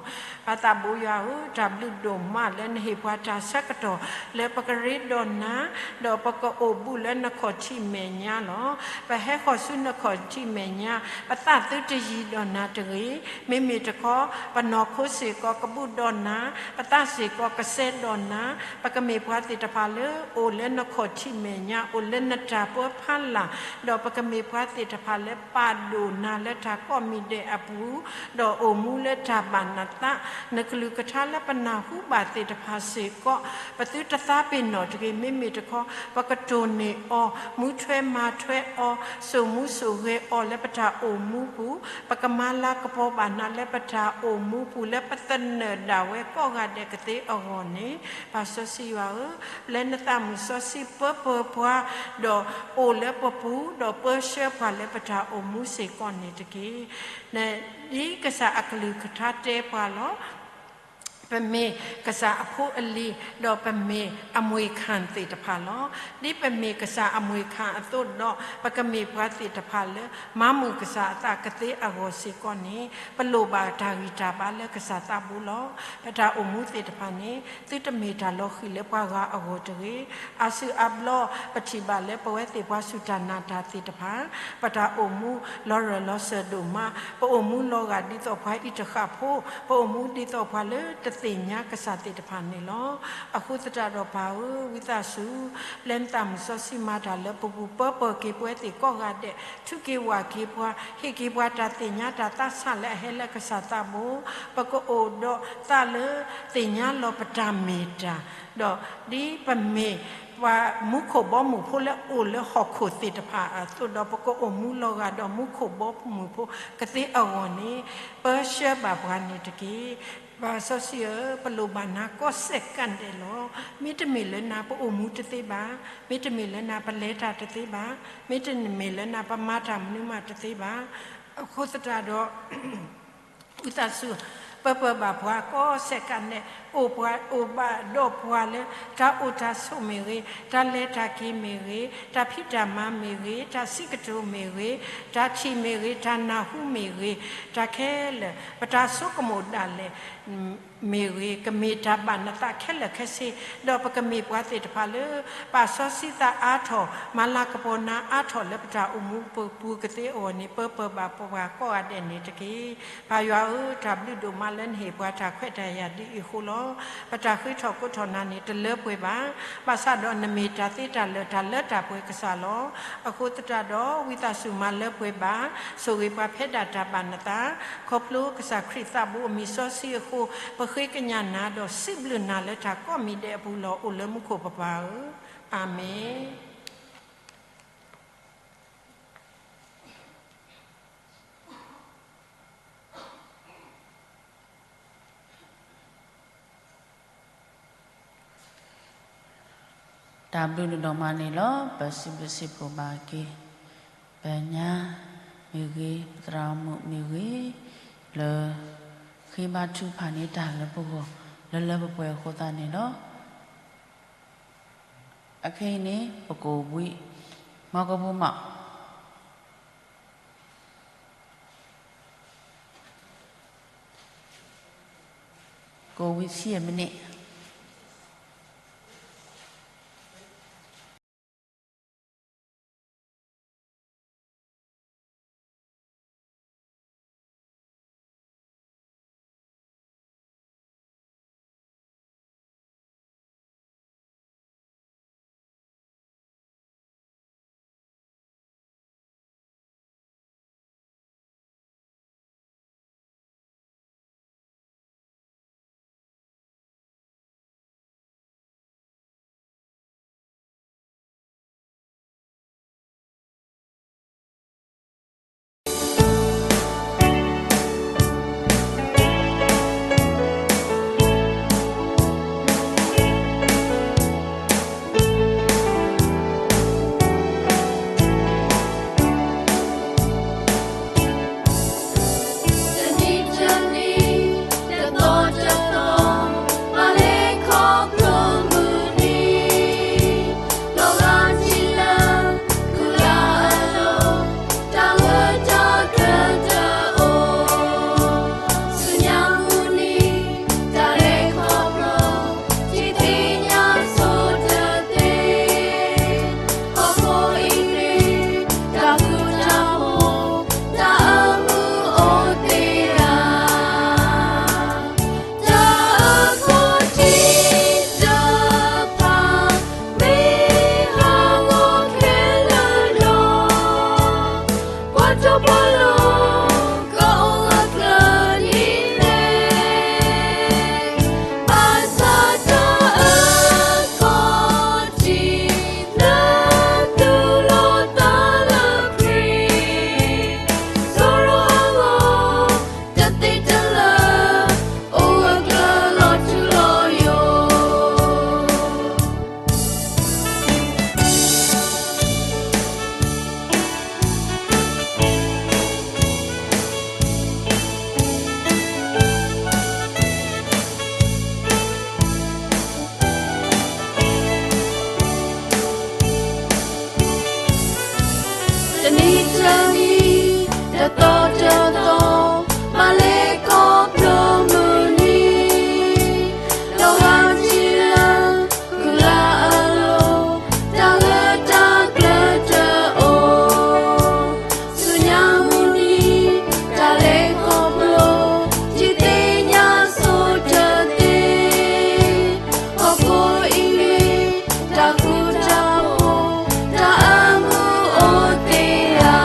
ပၢ်သးဘိယွၤဧၢ, တၢ်ဘျုးဒိၣ်မးလၢနဟ့ၣ်ပှၤတၢ်ဆၢကတီၢ် လၢပကရ့ဒီးနၤ, ဒီးပကအိၣ်ဘူးလၢနခီၣ်ထံးမဲာ်ညါလီၤ. ပဟဲဃီၤဆူနခီၣ်ထံးမဲာ်ညါ, ပသးသုတယံၤဒီးနၤတဂ့ၤ. မ့မ့ၢ်တခီ, ပနီၢ်ခိစ့ၢ်ကီးကဘူးဒီးနၤ, ပသးစ့ၢ်ကီးကစဲးဒီးနၤ, ပကမ့ၢ်ပှၤသ့ၣ်တဖၣ်လၢအိၣ်လၢနခီၣ်ထံးမဲာ်ညါ, အိၣ်လၢနတၢ်ပၢဖီလာ်, ဒီးပကမ့ၢ်ပှၤသ့ၣ်တဖၣ်လၢပာ်ဒိၣ်နၤလၢတၢ်ကိးမံၤဒဲးအပူၤ, ဒီးအိၣ်မူလၢတၢ်ဘၣ်နသး, နကလုၢ်ကထါလၢပနၢ်ဟူဘၣ်သ့ၣ်တဖၣ်စ့ၢ်ကီး, ပသုတသးပ့ၤနီၣ်တဂ့ၤ. မ့မ့ၢ်တခီ, ပကတိၢ်န့ၢ်အီၤ, မူထွဲမၤထွဲအီၤ, စိာ်မူစိာ်ဂဲၤအီၤလၢပတၢ်အိၣ်မူပူၤ, ပကမၤလၤကပီၤဘၣ်နၤလၢပတၢ်အိၣ်မူပူၤ, လၢပသနၢၣ်ဒၣ်ဝဲကိးဂၤဒဲးကသ့အဂီၢ်န့ၣ်, ပၢ်စီဆှံယွၤဧၢ, ပျဲနသးမုၢ်စီဆှံပၢပၢပှၤ, ဒီးအိၣ်လၢပပူၤ, ဒီးပၢဆှၢပှၤလၢပတၢ်အိၣ်မူစ့ၢ်ကီးန့ၣ်တက့ၢ်. ဒ်ကစၢ်အကလုၢ်ကထါတဲပှၤလီၤ. ပမ့ၢ်ကစၢ်အဖိအလံၤ, ဒီးပမ့ၢ်အမှ့ၢ်ခၣ်သ့ၣ်တဖၣ်လီၤ. ဒ်ပမ့ၢ်ကစၢ်အမှ့ၢ်ခၣ်အသိးဒီး, ပကမ့ၢ်ပှၤသ့ၣ်တဖၣ်လၢ မၤမုာ်ကစၢ်အသးကသ့အဂီၢ်စ့ၢ်ကီးန့ၣ်, ပလိၣ်ဘၣ်တၢ်ဂံၢ်တၢ်ဘါလၢကစၢ်သးဘိလီၤ. ပတၢ်အိၣ်မူသ့ၣ်တဖၣ်န့ၣ်, သုတမ့ၢ်တၢ်လီၤဃံၤလၢပှၤဂၤအဂီၢ်တဂ့ၤ. အါစုအါဘျီ ပထံၣ်ဘၣ်လၢပဝဲသ့ၣ်ပှၤစူၢ်တၢ်နာ်တၢ်သ့ၣ်တဖၣ်, ပတၢ်အိၣ်မူလီၤရၢၢ်လီၤစၢၤဒိၣ်မး, ပအိၣ်မူလီၤဂာ်ဒ်သိးပှၤအံးတဃၣ်ဖိ, ပအိၣ်မူဒ်သိးပှၤလၢတသ့ၣ်ညါကစၢ်သ့ၣ်တဖၣ်န့ၣ်လီၤ. အဃိသတးဒီးပၢ်ဧၢ, ဝံသးစူၤ ပျဲနသးမုၢ်စီဆှံမၤတၢ်လၢပပူၤ, ပၢပၢၢ်က့ၤပဝဲသ့ၣ်ကိးဂၤဒဲး, ထုးက့ၤဝၢ်က့ၤပှၤ, ဟ့ၣ်က့ၤပှၤတၢ်သ့ၣ်ညါတၢ်သးဆးလၢအဟဲလၢကစၢ်သးဘိ, ပကအိၣ်ဒီးသးလၢသ့ၣ်ညါလီၤပတၢ်မ့ၢ်တၢ်, ဒီးဒ်ပမ့ၢ်ပှၤမူခိၣ်ဘီမုၢ်ဖိလၢအိၣ်လၢဟီၣ်ခိၣ်သ့ၣ်တဖၣ်အသိးဒီး, ပကအိၣ်မူလီၤဂာ်ဒီးမူခိၣ်ဘီမုၢ်ဖိကသ့အဂီၢ်န့ၣ်, ပၢဆှၢဘၣ်ပှၤန့ၣ်တက့ၢ်. ပၢ်စီဆှံဧၢ, ပလိၣ်ဘၣ်နၤကိးစဲးကါဒဲးလီၤ. မ့တမ့ၢ်လၢနၤပအိၣ်မူတသ့ဘၣ်, မ့တမ့ၢ်လၢနၤပလဲၤတၢ်တသ့ဘၣ်, မ့တမ့ၢ်လၢနၤပမၤတၢ်မနုၤမးတသ့ဘၣ်. အဃိသတးဒီး ဝံသးစူၤ ပၢပၢၢ်ဘၣ်ပှၤကိးစဲးကါဒဲး, အိၣ်ဘၣ်ဒီးပှၤလၢ တၢ်အိၣ်တၢ်ဆိးမ့ၢ်ဂ့ၤ, တၢ်လဲၤတၢ်က့ၤမ့ၢ်ဂ့ၤ, တၢ်ဖံးတၢ်မၤမ့ၢ်ဂ့ၤ, တၢ်စံးကတိၤမ့ၢ်ဂ့ၤ, တၢ်ထံၣ်မ့ၢ်ဂ့ၤ, တၢ်နၢ်ဟူမ့ၢ်ဂ့ၤ, တၢ်ခဲလၢာ် ပတၢ်ဆိကမိၣ်ဒၣ်လဲာ် မ့ၢ်ဂ့ၤ, ကမ့ၢ်တၢ်ဘၣ်နသးခဲလၢာ်ခဲဆ့, ဒီးပကမ့ၢ်ပှၤသ့ၣ်တဖၣ်လၢ ပာ်စီဆှံသးအါထီၣ်, မၤလၤကပီၤနၤအါထီၣ်လၢပတၢ်အိၣ်မူပူၤကသ့အဂီၢ်န့ၣ်, ပၢပၢၢ်ဘၣ်ပှၤကိးဂၤဒဲးန့ၣ်တက့ၢ်. ပၢ်ယွၤဧၢ, တၢ်ဘျုးဒိၣ်မးလၢနဟ့ၣ်ပှၤတၢ်ခွဲးတၢ်ယာ်ဒ်အံၤအဃိလီၤ. ပတၢ်ဃ့ထီၣ်ကိးထီၣ်နၤန့ၣ် တလၢပှဲၤဘၣ်. ဘၣ်ဆၣ်ဒီးနမ့ၢ်တၢ်သ့တၢ်လၢာ် တၢ်လၢတၢ်ပှဲၤကစၢ်လီၤ. အဃိသတးဒီး ဝံသးစူၤမၤလၢပှဲၤဘၣ်, ဆိၣ်ဂ့ၤပှၤဖဲဒၣ်တၢ်ဘၣ်နသး, ခီဖျိကစၢ်ခရံာ်သးဘိအမံၤစီဆှံအဃိ, ပဃ့ကညးနၤဒီးစံးဘျုးနၤလၢတၢ်ကိးမံၤဒဲးအပူၤလီၤ. အိၣ်လၢမူခိၣ်ပပၢ်ဧၢ, အၤမ့ၣ်. တၢ်ဘျုးဒိၣ်မးန့ၣ်လီၤ. ပစံးဘျုးစံးဖှိၣ်ဘၣ်က့ၤ ပညါမ့ၢ်ဂ့ၤ, ပသရၣ်မုၣ်မ့ၢ်ဂ့ၤ, လၢဃ့ဘါထုကဖၣ်န့ၢ်တၢ်လၢပဂီၢ် လၢလၢပှဲၤပှဲၤအဃိသတးန့ၣ်လီၤ. အခဲအံၤန့ၣ် ပကအိၣ်ဘှံး မီကဘိမး ကိၣ်ဝံၤဆံယဲၢ်မံးနံး. တသီတသီ ဘၣ်လဲၤခီဖျိမုၢ်နံၤ, ဒီးဂၤထံၣ်လၢ ကုၢ်လၢအလိၤ တၢ်ဂ့ၢ်တၢ်ကျၢၤတအိၣ်, ဆူညါမုၢ်နံၤ တၢ်လဲၤခီဖျိ ထံၣ်သ့ၣ်ညါဆိတသ့, ဟီၣ်ခိၣ်အံၤမ့ၢ် တၢ်ဃူတၢ်ဖိး တၢ်အၢမူအိၣ်သ့ဧါ.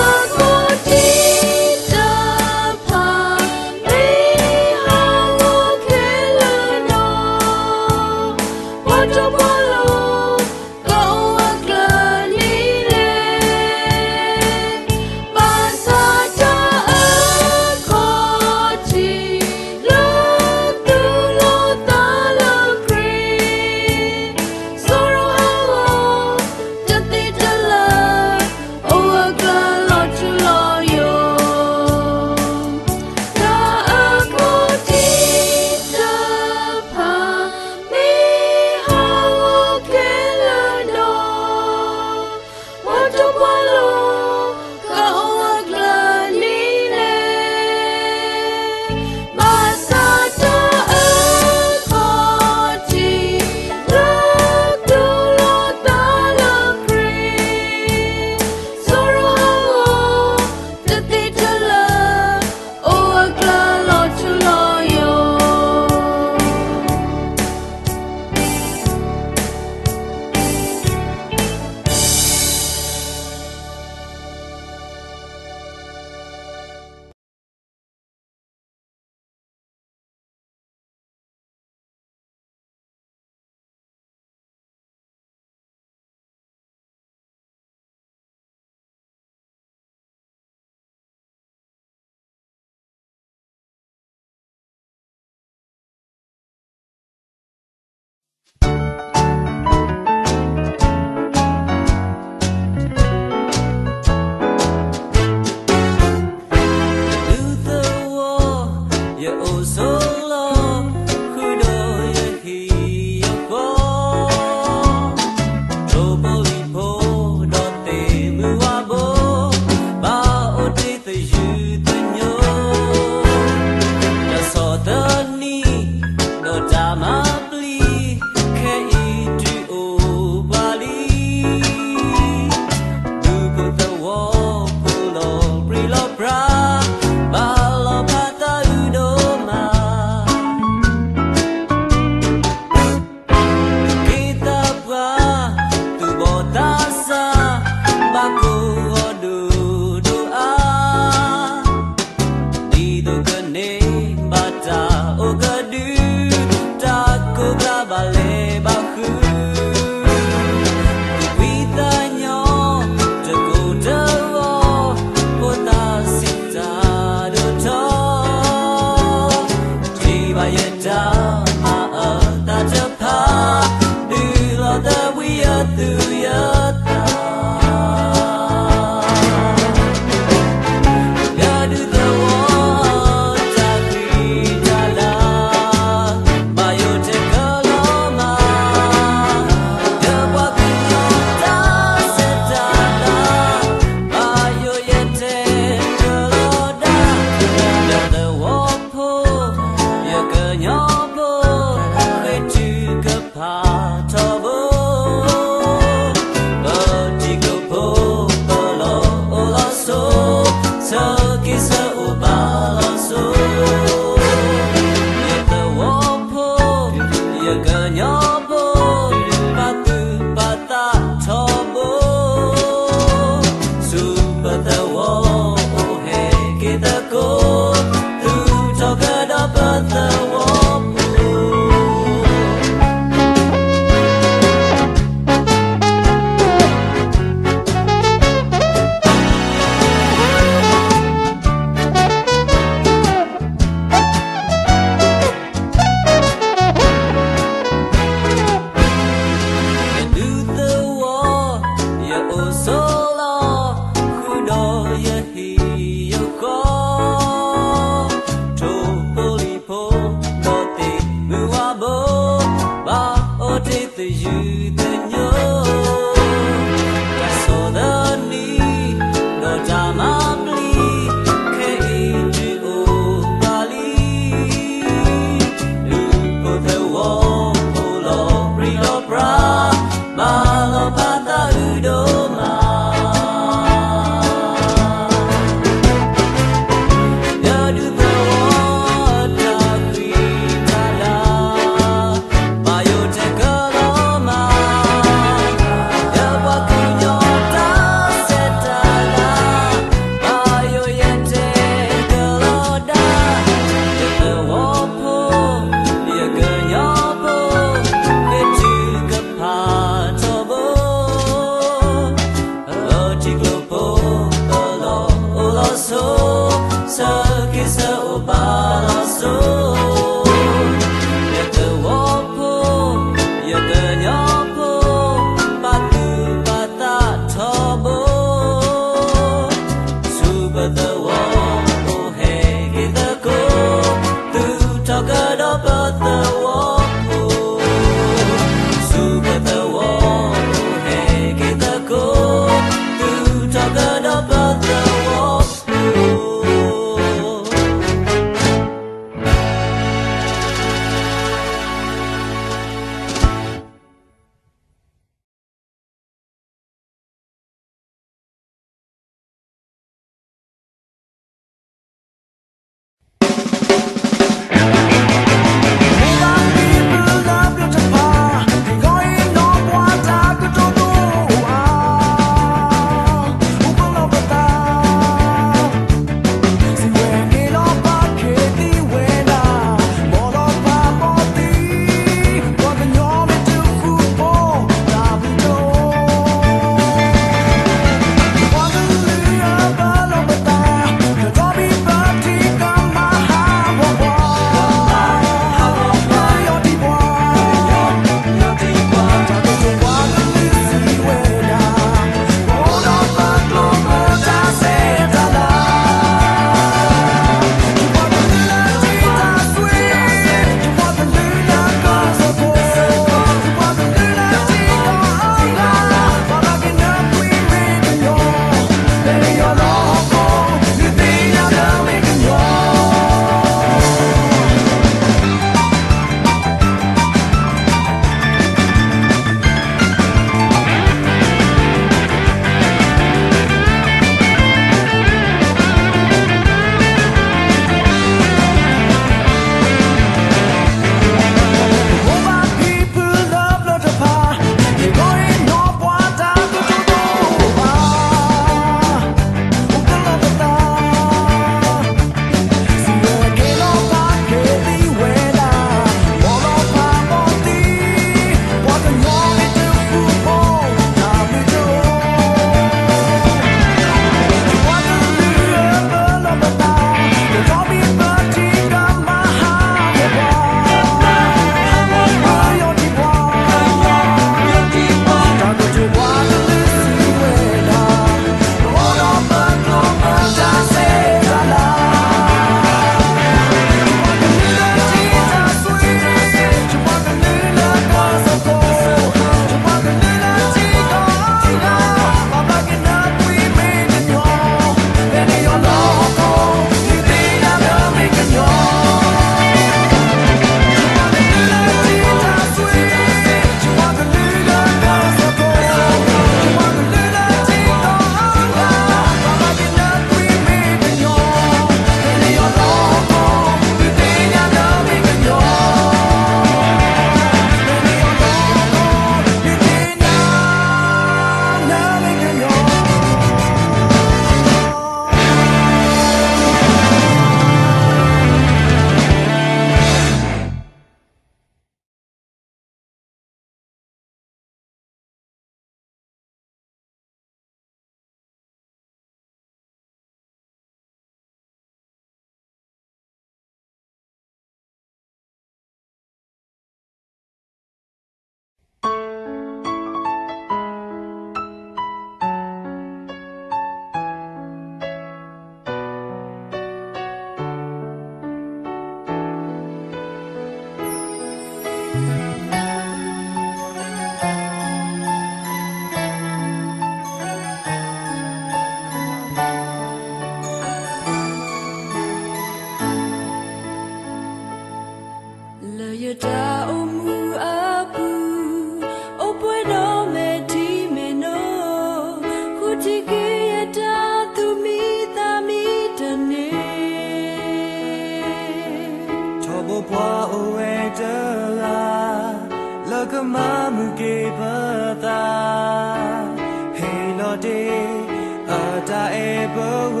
ပဂီၢ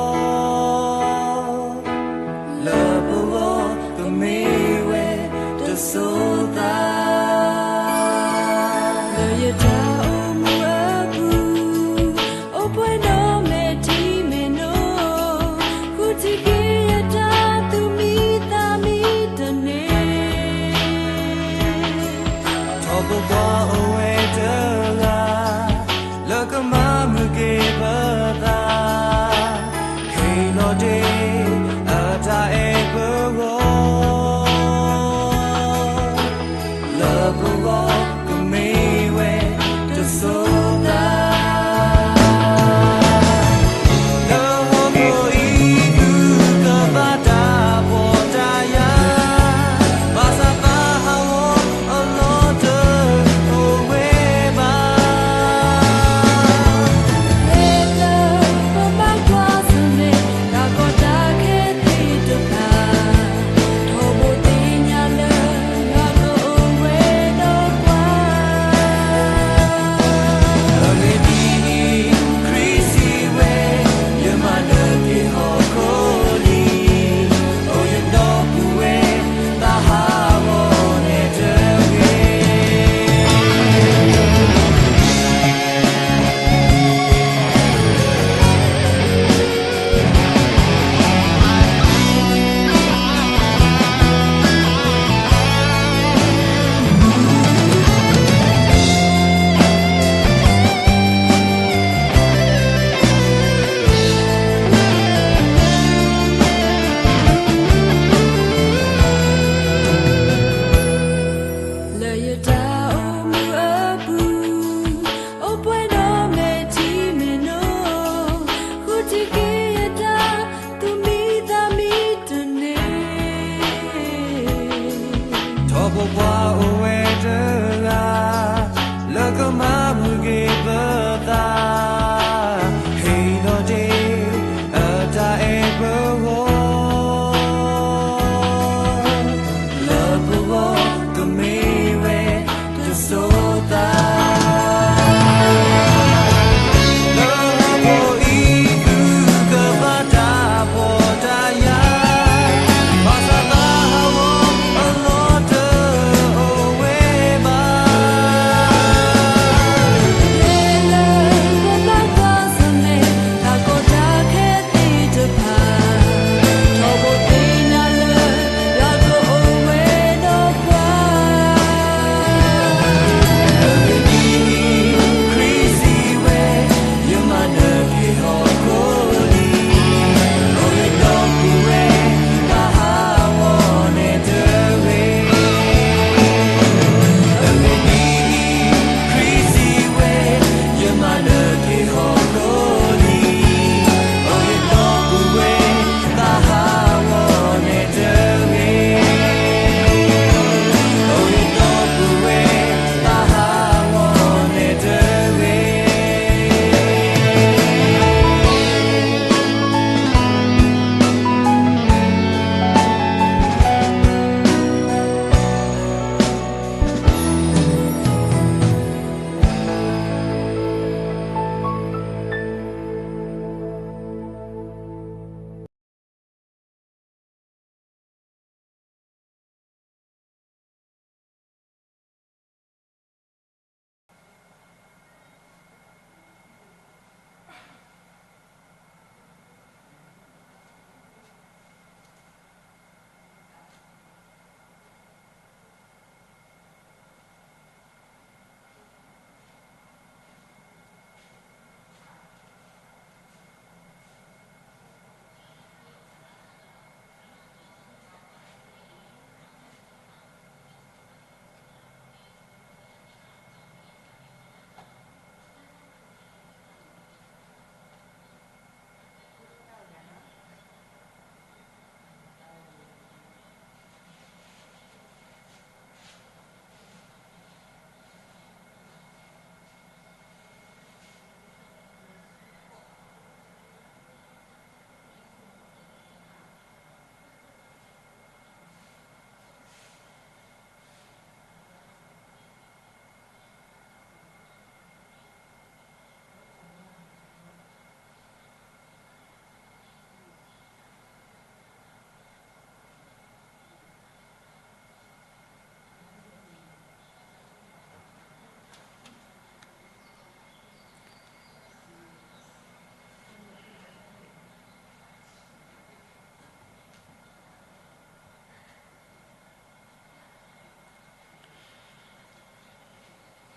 ်, လၢပဂီၢ်ကမ့ၢ်ဝဲတစိၤသး, လၢယတၢ်အိၣ်မူအပူၤ, အိၣ်ပှဲၤဒီးမဲာ်ထံမဲာ်နိ, ဃုထံၣ်က့ၤယတၢ်သူၣ်မံသးမံတန့ၢ်, ထီၣ်ပကွၢ်အိၣ်ဝဲတဂၤ လၢကမၤမုာ်က့ၤပသး, ဟ့ၣ်လီၤတ့ၢ်အတၢ်အဲၣ်ပဂီၢ်, လၢပဂီၢ်ကမ့ၢ်ဝဲ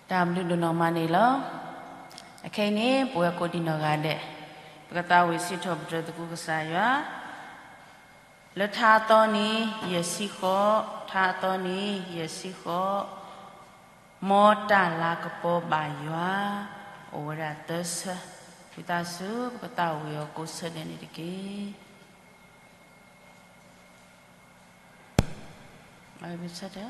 တၢ်ဘျုးဒိၣ်နီၢ်မးန့ၣ်လီၤ. အခဲအံၤန့ၣ် ပဝဲကိးဒံနီၢ်ဂၤဒဲး ပကသးဝံၣ်စံးထီၣ်ပတြၢၤသကိးကစၢ်ယွၤ လၢထါအသီနံၤ ယဲၢ်ဆံဃိး, ထါအသီနံၤ ယဲၢ်ဆံဃိး, မ်တၢ်လၤကပီၤဘၣ်ယွၤ အိၣ်ဝဲဒၣ်သၢဆၢ, ဝံသးစူၤ ပကသးဝံၣ်အီၤကိးဆၢဒဲးန့ၣ်တက့ၢ်.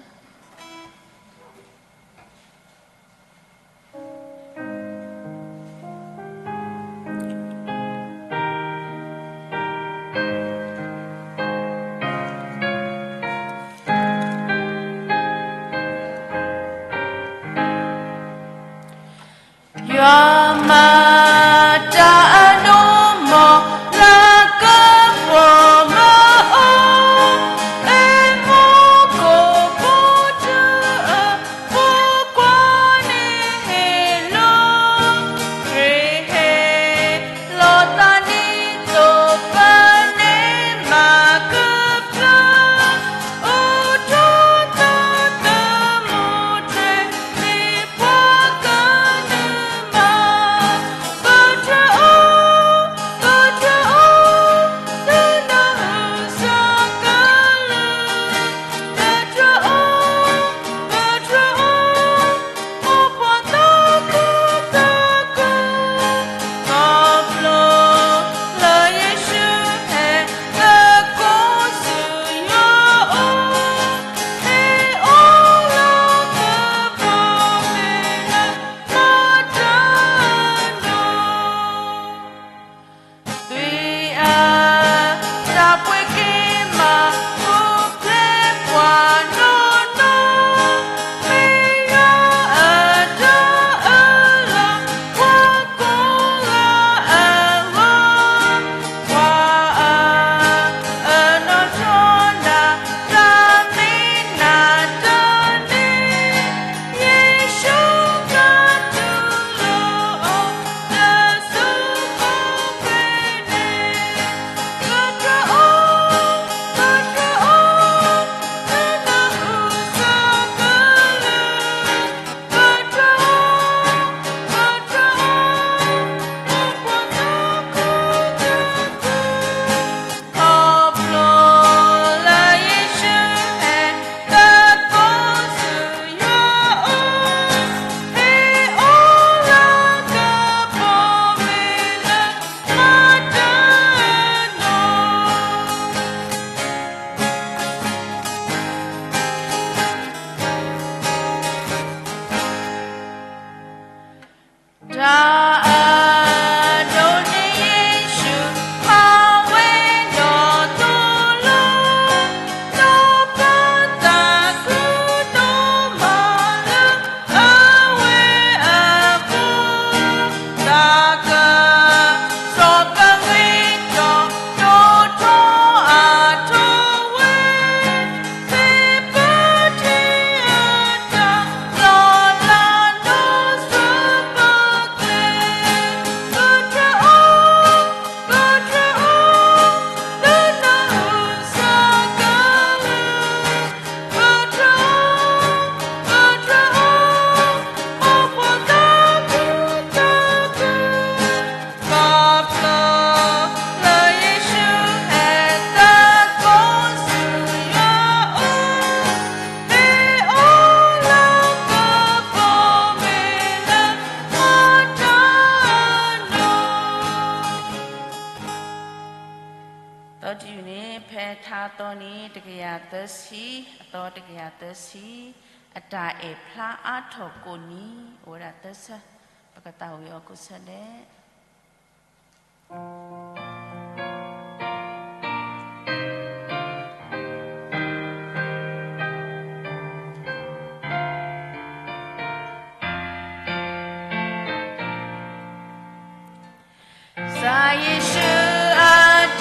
ယွၤမၤတၢ်အဒိၣ် မ်လၤကပီၤမၤအီၤ, အဲၣ်မိၢ်ကိးဖိတၢ်အၢ ဖိခွါန့ၣ်ဟ့ၣ်လီၤ, ဟ့ၣ်ဟ့ၣ်လီၤသးဒ်သိးပန့ၢ်မၤကဖျါ အိၣ်ဒီးတၢ်သမူတြဲၤ မ့ၢ်ပှၤကနၢၤမး, ပတြၢၤအီၤ, ပတြၢၤအီၤ, လၢနဟုးစးကလၢာ်, ပတြၢၤအီၤ, ပတြၢၤအီၤ အိၣ်ပှၤသးခုသးခု, ခီဖျိလၢယ့ၣ်ၡူးဟဲသကိးဆူယွၤအအိၣ်, ဟ့ၣ်အီၤလၤကပီၤမ့ၢ်လၢမၤတၢ်နီၤ သွံၣ်အတၢ်ပှ့ၤက့ၤမၤ ပူၤဖျဲးပှၤနီၢ်နီၢ်, မ့ၢ်ယွၤအတၢ်အၢၣ်လီၤ ပှၤကိးဂၤအဂီၢ်, ပှၤအၢၣ်လီၤထီဒါ တၢ်မ့ၢ်နၤတၢ်န့ၣ် ယ့ၣ်ၡူးကတူၢ်လိာ်အီၤ လၢစုကိၣ်ဖဲန့ၣ်, ပတြၢၤအီၤ, ပတြၢၤအီၤ, လၢနဟုးစးကလၢာ်, ပတြၢၤအီၤ, ပတြၢၤအီၤ, အိၣ်ပှၤသးခုသးခု ခီဖျိလၢယ့ၣ်ၡူးဟဲသကိးဆူယွၤအအိၣ်, ဟ့ၣ်အီၤလၤကပီၤမ့ၢ်လၢမၤတၢ်နီၤ တၢ်အဒိၣ်န့ၣ်ယ့ၣ်ၡူး မၤဝဲဒီးသိၣ်လိ, ဒီးပသးခုဒိၣ်မးလၢအဝဲအဃိ, တၢ်ကစီၣ်ပဂ့ၤထီၣ် ဒိၣ်ထီၣ်အါထီၣ်ဝဲ ခီဖျိလၢယ့ၣ်ၡူးဟဲသကိးဆူယွၤအအိၣ်, ဟ့ၣ်အီၤလၤကပီၤမ့ၢ်လၢမၤတၢ်နီၤ သီတယုၢ်န့ၣ် ဖဲထါသီနံၤ တကယၤသၢဆံ, အသီတကယၤသၢဆံ, အတၢ်အဲၣ်ဖျါအါထီၣ်ကိးနံၤ အိၣ်ဝဲဒၣ်သၢဆၢ, ပကသးဝံၣ်အီၤကိးဆၢဒဲး. ကစၢ်ယ့ၣ်ၡူးအ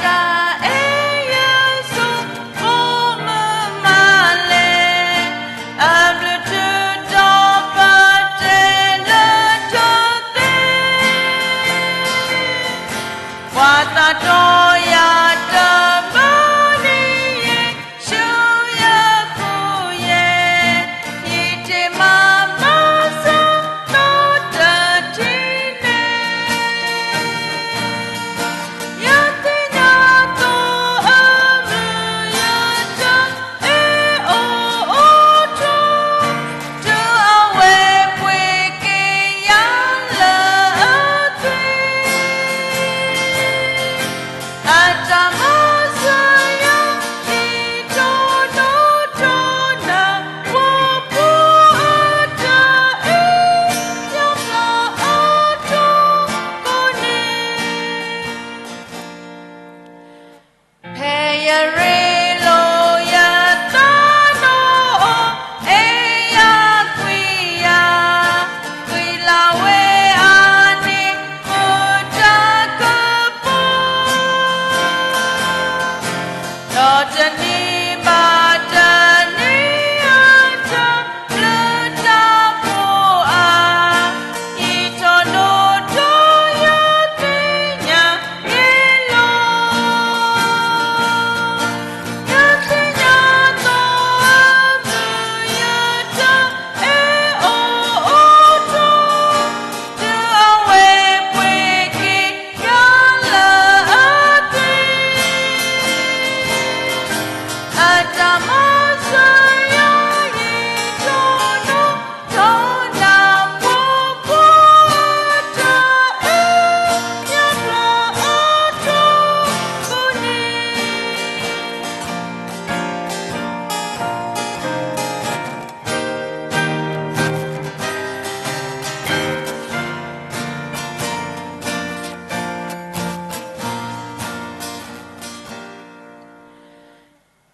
တၢ်အဲၣ်ယဲၢ်ဆိမိၣ်မၢမၤလဲၣ်, အဘျုးတုၤဒီးပတဲလၢတၢ်သ့ ပှၤသး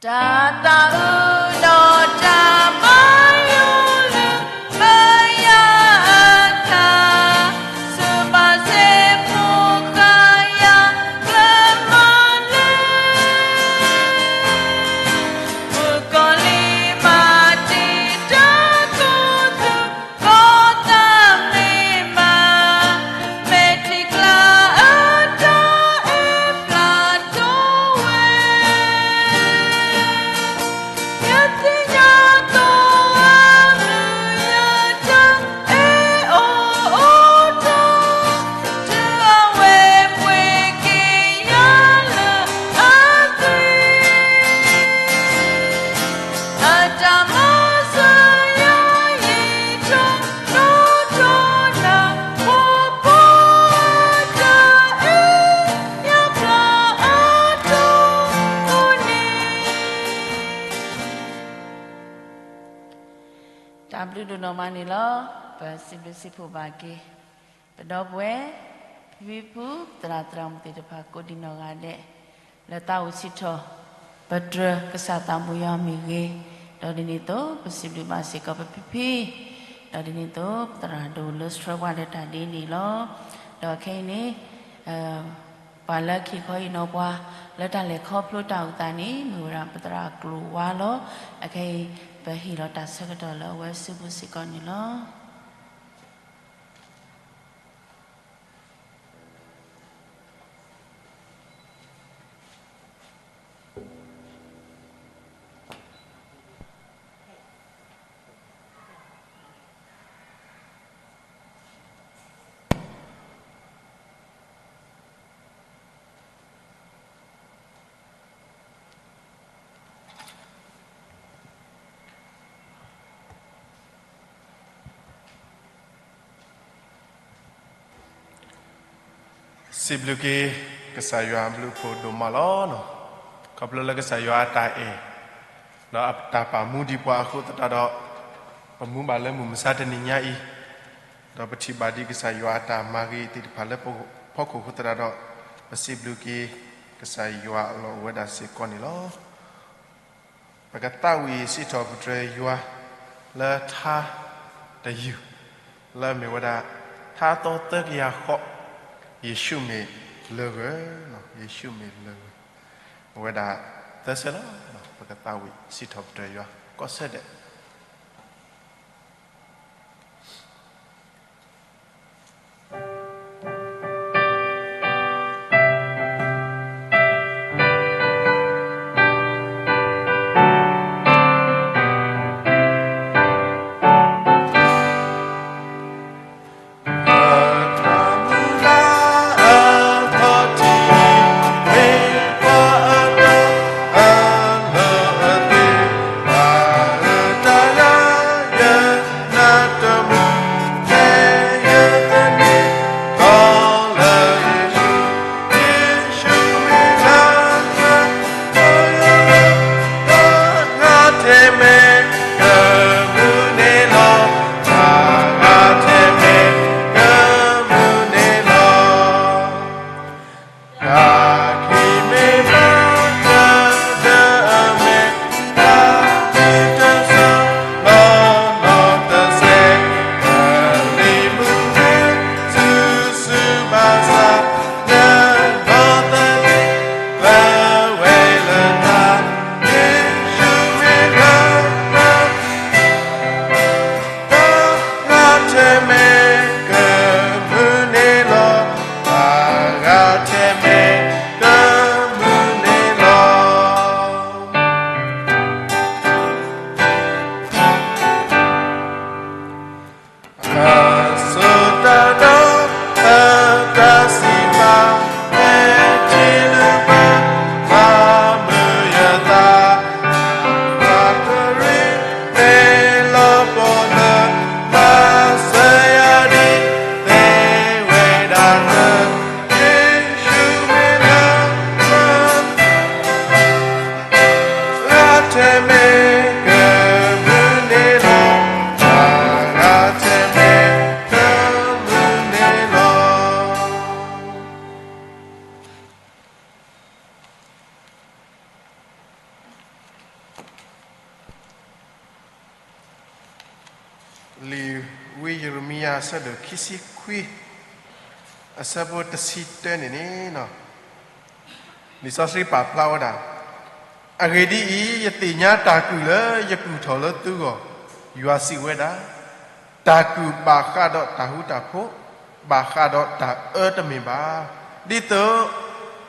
တၢ်သးအုးဒီးတၢ်မၤယိၣ်လၢ ပယၤအကျါ, စူၢ်ပာ်စ့ၢ်မိၢ်ဃာ်ယၤကျၢၤမးလၢ မုၣ်ကီၤလံၢ်မၤတ့ၢ်တၢ်ကိၢ်သး ကီသးမ့ၢ်မး, မဲာ်ထံကျါအတၢ်အဲၣ်ဖျါထီၣ်ဝဲ, ယသ့ၣ်ညါသီအကလုၢ် ယတၢ်အဲၣ်အိၣ်အိၣ်ထီၣ်, တုၤအဝဲပှ့ၤက့ၤယၤလၢအသွံၣ် အတၢ်မၤစၢၤယၤ ယံာ်ထီၣ်နီၢ်ထီၣ်နၤ, ဖိဖိတၢ်အဲၣ်ယၤဖျါအါထီၣ်န့ၣ်. တၢ်ဘျုးဒိၣ်နီၢ်မးန့ၣ်လီၤ. ပစံးဘျုးစံးဖှိၣ်ဘၣ်က့ၤ ပဒီပုၢ်ဝဲၢ် ဖံဖု သရၣ်သရၣ်မုၣ်သ့ၣ်တဖၣ် ကိးဒံနီၢ်ဂၤဒဲး လၢသးဝံၣ်စံးထီၣ် ပတြၢၤကစၢ်သးဘိယွၤမ့ၢ်ဂ့ၤ, ဒီးဒ်န့ၣ်အသိး ပစံးဘျုးဘၣ်စ့ၢ်ကီးပဖံဖံ, ဒီးဒ်န့ၣ်အသိး ပသရၣ်ဒိၣ်လၢဆှၢပှၤလၢတၢ်ဒ်န့ၣ်လီၤ. ဒီးခဲအံၤန့ၣ် ပှၤလၢခံခီအံၤနီၢ်ပှၤ လၢတၢ်လဲၤခီဖျိတၢ်အိၣ်သးန့ၣ် မ့ၢ်ဝဲဒၣ်ပသရၣ်ကျိၤဝါလီၤ. အခဲအံၤ ပဟ့ၣ်လီၤတၢ်ဆၢကတီၢ်လၢအဝဲစုပူၤစ့ၢ်ကီးန့ၣ်လီၤ. စံးဘျုးက့ၤ ကစၢ်ယွၤအဘျုးအဖှိၣ်ဒိၣ်မးလီၤ. ခီဖျိလၢကစၢ်ယွၤအတၢ်အဲၣ် ဒီးအတၢ်ပာ်မူဒံးပှၤအဃိသတးဒီး ပမူဘၣ်လၢမုၢ်မဆါတနံၤညါအံၤ, ဒီးပထံၣ်ဘၣ်ဒံးကစၢ်ယွၤအတၢ်မၤဂ့ၤသ့ၣ်တဖၣ်လၢပဖီခိၣ်အဃိသတးဒီး ပစံးဘျုးက့ၤ ကစၢ်ယွၤအလီၢ်အိၣ်ဝဲဒၣ်စ့ၢ်ကီးန့ၣ်လီၤ. ပကသးဝံၣ်စံးထီၣ်ပတြၢၤယွၤ လၢထါတယုၢ် လၢအမ့ၢ်ဝဲဒၣ် ထါသီသၢကယၤဃိး, ယ့ၣ်ၡူးမ့ၢ်လၢဂၢၢ်, ယ့ၣ်ၡူးမ့ၢ်လၢဂၢၢ်, အဝဲဒၣ်သၢဆၢလီၤ. ပကသးဝံၣ်စံးထီၣ်ပတြၢၤယွၤ ကိးဆၢဒဲး. အဆၢဒိၣ်ခံဆံခွံ အဆၢဖိတဆံတၢန့ၣ်န့ၣ်, လံာ်စီဆှံပာ်ဖျါဝဲဒၣ်, အဂ့ၢ်ဒ်အံၤ, ယသ့ၣ်ညါတၢ်ကုၢ်လၢယကုၢ်ထီၣ်လၢသုဂီၢ်, ယွၤစံးဝဲဒၣ်, တၢ်ကုၢ်ဘၣ်ဃးဒီးတၢ်ဃူတၢ်ဖိး, ဘၣ်ဃးဒီးတၢ်အၢတမ့ၢ်ဘၣ်, ဒ်သိး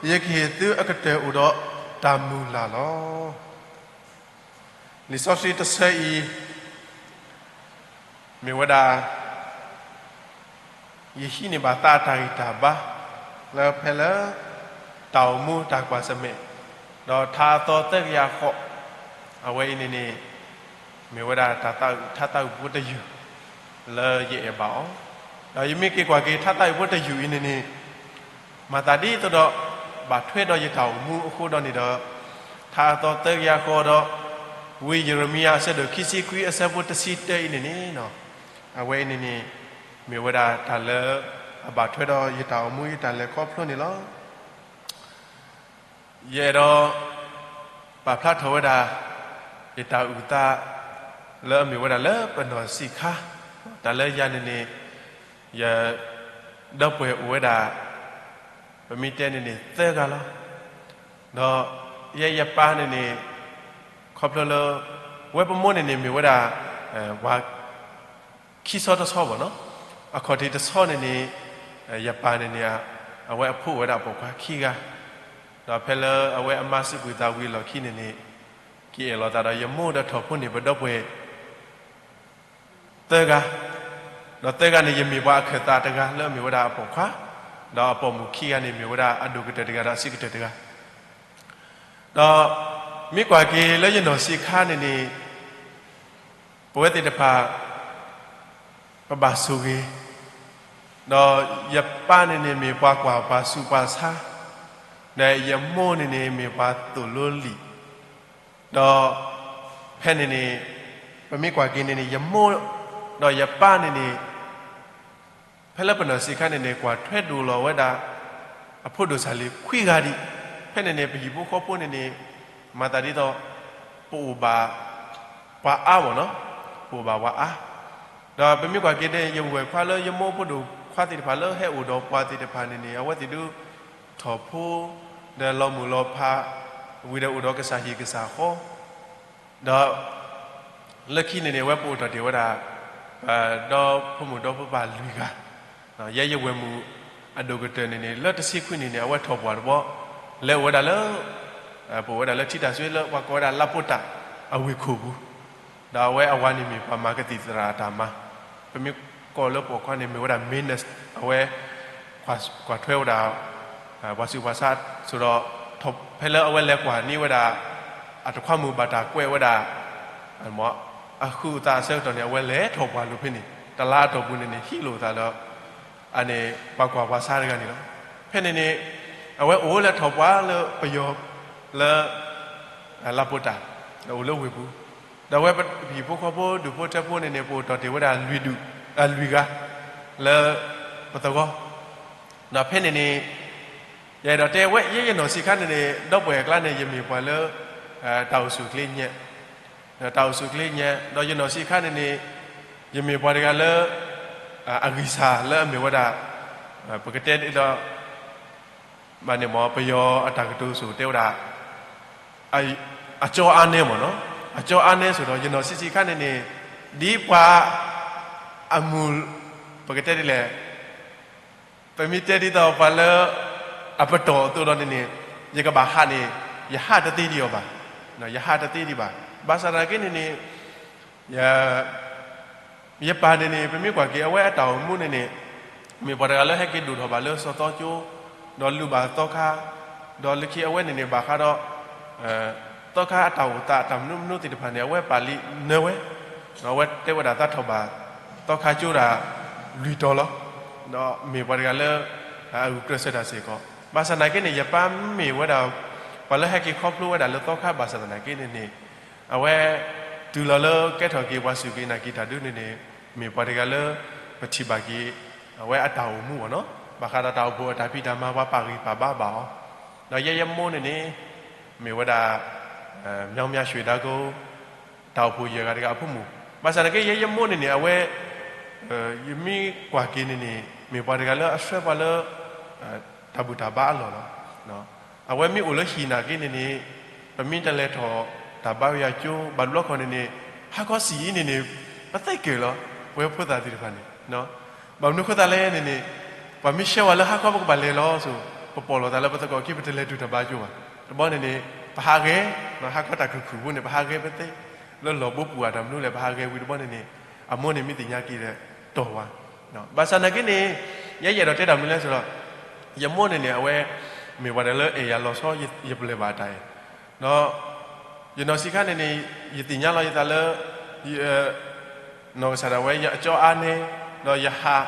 ယကဟ့ၣ်သုအကတၢၢ်အိၣ်ဒီးတၢ်မုၢ်လၢ်လီၤ. လံာ်စီဆှံတဆၢအံၤ မ့ၢ်ဝဲဒၣ် ယဟံးန့ၢ်ဘၣ်သးအတၢ်ဂံၢ်တၢ်ဘါ လၢဖဲလၢ တၢ်အိၣ်မူတၢ်ကွၢ်ဆၢၣ်မဲာ် ဒီးထါအသီသၢကယၤဃိး, အဝဲအံၤန့ၣ်န့ၣ် မ့ၢ်ဝဲဒၣ်တၢ်သးအုး ထါသးအုးဖိတယုၢ် လၢယအဲၣ်ဘၣ်အီၤ, ဒီးယမ့ၢ်က့ၤကွၢ်က့ၤထါသးအုးဖိတယုၢ်အံၤန့ၣ်န့ၣ် မၤသးဒ်သိးဒီး ဘၣ်ထွဲဒီးယတၢ်အိၣ်မူအဃိဒီးန့ၣ်ဒီး ထါအသီသၢကယၤဃိးဒီး ဝံယံးရမံယၤအဆၢဒိၣ်ခံဆံခွံအဆၢဖိတဆံတၢအံၤန့ၣ်န့ၣ်, အဝဲအံၤန့ၣ်န့ၣ် မ့ၢ်ဝဲဒၣ်တၢ်လၢ အဘၣ်ထွဲဒီးယတၢ်အိၣ်မူယတၢ်လဲၤခီဖျိန့ၣ်လီၤ. ယအဲၣ်ဒိး ပာ်ဖျါထီၣ်ဝဲဒၣ် ယတၢ်အုၣ်သး လၢအမ့ၢ်ဝဲဒၣ်လၢပနီၢ်ဆံးခါ, တၢ်လၢယၤန့ၣ်န့ၣ် ယ ဒီပုၢ်ဝဲၢ်အိၣ်ဝဲဒၣ် ပမ့ၢ်တဲန့ၣ်န့ၣ် သၢဂၤလီၤ. ဒီးယဲယပၢ်န့ၣ်န့ၣ် ခီဖျိလၢ ဝဲပမိၢ်န့ၣ်န့ၣ်မ့ၢ်ဝဲဒၣ် ပှၤ ခံဆီတဆီဘၣ်နီၤ, အခီၣ်ထံးတဆီန့ၣ်န့ၣ် ယပၢ်န့ၣ်န့ၣ် အဝဲအဖိအိၣ်ဝဲဒၣ်ပိာ်ခွါခံဂၤ, ဒီးဖဲလၢအဝဲအမါစံးကွံာ်သးဝံၤအလီၢ်ခံန့ၣ်န့ၣ် ကအဲၣ်လိာ်သးဒီးယမိၢ်ဒီးထီၣ်ဖိန့ၣ် ပဒီပုၢ်ဝဲၢ် သၢဂၤ, ဒီးသၢဂၤန့ၣ် ယမ့ၢ်ပှၤအခၢၣ်သးတဂၤလၢအမ့ၢ်ဝဲဒၣ်အပိာ်ခွါ, ဒီးအပိာ်မုၣ်ခံဂၤန့ၣ်မ့ၢ်ဝဲဒၣ်အဒိၣ်ကတၢၢ်တဂၤဒီးအဆံးကတၢၢ်တဂၤ, ဒီးမ့ၢ်ကွၢ်က့ၤလၢယနီၢ်ဆံးခါန့ၣ်န့ၣ် ပဝဲသ့ၣ်တဖၣ် ပဘၣ်ဆိၣ်ဂ့ၤ, ဒီးယပၢ်န့ၣ်န့ၣ်မ့ၢ်ပှၤကွၢ်ပှၤဆူးပှၤဆါ, ဒီးယမိၢ်န့ၣ်န့ၣ်မ့ၢ်ပှၤသိၣ်လိလံာ်, ဒီးဖဲန့ၣ်န့ၣ် ပမ့ၢ်ကွၢ်က့ၤန့ၣ်န့ၣ် ယမိၢ် ဒီးယပၢ်န့ၣ်န့ၣ် ဖဲလၢပနီၢ်ဆံးခါန့ၣ်န့ၣ် ကွၢ်ထွဲဒိၣ်လီၤဝဲဒၣ် အဖိဒိၣ်စၢ်လံၤခွံဂၤဒံး, ဖဲန့ၣ်န့ၣ် ပဟံၣ်ဖိဃီဖိန့ၣ်န့ၣ် မၤသးဒ်သိး ပအိၣ်ဘၣ် ပှၤအါမ့ၢ်နီၤ, ပအိၣ်ဘၣ်ပှၤအါ, ဒီးပမ့ၢ်ကွၢ်က့ၤန့ၣ် ယဝဲၢ်ခွါလၢယမိၢ်ဖိဒိၣ်ခွါသ့ၣ်တဖၣ်လၢဟဲအိၣ်ဒီးပှၤသ့ၣ်တဖၣ်န့ၣ်န့ၣ် အဝဲသ့ၣ်ဒုး ထီၣ်ဖိ ဒီးလီၤမုၢ်လီၤဖး ဝံၤဒီးအိၣ်ဒီးကစၢ်ဟံၣ်ကစၢ်ဃီ ဒီး လၢခံန့ၣ်န့ၣ် အဝဲပအိၣ်ထီၣ်တ့ၢ်ဝဲဒၣ် ပဒီဖိမုၣ်ဒီဖိပၢ်လွံၢ်ဂၤ, ယဲယဝဲၢ်မုၣ်အဒိၣ်ကတၢၢ်န့ၣ်န့ၣ် လၢတဆံခွံန့ၣ်န့ၣ် အဝဲထီၣ်ပှၢ်တဘျီ လဲၤအိၣ်ဝဲဒၣ်လၢ ပအိၣ်ဝဲဒၣ်လၢထံတၢ်စွ့လၢပှၤကိးဝဲဒၣ်လါပိတၢ်အဝ့ၢ်ခိၣ်ပူၤ, ဒီးအဝဲအဝၤန့ၣ်မ့ၢ်ပှၤမၤကသံၣ်သရၣ်အတၢ်မၤ, ပမ့ၢ်ကိးလၢပိာ်ခွါန့ၣ်မ့ၢ်ဝဲဒၣ် မ့ၢ်နၢၣ် အဝဲ ကွၢ်ထွဲဝဲဒၣ် ပှၤဆူးပှၤဆါ ဆိးဒီး ဖဲလၢအဝဲလဲၤကွၢ်န့ၢ်ဝဲဒၣ် အတခွါမုၣ်ဘၣ်တၢ်ကွဲးဝဲဒၣ် အဃုာ်အသးအဆၢကတီၢ်န့ၣ် အဝဲလဲၤထီၣ်ပှၢ်လိာ်ဖဲန့ၣ် တလါအတီၢ်ပူၤန့ၣ်န့ၣ် ဟံးလိာ်အသးလၢ အန့ၣ် ပှၤကွၢ်ပှၤဆါတဂၤန့ၣ်လီၤ. ဖဲန့ၣ်န့ၣ် အဝဲအိၣ်လၢထီၣ်ပှၢ်လၢပယီၤလၢ လါပိတၢ် ဒီးအိၣ်လၢဝ့ၢ်ပူၤ, ဒီးအဝဲပဟံၣ်ဖိဃီဖိဒူၣ်ဖိထၢဖိန့ၣ်န့ၣ် ပအိၣ်တီၢ်တ့ၢ်ဝဲဒၣ်လွံၢ်ဒူၣ် လွံၢ်ဂၤ လၢပသဝီ, ဒီးဖဲန့ၣ်န့ၣ် ယအဲၣ်ဒိးတဲဝဲ ယဲယနီၢ်ဆံးခါန့ၣ်န့ၣ် ဒီပုၢ်ဝဲၢ်အကျါန့ၣ် ယမ့ၢ်ပှၤလၢ တၢ်အိၣ်ဆူၣ်အိၣ်ချ့ညါ, ဒီးတၢ်အိၣ်ဆူၣ်အိၣ်ချ့ညါ ဒီးယနီၢ်ဆံးခါန့ၣ်န့ၣ် ယမ့ၢ်ပှၤတဂၤလၢ အဂံၢ်စၢ်လၢအမ့ၢ်ဝဲဒၣ် ပကတဲဒ်သိး ဘၣ်န့ၣ်မ့ၢ် ပယီၤအတၢ်ကတိၤစိၤတဲဝဲဒၣ် အကၠီအါနဲမ့ၢ်နီၤ, အကၠီအါနဲဆိးဒီး ယနီၢ်ဆံးဆံးခါန့ၣ်န့ၣ် ဒ်ပှၤ အမုၢ် ပကတဲဒ်လဲၣ်, ပမ့ၢ်တဲဒ်သိးပှၤလၢ အပတီၢ်အသိးဒီးန့ၣ်န့ၣ် ယကဘၣ်ဟးန့ၣ် ယဟးတသ့ဒံးအီၤဘၣ်, ယဟးတသ့ဒံးဘၣ်. ဘၣ်ဆၣ်သနာ်က့န့ၣ်န့ၣ် ယ ယပၢ်န့ၣ်န့ၣ် ပမ့ၢ်ကွၢ်က့ၤ အဝဲအတၢ်အိၣ်မူန့ၣ်န့ၣ် မ့ၢ်ပှၤတဂၤလၢဟဲက့ၤဒိၣ်ထီၣ်ဘၣ်လၢစီၤသီကၠိ, ဒီးလုၢ်ဘၣ်သီခါ, ဒီးလၢခံအဝဲန့ၣ်န့ၣ် ဘၣ်ဃးဒီး သီခါအတၢ်အိၣ်သးအတၢ်မနုၤမနုၤသ့ၣ်တဖၣ်န့ၣ် အဝဲပာ်လံနၢဝဲ, ဒီးအဝဲတဲဝဲဒၣ်သးထီၣ်ဘၣ် သီခါကၠိဒၣ် လွံၢ်တီၤလီၤ. ဒီးမ့ၢ်ပှၤတဂၤလၢ အဂုာ်ကျဲးစၢးတၢ်စ့ၢ်ကီး, ဘၣ်ဆၣ်သနာ်က့န့ၣ် ယပၢ်မ့ၢ်ဝဲဒၣ် ပှၤလၢဟဲက့ၤခီဖျိဝဲဒၣ်လၢသီခါ ဘၣ်ဆၣ်သနာ်က့န့ၣ်န့ၣ် အဝဲ တုၤလီၤလၢကဲထီၣ်က့ၤပှၤစူၢ်က့ၤနာ်က့ၤတၢ်ဒုးန့ၣ်န့ၣ် မ့ၢ်ပှၤတဂၤလၢ ပထံၣ်ဘၣ်က့ၤ အဝဲအတၢ်အိၣ်မူအီၤနီၤ, ဘၣ်ဃးဒီးတၢ်အိၣ်ဖှိၣ်အတၢ်ဖံးတၢ်မၤ ပှၤပာ်ဂံၢ်ပာ်ဘါဘၣ်အီၤ, ဒီးယဲယမိၢ်န့ၣ်န့ၣ် မ့ၢ်ဝဲဒၣ် မၠီမၠၣ်ရွှ့ၣ်ဒါကိ တၢ်အိၣ်ဖှိၣ်ယဲၢ်ဂၤတဂၤအဖိမုၣ်, ဘၣ်ဆၣ်သနာ်က့ ယဲယမိၢ်န့ၣ်န့ၣ် အဝဲ ယမ့ၢ်ကွၢ်က့ၤန့ၣ်န့ၣ် မ့ၢ်ပှၤတဂၤလၢအဆှၢပှၤလၢ တၢ်ဘူၣ်တၢ်ဘါအလီၢ်လီၤ. အဝဲမ့ၢ်အိၣ်လၢဟံၣ်နာ်က့န့ၣ်န့ၣ် ပမ့ၢ်တလဲၤထီၣ်တၢ်ဘါယွၤကၠိ ဘၣ်ဘျီခီန့ၣ်န့ၣ် ဟါခီဆံးအံၤန့ၣ်န့ၣ် ပသ့ၣ်ကၢၣ်လီၤ ပဝဲဖိသၣ်သ့ၣ်တဖၣ်န့ၣ် ဘၣ်မနုၤဃိသတးလဲၣ်န့ၣ်န့ၣ် ပှၤမ့ၢ်ဆှၢဝဲလၢဟါခီ ပကဘၣ်လဲၤလီၤစိၤ ပပိာ်လီၤသးလၢပသကိးခံ ပတလဲၤတုၤတၢ်ဘါကၠိဘၣ်. တဘျီန့ၣ်န့ၣ် ပဟးဂဲၤ ဟါခီတၢ်ခုၣ်ခုၣ်ဖိန့ၣ် ပဟးဂဲၤပသ့ လၢလီၢ်ဘိပူၤအတၢ်မနုၤလဲၣ် ပဟးဂဲၤဝံၤတဘျီန့ၣ်န့ၣ် အမိၢ်န့ၣ်မ့ၢ်သ့ၣ်ညါက့ၤဒီး တီၢ်ဝါ ဘၣ်ဆၣ်နာ်က့န့ၣ် ယဲယအဲၣ်ဒိးတဲတၢ်မနုၤလဲၣ်ဆိုတော့ ယမိၢ်န့ၣ်န့ၣ် အဝဲ မ့ၢ်ပှၤတဂၤလၢအဲၣ်ယၤလီၤဆီ ယပျဲၢ်ဘၣ်အတၢ်အဲၣ် ဒီး ယနီၢ်ဆံးခါန့ၣ်န့ၣ် ယသ့ၣ်ညါလီၤယသးလၢ နီၢ်ကစၢ်ဒၣ်ဝဲ ယအကၠီအါန့ၢ် ဒီးယဟး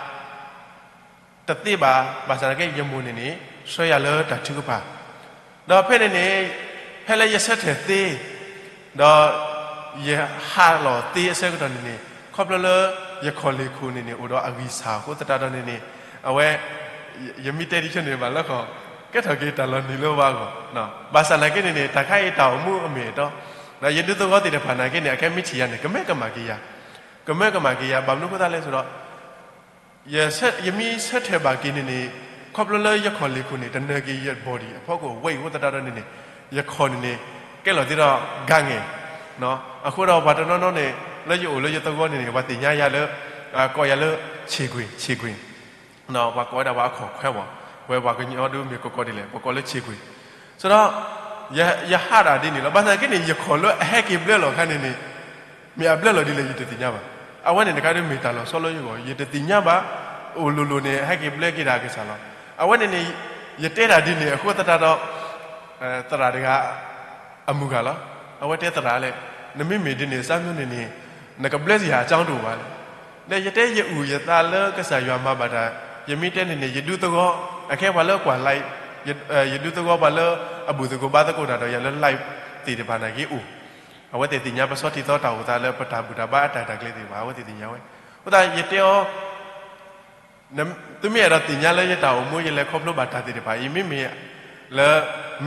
တသ့ဘၣ် ဘၣ်ဆၣ်နာ်က့ ယမိၢ်န့ၣ်န့ၣ် ဆှၢယၤလၢတၢ်ထုကဖၣ် ဒီးဖဲန့ၣ်န့ၣ် ဖဲလၢယဆၢထၢၣ်သ့ ဒီး ယဟးလီၤသ့အဆၢကတီၢ်န့ၣ်န့ၣ် ခီဖျိလၢ ယခီၣ်လ့ၢ်ခိၣ်န့ၣ်န့ၣ် အိၣ်ဒီးအဂံၢ်ဆၣ်အဃိသတးဒီးန့ၣ်န့ၣ် အဝဲ ယမ့ၢ်တဲဒ်ဆိန့ၣ် ဘၣ်လၢခီၣ် ကဲထီၣ်က့ၤတၢ်လီၤနံၤလၢဝဲအဂီၢ် ဘၣ်ဆၣ်နာ်က့န့ၣ်န့ၣ် တၢ်ခါအံၤတၢ်အိၣ်မူအမ့ၢ်အတီ ဒီးယဒူသဝီသ့ၣ်တဖၣ်နာ်က့န့ၣ် အခဲမ့ၢ်ထံၣ်ယၤန့ၣ် ကမၢကမၣ်က့ၤယၤ ကမၢကမၣ်က့ၤယၤ ဘၣ်မနုၤဃိသတးလဲၣ်ဆိုတော့ ယမ့ၢ်ဆၢထၢၣ်ဘၣ်က့ၤန့ၣ်န့ၣ် ခီဖျိလၢယခီၣ်လ့ၢ်ခိၣ်န့ၣ် တနၢၤက့ၤယ body အဖီခိၣ်ဝဲအံၤအဃိသတးဒီးန့ၣ်န့ၣ် ယခီၣ်န့ၣ်န့ၣ် ကဲလီၤသ့ဒီး ဂါငယ် အဃိဒီးပှၤတနီၤနီၤန့ၣ် လၢယအိၣ်လၢယသဝီန့ၣ်န့ၣ် ပှၤသ့ၣ်ညါယၤလၢ ကိးယၤလၢ ဆ့ၣ်ကွ့ၢ် ဆ့ၣ်ကွ့ၢ် ပှၤကိးဝဲဒၣ်ပှၤအခီၣ်ခွဲးမး ဝဲပှၤကညီဒုးမ့ၢ်ကိးကိးဒ်လဲၣ် ပှၤကိးလၢဆ့ၣ်ကွ့ၢ် ဆိုတော့ ယဟးဒၣ်ဒ်န့ၣ်လီၤ. ဘၣ်ဆၣ်နာ်က့န့ၣ် ယခီၣ်လၢအဟဲက့ၤဘျၢလီၤအခါန့ၣ်န့ၣ် မ့ၢ်အဘျၢလီၤဒ်လဲၣ် ယတသ့ၣ်ညါဘၣ်. အဝဲန့ၣ်တခါဒုးမ့ၢ်တၢ်လီၤဆီလၢယဂီၢ် ယတသ့ၣ်ညါဘၣ်. အိၣ်လိၤလိၤန့ၣ် ဟဲက့ၤဘျၢက့ၤဒၣ်အကစၢ်လီၤ. အဝဲန့ၣ်န့ၣ် ယတဲဒၣ်ဒ်န့ၣ်အဃိသတးဒီး သရၣ်တဂၤ အမုၢ်ဂၤလီၤ. အဝဲတဲသရၣ်လဲၣ်, နမ့မ့ၢ်ဒ်န့ၣ် စၢ်မၠိန့ၣ်န့ၣ် နကဘျၢစ့ၢ်အကၠီတအိၣ်ဘၣ်လဲၣ်. ဒီးယတဲယအုၣ်ယသးလၢကစၢ်ယွၤမၤဘၣ်တၢ်, ယမ့ၢ်တဲန့ၣ်န့ၣ် ယဒူသဝီ အခဲပှၤလၢကွၢ် live ယဒူသဝီပှၤလၢအဘူၣ်သကိးဘါသကိးတၢ်ဒီးယၤလၢ live သ့ၣ်တဖၣ်နာ်က့အိၣ်, အဝဲသ့ၣ်သ့ၣ်ညါပဆီထံသီတၢ်အိၣ်သးလၢပတၢ်ဘူၣ်တၢ်ဘါအတၢ်တၢ်ကျဲသ့ၣ်တဖၣ် အဝဲသ့ၣ်သ့ၣ်ညါဝဲ. အဃိသတးယတဲအီၤ သုမ့ၢ်အဲၣ်ဒိးသ့ၣ်ညါလၢယတၢ်အိၣ်မူ ယလဲၤခီဖျိဘၣ်တၢ်သ့ၣ်တဖၣ်အံၤ မ့မ့ၢ်လၢ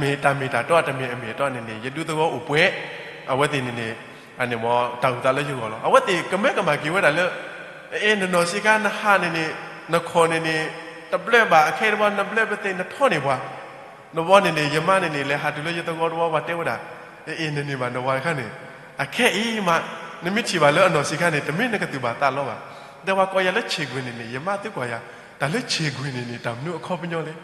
မ့ၢ်တၢ်မ့ၢ်တၢ်တီ တမ့ၢ်အမ့ၢ်အတီန့ၣ်န့ၣ် ယဒူသဝီအိၣ်ပှဲၤ, အဝဲသ့ၣ်န့ၣ်န့ၣ် အန့ၣ်မ့ၢ်တၢ်အိၣ်သးလၢယဂီၢ်လီၤ. အဝဲသ့ၣ်ကမၢကမၣ်က့ၤဝဲဒၣ်လၢ အ့ နနီၢ်ဆံးခါနဟးန့ၣ်န့ၣ် နခီၣ်န့ၣ်န့ၣ် တဘျၢဘၣ်အခဲတဘျီ နဘျၢပသ့ၣ်နထီန့ၢ်ပှၤ နဝီန့ၣ်န့ၣ် ယမါန့ၣ်န့ၣ် လဲၤဟးတုၤလၢယသဝီတဝီ ပှၤတဲဝဲဒၣ်, အ့ နန့ၢ်ဘၣ်နဝၤတခါန့ၣ် အခဲအံၤမး နမ့ၢ်ထံၣ်ဘၣ်လၢအနီၢ်ဆံးခါန့ၣ် တမ့ၢ်နကသူၣ်ဘၣ်သးလီဘၣ်. ဒီးပှၤကိးယၤလၢဆ့ၣ်ကွ့ၢ်န့ၣ်န့ၣ် ယမါသုကွၢ်ယၤ တၢ်လၢဆ့ၣ်ကွ့ၢ်န့ၣ်န့ၣ် တၢ်မနုၤအခီပညီလဲၣ်.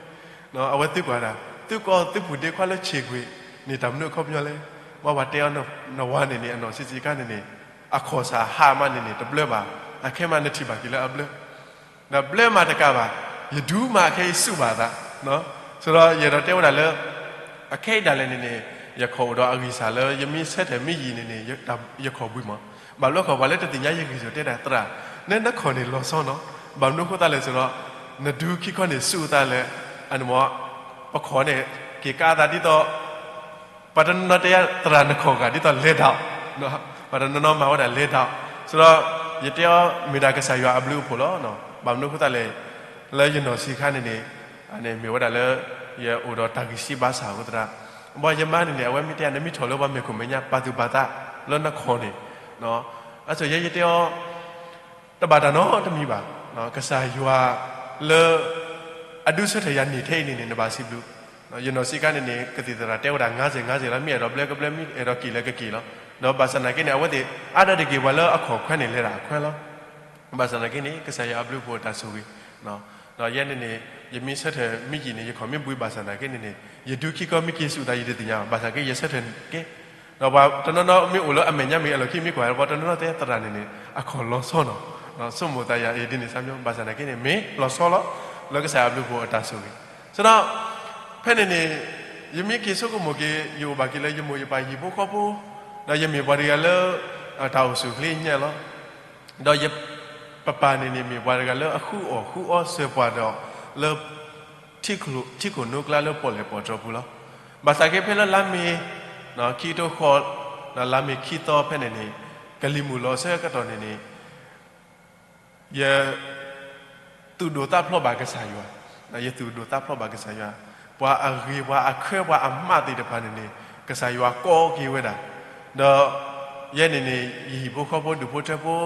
အဝဲသုကွၢ်ဒၣ် သုကီၢ်သုဖုၣ်ဒ့ခွါလၢဆ့ၣ်ကွ့ၢ်န့ၣ် တၢ်မနုၤအခီပညီလဲၣ်. ဘၣ်ပှၤတဲအီၤ နဝၤန့ၣ်န့ၣ် အနီၢ်ဆံးဆံးခါန့ၣ်န့ၣ် အခီၣ်ဆၣ်ဟးမးန့ၣ်န့ၣ် တဘျၢဘၣ်, အခဲမးနထံၣ်ဘၣ်က့ၤလၢအဘျၢ ဒီးဘျၢမးတကးဘၣ်, ယဒူမးအခဲအံၤစူၣ်ဘၣ်အသး, ဆိုတော့ ယအဲၣ်ဒိးတဲဝဲဒၣ်လၢ အခဲအံၤဒၣ်လဲာ်န့ၣ်န့ၣ် ယခီၣ်အိၣ်ဒီးအဂံၢ်စၢ်လၢ ယမ့ၢ်ဆၢထၢၣ်မ့ၢ်ယံာ်န့ၣ်န့ၣ် ယခီၣ်ဘှံးမး, ဘၣ်ဘျီခီၣ်ပှၤလၢတသ့ၣ်ညါယဂံၢ်စိၤတဲဒၣ်သရၣ်, နနခီၣ်န့ၣ်လီၤဆီနီၤ, ဘၣ်မနုၤအဃိသတးလဲၣ်ဆိုတော့ နဒူခံခီန့ၣ်စူၣ်အသးလၢ အန့ၣ်မ့ၢ် ပခီၣ်န့ၣ် က့ၤကးအသးဒ်သိး ပှၤတနီၤနီၤတဲယၤ သရၣ်နခီၣ်ဂာ်ဒ်သိးလဲၤတၢ်, ပှၤတနီၤနီၤမၤဝဲဒၣ်လဲၤတၢ်, ဆိုတော့ ယတဲအီၤမ့ၢ်ဒၣ်ကစၢ်ယွၤအဘျုးအဖှိၣ်လီၤ. ဘၣ်မနုၤအဃိသတးလဲၣ်, လၢယနီၢ်ဆံးခါန့ၣ်န့ၣ် မ့ၢ်ဝဲဒၣ်လၢ ယအိၣ်ဒီးတၢ်ဂံၢ်စၢ်ဘါစၢ်အဃိသတး, ဘၣ်ယမါန့ၣ်န့ၣ် အဝဲမ့ၢ်တဲယၤ နမ့ၢ်ထီၣ်လၢပှၤမဲာ်ခိၣ်မဲာ်ညါ ပာ်သူၣ်ပာ်သးလၢနခီၣ်န့ၣ်, အဆိယဲယတဲအီၤ တဘၣ်တၢ်နီတမံၤဘၣ်, ကစၢ်ယွၤလၢ အဒုးဆၢထၢၣ်ယၤန့ၢ်ထဲအံၤန့ၣ်န့ၣ် နဘၣ်စံးဘျုး, ယနီၢ်ဆံးခါန့ၣ်န့ၣ် ကသံၣ်သရၣ်တဲဝဲဒၣ် ငါးဆယ် ငါးဆယ် လီၤ, မ့ၢ်အဲၣ်ဒိးဘျၢကဘျၢ မ့ၢ်အဲၣ်ဒိးက့ၤလဲၤကက့ၤလီၤ. ဒီးဘၣ်ဆၣ်သနာ်က့န့ၣ် အဝဲသ့ၣ်အါဒၣ်တက့ၢ် ပှၤလၢအခီၣ်ခွဲးန့ၣ် လဲၤဒၣ်အခွဲးလီၤ. ဘၣ်ဆၣ်သနာ်က့န့ၣ် ကစၢ်ယွၤအဘျုးအဖှိၣ်အတၢ်ဆိၣ်ဂ့ၤ, ဒီးယဲန့ၣ်န့ၣ် ယမ့ၢ်ဆၢထၢၣ်မ့ၢ်ယံာ်န့ၣ် ယခီၣ်မ့ၢ်ဘှံးဘၣ်ဆၣ်သနာ်က့န့ၣ်န့ၣ် ယဒူခံခီမ့ၢ်က့ၤစူၣ်သး ယတသ့ၣ်ညါဘၣ်, ဘၣ်ဆၣ်က့ ယဆၢထၢၣ်က့ၤ, ဒီးပှၤတနီၤနီၤမ့ၢ်အိၣ်လၢအမဲာ်ညါမ့ၢ်အလီၢ်ခံမ့ၢ်ကွၢ် ပှၤတနီၤနီၤတဲသရၣ်န့ၣ်န့ၣ် အခီၣ်လီၤဆီနီၤ, ဆိကမိၣ်သးယၤအံၤဒ်န့ၣ် စၢ်မၠိ ဘၣ်ဆၣ်သနာ်က့န့ၣ် မ့ၢ်လီၤဆီလီၤ လၢကစၢ်ယွၤအဘျုးအဖှိၣ်အတၢ်ဆိၣ်ဂ့ၤ, ဆိုတော့ ဖဲန့ၣ်န့ၣ် ယမ့ၢ်က့ၤဆိကမိၣ်က့ၤ ယအိၣ်ဘၣ်က့ၤလၢယမိၢ်ယပၢ်ယဟံၣ်ဖိဃီဖိ, ဒီးယမ့ၢ်ပှၤတဂၤလၢ တၢ်အိၣ်ဆူၣ်ချ့ညါလီၤ. ဒီးယပပၢ်န့ၣ်န့ၣ် မ့ၢ်ပှၤတဂၤလၢအဃုအီၣ်ဃုအီစၢၤပှၤဒီး လၢ ထံခိၣ်နူကျါလၢပီၣ်လဲၣ်ပီၣ်တြီၤပူၤလီၤ. ဘၣ်ဆၣ်က့ဖဲလၢလါမ့ၤ ခံကထိဃိး ဒီးလါမ့ၤခံသီဖဲန့ၣ်န့ၣ် ကလံၤမုၢ်လီၤဆၢကတီၢ်န့ၣ်န့ၣ် ယ သူၣ်ဒိၣ်သးဖျိးဘၣ်ကစၢ်ယွၤ, ယသူၣ်ဒိၣ်သးဖျိးဘၣ်ကစၢ်ယွၤ, ပှၤအဂ့ၤပှၤအခၢပှၤအမးသ့ၣ်တဖၣ်န့ၣ်န့ၣ် ကစၢ်ယွၤကိးက့ၤဝဲဒၣ်, ဒီး ယဲန့ၣ်န့ၣ် ယဟံၣ်ဖိဃီဖိဒူၣ်ဖိထၢဖိ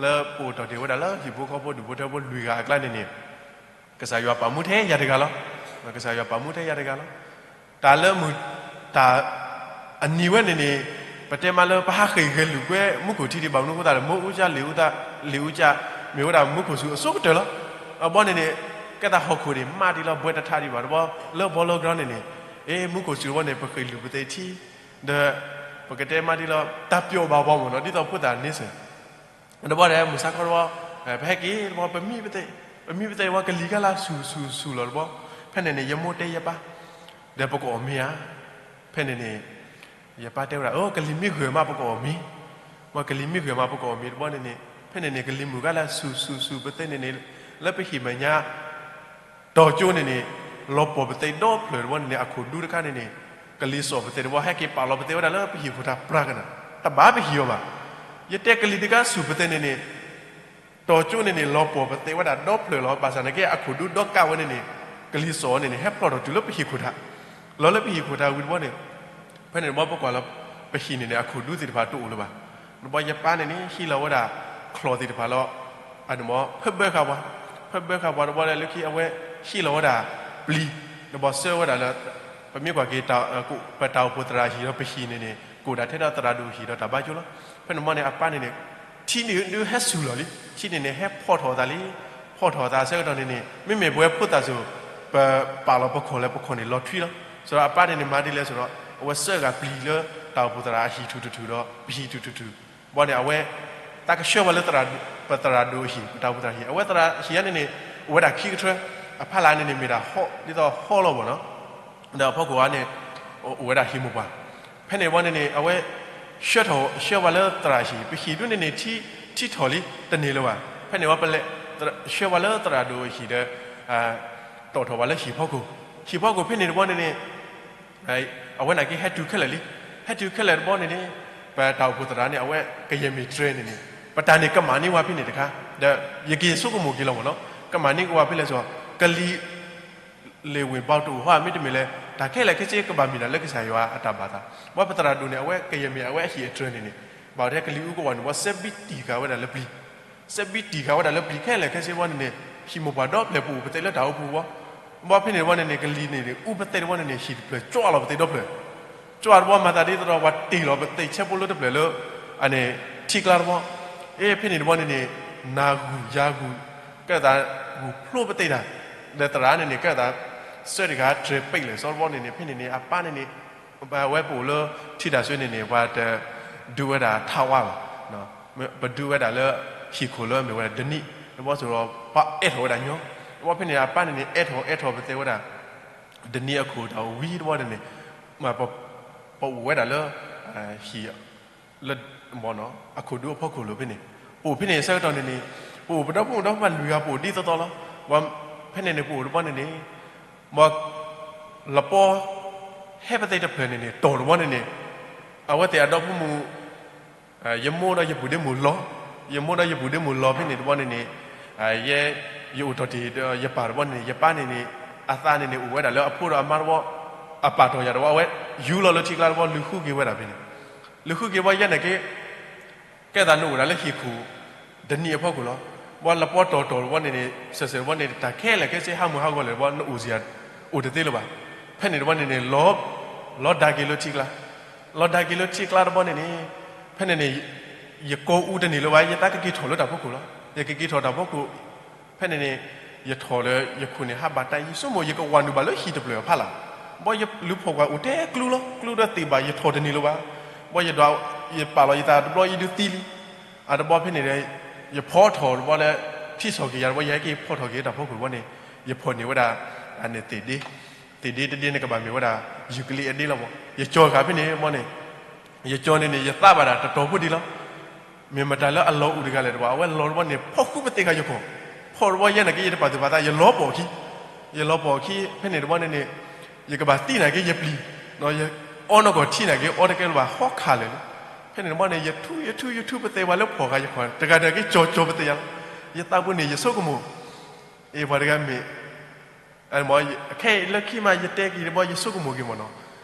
လၢပအိၣ်တီၢ်တ့ၢ်ဝဲဒၣ်လၢဟံၣ်ဖိဃီဖိဒူၣ်ဖိထၢဖိလွံၢ်ဂၤအကျါန့ၣ်န့ၣ်, ကစၢ်ယွၤပာ်မူထဲယၤတဂၤလီၤ. ကစၢ်ယွၤပာ်မူထဲယၤတဂၤလီၤ. တၢ်လၢမုၢ်တၢ် အနံၤဝဲန့ၣ်န့ၣ်, ပတဲမးလၢပဟးဃ့ၢ်ဂဲၤလုၢ်ကွဲမူခိၣ်ထံဒံးဘၣ်မနုၤအဃိသတးဒီး မ့ၣ်အူကၠၢ လ့ၣ်အူကၠၢ လ့ၣ်အူကၠၢ မ့ၢ်ဝဲဒၣ်မူခိၣ်စူၤအစိကတၢၢ်လီၤ. အဘီန့ၣ်န့ၣ်, ကဲသးဟီၣ်ခိၣ်န့ၣ် မးဒံးလီၤ ဘှဲတထးဒံးဘၣ်တဘီ, လၢ bowling ground န့ၣ်န့ၣ်, အ့ မူခိၣ်စူၤတဘီန့ၣ် ပဃ့ၢ်လုၢ်ပသ့ၣ်ထံ, ဒီး ပကတဲမးဒ်လီၤ တၢ်ပျီၣ်ဘၣ်ပှၤမ့ၢ်နီၤ ဒ်သိးဖိသၣ်န့ဆၢၣ် တဘီဒီး မုၢ်ဆါခီတဘီ, ပဟဲက့ၤတဘီ ပမံပသ့ၣ်, ပမံပသ့ၣ်တဘီ ကလံၤကါလၢစူၤစူၤစူၤလီၤတဘီ, ဖဲန့ၣ်န့ၣ် ယမိၢ်တဲယပၢ်, ဒီးပကအီၣ်မ့ၤဧါ, ဖဲန့ၣ်န့ၣ် ယပၢ်တဲဝဲဒၣ် အၢ ကလံၤမ့ၢ်ဂၢၢ်မးပကအီၣ်မ့ၤ, မ့ၢ်ကလံၤမ့ၢ်ဂၢၢ်မးပကအီၣ်မ့ၤတဘီန့ၣ်န့ၣ်, ဖဲန့ၣ်န့ၣ် ကလံၤမုၢ်ကါလၢစူၤစူၤစူၤပသ့ၣ်န့ၣ်န့ၣ်, လၢပဟံၣ်မဲာ်ညါ တီၤကၠိန့ၣ်န့ၣ်, လီၤပှီၢ်ပသ့ၣ်ဒီဖျၢၣ်တဘီန့ၣ်န့ၣ် အခိၣ်ဒူတခါန့ၣ်န့ၣ်, ကလံၤစိာ်ပသ့ၣ်တဘီ ဟဲက့ၤပာ်လီၤပသ့ၣ်ဝဲဒၣ်လၢပဟံၣ်ခိၣ်ထးပြးကနၣ်, တဘၣ်ပဟံၣ်အီၤဘၣ်. ယတဲကလံၤတခါစူၤပသ့ၣ်န့ၣ်န့ၣ်, တီၤကၠိန့ၣ်န့ၣ် လီၤပှီၢ်ပသ့ၣ်ဝဲဒၣ်ဒီဖျၢၣ်လီၤ. ဘၣ်ဆၣ်န့ၣ်က့ အခိၣ်ဒူဒီကးဝဲန့ၣ်န့ၣ်, ကလံၤစိာ်န့ၣ်န့ၣ် ဟဲဖျီၣ်ထီၣ်တုၤလၢပဟံၣ်ခိၣ်ထး, လီၤလၢပဟံၣ်ခိၣ်ထးဝံၤတဘီန့ၣ်, ဖဲန့ၣ်တဘီပကွၢ်လီၤ, ပဟံၣ်န့ၣ်န့ၣ် အခိၣ်ဒူသ့ၣ်တဖၣ်တအိၣ်လၢၤဘၣ်. တဘီယပၢ်န့ၣ်န့ၣ် ဟံးလီၤဝဲဒၣ် ချီၣ်သ့ၣ်တဖၣ်လီၤ. အန့ၣ်မ့ၢ် ဖၢဘၢဃာ်ပှၤ, ဖၢဘၢဃာ်ပှၤတဘီလၢခံအဝဲ ဟံးလီၤဝဲဒၣ်ပျံၤ, တဘီဆှၢဝဲဒၣ်လၢ ပမ့ၢ်ကွၢ်က့ၤ ပတၢ်အိၣ်ဖှိၣ်သရၣ်ဟံၣ်ဒီးပဟံၣ်န့ၣ်န့ၣ် ကအိၣ်ဒၣ်ထဲဒၣ်သရၣ်ဒိၣ်ဟံၣ်ဒီးတၢ်ဘါကၠိလီၤ. ဖဲန့ၣ်တဘီန့ၣ် အပၢ်န့ၣ်န့ၣ် ထံန့ၣ်ဒုးဟဲစူၤလီၤလံ, ထံန့ၣ်န့ၣ် ဟဲဖီၣ်ထီၣ်အသးလံ. ဖီၣ်ထီၣ်အသးဆၢကတီၢ်န့ၣ်န့ၣ် မ့မ့ၢ်ပဝဲဖိသၣ်စိၤ ပပာ်လီၤပခီၣ်လၢပခီၣ်န့ၣ်လီၤထွံလီၤ. ဆိုတော့ အပၢ်န့ၣ်န့ၣ် မၤဒ်လဲၣ်ဆိုတော့ အဝဲစၢဃာ်ပျံၤလၢတၢ်အိၣ်ဖှိၣ်သရၣ်အဟံၣ်ထူၣ်တထူၣ်ဒီး ပဟံၣ်ထူၣ်တထူၣ်, ဘီန့ၣ် အဝဲ သးကဆှၢဝဲလၢ ပသရၣ်ဒိၣ်အဟံၣ် ပတၢ်အိၣ်ဖှိၣ်သရၣ်ဟံၣ်, အဝဲသရၣ်ဟံၣ်ဧါန့ၣ်န့ၣ် အိၣ်ဝဲဒၣ်ခံကထၢ, အဖီလာ်န့ၣ်န့ၣ် မ့ၢ်ဒၣ်ဟီၣ် ဒ်သိးဟီၣ်လီၤဘီနီၤ, ဒီးအဖီခိၣ်ဧါန့ၣ် အိၣ်ဝဲဒၣ်ဟံၣ်မိၢ်ပှၢ်. ဖဲန့ၣ်တဘီန့ၣ်န့ၣ် အဝဲ ဆှၢထီၣ်ဆှၢဝဲလၢသရၣ်ဟံၣ်, ပဟံၣ်ဒုန့ၣ်န့ၣ် ထံထီၣ်လံ တန့ၢ်လၢၤဘၣ်. ဖဲန့ၣ်ဝဲပလဲၤ ဆှၢဝဲလၢသရၣ်ဒိၣ်အဟံၣ်ဒီး တီၣ်ထီၣ်ဝဲလၢဟံၣ်ဖီခိၣ်, ဟံၣ်ဖီခိၣ်ဖဲန့ၣ်တဘီန့ၣ်န့ၣ် အဝဲန့ၣ်က့ဟဲတုၤခဲလၢာ်လံ. ဟဲတုၤခဲလၢာ်တဘီန့ၣ်န့ၣ် ပတၢ်အိၣ်ဖှိၣ်သရၣ်န့ၣ် အဝဲကယဲၢ်မ့ၢ်တြဲၤန့ၣ်န့ၣ် ပတၢ်န့ၣ်ကမၣ်န့ၢ်ဝဲဖဲန့ၣ်တခါ, ဒီးယက့ၤဆိကမိၣ်က့ၤလီၤမ့ၢ်နီၤ, ကမၣ်န့ၢ်က့ၤဝဲဖဲလဲၣ်စီၤ, ကလံၤ လ့ၣ်ဝ့ၢ်ဘီတအိၣ်ဟီ မ့တမ့ၢ်လၢ တၢ်ခဲလၢာ်ခဲဆ့ကဘၣ်မ့ၢ်ဒၣ်လၢကစၢ်ယွၤအတၢ်ဘၣ်သး, ဘီပသရၣ်ဒိၣ်န့ၣ် အဝဲကယဲၢ်မ့ၢ်အဝဲအဟံၣ်အတြဲၤန့ၣ်န့ၣ်, ဘၣ်ထဲကလံၤအူကဝီၤန့ၣ် ဘီစဲးဘံတံၢ်ဃာ်ဝဲဒၣ်လၢပျံၤ စဲးဘံတံၢ်ဃာ်ဝဲဒၣ်လၢပျံၤခဲလၢာ်ခဲဆ့တဘီန့ၣ်န့ၣ် ဟံၣ်မိၢ်ပှၢ်ဒီဖျၢၣ်ပအိၣ်ပသ့ၣ်လၢတၢ်အိၣ်ဖှိၣ်ဘီ, ဘီဖဲန့ၣ်တဘီန့ၣ်န့ၣ် ကလံၤန့ၣ် အူပသ့ၣ်တဘီန့ၣ်န့ၣ် ဟံၣ်တဖျၢၣ် ကၠီလီၤပသ့ၣ်ဒီဖျၢၣ်, ကၠီတဘီမၤသးဒ်သိးဒီး ပှၤတ့ၢ်လီၤပသ့ၣ်ဆၢဖိလၢတဖျၢၣ်လၢ အန့ၣ် ထံကျါတဘီ, အ့ ဖဲန့ၣ်တဘီန့ၣ်န့ၣ် နၤဂုာ်ယၤဂုာ် ကဲသးဂုာ်ဖျိပသ့ၣ်တၢ်, ဒီးသရၣ်န့ၣ်န့ၣ် ကဲသး စၢတဂၤတြဲၤပံးလဲၣ်စီတဘီန့ၣ်န့ၣ် ဖဲန့ၣ်န့ၣ် အပၢ်န့ၣ်န့ၣ် အဝဲပအိၣ်လၢထံတၢ်စွ့န့ၣ်န့ၣ် ပှၤတဒုးဝဲဒၣ်ထါဝါဘၣ်, ပဒုးဝဲဒၣ်လၢဟံၣ်ခိၣ်လၢအမ့ၢ်ဝဲဒၣ်ဒနံၣ်, တဘီစိဒီး ပှၤအဲၣ်ထီၣ်ဝဲဒၣ်ညီ, တဘီဖဲန့ၣ် အပၢ်န့ၣ်န့ၣ် အဲၣ်ထီၣ်အဲၣ်ထီၣ်ပသ့ၣ်ဝဲဒၣ် ဒနံၣ်အခိၣ်တၢ်အိၣ်ဝံၤတဘီန့ၣ်န့ၣ် ပအိၣ်ဝဲဒၣ်လၢ ဟံၣ် လၢ အခိၣ်ဒူအဖီခိၣ်လီၤဖဲန့ၣ်, ပအိၣ်ဖဲန့ၣ်ဆၢကတီၢ်န့ၣ်န့ၣ် ပအိၣ်ပဒီဖိမုၣ်ဒီဖိခွါလွံၢ်ဂၤ ပအိၣ်ဒ်သိးသိးလီၤ, ဖဲန့ၣ်န့ၣ် ပအိၣ်တဘီန့ၣ်န့ၣ် မ် လပီ ဟဲပသ့ၣ်တဖျၢၣ်န့ၣ်န့ၣ် တီၢ်တဘီန့ၣ်န့ၣ် အဝဲသ့ၣ်အဒီဖိမုၣ် ယမိၢ်ဒီးယပုၢ်ဒ့မုၣ်လီၤ, ယမိၢ်ဒီးယပုၢ်ဒ့မုၣ်လီၤဖဲန့ၣ်တဘီန့ၣ်န့ၣ် ယ ယအိၣ်တီၢ်တ့ၢ်ဒီးယပၢ်တဘီန့ၣ်န့ၣ် ယပၢ်န့ၣ်န့ၣ် အသးန့ၣ်န့ၣ် အိၣ်ဝဲဒၣ်လၢအဖိဒီးအမါတဘီ, အပၢ်တီၢ်ယၤတဘီ အဝဲယူၤလီၤလၢထံကျါတဘီ လူၤဃုက့ၤဝဲဒၣ်ဖဲန့ၣ်, လူၤဃုက့ၤဘီယဲန့ၣ်က့ ကဲသးနအိၣ်ဒၣ်လၢဟံၣ်ခိၣ် ဒနံၣ်အဖီခိၣ်လီၤ, ဘီလပီတီၢ်တီၢ်တဘီန့ၣ်န့ၣ် စဲးစဲးတဘီန့ၣ် တၢ်ခဲလၢာ်ခဲဆ့ဟးမုၢ်ဟးဂီၤလၢၤတဘီ နအိၣ်စ့ၢ် အိၣ်တသ့လၢၤဘၣ်, ဖဲန့ၣ်တဘီန့ၣ်န့ၣ် လီၤဒၣ်က့ၤလၢထံကျါ, လီၤဒၣ်က့ၤလၢထံကျါတဘီန့ၣ်န့ၣ် ဖဲန့ၣ်န့ၣ် ယကိးအူတန့ၢ်လၢၤဘၣ် ယသးကက့ၤထီၣ်လၢတၢ်ဖီခိၣ်လီၤ, ယကက့ၤထီၣ်တၢ်ဖီခိၣ်, ဖဲန့ၣ်န့ၣ် ယထီၣ်လၢယခိၣ်န့ၣ် ဟးဘၣ်တၢ်ယံၤ ဆိကမိၣ်ယကဝၤနုာ်ဘၣ်လၢဟံၣ်တဖျၢၣ်အဖီလာ်, ဘီယလူၤဖီၣ်ကွၢ်အိၣ်ထဲကျူလီၤ ကျူဒီးသ့ၣ်ဘၣ် ယထီၣ်တန့ၢ်လၢၤဘၣ်, ဘီယဒွး ယပာ်လီၤယသးတဘျီအံၤဒုးသံလံ, အတဘီဖဲန့ၣ်ဒီး ယဖီထီၣ်တဘီလၢ ထံဆီၣ်က့ၤယၤတဘီ ယဟဲက့ၤဖီထီၣ်က့ၤတၢ်ဖီခိၣ်တဘီန့ၣ် ယဖီၣ်န့ၢ်ဝဲဒၣ် အန့ၣ်သ့ၣ်ဒ့, သ့ၣ်ဒ့တဒ့န့ၣ်ကဘၣ်မ့ၢ်ဝဲဒၣ် ယူၤကလံအဒ့လီၤမး, ယကၠီၤဃာ်ဖဲန့ၣ်တဘီန့ၣ် ယကၠီၤန့ၣ်န့ၣ် ယသးဘၣ်ဒၣ်တတီၤဖိဒံးလီၤ, မ့ၢ်မတၤလၢအလီၤအိၣ်တဂၤလဲၣ်တဘၣ် အဝဲလီၤတဘီန့ၣ် ဖီၣ်ဃုပသ့ၣ်ဃာ်ယခီၣ်, ဖီၣ်တဘီယဲန့ၣ်က့ ယတပာ်သူၣ်ပာ်သး ယလီၤပှီၢ်ခံ, ယလီၤပှီၢ်ခံ ဖဲန့ၣ်တဘီန့ၣ်န့ၣ် ယကဘၣ်သံနာ်က့ယပျံၤ, ယအီနီၢ်ကီၢ်ထံနာ်က့ အီတကဲလၢၤဘၣ် ဟီခးလၢာ်လံ, ဖဲန့ၣ်တဘီန့ၣ် ယထူယထူယထူပသ့ၣ်ဝဲလၢဖီၣ်ဃာ်ယခီၣ် တဂၤတဂၤက့ ကၠီၤကၠီၤပသ့ၣ်ယၤလီၤ, ယသးပူၤန့ၣ် ယဆိကမိၣ် အ့ ပှၤတဂၤမ့ၢ် အခဲအံၤလၢခံမး ယတဲက့ၤတဘီ ယဆိကမိၣ်က့ၤမ့ၢ်နီၤ,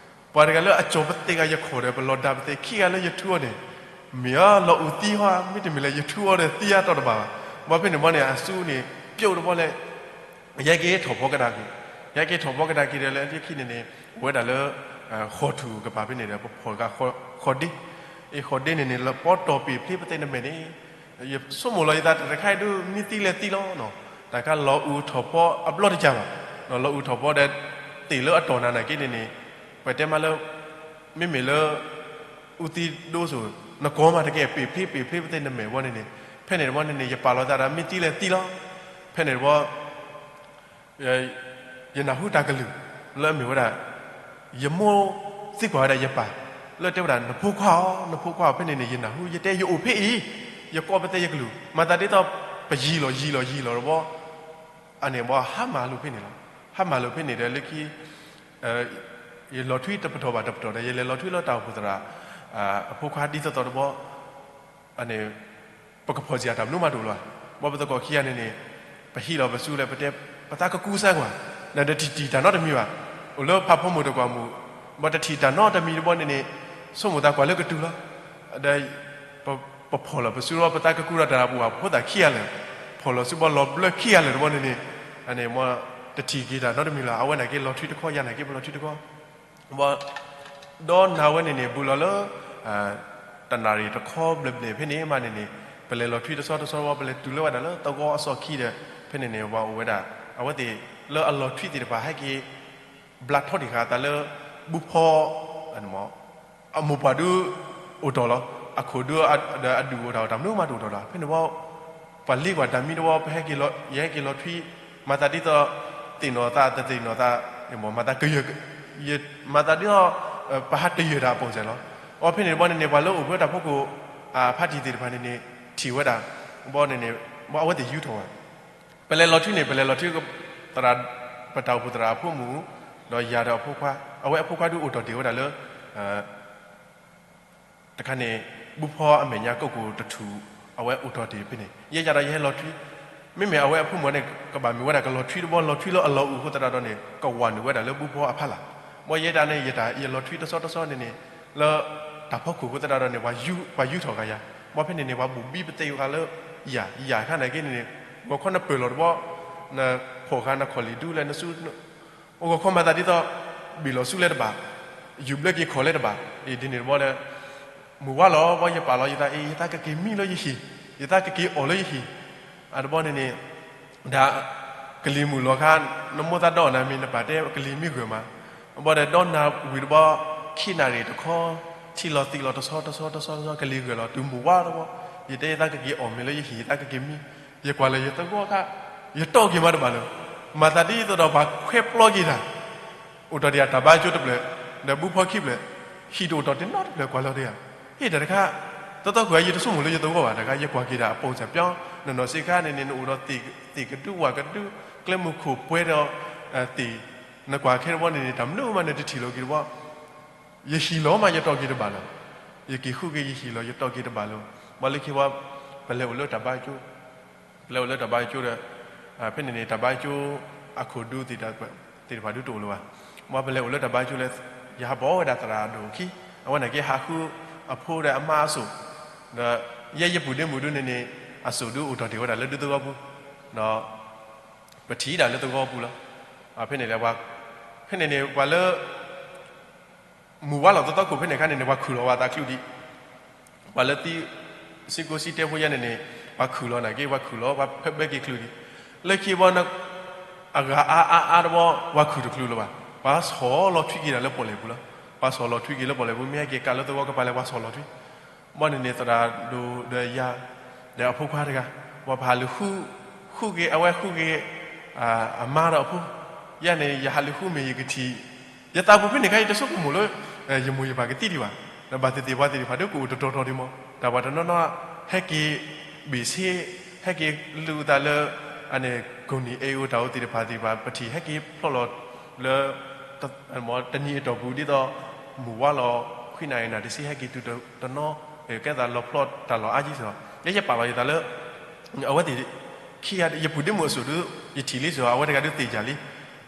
ပှၤတဂၤလၢအကၠီၤပသ့ၣ်ဃာ်ယခီၣ်ဒီး ပလီၤဒၣ်ပသ့ၣ်ခံဂၤလၢယထူအီၤန့ၣ်, မ့ၢ်အလီၤအူသံဟီ မ့တမ့ၢ်လၢယထူအီၤဒီးသံအါတီၢ်တဘၣ်ဘၣ်. ဘၣ်ဖဲန့ၣ်ဘီန့ၣ် အစုန့ၣ် ပျိၣ်တဘီလဲၣ် ယဟဲက့ၤထီၣ်ဖီကဒါက့ၤ, ယဟဲက့ၤထီၣ်ဖီကဒါက့ၤဒီးလၢလၢခံန့ၣ်န့ၣ် အိၣ်ဝဲဒၣ်လၢ ဃီၤထူၣ်ကပၤဖဲန့ၣ်ဒီး ပဖီၣ်ဃာ်ဃီၤဒ့, အဃီၤဒ့န့ၣ်န့ၣ် လပီတီၢ်ပ့ၢ်ဖျ့ပသဲးနမဲာ်န့ၣ် ယဆိကမိၣ်လီၤယသးတခါအံၤဒုး မ့ၢ်သံလဲၣ်သံလီၤနီၤ, တၢ်ခါလီၤအူထီၣ်ဖီအဘျီတကၢ်ဘၣ်, လီၤအူထီၣ်ဖီဒီး သ့ၣ်လၢအတီၢ်နၤနာ်က့န့ၣ်န့ၣ် ပတဲမးလၢ မ့မ့ၢ်လၢ အူသံဒိစိၤ နကိးမးတကဲ ပ့ၢ်ဖျ့ပ့ၢ်ဖျ့ပသဲးနမဲာ်ဘီန့ၣ်န့ၣ်, ဖဲန့ၣ်တဘီန့ၣ်န့ၣ် ယပာ်လီၤသးဒီး မ့ၢ်သံလဲၣ်သံလီၤ, ဖဲန့ၣ်တဘီ ယနၢ်ဟူတၢ်ကလုၢ် လၢအမ့ၢ်ဝဲဒၣ် ယမိၢ်သံကွၢ်ဝဲဒၣ်ယပၢ် လၢတဲဝဲဒၣ် နဖိခွါဧၢ, နဖိခွါဧၢ, ဖဲန့ၣ်န့ၣ် ယနၢ်ဟူ ယတဲယအိၣ်ဖဲအံၤ, ယကိးပသဲးယကလုၢ်, မၤသးဒ်သိး ပယံၤလီၤယံၤလီၤယံၤလီၤတဘီ, အန့ၣ်ဘီဟါမၢ်လိာ်ဖဲန့ၣ်လီၤ. ဟါမၢ်လိာ်ဖဲန့ၣ်ဒီးလၢခံ ယလီၤထွံတပတီၢ်ဘၣ်တပတီၢ်ဒီး ယလဲၤလီၤထွံလၢတၢ်အိၣ်ဖှိၣ်သရၣ် အဖိခွါဒ်သိးသိးတဘီ အန့ၣ် ပကဖီၣ်စံၣ်အတၢ်မနုၤမးတအိၣ်လၢၤဘၣ်. ဘီပသကိးခံဂၤန့ၣ်န့ၣ် ပဟံးလီၤပစုလဲၣ် ပတဲ ပသးကကူစါကွၢ်, နတထံၣ်တၢ်နီတမံၤဘၣ်. အိၣ်လၢဖးဖီမုၢ်တကွၢ်မုၢ် ဘီတထံၣ်တၢ်နီတမံၤတဘီန့ၣ်န့ၣ် ဆိကမိၣ်သးကွၢ်လၢကတုၤလီၤ. ဒီး ပဖီၣ်လီၤပစုဒီး ပသးကကူဒီးတၢ်ပူၤဘၣ် ဖိသၣ်ခံဂၤလၢာ်, ဖီၣ်လီၤစုဘီလီၤဘျၢခံဂၤလၢာ်တဘီန့ၣ်န့ၣ် အန့ၣ် တထံၣ်က့ၤတၢ်နီတမံၤလၢၤ, အဝဲန့ၣ်က့လီၤထွံတခီ ယၤန့ၣ်က့ပလီၤထွံတခီ ဘီ ဒီးနၤဝဲန့ၣ်န့ၣ် ဘူးလီၤလၢ တနၣ်ရံၣ်တခီဘျဲၣ်ဘျဲၣ်ဖဲန့ၣ်မးန့ၣ်န့ၣ် ပလဲၤလီၤထွံတဆီတဆီဘီ ပလဲၤတုၤလၢဝဲဒၣ်လၢသဝီအစီၣ်ခံဒီး ဖဲန့ၣ်န့ၣ် ပှၤအိၣ်ဝဲဒၣ် အဝဲသ့ၣ်လၢအလီၤထွံသ့ၣ်တဖၣ် ဟဲက့ၤ ဘျါထီၣ်တ့ၢ်ဃာ်အသးလၢ ဘူးဖီ အမိၢ်ပှၢ်ဒုးအိၣ်တ့ၢ်လီၤ, အခိၣ်ဒုးဒီးအဒူၣ်အိၣ်တ့ၢ်တၢ်မနုၤမးတအိၣ်တ့ၢ်လီၤ. ဖဲန့ၣ်ဘီ ပှၤလ့ကွၢ်တၢ်မံတဝီ ပဟဲက့ၤလီၤ ယဟဲက့ၤလီၤထွံ မၤသးဒ်သိး သ့ၣ်နီၣ်သးတသ့ၣ်နီၣ်သး မၤသးကယၢၢ် မၤသးဒ်သိး ပဟးတယၢၢ်တၢ်အပိၢ်စဲၣ်လီၤ. အီဖဲန့ၣ်တဘီန့ၣ်န့ၣ် ပှၤလၢအိၣ်ဖဲတၢ်ဖီခိၣ် အဖါတံၢ်သ့ၣ်တဖၣ်န့ၣ်န့ၣ် ထံၣ်ဝဲဒၣ် ဘီန့ၣ်န့ၣ် ဘီအဝဲသ့ၣ်ယူထီၣ်ဝဲ ပလဲၤလီၤထွံန့ၣ် ပလဲၤလီၤထွံ သရၣ် ပတၢ်အိၣ်ဖှိၣ်သရၣ်အဖိမုၣ် ဒီးယၤဒီးအဖိခွါ အဝဲအဖိခွါဒုးအိၣ်တီၢ်တ့ၢ်ဝဲဒၣ်လၢ တခါန့ၣ် ဘူးဖီအမဲာ်ညါကိးကိးတထူၣ် အဝဲအိၣ်တီၢ်တ့ၢ်ဖဲန့ၣ် ယဲယၤဒီးယဟဲလီၤထွံ မ့မ့ၢ်အဝဲအဖိမုၣ်န့ၣ် ကဘၣ်မ့ၢ်ဝဲဒၣ်ကလီၤထွံတဘီ လီၤထွံလၢအလီၤအူအဃိသတးဒီးန့ၣ် ကဝၤနုာ်ဝဲဒၣ်လၢဘူးဖီအဖီလာ် ဘီယဲဒၣ်န့ၣ် ယတၢ်ယလီၤထွံတဆီတဆီန့ၣ်န့ၣ် လၢတၢ်ဖီခိၣ်အဃိသတးဒီးန့ၣ် ပှၤယူထီၣ်ဃာ်ယၤ ဘီဖဲန့ၣ်န့ၣ် ပှၤဘိၣ်ဘံပသဲးဃာ်လၢ ယၤ ယၤခါန့ၣ်က့န့ၣ်န့ၣ် ဂီၤခီနပၢၢ်လီၤတဘီ နဖီၣ်ဃာ်နခီၣ်လံၣ်ဒုလၢနစု အိၣ်ဂီၤခီမၤသးဒ်သိး ဘ့ၣ်လီၤဆူလဲတဘၣ်, ယူၤဘျၢက့ၤခီၣ်လဲတဘၣ်, အ့ၣ်ဒ်န့ၣ်တဘီဒီး မုၢ်ဝါလီၤဘီ ယပာ်လီၤယသး အ့ၣ် ယသးကက့ၤမံလၢယဟံၣ်, ယသးကက့ၤအီၣ်လၢယဟံၣ်, အတဘီန့ၣ်န့ၣ် ဒီး ကလံၤမုၢ်လီၤခါ နမိၢ်သးဒီးနၤမ့ၢ်နပာ်တဲကလံၤမ့ၢ်ဂၢၢ်မး, ဘီဒီးဒီနၤဝံၤတဘီ ခံနၣ်ရံၣ်တခီ ထံလီၤသံးလီၤတဆီတဆီတဆီတဆီ ကလံၤဂၢၢ်လီၤ တုၤမုၢ်ဝါတဘီ, ယတဲယသးကက့ၤအီၣ်မ့ၤလၢယဟံၣ် ယသးကက့ၤမံ, ယကွၢ်လၢယသဝီခါ ယတီၢ်က့ၤမးတဘၣ်လၢၤ, မၤသးဒ်သိးဒီးပှၤခွဲပျီက့ၤတၢ် အိၣ်တီၢ်တ့ၢ်အတၢ်ဘါကၠိတဖျၢၣ်, ဒီးဘူးဖီခံဖျၢၣ်, ဟံၣ်တအိၣ်တီၢ်တ့ၢ်နီတဖျၢၣ်ကွၢ်လီၤတ့ၢ်ဧါ, ဟ့ၣ်တၢ်တခါ, သီသီခိၣ်ဧါ ယတဆိကမိၣ်လၢယသဝီဘၣ်တခါ ယကွၢ်က့ၤတၢ်အပိၢ်စၢ်ပျီ, နီၢ်နီၢ်စ့ခါန့ၣ်န့ၣ် နအိၣ်ဒီးသ့ၣ်ကဒုဝၣ်ကဒု, ကျဲမုၢ်ခိၣ်ပှဲၤဒီး သ့ၣ်, နကွၢ်ခဲတဘီန့ၣ်န့ၣ် တၢ်မနုၤမးနတထံၣ်လိာ်က့ၤတဘီ ယဟံၣ်လီၤမး ယတီၢ်က့ၤတဘၣ်လၢၤ, ယက့ၤဃုက့ၤ ယဟံၣ်လီၤ ယတီၢ်က့ၤတဘၣ်လၢၤ, ဘၣ်လၢခံဘီ ပလဲၤအိၣ်လၢတၢ်ဘါကၠိ, ပလဲၤအိၣ်လၢတၢ်ဘါကၠိဒီး ဖဲန့ၣ်န့ၣ် တၢ်ဘါကၠိ အခိၣ်ဒူသ့ၣ်တဖၣ်ဒုတအိၣ်လၢၤဘၣ်, ဘၣ်ပလဲၤအိၣ်လၢတၢ်ဘါကၠိလၢ ယဟးဘီဝဲဒၣ်သရၣ်ဒိၣ်ခံ, အဝဲန့ၣ်က့ဟးဃုအဖိဒီးအမါအစိၣ်, ဒီးယဲယပုၢ်ဒ့မုၣ်ဒုန့ၣ်န့ၣ် အစိၣ်ဒုအိၣ်တီၢ်တ့ၢ်ဝဲဒၣ်လၢဒူသဝီပူၤ, ဒီး ပထံၣ်ဒၣ်လၢသဝီပူၤလီၤ, ဖဲန့ၣ် ဖဲန့ၣ်န့ၣ် ပှၤလၢ မုၢ်ဝါလီၤသီသီခိၣ်ဖဲန့ၣ်ခါန့ၣ်န့ၣ် ပှၤခုၣ်လီၤဝဲသးချုးဒံး, ပှၤလၢသံ စံကိစံတဲဖိယဲန့ၣ်န့ၣ် ပှၤခုၣ်လီၤနာ်က့ ပှၤခုၣ်လီၤ ပှၤဖဲဘဲက့ၤချုးဒံး, လၢခံဘီ အဂၤအါအါအါတဘီ ပှၤခုၣ်တချုးလၢၤဘၣ်, ပှၤဆီၣ်လီၤထွံက့ၤဒၣ်လၢပီၣ်လဲၣ်ပူၤလီၤ, ပှၤဆီၣ်လီၤထွံက့ၤလၢပီၣ်လဲၣ်ပူၤ မ့ၢ်ဟဲက့ၤကးလၢသဝီကပၤလဲၣ် ပှၤဆီၣ်လီၤထွံ ဘီန့ၣ်န့ၣ် သရၣ်ဒိၣ်ဒီးယၤ ဒီးအဖိခွါတဂၤ, ပှၤပဟးလူၤဃု, ဃုက့ၤ အဝဲဃုက့ၤ အမါဒီးအဖိ, ယဲန့ၣ် ယဟးလူၤဃုမ့ၢ်ယကထံၣ်, ယသးပူၤဖဲန့ၣ်ခါ ယတဆိကမိၣ်လၢ ယမိၢ်ယပၢ်ကသံဒံးဘၣ်, ဒီးဘၣ်သ့ၣ်သ့ၣ်ပှၤသ့ၣ်တဖၣ်ဒုးကအိၣ်တတီၤတီၤဒံးမး, တၢ်ပှၤတနီၤနီၤ ဟဲက့ၤဘ့ၣ်ဆ့, ဟဲက့ၤလူၤသးလၢ အန့ၣ် ကိၢ်နံၤအ့ၣ်အိၣ်တၢ်အိၣ်သ့ၣ်တဖၣ်သ့ၣ်တဖၣ် ပထံၣ်ဟဲက့ၤဖျီၣ်လီၤလၢ တနံၤအတီၢ်ပူၤဒ်သိး မုၢ်ဝါလီၤ ခွံနၣ်ရံၣ်နၣ်တဆံ ဟဲက့ၤတုၤတနီၤ, ကဲသးလီၤဖျီၣ်တၢ်လီၢ်အါကံၢ်စ့ၢ်ကီး, ယဲယပာ်လီၤယသးလၢ အဝဲသ့ၣ်ခံဂၤ ယပုၢ်ဒ့မုၣ်အစိၣ်ဒုး ယထံၣ်လံစ့ၢ်ကီး အဝဲတဂၤဒုးသ့ၣ်ယၤလံ,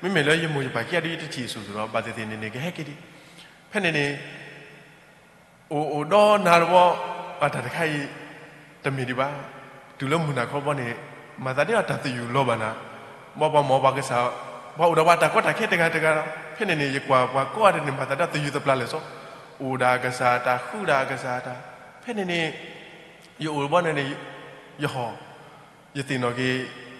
မ့မ့ၢ်လၢယမိၢ်ယပၢ်ခံဂၤဒုး ယတထံၣ်အစိၣ်စ့ၢ်ကီး ဘၣ်သ့ၣ်သ့ၣ်န့ၣ်န့ၣ် ကဟဲက့ၤဒံး, ဖဲန့ၣ်န့ၣ် အိၣ်အိၣ်ဒီနၤတဘီ အတၢ်တခါအံၤ တမ့ၢ်ဒံးဘၣ်. တုၤလၢမုၢ်နၤခီဘီန့ၣ် မၤသးဒ်အတၢ်သယုၢ်လီၤဘၣ်နၤ, ဘီပှၤမၤပှၤကစၢ်, ပှၤအိၣ်ဒီးပှၤတၢ်ကီတၢ်ခဲတဂၤတဂၤလီၤ. ဖဲန့ၣ်န့ၣ် ယကွၢ်ပှၤကိးဂၤဒဲးန့ၣ် မၤသးဒ်သယုၢ်သပျၢ်လဲၣ်စီ, အိၣ်ဒၣ်အကစၢ်တၢ် ဃုဒၣ်အကစၢ်တၢ်. ဖဲန့ၣ်န့ၣ် ယအိၣ်ဘီန့ၣ်န့ၣ် ယဟီၣ် ယသ့ၣ်နီၣ်က့ၤ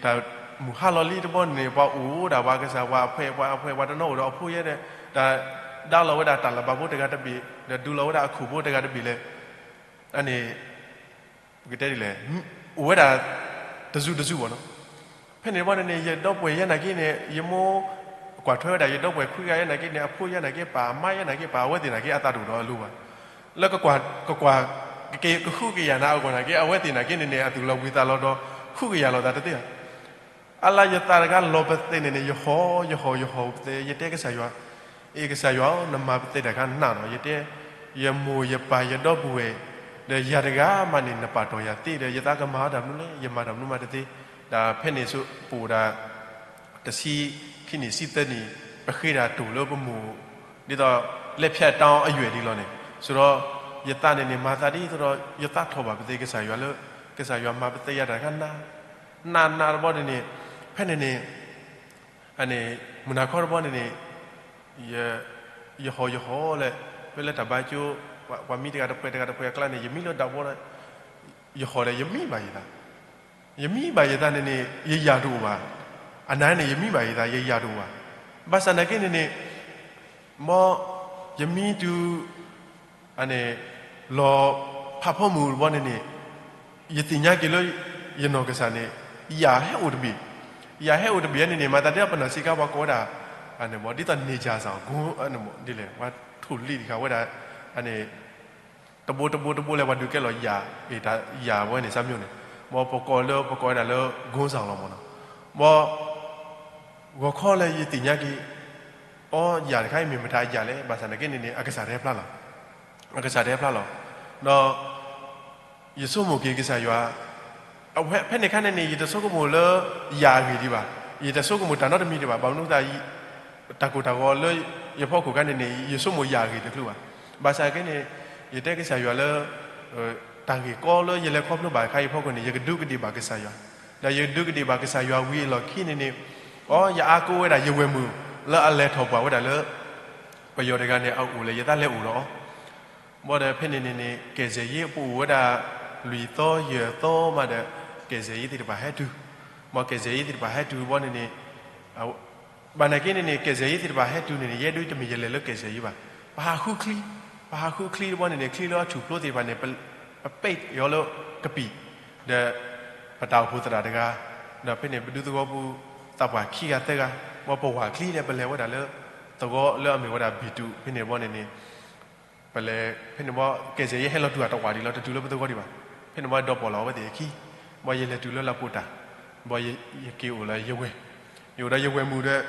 တၢ်မုၢ်ဟါလီၤလံတဘီန့ၣ်န့ၣ် ပှၤအိၣ်ဒၣ်ပှၤကစၢ် ပှၤအဖှဲး ပှၤအဖှဲး ပှၤတနီၤအိၣ်ဒီးအဖိယဲဒီး တၢ်ဒါလီၤဝဲဒၣ်တၢ်လၢၤဘၣ်ဖိတဂၤတဘ့ၣ် ဒီးဒူလီၤဝဲဒၣ်အခိၣ်ဖိတဂၤတဘ့ၣ်လဲၣ်. အန့ၣ် ပကတဲဒ်လဲၣ်, အိၣ်ဝဲဒၣ် တစုတစုဘၣ်နီၤ. ဖဲန့ၣ်တဘီန့ၣ်န့ၣ် ယဒီပုၢ်ဝဲၢ်ယဲနာ်က့န့ၣ် ယမိၢ် ကွၢ်ထွဲဝဲဒၣ် ယဒီပုၢ်ဝဲၢ်ခွံဂၤယဲနာ်က့န့ၣ် အဖိယဲနာ်က့ပာ် အမါယဲနာ်က့ပာ် အဝဲသ့ၣ်နာ်က့ အသးတအိၣ်ဒီးအလိၤဘၣ်. လၢကကွၢ် ကကွၢ် ကဃုကယာ်နၤအဂီၢ်နာ်က့ အဝဲသ့ၣ်နာ်က့န့ၣ်န့ၣ် အသူၣ်လီၤဘှံးသးလီၤဒီး ဃုကယာ်လိာ်သးတသ့ဘၣ်. အလါယသးတခါလီၤပသဲးန့ၣ်န့ၣ် ယဟီၣ် ယဟီၣ် ယဟီၣ်ပသဲး ယတဲကစၢ်ယွၤ, အ့ ကစၢ်ယွၤဧၢ နမၤပသဲးတၢ်ခါနးနီၤ ယတဲ, ယမိၢ်ယပၢ်ယဒီပုၢ်ဝဲၢ် ဒီးယၤတဂၤမးန့ၣ် နပာ်တီၢ်ယၤသ့ဒီး ယသးကမၤအီၤတၢ်မနုၤလဲၣ် ယမၤတၢ်မနုၤမးတသ့, ဒီးဖဲန့ၣ်ဆိပအိၣ်ဒၣ် တဆံခံနံၣ်ဆံသၢနံၣ် ပဃ့တၢ်တိၢ်လၢပမိၢ် ဒ်သိး လဲၤဖျဲးတၢ်အယွဲၢ်ဒ်လီၤန့ၣ်, ဆိဒီး ယသးန့ၣ်န့ၣ် မၤသးဒ်သိးဒီး ယသးထီၣ်ဘၣ်ပသဲးကစၢ်ယွၤလၢ ကစၢ်ယွၤမၤပသဲးယၤတၢ်ခါနး နးနးတဘီန့ၣ်န့ၣ်, ဖဲန့ၣ်န့ၣ် အန့ၣ် မုၢ်နၤခီတဘီန့ၣ်န့ၣ် ယဟီၣ်ယဟီၣ်လဲၣ်, ဖဲလၢတၢ်ဘါကၠိ ပှၤမံတဂၤတဖှဲးတဂၤတဖှဲးအကျါန့ၣ် ယမံလၢဒၣ်ဝီဒီး ယဟီၣ်ဒီး ယမံဘၣ်ယသး, ယမံဘၣ်ယသးန့ၣ်န့ၣ် ယယၢ်တအိၣ်ဘၣ်, အနၤန့ၣ် ယမံဘၣ်ယသး ယယၢ်တအိၣ်ဘၣ်, ဘၣ်ဆၣ်နာ်က့န့ၣ်န့ၣ် မ် ယမံတုၤ အန့ၣ် လီၤဖးဖီမုၢ်တဘီန့ၣ်န့ၣ် ယသ့ၣ်ညါက့ၤလၢ ယနီၢ်ကစၢ်န့ၣ် ယၢ်ဟဲအိၣ်တဘ့ၣ်, ယၢ်ဟဲအိၣ်တဘ့ၣ်န့ၣ်န့ၣ် မၤသးဒ်ပနီၢ်ဆံးခါပှၤကိးဝဲဒၣ် အန့ၣ် ဒ်သိးန့ၢ်ယၢ်စၢ် ဒ်လဲၣ် ပှၤထိၣ်လံတခါဝဲဒၣ် အန့ၣ် တဘိတဘိတဘိလဲၣ် ပှၤဒုးကဲလီၤယၢ် အ့ၣ်တၢ်ယၢ်ဝဲန့ၣ် စၢ်မျိၤန့ၣ်, မ်ပကိးလၢ ပကိးဝဲဒၣ်လၢ ကိစၢ်လီၤမ့ၢ်နီၤ, မ် ဂီၤခီလၢယသ့ၣ်ညါက့ၤ အီ ယၢ်တခါအံၤမ့ၢ်မတၤယၢ်လဲၣ်, ဘၣ်ဆၣ်နာ်က့န့ၣ်န့ၣ် အကစၢ်တဟဲဖျါလီၤ, အကစၢ်တဟဲဖျါလီၤ, ဒီး ယဆိကမိၣ်က့ၤကစၢ်ယွၤ အဝဲဖဲန့ၣ်ခါန့ၣ်န့ၣ် ယတဆိကမိၣ်လၢ ယၢ်အဂ့ၢ်ဒံးဘၣ်, ယတဆိကမိၣ်တၢ်နီတမံၤဒံးဘၣ်, ဘၣ်မနုၤသတး တၢ်ကိၢ်တၢ်ဂီၤလၢယဖီခိၣ်ခါန့ၣ်န့ၣ် ယဆိကမိၣ်ယၢ်အဂ့ၢ်တချုးဘၣ်, ဘၣ်ဆၣ်က့န့ၣ် ယတဲကစၢ်ယွၤလၢ တၢ်ဂ့ၢ်ကီလၢယလဲၤခီဖျိဘၣ်အခါအံၤအဖီခိၣ်န့ၣ် ယကဒူးကဒ့ၣ်ဘၣ်ကစၢ်ယွၤ, ဒီးယကဒူးကဒ့ၣ်ဘၣ်ကစၢ်ယွၤဝံၤအလီၢ်ခံန့ၣ်န့ၣ်, အီ ယအါကိးဝဲဒၣ်ယဝဲၢ်မုၣ် လၢအလဲၤထီၣ်ပှၢ်ဝဲဒၣ်လၢ ပယီၤတဂၤန့ၣ် အအိၣ်လဲၣ် ယသးလဲၤအိၣ်ဒီးအီၤ, ဘၣ်ဒီးဖဲန့ၣ်န့ၣ်န့ၣ် ကဲးစဲၣ်ယ့ ပအိၣ်ဝဲဒၣ် လွံၢ်သီယဲၢ်သီမးဒီး ကဲးစဲၣ်ယ့သ့ၣ်တဖၣ်ဟဲတုၤ, မ်ကဲးစဲၣ်ယ့သ့ၣ်တဖၣ်ဟဲတုၤဘီန့ၣ်န့ၣ် ဘၣ်နာ်က့န့ၣ်န့ၣ် ကဲးစဲၣ်ယ့သ့ၣ်တဖၣ်ဟဲတုၤန့ၣ်န့ၣ် ယဲဒၣ်တမ့ၢ်ယလဲၤလၢကဲးစဲၣ်ယ့ဘၣ်, ပဟးဃုချံ, ပဟးဃုချံတဘီန့ၣ်န့ၣ် ချံလၢအထူၣ်ဖျိသ့ၣ်တဖၣ်န့ၣ် ပပဲးအီၤလၢကပံာ်, ဒီး ပတၢ်အိၣ်ဖှိၣ်သရၣ်တဂၤ, ဒီးဖဲန့ၣ်ပဒူသဝီပူၤ သးပှၢ်ခံဂၤသၢဂၤ, မ်ပဝဲၢ်ချံဒီး ပလဲၤဝဲဒၣ်လၢ သဝီလၢအမ့ၢ်ဝဲဒၣ်ဘ့ၣ်တူၣ် ဖဲန့ၣ်ဘီန့ၣ်န့ၣ် ပလဲၤ ဖဲန့ၣ်ဘီ ကဲးစဲၣ်ယ့ဟဲလီၤတုၤအတဝၢ်ဒံးလီၤ တတုၤလၢပသဝီဒံးဘၣ်, ဖဲန့ၣ်ဘီဒီးပိာ်လီၤအဝဲသ့ၣ်အခံ, မ်ယလဲၤတုၤလၢလၢပိာ်တၢ်, မ်ယက့ၤအိၣ်လၢယဝဲၢ်, ယအိၣ်ဒီးယဝဲၢ်မုၣ်ဒီး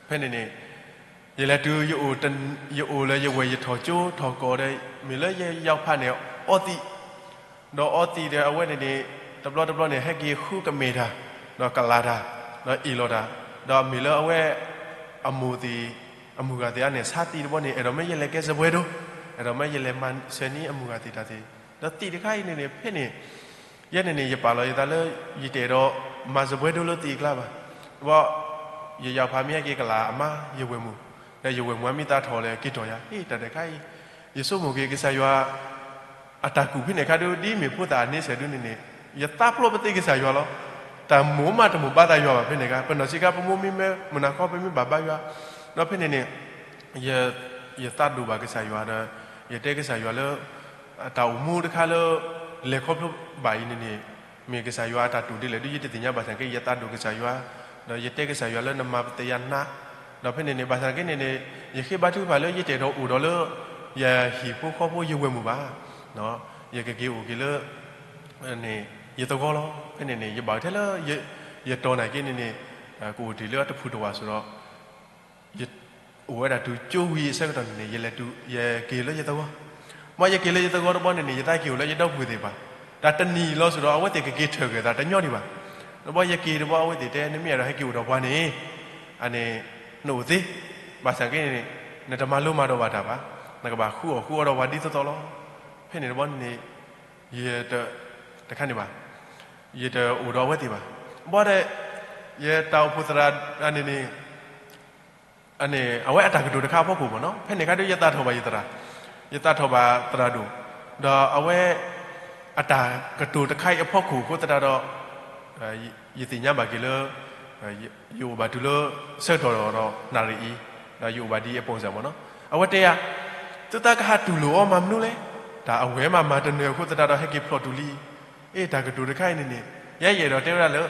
ဖဲန့ၣ်န့ၣ် ယလဲၤတုၤ ယအိၣ်လၢယဝဲၢ်ယထီၣ်ကၠိထီၣ်ကီၢ်ဒီး မ့ၢ်လၢယယီၤဖးန့ၣ် အီသံး, ဒီးအီသံးဒီးအဝဲန့ၣ်န့ၣ် တဘျီတဘျီန့ၣ် ဟဲက့ၤဃုကမဲာ်တၢ်, ဒီးကလၤတၢ်, ဒီးအ့ၣ်လိာ်တၢ်, ဒီးမ့ၢ်လၢအဝဲ အမိၢ်သ့ၣ် အမုၢ်ဂၤသ့ၣ်အါန့ၣ် ဆါသံးတဘီန့ၣ် အဲၣ်ဒိးမ့ၢ်ယလဲၤကဲစပွဲဒိ, အဲၣ်ဒိးမ့ၢ်ယလဲၤမၤစၢၤန့ၢ်အမုၢ်ဂၤသ့ၣ်တၢ်သ့ၣ်, ဒီးသံးတခါအံၤန့ၣ်န့ၣ် ဖဲန့ၣ် ယဲန့ၣ်န့ၣ် ယပာ်လီၤယသးလၢ ယတအဲၣ်ဒိးမၤစပွဲဒိလၢသံးအကျါဘၣ်, ဘီ ယယီၤဖးမ့ၢ်ဟဲက့ၤကလၤအမါ ယဝဲၢ်မုၣ်, ဒီးယဝဲၢ်မုၣ်အမ့ၢ်သးထီၣ်လဲၣ် က့ၤတီၢ်ယၤ ဟ့ၣ် တၢ်တခါအံၤ, ယဆိကမိၣ်က့ၤကစၢ်ယွၤ အတၢ်ကူၣ်ဖဲန့ၣ်ခါဒု ဒ်မ့ၢ်ဖိသၣ်အန့ဆၢၣ်ဒုန့ၣ်န့ၣ် ယသးပျိပသ့ကစၢ်ယွၤလီၤ, တၢ်မိၣ်မးတမိၣ်ဘါသးယွၤဘၣ်ဖဲန့ၣ်ခါ, ပနီၢ်ဆံးခါပမိၢ်မ့မ့ၢ်မုၢ်နၤခီပမ့ၢ်ဘၣ်ဘါယွၤ, ဒီးဖဲန့ၣ်န့ၣ် ယသးဒိၣ်ဘၣ်ကစၢ်ယွၤဒီး ယတဲကစၢ်ယွၤလၢ တၢ်အိၣ်မူတခါလၢ လဲၤခီဖျိဘၣ်အံၤန့ၣ်န့ၣ် မ့ၢ်ကစၢ်ယွၤအတၢ်တိာ်ဒ်လဲၣ်ဒု ယတသ့ၣ်ညါဘၣ်ဆၣ်က့ ယသးဒိၣ်ကစၢ်ယွၤ, ဒီးယတဲကစၢ်ယွၤလၢနမၤပသးယၤနး, ဒီးဖဲန့ၣ်န့ၣ် ဘၣ်ဆၣ်က့န့ၣ်န့ၣ် ယဃ့ဘါထုကဖၣ်လၢယတအဲၣ်ဒိးအိၣ်ဒီးလၢ ယဟံၣ်ဖိဃီဖိယဝဲၢ်မုၣ်ဘၣ်, ယကက့ၤအိၣ်က့ၤလၢ န့ၣ် ယသဝီလီၤ. ဖဲန့ၣ်န့ၣ် ယဘၣ်ထဲလၢ ယတီၢ်နာ်က့န့ၣ်န့ၣ် ကအိၣ်တ့ၢ်လၢအတဖုတဝၢ်ဆိဒီး ယအိၣ်ဝဲဒၣ်တုၤကၠိဝံၤအဆၢကတီၢ်န့ၣ်န့ၣ် ယလဲၤတုၤ ယက့ၤလၢယသဝီ, မ်ယက့ၤလၢယသဝီတဘီန့ၣ်န့ၣ် ယသးက့ၤအိၣ်လၢယဒီပုၢ်ဝဲၢ်သ့ၣ်တဖၣ်, တၢ်တနံၤလီၤဆိဒီး အဝဲသ့ၣ်ကက့ၤထၢၣ်က့ၤသးတညီဒံးဘၣ်, တဘီယက့ၤတဘီအဝဲသ့ၣ်တဲ နမ့ၢ်အဲၣ်ဒိးဟဲက့ၤအိၣ်ဒီးပှၤန့ၣ် အန့ၣ် နအိၣ်သ့, ဘၣ်ဆၣ်က့န့ၣ် နတမၤလိမၤဒိးဘၣ်တၢ်ဘၣ်, နကဘၣ်ဃုအီၣ်ဃုအီဒီးပှၤဒ်သိးသိးလီၤ. ဖဲန့ၣ်တဘီန့ၣ်န့ၣ် ယတ, တခါန့ၣ်ဘၣ်, ယတအိၣ်ဒီးအဝဲသ့ၣ်ဘၣ်. ဘၣ်ဒီး ယတၢ်အိၣ်ဖှိၣ်သရၣ်န့ၣ်န့ၣ် အဝဲအတၢ်ကတိၤတခါအဖီခိၣ်မ့ၢ်နီၤ, ဖဲန့ၣ်အခါဒီး ယသးထီၣ်ဘၣ်ယသရၣ်, ယသးထီၣ်ဘၣ်သရၣ်ဒိၣ်, ဒီးအဝဲ အတၢ်ကတိၤတခါအံၤအဖီခိၣ်အဃိသတးဒီး ယသ့ၣ်ညါဘၣ်က့ၤလၢ ယအိၣ်ဘၣ်တုၤလၢ ဆၢကတီၢ်ဒီးနၣ်ရံၣ်အံၤ, ဒီးယအိၣ်ဘၣ်ဒ်အပိၢ်စၢ်မ့ၢ်နီၤ. အဝဲတဲယၤ, သုသးကဟးတူၢ်လိာ်အီၤမၤမနုၤလဲၣ်, တၢ်အဝဲမၤမၤတနၢၤအဃိသတးဒီး ဟဲက့ၤဖျိးတူၢ်လံ, အ့ တၢ်ကတိၤတခါအံၤန့ၣ်န့ၣ် ယဲယအဲၣ်ဒိးတဲဝဲဒၣ်လၢ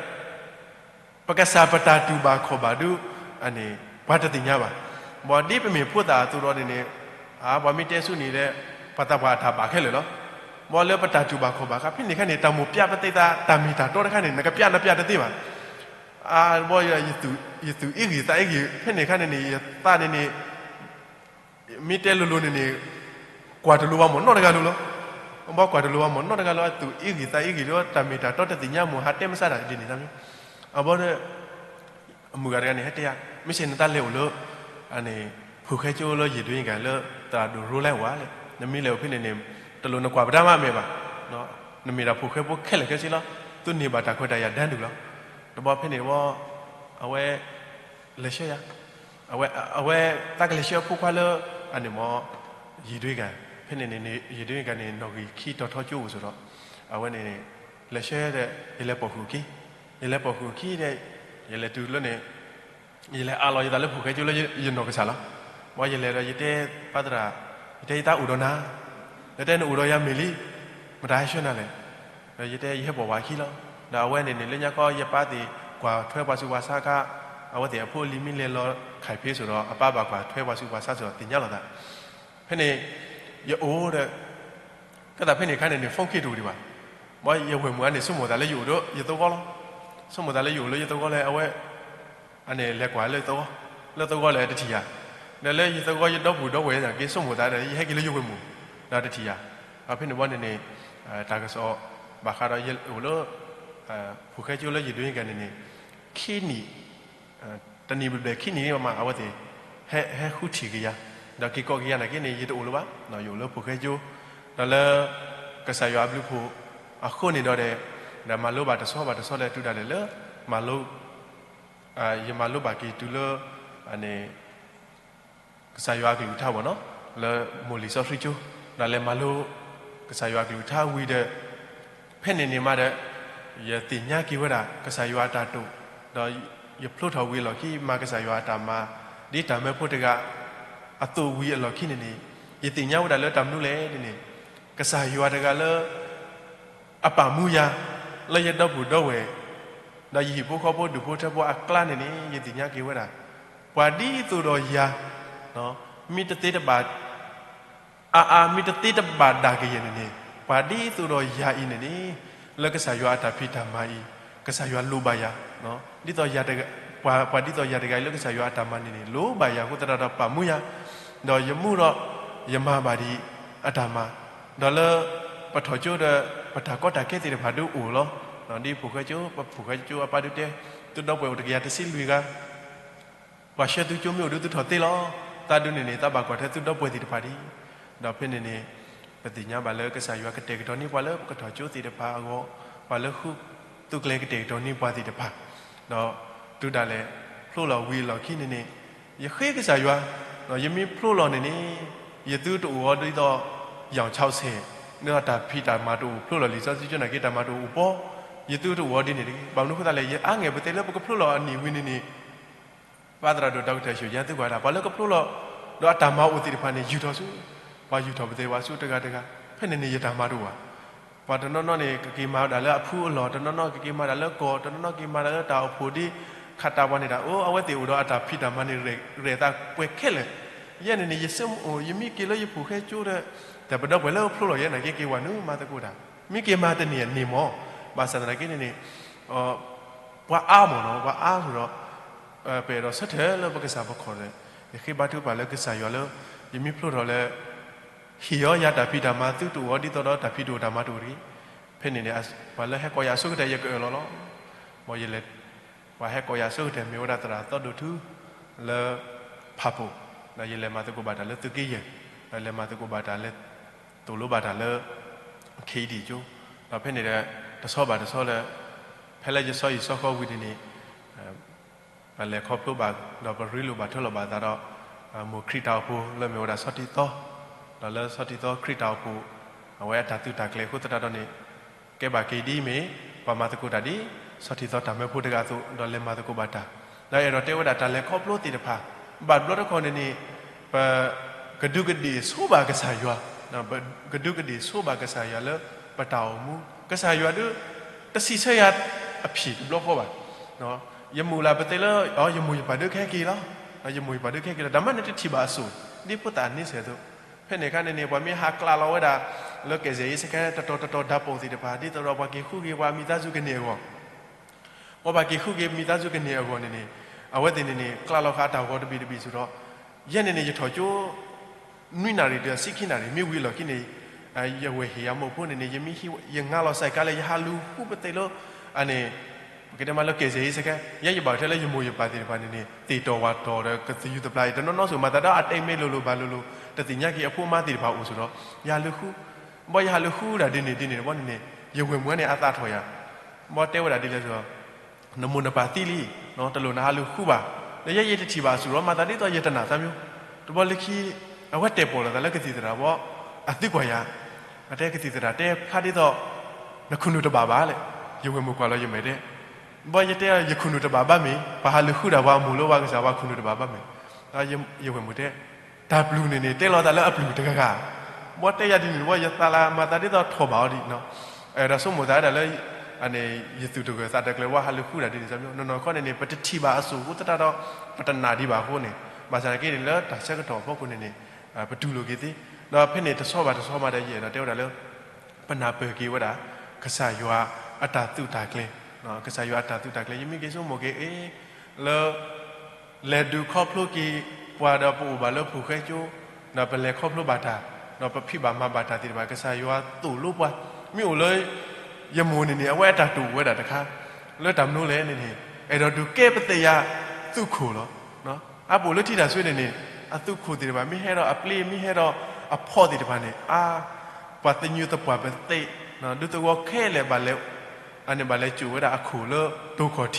ပကစၢ်ပတၢ်တူၢ်ဘၣ်ခီၣ်ဘၣ်ဒု န့ၣ် ပှၤတသ့ၣ်ညါဘၣ်. ဘၣ်ဒ်ပမ့ၢ်ဖိသၣ်အသိးဒီးန့ၣ်န့ၣ်, ပှၤမ့ၢ်တဲဆူန့ၣ်ဒီး ပှၤသးပှၢ်အတၢ်ဘၣ်ခဲလၢာ်လီၤ. ဘၣ်လၢပတၢ်တူၢ်ဘၣ်ခီၣ်ဘၣ်အခါ ဖဲန့ၣ်အခါန့ၣ် တၢ်မိၣ်ပျးပသး တၢ်မ့ၢ်တၢ်တီတခါန့ၣ် နကပျးနပျးတသ့ဘၣ်. ဘၣ် ယသူၣ်အ့ဂ့ၢ်သးအ့ဂ့ၢ် ဖဲန့ၣ်အခါန့ၣ်န့ၣ် ယသးန့ၣ်န့ၣ် မ့ၢ်တဲလိၤလိၤန့ၣ်န့ၣ် ကွၢ်တလိၤဘၣ်မ့ၢ်နီတဂၤလိၤလီၤ. ဘၣ်ကွၢ်တလိၤဘၣ်မ့ၢ်နီတဂၤလီၤ အသူၣ်အ့ဂ့ၢ်သးအ့ဂ့ၢ်ဒီး တၢ်မ့ၢ်တၢ်တီတသ့ၣ်ညါမ့ၢ် ဟးတဲမဆါတၢ်ဒ်န့ၣ်တမ့ၢ်. အဘၣ်ဒီး အမုၢ်ဂၤတဂၤန့ၣ် ဟဲတဲယၤ, မ့ၢ်စ့ၢ်နတၢ်လဲၤအိၣ်လၢ န့ၣ် ဖုၣ်ဃဲကၠိလၢယဒွံဂၤလၢ သရၣ်ဒိၣ်ရိလဲဝၤလဲၣ်, နမ့ၢ်လဲၤအိၣ်ဖဲန့ၣ်န့ၣ် တလိၣ်နကွၢ်ပဒါမးအမဲာ်ဘၣ်. နမ့ၢ်ဒၣ်ဖုၣ်ဃဲဖိခဲလၢာ်ခဲဆ့လီၤ. သုန့ၢ်ဘၣ်တၢ်ခွဲးတၢ်ယာ်ဒၣ်ဒုၣ်လီၤ. တဘျီဖဲန့ၣ်ဝဲ အဝဲ လဲၤဆှၢယၤ, အဝဲ အဝဲသးကလဲၤဆှၢအဖိခွါလၢ အန့ၣ်မ့ၢ် ယဒွံဂၤ, ဖဲန့ၣ်န့ၣ် ယဒွံဂၤန့ၣ် နီၣ်ဂံၢ်ခံတီၤထီကၠိအိၣ်ဆိးဒီး အဝဲန့ၣ် လဲၤဆှၢဒီး ယလဲၤပိာ်ဃုာ်အခံ, ယလဲၤပိာ်ဃုာ်အခံဒီး ယလဲၤတုၤလၢန့ၣ် ယလဲၤအးလီၤယသးလၢဖုၣ်ဃဲကၠိလၢယနီၢ်ကစၢ်လီၤ. ဘၣ်ယလဲၤဒီးယတဲပၢ်သရၣ်, ယတဲယသးအိၣ်ဒီးနၤ, ယတဲနအိၣ်ဒီးယၤမ့ၢ်လံ, မတၤဟဲဆှၢနၤလဲၣ်. ဒီးယတဲယဟဲပိာ်ဝၤခံလီၤ. ဒီးအဝဲန့ၣ်န့ၣ် လၢညါခီယပၢ်သ့ၣ် ကွၢ်ထွဲပှၤဆူးပှၤဆါအခါ, အဝဲသ့ၣ်အဖိအလံၤမ့ၢ်လဲၤလီၤခးဖ့းဆိးဒီး အပၢ်ဘၣ်ကွၢ်ထွဲပှၤဆူးပှၤဆါဆိးဒီးသ့ၣ်ညါလိာ်သး. ဖဲန့ၣ် ယအိၣ်ဒီး ကဲသးဖဲန့ၣ်အခါန့ၣ်န့ၣ် phone ခံတအိၣ်ဒံးဘၣ်. ဘၣ်ယဝဲၢ်မုၣ်အန့ၣ် ဆိကမိၣ်သးလၢယအိၣ်ဒီးယသဝီလီၤ. ဆိကမိၣ်သးလၢယအိၣ်လၢယသဝီလၢအဝဲ အန့ၣ်လဲၤကွၢ်လၢသဝီ, လၢသဝီလၢတထံၣ်ယၤ, ဒီးလၢယသဝီယဒီပုၢ်ဒီဝဲၢ်နာ်က့ ဆိကမိၣ်သးဒီး ယဟဲက့ၤလၢယဝဲၢ်မုၣ်, ဒီးတထံၣ်ယၤ. ဒီးဖဲန့ၣ်ဘၣ်န့ၣ်န့ၣ် တၢ်ကစီၣ်ဘၣ်ဃးဒီးယအိၣ်လၢ ဖုၣ်ဃဲကၠိလၢယဒွံဂၤန့ၣ်န့ၣ် ခံနံၣ်, တနံၣ်ဘျဲၣ်ခံနံၣ်မး အဝဲသ့ၣ် ဟဲဃုထံၣ်က့ၤယၤ, ဒီးက့ၤကိးက့ၤယၤနာ်က့န့ၣ် ယတအိၣ်လၢၤဘၣ်, ယအိၣ်လၢဖုၣ်ဃဲကၠိ, ဒီးလၢ ကစၢ်ယွၤအဘျုးအဖှိၣ်အဃိန့ၣ်ဒီး ဒီးမၤလိဘၣ်တဆီဘၣ်တဆီလၢတုၤဒၣ်လဲာ်လၢ မၤလိ ယမၤလိဘၣ်က့ၤတုၤလၢ န့ၣ် ကစၢ်ယွၤအကလုၢ်ကထါဘၣ်နီၤ, လၢမိၢ်လံာ်စီဆှံကၠိ, ဒီးလဲၤမၤလိ ကစၢ်ယွၤအကလုၢ်ကထါဝံၤဒီး ဖဲန့ၣ်န့ၣ်မးဒီး ယသ့ၣ်ညါက့ၤဝဲဒၣ် ကစၢ်ယွၤအတၢ်တိာ်, ဒီးယဖျိထီၣ်ဝံၤအလီၢ်ခံ မၤကစၢ်ယွၤအတၢ်မၤ ဒ်တၢ်မၢဖိတဂၤအသိးဝံၤအလီၢ်ခံန့ၣ်န့ၣ်, ယသ့ၣ်ညါဝဲဒၣ်လၢတၢ်မနုၤလဲၣ်န့ၣ်န့ၣ်, ကစၢ်ယွၤတဂၤလၢ အပာ်မူယၤ လၢယဒီပုၢ်ဒီဝဲၢ် ဒီးယဟံၣ်ဖိဃီဖိဒူၣ်ဖိထၢဖိအကျါန့ၣ်န့ၣ် ယသ့ၣ်ညါက့ၤဝဲဒၣ် ပှၤဒ်သိးဒီးယၤ မ့ၢ်တသ့တဘၣ် အါအါ မ့ၢ်တသ့တဘၣ်ဒၣ်ကယဲၢ်န့ၣ်န့ၣ် ပှၤဒ်သိးဒီးယၤအံၤန့ၣ်န့ၣ် လၢကစၢ်ယွၤအတၢ်ဖံးတၢ်မၤအံၤ ကစၢ်ယွၤလိၣ်ဘၣ်ယၤ, ဒ်သိးယၤတဂၤ ပှၤ ပှၤဒ်သိးယၤတဂၤအံၤလၢကစၢ်ယွၤအတၢ်မၤန့ၣ်န့ၣ် လိၣ်ဘၣ်ယၤအဃိသတးဒီးပာ်မူယၤ, ဒီးယမူဒီး ယမၤဘၣ်ဒံးအတၢ်မၤ, ဒီးလၢပထီၣ်ကၠိဒီး ပတၢ်ကီတၢ်ခဲသ့ၣ်တဖၣ်ဒုးအိၣ်လီၤ. ဒ်ဖုၣ်ဃဲကၠိ ပဖုၣ်ဃဲကၠိအပၢ်ဒုးတဲ သုဒီပုၢ်ဝဲၢ်အိၣ်တကယၤတဆံလွံၢ်ဂၤ ပှၤဆှၢသုကၠိမ့ၢ်အိၣ်ဒုးသုထီၣ်သ့လီၤ. သးဒုးန့ၣ်န့ၣ် သးဘၣ်ကွၢ်ထွဲသုဒီပုၢ်ဝဲၢ်သ့ၣ်တဖၣ်ဒံး, ဒီးဖဲန့ၣ်န့ၣ် ပသ့ၣ်ညါဘၣ်လၢကစၢ်ယွၤကတဲာ်ကတီၤန့ၢ်ပှၤလၢပကထီၣ်ကၠိသ့ၣ်တဖၣ်အဂီၢ်, ပှၤလၢဃုသုးကျဲၤကတဲာ်ကတီၤန့ၢ်ပှၤသ့ၣ်တဖၣ်, ဒီးတုၤဒၣ်လဲာ်ဖျိလီၤဝံၤအလီၢ်ခံန့ၣ်န့ၣ် ယဃ့ကစၢ်ယွၤ, ဒီးယမ့ၢ်ဖျိလီၤန့ၣ်န့ၣ် ယသုတအိၣ်အီၤဒ်သိး ယီၢ်ဆၢစဲး, ဒီးတၢ်ဖံးတၢ်မၤတအိၣ်ဖျိလီၤလံာ်စီဆှံကၠိနာ်က့ တၢ်မၤတအိၣ်အိၣ်ပီ, ယသုတအိၣ်အီၤဒ်န့ၣ်တဂ့ၤ. ဘၣ်မနုၤအဃိသတးလဲၣ် ယအါငဲၢ်ပသဲလၢပကဖျိလီၤအနံၣ်ဝံၤန့ၣ်န့ၣ် ပၢ်သရၣ်ဒိၣ် ဒီကထၢၣ် ယိၤယါ သုကွၢ်ဒၣ် ပှၤလၢကဖျိလီၤ ဒီးအတၢ်မၤအိၣ်သ့ၣ်တဖၣ်န့ၣ် ယူာ်ထီၣ်ဆူ, ပှၤယူာ်ထီၣ်ပသဲပှၤဆူတဂၤတဂၤ, ဖဲန့ၣ်န့ၣ် ယတၢ်မၤတအိၣ်ဘၣ်. ပှၤတနီၤနီၤန့ၣ် ကက့ၤမၤဝဲဒၣ်လၢအဖုအလီၢ်, တနီၤနီၤကက့ၤမၤဒၣ်လၢကီၢ်, တနီၤနီၤက့ၤမၤဒၣ်လၢတၢ်အိၣ်ဖှိၣ်ဒ်ခးတၢ်ပှၤန့ၣ်တၢ်, အိၣ် အဝဲသ့ၣ်အိၣ်ဒီးအတၢ်ဖံးတၢ်မၤန့ၣ် ရဲၣ်သးပှဲၤခဲလၢာ်. ယဲန့ၣ်န့ၣ် ယဆိကမိၣ် ယမ့ၢ်က့ၤလၢယဖုၣ်ဃဲကၠိဒီး တၢ်ပဒီပုၢ်ဝဲၢ်လၢဖျိလီၤယဲနာ်က့ က့ၤဝဲနုာ်မၤသကိးတၢ်, မ့ၢ်က့ၤမၤတန့ၢ်န့ၣ်မ့ၢ်, ဘၣ်ဆၣ်သနာ်က့န့ၣ်န့ၣ် ပှၤအါမ့ၢ်နီၤ, ပှၤအါဃုာ်ဒီး ပအဲၣ်ဒိးဆၢထၢၣ်လၢပကစၢ်ပခီၣ်ဒီး ယဃ့ဘါထုကဖၣ်လၢကစၢ်ယွၤလၢ ယမ့ၢ်ဖျိထီၣ်လၢ ဟ့ၣ်အီၤယၤတၢ်ဖံးတၢ်မၤ သုတအိၣ်အီၤဒ်သိးဒီးတၢ်ဖံးတအိၣ်တၢ်မၤတအိၣ်တဂ့ၤ. ဖဲန့ၣ်န့ၣ် ပှၤလၢဟဲကိးယၤအဆိကတၢၢ် ယကအၢၣ်လီၤလီၤ. မ်ယလဲၤ, ပှၤဟဲကိးယၤအဆိကတၢၢ် မ့ၢ်ဝဲဒၣ်သရၣ်သီဒိၣ်ထူ လၢ ဖၣ်ပူၤ, ဒီးယလဲၤမၤသကိးဘၣ်တၢ်လၢသုးက့ယဲၢ်, ဒီးလဲၤမၤသကိးဘၣ်တၢ်လၢ သိၣ်လိဘၣ်တၢ်လၢ ခ့ဒံၣ်ကၠိ, ဒီးဖဲန့ၣ်ဒီး တဆီဘၣ်တဆီလၢ ဖဲလၢယဆီဟံၣ်ဆီဃီဝံၤန့ၣ်န့ၣ် ပလဲၤခီဖျိဘၣ် ဒီးပရ့လိာ်ဘၣ်ထၢလိာ်ဘၣ်သးဒီး မိၢ်ခရံာ်တၢ်အိၣ်ဖှိၣ်လၢမ့ၢ်ဝဲဒၣ်ဆီထံသီ, ဒီးလၢဆီထံသီခရံာ်တၢ်အိၣ်ဖှိၣ် အဝဲအတၢ်သုးတၢ်ကျဲၤအဃိသတးဒီးန့ၣ် ကဲဘၣ်က့ၤဒ်အမ့ၢ် ပှၤမၤသကိးတၢ်ဒ် ဆီထံသီတၢ်မၢဖိတဂၤအသိး ဒီးလဲၤမၤသကိးဘၣ်တၢ်, ဒီးအဲၣ်ဒိးတဲဝဲဒၣ်တၢ်လဲၤခီဖျိသ့ၣ်တဖၣ် ဘၣ်တဘျီတခီၣ်န့ၣ်န့ၣ် ပ ကဒူးကဒ့ၣ်ဆိဘၣ်ကစၢ်ယွၤ, ကဒူးကဒ့ၣ်ဆိဘၣ်ကစၢ်ယွၤလၢ ပတၢ်အိၣ်မူ, ကစၢ်ယွၤဒုး တစံးဆၢယၤအဖံးတဘျီဃီဘၣ်. ယမုၢ်လၢ်ပသ့လၢ ယမိၢ်ယပၢ်ဒုးကဟဲက့ၤလီၤ, ယမိၢ်ယပၢ်ဒုးကဟဲက့ၤလီၤ တၢ်မၤန့ၣ်တထံၣ်ဘၣ်အစိၣ် ဒ်ဖိသၣ်န့ဆၢၣ်အသိး, ဖဲန့ၣ်အခါန့ၣ်န့ၣ် ပှၤမ့ၢ်ဟးကျးလီၤဝဲဒၣ် လၢကဲးစဲးအံၤစခါ တတီၤတတီၤဓာတ်ပုံသ့ၣ်တဖၣ် ဒ်သိးဒီးပှၤက့ၤဃုက့ၤပှၤမံၤသးစူၤကန့ၢ်အဂီၢ် ပှၤဘၣ်က့ၤဃုက့ၤမံၤသးစူၤကန့ၢ်အဂီၢ်န့ၣ်န့ၣ် အဝဲသ့ၣ်န့ၣ်န့ၣ် ကျးလီၤဃာ်အတၢ်ဂီၤတဘ့ၣ်တဘ့ၣ်စ့ၢ်ဒီး ယဲန့ၣ်န့ၣ် ယထီၣ်ကၠိ နွံနၣ်ရံၣ်ဒီးဆံခံနၣ်ရံၣ် မ့ၢ်ဝံၤအလီၢ်ခံန့ၣ် ယဝဲၢ်ဟ့ၣ်ယၤမိၢ်ဖိန့ၣ်န့ၣ် ယမ့ၢ်ဟံး ယငါလီၤစဲးကါလဲၣ် ယဟးလူၤဃုပသ့ၣ်လၢ အန့ၣ် ပကတဲမးလၢကဲးစဲးအံၤစခါ ယဲယဘၣ်ထဲလၢယမိၢ်ယပၢ်သ့ၣ်တဖၣ်န့ၣ်န့ၣ် သ့ၣ်တီၢ်ဝၣ်တီၢ်ဒီးကသယုၢ်သပျၢ်အံၤ တနီၤနီၤစိၤ မၤသးဒီးအတဲမ့ၢ်လိၤလိၤဘၣ်လိၤလိၤ တသ့ၣ်ညါက့ၤအဖိအမါသ့ၣ်တဖၣ်အိၣ်စ့ၢ်ဒီး ယဟးလူၤဃု ဘၣ်ယဟးလူၤဃုဒၣ်ဒ်န့ၣ်ဒ်န့ၣ်တဘျီန့ၣ်န့ၣ် ယဝဲၢ်မုၣ်န့ၣ်အသးထီၣ်ယၤ ဘၣ်တဲဝဲဒၣ်ဒ်လဲၣ်စ့ၢ်ဒီး နမိၢ်နပၢ်သံလံ, တလိၣ်နဟးလူၤဃုဘၣ်, ဒီးယဲယတထံၣ်ဘၣ်အစိၣ်ဒီး မၤသးဒ်သိးယတနာ်သးမျိုး, တဘျီလၢခံ အဝဲတဲာ်ပီၣ်လိာ်သးလၢကသံၣ်သရၣ်ဘီ အသံကွၢ်ယၤ, အတဲကသံၣ်သရၣ်တဲဖျါဒ်သိး နခုၣ်နူာ်တဘၣ်ဘၣ်လဲၣ်, ယဝဲၢ်မုၣ်ကွၢ်လီၤယမဲာ်တဲ, ဘၣ်ယတဲယခုၣ်နူာ်တဘၣ်ဘၣ်မ့ၢ် ပှၤဟးလူၤဃုဒၣ်ပှၤအမိၢ်လၢပှၤကစၢ်ပှၤခုၣ်နူာ်တဘၣ်ဘၣ်မ့ၢ်, ယဝဲၢ်မုၣ်တဲ တၢ်ပျုၢ်န့ၣ်န့ၣ် တဲလီၤသးလၢအပျုၢ်တဂၤဂၤ, ဘၣ်တဲယၤဒ်န့ၣ်တဘျီ ယသးလၢမၤသးဒ်သိးထီၣ်ဘၣ်အီၤဒ်, ဒီးဆိကမိၣ်သးဝဲဒၣ်လၢ ယသူၣ်တဂၢၢ်သးတကျၢၤဝဲဟးလူၤဃုဒၣ်ဒ်န့ၣ် နီၢ်နီၢ်ခီန့ၣ်န့ၣ် ပတထံၣ်ဘၣ်အစိၣ်အဃိသတးဒီး ပတနာ်ဒံးဘၣ်အဃိန့ၣ်, ဘၣ်ဆၣ်သနာ်က့န့ၣ် လၢတၢ်ဆၢကတီၢ်အဖီခိၣ်န့ၣ်န့ၣ် ပတူၢ်လိာ်က့ၤသ့, ဒီးဖဲန့ၣ်တဆီဘၣ်တဆီမးဒီးယအဲၣ်ဒိးတဲဝဲဒၣ်လၢ ပနၢ်ပၢၢ်က့ၤဝဲဒၣ် ကစၢ်ယွၤအတၢ်သုးတၢ်ကျဲၤ, ကစၢ်ယွၤအတၢ်သုးတၢ်ကျဲၤ ယမ့ၢ်က့ၤဆိကမိၣ်က့ၤအ့ လၢ လဲၤဒုးခီဖျိက့ၤ ပှၤဒီးပအိၣ်ဘၣ်လၢဖှိၣ်ဃဲကၠိ, ဒီးပလဲၤခီဖျိဘၣ်တၢ်, ဒီးပဖံးဘၣ်မၤဘၣ်တၢ်သ့ၣ်တဖၣ် ကစၢ်ယွၤသိၣ်လိပှၤ, မ့ၢ်အိၣ်လၢ ယမိၢ်န့ၣ်န့ၣ် အဝဲအတၢ်တိာ်အိၣ်ဝဲဒၣ်တခါ, လၢတၢ်မနုၤလဲၣ်န့ၣ်န့ၣ် အဲၣ်ဒိးဒုးကဲပသ့ၣ်ယၤ သုးခိၣ်လီၤ. အပအိၣ်လၢထံတၢ်ဆှ့န့ၣ်န့ၣ် အသုးခိၣ်သ့ၣ်တဖၣ် မ့ၢ်ဟဲဒီးအပျ့ၤ မ့ၢ်ဟဲဒီးအဖီၣ်သ့ၣ်တဖၣ်န့ၣ် အါ ပှၤသညူးသပှၢ်ပသ့ၣ်, ဒူသဝီခဲလၢာ်ဘၣ်လဲၤ အန့ၣ်ဘၣ်လဲၤစိာ်ဝဲဒၣ်အခိၣ်လၢတိၢ်ခီၣ်ထ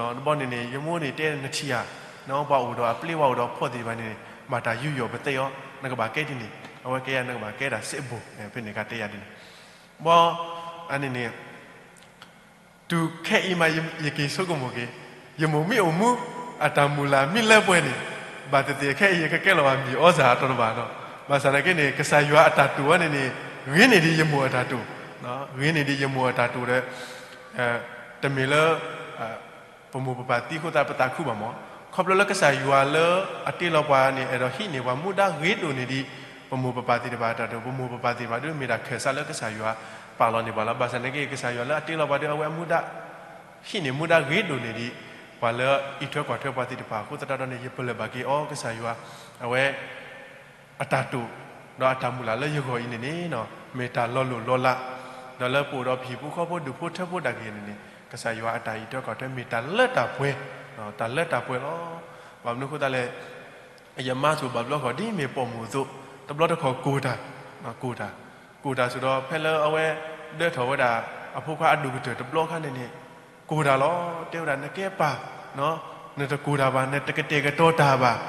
ံး, တဘျီန့ၣ်န့ၣ် ယမိၢ်န့ၣ်တဲနထံၣ်ဧါ, ပှၤအိၣ်ဒီးအပျ့ၤ ပှၤအိၣ်ဒီးအဖီၣ်သ့ၣ်တဖၣ်န့ၣ် ဘၣ်တၢ်ယူးယီၣ်ပသ့ၣ်အီၤ, နကဘၣ်ကဲဒ်န့ၣ်, အဝဲကဲယၤ နကဘၣ်ကဲဒၣ်စဲးဘိၣ်, ဖဲန့ၣ်ကတဲယၤဒ်န့ၣ်, ဘၣ် အန့ၣ်န့ၣ် တုၤခဲအံၤမး ယက့ၤဆိကမိၣ်က့ၤ, ယမိၢ်မ့ၢ်အိၣ်မူ အတၢ်မုၢ်လၢ်မ့ၢ်လၢပှဲၤန့ၣ်, ဘၣ်သ့ၣ်သ့ၣ်ခဲအံၤ ယကကဲလီၤဘၣ်မ့ၢ်အီစၢ်အတီတဘၣ်ဒီး, ဘၣ်ဆၣ်သနာ်က့န့ၣ် ကစၢ်ယွၤအတၢ်တိာ်ဝဲန့ၣ်န့ၣ် ဂ့ၤန့ၢ်ဒံးယမိၢ်အတၢ်တိာ်, ဂ့ၤန့ၢ်ဒံးယမိၢ်အတၢ်တိာ်ဒီး တမ့ၢ်လၢ ပမိၢ်ပပၢ်သံအဃိသတး ပသးခုဘၣ်မး, ခီဖျိလၢကစၢ်ယွၤလၢအတ့လီၤပှၤန့ၣ် အဲၣ်ဒိးဟံးန့ၢ်ပှၤမူဒါဂ့ၤဒိၣ်န့ၢ်ဒံး ပမိၢ်ပပၢ်သ့ၣ်တဖၣ်အတၢ်တိာ်, ပမိၢ်ပပၢ်သ့ၣ်တဖၣ်ဒုးမ့ၢ်ဒၣ်ခၢၣ်စးလၢကစၢ်ယွၤပာ်လီၤန့ၢ်ပှၤလီၤ. ဘၣ်ဆၣ်သနာ်က့ ကစၢ်ယွၤလၢအတ့လီၤပှၤဒီး အဝဲအမူဒါ ဟံးန့ၢ်မူဒါဂ့ၤဒိၣ်န့ၢ်ဒံး ပှၤလၢအအံးထွဲကွၢ်ထွဲပှၤသ့ၣ်တဖၣ်အဃိသတးဒီးန့ၣ် ယပလၢၢ်ဘၣ်က့ၤအီၤ ကစၢ်ယွၤ အဝဲ အတၢ်တိာ် ဒီးအတၢ်မုၢ်လၢ်လၢယဂီၢ်အံၤန့ၣ်န့ၣ် မ့ၢ်တၢ်လီၤလိၢ်လီၤလး, ဒီးလၢပအိၣ်ဒီးပဟံၣ်ဖိဃီဖိဒူၣ်ဖိထၢဖိတၢ်ဂ့ၢ်န့ၣ်န့ၣ် ကစၢ်ယွၤအတၢ်အံးထွဲကွၢ်ထွဲမ့ၢ်တၢ်လၢတၢ်ပှဲၤ, တၢ်လၢတၢ်ပှဲၤလီၤ. ဘၣ်မနုၤအဃိသတးလဲၣ် ယမါစိၤဘၣ်ဘျီဃီဒ်မ့ၢ်ပိာ်မုၣ်အသိး တဘျီတခီၣ်ကိၢ်တၢ်, ကိၢ်တၢ်, ကိၢ်တၢ်စ့ၢ်ဒီး ဖဲလၢအဝဲဒၢထီၣ်ဝဲဒၣ် အဖိခွါအဒိၣ်ကတၢၢ်တဘျီခါန့ၣ်န့ၣ် ကိၢ်တၢ်လီၤ. တဲဝဲဒၣ် နကဲပၢ်, နတကိၢ်တၢ်ဘၣ်, နတကတဲာ်ကတီၤတၢ်ဘၣ်,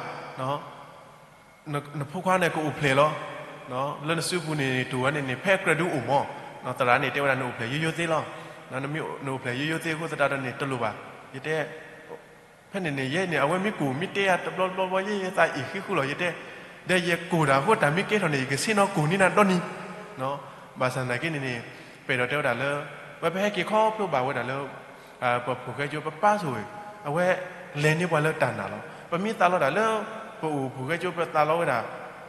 နဖိခွါန့ၣ်ကအိၣ်ဖျဲၣ်လီၤ. လၢနစုပူၤန့ၣ် တိၢ်ဝဲန့ၣ်န့ၣ် ဖဲကြၢးဒုးအိၣ်မး, သရၣ်န့ၣ် တဲဝဲဒၣ် နအိၣ်ဖျဲၣ်ယိယိသ့လီၤ. နမ့ၢ်နအိၣ်ဖျဲၣ်ယိယိသ့အဃိသတးဒီးန့ၣ် တလိၣ်ဘၣ်. ယတဲ ဖဲန့ၣ်န့ၣ် ယဲန့ၣ် အဝဲမ့ၢ်ကိၢ်မ့ၢ်တဲယၤတဘျီတဘျီဘျီ ယဲယသးအ့ၣ်ဃံဃုလီၤ ယတဲ, ဒီးယကိၢ်တၢ်အဃိ တၢ်မ့ၢ်ကဲထီၣ်န့ၣ် ယကဆ့ၣ်နီၤကိၢ်န့ၢ်နၤဒီနံၤ, ဘၣ်ဆၣ်သနာ်က့န့ၣ်န့ၣ် ပအဲၣ်ဒိးတဲဝဲဒၣ်လၢ ဝဲပဟဲက့ၤခီဖျိဘၣ်ဝဲဒၣ်လၢ ပဖိၣ်ဃဲကၠိ ပပၢ်ဆိၣ်ဂ့ၤ အဝဲလဲၤန့ၢ်ပှၤလၢတၢ်နာ်လီၤ. ပမ့ၢ်သးလီဒၣ်လၢ ပအိၣ်ဖိၣ်ဃဲကၠိ ပသးလီဝဲဒၣ်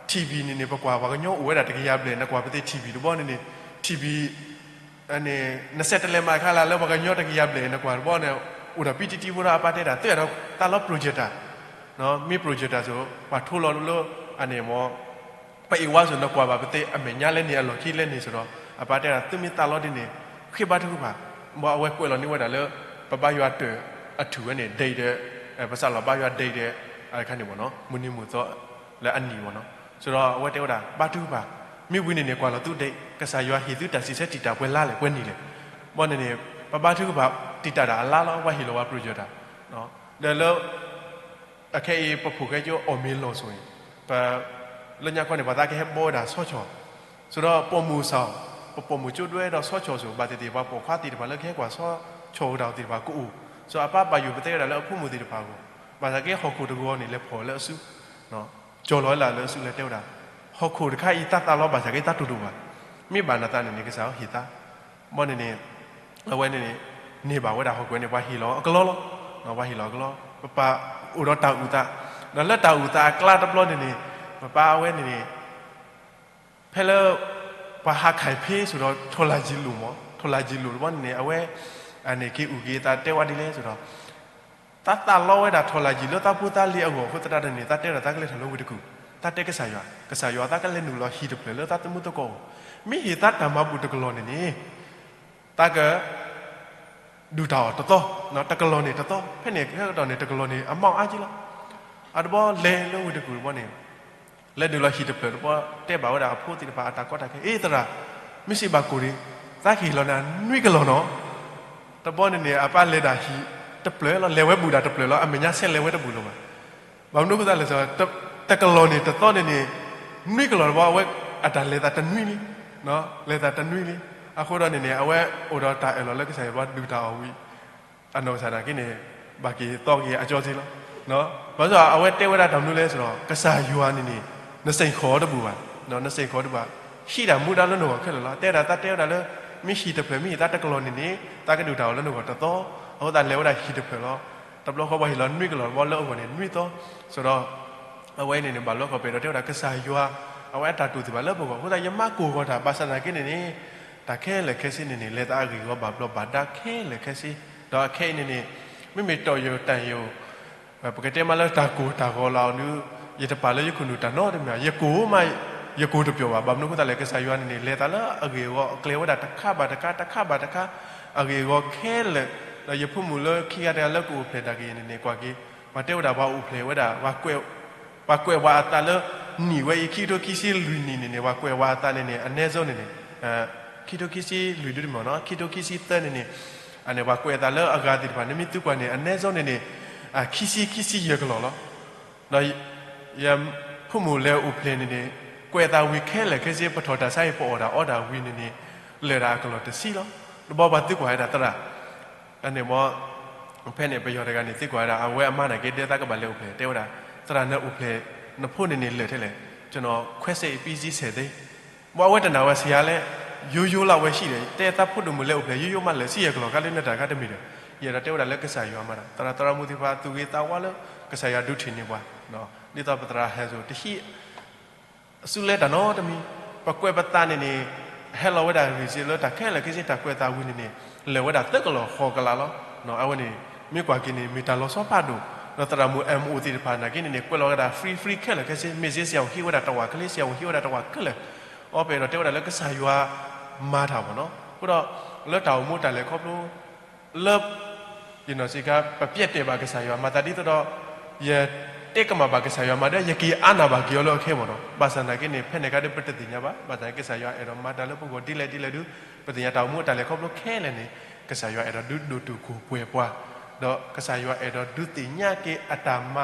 ထံၣ်ဘံၣ်န့ၣ်န့ၣ် ပကွၢ်ပှၤကညီအိၣ်ဝဲဒၣ်တကယၤဘျဲၣ် နကွၢ်ပသ့ၣ်ထံၣ်ဘံၣ်တဘျီန့ၣ်န့ၣ် ထံၣ်ဘံၣ် န့ၣ် နစဲးတလဲၤမၤခါလၢ်လၢပှၤကညီတကယၤဘျဲၣ် နကွၢ်တဘျီန့ၣ် အိၣ်ဒီးပံတံတံဖိဒီး အပၢ်တဲဒၣ် သုအဲၣ်ဒိးသးလီ projector, မ့ၢ် projector စ့ၢ် ပှၤထိလီၤလၢ အန့ၣ်မ့ၢ် ပအ့ၣ်ဝါစ့ၢ် နကွၢ်ဘၣ်ပသ့ၣ်အမဲာ်ညါလဲန့ၣ် အလီၢ်ခံလဲန့ၣ်စ့ၢ်ဒီး အပၢ်တဲဒၣ် သုမ့ၢ်သးလီဒ်န့ၣ် ဃ့ဘါထုကဖၣ်, ဘၣ်အဝဲကွဲးလီၤန့ၢ်ဝဲဒၣ်လၢ ပဘါယွၤတၢၢ်အထူၣ်ဝဲန့ၣ် date ဒီး ပစးလီၤဘါယွၤ date ဒီး အခါန့ၣ်မ့ၢ်နီၤ မုၢ်နံၤမုၢ်သီလၢအနံၣ်မ့ၢ်နီၤ, စ့ၢ်ဒီးအဝဲတဲဝဲဒၣ် ဘါထုကဖၣ် မ့ၢ်ဝံၤန့ၣ်န့ၣ် ကွၢ်လီၤသုဒဲး ကစၢ်ယွၤဟ့ၣ်သုတၢ်စံးဆၢတံာ်တာ်ပှဲၤလါလဲၣ် ပှဲၤနံၣ်လဲၣ်. ဘီန့ၣ်န့ၣ် ပဘါထုကဖၣ်တံာ်တာ်ဒၣ်အလါလီၤ ပှၤဟ့ၣ်လီၤပှၤပရိယီၤတၢ်, ဒီးလၢ အခဲအံၤ ပဖိၣ်ဃဲကၠိအီၣ်မ့ၤလီၢ်စိၤအံၤ, ပ လၢညါခီန့ၣ် ပှၤသးကဟဲဘီဝဲဒၣ်ဆီဆီ, ဆိဒီးပိာ်မုၣ်စၢ်အီၤ, ပပိာ်မုၣ်ကၠိဒွဲဒီးဆီဆီစိၤ ဘၣ်သ့ၣ်သ့ၣ် ပှၤပိာ်ခွါသ့ၣ်တဖၣ်လၢကဟဲကွၢ်ဆီဆီတၢ်သ့ၣ်တဖၣ်ကအိၣ်, ဆိအပၢ်ဘၣ်ယိၣ်ပသဲဝဲဒၣ်လၢအဖိမုၣ်သ့ၣ်တဖၣ်အဂီၢ်, ဘၣ်ဆၣ်က့ဟီၣ်ခိၣ်တဂီၤန့ၣ် လဲၤဖီၣ်လၢအစု ကၠီၤလီၤဝဲလၢအစုလဲၤတဲဝဲဒၣ်, ဟီၣ်ခိၣ်တခါအံၤတၢ်သးလီၤဘၣ်ဆၣ်က့တၢ်တိၢ်ဒိၣ်ဘၣ်, မ့ၢ်ဘၣ်နသးန့ၣ်န့ၣ် ကစၢ်ယွၤဟ့ၣ်သး, ဘီန့ၣ်န့ၣ် အဝဲန့ၣ်န့ၣ် န့ၢ်ဘၣ်ဝဲဒၣ်ဟီၣ်ခိၣ်န့ၣ် ပှၤဟ့ၣ်လီၤအကလီလီၤ, ပှၤဟ့ၣ်လီၤအကလီ, ပပၢ်အိၣ်ဒီးတၢ်အုၣ်သး, ဒီးလၢတၢ်အုၣ်သးအကျါတဘျီန့ၣ်န့ၣ် ပပၢ်အဝဲန့ၣ်န့ၣ် ဖဲလၢ ပှၤဟးခးဖ့းဆိဒီး ထိၣ်လၢ်ယံၤလိာ်မး ထိၣ်လၢ်ယံၤလိာ်တဘီန့ၣ်န့ၣ် အဝဲ အန့ၣ်က့ၤအုၣ်က့ၤသးတဲဝဲဒ်လဲၣ်ဆိဒီး သးသးလီဝဲဒၣ်ထိၣ်လၢ်ယံၤလၢသးဖိသၣ်လံၤအဂီၢ်အဃိသတးန့ၣ်န့ၣ် သးတဲဒၣ်သးကလဲၤထီၣ်လၢဝ့ၢ်တကူၣ်, သးတဲကစၢ်ယွၤ, ကစၢ်ယွၤသးကလဲၤနုာ်လီၤဟံၣ်တဖျၢၣ်လၢသးသမူသကိးအဂီၢ်, မ့ၢ်ဟ့ၣ်သးတၢ်မၤဘူၣ်တကလီၢ်န့ၣ်န့ၣ် သးက ဒုၣ်တၢ်အီၣ်တသီ, တကလီၢ်န့ၣ်တသီ, ဖဲန့ၣ်ကဲကတီၢ်န့ၣ် တကလီၢ်န့ၣ် အမီၢ်အါက့လီၤ. အတဘီလဲၤလၢဝ့ၢ်တကူၣ်တဘီန့ၣ် လဲၤနုာ်လီၤဟံၣ်တဖျၢၣ်တဘီ တဲဘၣ်ဝဲဒၣ်အဖိသ့ၣ်တဖၣ်အတၢ်ကီတၢ်ခဲ, အ့ သရၣ်, မ့ၢ်စံးဘၣ်ကိၣ်ဒံး, သးကဟ့ၣ်လီၤနၤနွံကလီၢ်နီၤ. တဘီန့ၣ်န့ၣ် အပၢ်လဲၤဒၣ်ဟံၣ်တဖျၢၣ်လီၤ, လဲၤဝဲဘူၣ်ဒၣ်တဖျၢၣ်လီၤ, အမဲာ်ညါဆဲးလဲၤဝဲတဘူၣ်လၢၤဘၣ်. ဘၣ်မနုၤအဃိသတးလဲၣ်, တကလီၢ်န့ၣ်တသီန့ၣ်န့ၣ် နွံကလီၢ်တဘီ အဝဲအတၢ်လဲၤသးတနွံလံ, လဲၤသးတနွံလံ. အဃိဒီးန့ၣ်န့ၣ် အဝဲအိၣ်ဒီးတၢ်အၢၣ်လီၤလၢကစၢ်ယွၤဘၣ်ဒုၣ်တၢ်အီၣ်ဝံၤ အနီၢ်ကစၢ်ဒၣ်က့န့ၣ် ဘၣ်က့ၤသီက့ၤအကၠီထံလီၤ. ဘၣ်ဆၣ်အဝဲတဲဝဲဒၣ်တၢ်မနုၤလဲၣ်ဆိဒီး ကစၢ်ယွၤန့ၣ်န့ၣ် နစ့ၢ်ကီးတဘူၣ်ဘၣ်, နစ့ၢ်ကီးတဘူၣ်ဘၣ်, ဟံးတၢ်မူဒါလၢနဂီၢ်ခဲလၢာ်လီၤ. တဲဒၣ်သးတဲဝဲဒၣ်လၢ မ့ၢ်ဟံၣ်တဖျၢၣ် မ့ၢ်ဟံၣ်သးတကလီၢ်န့ၣ်န့ၣ် သးကဒုၣ်တၢ်အီၣ်လၢနဂီၢ်တသီ, အဃိသတးလဲၤဝဲဒၣ်ဟံၣ်တဖျၢၣ်လီၤ. တဘျီဃီပှၤဟ့ၣ်လီၤနွံကလီၢ်တဘီလၢအဂီၢ်န့ၣ်နွံသီ, ဆိဒီး အဝဲန့ၣ်န့ၣ် ဘၣ်လၢခီၣ်ပဲာ်ဒီးတဲဝဲဒၣ် ကစၢ်ယွၤ အဝဲအတၢ်တူၢ်သံၣ်ဘၣ်လၢပဂီၢ်အဃိသတး ယမၤကိၢ်ဂီၤတၢ် ဘၣ်ဆၣ်သနာ်က့န့ၣ်န့ၣ် တၢ်ခဲလၢာ်ခဲဆ့န့ၣ်န့ၣ် လဲၤသးအဂ့ၢ်အဂီၤဘၣ်ဘျီးဘၣ်ဒါခဲလၢာ်ခဲဆ့, ဒီးအခဲအံၤန့ၣ်န့ၣ် မ့မ့ၢ်တီၢ်ယိာ်တၢ်ယိာ် ပကတဲမးလၢတၢ်ကိၢ်တၢ်ဂီၤလၢအီၤဒုး ယတပာ်လၢယခိၣ်နူာ်တၢ်နီတမံၤ, ယကိၢ်မး ယကိၢ်တပျီၤဘၣ်. ဘၣ်မနုၤအဃိသတးလဲၣ် ကစၢ်ယွၤန့ၣ်န့ၣ် လဲၤသးလၢအဂ့ၢ်အဂီၤ အကျဲၤဝဲဒၣ်တခါဘၣ်တခါ တခါဘၣ်တခါ အဂ့ၢ်အဂီၤခဲလၢာ်, ဒီးယဖိမုၣ်လၢခံဂၤတဂၤလၢကအိၣ်ဖျဲၣ်တၢ်ကယဲၢ်န့ၣ်န့ၣ် ကွၢ်က့ၤ ပှၤတဲဝဲဒၣ်ပှၤအိၣ်ဖျဲၣ်ဝဲဒၣ် ပှၤကွဲးပှၤအသးလၢ နံၣ်ဝဲအံၤ ခံကထိခံဆံလွံၢ်နံၣ်န့ၣ်န့ၣ် ပှၤကွဲးပှၤအသးန့ၣ်န့ၣ် အနည်းဆုံးန့ၣ်န့ၣ် ခံကထိခံဆံလွံၢ်ဒုတမ့ၢ်နီၤ ခံကထိခံဆံသၢန့ၣ်န့ၣ် အန့ၣ်ပှၤကွဲးအသးလၢအဂၤသ့ၣ်တဖၣ်န့ၣ် မ့ၢ်သုကွၢ်န့ၣ် အနည်းဆုံးန့ၣ်န့ၣ် ခံဆံ ခံဆံယဲၢ်ကလီၢ်လီၤ. ဒီးယဖိမုၣ်လဲၤအိၣ်ဖျဲၣ်န့ၣ်န့ၣ် ကွဲးအသးဝံၤခဲလၢာ်ခဲဆ့ ပထီၣ်တၢ်ဆါဟံၣ် ပအီၣ်တၢ်အီတၢ်ဝံၤန့ၣ်န့ၣ် လၢာ်ဒၣ်အကလီၢ်တဆံလီၤ. တဘျီပှၤသံကွၢ်ဝဲဒၣ်သရၣ် အန့ၣ်မ့ၢ် ဖဲန့ၣ်ပယီၤတဂၤန့ၣ်သံကွၢ်ဝဲဒၣ် အဝဲအမါနာ်က့ ဒ်သိးကဘၣ်လဲၤအိၣ်ဖျဲၣ် တဲဝဲဒၣ် သရၣ် နအိၣ်ဖျဲၣ် နဖိန့ၣ်န့ၣ်လၢာ်ထဲလဲၣ်, ကျွန်တော်ခွဲစိတ်ပြီး စံးသ့ ဘၣ်အဝဲတနာ်ဝဲဆံးယၤလဲၣ်, ယိယိလၢအဝဲစံးဒီး တဲသးဖိဒိၣ်မုၣ်လဲၤအိၣ်ဖျဲၣ် ယိယိမးလၢာ်ဆံးယဲၢ်ကလီၢ် ကါလၢနတၢ်ခါတမံၤဒီး ယအဲၣ်ဒိးတဲဝဲဒၣ်လၢကစၢ်ယွၤမၤတၢ် သရၣ်သရၣ်မုၣ်သ့ၣ်တဖၣ် သူၣ်ဂ့ၤသးဝါလၢ ကစၢ်ယွၤဒုးထံၣ်န့ၢ်ပှၤ, ဒ်သိးပသရၣ်ဟဲစိၤတဟံး အစုလဲတၢ်နီတမံၤ, ပကွဲးပသးန့ၣ်န့ၣ် ဟဲလီၤဝဲဒၣ်ဂံၢ်စ့လၢတၢ်ခဲလၢာ်ခဲဆ့ တၢ်ကွဲးသးဝံၤန့ၣ်န့ၣ် လၢာ်ဝဲဒၣ်သၢကလီၢ်ဃိးကလးလီၤ. အဝဲန့ၣ် မ့ၢ်ကွၢ်က့ၤန့ၣ် မ့ၢ်တၢ်လီၤဆီဖးဒိၣ်, ဒီးသရၣ်မုၣ် MO သ့ၣ်တဖၣ်နာ်က့န့ၣ်န့ၣ် ကွဲးလီၤဝဲဒၣ် free free ခဲလၢာ်ခဲဆ့, မ့ၢ်စ့ ဆရာဝန် ဟံးဝဲဒၣ်တဝာ်ချ့, ဆရာဝန် ဟံးဝဲဒၣ်တဝာ်ခဲလၢာ်, အီပအဲၣ်ဒိးတဲဝဲဒၣ်လၢကစၢ်ယွၤမၤတၢ်မ့ၢ်နီၤ. အဃိဒီး လၢတၢ်အိၣ်မူတၢ်လဲၤခီဖျိ လၢ ယနီၢ်စံးခါ ပပျဲတဲာ်ဘၣ်ကစၢ်ယွၤ မၤသးဒ်သိးဒီး ယတဲကမၣ်ဘၣ်ကစၢ်ယွၤမၤဒီး ယက့ၤအါနၢ်ဘၣ်က့ၤအီၤလၢအခဲမ့ၢ်နီၤ. ဘၣ်ဆၣ်သနာ်က့န့ၣ် ဖဲန့ၣ်အခါဒီးပတသ့ၣ်ညါဘၣ်. ဘၣ်ဆၣ်ကစၢ်ယွၤအဲၣ်ဒိးမၤတၢ်လၢပဂီၢ်ဒ်လဲၣ်ဒ်လဲၣ်ဒုး ပသ့ၣ်ညါတၢ်အိၣ်မူအတၢ်လဲၤခီဖျိခဲလၢာ်န့ၣ် ကစၢ်ယွၤအဲၣ်ဒိးဒုးဒိၣ်တုာ်ခိၣ်ပှဲၤပှၤ, ဒီးကစၢ်ယွၤအဲၣ်ဒိးဒုးသ့ၣ်ညါက့ၤအတၢ်မ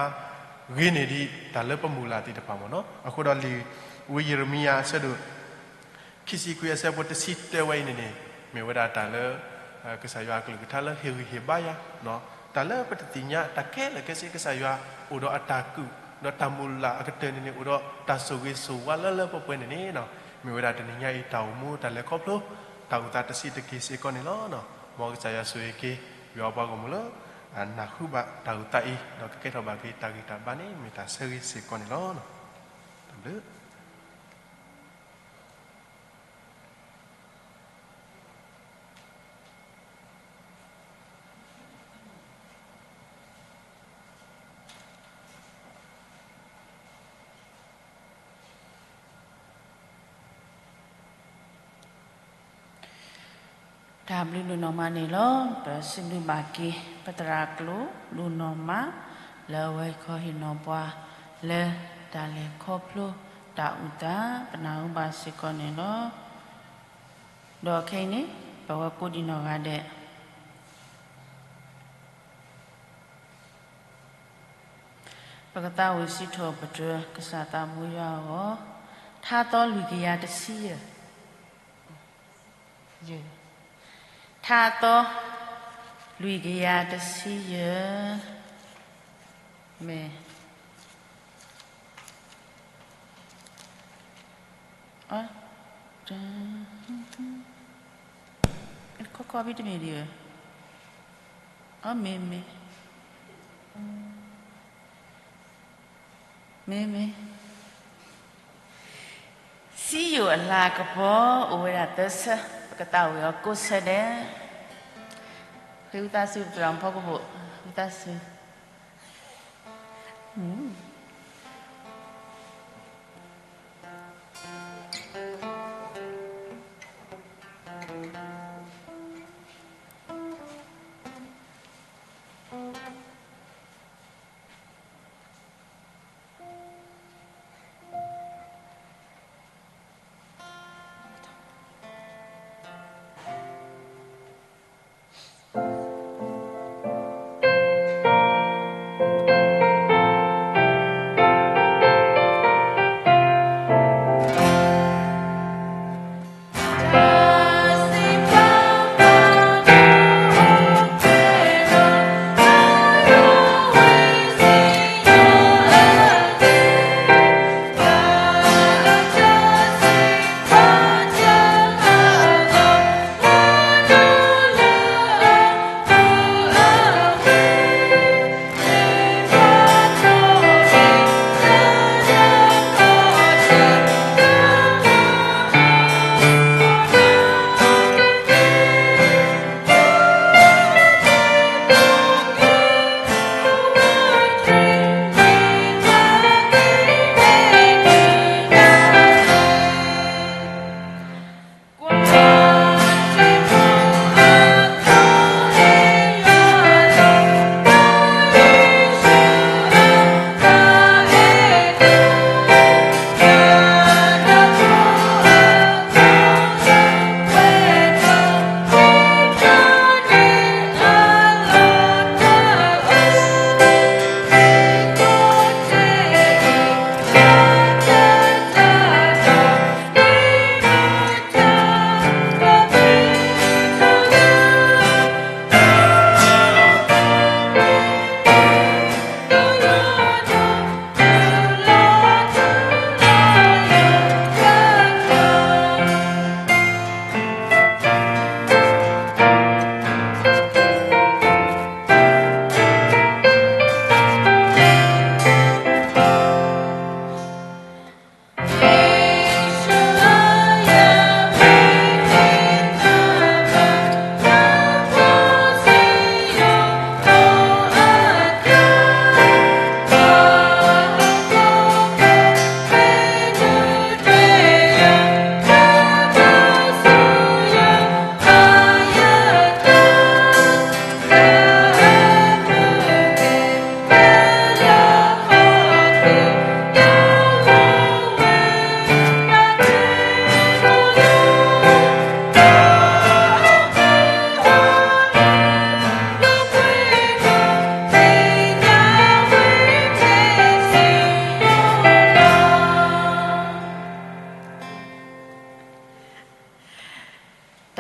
ၤဂ့ၤန့ၢ်ဒံးတၢ်လၢပမုၢ်လၢ်သ့ၣ်တဖၣ်မ့ၢ်နီၤ. အဃိဒီးလံာ်ဝံယံးရမံယၤ အဆၢဒိၣ် ခံဆံခွံ အဆၢဖိတဆံတၢဝဲအံၤန့ၣ်န့ၣ် မ့ၢ်ဝဲဒၣ်တၢ်လၢ ကစၢ်ယွၤအကလုၢ်ကထါလၢဟ့ၣ်ဂံၢ်ဟ့ၣ်ဘါယၤ, တၢ်လၢပတသ့ၣ်ညါတၢ်ခဲလၢာ်ခဲဆ့ ကစၢ်ယွၤအိၣ်ဒီးအတၢ်ကုၢ်, ဒီးတၢ်မုၢ်လၢ်အကတၢၢ်န့ၣ်န့ၣ် အိၣ်ဒီးတၢ်ဆိၣ်ဂ့ၤဆိၣ်ဝါလၢလၢပှဲၤပှဲၤန့ၣ်န့ၣ် မ့ၢ်ဝဲဒၣ်တနံၤညါအံၤတၢ်အိၣ်မူတၢ်လဲၤခီဖျိ တၢ်အိၣ်သးတဆံးတက့ၢ်စ့ၢ်ကီးန့ၣ်လီၤ. မ်ကစၢ်ယွၤဆိၣ်ဂ့ၤက့ၤ ယွၤပှၤဂီၢ်မုၢ်လၢ နၢ်ဟူဘၣ်တၢ်အိၣ်သးအံၤ ဒီးကကဲထီၣ်ဘၣ်က့ၤတၢ်ဂံၢ်တၢ်ဘါန့ၣ် မ့ၢ်တၢ်ဆၢဂ့ၤစ့ၢ်ကီးန့ၣ်လီၤ. တၢ်ဘျုး တၢ်ဘျုးဒိၣ်နီၢ်မးန့ၣ်လီၤ. ပစံးဘျုးဘၣ်က့ၤ ပသရၣ်ကျိၤဒိၣ်နီၢ်မး လၢအဝဲခီဟ့ၣ်နီၤပှၤ လၢတၢ်လဲၤခီဖျိ တၢ်အုၣ်သး ပနၢ်ဟူဘၣ်စ့ၢ်ကီးန့ၣ်လီၤ. ဒီးခဲအံၤန့ၣ် ပဝဲကိးဒံးနီၢ်ဂၤဒဲး ပကသးဝံၣ်စံးထီၣ်ပတြၢၤကစၢ်သးဘိယွၤအဂီၢ်, ထါသီလွံၢ်ကယၤတဆံယဲၢ် ထါသီ လွံၢ်ကယၤတဆံယဲၢ် မ့ၢ် ခီခီဘံတမ့ၢ်ဒံးဧၢ, အမ့ၢ်မ့ၢ် မ့ၢ်မ့ၢ် စံယိၣ်အလၤကပီၤ အိၣ်ဝဲဒၣ်သၢဆၢ, ပကသးဝံၣ်အီၤကိးဆၢဒဲး, ဃ့ဝံသးစူၤ ပသရၣ်ဖီကဘိၣ် ဝံသးစူၤ.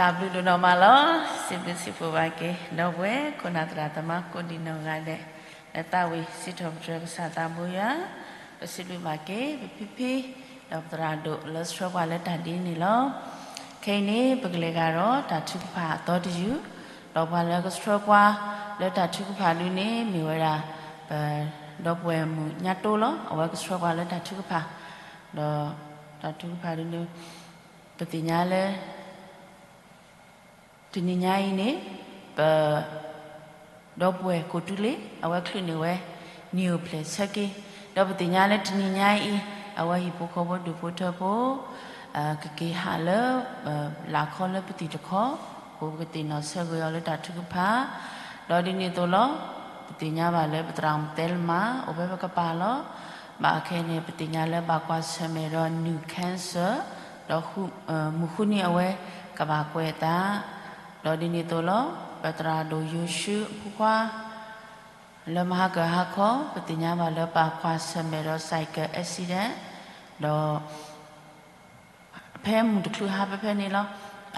တၢ်ဘျုးဒိၣ်နီၢ်မးလီၤ. စံးဘျုးစံးဖှိၣ်ဘၣ်က့ၤ ဒီပုၢ်ဝဲၢ် ခိၣ်နၢ်သရၣ်သမါကိးဒံးနီၢ်ဂၤဒဲး လၢသးဝံၣ်စံးထီၣ်ပတြၢၤကစၢ်သးဘိယွၤ, ပစံးဘျုးဘၣ်က့ၤ ပဖံဖံ ဒီးပသရၣ်ဒိၣ်လၢဆှၢပှၤလၢတၢ်ဒ်န့ၣ်လီၤ. ခဲအံၤန့ၣ် ပကလဲၤဂၤဒီးတၢ်ထုကဖၣ်အသီတယုၢ်, ဒီးပှၤလၢကဆှၢပှၤလၢတၢ်ထုကဖၣ်ဒုန့ၣ် မ့ၢ်ဝဲဒၣ် ပဒီပုၢ်ဝဲၢ်မုၣ်ညါတိလီၤ. အဝဲကဆှၢပှၤလၢတၢ်ထုကဖၣ်, ဒီးတၢ်ထုကဖၣ်ဒုန့ၣ် ပသ့ၣ်ညါလၢ တနံၤညါအံၤန့ၣ် ပ ဒီပုၢ်ဝဲၢ်ကိးတူလ့ အဝဲချုးန့ၢ်ဝဲ နံၣ်အိၣ်ဖျဲၣ်ဆၢက့ၤ, ဒီးပသ့ၣ်ညါလၢတနံၤညါအံၤ အဝဲဟံၣ်ဖိဃီဖိဒူၣ်ဖိထၢဖိ ကက့ၤဟးလၢ လၢ်ခီလၢပသံၣ်တခီ, အဃိပကသ့ၣ်နီၣ်ဆၢဂ့ၤအီၤလၢတၢ်ထုကဖၣ်, ဒီးဒ်န့ၣ်အသိးလီၤ. ပသ့ၣ်ညါဘၣ်လၢပသရၣ်မုၣ်သဲလမၤ အိၣ်ဖဲပကပၤလီၤ. ဘၣ်ခဲအံၤန့ၣ် ပသ့ၣ်ညါလၢဘၣ်ကွၢ်ဆၢၣ်မဲာ်ဒီး new cancer ဒီးမုၢ်ဃုနံၤအဝဲကဘၣ်ကွဲးအသး, ဒီးဒ်န့ၣ်အသိးလီၤ. ပသရၣ်ဒိၣ်ယိၤၡူးအဖိခွါ လၢမဟါကဟါခီ ပသ့ၣ်ညါဘၣ်လၢဘၣ်ကွၢ်ဆၢၣ်မဲာ်ဒီး cycle accident ဒီး ဖဲမုၢ်တချုးဟါဖဲဖဲန့ၣ်လီၤ.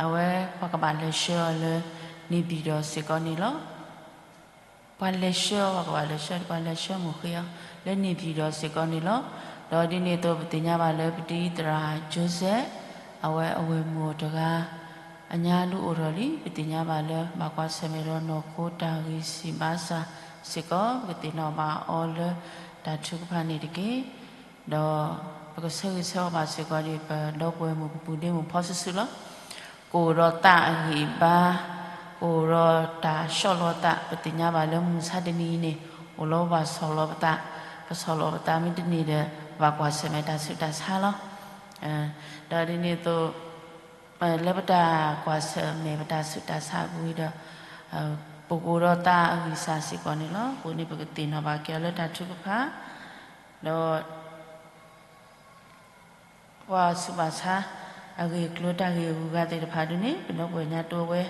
အဝဲပှၤကဘၣ်လဲၤဆှၢအီၤလၢ နေပြည်တော် စ့ၢ်ကီးန့ၣ်လီၤ. ပှၤလဲၤဆှၢအီၤ ပှၤကဘၣ်လဲၤဆှၢ ပှၤလဲၤဆှၢမိၢ်ဃ့အီၤ လၢ နေပြည်တော် စ့ၢ်ကီးန့ၣ်လီၤ. ဒီးဒ်န့ၣ်အသိး ပသ့ၣ်ညါဘၣ်လၢ ပဒံသရၣ် Joseph အဝဲအဝဲၢ်မုၣ်အီၤတဂၤ အညါလူၤအိၣ်ထီၣ်လံ. ပသ့ၣ်ညါဘၣ်လၢ ဘၣ်ကွၢ်ဆၢၣ်မဲာ်ဒီးနီၢ်ခိတၢ်ဂံၢ်ဆံးဘါစၢ်စ့ၢ်ကီး ပကသ့ၣ်နီၣ်ဘၣ်အီၤလၢတၢ်ထုကဖၣ်န့ၣ်တက့ၢ်. ဒီးပကဆၢဂ့ၤဆၢဝါဘၣ်စ့ၢ်ကီးဒ် ပဒီပုၢ်ဝဲၢ်မုၣ် ပပူၤဒ့မုၣ်ဖီစုာ်စုာ်လီၤ. ကအိၣ်ဒီးသးအဂံၢ်အဘါ, ကအိၣ်ဒီးတၢ်ဆီၣ်လီၤသး, ပသ့ၣ်ညါဘၣ်လၢမုၢ်မဆါတနံၤအံၤန့ၣ် အိၣ်လီၤဘၣ်ဆီၣ်လီၤပသး, ပဆီၣ်လီၤပသးမ့ၢ်တန့ၢ်ဒီး ပဘၣ်ကွၢ်ဆၢၣ်မဲာ်တၢ်ဆူးတၢ်ဆါလီၤ. ဒီးဒ်န့ၣ်အသိး လၢပတၢ်ကွၢ်ဆၢၣ်မဲာ်ပတၢ်ဆူးတၢ်ဆါအပူၤဒီး ပကအိၣ်ဒီးသးအဂံၢ်စၢ်စ့ၢ်ကီးန့ၣ်လီၤ. အဃိန့ၣ် ပကသ့ၣ်နီၣ်ဘၣ်က့ၤအီၤလၢတၢ်ထုကဖၣ် ဒီး ပှၤဆူးဘၣ်ဆါ အဂ့ၢ်အကျိၤတၢ်ဂ့ၢ်အဂုၤအဂၤသ့ၣ်တဖၣ်ဒုန့ၣ် ပဒီပုၢ်ဝဲၢ်ညါတိဝဲ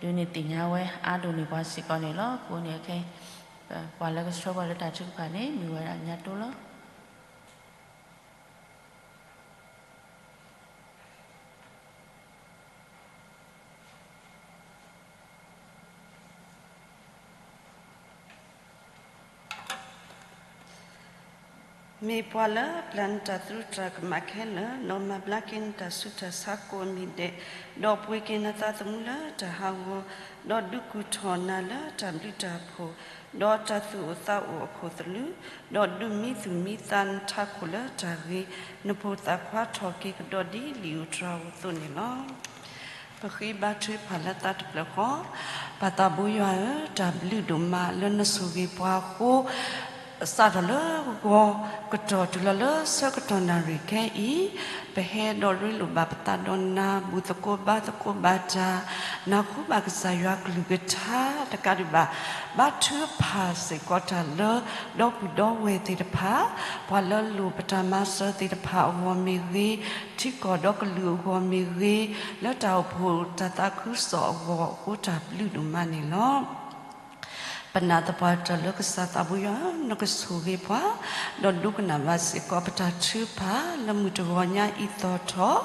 ဒုန့ၣ်သ့ၣ်ညါဝဲအါဒိၣ်န့ၢ်ပှၤစ့ၢ်ကီးန့ၣ်လီၤ. အဃိန့ၣ်ခဲအံၤ ပှၤလၢကဆှၢပှၤလၢတၢ်ထုကဖၣ်န့ၣ် မ့ၢ်ဝဲဒၣ်ညါတိလီၤ. မ့ၢ်ပှၤလၢပျၢ်နတၢ်သရူးတၢ်ကမၣ်ခဲလၢာ်, ဒီးမၤဘျါက့ၤနတၢ်ဆူးတၢ်ဆါကိးမံၤဒဲး, ဒီးပှ့ၤက့ၤနသးသမူလၢတၢ်ဟးဂီၤ, ဒီးဒုးကူၣ်ထီၣ်နၤလၢတၢ်ဘျုးတၢ်ဖှိၣ်, ဒီးတၢ်သူၣ်အိၣ်သးအိၣ်အခိၣ်သလုး, ဒီးဒုးမံသူၣ်မံသးနထးခိၣ်လၢတၢ်ဂ့ၤ, နဖိသၣ်ခွါထီၣ်က့ၤကဒီးဒ်လံာ်ဧိၤတြၤဧိၤအသိးန့ၣ်လီၤ. ပဃ့ဘါထုကဖၣ်လၢသးတဖျၢၣ်ဃီ, ပၢ်သးဘိယွၤဧၢ, တၢ်ဘျုးဒိၣ်မးလၢနဆိၣ်ဂ့ၤပှၤအဃိ, စးထီၣ်လၢဂီၤကတီၢ်တုၤလီၤလၢဆၢကတီၢ်နၣ်ရံၣ်ခဲအံၤ, ပဟဲဒီးရ့လိာ်ဘၣ်ပသးဒီးနၤ, ဘူၣ်သကိးဘါသကိးဘၣ်တၢ်, နၢ်ဟူဘၣ်ကစၢ်ယွၤကလုၢ်ကထါတကးဒံးဘၣ်, ဘါထုကဖၣ်စ့ၢ်ကီးတၢ်လၢဒီပုၢ်ဒီဝဲၢ်သ့ၣ်တဖၣ်, ပှၤလၢအလိၣ်ပတၢ်မၤစၢၤသ့ၣ်တဖၣ်အဂီၢ်မ့ၢ်ဂ့ၤ, ထံကီၢ်ဒီးကလုာ်အဂီၢ်မ့ၢ်ဂ့ၤ, လၢတၢ်အိၣ်ဖှိၣ်တၢ်သးခုကစီၣ်အဂီၢ်အဃိ တၢ်ဘျုးဒိၣ်မးန့ၣ်လီၤ. ပနာ်သပှၢ်တၢၢ်လၢကစၢ်သးဘိယွၤ နကဆိၣ်ဂ့ၤပှၤ, ဒီးဒိကနၣ်ဘၣ်စ့ၢ်ကီးပတၢ်ထုကဖၣ်လၢမုၢ်တဂီၤညါအံၤသီၣ်ထီၣ်,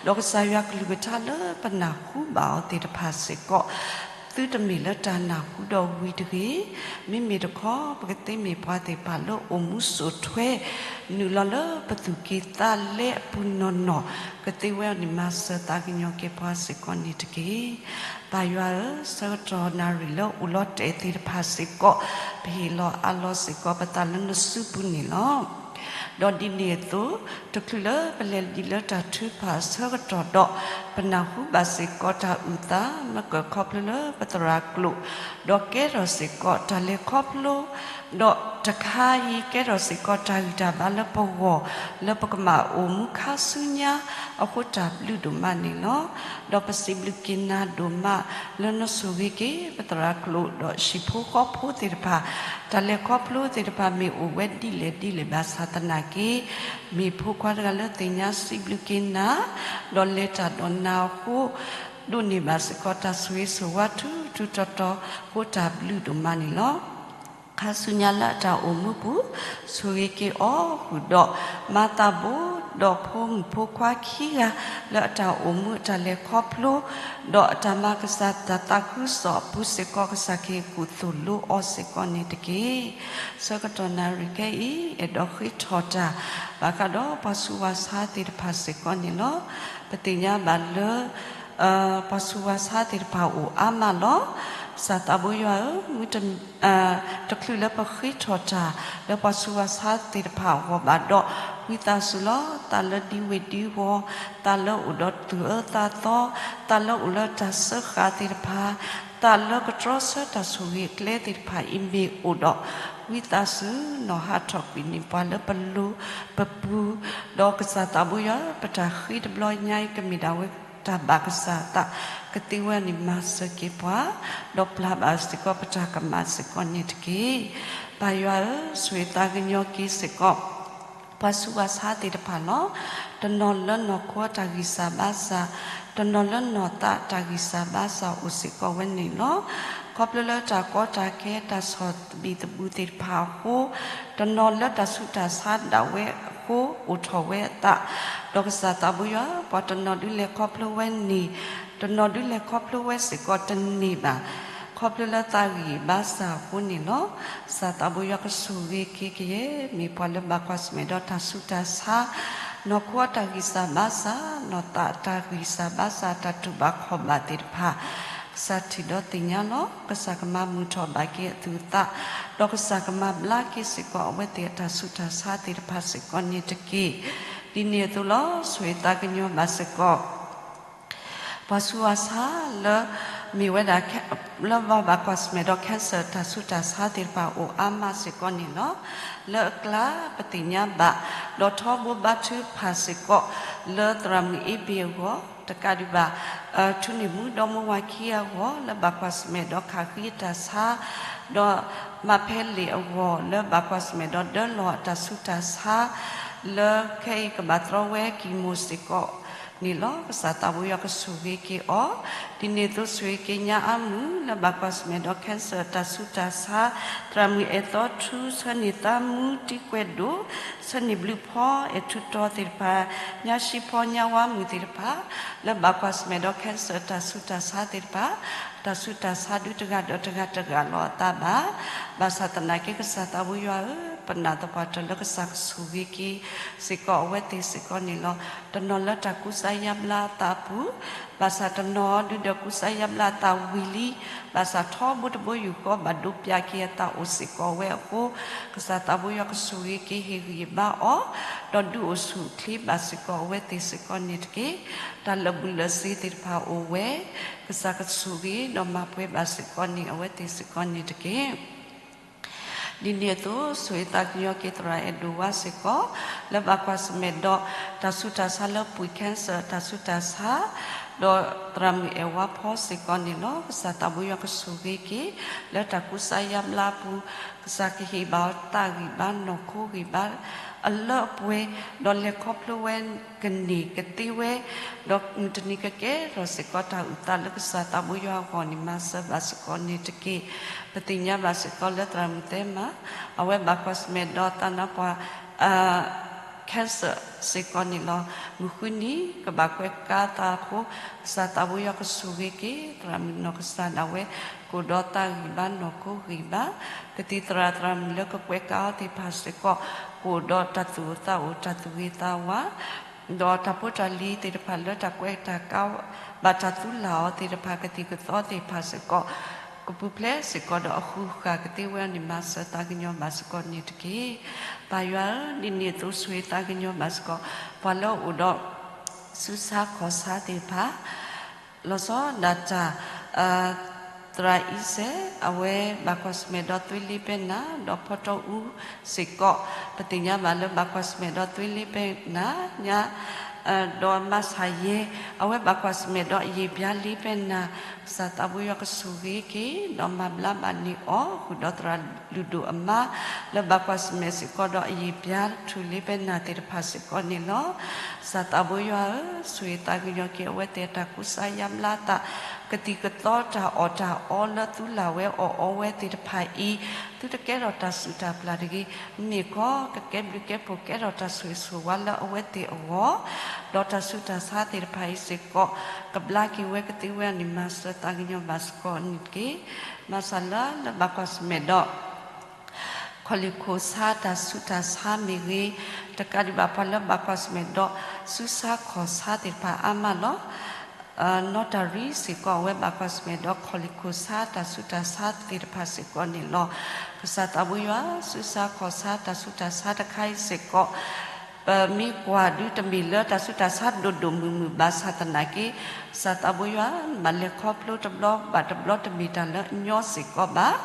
ဒီးကစၢ်ယွၤကလုၢ်ကထါလၢပနၢ်ဟူဘၣ်အီၤသ့ၣ်တဖၣ်စ့ၢ်ကီး, သုတမ့ၢ်လၢတၢ်နၢ်ဟူဒီးဝံၤတဂ့ၤ, မ့မ့ၢ်တခီ ပကသ့မ့ၢ်ပှၤသ့ၣ်တဖၣ်လၢအိၣ်မူစိာ်ထွဲ နုာ်လီၤလၢပသူၣ်ကံၢ်သးလဲအပူၤနီၢ်နီၢ်, ကသ့ဝဲအီၤန့ၣ် မၤစၢၤသးကညီၤက့ၤပှၤစ့ၢ်ကီးန့ၣ်တက့ၢ်. ပၢ်ယွၤဧၢ, ဆၢကတီၢ်နၣ်ရံၣ်လၢအိၣ်လီၤတဲာ်သ့ၣ်တဖၣ်စ့ၢ်ကီး, ပဟ့ၣ်လီၤအးလီၤစ့ၢ်ကီးပသးလၢနစုပူၤန့ၣ်လီၤ. ဒီးဒ်န့ၣ်အသိး, တချုးလၢပလဲၤဒံးလၢတၢ်ထုကဖၣ်အဆၢကတီၢ်ဒီး, ပနၢ်ဟူဘၣ်စ့ၢ်ကီးတၢ်အုၣ်သးမၢကၢၢ်ခီဖျိလၢပသရၣ်ကျိာ်, ဒီးကဲထီၣ်စ့ၢ်ကီးတၢ်လဲၤခီဖျိ ဒီးတခါအံၤကဲထီၣ်စ့ၢ်ကီးတၢ်ဂံၢ်တၢ်ဘါလၢပဂီၢ်, လၢပကမၤအိၣ်မူခါဆူညါအဃိ တၢ်ဘျုးဒိၣ်မးန့ၣ်လီၤ. ဒီးပစံးဘျုးက့ၤနၤဒိၣ်မးလၢနဆိၣ်ဂ့ၤက့ၤပသရၣ်ကျိာ်ဒီးဟံၣ်ဖိဃီဖိသ့ၣ်တဖၣ်, တၢ်လဲၤခီဖျိသ့ၣ်တဖၣ်မ့ၢ်အိၣ်ဝဲဒ်လဲၣ်ဒ်လဲၣ်ဘၣ်ဆၣ်သနာ်က့, မ့ၢ်ဖိခွါတဂၤလၢသ့ၣ်ညါစံးဘျုးက့ၤနၤ, ဒီးလဲၤတၢ်ဒီးနၤအဃိ ဒိးန့ၢ်ဘၣ်စ့ၢ်ကီးတၢ်ဆိၣ်ဂ့ၤဆိၣ်ဝါထူထူတီတီအဃိ တၢ်ဘျုးဒိၣ်မးန့ၣ်လီၤ. ခါဆူညါလၢအတၢ်အိၣ်မူပူၤ, ဆိၣ်ဂ့ၤက့ၤအီၤဃုာ်ဒီး မၤသးဘိ, ဒီးဖိမုၣ်ဖိခွါခံဂၤ လၢအတၢ်အိၣ်မူအတၢ်လဲၤခီဖျိ, ဒီးအတၢ်မၤကစၢ်တၢ်သးခုကစီၣ်အပူၤစ့ၢ်ကီး ကစၢ်ခရံာ်ကူၣ်သိၣ်လိအီၤစ့ၢ်ကီးန့ၣ်တက့ၢ်. ဆၢကတီၢ်နၣ်ရံၣ်ခဲအံၤ အဲၣ်ဒိးဃ့ထီၣ်တၢ် ဘၣ်ဃးဒီးပှၤဆူးပှၤဆါသ့ၣ်တဖၣ်စ့ၢ်ကီးန့ၣ်လီၤ. ပသ့ၣ်ညါဘၣ်လၢ ပှၤဆူးပှၤဆါသ့ၣ်တဖၣ်အိၣ်အါမးလီၤ. ကစၢ်သးဘိယွၤဧၢ, မုၢ်တ တချုးလၢပဃ့ထီၣ်တၢ် လၢပှၤဆူးပှၤဆါသ့ၣ်တဖၣ်အဂီၢ်ဘၣ်ဒီး, ဝံသးစူၤလီၤ. သးလၢဒံဝ့ၢ်ဒံဝီၤ, သးလၢအိၣ်ဒီးသူၣ်အၢသးသီ, သးလၢအိၣ်လၢတၢ်စၢဃာ်သ့ၣ်တဖၣ်, သးလၢကတြီဆၢတၢ်ဆိၣ်ဂ့ၤအကျဲသ့ၣ်တဖၣ်အံၤမ့ၢ်အိၣ်ဒီး, ဝံသးစူၤနီၢ်ဟးထီၣ်ကွံာ်န့ၢ်ပှၤလၢပလိၤပပူၤ, ဒီးကစၢ်သးဘိယွၤဧၢ, ပတၢ်ဃ့တဘျီညါအံၤ ကမ့ၢ်ဒၣ်ဝဲတၢ်ဘၣ်ကစၢ်အသး, ကသ့ဝဲန့ၣ်မၤစၢၤက့ၤပှၤ, ဒီးပျၢ်ဘၣ်စ့ၢ်ကီးပတၢ်ကမၣ်စ့ၢ်ကီးန့ၣ်တက့ၢ်. ပၢ်ယွၤဧၢ, ဆိၣ်ဂ့ၤသးကညီၤက့ၤစ့ၢ်ကီး ပှၤဆူးပှၤဆါသ့ၣ်တဖၣ်လီၤ. တနီၤလၢနီၢ်ခိတၢ်ဂံၢ်စၢ်ဘါစၢ်, တနီၤလၢနီၢ်သးတၢ်ဂံၢ်စၢ်ဘါစၢ်အိၣ်စ့ၢ်ကီးဝဲန့ၣ်လီၤ. ခီဖျိလၢတၢ်ကီတၢ်ခဲတၢ်ဆီၣ်သဘံၣ်သဘုၣ်သ့ၣ်တဖၣ်အဃိ, တနီၤလၢတၢ်ဆူးတၢ်ဆါဒၣ်ဝဲအဃိ အိၣ်ထီၣ်ဝဲအသး, ဒီးကစၢ်သးဘိယွၤ ပှၤတနီၤဒုးလဲၤခီဖျိဝဲန့ၣ်, တနီၤဒုးလဲၤခီဖျိဝဲစ့ၢ်ကီးတန့ၢ်ဘၣ် ခီဖျိလၢသးဂံၢ်ဘါစၢ်အဃိန့ၣ်လီၤ. ကစၢ်သးဘိယွၤကဆိၣ်ဂ့ၤက့ၤကယဲၢ် မ့ၢ်ပှၤလၢဘၣ်ကွၢ်ဆၢၣ်မဲာ်ဒီးတၢ်ဆူးတၢ်ဆါ, နီၢ်ခိအတၢ်ဂံၢ်စၢ်ဘါစၢ်, နီၢ်သးအတၢ်ဂံၢ်စၢ်ဘါစၢ် တၢ်တူၢ်ဘၣ်ခီၣ်ဘၣ်သ့ၣ်တဖၣ်, ကစၢ်ထံၣ်ဒီးသ့ၣ်ညါလီၤ. ကစၢ်ကမၤမုာ်ထီၣ်ဘၣ်က့ၤအသူၣ်အသး, ဒီးကစၢ်ကမၤဘျါက့ၤစ့ၢ်ကီးအဝဲသ့ၣ်အတၢ်ဆူးတၢ်ဆါသ့ၣ်တဖၣ်စ့ၢ်ကီးန့ၣ်တက့ၢ်. ဒ်န့ၣ်အသိးလီၤ. ဆိၣ်ဂ့ၤသးကညီၤဘၣ်စ့ၢ်ကီး ပှၤဆူးပှၤဆါလၢ မ့ၢ်ဝဲဒၣ် လၢဘၣ်ကွၢ်ဆၢၣ်မဲာ်ဒီး cancer တၢ်ဆူးတၢ်ဆါသ့ၣ်တဖၣ်အိၣ်အါမးစ့ၢ်ကီးန့ၣ်လီၤ. လၢအကျါပသ့ၣ်ညါဘၣ် ဒီးထီဘိဘါထုကဖၣ်စ့ၢ်ကီး လၢသရၣ်မုၣ်အ့ဘ့ၣ်အဂီၢ် တကးဒံးဘၣ် ထူန့ၢ်မူဒီမါဝၤခံဂၤအဂီၢ် လၢဘၣ်ကွၢ်ဆၢၣ်မဲာ်ဒီးခးဃံအတၢ်ဆါ ဒီးမၤဖဲလ့ၣ်အဂီၢ် လၢဘၣ်ကွၢ်ဆၢၣ်မဲာ်ဒီးဒၢလီၢ်အတၢ်ဆူးတၢ်ဆါ လၢခဲအံၤကဘၣ်တြီဝဲ chemo စ့ၢ်ကီးန့ၣ်လီၤ. ကစၢ်သးဘိယွၤကဆိၣ်ဂ့ၤက့ၤအီၤ, ဒ်န့ၣ်အသိးဆိၣ်ဂ့ၤက့ၤညါအါမုၢ် လၢဘၣ်ကွၢ်ဆၢၣ်မဲာ်ဒီး cancer တၢ်ဆူးတၢ်ဆါ, သရၣ်မုၣ်အဲၣ်သီထူ ဆၢန့ၢ်သးမူတံၤကွဲးဒိၣ်, ဆၢန့ၢ်ဘျုးဖီ အဲၣ်ထူတီၤသ့ၣ်တဖၣ်, ညါဆံဖီ ညါဝါမုၣ်သ့ၣ်တဖၣ် လၢဘၣ်ကွၢ်ဆၢၣ်မဲာ်ဒီး cancer တၢ်ဆူးတၢ်ဆါသ့ၣ်တဖၣ်, တၢ်ဆူးတၢ်ဆါဒုးတဂၤဒီးတဂၤတဂၤလီၤအသးဘၣ်. ဘၣ်ဆၣ်သနာ်က့ ကစၢ်သးဘိယွၤဧၢ, ပနာ်သပှၢ်တၢၢ်လၢကစၢ်ကဆိၣ်ဂ့ၤက့ၤစ့ၢ်ကီးအဝဲသ့ၣ်စ့ၢ်ကီးန့ၣ်လီၤ. တနီၤလၢတၢ်ကူစါယါဘျါအသးအပူၤ, ဘၣ်ဆၣ်တနီၤဒုးဒီးကူစါယါဘျါအသးဝံၤလံ, ဘၣ်ဆၣ်ထီဘိတဘိယူၢ်ဃီဘၣ်ဒိပၠးက့ၤအသးအိၣ်စ့ၢ်ကီးဝဲအဃိ, ကစၢ်သးဘိယွၤကဆိၣ်ဂ့ၤက့ၤဟ့ၣ်ဂံၢ်ဘါအီၤ, ဒီးဒုးအိၣ်ဆူၣ်အိၣ်ချ့ဘၣ်စ့ၢ်ကီးအဝဲသ့ၣ်စ့ၢ်ကီးန့ၣ်တက့ၢ်. တၢ်လၢာ်ဘူၣ်လၢာ်စ့ၤသ့ၣ်တဖၣ်အိၣ်ဝဲ, ကစၢ်ကဆိၣ်ဂ့ၤဒီးမၤပှဲၤဘၣ်စ့ၢ်ကီးန့ၣ်အဝဲသ့ၣ်စ့ၢ်ကီးန့ၣ်တက့ၢ်. ဒ်န့ၣ်အသိး ဆိၣ်ဂ့ၤသးကညီၤက့ၤသရၣ်အဲၣ်ဒိၣ်ဝါစ့ၢ်ကီး လၢဘၣ်ကွၢ်ဆၢၣ်မဲာ်ဒီး တၢ်ဆူးတၢ်ဆါလၢပှ့ၤ cancer တၢ်ဆူးတၢ်ဆါ, ဒီးသရၣ်မုၣ်အဲၣ်ဝါဖီစ့ၢ်ကီးန့ၣ်လီၤ. ကစၢ်သးဘိယွၤကဆိၣ်ဂ့ၤက့ၤ လၢတၢ်ကူစါယါဘျါအပူၤ, ကစၢ်ကဟ့ၣ်ဘၣ်အီၤသးဂံၢ်ဘါနီၢ်ခိဂံၢ်ဘါ အလၢအပှဲၤ, ဒီးလဲၤခီဖျိဝဲကန့ၢ်ကသ့ဝဲ, ဒီးမုၢ်တနံၤကကဲထီၣ်စ့ၢ်ကီးတၢ်အုၣ်သးလၢကစၢ်သးဘိယွၤအဂီၢ်န့ၣ် မၤစၢၤဘၣ်စ့ၢ်ကီးန့ၣ်တက့ၢ်. ပသ့ၣ်ညါဘၣ်စ့ၢ်ကီးလၢသရၣ်မုၣ်သဲမၤ အဝဲဘၣ်ကွၢ်ဆၢၣ်မဲာ်ဒီးသးနါပှၢ် cancer စ့ၢ်ကီးန့ၣ်လီၤ. မုၢ်ဃုနံၤ ကဘၣ်ကွဲးကါသးအဃိ, ကစၢ်သးဘိယွၤကဆိၣ်ဂ့ၤက့ၤ သရၣ်မုၣ်နီၢ်ကစၢ်ဒၣ်ဝဲ ကအိၣ်ဒီးသးဂံၢ်ဘါနီၢ်ခိဂံၢ်ဘါ, ကသံၣ်သရၣ်သရၣ်မုၣ်လၢကကွဲးကါအီၤသ့ၣ်တဖၣ်စ့ၢ်ကီး ကအိၣ်ဒီးတၢ်သူၣ်အိၣ်သးအိၣ် တၢ်သူၣ်ဂ့ၤသးဝါ ဒီးတၢ်ဖိတၢ်လံၤသ့ၣ်တဖၣ်လၢတၢ်ကွဲးတၢ်ကါ ဘၣ်တၢ်သူလၢ်အီၤသ့ၣ်တဖၣ် ကသံၣ်ကသီသ့ၣ်တဖၣ်စ့ၢ်ကီး ကပူၤဖျဲးစ့ၢ်ကီးဒီးအဃုာ်ဃာ်ကသ့ဝဲန့ၣ် မၤစၢၤသးကညီၤဘၣ်စ့ၢ်ကီးန့ၣ်တက့ၢ်. ပၢ်ယွၤဧၢ, ဒ်န့ၣ်အသိးဆိၣ်ဂ့ၤသးကညီၤဘၣ်စ့ၢ်ကီး ပှၤလၢအအိၣ်ဒီး ဆူးဆါခီၣ်ဆါသ့ၣ်တဖၣ် လီၤဆီဒၣ်တၢ် သရၣ်အံၤစဲး အဝဲဘၣ်ကွၢ်ဆၢၣ်မဲာ်ဒီးသွ့လ့ပဲနၤ ဒီးဖီတီအူစ့ၢ်ကီး ပသ့ၣ်ညါဘၣ်လၢ ဘၣ်ကွၢ်ဆၢၣ်မဲာ်ဒီးသွ့လ့ပဲနၤ ညါ ဒီးမၤဆၣ်ယဲ အဝဲဘၣ်ကွၢ်ဆၢၣ်မဲာ်ဒီးအယံာ်ပျါလ့ပဲနၤ ကစၢ်သးဘိယွၤကဆိၣ်ဂ့ၤက့ၤ ဒီးမၤဘျါဘၣ်န့ၢ်အီၤ ဃုာ်ဒီးသရၣ်လုၢ်ဒိၣ်အမါ လၢဘၣ်ကွၢ်ဆၢၣ်မဲာ်စ့ၢ်ကီးဒီးအယံာ်ပျါထူၣ်လ့ပဲနၤသ့ၣ်တဖၣ်စ့ၢ်ကီးန့ၣ်လီၤ. ကစၢ်သးဘိယွၤဧၢ, ဆိၣ်ဂ့ၤသးကညီၤက့ၤအဝဲသ့ၣ်အတၢ်ကူစါယါဘျါသး ကသံၣ်ကသီတၢ်အီၣ်တၢ်အီလၢသူလၢ်ဝဲအီၣ်အီဝဲသ့ၣ်တဖၣ်အံၤ သုတကဲထီၣ်တၢ်စုၣ်တၢ်ပျၢ်တဂ့ၤ, မ့ၢ်ခီ ကကဲဘျုးကဲဖှိၣ်ကဲထီၣ်တၢ်ဆိၣ်ဂ့ၤဆိၣ်ဝါလၢအဝဲသ့ၣ်အဂီၢ်, ဒီးတၢ်ဆူးတၢ်ဆါသ့ၣ်တဖၣ်အံၤစ့ၢ်ကီး ကဘျါက့ၤဝဲကသ့ဝဲအန့ၣ် မၤစၢၤသးကညီၤဘၣ်စ့ၢ်ကီးန့ၣ်တက့ၢ်. မၤစၢၤလၢလၢဘၣ်ကွၢ်ဆၢၣ်မဲာ်ဒီး ခီၣ်လ့ၢ်ခိၣ်ဆါတၢ်ဆူးတၢ်ဆါမ့ၢ်ဂ့ၤ, တကးဒံးဘၣ်ပှၤလၢဘၣ်ကွၢ်ဆၢၣ်မဲာ်ဒီး ဆူးဆါခီၣ်ဆါသ့ၣ်တဖၣ်အါမးလီၤ. နီၢ်တၢ်ရံစ့ၢ်ကီး အဝဲဘၣ်ကွၢ်ဆၢၣ်မဲာ်ဒီး ခီၣ်လ့ၢ်ခိၣ်ဆါတၢ်ဆူးတၢ်ဆါသ့ၣ်တဖၣ်စ့ၢ်ကီးန့ၣ်လီၤ. ကစၢ်သးဘိယွၤ ဆူးဆါခီၣ်ဆါတၢ်ဆူးတၢ်ဆါတခါအံၤစ့ၢ်ကီး ပမ့ၢ်ကွၢ်ဒုးတမ့ၢ်လၢတၢ်ဆူးတၢ်ဆါဒိၣ်ဒိၣ်မုၢ်မုၢ်ဘၣ်ဆၣ်သနာ်က့ ကစၢ်သးဘိယွၤ ဘၣ်လဲၤခီဖျိတဘျီဘၣ်တဘျီတမ့ၢ်တၢ်လၢအညီစ့ၢ်ကီးဘၣ်.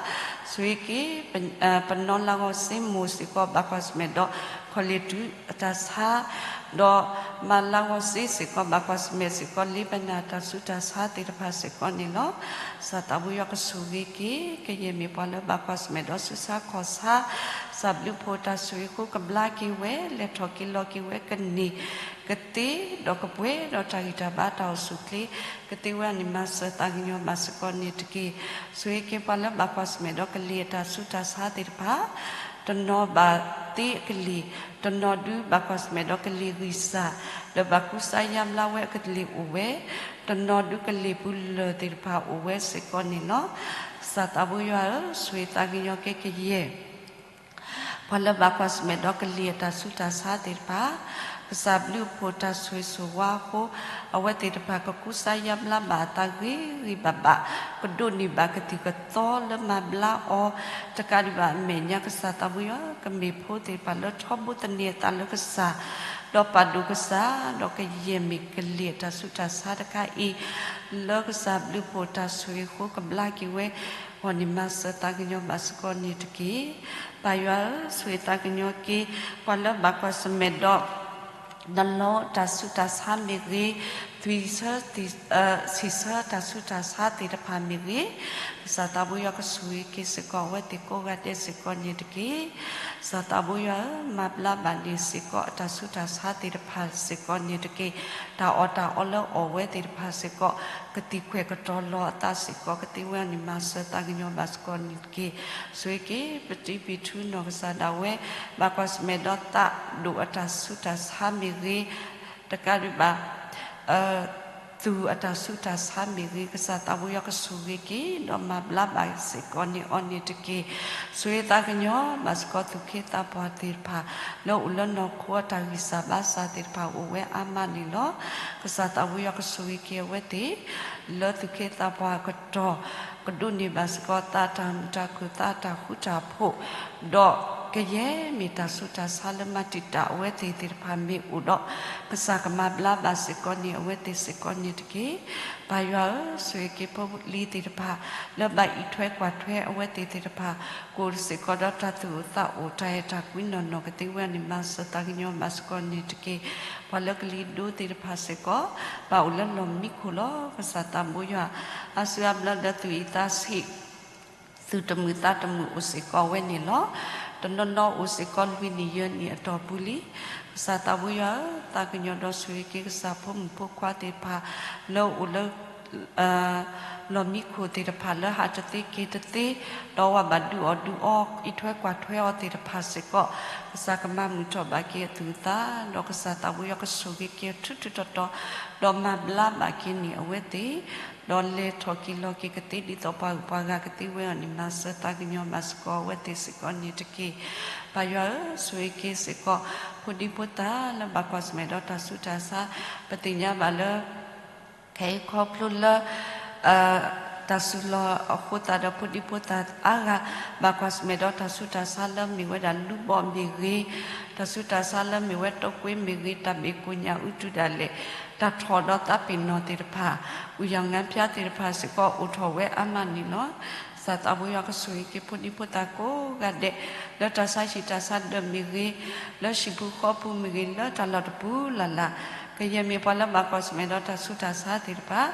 ဆိၣ်ဂ့ၤက့ၤ ပနီၢ်လါဂီၤစ့မိၢ်စ့ၢ်ကီး ဘၣ်ကွၢ်ဆၢၣ်မဲာ်ဒီး ခီၣ်လ့ၣ်တုၤအတၢ်ဆါ, ဒီးမါလါဂီၤစ့စ့ၢ်ကီး ဘၣ်ကွၢ်ဆၢၣ်မဲာ်စ့ၢ်ကီး လ့ပနၢ်တၢ်ဆူးတၢ်ဆါသ့ၣ်တဖၣ်စ့ၢ်ကီးန့ၣ်လီၤ. ကစၢ်သးဘိယွၤကဆိၣ်ဂ့ၤက့ၤ ကယဲၢ်မ့ၢ်ပှၤလၢဘၣ်ကွၢ်ဆၢၣ်မဲာ်ဒီးဆူးဆါခီၣ်ဆါ, ကစၢ်ဘျုးဖှိၣ်တၢ်ဆိၣ်ဂ့ၤအဃိ ကဘျါက့ၤဝဲ လဲၤထီၣ်က့ၤလီၤက့ၤဝဲကန့ၢ် ကသ့ဒီးကပှဲၤဒီးတၢ်ဂံၢ်တၢ်ဘါတၢ်အိၣ်ဆူၣ်အိၣ်ချ့, ကသ့ဝဲအန့ၣ်မၤစၢၤသးကညီၤဘၣ်စ့ၢ်ကီးန့ၣ်တက့ၢ်. ဆိၣ်ဂ့ၤက့ၤပှၤလၢဘၣ်ကွၢ်ဆၢၣ်မဲာ်ဒီးကလံၤအတၢ်ဆူးတၢ်ဆါသ့ၣ်တဖၣ်, တနီၤဘၣ်သ့အကလံၤ, တနီၤဒုးဘၣ်ကွၢ်ဆၢၣ်မဲာ်ဒီးကလံၤဂံၢ်စၢ်, ဒီးဘၣ်ကူစါယါဘျါဝဲအကလံၤအိၣ်ဝဲ, တနီၤဒုးကလံၤပူၤလၢာ်သ့ၣ်တဖၣ်အိၣ်ဝဲစ့ၢ်ကီးန့ၣ်လီၤ. ကစၢ်သးဘိယွၤဧၢ, ဆိၣ်ဂ့ၤသးကညီၤက့ၤကယဲၢ် ပှၤလၢဘၣ်ကွၢ်ဆၢၣ်မဲာ်ဒီးကလံၤအတၢ်ဆူးတၢ်ဆါသ့ၣ်တဖၣ်, ကစၢ်ဘျုးဖှိၣ်တၢ်ဆိၣ်ဂ့ၤဆိၣ်ဝါအဃိ, အဝဲသ့ၣ်တဖၣ်ကကူစါယါဘျါဘၣ်အသးဂ့ၤဂ့ၤဘၣ်ဘၣ်, ကဒိးန့ၢ်ဘၣ်ကသံၣ်ကသီလၢမၤဘျါအီၤ, တကးဒံးဘၣ်အမဲာ်ညါ ကစၢ်သးဘိယွၤ ကမ့ၢ်ဖိသ့ၣ်တဖၣ်လၢထီဘိသန့ၤအသးလၢကစၢ်, ဒီးပာ်ဒိၣ်ကစၢ်, ဒီးကယဲၢ်မ့ၢ်ကလံၤအတၢ်ဆူးတၢ်ဆါတခါအံၤ လၢကစၢ်ဘျုးဖှိၣ်တၢ်ဆိၣ်ဂ့ၤအဃိ ကဘျါက့ၤဝဲအဂီၢ်န့ၣ် မၤစၢၤသးကညီၤဘၣ်စ့ၢ်ကီးန့ၣ်တက့ၢ်. ပၢ်ယွၤဧၢ, ဆိၣ်ဂ့ၤသးကညီၤက့ၤ ပှၤလၢဘၣ်ကွၢ်ဆၢၣ်မဲာ်ဒီး နလီၤတၢ်ဆူးတၢ်ဆါမ့ၢ်ဂ့ၤ, သွံၣ်ဆၢ, ဆံၣ်ဆၢတၢ်ဆူးတၢ်ဆါသ့ၣ်တဖၣ်မ့ၢ်ဂ့ၤ, ကစၢ်သးဘိယွၤကဆိၣ်ဂ့ၤက့ၤစ့ၢ်ကီးအဝဲသ့ၣ်ကိးဂၤဒဲးစ့ၢ်ကီးန့ၣ်တက့ၢ်. ကစၢ်သးဘိယွၤဧၢ, မၤဘျါဘၣ်န့ၢ်စ့ၢ်ကီးအတၢ်ဆူးတၢ်ဆါသ့ၣ်တဖၣ်စ့ၢ်ကီးန့ၣ်တက့ၢ်. တၢ်အီၣ်တၢ်အီလၢအီၣ်ဝဲသ့ၣ်တဖၣ်စ့ၢ်ကီး ကသံၣ်ခွဲးကတီၤလီၤအသးစ့ၢ်ကီး ကသ့ဝဲအန့ၣ် မၤစၢၤသးကညီၤဘၣ်စ့ၢ်ကီးန့ၣ်တက့ၢ်. ဆိၣ်ဂ့ၤက့ၤ ပတံၤပံၤထူနီၢ်ကစၢ်ဒၣ်ဝဲ ဘၣ်ကွၢ်ဆၢၣ်မဲာ်ဒီးသးဒိၣ်အတၢ်ဆူးတၢ်ဆါမ့ၢ်ဂ့ၤ, တကးဒံးဘၣ် သူၣ်အတၢ်ဆူးတၢ်ဆါမ့ၢ်ဂ့ၤ, ကစၢ်သးဘိယွၤကဆိၣ်ဂ့ၤက့ၤ ဒီးမၤဘျါဘၣ်စ့ၢ်ကီးန့ၢ်အီၤန့ၣ်တက့ၢ်. ဆိၣ်ဂ့ၤသးကညီၤဘၣ်စ့ၢ်ကီးသူၣ်က့သးပှၢ်သ့ၣ်တဖၣ် လၢအိၣ်လၢနီၢ်ခိအတၢ်ဂံၢ်စၢ်ဘါစၢ်သ့ၣ်တဖၣ်အိၣ်ဝဲအါမးန့ၣ်လီၤ. ကစၢ်သးဘိယွၤကဆိၣ်ဂ့ၤက့ၤအဝဲသ့ၣ် လၢသူၣ်က့သးပှၢ်အကတီၢ် ကဒိးန့ၢ်ဘၣ်စ့ၢ်ကီးသးတၢ်မုာ်တၢ်ခုၣ်သးတၢ်ဃူတၢ်ဖိး, ဒီးကယဲၢ်မ့ၢ်တၢ်ဆူးတၢ်ဆါလၢမၤတံာ်တာ်အဝဲသ့ၣ်သ့ၣ်တဖၣ်မ့ၢ်အိၣ်ဒီး ကစၢ်ကမၤဘျါဘၣ်စ့ၢ်ကီးန့ၢ်အဝဲသ့ၣ်စ့ၢ်ကီးန့ၣ်တက့ၢ်. ပၢ်ယွၤဧၢ, ဆိၣ်ဂ့ၤက့ၤဖိလံၤသ့ၣ်တဖၣ် လၢဘၣ်အံးထွဲကွၢ်ထွဲအဝဲသ့ၣ်သ့ၣ်တဖၣ် ကအိၣ်စ့ၢ်ကီးဒီးတၢ်သူၣ်အိၣ်သးအိၣ် တၢ်အဲၣ်တၢ်ကွံနီၢ်နီၢ် ကသ့ဝဲအန့ၣ် မၤစၢၤသးကညီၤဘၣ်စ့ၢ်ကီးန့ၣ်တက့ၢ်. ပှၤလၢကလံၤဒိသ့ၣ်တဖၣ်စ့ၢ်ကီး ဘၣ်အိၣ်လၢလီၢ်မံခိၣ်လီၤ. ကစၢ်သးဘိယွၤ အါစုအါဘျီဒီးသူၣ်အံၣ်သးဆံး သူၣ်တမုာ်သးတမုာ်အိၣ်စ့ၢ်ကီးဝဲန့ၣ်လီၤ. တနီၤနီၤအိၣ်စ့ၢ်ကီးလွံၢ်နံၣ်ယဲၢ်နံၣ်အတီၢ်ပူၤလံ. ကစၢ်သးဘိယွၤဧၢ, သးကညီၤဒီးဆိၣ်ဂ့ၤက့ၤကစၢ်ဖိမုၣ်ဖိခွါသ့ၣ်တဖၣ် လၢအိၣ်လၢ လီၢ်မံခိၣ်သ့ၣ်တဖၣ်လၢဟးတသ့က့ၤတသ့, ဒီးဝဲဘၣ်ဒုးအီၣ်ဒုးအီ အံးထွဲကွၢ်ထွဲအီၤသ့ၣ်တဖၣ်စ့ၢ်ကီး, ကစၢ်ကမၤမုာ်ထီၣ်ဘၣ်က့ၤအသူၣ်အသး, ဒီးကစၢ်သးဘိယွၤကဆိၣ်ဂ့ၤက့ၤအထူထူတီတီ, ဒီးမၤဘျါဘၣ်က့ၤန့ၢ်အဝဲသ့ၣ်, ဒီးလဲၤထီၣ်က့ၤလီၤက့ၤကသ့ဒ်သိးပှၤဂုၤပှၤဂၤကသ့ဝဲအီၤန့ၣ် မၤစၢၤသးကညီၤဘၣ်စ့ၢ်ကီးအဝဲသ့ၣ်စ့ၢ်ကီးန့ၣ်တက့ၢ်. ပၢ်ယွၤဧၢ, ဆိၣ်ဂ့ၤက့ၤစ့ၢ်ကီး ဖိဒံဖိသၣ်လၢဘၣ်ကွၢ်ဆၢၣ်မဲာ်ဒီးတၢ်ဆူးတၢ်ဆါ, ပသ့ၣ်ညါဘၣ်လၢ ခဲအံၤခီဖျိလၢ တၢ်စုလီၢ်အဃိသတးဒီးဖိဒံဖိသၣ်အါဂၤ ဘၣ်ကွၢ်ဆၢၣ်မဲာ်ဒီးတၢ်ဆူးတၢ်ဆါလၢမ့ၢ်ဝဲဒၣ်လူဘီၣ်မ့ၢ်ဂ့ၤ, တၢ်ဆူးတၢ်ဆါလၢမ့ၢ်ဝဲတိာ်ကွ့မ့ၢ်ဂ့ၤ, တၢ်ဘ့ၣ်ကိၣ်ညၣ်အူတုၤဒၣ်လဲာ်, တၢ်ထီၣ်ဒီးသးပ့ၤနီၣ်သ့ၣ်တဖၣ်, အူယီၢ်ငါဖၠါသ့ၣ်တဖၣ်စ့ၢ်ကီးအိၣ်ထီၣ်ဝဲအါမးန့ၣ်လီၤ. ကစၢ်သးဘိယွၤကဆိၣ်ဂ့ၤက့ၤဖိဒံဖိသၣ်ကိးဂၤဒဲး, လၢတၢ်ဆါဟံၣ်တၢ်ဆါဒၢးမ့ၢ်ဂ့ၤ, လၢဟံၣ်ပူၤဃီပူၤမ့ၢ်ဂ့ၤ, လၢတၢ်လီၢ်တပူၤလၢ်လၢ်, ကယဲၢ်မ့ၢ်ပှၤလၢဘၣ်ကွၢ်ဆၢၣ်မဲာ်ဒီးတၢ်ဆူးတၢ်ဆါသ့ၣ်တဖၣ်,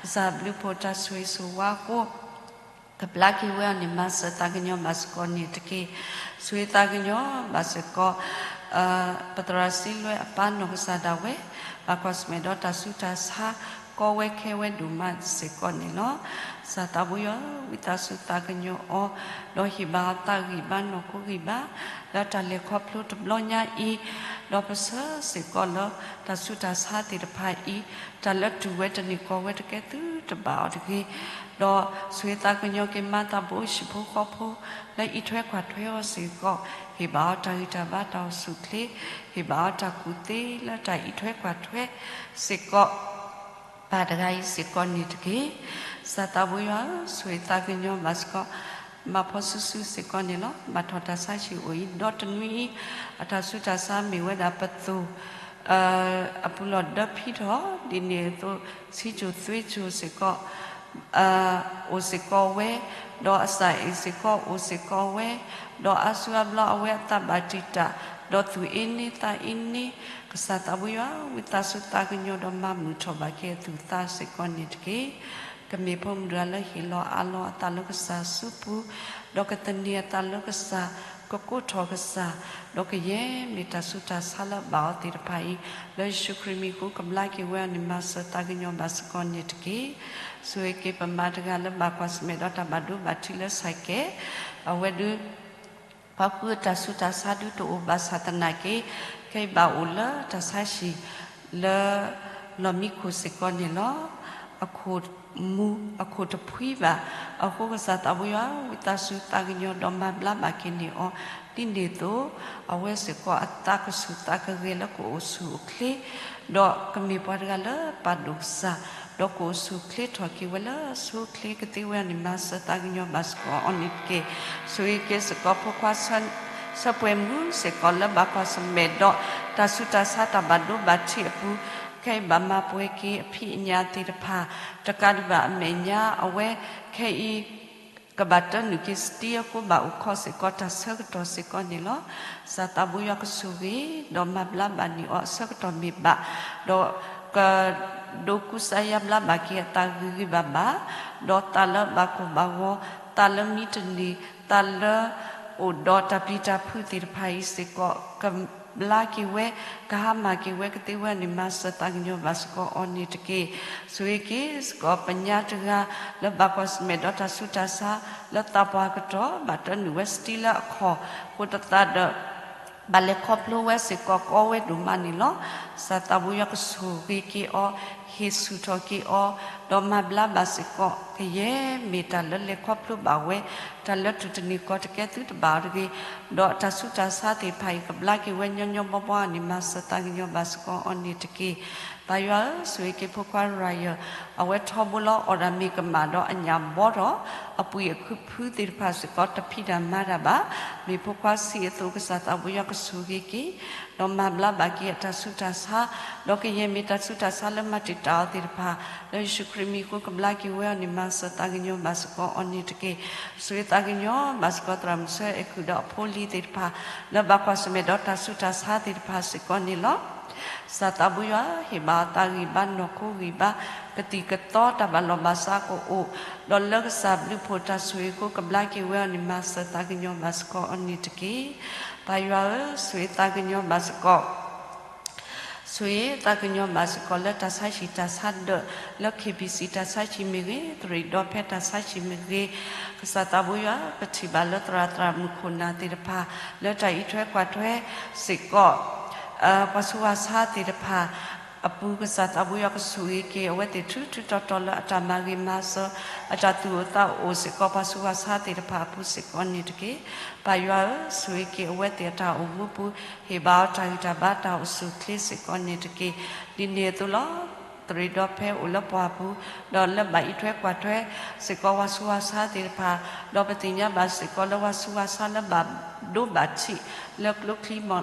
ကစၢ်ဘျုးဖှိၣ်တၢ်ဆိၣ်ဂ့ၤဆိၣ်ဝါအဃိ ကဘျါက့ၤဝဲအီၤန့ၣ် မၤစၢၤသးကညီၤဘၣ်စ့ၢ်ကီးန့ၣ်တက့ၢ်. ဆိၣ်ဂ့ၤသးကညီၤဘၣ်စ့ၢ်ကီး ပသရၣ်စံလွဲအပၢ်နီၢ်ကစၢ်ဒၣ်ဝဲ, ဘၣ်ကွၢ်ဆၢၣ်မဲာ်ဒီးတၢ်ဆူးတၢ်ဆါ ကီဝဲခဲဝဲဒိၣ်မးစ့ၢ်ကီးန့ၣ်လီၤ. ကစၢ်သးဘိယွၤဧၢ, ဝံသးစူၤသးကညီၤအီၤ, ဒီးဟ့ၣ်ဘၣ်အီၤသးဂံၢ်ဘါနီၢ်ခိဂံၢ်ဘါ, လၢတၢ်လဲၤခီဖျိတဘျီညါအံၤ, ဒီးပဆၢစ့ၢ်ကီးလၢတၢ်ဆူးတၢ်ဆါသ့ၣ်တဖၣ်အံၤ, တၢ်လၢတုၤဝဲတန့ၢ်ကီၢ်ဝဲတကဲသုတဘၣ်အီၤတဂ့ၤ, ဒီးဆိၣ်ဂ့ၤသးကညီၤက့ၤမၤသးဘိဟံၣ်ဖိဃီဖိ လၢအံးထွဲကွၢ်ထွဲအီၤစ့ၢ်ကီး, ဟ့ၣ်ဘၣ်အီၤတၢ်ဂံၢ်တၢ်ဘါတၢ်အိၣ်ဆူၣ်အိၣ်ချ့, ဟ့ၣ်ဘၣ်အီၤတၢ်ကူၣ်သ့လၢတၢ်အံးထွဲကွၢ်ထွဲစ့ၢ်ကီး ပၢ်တဂၤအံၤစ့ၢ်ကီးန့ၣ်တက့ၢ်. ကစၢ်သးဘိယွၤဧၢ, ဆိၣ်ဂ့ၤသးကညီၤဘၣ်စ့ၢ်ကီး မၤဖီဆူၣ်ဆူၣ်စ့ၢ်ကီးန့ၣ်လီၤ. ဘၣ်ထီၣ်တၢ်ဆါဟံၣ်အိၣ်အံၤ ဒီတနွံအံၤ, အတၢ်ဆူးတၢ်ဆါမ့ၢ်ဝဲဒၣ်ပသိၣ် အပူၤလီၢ်ဒၢဖံးထီၣ် ဒ်န့ၣ်အသိး ဆံးစိၤသွ့စိၤစ့ၢ်ကီး အိၣ်စ့ၢ်ကီးဝဲ ဒီးအစၢ်အ့ၣ်စ့ၢ်ကီးအိၣ်စ့ၢ်ကီးဝဲ, ဒီးအါစုအါဘျီအဝဲအသးဘၣ်တံာ်တာ်, ဒီးသူၣ်အ့န့သးအ့န့, ကစၢ်သးဘိယွၤ ဝံသးစူၤသးကညီၤဒီးမၤမုာ်ထီၣ်ဘၣ်က့ၤအသူၣ်အသးစ့ၢ်ကီးန့ၣ်တက့ၢ်. ကမ့ၢ်ဖိမုၣ်တဂၤလၢဟ့ၣ်လီၤအးလီၤအသးလၢကစၢ်စုပူၤ, ဒီးကသန့ၤအသးလၢကစၢ်, ကကိးထီၣ်ကစၢ်, ဒီးကယဲၢ်မ့ၢ်တၢ်ဆူးတၢ်ဆါလၢအဘၣ်အီၤသ့ၣ်တဖၣ်အံၤ, လၢယ့ၣ်ၡူးခရံာ်မံၤအဃိ ကဘျါက့ၤဝဲအီၤန့ၣ် မၤစၢၤသးကညီၤဘၣ်စ့ၢ်ကီးန့ၣ်တက့ၢ်. ဆိၣ်ဂ့ၤက့ၤပမၤတဂၤလၢဘၣ်ကွၢ်ဆၢၣ်မဲာ်ဒီးတၢ်ဘၣ်ဒိဘၣ်ထံးလၢဆဲးကဲး, အဝဲဒုး ပှၤဃုအတၢ်ဆူးတၢ်ဆါဒုးတအိၣ်ဘၣ်ဆၣ်သနာ်က့, ခဲအံၤဘၣ်အိၣ်လၢတၢ်ဆါဟံၣ်လၢ လီၢ်မံခိၣ်စ့ၢ်ကီးန့ၣ်လီၤ. အခိၣ်မူ အခိၣ်တဖှံဘၣ်. အဃိကစၢ်သးဘိယွၤ ဝံသးစူၤသးကညီၤဒီးမၤဘျါဘၣ်က့ၤန့ၢ်အီၤ, ဒ်န့ၣ်အသိး အဝဲစ့ၢ်ကီးအသးကဆူၣ်သးကဂဲၤလၢကအိၣ်ဆူၣ်အိၣ်ချ့, ဒီးကမ့ၢ်ပှၤတဂၤလၢပာ်ဒိၣ်ကစၢ်, ဒီးကအိၣ်ဆူၣ်အိၣ်ချ့ထီၣ်က့ၤဝဲလၢဆူၣ်အိၣ်ချ့ကသ့ဝဲအီၤန့ၣ် မၤစၢၤသးကညီၤဘၣ်စ့ၢ်ကီးအီၤန့ၣ်တက့ၢ်. ဆိၣ်ဂ့ၤက့ၤစ့ၢ်ကီးဖိခွါ ဆၢပှဲၤမူစ့ၢ်ကီးလၢဘၣ်ကွၢ်ဆၢၣ်မဲာ်ဒီးတၢ်ဆူးတၢ်ဆါတၢ်ဘၣ်ဒိဘၣ်ထံးအပူၤ, ခဲအံၤဘၣ်မၤပှဲၤက့ၤအဖံးအညၣ်သ့ၣ်တဖၣ်, တကးဒံးဘၣ်အမဲာ်ညါအဝဲခဲအံၤ ကဘၣ်တၢနုာ်က့ၤစတံအဃိ ဘၣ်အိၣ်ခိးစ့ၢ်ကီးတၢ်ဆၢကတီၢ်စ့ၢ်ကီးန့ၣ်လီၤ. ကစၢ်သးဘိယွၤကဆိၣ်ဂ့ၤ, ဒီးမၤဘျါဘၣ်န့ၢ်အီၤအဆၢကတီၢ်မ့ၢ်ဘၣ်, ဒီးက ဒိးကူစါယါဘျါဘၣ်က့ၤအသးဂ့ၤဂ့ၤဘၣ်ဘၣ်, ဒီးသးလၢဘၣ်ကိၢ်ဘၣ်ဂီၤ, သးလၢမံတန့ၢ်, သးလၢအိၣ်ဒီးတၢ်ပျံၤတၢ်ဖုးသ့ၣ်တဖၣ်အံၤစ့ၢ်ကီး ကဘျါက့ၤဝဲ, ကဟါမၢ်က့ၤဝဲကသ့ဝဲန့ၣ် မၤစၢၤသးကညီၤဘၣ်စ့ၢ်ကီးအီၤန့ၣ်တက့ၢ်. ဆိၣ်ဂ့ၤက့ၤစ့ၢ်ကီးပညါတဂၤ လၢဘၣ်ကွၢ်ဆၢၣ်မဲာ်ဒီးတၢ်ဆူးတၢ်ဆါ လၢသးပှၢ်ကတီၢ် ဘၣ်တၢနုာ်ဝဲစတံလၢအခီၣ်, အဃိသတးဒီး ဘၣ်လဲၤခီဖျိဝဲစ့ၢ်ကီးကီဝဲဒိၣ်မးန့ၣ်လီၤ. ကစၢ်သးဘိယွၤကဆိၣ်ဂ့ၤက့ၤအီၤ, ဟ့ၣ်ဆူၣ်ထီၣ်က့ၤအီၤ, ဒီးမၤဘျါဘၣ်စ့ၢ်ကီး ကယဲၢ်မ့ၢ်တၢ်လၢလဲၤခီဖျိဘၣ်ဝဲ, တၢ်လၢတူၢ်တန့ၢ်ကီၢ်တကဲသုတဘၣ်အီၤတဂ့ၤ, ဒီးတၢ်ဆူးတၢ်ဆါသ့ၣ်တဖၣ်အံၤ ကဘျါက့ၤဝဲညီညီဘီဘီန့ၣ် မၤစၢၤသးကညီၤဘၣ်စ့ၢ်ကီးအီၤန့ၣ်တက့ၢ်. ပၢ်ယွၤဧၢ, ဆိၣ်ဂ့ၤက့ၤဖိခွါရၤယၢၢ်, အဝဲထီဘိလီၤအီၣ်တၢ်မ့ၢ်ကမၣ်ဒီးအညၣ်ဘီထီၣ်, အပှ့ၤအခူဖုသ့ၣ်တဖၣ်စ့ၢ်ကီး တဖံးတၢ်မၤတၢ်ဘၣ်, မ့ၢ်ဖိခွါဆံးအသိး ကစၢ်သးဘိယွၤကဆိၣ်ဂ့ၤက့ၤ, ဒီးမၤဘျါဘၣ်က့ၤအတၢ်ဆူးတၢ်ဆါ, ဒီးကယဲၢ်မ့ၢ်တၢ်ဆူးတၢ်ဆါလၢမၤတံာ်တာ်အီၤသ့ၣ်တဖၣ်, လၢယ့ၣ်ၡူးခရံာ်မံၤအဃိ ကဘျါက့ၤဝဲအီၤန့ၣ် မၤစၢၤသးကညီၤဘၣ်စ့ၢ်ကီးအီၤန့ၣ်တက့ၢ်. ဆိၣ်ဂ့ၤသးကညီၤဘၣ်စ့ၢ်ကီးသရၣ်မုၣ်ဆၢအဲၣ်ခုၣ်ဒီးအဖိအလံၤသ့ၣ်တဖၣ်, လၢဘၣ်ကွၢ်ဆၢၣ်မဲာ်ဒီးတၢ်ဆူးတၢ်ဆါသ့ၣ်တဖၣ်စ့ၢ်ကီးန့ၣ်လီၤ. ကစၢ်သးဘိယွၤ ဟ့ၣ်ဘၣ်အသးဂံၢ်ဘါနီၢ်ခိဂံၢ်ဘါ, ကသံၣ်ကသီတၢ်ဘၣ်လီၢ်ဘၣ်စးကအိၣ်, ဒီးလၢကစၢ်ဘျုးဖှိၣ်တၢ်ဆိၣ်ဂ့ၤအဃိ ကဘျါက့ၤဝဲအီၤန့ၣ် မၤစၢၤသးကညီၤဘၣ်စ့ၢ်ကီးအီၤန့ၣ်တက့ၢ်. ပၢ်ယွၤဧၢ, ဆိၣ်ဂ့ၤသးကညီၤဘၣ်စ့ၢ်ကီး ဆိၣ်ဂ့ၤသးကညီၤဘၣ်စ့ၢ်ကီးလၢတၢ်ဆါဟံၣ်တၢ်ဆါဒၢး, လၢ KBC တၢ်ဆါဟံၣ်မ့ၢ်ဂ့ၤ, သရံးဒီဖဲတၢ်ဆါဟံၣ်မ့ၢ်ဂ့ၤ, ကစၢ်သးဘိယွၤ ပထံၣ်ဘၣ်လၢသရၣ်သရၣ်မုၣ်ခိၣ်နၢ်သ့ၣ်တဖၣ် လၢတၢ်အံးထွဲကွၢ်ထွဲစ့ၢ်ကီး ပှၤဆူးပှၤဆါသ့ၣ်တဖၣ်အပူၤ ကစၢ်သးဘိယွၤကဆိၣ်ဂ့ၤက့ၤအဝဲသ့ၣ် ထူထူတီတီလၢအတၢ်မၤဂ့ၤမၤစၢၤ အတၢ်သူၣ်အိၣ်သးအိၣ်စ့ၢ်ကီး ပှၤဆူးပှၤဆါသ့ၣ်တဖၣ်အပူၤစ့ၢ်ကီးန့ၣ်တက့ၢ်. ပၢ်ယွၤဧၢ, ဆိၣ်ဂ့ၤက့ၤအဝဲသ့ၣ်အတၢ်အိၣ်မူပူၤ ဟ့ၣ်ဘၣ်အီၤတၢ်ဂံၢ်တၢ်ဘါတၢ်အိၣ်ဆူၣ်အိၣ်ချ့စ့ၢ်ကီးန့ၣ်တက့ၢ်. ဒ်န့ၣ်အသိးလီၤ. သရံးဒီဖဲအိၣ်လၢပှၢ်ပူၤ, ဒီးလၢဘၣ်အံးထွဲကွၢ်ထွဲစ့ၢ်ကီးပှၤဆူးပှၤဆါသ့ၣ်တဖၣ်, ဒီးပသ့ၣ်ညါဘၣ်စ့ၢ်ကီးလၢပှၤဆူးပှၤဆါလၢဘၣ်ဒိဘၣ်ထံး လၢကျိချံ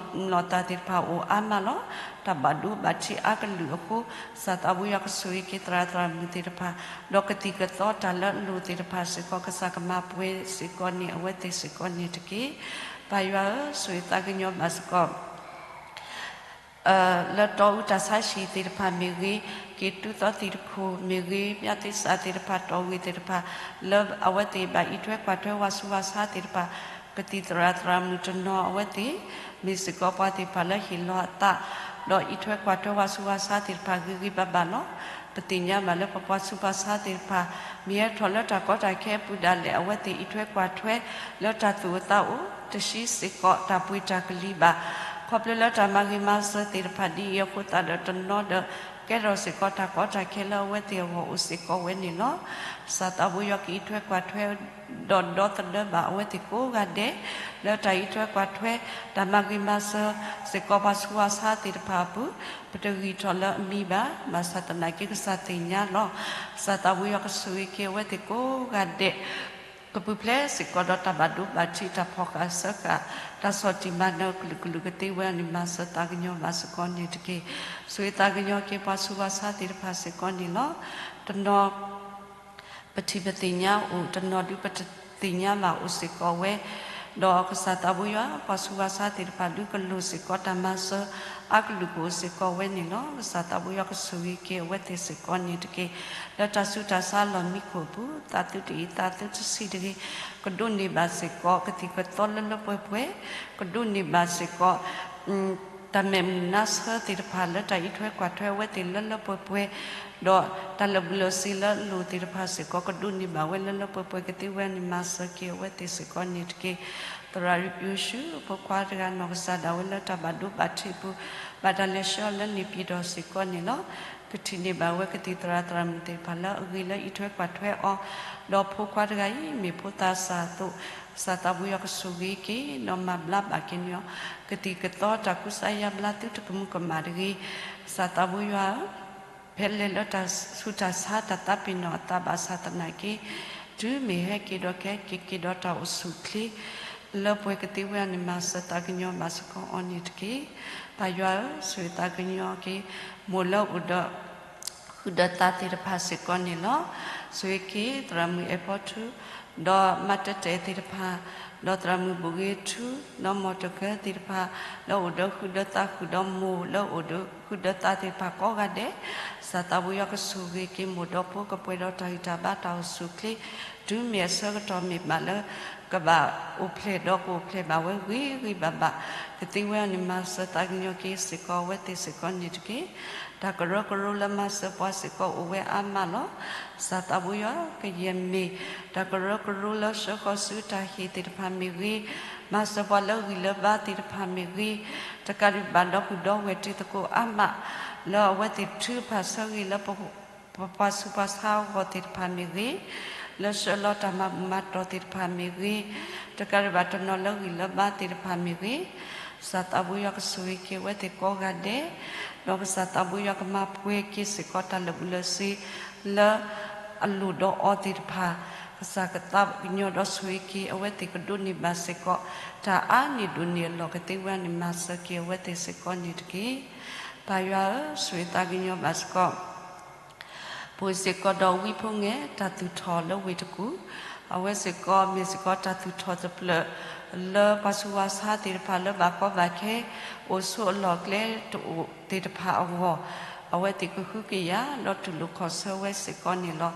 မျိာ်သၣ်သ့ၣ်တဖၣ်အိၣ်အါမးလီၤ. တၢ်ဘၣ်ဒိဘၣ်ထံးအါကလုာ်အဃိ, ကစၢ်သးဘိယွၤကဆိၣ်ဂ့ၤက့ၤသရၣ်သရၣ်မုၣ်သ့ၣ်တဖၣ်, ဒီးကသံၣ်ကသီတၢ်လၢအလိၣ်သ့ၣ်တဖၣ်စ့ၢ်ကီး ကစၢ်ကမၤပှဲၤစ့ၢ်ကီးန့ၢ်အဝဲသ့ၣ်စ့ၢ်ကီးန့ၣ်တက့ၢ်. ပၢ်ယွၤဧၢ, ဆိၣ်ဂ့ၤသးကညီၤဘၣ်စ့ၢ်ကီး လၢတီအူတၢ်ဆါဟံၣ်သ့ၣ်တဖၣ်မ့ၢ်ဂ့ၤ, က့ၤတူၢ်သီသံၣ်တခိၣ်မ့ၢ်ဂ့ၤ, ပျးသ့စးသ့ၣ်တဖၣ် တီၢ်ဝ့ၢ်သ့ၣ်တဖၣ်, လၢအဝဲသ့ၣ်ဘၣ်အံးထွဲကွၢ်ထွဲပှၤဆူးပှၤဆါသ့ၣ်တဖၣ်, ကသံၣ်သရၣ်သရၣ်မုၣ်တနီၤအဝဲသ့ၣ် မ့ၢ်စ့ၢ်ကီးပှၤသ့ၣ်တဖၣ်လၢဟ့ၣ်လီၤအသး, ဒီးအံးထွဲကွၢ်ထွဲပှၤဆူးပှၤဆါသ့ၣ်တဖၣ်ဂ့ၤဂ့ၤဘၣ်ဘၣ်လီၤ. ပသ့ၣ်ညါဘၣ်လၢပပှၤဆူးပှၤဆါသ့ၣ်တဖၣ် မ့ၢ်ဟဲထီၣ်လၢတၢ်ကီတၢ်ခဲအပူၤဒၣ်လဲာ် အဝဲသ့ၣ်အံးထွဲကွၢ်ထွဲ လၢတၢ်သူၣ်အိၣ်သးအိၣ် တဆံစ့ၢ်ကီးတၢ်ပှ့ၤတၢ်ကလံၤဘၣ်. ခီဖျိလၢတၢ်မၤဂ့ၤမၤစၢၤသ့ၣ်တဖၣ်ဒ်အံၤအဃိသတးဒီး တနီၤဒီး ကဲထီၣ်စ့ၢ်ကီးတၢ်ကီတၢ်ခဲလၢအဝဲသ့ၣ်အဂီၢ်အိၣ်စ့ၢ်ကီးဝဲန့ၣ်လီၤ. ကစၢ်သးဘိယွၤကအံးထွဲကွၢ်ထွဲ ဒီးဒီသဒၢဘၣ်အဝဲသ့ၣ်ကိးဂၤဒဲး လၢတၢ်အံးထွဲကွၢ်ထွဲ တၢ်မၤဂ့ၤမၤစၢၤစ့ၢ်ကီးပှၤဆူးပှၤဆါသ့ၣ်တဖၣ်အပူၤ ပတဂံၢ်ထီၣ်လၢအမံၤဘၣ်. ဘၣ်ဆၣ်သနာ်က့ကစၢ်သ့ၣ်ညါလီၤ. ကစၢ်သးဘိယွၤကဆိၣ်ဂ့ၤက့ၤအဝဲသ့ၣ်ကိးဂၤဒဲး ကပူၤဖျဲးစ့ၢ်ကီးဒီးတၢ်ဘၣ်ဒိဘၣ်ထံး တၢ်ဖီၣ်ဃာ်စၢဃာ် တၢ်ဆီၣ်တံၢ်မၤနၢၤကလုာ်ကလုာ်ကသ့ဝဲန့ၣ် မၤစၢၤသးကညီၤဘၣ်စ့ၢ်ကီးန့ၣ်တက့ၢ်. ဆိၣ်ဂ့ၤသးကညီၤက့ၤပှၤဆူးပှၤဆါသ့ၣ်တဖၣ်စ့ၢ်ကီးန့ၣ်လီၤ. တနီၤ ပထံၣ်ပသ့ၣ်ညါအိၣ် တနီၤဒုးပတ သ့ၣ်ညါဘၣ်အိၣ်စ့ၢ်ကီးဝဲ, ဒီးကစၢ်သးဘိယွၤ ပှၤဆူးပှၤဆါသ့ၣ်တဖၣ်ဒုးကလိၢ်စ့ၢ်ကီးတၢ်မၤစၢၤအကလုာ်ကအိၣ်စ့ၢ်ကီးဝဲန့ၣ်လီၤ. ကစၢ်သးဘိယွၤကဆိၣ်ဂ့ၤက့ၤအဝဲသ့ၣ်စ့ၢ်ကီးန့ၣ်တက့ၢ်. လၢတၢ်ဆူးတၢ်ဆါလီၢ်မံခိၣ်အပူၤ သးသုတအံၤသးသုတဆံးတဂ့ၤ, ကဒိးန့ၢ်ဘၣ်စ့ၢ်ကီး ကသံၣ်ကသီလၢလၢပှဲၤပှဲၤ, ကဒိးန့ၢ်ဘၣ်စ့ၢ်ကီး တၢ်မဲာ်မုာ်နါဆၢသ့ၣ်တဖၣ်လၢတၢ်အံးထွဲကွၢ်ထွဲအဝဲသ့ၣ်လၢလၢပှဲၤပှဲၤ, ဒီးတၢ်လၢာ်ဘူၣ်လၢာ်စ့ၤလၢအလိၣ်သ့ၣ်တဖၣ်စ့ၢ်ကီး ကဒိးန့ၢ်ဘၣ်ဝဲလၢလၢပှဲၤပှဲၤ ကသ့ဝဲန့ၣ်မၤစၢၤက့ၤအဝဲသ့ၣ်စ့ၢ်ကီးန့ၣ်တက့ၢ်. သရၣ်ယိၤၡူးအဖိခွါတဂၤနီၢ်ကစၢ်ဒၣ်ဝဲလၢတၢ်ဘၣ်ဒိဘၣ်ထံးအပူၤ ဘၣ်တၢ်လဲၤဆှၢအီၤလၢန့ၣ်ပံၤဒီးစ့ၢ်ကီးန့ၣ်လီၤ. ကထံၣ်န့ၢ်ဘၣ်ဝဲကသံၣ်သရၣ်သရၣ်မုၣ်သ့ၣ်တဖၣ်လၢအဂ့ၤလၢအံးထွဲကွၢ်ထွဲအီၤ, ဒီးဖိခွါတဂၤအံၤ မ့ၢ်ဖိသၣ်စၢ်အသိး ကစၢ်သးဘိယွၤကဆိၣ်ဂ့ၤက့ၤ ဒီးမၤဘျါဘၣ်က့ၤန့ၢ်အီၤ ကသံၣ်ကသီတၢ်ကူစါယါဘျါသုတကမူၤကမၣ်တဂ့ၤ. ကစၢ်သးဘိယွၤဧၢ, ဖဲလဲၣ်လၢတၢ်ဆူးတၢ်ဆါတၢ်သးပ့ၤနီၣ်အသးဘၣ်ဆၣ်သနာ်က့ တုၤမ့ၢ်ဟဲက့ၤဒီးကဟဲက့ၤက့ၤဒီးတၢ်အိၣ်ဆူၣ်အိၣ်ချ့ လၢပှဲၤကသ့ဝဲန့ၣ် မၤစၢၤသးကညီၤဘၣ်စ့ၢ်ကီးအီၤန့ၣ်တက့ၢ်. ပၢ်ယွၤဧၢ, ဆိၣ်ဂ့ၤသးကညီၤက့ၤ မိၢ်လၢအိၣ်ဒီး ဃုာ်ဒီးသးသ့ၣ်တဖၣ်စ့ၢ်ကီးန့ၣ်လီၤ. ဆိၣ်ဂ့ၤက့ၤသရၣ်မုၣ်အဲၣ်ဖီထူ ဒီးမါတဲတဲသ့ၣ်တဖၣ်, ဒီးသရၣ်မုၣ်ဘူၣ်ဂ့ၤထူ, ဒီးမီၢ်တကၢသ့ၣ်တဖၣ်, လၢအိၣ်ဒီးဃုာ်ဒီးသးဃုာ်ဒီးမိၢ်လၢအိၣ်ဒီးဃုာ်ဒီးသးသ့ၣ်တဖၣ်ကိးဂၤဒဲး, ကစၢ်သးဘိယွၤကဆိၣ်ဂ့ၤက့ၤမိၢ်ဒီးဖိကပှဲၤဒီးတၢ်ဂံၢ်တၢ်ဘါတၢ်အိၣ်ဆူၣ်အိၣ်ချ့, တုၤမ့ၢ်အဆၢကတီၢ်မ့ၢ်ဘၣ်လၢ ကဘၣ်အိၣ်ဖျဲၣ်ဒီးကအိၣ်ဖျဲၣ်ဘၣ်ဝဲဂ့ၤဂ့ၤဘၣ်ဘၣ် ကသ့ဝဲအီၤန့ၣ် မၤစၢၤသးကညီၤက့ၤစ့ၢ်ကီးအဝဲသ့ၣ်စ့ၢ်ကီးန့ၣ်တက့ၢ်. တၢ်ကရၢကရိလၢမၤစၢၤပှၤစ့ၢ်ကီးအိၣ်ဝဲအါမးလီၤ. ကစၢ်သးဘိယွၤကယဲၢ်မ့ၢ် တၢ်ကရၢကရိလၢဆှၢဃီၤဆူတၢ်ဟ့ၣ်သ့ၣ်တဖၣ်မ့ၢ်ဂ့ၤ, မၤစၢၤပှၤလၢဂံၢ်လၢဘါသ့ၣ်တဖၣ်မ့ၢ်ဂ့ၤ, တကးဒံးဘၣ်ဒီးဃုာ်ဒီးဝဲၢ်တံၤသကိးအါမး လၢအဝဲသ့ၣ်ထုကဖၣ်ဆၢဂ့ၤလၢ ပပှၤဆူးပှၤဆါအဂီၢ်သ့ၣ်တဖၣ်မ့ၢ်ဂ့ၤ, လၢဆှၢလီၤတၢ်မၤဘူၣ်မၤတီၢ်သ့ၣ်တဖၣ်မ့ၢ်ဂ့ၤ, တကးဒံးဘၣ်တနီၤလၢဂံၢ်လၢဘါသ့ၣ်တဖၣ်မ့ၢ်ဂ့ၤ, ကစၢ်သးဘိယွၤကဆိၣ်ဂ့ၤက့ၤအဝဲသ့ၣ်ကိးဂၤဒဲး, ဒီးကစၢ်သးဘိယွၤကမၤပှဲၤက့ၤစ့ၢ်ကီးတၢ်လၢာ်ဘူၣ်လၢာ်စ့ၤလၢ အလိၣ်ဒီးအီၤသ့ၣ်တဖၣ်, ကစၢ်ကသးကညီၤဒီးဆိၣ်ဂ့ၤက့ၤအဝဲသ့ၣ်ကဒိးန့ၢ်ဘၣ်စ့ၢ်ကီး တၢ်အါန့ၢ်ဒိၣ်န့ၢ်အလီၢ်ကသ့ဝဲန့ၣ် မၤစၢၤက့ၤအဝဲသ့ၣ်စ့ၢ်ကီးန့ၣ်တက့ၢ်. ပၢ်ယွၤဧၢ, ဆိၣ်ဂ့ၤသးကညီၤဘၣ်စ့ၢ်ကီး ပှၤစ့ၢ်ကီးဒီးဝံဖိငဲၤတၢ်သူၣ်ထီၣ်လၢဝ့ၢ်တကူၣ်, အဝဲစ့ၢ်ကီးမ့ၢ်စ့ၢ်ကီးတၢ်သူၣ်ထီၣ်တဖျၢၣ် လၢပှၤဆူးပှၤဆါသ့ၣ်တဖၣ်လၢဘၣ်ကီဘၣ်ခဲ အိၣ်ဆိးအလီၢ်အကျဲတအိၣ်သ့ၣ်တဖၣ်အဂီၢ်, အဝဲသ့ၣ်ကဟုကယာ်ဒီးတူၢ်လိာ်ခီၣ်ဆၢဝဲစ့ၢ်ကီးန့ၣ်လီၤ.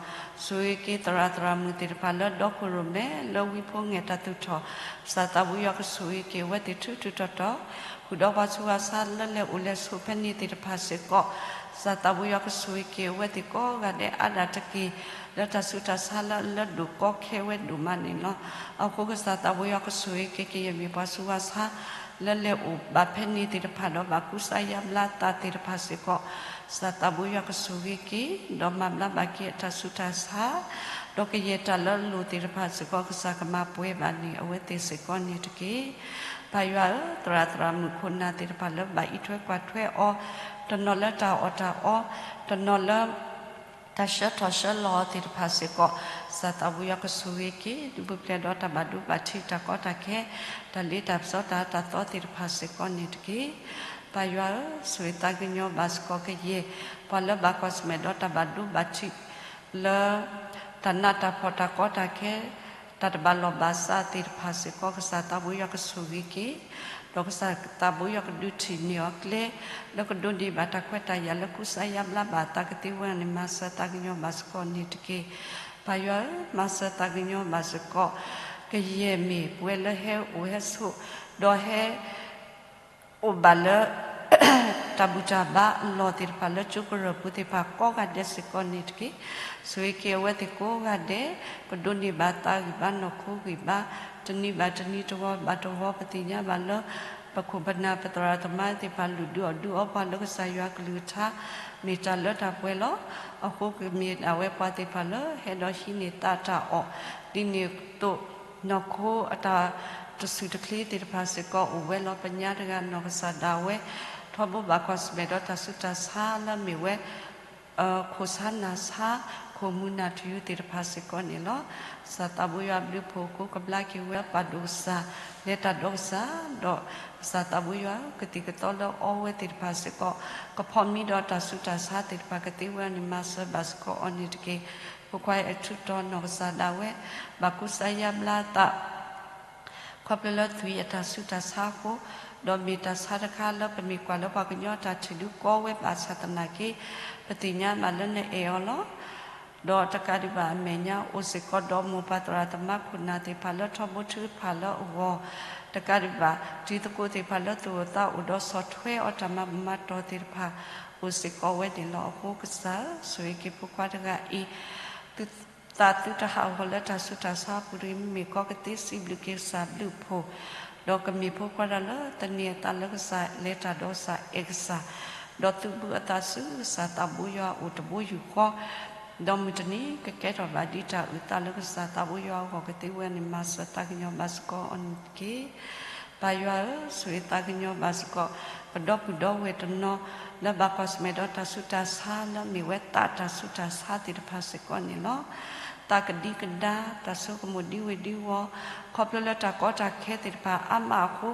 ဆိၣ်ဂ့ၤက့ၤသရၣ်သရၣ်မုၣ်သ့ၣ်တဖၣ်လၢဒီခိၣ်ရိၣ်မဲလၢဝံဖိငဲၤတၢ်သူၣ်ထီၣ်, ကစၢ်သးဘိယွၤကဆိၣ်ဂ့ၤက့ၤအဝဲသ့ၣ်ထူထူတီတီ, ဃုာ်ဒီးပှၤဆူးပှၤဆါလၢလဲၤအိၣ်လဲၤဆိးဖဲန့ၣ်သ့ၣ်တဖၣ်စ့ၢ်ကီး, ကစၢ်သးဘိယွၤကဆိၣ်ဂ့ၤက့ၤအဝဲသ့ၣ်ကိးဂၤဒဲးအါဒၣ်တက့ၢ်, လၢတၢ်ဆူးတၢ်ဆါလၢအလၢဒိၣ်ကီခဲဝဲဒိၣ်မးန့ၣ်လီၤ. အဃိကစၢ်သးဘိယွၤကဆိၣ်ဂ့ၤက့ၤ ကယဲၢ်မ့ၢ်ပှၤဆူးပှၤဆါ လၢလဲၤအိၣ်ဘၣ်ဖဲန့ၣ်သ့ၣ်တဖၣ်ဒီးဘၣ်ကူစါယါဘျါသးသ့ၣ်တဖၣ်စ့ၢ်ကီး, ကစၢ်သးဘိယွၤကဆိၣ်ဂ့ၤက့ၤ, ဒီးမၤဘျါဘၣ်က့ၤအတၢ်ဆူးတၢ်ဆါ, ဒီးကယဲၢ်တၢ်လၢအလိၣ်သ့ၣ်တဖၣ်စ့ၢ်ကီး ကစၢ်ကမၤပှဲၤဘၣ်န့ၣ် အဝဲသ့ၣ်စ့ၢ်ကီးန့ၣ်တက့ၢ်. ပၢ်ယွၤဧၢ, သရၣ်သရၣ်မုၣ်ခိၣ်နၢ်သ့ၣ်တဖၣ်လၢဘၣ်အံးထွဲကွၢ်ထွဲအီၤ, တနီၤလၢတၢ်အီၣ်တၢ်အီ, တနီၤလၢ တၢ်ဆှၢထီၣ်ဆှၢလီၤအီၤသ့ၣ်တဖၣ်စ့ၢ်ကီး, ကစၢ်သးဘိယွၤကဆိၣ်ဂ့ၤက့ၤ ဒုးပူၤဖျဲးဒီးတၢ်ဘၣ်ဒိဘၣ်ထံးတၢ်ကီတၢ်ခဲ, တၢ်လ့တၢ်ပစီတၢ်အၢတၢ်သီသ့ၣ်တဖၣ်စ့ၢ်ကီးန့ၣ်တက့ၢ်. ပၢ်ယွၤဧၢ, ဆိၣ်ဂ့ၤသးကညီၤဘၣ်စ့ၢ်ကီးကယဲၢ် ပှၤလၢဘၣ်ကွၢ်ဆၢၣ်မဲာ်ဒီးတၢ်ဘၣ်ဒိဘၣ်ထံး လၢ တၢ်နးတၢ်ဖှီၣ်တၢ်ကီတၢ်ခဲ တၢ်တဘၣ်လီၢ်ဘၣ်စးသ့ၣ်တဖၣ်စ့ၢ်ကီး ကစၢ်သးဘိယွၤကဆိၣ်ဂ့ၤက့ၤ, ဒီးကစၢ်သးဘိယွၤကဒုးထံၣ်န့ၢ်အီၤကျဲ လၢကဒိးန့ၢ်ဘၣ်တၢ်ခွဲးတၢ်ယာ်လၢကူစါယါဘျါဘၣ်အသးကသ့ဝဲန့ၣ် မၤစၢၤသးကညီၤဘၣ်စ့ၢ်ကီးန့ၣ်တက့ၢ်. ပၢ်ယွၤဧၢ, မၤစၢၤသးကညီၤဘၣ်စ့ၢ်ကီး ကယဲၢ်မ့ၢ်ပဝဲလၢဟဲအိၣ်ဟဲဆိး ဒီးဟဲ အိၣ်ဘၣ်လၢ တၢ်ဘူၣ်တၢ်ဘါအလီၢ်သ့ၣ်တဖၣ် လၢကၠိကရၢၢ်ပူၤသ့ၣ်တဖၣ်ကိးဂၤဒဲးစ့ၢ်ကီးန့ၣ်တက့ၢ်. ဆိၣ်ဂ့ၤက့ၤအဝဲသ့ၣ်ကိးဂၤဒဲး ကဒိးန့ၢ်ဘၣ်သးဂံၢ်ဘါနီၢ်ခိဂံၢ်ဘါ တနံၤဘၣ်တနံၤတဝီဘၣ်တဝီ ပသ့ၣ်ညါဘၣ်လၢ ပခိၣ်ပနၢ်ပသရၣ်သမါသ့ၣ်တဖၣ် လုၢ်ဒုးအီၣ်ဒုးအီပှၤလၢကစၢ်ယွၤကလုၢ်ကထါ မ့ၢ်တၢ်လၢတၢ်ပှဲၤလီၤ. အဃိကမ့ၢ်ဒၣ်ဝဲပှၤသ့ၣ်တဖၣ်လၢ ဟဲဒီးဟံးန့ၢ်သးတၢ်အီၣ် ဒ်န့ၣ်အသိး နီၢ်ခိအတၢ်တဆူၣ်တချ့သ့ၣ်တဖၣ်စ့ၢ်ကီးအိၣ်ဝဲလီၤ. ပညါတဂၤနီၢ်ကစၢ်ဒၣ်ဝဲ ထီဘိဘၣ်ကွၢ်ဆၢၣ်မဲာ်ဒီးတၢ်ဆူးတၢ်ဆါလၢမ့ၢ်ဝဲ ခိၣ်ဆါနၢ်ဆါ ခိၣ်မူနၢ်ထူသ့ၣ်တဖၣ်စ့ၢ်ကီးန့ၣ်လီၤ. ကစၢ်သးဘိယွၤဘျုးဖှိၣ်ကိးကဘျါက့ၤဝဲ ပာ်ဒိၣ်ကစၢ် လဲၤတၢ်ဒီးကစၢ် ဒီးကစၢ်သးဘိယွၤ ကသံၣ်ကသီလၢအီဝဲသ့ၣ်တဖၣ်စ့ၢ်ကီး ကဖီၣ်မံဒီးတၢ်ဆူးတၢ်ဆါသ့ၣ်တဖၣ်ကသ့ဝဲန့ၣ် မၤစၢၤဘၣ်စ့ၢ်ကီးအီၤန့ၣ်တက့ၢ်. ဖိခွါအံၤအထူးတီၤနီၢ်ကစၢ်ဒၣ်ဝဲ ဘၣ်ကူစါယါဘျါအသး ခီဖျိလၢသွံၣ်အတၢ်ဆူးတၢ်ဆါအဃိ, ဒီးမ့ၢ်တၢ်ဆါတခါလၢပမ့ၢ်ကွၢ်လၢပှၤကညီတၢ်ထုးဒုကီဝဲဘၣ်ဆၣ်သနာ်က့, ပသ့ၣ်ညါဘၣ်လၢနအဲၣ်အီၤလီၤ. ဒီးတကးဒံးဘၣ်အမဲာ်ညါ အိၣ်စ့ၢ်ကီးဒီးမိၢ်ပၢ်သရၣ်သမါခိၣ်နၢ်သ့ၣ်တဖၣ်လၢထီဘိထုကဖၣ်လၢအဂီၢ်, တကးဒံးဘၣ် တံၤသကိးသ့ၣ်တဖၣ်လၢသူၣ်အိၣ်သးအိၣ်ဒီးဆီၣ်ထွဲအီၤတၢ်မၤဘူၣ်မၤတီၢ်သ့ၣ်တဖၣ် အိၣ်စ့ၢ်ကီးဝဲန့ၣ်လီၤ. အဃိကစၢ်ဧၢ, ဆိၣ်ဂ့ၤက့ၤဖိခွါတဂၤအံၤ သုသးသုတဟးဂီၤလၢတၢ်ဆူးတၢ်ဆါအပူၤတဂ့ၤ, မ့မ့ၢ်ကီကသ့စံးဘျုးက့ၤကစၢ်ဘျုးဖှိၣ်, ဒီးကမ့ၢ်ဖိခွါတဂၤလၢသန့ၤအသးလၢကစၢ်လဲၤတၢ်ဒီးကစၢ်အဲၣ်ကစၢ်, ဒီးသုးဘူးအသးဆူကစၢ်သးဘိယွၤအအိၣ်တဘိယူၢ်ဃီ, ဒီးမုၢ်တနံၤကကဲထီၣ်ဘၣ်ဒ်တၢ်အုၣ်သးလၢကစၢ်သးဘိယွၤအဂီၢ်ကသ့ဝဲန့ၣ် မၤစၢၤသးကညီၤဘၣ်စ့ၢ်ကီးအီၤန့ၣ်တက့ၢ်. ပၢ်ယွၤဧၢ, ဆိၣ်ဂ့ၤသးကညီၤဘၣ်စ့ၢ်ကီး ပဒီပုၢ်ဒီဝဲၢ်တနီၤ လၢဘၣ်ကွၢ်ဆၢၣ်မဲာ်ဒီးတၢ်ဆူးတၢ်ဆါလၢအမ့ၢ်ဝဲသးတၢ်ဆူးတၢ်ဆါသ့ၣ်တဖၣ်စ့ၢ်ကီးန့ၣ်လီၤ. သးကဒံကဒါ, တၢ်ဆိကမိၣ်ဒံဝ့ၢ်ဒံဝီၤ, ခီဖျိလၢတၢ်ကီတၢ်ခဲသ့ၣ်တဖၣ်အါမးအဃိ,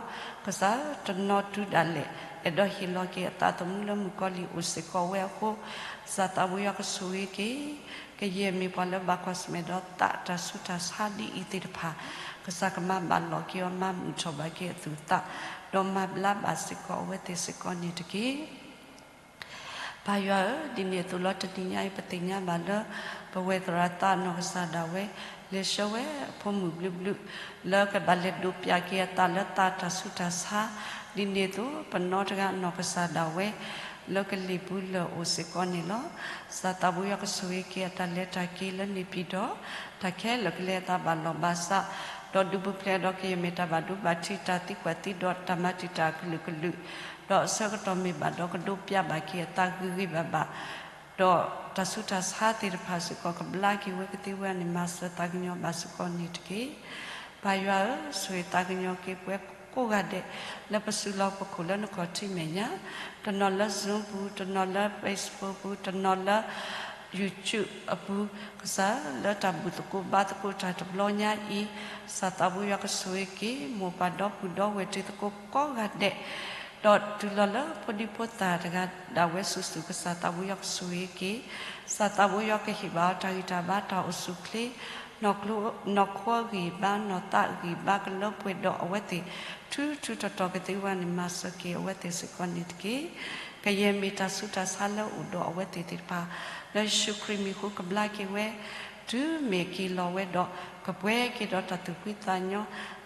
ကစၢ်ဧၢ, တနီၤတုၤဒၣ်လဲာ် အဲၣ်ဒိးဟ့ၣ်လီၤက့ၤအသးသမူလၢမုၣ်ကီၤလံၢ်အိၣ်စ့ၢ်ကီးဝဲအဃိ, ကစၢ်သးဘိယွၤကဆိၣ်ဂ့ၤက့ၤ ကယဲၢ်မ့ၢ်ပှၤလၢဘၣ်ကွၢ်ဆၢၣ်မဲာ်ဒီးသးတၢ်ဆူးတၢ်ဆါဒ်အံၤသ့ၣ်တဖၣ်, ကစၢ်ကမၤဘၣ်လိာ်က့ၤအီၤ မၤမုာ်ထီၣ်ဘၣ်က့ၤအသူၣ်အသး, ဒီးမၤဘျါဘၣ်စ့ၢ်ကီးအဝဲသ့ၣ်စ့ၢ်ကီးန့ၣ်တက့ၢ်. ပၢ်ယွၤဧၢ, ဒ်န့ၣ်အသိးလီၤ တနံၤညါအံၤ ပသ့ၣ်ညါဘၣ်လၢ ပဝဲၢ်သရၣ်သးနီၢ်ကစၢ်ဒၣ်ဝဲ လဲၤဆှၢဝဲအဖိမုၣ်ဘျုးဘျုး လၢကဘၣ်လဲၤဒိးပၠးက့ၤအသးလၢသးတၢ်ဆူးတၢ်ဆါ, ဒ်န့ၣ်အသိး ပနီၢ်တဂၤနီၢ်ကစၢ်ဒၣ်ဝဲ လၢကလံၢ်ပူၤလၢာ်အိၣ်စ့ၢ်ကီးန့ၣ်လီၤ. ကစၢ်သးဘိယွၤကဆိၣ်ဂ့ၤက့ၤအတၢ်လဲၤတၢ်က့ၤလၢန့ၣ်ပံၤဒီး တၢ်ခဲလၢာ်ကလဲၤအသးဘၣ်လီၢ်ဘၣ်စး, ဒီးဒုးပူၤဖျဲးဒီးကယဲၢ်မ့ၢ်တၢ်ဘၣ်ဒိဘၣ်ထံး တၢ်သံကွၢ်သံဒိး တၢ်မၤတံာ်တာ်အကလုာ်ကလုာ်, ဒီးအဆၢကတီၢ်မ့ၢ်ဘၣ်ဒီးကဒိးပၠးဘၣ်က့ၤအသးဂ့ၤဂ့ၤဘၣ်ဘၣ်, ဒီးတၢ်ဆူးတၢ်ဆါသ့ၣ်တဖၣ်စ့ၢ်ကီးကဘျါက့ၤဝဲကသ့ဝဲန့ၣ် မၤစၢၤသးကညီၤဘၣ်စ့ၢ်ကီးန့ၣ်တက့ၢ်. ပၢ်ယွၤဧၢ, ဆိၣ်ဂ့ၤသးကညီၤက့ၤပှၤကိးဂၤဒဲး လၢပစုလီၢ်ပခိၣ်လၢနခီၣ်ထံးမဲာ်ညါ, တနီၤလၢ Zoom ပူၤ, တနီၤလၢ Facebook ပူၤ, တနီၤလၢ YouTube အပူၤ, ကစၢ်လၢတၢ်ဘူၣ်သကိးဘါသကိးတၢ်တဘျီညါအံၤ, ကစၢ်သးဘိယွၤကဆိၣ်ဂ့ၤက့ၤ မိၢ်ပၢ်ဒီပုၢ်ဒီဝဲၢ်တံၤသကိးကိးဂၤဒဲး, ဒီးတုၤလီၤလၢဖိဒံဖိသၣ်တဂၤဒၣ်ဝဲစုာ်စုာ် ကစၢ်သးဘိယွၤကဆိၣ်ဂ့ၤက့ၤ, ကစၢ်သးဘိယွၤကဟ့ၣ်ဘၣ်အီၤတၢ်ဂံၢ်တၢ်ဘါ တၢ်အိၣ်ဆူၣ်အိၣ်ချ့, နီၢ်ခိအဂံၢ်ဘါ နီၢ်သးအဂံၢ်ဘါ ကလၢပှဲၤဒီးအဝဲသ့ၣ် ထူထူတီတီကသ့ဝဲန့ၣ် မၤစၢၤက့ၤအဝဲသ့ၣ်စ့ၢ်ကီးန့ၣ်တက့ၢ်. ကယဲၢ်မ့ၢ်တၢ်ဆူးတၢ်ဆါလၢအိၣ်ဒီးအဝဲသ့ၣ်သ့ၣ်တဖၣ် လၢယ့ၣ်ၡူးခရံာ်မံၤအဃိကဘျါက့ၤဝဲ, တုၤမ့ၢ်က့ၤလီၤဝဲဒီး ကပှဲၤက့ၤဒီးတၢ်သူၣ်ဖှံသးညီ,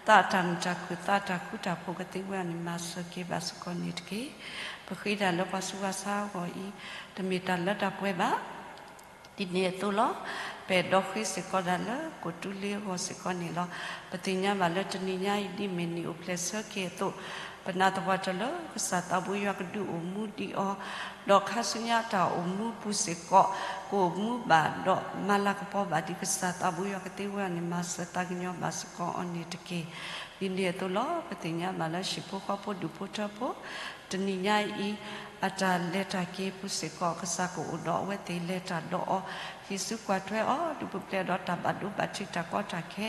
သးတၢ်မုာ်တၢ်ခုၣ် သးတၢ်ဃူတၢ်ဖိးကသ့ဝဲန့ၣ် မၤစၢၤက့ၤဘၣ်စ့ၢ်ကီးန့ၣ်တက့ၢ်. ပဃ့တၢ်လၢပှၤဆူးပှၤဆါအဂီၢ်အံၤ တမ့ၢ်တၢ်လၢတၢ်ပှဲၤဘၣ်. ဒ်န့ၣ်အသိးလီၤ. ပအဲၣ်ဒိးဃ့စ့ၢ်ကီးဒၣ်လၢ ကိၣ်တူလ့အဂီၢ်စ့ၢ်ကီးန့ၣ်လီၤ. ပသ့ၣ်ညါဘၣ်လၢတနံၤညါအံၤ ဒ်မ့ၢ်နံၣ်အိၣ်ဖျဲၣ်ဆၢက့ၤအသိး, ပနာ်သပှၢ်တၢၢ်လၢကစၢ်သးဘိယွၤကဒုးအိၣ်မူဒံးအီၤ, ဒီးခါဆူညါတၢ်အိၣ်မူပူၤစ့ၢ်ကီး ကအိၣ်မူဘၣ်ဒီးမၤလၤကပီၤဘၣ်ဒံး ကစၢ်သးဘိယွၤကသ့ဝဲန့ၣ် မၤစၢၤသးကညီၤဘၣ်စ့ၢ်ကီးအီၤန့ၣ်တက့ၢ်. ဒ်န့ၣ်အသိးလီၤ. ပသ့ၣ်ညါဘၣ်လၢဟံၣ်ဖိဃီဖိဒူၣ်ဖိထၢဖိ တနံၤညါအံၤ အတၢ်လဲၤတၢ်က့ၤပူၤစ့ၢ်ကီး ကစၢ်ကအိၣ်ဒီးအဝဲသ့ၣ် လဲၤတၢ်ဒီးအီၤ, ဟံးစုကွၢ်ထွဲအီၤ, ဒုးပူၤဖျဲးဒီးတၢ်ဘၣ်ဒိဘၣ်ထံး တၢ်ကီတၢ်ခဲ,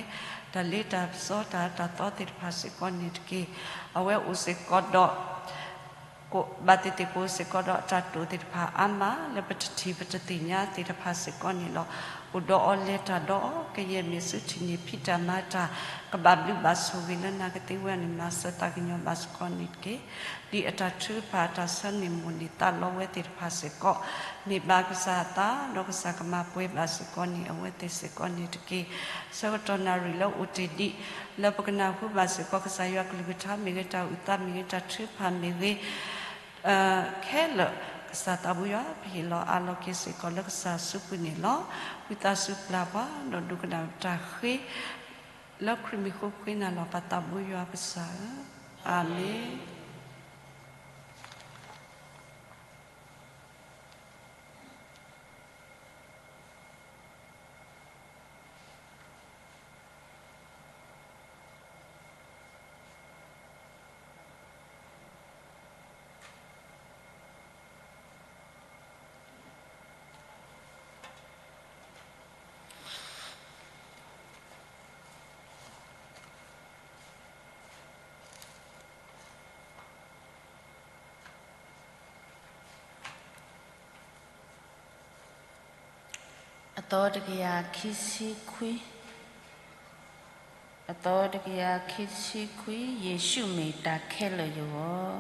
တၢ်လ့တၢ်စီ တၢ်အၢတၢ်သီသ့ၣ်တဖၣ်စ့ၢ်ကီးန့ၣ်တက့ၢ်. အဝဲအိၣ်စ့ၢ်ကီးဒီး ဘၣ်သ့ၣ်သ့ၣ်ကအိၣ်စ့ၢ်ကီးဒီးတၢ်တိာ်သ့ၣ်တဖၣ်အါမး လၢပတထံၣ်ပတသ့ၣ်ညါသ့ၣ်တဖၣ်စ့ၢ်ကီးန့ၣ်လီၤ. အိၣ်ဒီးအီၤလဲၤတၢ်ဒီးအီၤ ကယဲၢ်မ့ၢ်စုထံၣ်န့ၢ်ဖံးတၢ်မၤတၢ် ကဘၣ်ဘျုးဘၣ်ဆိၣ်ဂ့ၤလၢနၤကသ့ဝဲန့ၣ် မၤစၢၤသးကညီၤဘၣ်စ့ၢ်ကီးန့ၣ်တက့ၢ်. ဒ်အတၢ်ထုကဖၣ် အတၢ်ဆၢန့ၢ်မိၣ်န့ၢ်သးလီဝဲသ့ၣ်တဖၣ်စ့ၢ်ကီး မ့ၢ်ဘၣ်ကစၢ်အသး ဒီးကစၢ်ကမၤပှဲၤဘၣ်စ့ၢ်ကီးန့ၢ်အဝဲသ့ၣ်စ့ၢ်ကီးန့ၣ်တက့ၢ်. ဆၢကတီၢ်နၣ်ရံၣ်လၢအိၣ်တ့ၢ်ဒံး လၢပကနၢ်ဟူဘၣ်စ့ၢ်ကီး ကစၢ်ယွၤကလုၢ်ကထါမ့ၢ်ဂ့ၤ, တၢ်အုၣ်သးမ့ၢ်ဂ့ၤ, တၢ်ထုကဖၣ်မ့ၢ်ဂ့ၤ ခဲလၢာ် ကစၢ်သးဘိယွၤ ပဟ့ၣ်လီၤအးလီၤက့ၤစ့ၢ်ကီးလၢကစၢ်အစုပူၤန့ၣ်လီၤ. ဝံသးစူၤပျၢ်ပှၤ ဒီးဒိကနၣ်တၢ်ဃ့ လၢခရံာ်မံၤဃိ ဃ့နၤလီၤ ပၢ်သးဘိယွၤကစၢ်ဧၢ, အၤမ့ၣ်. အသီတကယၤခံဆံခွံ, အသီတကယၤခံဆံခွံ, ယ့ၣ်ၡူးမ့ၢ်တၢ်ခဲလၢာ်ယဂီၢ်.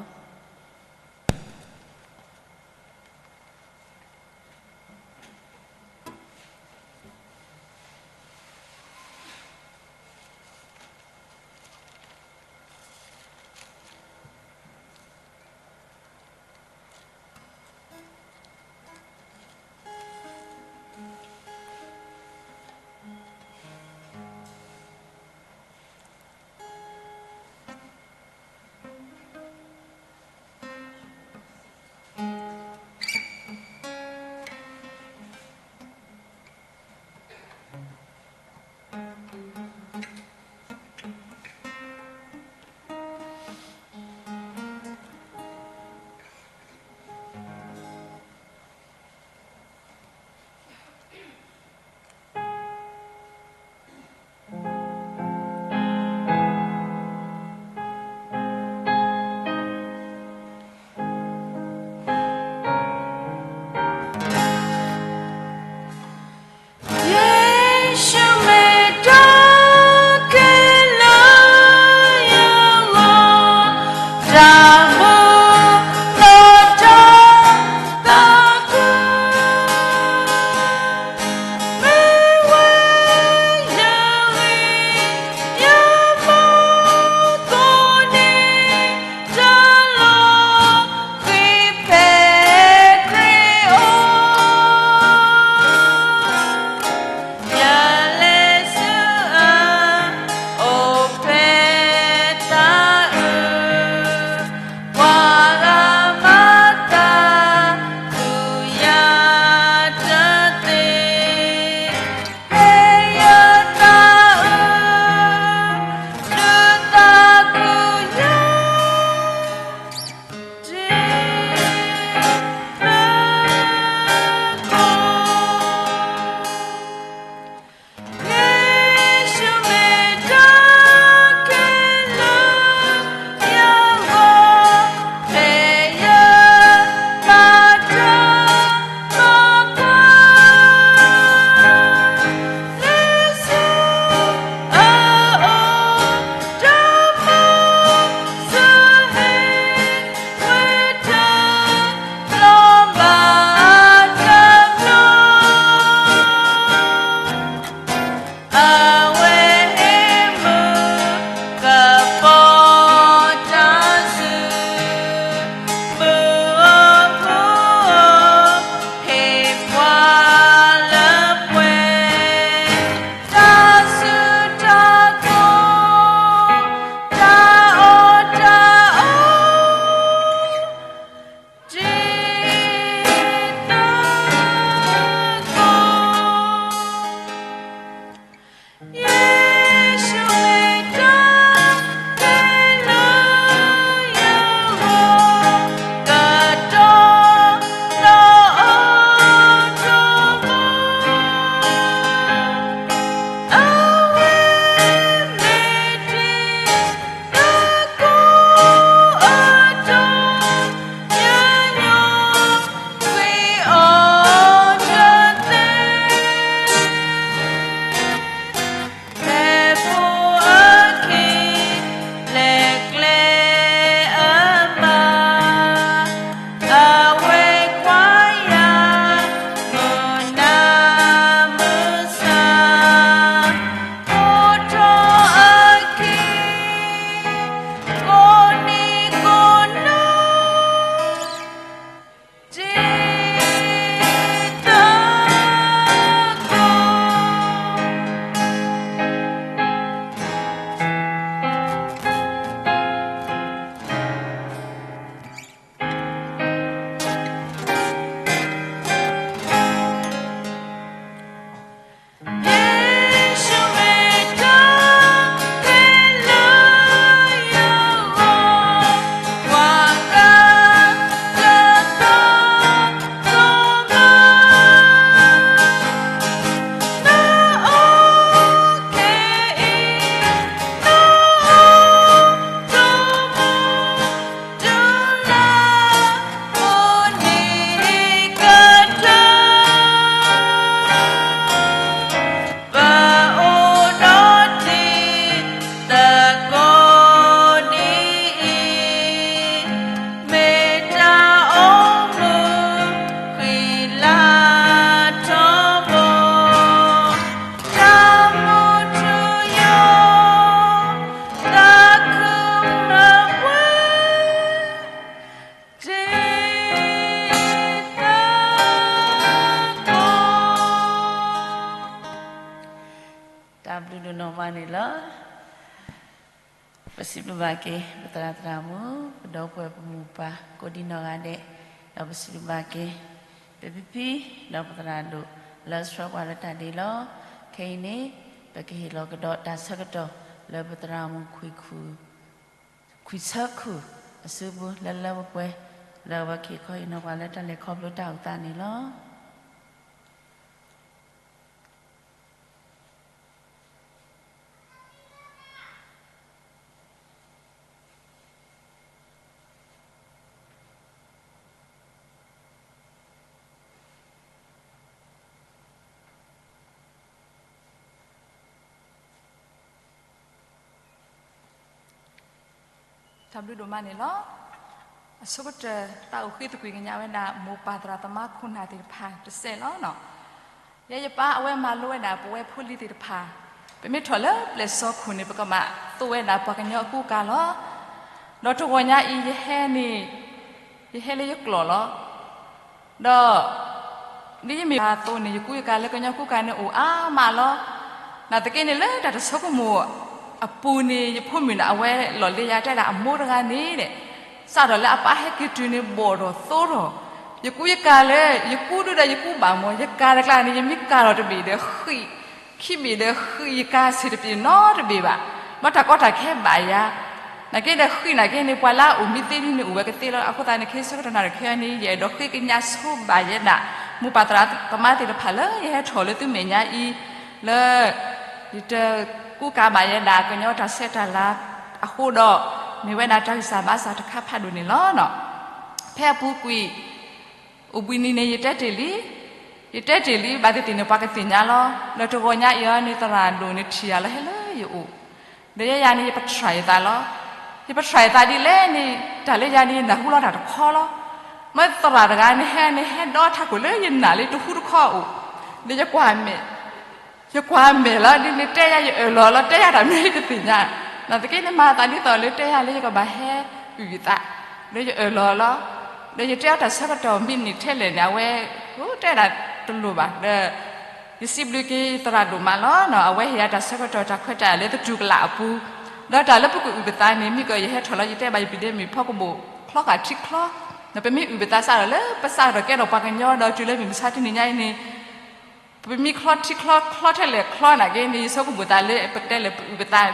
ပစံးဘျုးဘၣ်က့ၤ ပသရၣ်သရၣ်မုၣ် ပဒီပုၢ်ဝဲၢ်ပမိၢ်ပၢ်ကိးဒံနီၢ်ဂၤဒဲး, ဒီးပစံးဘျုးဘၣ်က့ၤ ပဖံဖံ ဒီးပသရၣ်ဒိၣ် လၢဆှၢပှၤလၢတၢ်ဒ့လီၤ. ခဲအံၤန့ၣ် ပကဟ့ၣ်လီၤကဒီးတၢ်ဆၢကတီၢ် လၢပသရၣ်မုၣ် ခွံဆၢခိၣ်အစုပူၤ လၢလၢပှဲၤပှဲၤ လၢအဝဲကဟ့ၣ်ခီဟ့ၣ်နီၤပှၤလၢတၢ်လဲၤခီဖျိတၢ်အိၣ်သးန့ၣ်လီၤ. တၢ်ဘျုးဒိၣ်မးန့ၣ်လီၤ. အဆိကတၢၢ် တၢ်အိၣ်ဃ့သကွံာ်ကညးဝဲဒၣ် မိၢ်ပၢ်သရၣ်သမါခိၣ်နၢ်သ့ၣ်တဖၣ်တစဲးလီၤ. ယဲယပၢ်အဝဲမၤလိဝဲဒၣ် ပဝဲဖိလံၤသ့ၣ်တဖၣ် ပမ့ၢ်ထီၣ်လၢပျဲၢ်စီခိၣ်န့ၣ် ပကဘၣ်သိၣ်ဝဲဒၣ်ပှၤကညီအကူအကၤလီၤ. ဒီးတဂီၤညါအံၤ ယဟဲန့ၣ် ယဟဲလၢယကျိာ်လီၤ. ဒီး ဒ်ယမ့ၢ်ပှၤသိးန့ၣ် ယကူယကၤလၢကညီကူကၤန့ၣ်အိၣ်အါမးလီၤ. နာ်သက့န့ၣ် လၢတၢ်တဆိကမိၣ်အပူၤန့ၣ် ယဖိမုၣ်န့ၣ် အဝဲလီၢ်လံၤယၤတဲဒၣ်အမိၢ်တဂၤန့ၣ် စးထီၣ်လၢအပၢ်ဟဲက့ၤတုၤန့ၣ် ဘီၣ်ထီၣ်သိထီၣ် ယကူယကၤလၢ ယကူဒုဒီးယကူဘၣ်မး ယကၤတကျါန့ၣ် ယမ့ၢ်ကၤထီၣ်တဘ့ၣ်ဒီးဃံး ခံဘ့ၣ်ဒီးဃံး ယကၤဆံးတပျ့ၤနီတဘ့ၣ်ဘၣ်. ဘၣ်တၢ်ကီတၢ်ခဲဘၣ်ယၤ နာ်က့ဒီးဃံးနာ်က့န့ၣ် ပှၤလၢအအိၣ်မံသ့ဒ်န့ၣ်အိၣ်ဝဲကသ့လီၤ. အဃိသတးန့ၣ် ခဲဆၢကတီၢ်နၣ်ရံၣ်ခဲအံၤန့ၣ် ယအဲၣ်ဒိးဃ့ကညးဆိဘၣ်ယဲဒၣ် မိၢ်ပၢ်သရၣ်သမါသ့ၣ်တဖၣ်လၢ ယဟဲထီၣ်လၢသုမဲာ်ညါအံၤ လၢ ယတကူကၤဘၣ်ယဲဒၣ် ကညီတၢ်ဆဲးတၢ်လၤအဃိဒီး မ့ၢ်ဝဲဒၣ်တၢ်ဂံၢ်စၢ်ဘါစၢ်တခါဖးဒိၣ်န့ၣ်လီၤ. ဖဲအပူၤကွံာ် အိၣ်ဘှံးနံၤန့ၣ် ယတဲတ့ၢ်လံ, ယတဲတ့ၢ်လံ ဘၣ်သ့ၣ်သ့ၣ်န့ၣ် ပှၤကသ့ၣ်ညါလီၤ. ဒီးတဂီၤညါအံၤအီၤန့ၣ် သရၣ်ဒိၣ်န့ၣ်ထံၣ်ယၤလီၤ ဟဲလၢယအိၣ် ဒီးယဲယၤန့ၣ် ယပtryယသးလီၤ. ယပtryယသးဒ်လဲၣ်န့ၣ် တၢ်လၢယၤန့ၣ် ယနၢ်ဟူလီၤတၢ်တခီလီၤ. မ့ၢ်သရၣ်တဂၤန့ၣ်ဟဲန့ၣ် ဟဲဒီးထးခိၣ်လၢယနၢ်လၢတဟူတခီအိၣ်, ဒီးယကွၢ်မဲာ် ယကွၢ်မဲာ်လီၤ ဒ်န့ၣ်တဲယၤ ယအၢၣ်လီၤလီၤ တဲယၤတၢ်မနုၤယတသ့ၣ်ညါ, နာ်သက့န့ၣ် မၤသးဒ်သိးလၢတဲယၤလၢယကဘၣ်ဟဲအုၣ်ယသး, ဒီးယအၢၣ်လီၤလီၤ, ဒီးယတဲအီၤတၢ်ဆၢကတီၢ်မ့ၢ်န့ၢ်ထဲလဲၣ်န့ၣ် အဝဲ အိၣ်တဲဒၣ်တလိၤဘၣ်, ဒီး ယစံးဘျုးက့ၤသရၣ်ဒိၣ်မးလီၤ. အဝဲဟ့ၣ်ယၤတၢ်ဆၢကတီၢ်တၢ်ခွဲးတၢ်ယာ်လၢသတူၢ်ကလာ်အပူၤ, ဒီးတၢ်လၢပကအုၣ်ပသးန့ၣ် မ့ၢ်ကယဟဲထီၣ်လီၤ ယတဲဘၣ်ယပဒဲမ့ၢ်ဖီကဘိၣ် ချီဃာ်ထံချီ, ဒီးပမ့ၢ်အုၣ်ပသးစးထီၣ်လၢပစးထီၣ်ကဲထီၣ်ပှၤကညီဒီးတုၤလၢမုၢ်မဆါတနံၤညါအံၤန့ၣ် ပမ့ၢ်ချီထံချီချီထဲလဲၣ်ချီနာ်က့န့ၣ် ယဆိကမိၣ်သးလၢပတဲလဲၣ်ပအုၣ်ပသး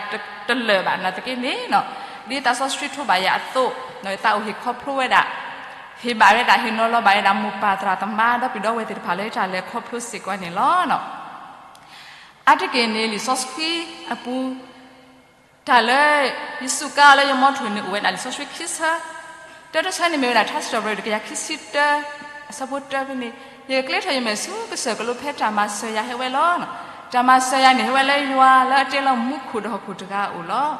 တလၢာ်ဘၣ်နာ်သက့န့ၣ်, ဒ်သးစီဆှံထိးဘၣ်ယၤအသိး ဒီးယသးအိၣ်ဟ့ၣ်ခီဖျိဝဲဒၣ်, ဟ့ၣ်ဘၣ်ဝဲဒၣ် ဟ့ၣ်နီၤလီၤဘၣ်ဝဲဒၣ် မိၢ်ပၢ်သရၣ်သမါ ဒီပုၢ်ဒီဝဲၢ်သ့ၣ်တဖၣ်လၢယတၢ်လဲၤခီဖျိစ့ၢ်ကီးန့ၣ်လီၤ. အါတက့ၢ်န့ၣ် လံာ်စီဆှံအပူၤ တၢ်လၢ ယစူးကါအီၤလၢယမီထိၣ်န့ၣ် အိၣ်ဝဲဒၣ်လံာ်စီဆှံခံဆၢ, တၢတဆၢန့ၣ်မ့ၢ်ဝဲဒၣ် ထါစံးထီၣ်ပတြၢၤတကယၤခံဆံတၢ အဆၢဖိတၢဖဲန့ၣ်, ယကကျဲထီၣ်ယမဲာ်ဆူကစၢၢ်ကလိ ဖဲတၢ်မၤစၢၤယၤဟဲဝဲလီၤ. တၢ်မၤစၢၤယၤန့ၣ် ဟဲဝဲလၢယွၤလၢအတဲလီၤမူခိၣ်ဒီးဟီၣ်ခိၣ်တဂၤအအိၣ်လီၤ.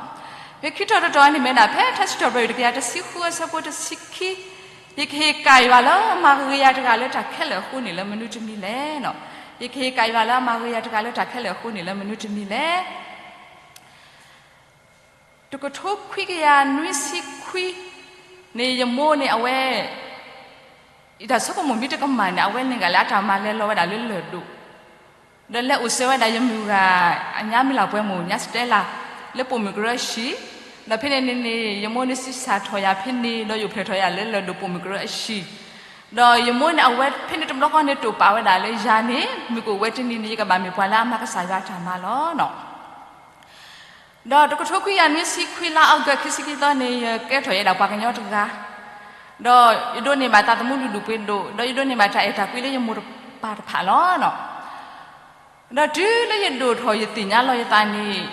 ဖဲခံထီၣ်တတီၤန့ၣ်မ့ၢ်ဝဲဒၣ် ဖဲထါစံးထီၣ်ပတြၢၤတကယၤတဆံဃုအဆၢဖိတဆံခံ, ယကဟ့ၣ်ကၣ်ယွၤလၢအမၤဂ့ၤယၤတဂၤလၢတၢ်ခဲလၢာ်အဃိန့ၣ် လၢမနုၤတမံၤလဲၣ်. ယကဟ့ၣ်ကၣ်ယွၤလၢအမၤဂ့ၤယၤတဂၤလၢတၢ်ခဲလၢာ်အဃိန့ၣ် လၢမနုၤတမံၤလဲၣ်. တကထိခွံကယၤနွံဆံခွံန့ၣ် ယမိၢ်န့ၣ်အဝဲ ယတၢ်ဆိကမိၣ်မ့ၢ်တကမၣ်န့ၣ် အဝဲန့ၣ်ဂၤလၢအတၢ်မၤလဲၤလီၤဝဲဒၣ်လၢလၢၢ်ဒိၣ်, ဒီးလဲၤအိၣ်စၢၤဝဲဒၣ်ယမုၢ်ဂၤ အညါမ့ၢ်လၢ်ပှဲၤမိၢ် ညါစတဲလၢ် လၢပိာ်မုၣ်ကရၢအဟံၣ်, ဒီးဖဲန့ၣ်န့ၣ်န့ၣ် ယမိၢ်န့ၣ်စံးစၢ်ထီၣ်ယၤဖဲန့ၣ် ဒီးယအိၣ်ဖျဲၣ်ထီၣ်ယၤလၢလၢၢ်ဒိၣ်ပိာ်မုၣ်ကရၢအဟံၣ်, ဒီးယမိၢ်န့ၣ်အဝဲဖဲန့ၣ်တဘျီဃီန့ၣ် တိာ်ပာ်ဝဲဒၣ်လၢယၤန့ၣ် မုၢ်ကအိၣ်ဝဲတနံၤန့ၣ် ယကဘၣ်မ့ၢ်ပှၤလၢအမၤကစၢ်ယွၤအတၢ်မၤလီၤ. ဒီးတကထိခွံကယၤနွံဆံခွံလါအီကူးခံဆံခံသီန့ၣ် ယကဲထီၣ်ယဲဒၣ်ပှၤကညီတဂၤ, ဒီးယဒိးန့ၢ်ဘၣ်တၢ်သမူလုၢ်ဒိၣ်ပှ့ၤဒိၣ် ဒီးယဒိးန့ၢ်ဘၣ်တၢ်အဲၣ်တၢ်ကွံလၢယမိၢ်တပၢ်တဖၣ်လီၤ. ဒီးတုၤလၢယဒိၣ်ထီၣ်ယသ့ၣ်ညါလီၤယသးန့ၣ်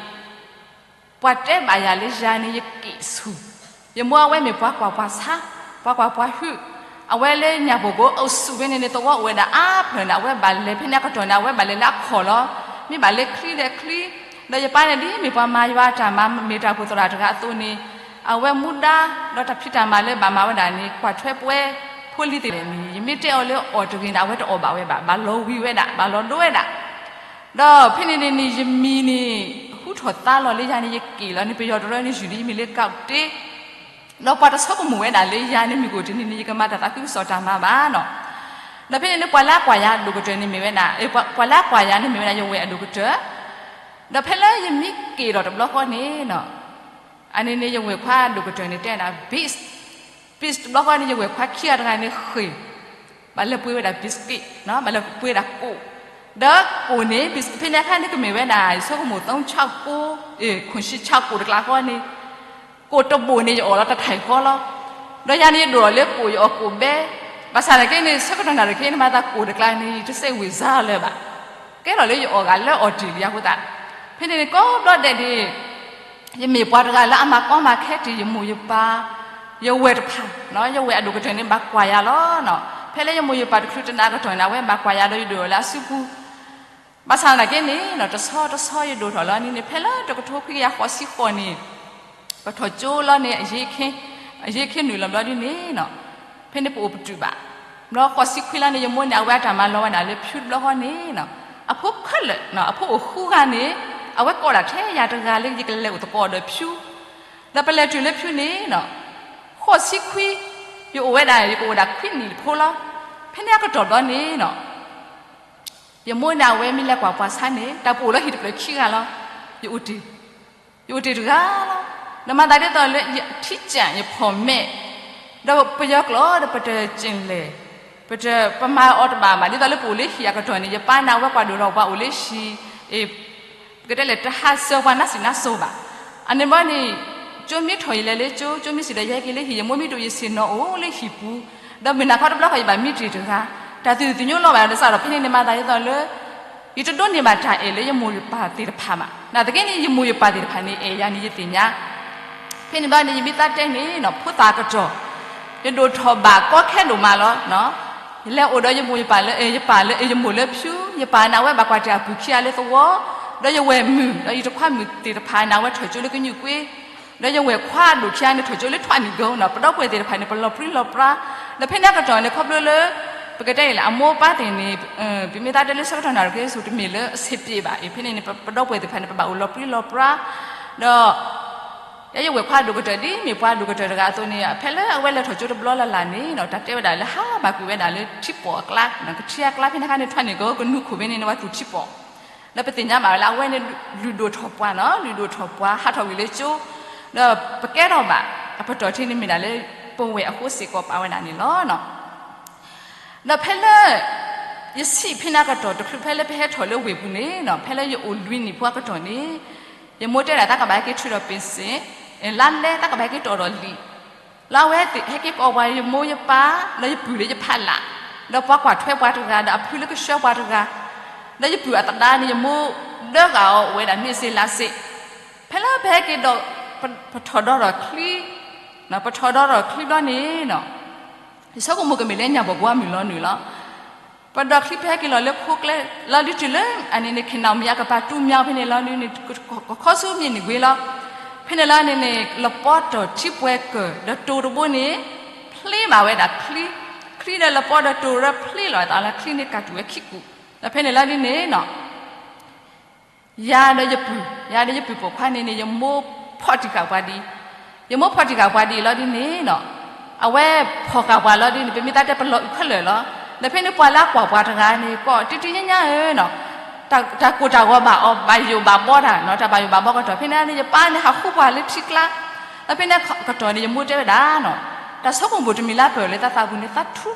ပှၤတဲဘၣ်ယၤလၢယၤန့ၣ်ယက့ၣ်ဆူၣ်, ယမိၢ်အဝဲမ့ၢ်ပှၤကွၢ်ပှၤဆါ, ပှၤကွၢ်ပှၤဟုၣ်, အဝဲလၢညၣ်ဖိကိးအိၣ်ဆူၣ်ဖဲန့ၣ်န့ၣ် သဝီအိၣ်ဝဲဒၣ်အါဖျၢၣ်န့ၣ် အဝဲဘၣ်လဲၤဖဲန့ၣ်အကတီၢ်န့ၣ် အဝဲဘၣ်လဲၤလၢအခီၣ်လီၤ. မ့ၢ်ဘၣ်လဲၤချံဒီးချံ, ဒီးယပၢ်န့ၣ်ဒ်မ့ၢ်ပှၤမၤယွၤအတၢ်မၤ မ့ၢ်တၢ်အိၣ်ဖှိၣ်သရၣ်တဂၤအသိးန့ၣ် အဝဲမူဒါ ဒီးတၢ်ဖံးတၢ်မၤလၢဘၣ်မၤဝဲဒၣ်န့ၣ် ကွၢ်ထွဲပဝဲဖိလံၤသ့ၣ်န့ၣ် ယမ့ၢ်တဲအီၤလၢအီၣ်တဂ့ၤန့ၣ် အဝဲတအီၣ်ဘၣ်ဝဲဘၣ်, ဘၣ်လီၤဝံၤဝဲဒၣ် ဘၣ်လီၤဒိဝဲဒၣ် ဒီးဖဲန့ၣ်န့ၣ်န့ၣ် ယမံၤန့ၣ် ဟူထီၣ်သါလီၤလၢယၤန့ၣ် ယက့ၣ်လီၤန့ၣ် ပယီၤတရၢန့ၣ် ယုၢ်လံယမံၤလၢကၣ်တ့, ဒီးပှၤတဆိကမိၣ်ဝဲဒၣ်လၢယၤန့ၣ် မုၢ်ကအိၣ်တနံၤန့ၣ် ယကမၤတၢ်သးခုကစီၣ်တၢ်မၤဘၣ်နီၤ. ဒီးဖဲန့ၣ်န့ၣ် ပှၤလၢအကွၢ်ယၤအဒိၣ်ကတၢၢ်န့ၣ်မ့ၢ်ဝဲဒၣ်, ပှၤလၢအကွၢ်ယၤန့ၣ်မ့ၢ်ဝဲဒၣ် ယဝဲၢ်အဒိၣ်ကတၢၢ်, ဒီးဖဲလၢယမံၤက့ၣ်ဒီးတဘျီဃီန့ၣ်နီၤ အန့ၣ်န့ၣ် ယဝဲၢ်ခွါဒိၣ်ကတၢၢ်န့ၣ်တဲဒၣ် beef, beef တဘျီဃီန့ၣ် ယဝဲၢ်ခွါခံဂၤတဂၤန့ၣ်ဃ့ၢ်, ဘၣ်လၢပှ့ၤဝဲဒၣ် biscuit နီၤ, ဘၣ်လၢပှ့ၤဝဲဒၣ်ကိၣ်, ဒီးကိၣ်န့ၣ် beef ဖဲန့ၣ်အခါန့ၣ် ကမ့ၢ်ဝဲဒၣ် ယဆိကမိၣ် သုံးခြောက်ကိုး, ခွံဆံခြောက်ကိုး တကျါဃီန့ၣ် ကိၣ်တဘိၣ်န့ၣ် ယအီၣ်လီၤတထံၣ်ဃီလီၤ. ဒီးယၤန့ၣ် ယဒိၣ်လီၤလၢကိၣ် ယအီၣ်ကိၣ်ဘဲ, ဘၣ်ဆၣ်သနာ်က့န့ၣ် ဆၢကတီၢ်နၣ်ရံၣ်ခဲအံၤန့ၣ် မၤသးကိၣ်တကျါန့ၣ် ယတစဲးဝံၤစါလၢၤဘၣ်. ကဲထီၣ်လၢယအီၣ်ဂၤလၢအီၣ်တ့ၢ်လံအဃိသတး, ဖဲန့ၣ်န့ၣ် ကိးဘျီဒဲးန့ၣ် ယမ့ၢ်ပှၤတဂၤလၢအမၤကီမၤခဲတ့ၢ် ယမိၢ်ယပၢ်, ယဝဲၢ်တဖၣ်, ယဝဲၢ်အဒိၣ်ကတၢၢ်န့ၣ် ဘၣ်ကွၢ်ယၤလီၤ. ဖဲလၢယမိၢ်ယပၢ်တချုးတနးအကတီၢ်န့ၣ် အဝဲဘၣ်ကွၢ်ယၤဒီးယဒိၣ်လၢအစုပူၤ ဘၣ်ဆၣ်သနာ်က့န့ၣ် တဆီတဆီယဒိၣ်ထီၣ်လီၤန့ၣ်န့ၣ် ဖဲလၢတကထိခွံကယၤဃိးဆံဃိးန့ၣ် ပထီၣ်ကၠိလီၤန့ၣ် အယ့ခ့နုာ်လီၤဘျီဒ်န့ၣ်, ဖဲန့ၣ်ပအိၣ်ပတုာ်ဘၣ်. ဘျီဃိးဆံခွံလီၤန့ၣ် ယမိၢ်န့ၣ် အဝဲအတၢ်မၤလီၤဝဲဒၣ်လၢဖၠူတဘျီဃီန့ၣ်, အဖိခဲလၢာ် အဖိအိၣ်ဃုဂၤန့ၣ် အဝဲကိးဒၣ်ထဲယၤတဂၤလၢယကလဲၤအိၣ်သကိးဒီးဖၠူ, ဒီးပလဲၤတုၤလၢဖၠူန့ၣ် ဃိးဆံခွံ ယအိၣ်ဝဲဒၣ် ယကအိၣ်ဒၣ်ခွံနံၣ်ဖိလီၤ. ဖဲန့ၣ်အကတီၢ်ဘျီန့ၣ် ယမိၢ်န့ၣ်အဝဲမ့ၢ်လဲၤကွၢ်ပှၤဆါန့ၣ် တၢ်ပအိၣ်လၢဟံၣ်တဖျၢၣ်ခံဂၤလီၤ. ယအိၣ်တ့ၢ်, ယအိၣ်တ့ၢ်တဂၤလီၤ. ဒီးမၤသးဒ်သိးလၢယထံကၠၢ်ယဖီၣ်မဲာ်, ဒီးပယီၤကျိာ်ဒီးပတကၠ့ၣ်လဲၣ်, ပတ, ပမၤအီၤတဘၣ်ဘၣ် ဒ်သိးလၢပအိၣ်လၢဟံၣ်အကတီၢ်န့ၣ် ယပၢ်န့ၣ်အဝဲကွၢ်ဒိၣ်ထီၣ်ပှၤအိၣ်လၢဟံၣ်, ပကတဲလဲၣ် တဟးဆှၢပှၤနးစံးနးစိၤဘၣ်. အန့ၣ်ဘီန့ၣ် ကၠိမ့ၢ်ထီၣ်ယလဲၤလၢကၠိ, ကၠိမ့ၢ်စံၣ်ဒီးယဟဲက့ၤလၢဟံၣ်, ယမိၢ်မ့ၢ်ဒိၣ်ယဆ့ၣ်နီၤအိၣ်လၢဟံၣ်ပူၤ, ဒီးမုၢ်နၤခီတဘျီဃီယဘၣ်မံတ့ၢ်တဂၤ, တၢ်သ့ၣ်သ့ၣ်ညိလီၤဘၣ်ဒီးစးထီၣ်ဖဲန့ၣ်န့ၣ် မၤသးဒ်သိးလၢ ယတဒိးန့ၢ်ဘၣ်တၢ်အဲၣ်လၢယမိၢ်ယပၢ်သ့ၣ်တဖၣ်ဘၣ်. နာ်သက့န့ၣ် ယမိၢ်ယပၢ်သ့ၣ်တဖၣ်န့ၣ် အဲၣ်ယၤန့ၣ်ယသ့ၣ်ညါ. ဖဲန့ၣ်ဘျီန့ၣ် ယမ့ၢ်သးတဲန့ၣ် ဖိသၣ်ကတီၢ် ယဒိၣ်ထီၣ်ဘၣ်ကီခဲဒိၣ်မးလီၤ. ယလဲၤအိၣ်ဒီးယမိၢ်ယပၢ်လၢ, ယပၢ်လၢယမိၢ်လၢဖၠူ, ယပၢ်န့ၣ် အဝဲဘၣ်ကွၢ်တ့ၢ်အပုၢ်ခံဂၤလၢသဝီ, ဒီးယဝဲၢ်မုၣ် ဒီးယတခွါမုၣ်သ့ၣ်တဖၣ်န့ၣ် အဝဲထီၣ်ကၠိလၢကညူၣ်ကွ့, ဒီးယဝဲၢ်ခွါအဒိၣ်ခံဂၤန့ၣ် ထီၣ်ကၠိလၢထွးနံၣ်ကိၤနီၤ, ပဒီပုၢ်ဝဲၢ်သ့ၣ်တဖၣ်န့ၣ် ပလီၤပြံလီၤပြါ, ဒီးဖဲန့ၣ်အကတီၢ်န့ၣ် ခီဖျိလၢ ပကတဲအံၤလၢအမိၢ်အပၢ်သ့ၣ်န့ၣ် ပမ့ၢ်သးတဲလၢဆၢကတီၢ်နၣ်ရံၣ်က့ၤဆူ တမ့ၢ်လၢအဆ့ပ့ၤဘၣ်အံၤ ဖဲန့ၣ်န့ၣ် ပဒီပုၢ်ဝဲၢ်သ့ၣ်တဖၣ်န့ၣ် ပဘၣ်အိၣ်လီၤပြံလီၤပြါ, ဒီး ယဲယဝဲၢ်ခွါဒိၣ်ကတၢၢ်ဒ်မ့ၢ်ပှၤဒိၣ်ကတၢၢ်တဂၤအသိးန့ၣ် ဖဲလၢအဝဲလဲၤထီၣ်ကၠိတဘျီလၢ်လၢ်န့ၣ် တၢ်တဲဝဲဒၣ်လၢဟးဘၣ်ကွံာ်ဝဲဒၣ်လၢထံပီၣ်အကျါ, ကထံအကျါဖဲန့ၣ်အခါန့ၣ် ထွးနံၣ်ကိၤကနူခိၣ်ဖဲန့ၣ်န့ၣ် ပှၤသူၣ်ထံပီၣ်, ဒီးပသ့ၣ်ညါဘၣ်ဝဲလၢအဝဲန့ၣ် လုၢ်ဒိၣ်ထီၣ်ပှၤနီၤ, လုၢ်ဒိၣ်ထီၣ်ပှၤ ဟးထီၣ်ဝံၤလၢကၠိ, ဒီးပကဲထီၣ်ဘၣ် အပတီၢ်ထံန့ၣ်မ့ၢ်ဒၣ်လၢ ပဝဲၢ်အဃိစ့ၢ်ကီးပာ်ဝဲဒၣ်န့ၣ်လီၤ. ဒီးဖဲလၢ ယဆံးဖဲန့ၣ်အကတီၢ် တချုးဖဲလၢပဟဲထီၣ်လၢဝ့ၢ်ပူၤန့ၣ်နီၤ, ဖဲလၢယအိၣ်လွံၢ်နံၣ်ဖိအကတီၢ်န့ၣ် ယမိၢ်တဲဒၣ် သးကဘၣ်ဟဲက့ၤထုးထီၣ်ပ့ၣ်စ့ၣ်, လါလဲ သးကဘၣ်ဟဲက့ၤတီၢ်ဒီးလံာ်, လၢအဝဲဟဲက့ၤကိးပှၤ ယမိၢ်ယပၢ် ဒီးယပုၢ်လၢယဖးလး, ဒီးပှၤကွၢ်ထွဲပှၤတဂၤ ဒီးအဖုလၢကဆှၢပှၤတဂၤ, ဒီးယပုၢ်အသဒါန့ၣ် ယမိၢ်ဒၢဂာ်အီၤအိၣ်ဝဲဒၣ်မ့ၢ်စ့လးစ့, ဖဲလၢပဟဲက့ၤဒီး ပထီၣ်ဒီထီၣ်ချံ, ပထီၣ်ဒီထီၣ်ချံဘျီန့ၣ်နီၤ ယဆိကမိၣ်ကမ့ၢ်လၢညၣ်ဘီၣ်ဘှါမုၢ်လီၤနုာ်လီၤ. ပဒီးချံပဟဲက့ၤလီၤလၢခိကျဲ လီၤဒုးတုၤလၢ အန့ၣ်န့ၣ် ခဲနီၣ်မံၤအကပၤတူၢ်မံၤဖဲန့ၣ်လီၤဒုးန့ၣ် ကခီဆူမ့ၢ်န့ၣ်ကွ့လီၤ. ဖဲန့ၣ်လီၤန့ၣ်န့ၣ် လပီတီၢ်ထံပှဲၤကၢၢ် ဒီးတိၤတဘိန့ၣ် ဖျ့ဘၣ်ဝဲဒၣ်ချံ, ချံဒီးလပီဒီးတိၤရၢဖျ့လီၤအသးလၢချံန့ၣ်ကၢ်တူာ်ဝဲခံကူာ်, ဒီးဖဲန့ၣ်လီၤဒုးန့ၣ်နီၤ ယၤဒီးယပုၢ်, ယၤဒီးယပုၢ်ပိာ်ခွါန့ၣ်န့ၣ် ယမိၢ်ဖီၣ်တံၢ်ဃာ်ပှၤဒ်အံၤ, ယမိၢ်ဖီၣ်တံၢ်ဃာ်ပှၤဒ်အံၤလီၤဒ်န့ၣ်နီၤ, အဝဲဖီၣ်ဃာ်ပှၤလီၤဒ်န့ၣ် ပမ့ၢ်သးတဲပလီၤအုၣ်ခဲလၢာ်လီၤ. ဒီးဖဲန့ၣ်ပှၤလၢအကွၢ်ပှၤတဂၤန့ၣ် ကိးတံၢ်တံၢ်ညါညါဧၢနီၤ, တၢ်ကိၢ်တၢ်ဂီၤဘၣ်အီၤ ဘၣ်ယိၣ်ဘၣ်ဘီတၢ်နီၤ, တၢ်ဘၣ်ယိၣ်ဘၣ်ဘီကတီၢ် ဖဲန့ၣ်န့ၣ် ယပၢ်န့ၣ်ဟးဃုပှၤလၢထံကျါ, ဒီးဖဲန့ၣ်ကတီၢ်န့ၣ် ယမိၢ်တဲဝဲဒၣ်နီၤ, တၢ်ဆိကမိၣ်တမံၤလၢပၢၢ်လၢသးသးပူၤန့ၣ်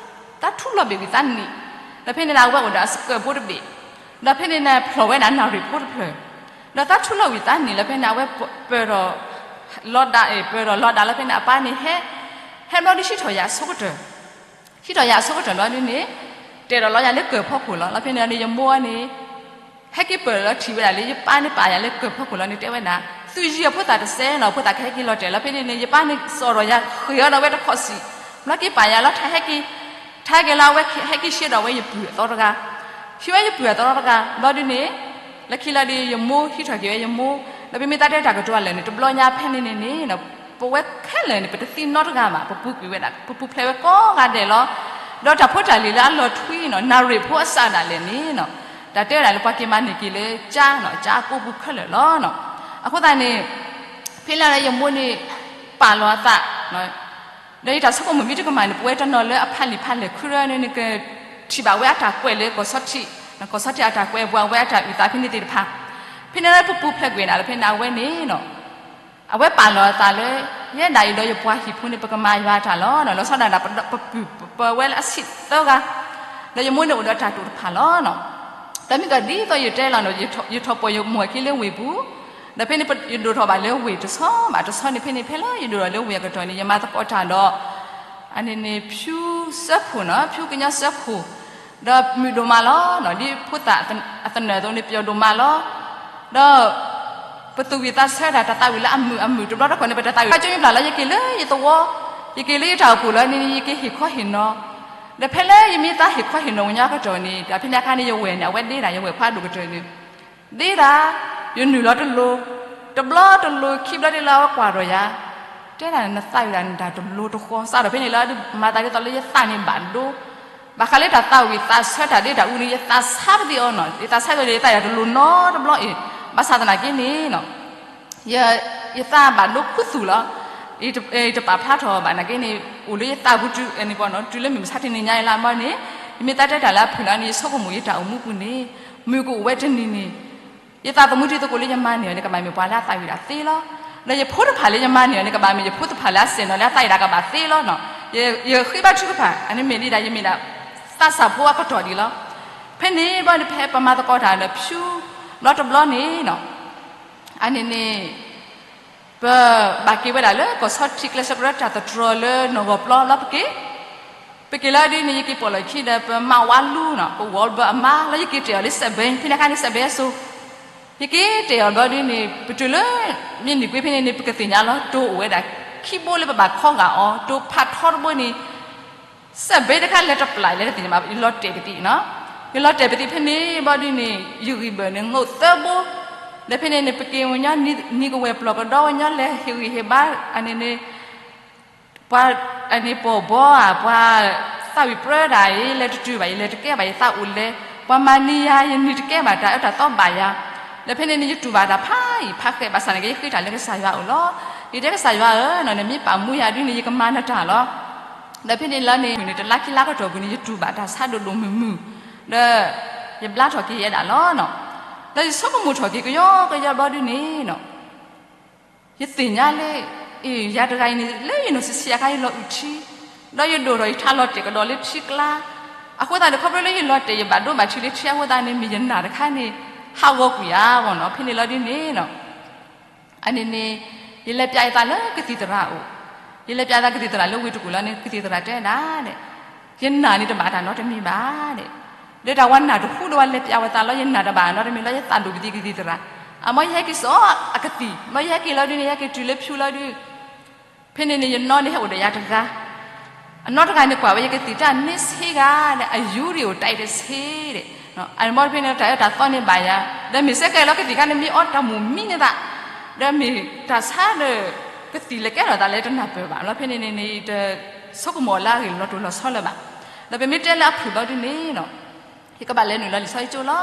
သးထူလီၤဘ့ၣ်ဝံၤသးနံၣ်, ဒီးဖဲန့ၣ်န့ၣ် အဝဲအိၣ်ဒီးအစကၢၢ်ဖိတဘ့ၣ်, ဒီးဖဲန့ၣ်န့ၣ် ဖျိးဝဲဒၣ်နၣ်ရံၣ်ဖိတဖျၢၣ်, ဒီးသးထူလီၤဝံၤသးနံၣ်လီၤ ဖဲန့ၣ် အဝဲပၢၢ်ဒီး လီၤဒး, ပၢၢ်ဒီးလီၤဒးလီၤ ဖဲန့ၣ် အပၢ်န့ၣ်ဟဲ, ဟဲဘျီဒုးဟံးထီၣ်ယၤအဆိကတၢၢ်, ဟံးထီၣ်ယၤအဆိကတၢၢ်ဘျီဒုးန့ၣ် တဲာ်ဒီးလီၤယၤလၢကၢၢ်ဖီခိၣ်လီၤ. လီၤဖဲန့ၣ်န့ၣ် ယမိၢ်န့ၣ် ဟဲက့ၤပၢၢ်လီၤထံၣ်ဝဲဒၣ်လၢယပၢ်န့ၣ်ပာ်ယၤလၢကၢၢ်ဖီခိၣ်လီၤန့ၣ် တဲဝဲဒၣ်, သုယံၤအဖိသၣ်တစဲးနီၤ ဖိသၣ်ကဟဲက့ၤလီၤတဲာ်လီၤ. ဖဲန့ၣ်န့ၣ် ယပၢ်န့ၣ်စိာ်ဒီးယၤဃ့ၢ်အီၤဒီးဝဲတခီၣ်စံး, ဘျီက့ၤပာ်ယၤလီၤ ထးဟဲက့ၤ, ထးဟဲက့ၤလီၤ အဝဲဟဲက့ၤဆှၢဒီးဝဲယပုၢ်အသီတဂၤ, ဆှၢဝဲယပုၢ်အသီတဂၤ ဘျီဒုးန့ၣ် လၢခံလီၤဒုး ယမိၢ်ဟံးထီၣ်က့ၤဝဲယမိၢ်, ဒီးပမ့ၢ်သးတဲတၢ်ကတိၤအလၢာ်န့ၣ် တဘျီညါဖဲန့ၣ်န့ၣ်န့ၣ် ပဝဲခဲလၢာ်န့ၣ် ပတသံနီတဂၤဘၣ်, ပပူၤကွံာ်ဝဲဒၣ် ပပူၤဖျဲးဝဲကိးဂၤဒဲးလီၤ. ဒီးတၢ်ဖိတၢ်လံၤလၢအလီၤထွံနီၤ နၣ်ရံၣ်ဖိအစးဒၣ်လဲာ်န့ၣ်နီၤ, တၢ်တဲဝဲဒၣ်လၢပှၤက့ၤမၤန့ၢ်က့ၤလၢကၠါနီၤ ကၠါအကိးပူၤခဲလၢာ်လီၤ. အဃိသတးန့ၣ် ဖဲလၢယမိၢ်န့ၣ် ပာ်လီၤအသး ဒီးယတၢ်ဆိကမိၣ်မ့ၢ်တကမၣ်န့ၣ် ပဝဲတနီၤလၢအဖးလံာ်ဖးလဲၢ်ခုရၢန့ၣ် ကထံၣ်ဘၣ်ဝဲအတၢ်ကွဲးလၢကီၢ်ဆီထံး, ကီၢ်ဆီထံးအတၢ်ကွဲးပှၤဝဲအတၢ်အုၣ်သးဖဲန့ၣ်သ့ၣ်တဖၣ်, ဖဲန့ၣ်လၢပပူၤဖျဲးကွံာ်ဒၣ်လၢဖဲန့ၣ် အဝဲန့ၣ်နီၤ အဝဲပာ်လီၤအသးလၢ ယဲဒၣ်အံၤဒီးယပှၤဟံၣ်ဖိန့ၣ် ပကမၤယွၤအတၢ်လီၤ. လီၤဆီဒၣ်တၢ် ပပပုၢ်ပဝဲၢ်လၢအဆံးသၢဂၤ, ဒီးယမိၢ်န့ၣ်အိၣ်ဒီးတၢ်တိာ်တဖၣ်လီၤ. ဒီးမ့ၢ်ကီးဒ်သိးယတဲလီၤန့ၣ် ယထီၣ်ပီၢ်ယမိၢ်အခံလၢဝ့ၢ်ပူၤ, ဒီးဖဲန့ၣ်ယဒိၣ်ထီၣ်ဘၣ်လၢဝ့ၢ်တဆီဘၣ်တဆီန့ၣ် ဖဲန့ၣ်ဖဲလၢယဒိၣ်ထီၣ်လၢဝ့ၢ်အကတီၢ်န့ၣ် ယမၤသကိးတၢ်ဒီး အန့ၣ်န့ၣ် ဖၠူစၢဖှိၣ်န့ၣ် ဖၠူကညီစၢဖှိၣ်, ဒီးမုာ်ဒိၣ်မးလီၤ. ဒ်ဖိသၣ်အသနၢၣ်အသိးန့ၣ် ပျီၣ်ဒိၣ်မးလီၤ. ဒီး ပသူၣ်ဝံၣ်သးဆၢတၢ် တၢ်သးဝံၣ်လၢအမုာ်အမုာ်တဘျီတခီၣ်န့ၣ် ပတၢ်သးဝံၣ်ဘၣ်ကၠိမ့ၢ်ပျၢ်လီၤ ယက့ၤလၢယသဝီ, ယက့ၤလၢယတၢ်အိၣ်ဖှိၣ်လီၤန့ၣ် ယက့ၤဟ့ၣ်ခီဟ့ၣ်နီၤ, ဒီးဖဲလၢယမ့ၢ်သးဟ့ၣ်ခီဟ့ၣ်နီၤဝဲညီအကတီၢ်န့ၣ် ဒီးဖဲန့ၣ်အခါန့ၣ် ယဝဲၢ်န့ၣ် အဝဲဒ့တၢ် ယဝဲၢ်ခွါဒိၣ်ကတၢၢ်န့ၣ် ဒ့တၢ်, ယနုာ်လီၤတလိၤ, တဘျီတလိၤ ခံဘျီတ့ၢ်လၢအဝဲကွၢ်ဒီးယၤ, တဲဒၣ်နသးဝံၣ်ဒၣ်နတၢ်တလိၤတဃီ စးထီၣ်ဖဲန့ၣ်လၢ မၤသးဒ်သိးလၢယသးန့ၣ်ဘၣ်ဒိ, ဘၣ်ဃးလၢတၢ်သးဝံၣ်သးဆၢတၢ်ဒ့တၢ်အူန့ၣ် ယသးဆါပသံးအီၤနီၤ, ယသးဆါက့ၤဒီး ယသးယၤတလိၤနီတဘျီအံၤ, ဘၣ်ဆၣ်သနာ်က့န့ၣ် ယသးဘၣ်ဒိခူသူၣ်လီၤ. ယတပာ်ဖျါထီၣ်ဘၣ်နာ်က့န့ၣ် အိၣ်လၢယသးပူၤတုၤ တုၤလၢမုၢ်မဆါတနံၤညါအံၤလၢအမီန့ၣ်, ယမ့ၢ်သးတဲတၢ်လၢအဖုၣ်လီၤန့ၣ် ယဆိကမိၣ်ယတၢ်အိၣ်မူပူၤန့ၣ် မုၢ်ကအိၣ်ဝဲတနံၤန့ၣ် ယသးသမူတံၤသကိးလၢယမၤန့ၢ်အီၤန့ၣ် ကဘၣ်မ့ၢ်ပှၤလၢအသးဝံၣ်ဒၣ်သ့လီၤ. ဒီးယဖိတဖၣ်လၢယမၤန့ၢ်အီၤန့ၣ် ကဘၣ်မ့ၢ်ယဖိတဖၣ်လၢအစဲၣ်နီၤလၢအသးဝံၣ်ဒၣ်ကဘၣ်သ့လီၤ. ယဃ့ဘါထုကဖၣ် အန့ၣ်မ့ၢ်ဒ်ဒၣ် ယမ့ၢ်ဒၣ်သးစၢ်ဖိအကတီၢ်ဒံးလီၤ. ဖဲန့ၣ်ဘီန့ၣ် ဖဲပမၤသကိးတၢ်ဒီးဖၠူဘျီတဘျီန့ၣ် အန့ၣ်န့ၣ် ပဘၣ်က့ၤဝဲဒၣ်လၢကီၢ်ဆီထံးကျဲ ဆၢကရၢတၢ်သတြီၤလၢနီၢ်ဂီၤပျီလီၤ ပက့ၤ, ပက့ၤလီၤဒ်န့ၣ် ယက့ၤပိာ်လီၢ်ခံဒီး ပမါဝါလူၤနီၤ ပဝီၤဘၢအမါလီၤ ယက့ၤတဲာ်အီၤလၢစဲးဘဲ ဖဲန့ၣ်အခါန့ၣ် စဲးဘဲစိၤ, ယက့ၤတဲာ်အီၤဘျီဒ်န့ၣ် ပတုၤလၢ မ့ၢ်နံၣ်ကွ့ဖဲန့ၣ်န့ၣ် ပကသ့ၣ်ညါလီၤ တိၤအိၣ်ဝဲဒၣ်ခံဘိလၢပဘၣ်ခီဂာ်အီၤ တိၤဖးထီတဘိန့ၣ် စဲးဘဲတခါလဲၤတပျၢ်လဲၤတသ့ၣ်ညါဘၣ် ယလီၤတဲာ်ပသံးနီၤ, ယလီၤတဲာ်ပသံးဖဲန့ၣ်ဘီဒ်န့ၣ် ယဂံၢ်ဘၢၣ်န့ၣ် ငိးသၢဘိ, ဒီးဖဲန့ၣ်န့ၣ် ပက့ၤဝဲညီ နံၤကဝဲၤပျီၢ်ကဒီဝဲညီလဲၤဟ့ၣ်ဂံၢ်ဟ့ၣ်ဘါ အန့ၣ်န့ၣ် ပှၤ အန့ၣ်ပီၢ်ဘီဧါ ပှၤသးဝံၣ်ပြၢဒၣ်အံၤ လဲၤတတုၤဘၣ် ယလဲၤတကဲဘၣ် ယသးအိၣ်လဲၤ, ပှၤမၤနံၤယၤ ယနံၤတကဲဘၣ် တၢ်အၢတၢ်သီဘၣ်ယၤ, ဒီးဖဲန့ၣ်န့ၣ် ယတူၢ်ဘၣ်တၢ်ဖးယံာ်ဖးဃဲး ဘၣ်ဆၣ်န့ၣ်က့ ယဃ့တၢ်လၢကစၢ်ယွၤအအိၣ်လီၤ. ယတဲကစၢ်ယွၤဧၢနီၤ နမ့ၢ်ပာ်မူယၤဒ်န့ၣ် ယကမၤနတၢ်လီၤ. ဒီးဖဲန့ၣ်လီၤန့ၣ် မုၢ်န့ၣ်တလါခံလါကတီၢ်ပူၤန့ၣ် ယတူၢ်ဘၣ်တၢ်ဆါဒိၣ်ဒိၣ်မုၢ်မုၢ်, ဒီး ယဘျါထီၣ်က့ၤယဲဒၣ်လီၤနီၤ, ဒီးယဆိကမိၣ်ထီၣ်က့ၤကယီကယီဘျီဒ်န့ၣ်နီၤ ယသ့ၣ်ညါလၢ အ့ၣ် ယၤတဂၤအံၤန့ၣ် လၢယနီၢ်ဆံးဆံးအခါ ယလီၤအုၣ်ထံ, ဒီးယဒိၣ်ထီၣ်ယထးလီၤတဲာ်ကဒီးလၢထံကျါ, အဃိသတးန့ၣ် ခီဖျိလၢယလီၤတဲာ် ယဘၣ်ဒိဘၣ်ထံးလၢထံအဃိသတးန့ၣ် မ့ၢ်ယနာ်တခါန့ၣ် ဟးဂီၤကွံာ်ဧါဘၣ်နီၤ, ဖဲန့ၣ်လီၤဒ်န့ၣ်နီၤ အန့ၣ်န့ၣ် ယလဲၤပျးယသးလၢကသံၣ်သရၣ်အအိၣ်, ယလဲၤပျးသးကသံၣ်သရၣ်လၢဝ့ၢ်တကူၣ်လီၤန့ၣ် ကသံၣ်သရၣ်တဲဒၣ်, ယနာ်န့ၣ်တဘၣ်တၢ်နီတမံၤဘၣ်, ဒီးတၢ်ဝဲနာ်တဟူဒီးဝဲလဲၤပျးဝဲသးလီၤ ယနာ်တဘၣ်နီတမံၤလီၤ ယသးဒိၣ်ပသံးကသံၣ်သရၣ်, အမ့ၢ်ယဟဲက့ၤစိာ်အကသံၣ် မ့ၢ်ယဟဲက့ၤလီၤဒ်န့ၣ် ယဟဲက့ၤတုၤလၢဖၠူလီၤဒ် ဖဲန့ၣ်န့ၣ် ယနီၢ်န့ၣ်ဟဲအိၣ်ဒီးယၤတဂၤ, အနီၢ်တဂၤန့ၣ်ကွၢ်ဝဲယကသံၣ်တၢ်န့ၣ်ဆ့ဂၤဒီး အယူၤဒံးအိၣ်တၢ်အံၤတဆ့ဒီး, အမ့ၢ်ဖဲန့ၣ်တၢ်အၢတၢ်သီန့ၣ်ဘၣ်ယၤ, ဒီးမ့ၢ်စ့ၢ်ကီးလီၤကသံၣ်ခါန့ၣ်မ့ၢ်အီတၢ်မိၣ်မံန့ၢ်သး, ဒီးမ့ၢ်တၢ်ဆါဒီး ကသံၣ်လဲၤကဲထီၣ်သးလၢတနၢ်ပၢၢ်ဘၣ်လီၤ ဖဲန့ၣ်န့ၣ်န့ၣ် ယတဆိကမိၣ်လၢအဂ့ၢ်လီၤတိၢ်လီၤဆီလၢၤဘၣ်, ဒီးပမ့ၢ်တဲလၢအဖုၣ်ဘျီဒ်န့ၣ်နီၤ, ယကဘၣ်လဲၤနုာ်လီၤလံာ်စီဆှံကၠိလီၤ,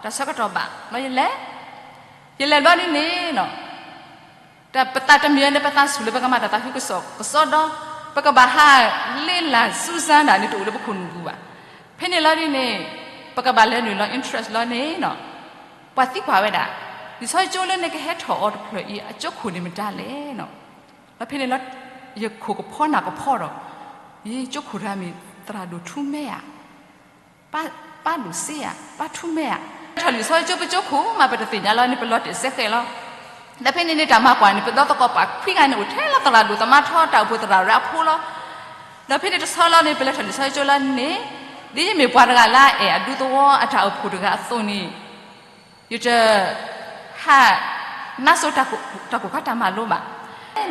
တၢ်ဆၢကတီၢ်ဘၣ်လီၤ ယလဲၤ, ယလဲၤဘျီဒ်န့ၣ်နီၤ တၢ်ပသးတမံၤန့ၣ် ပသးဆူၣ်လၢပကမၤတၢ်သးခုကစီၣ်ကစီဒီ, ပကဘၣ်ဟးလ့လၢ်စူစၢ်ဒၣ်န့ၣ် တအိၣ်လၢပခိၣ်နူာ်ပူၤဘၣ်. ဖဲန့ၣ်လီၤဒ်န့ၣ် ပကဘၣ်လဲၤနုာ်လီၤ interest လီၤန့ၣ်နီၤ, ပှၤသံကွၢ်ဝဲဒၣ်, လံာ်စီဆှံကၠိလၢနကဟဲထီၣ်အီၤတဖျၢၣ်အံၤ အကၠိခိၣ်န့ၣ်မတၤလဲၣ်နီၤ, ဒီးဖဲန့ၣ်လီၤ ယခိၣ်ကဖီနၢ်ကဖီဒီး, ယကၠိခိၣ်တဂၤမ့ၢ်သရၣ်ဒိၣ်ထူမဲဧါ ပၢ်ဒိၣ်စ့ဧါ ပၢ်ထူမဲဧါ, ထီၣ်လံာ်စီဆှံကၠိပကၠိခိၣ်မး ပတသ့ၣ်ညါလီၤန့ၣ် ပလီၤတဲာ်စဲဃဲးလီၤ. ဒီးဖဲန့ၣ်န့ၣ်တၢ်မၤကွၢ်န့ၣ် ပဒီသကိးပှၤခွံဂၤန့ၣ် အိၣ်ထဲလီၤသရၣ်ဒိၣ်သမါထီ တၢ်အိၣ်ဖှိၣ်သရၣ်ရၢအဖိလီၤ. ဒီးဖဲန့ၣ်တဆီလီၤန့ၣ် ပလဲၤထီၣ်လံာ်စီဆှံကၠိလီၤန့ၣ်, ဒ်ယမ့ၢ်ပှၤတဂၤလၢအအဲၣ်အဒူသဝီအတၢ်အိၣ်ဖှိၣ်တဂၤအသိးန့ၣ် ယတ ဟး နါစိၤတၢ်ကိၢ်ခါတၢ်မၤလိဘၣ်.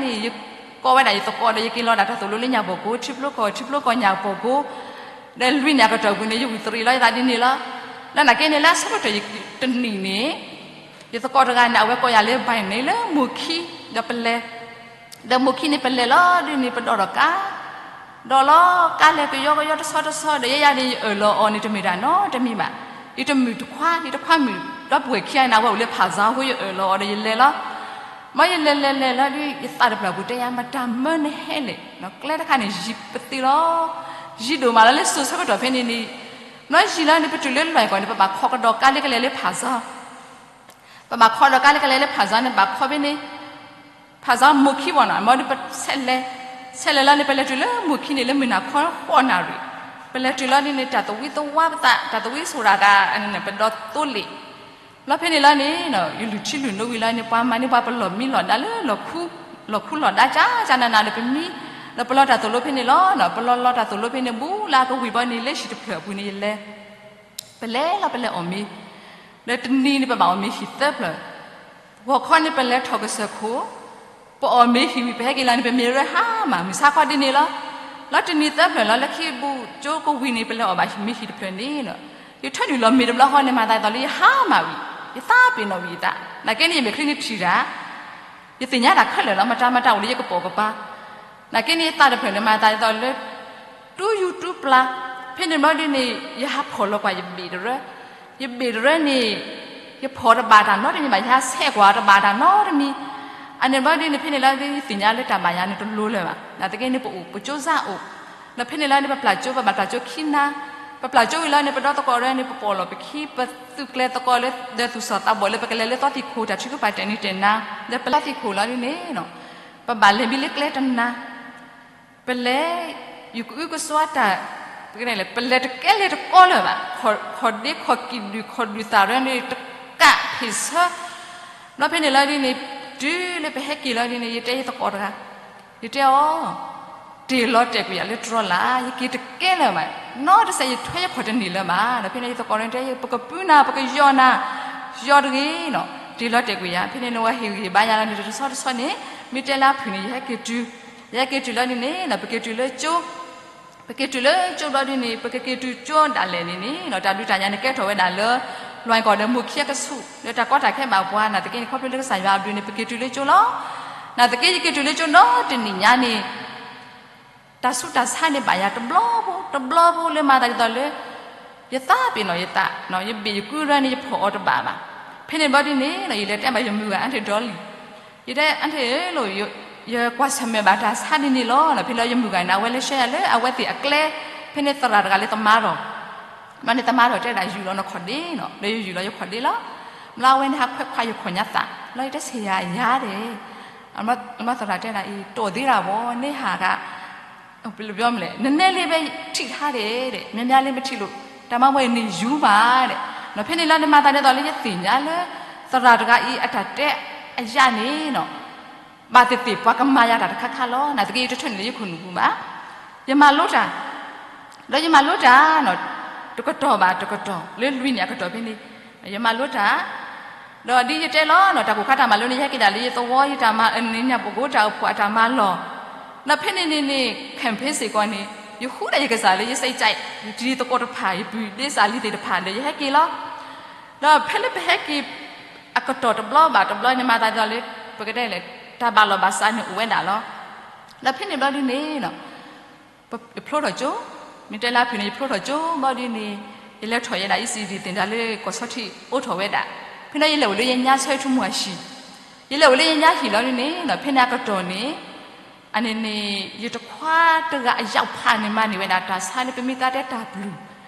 န့ၣ် ယကိးဝဲဒၣ်ယသကိးဒီး ယက့ၤလီၤဒၣ်တၢ်သိၣ်လိလၢညၣ်ပီၢ်ကိ ထံဖျိကီၢ် ထံဖျိကီၢ်ညၣ်ပီၢ်ကိ, ဒီးလွံၢ်နံၣ်အကတီၢ်ပူၤန့ၣ် ယဝံၣ်သရံးလီၤယသးဒ်န့ၣ်လီၤ. ဒီးနာ်က့န့ၣ် လၢအဆၢကတီၢ်တနံၣ်န့ၣ် ယသကိးတဂၤန့ၣ် အဝဲကိးယၤလၢ ဘၣ်န့ၣ်လၢမိၢ်ခံ ဒီးပလဲၤ ဒီးမိၢ်ခံန့ၣ် ပလဲၤလီၤဒ်န့ၣ် ပဒိးထီၣ်ကါ, ဒိးလီၤကါလဲၤကယီကယီတဆီတဆီ ဒီးယဲယၤန့ၣ် ယအၢၣ်လီၤအီၤန့ၣ် တမ့ၢ်တၢ်နီတမံၤဘၣ်. ယတမုာ်တခွါ ယတခွါမုာ် ဒီပုၢ်ဝဲၢ်ခံဂၤန့ၣ် အဝဲအိၣ်လၢဖးစါအဃိ ယအၢၣ်လီၤအီၤဒီးယလဲၤလီၤ. မ့ၢ်ယလဲၤလဲၤလဲၤလီၤဒ် ယသးတဖျၢၣ်ပူၤတဲယၤ မတၤမၢနဟဲလဲၣ်, ကျဲတခါန့ၣ် ယံၤပသံးလီၤ. ယံၤဒိၣ်မးလီၤလၢစိၤဆၢကတီၢ်ဖဲန့ၣ်န့ၣ်, မ့ၢ်ယံၤလီၤန့ၣ် ပတုၤလၢလွဲၢ်ကီၢ်န့ၣ် ပဘၣ်ခိးကဒီးကါလၢကလဲၤလၢဖးစါ ပဘၣ်ခိးဒီးကါလၢကလဲၤလၢဖးစါန့ၣ် ဘၣ်ခိးဖဲန့ၣ်, ဖ ဖးစၢ်မိၢ်ခံဘၣ်နီၤ, မ့ၢ်ဒ်ပဆဲးလဲၤ, ဆဲးလဲၤလီၤန့ၣ် ပလဲၤတုၤလၢမိၢ်ခံန့ၣ် လၢမုၢ်နၤခီဃိးနၣ်ရံၣ်, ပလဲၤတုၤလီၤဒ်န့ၣ် တၢ်သဝံသဝါပသး, တၢ်သဝံစူၤရၤဂၤန့ၣ် ပဒီသိလ့ၣ်, လီၤဖဲန့ၣ်လီၤန့ၣ် ယလုၢ်ထံလုၢ်နိဝံၤလီၤန့ၣ် ပှၤမၤန့ၢ်ပှၤပလီၢ်မံလီၢ်ဒါလၢ လီၢ်ခူလီၢ်ဒါကၠၢ်ကၠၢ်နးနးဒီးပမံ, ဒီးပလီၤတၢ်သိၣ်လိဖဲန့ၣ်လီၤ, ပလီၤလီၤတၢ်သိၣ်လိဖဲန့ၣ် ဘူးလၢကဝံၤဘီန့ၣ် လၢဟံၣ်တဖျၢၣ်အပူၤန့ၣ် ယလဲၤ ပလဲၤလီၤပလဲၤအီၣ်မ့ၤ, ဒီးတနံၤန့ၣ် ပဘၣ်အီၣ်မ့ၤဟံၣ်သၢဖျၢၣ်, ဂီၤခီန့ၣ် ပလဲၤထီၣ်ကစၢၢ်ခိၣ်, ပအီၣ်မ့ၤဟံၣ်ဝံၤ ပဟဲက့ၤလီၤန့ၣ် ပမ့ၢ်ရဲဟါမၢ် မုၢ်ဆါခီဒ်န့ၣ်လီၤ, လီၤတနံၤသၢဖျၢၣ်လီၤ လၢခံဘူးကၠိကဝံၤန့ၣ် ပလဲၤအီၣ်ဘၣ်မ့ၤဟံၣ်တဖျၢၣ်န့ၣ်, ယထၢနုာ်လီၤမ့ၤတဘျီဃီန့ၣ် မၤသးဒ်သိးလၢယဟါမၢ်ဝံၤ, ယသးပ့ၤနီၣ်ဝံၤယသး, နာ်က့န့ၣ် ယမဲာ်ချံန့ၣ်ထံၣ်တၢ် ယသ့ၣ်ညါတၢ်ခဲလၢာ်လီၤ, မတၤမတၤအိၣ်လၢယကပိာ်ကပၤ, နာ်က့န့ၣ် ယသးတဖျၢၣ်န့ၣ် မၤသးဒ်သိးလၢ တူၢ်ယူၢ်တူၢ်ပျၢ်, ဖဲန့ၣ်ဘျီဒ်န့ၣ် ယဟးဖီၣ်လီၤကွၢ်ယဘ့ၣ်တရၢ, ယဘ့ၣ်တရၢန့ၣ် ယဖီၣ်တဘၣ်တၢ်နီတမံၤဘၣ်, ယဟးဆဲးကွၢ်တဘၣ်တၢ်နီတမံၤ, အန့ၣ်ဘျီဒ်န့ၣ် ဖဲန့ၣ်လီၤဒ် ယသ့ၣ်ညါလၢတၢ်ဘၣ်ယၤန့ၣ်တလိၤလၢၤဘၣ်, နာ်သက့န့ၣ် ပအိၣ်ပကၠိစၢ်အိၣ်, ဒီးဖဲန့ၣ်လီၤန့ၣ် ပပျၢ်ကၠိ ပဘၣ်ပျၢ်ကၠိခံနၤ, ပပျၢ်ကၠိဝံၤလီၤန့ၣ် ပဒီသကိးတရၢန့ၣ် ပပိာ်လီၤပခံ ပသုးကျဲၤသကိးလၢ ဒီးသူၣ်စီၣ်သးဘီၣ်လၢပကလဲၤလၢသီသံၣ်ခိၣ် တၢ်ထုကဖၣ်တဲာ်နံၤတဲာ်နၤ, ဒီးပလဲၤသံၣ်ခိၣ်လီၤဒ်န့ၣ် ပဘၣ်လဲၤမံလၢကျဲတနၤ, ပလဲၤ ယူၤကအုကစွါတၢ်, ပလဲၤတကဲလဲၤတကီလၢၤဘၣ်, ခီၣ်ဒ့ခီၣ်ကံၣ်ဒုၣ်ခီၣ်ဒုၣ်သးရၢန့ၣ် တကးဖ့ၣ်ဆၢ, ဒီးဖဲန့ၣ်လီၤဒ်န့ၣ် တုၤလၢပဟဲက့ၤလီၤဒ်န့ၣ် ယတဲယသကိးတဂၤ, ယတဲအီၤ တ့ၢ်လီၤတဲာ်ကွံာ်ယၤလၢတြီလၢ်, ယက့ၤတကဲလၢၤဘၣ်, နီတစဲးယထွဲယခီၣ်တန့ၢ်လၢၤဘၣ်, ဒီးဖဲန့ၣ်ယသကိးတရၢန့ၣ်တဲ ပကပုနၤ ပကယီၢ်နၤ, ယီၢ်တဂ့ၤနီၤ, တ့ၢ်လီၤတဲာ်ကွံာ်ယၤ, ဖဲန့ၣ်န့ၣ် ဝဲဟ့ၣ်ဂံၢ်ဟ့ၣ်ဘါယၤလီၤန့ၣ် တဆီတဆီန့ၣ် မ့ၢ်တဲလၢအဖုၣ်န့ၣ် ယဟဲက့ၤတုၤ, ယဟဲက့ၤတုၤလီၤဒ်န့ၣ်နီၤ ပက့ၤတုၤလၢကၠိ ပက့ၤတုၤလၢကၠိဘျီဒ်န့ၣ် ပကက့ၤတုၤကၠိဒၣ်လဲာ်န့ၣ်န့ၣ်နီၤ တၢ်ဒုးတၢ်ယၤန့ၣ်ကဲထီၣ်ဝဲဒၣ်လၢ လွဲၢ်ကီၢ်ဒီးမိၢ်ခံအကဆူး ဒီးတၢ်ကီတၢ်ခဲဘၣ်ပှၤ နာ်သက့န့ၣ် ခီဖျိလၢကစၢ်ယွၤအဘျုးန့ၣ် ပက့ၤတုၤလၢကၠိလီၤ. နာ်သက့ယက့ၤတုၤလၢကၠိနီတနံၤညါန့ၣ် တၢ်ဆူးတၢ်ဆါန့ၣ်ဘၣ်ယၤတဘျီဖိ တဘျီဖိလၢမၤသးဒ်သိးလၢ ယသးပ့ၤနီၣ်ယသး, ယဘ့ၣ်ယကုရၢန့ၣ် ယဖီၣ်အီၤတဘၣ်ဘၣ်. ဖဲန့ၣ်ဘျီဒ်န့ၣ် ယလဲၤတဲဘၣ်ယမုၣ်ဂၤ အါတ့ၢ်ဒီလံၤ, ယတဲ အါတ့ၢ်ဧၢ လိၣ် ယကွၢ်ဆၢၣ်မဲာ်ဘၣ်တၢ်ဆါဒ်န့ၣ်လီၤ. ဖဲလၢယမုၣ်ဂၤန့ၣ် အဝဲလဲၤဆှၢယၤလၢ အဝဲသ့ၣ်အကျဲ, ဖဲန့ၣ်သရၣ်တဂၤလၢသမါထီၣ် ဘျီန့ၣ်သမါထီၣ်တဲဒၣ် ယူၢ်လီၤနခီၣ်ဒ့နီၤ, ဒီးယယူၢ်လီၤယခီၣ်ဒ့လီၤ. ဘျီအဝဲန့ၣ်ဟးခွဲးခွါယခီၣ်ညါသး, ဘျီယတဲဆ့ၣ်ယၤယၤဒဲး, ဘျီသရၣ်တဲဒၣ်အံၤ တိၢ်သ့ဒၣ်ဘီ န့ၢ်ဟးဂၤ ပလဲၤဘျီမလဲၣ် နနဲလ့ဘဲထံၣ်ထါဒဲး, မ့ၢ်မ့ၢ်လ့မ့ၢ်ထံၣ်လိာ် တၢ်မၤဝဲန့ၣ်ယူၤဘၣ်ဒဲး. ဖဲန့ၣ်လီၤန့ၣ် မၤသးဒ်သိးလၢယသ့ၣ်ညါလၢ သရၣ်တဂၤအံၤအတၢ်တဲအယၣ်န့ၣ်နီၤ ဘၣ်သ့ၣ်သ့ၣ်ပှၤကမၤယၤတၢ်တခါခါလီၤ. နာ်သက့ယတထၢနုာ်လၢယခိၣ်နူာ်ပူၤဘၣ်. ယမၤလိတၢ်, ဒီးယမၤလိတၢ်နီၤ တကတီၢ်ဘၣ်တကတီၢ် လၢလွံၢ်နံၣ်အကတီၢ်ဖဲန့ၣ် ယမၤလိတၢ် ဒီးဒ်ယတဲလီၤနီၤ တၢ်ကိၢ်ခါတၢ်မၤလိန့ၣ် ယဟဲက့ၤဒၣ်လၢယသဝီ ယတၢ်မၤအၢန့ၣ် ညၣ်ပကိးတၢ်အိၣ်ဖှိၣ်အတၢ်မၤလီၢ်, ဒီးဖဲန့ၣ်န့ၣ်န့ၣ် campaign စ့ၢ်ကီးန့ၣ် ယဃုဒၣ်ယကစၢ်လၢယစံးကဲး ယတံၤသကိးတဖၣ် ယပုၢ်ဒ့စၢ်လံၤသ့ၣ်တဖၣ်ဒီး ယဟဲက့ၤလီၤ. ဒီးဖဲလၢပဟဲက့ၤ အကတီၢ်တဘျီဘၣ်တဘျီန့ၣ် မၤသးဒ်သိးလၢ ပကတဲလဲၣ် တၢ်ဘၣ်လီၢ်ဘၣ်စးန့ၣ်အိၣ်ဝဲဒၣ်လီၤ. ဒီးဖဲန့ၣ်ဘျီဒ်န့ၣ် ယဖျိထီၣ်ကၠိ, မ့ၢ်တဲလၢအဖုၣ်န့ၣ် ယဖျိထီၣ်ကၠိဘျီဒ်န့ၣ် ယလဲၤထီၣ်ယဲဒၣ် အံၣ်စံၣ်ဒံၣ် သ့ၣ်တၢ်လၢကီၢ်ဆီထံးအိးထီၣ်ဝဲဒၣ်. ဖဲန့ၣ်ယလဲၤအိၣ်လၢယညါဆၢထူမူၢ်အဟံၣ်, ယလဲၤအိၣ်လၢယညါဟံၣ်လီၤဒ်န့ၣ် ဖဲန့ၣ်အကတီၢ်န့ၣ် အန့ၣ်န့ၣ် ယတခွါတဂၤအယၣ်ဖးန့ၣ် မၤန့ၢ်ဝဲဒၣ်တၢ်ဆါလၢပမ့ၢ်သးတဲတၢ်ပျုၢ်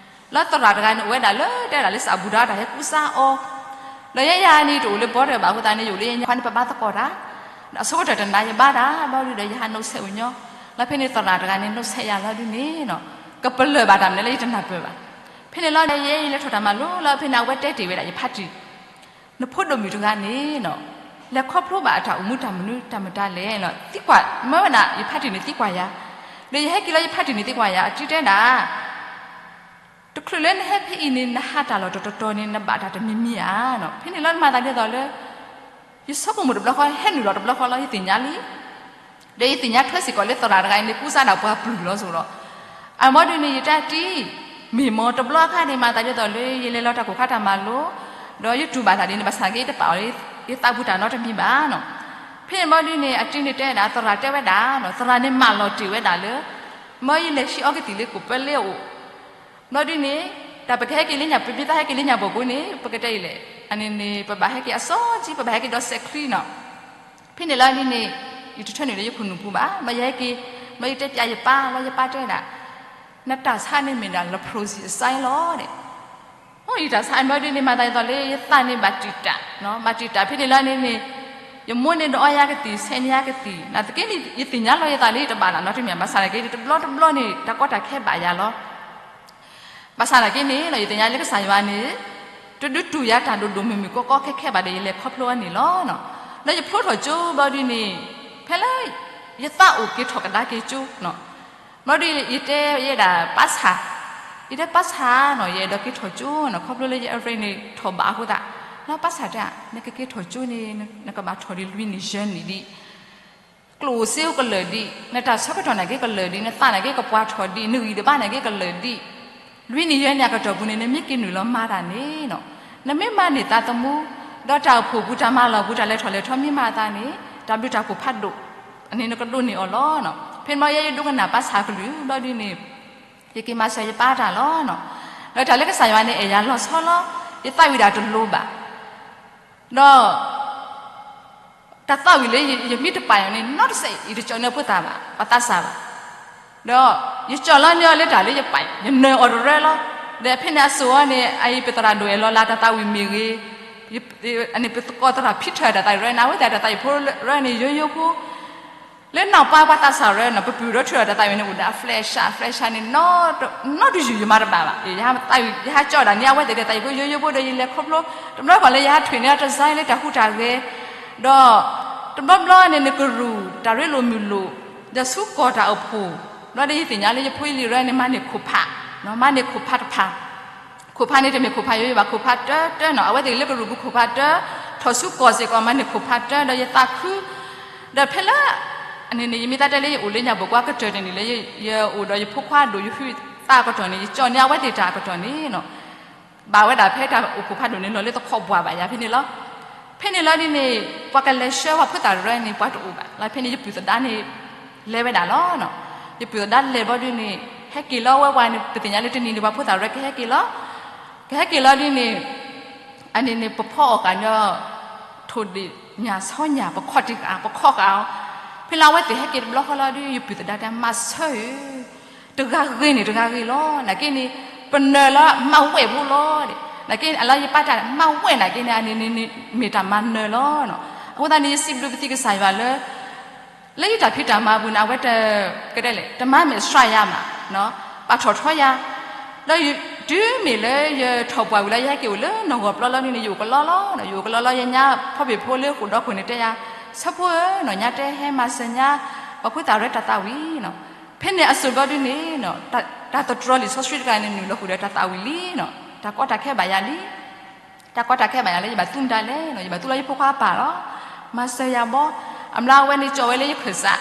လၢသရၣ်တဂၤန့ၣ် အိၣ်ဝဲဒၣ်လၢတဲဒၣ်လၢ စးဘူးဒါ တၢ်ဟဲကူစါအီၤ, ဒီးယဲယၤန့ၣ် တအိၣ်လၢဘီတၢၢ်ဘၣ်အဃိသတးန့ၣ် ယအိၣ်လၢယညါခွါန့ၣ် ပဘါသကိးတၢ်, ဒီးအဆိကတၢၢ်တနၤယဘါတၢ် ဘျီဒုဒီး ယဟးနီၣ်ဆဲးအိၣ်ညီ, လၢဖဲန့ၣ်သရၣ်တဂၤန့ၣ် နီၣ်ဆဲးယၤလီၤဒုန့ၣ် ကပလၢၢ်ဘၣ်တၢ်မနုၤလၢယတနၢ်ပၢၢ်ဘၣ်. ဖဲန့ၣ်လီၤ ယဲယလဲၤထီၣ်တၢ်မၤလိလီၤ ဖဲန့ၣ် အဝဲတဲတ့ၢ်ဝဲဒၣ်ယဖါတံၢ် နဖိဒိၣ်မုၣ်တဂၤန့ၣ်နီၤ လဲၤခီဖျိဘၣ်အတၢ်အိၣ်မူတၢ်မနုၤတၢ်မတၤလဲၣ်, သံကွၢ်မၢဝဲဒၣ် ယဖါတံၢ်န့ၣ်သံကွၢ်ယၤ, ဒီးယဟဲက့ၤလီၤ ယဖါတံၢ်န့ၣ်သံကွၢ်ယၤ အတံၢ်တဲဒၣ် တချုးလၢနဟဲဖဲအံၤန့ၣ် နဟးတၢ်လီၢ်တတီၤတီၤန့ၣ် နဘၣ်တၢ်တမံၤမံၤဧါနီၤ. ဖဲန့ၣ်လီၤ မၤသးဒ်သိးလၢ ယဆိကမိၣ်တဘျီဃီ ဟဲနုာ်လီၤတဘျီဃီလီၤ ယသ့ၣ်ညါလံ ဒီးယသ့ၣ်ညါထွဲစ့ၢ်ကီးလၢသရၣ်တဂၤအံၤန့ၣ် ကူစါဒၣ်ပှၤပျုၢ်လီၤစိၤလီၤ. အဘျီဒုန့ၣ် ယတၢ်တံၢ် မ့ၢ်မ့ၢ်တဘျီအခါန့ၣ် မၤသးဒ်သိးလၢ ယလဲၤလီၤတၢ်ကိၢ်ခါတၢ်မၤလိ ဒီးယတူၢ်ဘၣ်တၢ်ဒ်န့ၣ် ဘၣ်ဆၣ်က့ ယတပာ်အီၤလၢ ယသးပူၤတၢ်နီတမံၤဘၣ်နီၤ. ဖဲန့ၣ်ဘျီဒုန့ၣ် အတံၢ်န့ၣ်တဲဒၣ် သရၣ်တဲဝဲဒၣ်နီၤ သရၣ်န့ၣ်မၢလီၤတ့ၢ်ဝဲဒၣ်လၢ မၢယလဲၤဟံးအီကသံၣ်လၢကိးပၢလ့အအိၣ် ဘျီဒုန့ၣ် တၢ်ပကဟဲက့ၤလၢညါ ပမ့ၢ်သးဟဲက့ၤလၢညါဘီၣ်ကိးန့ၣ် ပကတဲအံၤလဲၣ် အန့ၣ်န့ၣ် ပဘၣ်ဟဲက့ၤအစီကံ ပဘၣ်ဟဲက့ၤဒီးစဲးချံနီၤ. ဖဲန့ၣ်လီၤဒ်န့ၣ် ယတထၢနုာ်လၢယခိၣ်နူာ်ပူၤဘၣ် ဘျီယဟဲက့ၤ ဘျီယတဲပျးယပၢ် ဘျီယပၢ်တဲဒၣ် နတၢ်ဆါန့ၣ်မ့ၢ်ဒၣ် လီၤဖျိစံအစါလီၤဒီး အိ ယတၢ်ဆါအဘျီဒုန့ၣ် မၤသးဒ်သိးလၢယသးန့ၣ်ဘၣ်တံာ်တာ် ဘၣ်တံာ်တာ် ဖဲန့ၣ်လီၤန့ၣ်န့ၣ် ယမိၢ်န့ၣ်ဒုးအီယၤကသံၣ် ဆဲးန့ၢ်ယၤကသံၣ် နာ်သက့န့ၣ် ယသ့ၣ်ညါလီၤယသးလၢယတဘၣ်နးနီတမံၤ ဘၣ်ဆၣ်သနာ်က့ တဘျီတဘျီန့ၣ် တၢ်ကီတၢ်ခဲဘၣ်ယၤလီၤ. ဘၣ်ဆၣ်သနာ်က့န့ၣ် ယသ့ၣ်ညါလၢကစၢ်ယွၤန့ၣ် တဒုးတူၢ်ယၤတၢ်ဒိၣ်ဒိၣ်မုၢ်မုၢ်ကီကီခဲခဲဘၣ်ဒီး ယလဲၤခီဖျိအီၤန့ၣ်လီၤ. ဒီးယဖျိထီၣ်ကၠိဘျီဒုန့ၣ် ဖဲလၢ ယသးအိၣ်က့ၤထီၣ်ကဒါက့ၤကၠိ ဘျီဒု ယတဲယဲဒၣ်ပၢ်ဆၣ်, ယတဲပၢ်ဆၣ်နီၤ ယအဲၣ်ဒိးက့ၤထီၣ်ကၠိနီၤ ခီဖျိလၢယအရ့န့ၣ်ထီၣ်ဘးအဃိသတး, လၢပၢ်ဆၣ်တဲ နကက့ၤထီၣ်ကၠိန့ၣ် နကဘၣ်ထီၣ်ဒံးလွံၢ်နံၣ်ယဲၢ်နံၣ်ဒံး, ကျိၣ်စ့အိၣ်ကလၢာ်ဒံး, နတၢ်ဆၢကတီၢ်နာ်က့ကလၢာ်ဒံး, နသးနာ်က့ကပှၤထီၣ်ဒံး, နဂံၢ်တဘါနာ်က့ကလၢာ်ဒံး, လွံၢ်နံၣ်ယဲၢ်နံၣ်အကတီၢ်ပူၤန့ၣ် နမ့ၢ်က့ၤနုာ်လီၤမၤတၢ်န့ၣ်နီၤ, နမ့ၢ်မၤန့ၢ်သးသမူ, ဒီးတၢ်အိၣ်ဖှိၣ်ပူၤ တၢ်မၤလီၢ်ပူၤ တၢ်လဲၤထီၣ်လဲၤထီမ့ၢ်မၤအသးန့ၣ် တၢ်ဘျုးတၢ်ဖှိၣ်ဖးဒိၣ် အန့ၣ်နကဒိးန့ၢ်အီၤလီၤ. ဖဲန့ၣ်ဘျီယဲယဒိကနၣ်ပၢ်ဆၣ်ကလုၢ်ဘျီဒုန့ၣ် ယက့ၤမၤစၢၤယပၢ်တၢ်လီၤ. ဒီးတၢ်လၢကစၢ်ယွၤန့ၣ်အဲၣ်ယၤလီၤဆီလီၤ, ယသးဝံၣ်ဒၣ်တလိၤဘၣ်, ဒီး တၢ်သးဝံၣ်လၢယမ့ၢ်တပာ်အီၤန့ၣ် နီတစဲး ယတကၠီၣ်န့ၢ်အဖိသၣ်ဘၣ်, ပှၤသးစၢ်ဘၣ်, ဒီးယကၠီၣ်လီၤန့ၢ်အီၤလၢတၢ်လၢယပာ် ယနၢၤအီၤတရၢလီၤ. ဒီးဖဲန့ၣ်အစိၤအီၤန့ၣ် အအံၤပသရၣ်ဒိၣ်အဲၣ်လီၤလၢတၢ်သးဝံၣ်မ့ၢ်ဂ့ၤ, အန့ၣ်ပသကိးသရၣ်ဖံထၢၣ်တၢ်သးဝံၣ်ရၢန့ၣ် အဝဲသ့ၣ်တၢ်သးဝံၣ်ဖိရၢန့ၣ် ယိယိဖိ လၢနီၢ်ပၢ်ပှၤသးစၢ်ရၢနီၤ ပပုၢ်ဒီးထူၣ်ဒီးတၢ်သးဝံၣ်န့ၣ် အိၣ်ဒီးအ flash အ flash န့ၣ် နီတယုၢ်ယမၤတဘၣ်ဘၣ်. ယဟးသးဝံၣ် ယဟးကၠီၣ်ဒၣ်န့ၢ်အဝဲသ့ၣ်ဒီးသးဝံၣ်ဖိယိယိဖိဒီး ယလဲၤခီဖျိ တဘျီဃီလၢယဟးထွဲန့ၢ်အ design လၢတၢ်ဟူးတၢ်ဂဲၤ, ဒီး တဘျီဘျီန့ၣ် နကရူၢ်တၢ်ရ့လိာ်မုာ်လိာ်, ဒီးဆူကီၢ်တၢ်အိၣ်ဖှိၣ်, ဘျီဒီးယသ့ၣ်ညါလၢယဖိယလံၤရၢန့ၣ် မၤန့ၢ်ခိၣ်ဖး, မၤန့ၢ်ခိၣ်ဖးတဖၣ် ခိၣ်ဖးန့ၣ်တမ့ၢ်ခိၣ်ဖးယိယိဘၣ် ခိၣ်ဖးတၢတၢနီၤ အဝဲသ့ၣ်လၢကရူၢ်ပူၤခိၣ်ဖးတၢ, ထီၣ်ဆူကီၢ်စ့ၢ်ကီးမၤန့ၢ်ခိၣ်ဖးတၢ ဒီးယသးခု, ဒီးဖဲလၢ အန့ၣ်န့ၣ် ယမ့ၢ်သးတဲလၢယအိၣ်လၢညၣ်ဘိၣ်ကွၢ်ကတၢၢ်န့ၣ်န့ၣ်လၢ ယအိၣ်ဒီးယဖိခွါဒိၣ် ယဟုသးအကတီၢ်န့ၣ် ယကၠီၣ်န့ၢ်အဝဲသ့ၣ်တၢ်အကတီၢ်န့ၣ်နီၤ ဘၣ်ဝဲဒၣ်ဖဲတၢ်အိၣ်ဖှိၣ်ဖးဒိၣ်န့ၣ် လီၤလၢသခီၣ်ပှၢ်ဘၣ်ယၤဖဲန့ၣ်လီၤ. ဖဲန့ၣ်လီၤဒ်န့ၣ် ပှၤကလဲၤဆှၢပှၤဖိသၣ်ရၢန့ၣ် ပှၤတအိၣ်ဘၣ်. လီၤဖဲန့ၣ် ယပုၢ်သဒါန့ၣ် လဲၤဝဲဒၣ်လီၤ. ယပုၢ်သဒါလဲၤဘျီဒ်န့ၣ် ဟဲက့ၤလီၤဝဲဝဲန့ၣ် ပသ့ၣ်ညါလၢတနံၤန့ၣ် ပှၤဖိသၣ်ရၢကဟဲက့ၤလီၤ. ကဟဲက့ၤလီၤဒ်န့ၣ် အန့ၣ်န့ၣ် ပဖီအီၣ်ဃာ်ညီ ထိၣ်ဒ့ၣ်ညၣ်ဆီညၣ် ပခီၣ်တံၢ်ဃာ် ပခီၣ်ဃာ်အီၤ. ဖဲလၢအဝဲသ့ၣ်ဟဲက့ၤတဘျီဃီလီၤဒ် ယပုၢ်သဒါတဲမၤဆၢဧၢ တဂၤဂ့ၤန့ၣ်တဂၤဂ့ၤလီၤ. နာ်က့န့ၣ် ပနၢၤလၢမၤဝဲၢ်ဖိလီၤ. နာ်က့န့ၣ် အလီၤယပၢ်တၢ်မၤဝဲၢ်နာ်က့န့ၣ် အန့ၣ်န့ၣ်န့ၣ် မ့ၢ်တၢ်မၤနၢၤလီၤ. အဃိသတးန့ၣ် ယစံးဘျုးပသံကစၢ်ယွၤလၢ လၢယတၢ်ဖံးတၢ်မၤအပူၤန့ၣ် အဝဲတ ကဒဲလဲၣ် တမၤမဲာ်ဆှးယၤမး, ပာ်ထီၣ်ထီယၤ, ဒီးတုၤမ့ၢ်လၢယထီၣ်ပှၢ်ဝံၤလၢယဟဲက့ၤအိၣ်လၢနီၢ်ဂီၤပျီလီၤဒ်န့ၣ် ယအိၣ်ကလီလီၤ, ယအိၣ်ကလီလီၤ ယညါဖီဘ့ၣ်ဖိလၢဃိၣ်ဒီခိၣ်န့ၣ်တဲယၤ, ဆၢဖိဧၢနီၤ ညါတဲဟဲမၤစၢၤညါ ပှၤဖိသၣ်ရၢတၢ်သးဝံၣ်နီၤ, ဖဲန့ၣ်အစိၤဘျီဒ်န့ၣ် တၢ်သတြီၤလံာ်စီဆှံတခါန့ၣ် နုာ်လီၤဃုာ်ဒီးတၢ်သးဝံၣ်လံနီၤ, တၢ်ကီတၢ်ခဲဘၣ်ယၤလံ တၢ်ကီတၢ်ခဲဘၣ်ယၤလၢယဘၣ်သူမတၤလဲၣ်နီၤ, ယဘၣ်သူလၢယဖိခွါအပၢ်လီၤ. မၤစၢၤယၤဘီ, အမျးအဝဲန့ၣ်ကၠီၣ်ဝဲလၢယခၢၣ်စး,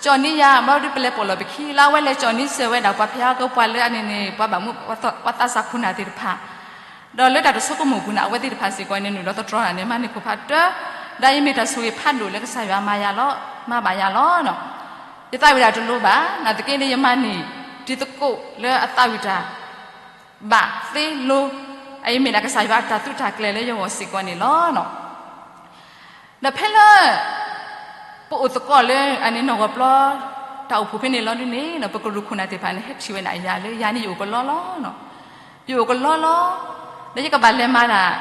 ကၠီၣ်န့ၢ်ယၤ ဘျီဒုးပလဲၤပိာ်လီၢ်ပခံ လၢအဝဲလဲၤကၠီၣ်န့ၢ်စၢၤဝဲဒၣ်ပှၤဖဲအကပှၤလၢအန့ၣ်န့ၣ် ပှၤဘၣ်မူ ပှၤသးစၢ်ခိၣ်နၢ်သ့ၣ်တဖၣ်, ဒီးလၢတၢ်တဆိကမိၣ်ပူၤန့ၣ် အဝဲသ့ၣ်တဖၣ်စ့ၢ်ကီးန့ၣ် နုာ်လီၤသတြီၤတၢ်န့ၣ် မၤန့ၢ်ခိၣ်ဖးတၢ, ဒီးယမ့ၢ်တၢ်ဆိၣ်ဂ့ၤဖးဒိၣ်လၢကစၢ်ယွၤမၤယၤလီၤ, မၤဘၣ်ယၤလီၤနီၤ. ယသးဝံၣ်ဒၣ်တလိၤဘၣ်, နာ်သက့န့ၣ် ယမၤန့ၢ်တံၤသကိးလၢအသးဝံၣ်တၢ် ဘၣ်သ့လိၤ, အအံၤမ့ၢ်ဒၣ်ကစၢ်ယွၤအတၢ်သုးတၢ်ကျဲၤလၢယဂီၢ်စ့ၢ်ကီးန့ၣ်လီၤ. ဒီးဖဲလၢ ပအိၣ်သကိးလၢအန့ၣ်နီၢ်ဂီၤပျီ တၢ်အိၣ်ဖှိၣ်ဖဲန့ၣ်လီၤဒ်န့ၣ် ပကရူၢ်ခိၣ်နၢ်သ့ၣ်တဖၣ်န့ၣ် ဟဲထံၣ်ဝဲဒၣ်ယၤလၢယၤန့ၣ်ယအိၣ်ကလီလီၤ. ယအိၣ်ကလီလီၤ, ဒီးယကဘၣ်လဲၤမၤဒၣ်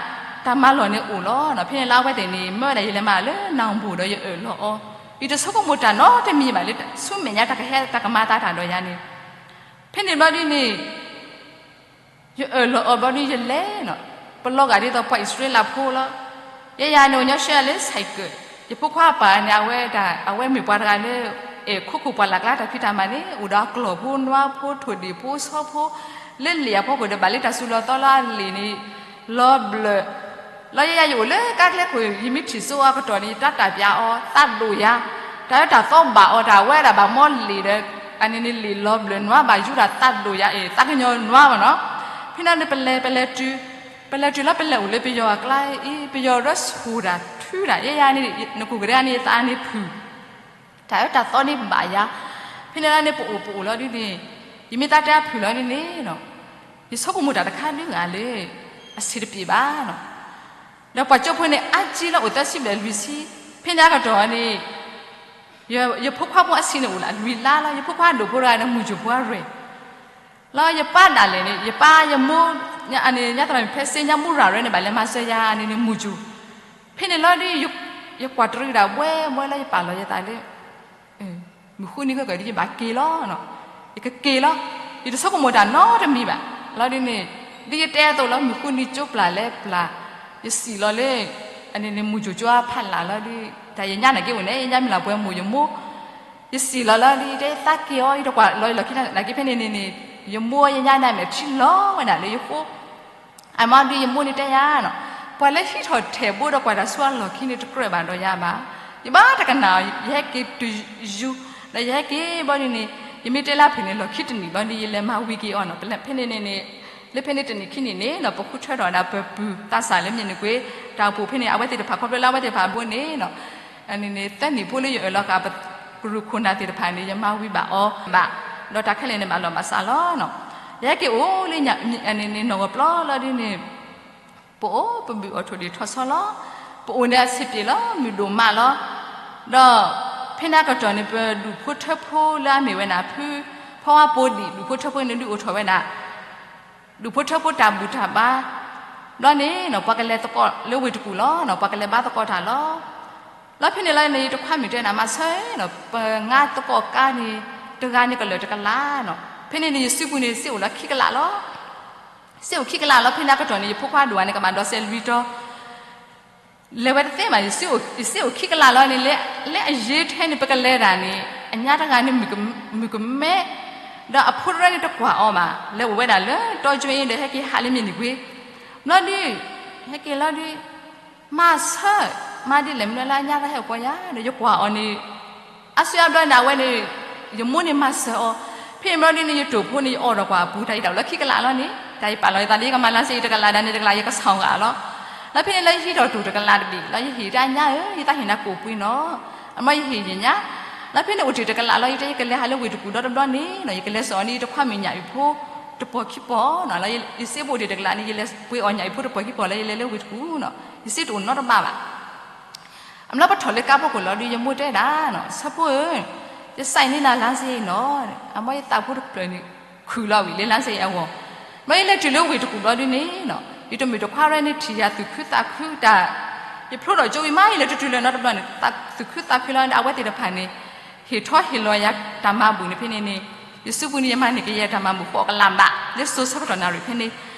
တၢ်မၤလီၢ်န့ၣ်အိၣ်လီၤ. ဖဲန့ၣ်လၢအဝဲသ့ၣ်န့ၣ် မၢဝဲဒၣ်ယလဲၤမၤလၢနၢ်ဘိၣ်ဒီးယအၢၣ်လီၤအီၤ, ယတဆိကမိၣ်တၢ်နီတမံၤဘၣ်လၢ ဆူမဲာ်ညါတၢ်ကဟဲတၢ်ကမၤသးတၢ်ဒီးယၤန့ၣ်, ဖဲန့ၣ်ဘျီဒ်န့ၣ် ယအၢၣ်လီၤအီၤဘျီဒ်ယလဲၤနီၤ, ပလီၤဂာ်ဒ်သိးပှၤအံၣ်စရ့လးဖိလီၤ. ယဲယၤန့ၣ် အိၣ်ညီဆှၢယၤလၢ cycle, ယဖိခွါအပၢ်န့ၣ် အဝဲဒၣ် အဝဲမ့ၢ်ပှၤတဂၤလၢ အဲၣ်ခိခိၣ်ပှၢ်လၢ်ကျါတၢ်ဖံးတၢ်မၤန့ၣ် အိၣ်ဒီးအကျီၢ်ဖိနွါဖိ ထိၣ်ဒ့ၣ်ဖိဆီဖိ, လၢလံာ်အဖီခိၣ်ဒီး ဘၣ်လၢတၢ်စူၤလီၤသီလၢအလံာ်န့ၣ် လီၤဘျၢၣ်, လီၤယဲယၤ ယအိၣ်လၢကါကျဲခိၣ် ယမ့ၢ်ထံၣ်စိအီၤအကတီၢ်န့ၣ် ယတၢ်တၢ်ပျးအီၤ သးဒိၣ်ယၤ, တၢ်အၢတၢ်သီဘၣ်အီၤ တၢ်အဝဲဒၣ်ဘၣ်မီလံာ်ဒီး အန့ၣ်န့ၣ်လံာ်လီၤဘျၢၣ်နွါဘၣ်ယူဒၣ်သးဒိၣ်ယၤအံၤ သးကညီၤနွါဘၣ်နီၤ. ဖဲန့ၣ်န့ၣ် ပလဲၤ ပလဲၤတုၤ, ပလဲၤတုၤလီၤ ပလဲၤအိၣ်လၢပယီၤအကျါအံၤ ပယီၤရၢဆူၣ်တၢ်ထုတၢ် ယဲယၤန့ၣ် နကိၣ်ကဒါန့ၣ် ယသးန့ၣ်ဖုၣ် တၢ်အၢတၢ်သီန့ၣ်ဘၣ်ယၤ, ဖဲန့ၣ်လီၤန့ၣ် ပအိၣ်ပအိၣ်လီၤဒ်န့ၣ်, ယမ့ၢ်သးတဲအဖုၣ်လီၤဒ်န့ၣ်, ယဆိကမိၣ်တၢ်တခါဒုးဂၤလၢ အဆံးတပျ့ၤဘၣ်နီၤ. ဒီးပှၤကၠိဖိန့ၣ် အါကံလီၤအိၣ်သၢဆံဘျဲၣ်လွံၢ်ဆံ, ဖဲန့ၣ်အကတီၢ်န့ၣ် ယဖိခွါဖိအဆံးန့ၣ်အိၣ်လၢလွံၢ်လါလီၤ, ယဖိခွါဒိၣ်ဖိတဂၤန့ၣ် မုၢ်စူၢ်ဖိအရဲၣ် လီၤယပၢ်ဒၣ်လဲာ်န့ၣ် ယပၢ်ယမိၢ် အန့ၣ် ညါသရၣ်မုၣ်ဖဲစ့ ညါမူရၤရၢန့ၣ် ဘၣ်လဲၤမၤစၢၤယၤန့ၣ်န့ၣ် မုၢ်စူၢ်, ဖဲန့ၣ်လီၤဒ်ယ ယကွၢ်တရံးဒၣ်ဘှဲဘှဲလၢယပာ်လီၤယသးလၢ မုၢ်ဃုနံၤခဲကၢၢ်ဒ်ယဘၣ်က့ၤလီၤ, ယကက့ၤလီၤ, ယတဆိကမိၣ်တၢ်နီတမံၤဘၣ်. လီၤဒ်န့ၣ် ဒ်ယတဲအသိးလီၤ မုၢ်ဃုနံၤကၠိပျၢ်လဲၤပျၢ်, ယစံးလီၤလၢ အန့ၣ်န့ၣ် မုၢ်ယိၤကၠိအဖီလာ်လီၤဒ် တၢ်ယညါနာ်က့အိၣ်န့ၣ် ယညါမ့ၢ်လီၤပှဲၤမိၢ်ယမိၢ် ယစံးလီၤလီၤဒ် တဲသးက့ၤအီၤ ယတကွၢ်လီၤယလီၢ်ခံနာ်က့ ဖဲန့ၣ်န့ၣ်န့ၣ် ယမိၢ်ယညါန့ၣ်မဲာ်ထံလီၤဝဲဒၣ်လၢယဃိ အမၤဒ်ယမိၢ်န့ၣ်တဲယၤနီၤ, ပှၤလၢဟံးထီၣ်ထဲးဘိဒီးကွၢ်တၢ်ဆူအလီၢ်ခံန့ၣ် တကြၢးဘၣ်ဒီးယၤဘၣ်. ယဘၣ်တကနၣ် ယဟဲက့ၤတုၤယူၤ, ဒီးယဟဲက့ၤဘျီဒ်န့ၣ် ယမ့ၢ်တဲလၢဖုၣ်န့ၣ် လီၢ်ခံတနံၣ်ဘျီဒ် ယလဲၤမၤဝံၤက့ၤအီၤနီၤ, ဖဲန့ၣ်န့ၣ်န့ၣ် လၢဖဲန့ၣ်တနံၣ်ခံနံၣ်န့ၣ်နီၤ ပဃုထၢထီၣ်ဝဲဒၣ်ပပုၢ်သးစၢ်လၢမ့ၢ်န့ၣ်ကွ့ၤ တၢ်အိၣ်ဖှိၣ်ဖဲန့ၣ် အဝဲသ့ၣ်တဖၣ် ခီဖျိလၢအဝဲသ့ၣ်တဖၣ်အဘိန့ၣ်နီၤ န့ၣ်န့ၣ် သၢနံၣ်ဖိလၢယအၢၣ်လီၤဃာ်ပကရူၢ်ခိၣ်နၢ်သ့ၣ်တဖၣ်န့ၣ် ယမၤဝံၤဘၣ်အီၤဘၣ်, ဒီးတၢ်ခဲလၢာ်န့ၣ်ဘၣ်လီၢ်ဘၣ်စးလီၤနီၤ. ယဟဲက့ၤအိၣ်လၢန့ၣ်န့ၣ် နီၢ်ဂီၤပျီလီၤဒ်န့ၣ် ပအိၣ်ပဘုၣ်အီၣ်ထိၣ်ဒ့ၣ်ထီၣ်ဆီလီၤ. ပအိၣ်န့ၣ်အဆင်ပြေလီၤ မုာ်ဒိၣ်မးလီၤ. ဒီးဖဲန့ၣ်အကတီၢ်န့ၣ် ပဒူၣ်ဖိထၢဖိလၢအမ့ၢ်ဝဲဒၣ်ဖု ဖီဝါပိဒံၣ် ဒူၣ်ဖိထၢဖိန့ၣ်ဒုးအိၣ်ထီၣ်ဝဲဒၣ် ဒူၣ်ဖိထၢဖိတၢ်ဘူၣ်တၢ်ဘါ ဘျီန့ၣ်နီၤ ပှၤကလဲၤသကိးလၢဝ့ၢ်တကူၣ်လီၤနီၤ ပှၤကလဲၤဘါသကိးတၢ်လီၤ. လီၤဖဲန့ၣ်လီၤန့ၣ် ယတခွါမုၣ်တဲနၤ မၤဆၢနီၤ ပငါသကိးကါန့ၣ် တဂၤန့ၣ်ကလၢာ်တကလးနီၤ. ဖဲန့ၣ်န့ၣ် ယစုပူၤန့ၣ် စ့အိၣ်လီၤခံကလးလီၤ. စ့အိၣ်ခံကလးလီၤ ဖဲန့ၣ်အကတီၢ်န့ၣ် ယဖိခွါဒိၣ်ဝဲန့ၣ် ကဘၣ်ဒီးစဲးလွံၢ်တီၤ လဲၤဝဲတသ့ဘၣ် ယစ့အိၣ်ခံကလးလီၤန့ၣ် လၢအယ့ထဲန့ၣ် ပကလဲၤတၢ်န့ၣ် အညါတဂၤန့ၣ် မုၣ်ကမဲ ဒီးအဖိတရၢန့ၣ်တကွၢ်အီၤဘၣ် လဲၤအိၣ်ဝဲဒၣ်လၢတီကၠိအ့ဒီး ဟဲက့ၤဟးလၢမ့ၢ်န့ၣ်ကွ့ၤ ဘျီဒုး ဟဲက့ၤလီၤဒုး မၤဆၢ မၤဒ်လဲၣ်မနုၤလၢအညါတၢ်ဟဲအိၣ်ကီယၤဒီး ယကွၢ်အီၤန့ၣ် အါစုအါဘျီန့ၣ် အဝဲန့ၣ် ယမိၢ်န့ၣ်မၤစၢၤအီၤ ဖဲန့ၣ်ဘျီဒ်န့ၣ် ယတိာ်ဖိန့ၣ် ယအိၣ်ဒီးကွၢ်အပူၤ တၢ်ယတၢ်အိၣ်လၢခံကလးလီၤန့ၣ် တၢ်ယပာ်လီၤယသးလၢယကမၤလါစ့အံၤတကလးဒၣ်န့ၣ် တကလးယကဆၣ်ဂၤလီၤ. လီၤဖဲန့ၣ်လၢယဟံးထီၣ်တိၢ်တကလးတဘ့ၣ်လီၤ ယဟ့ၣ်တၢ်ညါဧၢ ယသးဟ့ၣ်နၤကိၣ်ပှ့ၤနီၤ အမ့ၢ်ယဟ့ၣ်ယညါ လီၤဖဲန့ၣ်အိၣ်တ့ၢ်တကလးလီၤ ယတဲယကလဲၤဟးလၢဝ့ၢ်တကူၣ်ဒီတဘျီန့ၣ်နီၤ ယကလဲၤစိာ်အီၤန့ၣ် ယတခွါမုၣ်ညၣ်အုၣ်ဖိ တပီၤခံပီၤနီၤ လီၤယစ့ဘိအိၣ်တ့ၢ်တကလးန့ၣ် ယလဲၤပှ့ၤအီၤညၣ်အုၣ်ဖိတပီၤခံပီၤလီၤ ယလဲၤလၢဝ့ၢ်တကူၣ်နီၤ ယစ့တအိၣ်နီတဘ့ၣ်ဘၣ် အမ့ၢ်လီၤပထီၣ်လၢကါဖိခိၣ်လီၤဒုး ယမိၢ်တဲဒၣ်နီၤ ဆၢဖိဧၢ, ယစဲးန့ၢ်နၤလါစ့အံၤနီၤ, အမ့ၢ်ယသးဖိတဖျၢၣ်န့ၣ် ခုၣ်လီၤဝံၤလၢလါစ့အံၤအဂီၢ်, ဘျီယလဲၤတုၤလၢဝ့ၢ်တကူၣ်ဘျီဒုးန့ၣ်နီၤ, ယတမုၣ်တခွါရဲန့ၣ်ထံၣ်ယၤသူၣ်ခုသးခုတၢ်, ယဖျိထီၣ်ကၠိဝံၤမး ယလဲၤတတုၤလၢၤနီတဘျီန့ၣ် သူၣ်ခုသးခုလီၤ အဝဲသ့ၣ်တဖၣ်န့ၣ် ဟ့ၣ်ထီၣ်ဟ့ၣ်လီၤယၤတၢ်မၤဘူၣ်န့ၣ်ဖဲန့ၣ်န့ၣ်, ယစုပူၤန့ၣ် ယမၤန့ၢ်ကယဲၢ်တၢ်မၤဘူၣ်ဃိးကလးဘး လၢစိၤဆၢကတီၢ်နၣ်ရံၣ်ဖဲန့ၣ်,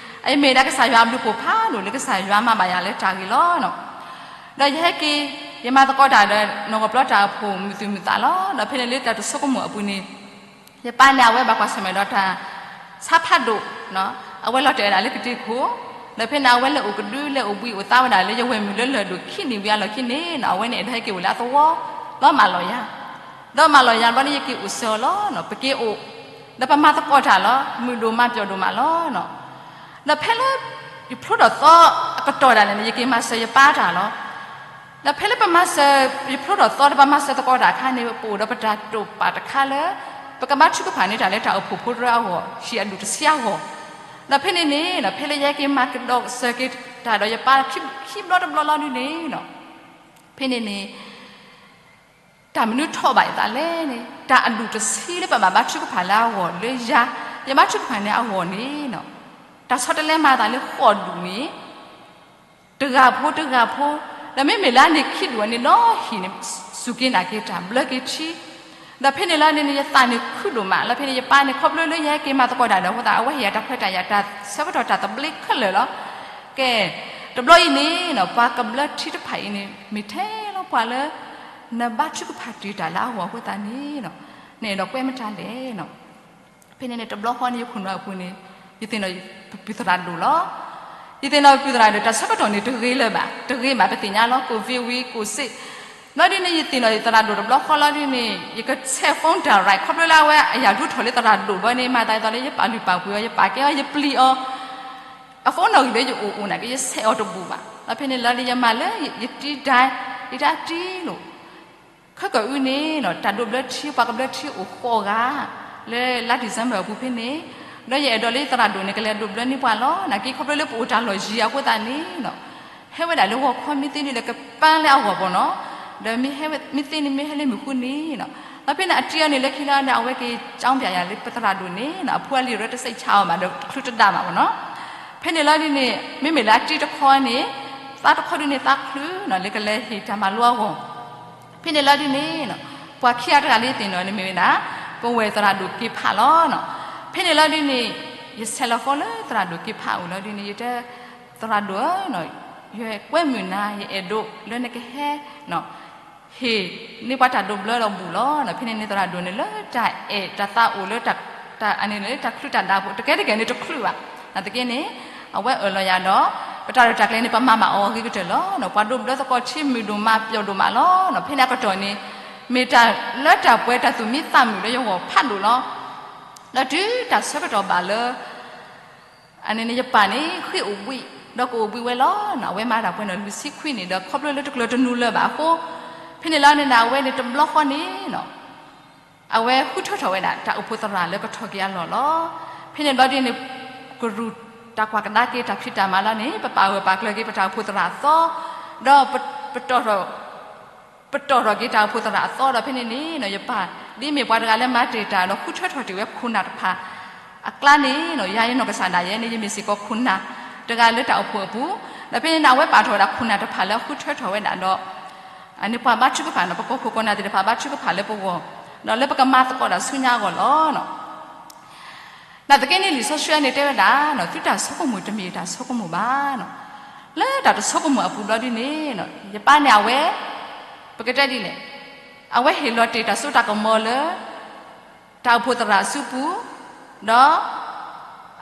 အအံၤမ့ၢ်ဒၣ်ကစၢ်ယွၤအဘျုးဖးဒိၣ်လၢကစၢ်ယွၤမၤဘၣ်ယၤလၢတၢ်ဂ့ၤလီၤ. ဒီးယဟဲက့ၤ ယမၤသကိးတၢ်ဒီးနီၢ်ကီၢ်ပျီတၢ်အိၣ်ဖှိၣ်မုာ်သူၣ်မုာ်သးလီၤ. ဒီးဖဲန့ၣ်လၢတၢ်တဆိကမိၣ်အပူၤန့ၣ်, ယပၢ်န့ၣ် အဝဲဘၣ်ကွၢ်ဆၢၣ်မဲာ်ဒီးတၢ်ဆါဖးဒိၣ်, အဝဲလီၤတဲာ်ဝဲဒၣ်လၢကတ့ၢ်ခိၣ်, ဒီးဖဲန့ၣ် အဝဲလဲၤအိၣ်ကဒု လဲၤအိၣ်ဘှံးအိၣ်သါဝဲဒၣ်လၢယဝဲၢ်မုၣ်လၢလၢၢ်ဒိၣ်ခံနံၣ်ဝံၤအလီၢ်ခံန့ၣ်နီၤ, အဝဲန့ၣ်အဲၣ်ဒိးဟဲက့ၤအိၣ်လၢအသဝီ, ဒီးမၢလီၤယၤ, ဒီးမၢလီၤယၤဘျီန့ၣ် ယက့ၤအိၣ်စၢၤအီၤလီၤနီၤ, ပက့ၤအိၣ်, ဒီးပမၤသကိးတၢ်လီၤ, မုာ်ဒိၣ်မးပျီၣ်ဒိၣ်မးလီၤနီၤ. ဒီးဖဲလၢယဖျိထီၣ်သီအကတီၢ်ဒၣ်လဲာ်န့ၣ် ယက့ၤမၤစၢၤယပၢ်တၢ်လီၤ. ဒီးဖဲလၢပမၤစၢၤ ယဖျိထီၣ်သီဒီးပမၤစၢၤသကိးတၢ်အခါန့ၣ် ပအိၣ်ဒီးပတၢ်တိာ်ပာ်တခါလၢ ပကဘါထုကဖၣ်န့ၢ်တၢ်လၢတၢ်အိၣ်ဖှိၣ်ဖိတရၢအဂီၢ် ဟံၣ်အဒူၣ်တဆံအဂီၢ်, ဒီးဖဲန့ၣ်န့ၣ် ဖဲလၢယဟဲက့ၤမၤကဒီးစၢၤက့ၤတၢ်ဒီးယပၢ်ခံဘျီတဘျီလီၤဒုးန့ၣ် ဖဲန့ၣ်န့ၣ် တၢ်မနုၤထီၣ်ဘၣ်ယသးလဲၣ်န့ၣ် တၢ်အဒူၣ်တဆံလၢပဘၣ်ဘါထုကဖၣ်လၢအဂီၢ်လၢယၤ, ယဘါထုကဖၣ်န့ၢ်အဂီၢ်န့ၣ်, တၢ်ဆီတလဲမၤသးလၢဃိးဒူၣ်န့ၣ် တဂၤဖိတဂၤဖိ, ဒီးမ့မ့ၢ်လၢအန့ၣ်ခံဒူၣ်အန့ၣ်ဒီးဟံၣ်န့ၣ် စူၢ်က့ၤနာ်က့ၤတၢ်ဘျၢက့ၤထံ, ဒီးဖဲန့ၣ်လီၤန့ၣ်န့ၣ် ယသးန့ၣ်ခုဒိၣ်မး လီၤဖဲန့ၣ် ယပၢ်န့ၣ် ခီဖျိလၢယဟဲက့ၤမၤသကိးတၢ်ဒီးအဃိသတး အဝဲဟ့ၣ်ယၤတၢ်ခွဲးတၢ်ယာ်တၢ်ဆၢကတီၢ်တၢ်သဘျ့ခဲလၢာ်လီၤ. ကဲ, တဘျီအံၤန့ၣ်နီၤ ပှၤကဘျၢထံတဖၣ်အံၤန့ၣ် မ့ၢ်ထဲလီၤပှၤလၢ နဘါထုကဖၣ်တ့ၢ်တၢ်လၢအဂီၢ်အဃိသတးန့ၣ်နီၤ, နအဲၣ်ဒိးကွဲမတၤလဲၣ်နီၤ. ဖဲန့ၣ်န့ၣ် တဘျီဃီန့ၣ် ယခိၣ်နူာ်အပူၤန့ၣ် ယသ့ၣ်နီၣ်ပပုၢ်သရၣ်ဒိၣ်လီၤ. ယသ့ၣ်နီၣ်ပပုၢ်သရၣ်ဒိၣ် တၢ်ဆၢကတီၢ်န့ၣ် တဂ့ၤလၢၤဘၣ်, တဂ့ၤဘၣ် ပသ့ၣ်ညါလီၤ ကိၣ်ဝံဝံ ကိၣ်စ့, ဘျီဒ်န့ၣ် ယသ့ၣ်နီၣ်ယသရၣ်ဒိၣ်တဘျီဃီလီၤဒ်န့ၣ် ယကဆဲး phone direct ခီဖျိလၢအဝဲအယၢ်ဒူထီၣ်လၢသရၣ်ဒိၣ်ဘျီန့ၣ် မၤသးဒ်သိးလၢယပာ်လုၢ်ပာ်ပှ့ၤအီၤ ယပာ်ကဲအီၤ ယပျံၤအီၤ အ phone နီၣ်ဂံၢ်လၢယအိၣ်အိၣ်နာ်က့ ယဆဲးအီၤတဘူၣ်ဘၣ်. ဒီးဖဲန့ၣ်လီၤန့ၣ် ယမၤလၢ ယတံဒၢ ယတၢ်တံလိာ် ခဲကၢအုန့ၣ်နီၤ တၢ်ဒိးဘျၢထံ ပှၤကဘျၢထံအိၣ်ဃိးဂၤ လၢလါ December အပူၤဖဲန့ၣ်, ဒီးယအဲၣ်ဒိးလၢယသရၣ်ဒိၣ်န့ၣ် ကလဲၤဒိးဘျၢန့ၢ်ပှၤလီၤ. နာ်က့ခီဖျိလၢပအိၣ်တၢ်လီၢ်ယံၤအဃိသတးန့ၣ်နီၤ, ဟဲဝဲဒၣ်လၢဂီၤခီမ့ၢ်သ့န့ၣ်ဒီးကပၢလၢအဂီၢ်ပီၤနီၤ, ဒီးမ့ၢ်ဟဲဝဲ မ့ၢ်သ့န့ၣ်မ့ၢ်ဟဲလၢမုၢ်ဃုနံၤနီၤ, ဒီးဖဲန့ၣ်အတံအီၤန့ၣ်လၢခံလီၤန့ၣ် အဝဲက့ၤကၠီပျးယၤလၢပသရၣ်ဒိၣ်န့ၣ်နီၤ အဖိအလံၤရၢတစဲးဆါအီၤဘၣ်ဒီးတချုးတဒါဘၣ်ပီၤနီၤ. ဖဲန့ၣ်လီၤဒ်န့ၣ် မ့မ့ၢ်လၢအတံတခီန့ၣ် သးတခီဒုန့ၣ်သးချုးနီၤ လၢကလဲၤဟ့ၣ်တၢ်မၤလိအဂီၢ်. ဖဲန့ၣ်လီၤဒုန့ၣ် ပှၤခံဂၤတဂၤလၢယသ့ၣ်နီၣ်န့ၣ်မ့ၢ်ဝဲဒၣ် ပဝဲၢ်သရၣ်ဒိၣ်က့ၤဖးလီၤ. ဖဲန့ၣ်လီၤဒုန့ၣ် ယဆဲးလီၤဃီလၢသရၣ်ဒိၣ်က့ၤဖးအိၣ်လီၤဒုန့ၣ် ယတဲ သရၣ်ဒိၣ်ဧၢ ယကွဲမုာ်နၤ ယအဲၣ်ဒိးလၢနကဟဲ ဟ့ၣ်န့ၢ်ပှၤတၢ်ဒိးဘျၢဒီးဘူၣ်လီၤ. ဖဲန့ၣ်န့ၣ်သရၣ်ဒိၣ်န့ၣ်လၢတၢ်အဲၣ်တၢ်သးအိၣ်လၢ တၢ်အန့ၣ်န့ၣ် တၢ်ချုးတၢ်ဒၣ်ဖိ တကဲတကဲန့ၣ်တချုးဘၣ်. နာ်သက့န့ၣ် အဝဲအၢၣ်လီၤယၤဒီး ပတၢ်ရဲၣ်တၢ်ကျဲၤန့ၣ် ပမၤမၤအီၤအဂ့ၤကတၢၢ်လီၤ. ပှၤဒိးဘျၢသကိးထံမုၢ်ဒိၣ်မးပျီၣ်ဒိၣ်မးလီၤ. ဖဲန့ၣ်အကတီၢ်န့ၣ် မ့ၢ်တၢ်လၢတၢ်ပှဲၤတၢ်သူၣ်မံသးမုာ်လၢယဂီၢ်ဖးဒိၣ်လီၤ. ဒီးတုၤတၢ်ဆၢကတီၢ်ဘၣ်လၢ အန့ၣ်န့ၣ် ယပၢ်န့ၣ် ဃ့အိၣ်ဘှံး ဒီးကအိၣ်ဘှံးဝဲလီၤ. အဝဲမၤတၢ်ပှဲၤန့ၣ်လွံၢ်ဆံခွံနံၣ်ဒီး ခီဖျိလၢတကျၢၤတနူၤလၢၤဘၣ်အဃိ ဖဲန့ၣ်လီၤန့ၣ် အဝဲန့ၣ်တဘျီဃီန့ၣ် အဝဲဃုထၢထီၣ်ဝဲဒၣ် တၢ်အိၣ်ဖှိၣ်သရၣ်လၢကထီၣ်က့ၤအလီၢ်လီၤ. ဖဲန့ၣ်ဘျီဒုန့ၣ် ကရူၢ်တၢ်ကွၢ်ကဒါက့ၤတၢ်ဖံးတၢ်မၤလီၤန့ၣ် ပပာ်ဂၢၢ်ပာ်ကျၢၤက့ၤပတၢ်အိၣ်ဖှိၣ်သရၣ်အသီ ဒီးပတီၢ်ထီၣ် ပတီၢ်ထီၣ်က့ၤတၢ်အိၣ်ဖှိၣ်သရၣ်အသီဒီး ဖဲန့ၣ်န့ၣ် ယပၢ် ဒ်မ့ၢ်ပှၤတဂၤလၢမၤတ့ၢ်တၢ်ဒီးဃုထၢထီၣ်တ့ၢ်ဝဲခိၣ်နၢ်တဖၣ် အကျါန့ၣ် ယၤယနီၢ်ကစၢ်ဒၣ်ယဲန့ၣ် ယမ့ၢ်စ့ၢ်ကီးခိၣ်နၢ်တဂၤလၢတၢ်အိၣ်ဖှိၣ်အပူၤ, ဒီးဖဲန့ၣ်န့ၣ် အဝဲပာ်ထီၣ်ဝဲဒၣ်ခိၣ်နၢ်တဖၣ်လၢအဃုထၢထီၣ်ဝဲဒၣ်ဒီး အန့ၣ်ပှၤဘါထုကဖၣ်န့ၣ် ပကီၢ်ခိၣ်ကီၢ်နၢ်သ့ၣ်တဖၣ်ဘါထုကဖၣ်လၢပဂီၢ်, ဒီးလၢပကမၤသကိးတၢ်ဆူညါအဂီၢ်လီၤ. နာ်သက့န့ၣ် လံာ်စီဆှံန့ၣ်တဲဝဲဒၣ် သုတၢ်ဆိကမိၣ်တမ့ၢ်ယတၢ်ဆိကမိၣ်ဘၣ်. လၢတၢ်တဆိကမိၣ်အပူၤဘျီဒုန့ၣ် ယပၢ်န့ၣ်အဝဲ ပကတဲဒ်လဲၣ်, အဝဲဟ့ၣ်လီၤတ့ၢ်တၢ်စိတၢ်ကမီၤလၢ တၢ်အိၣ်ဖှိၣ်သရၣ်အစုပူၤ, ဒီး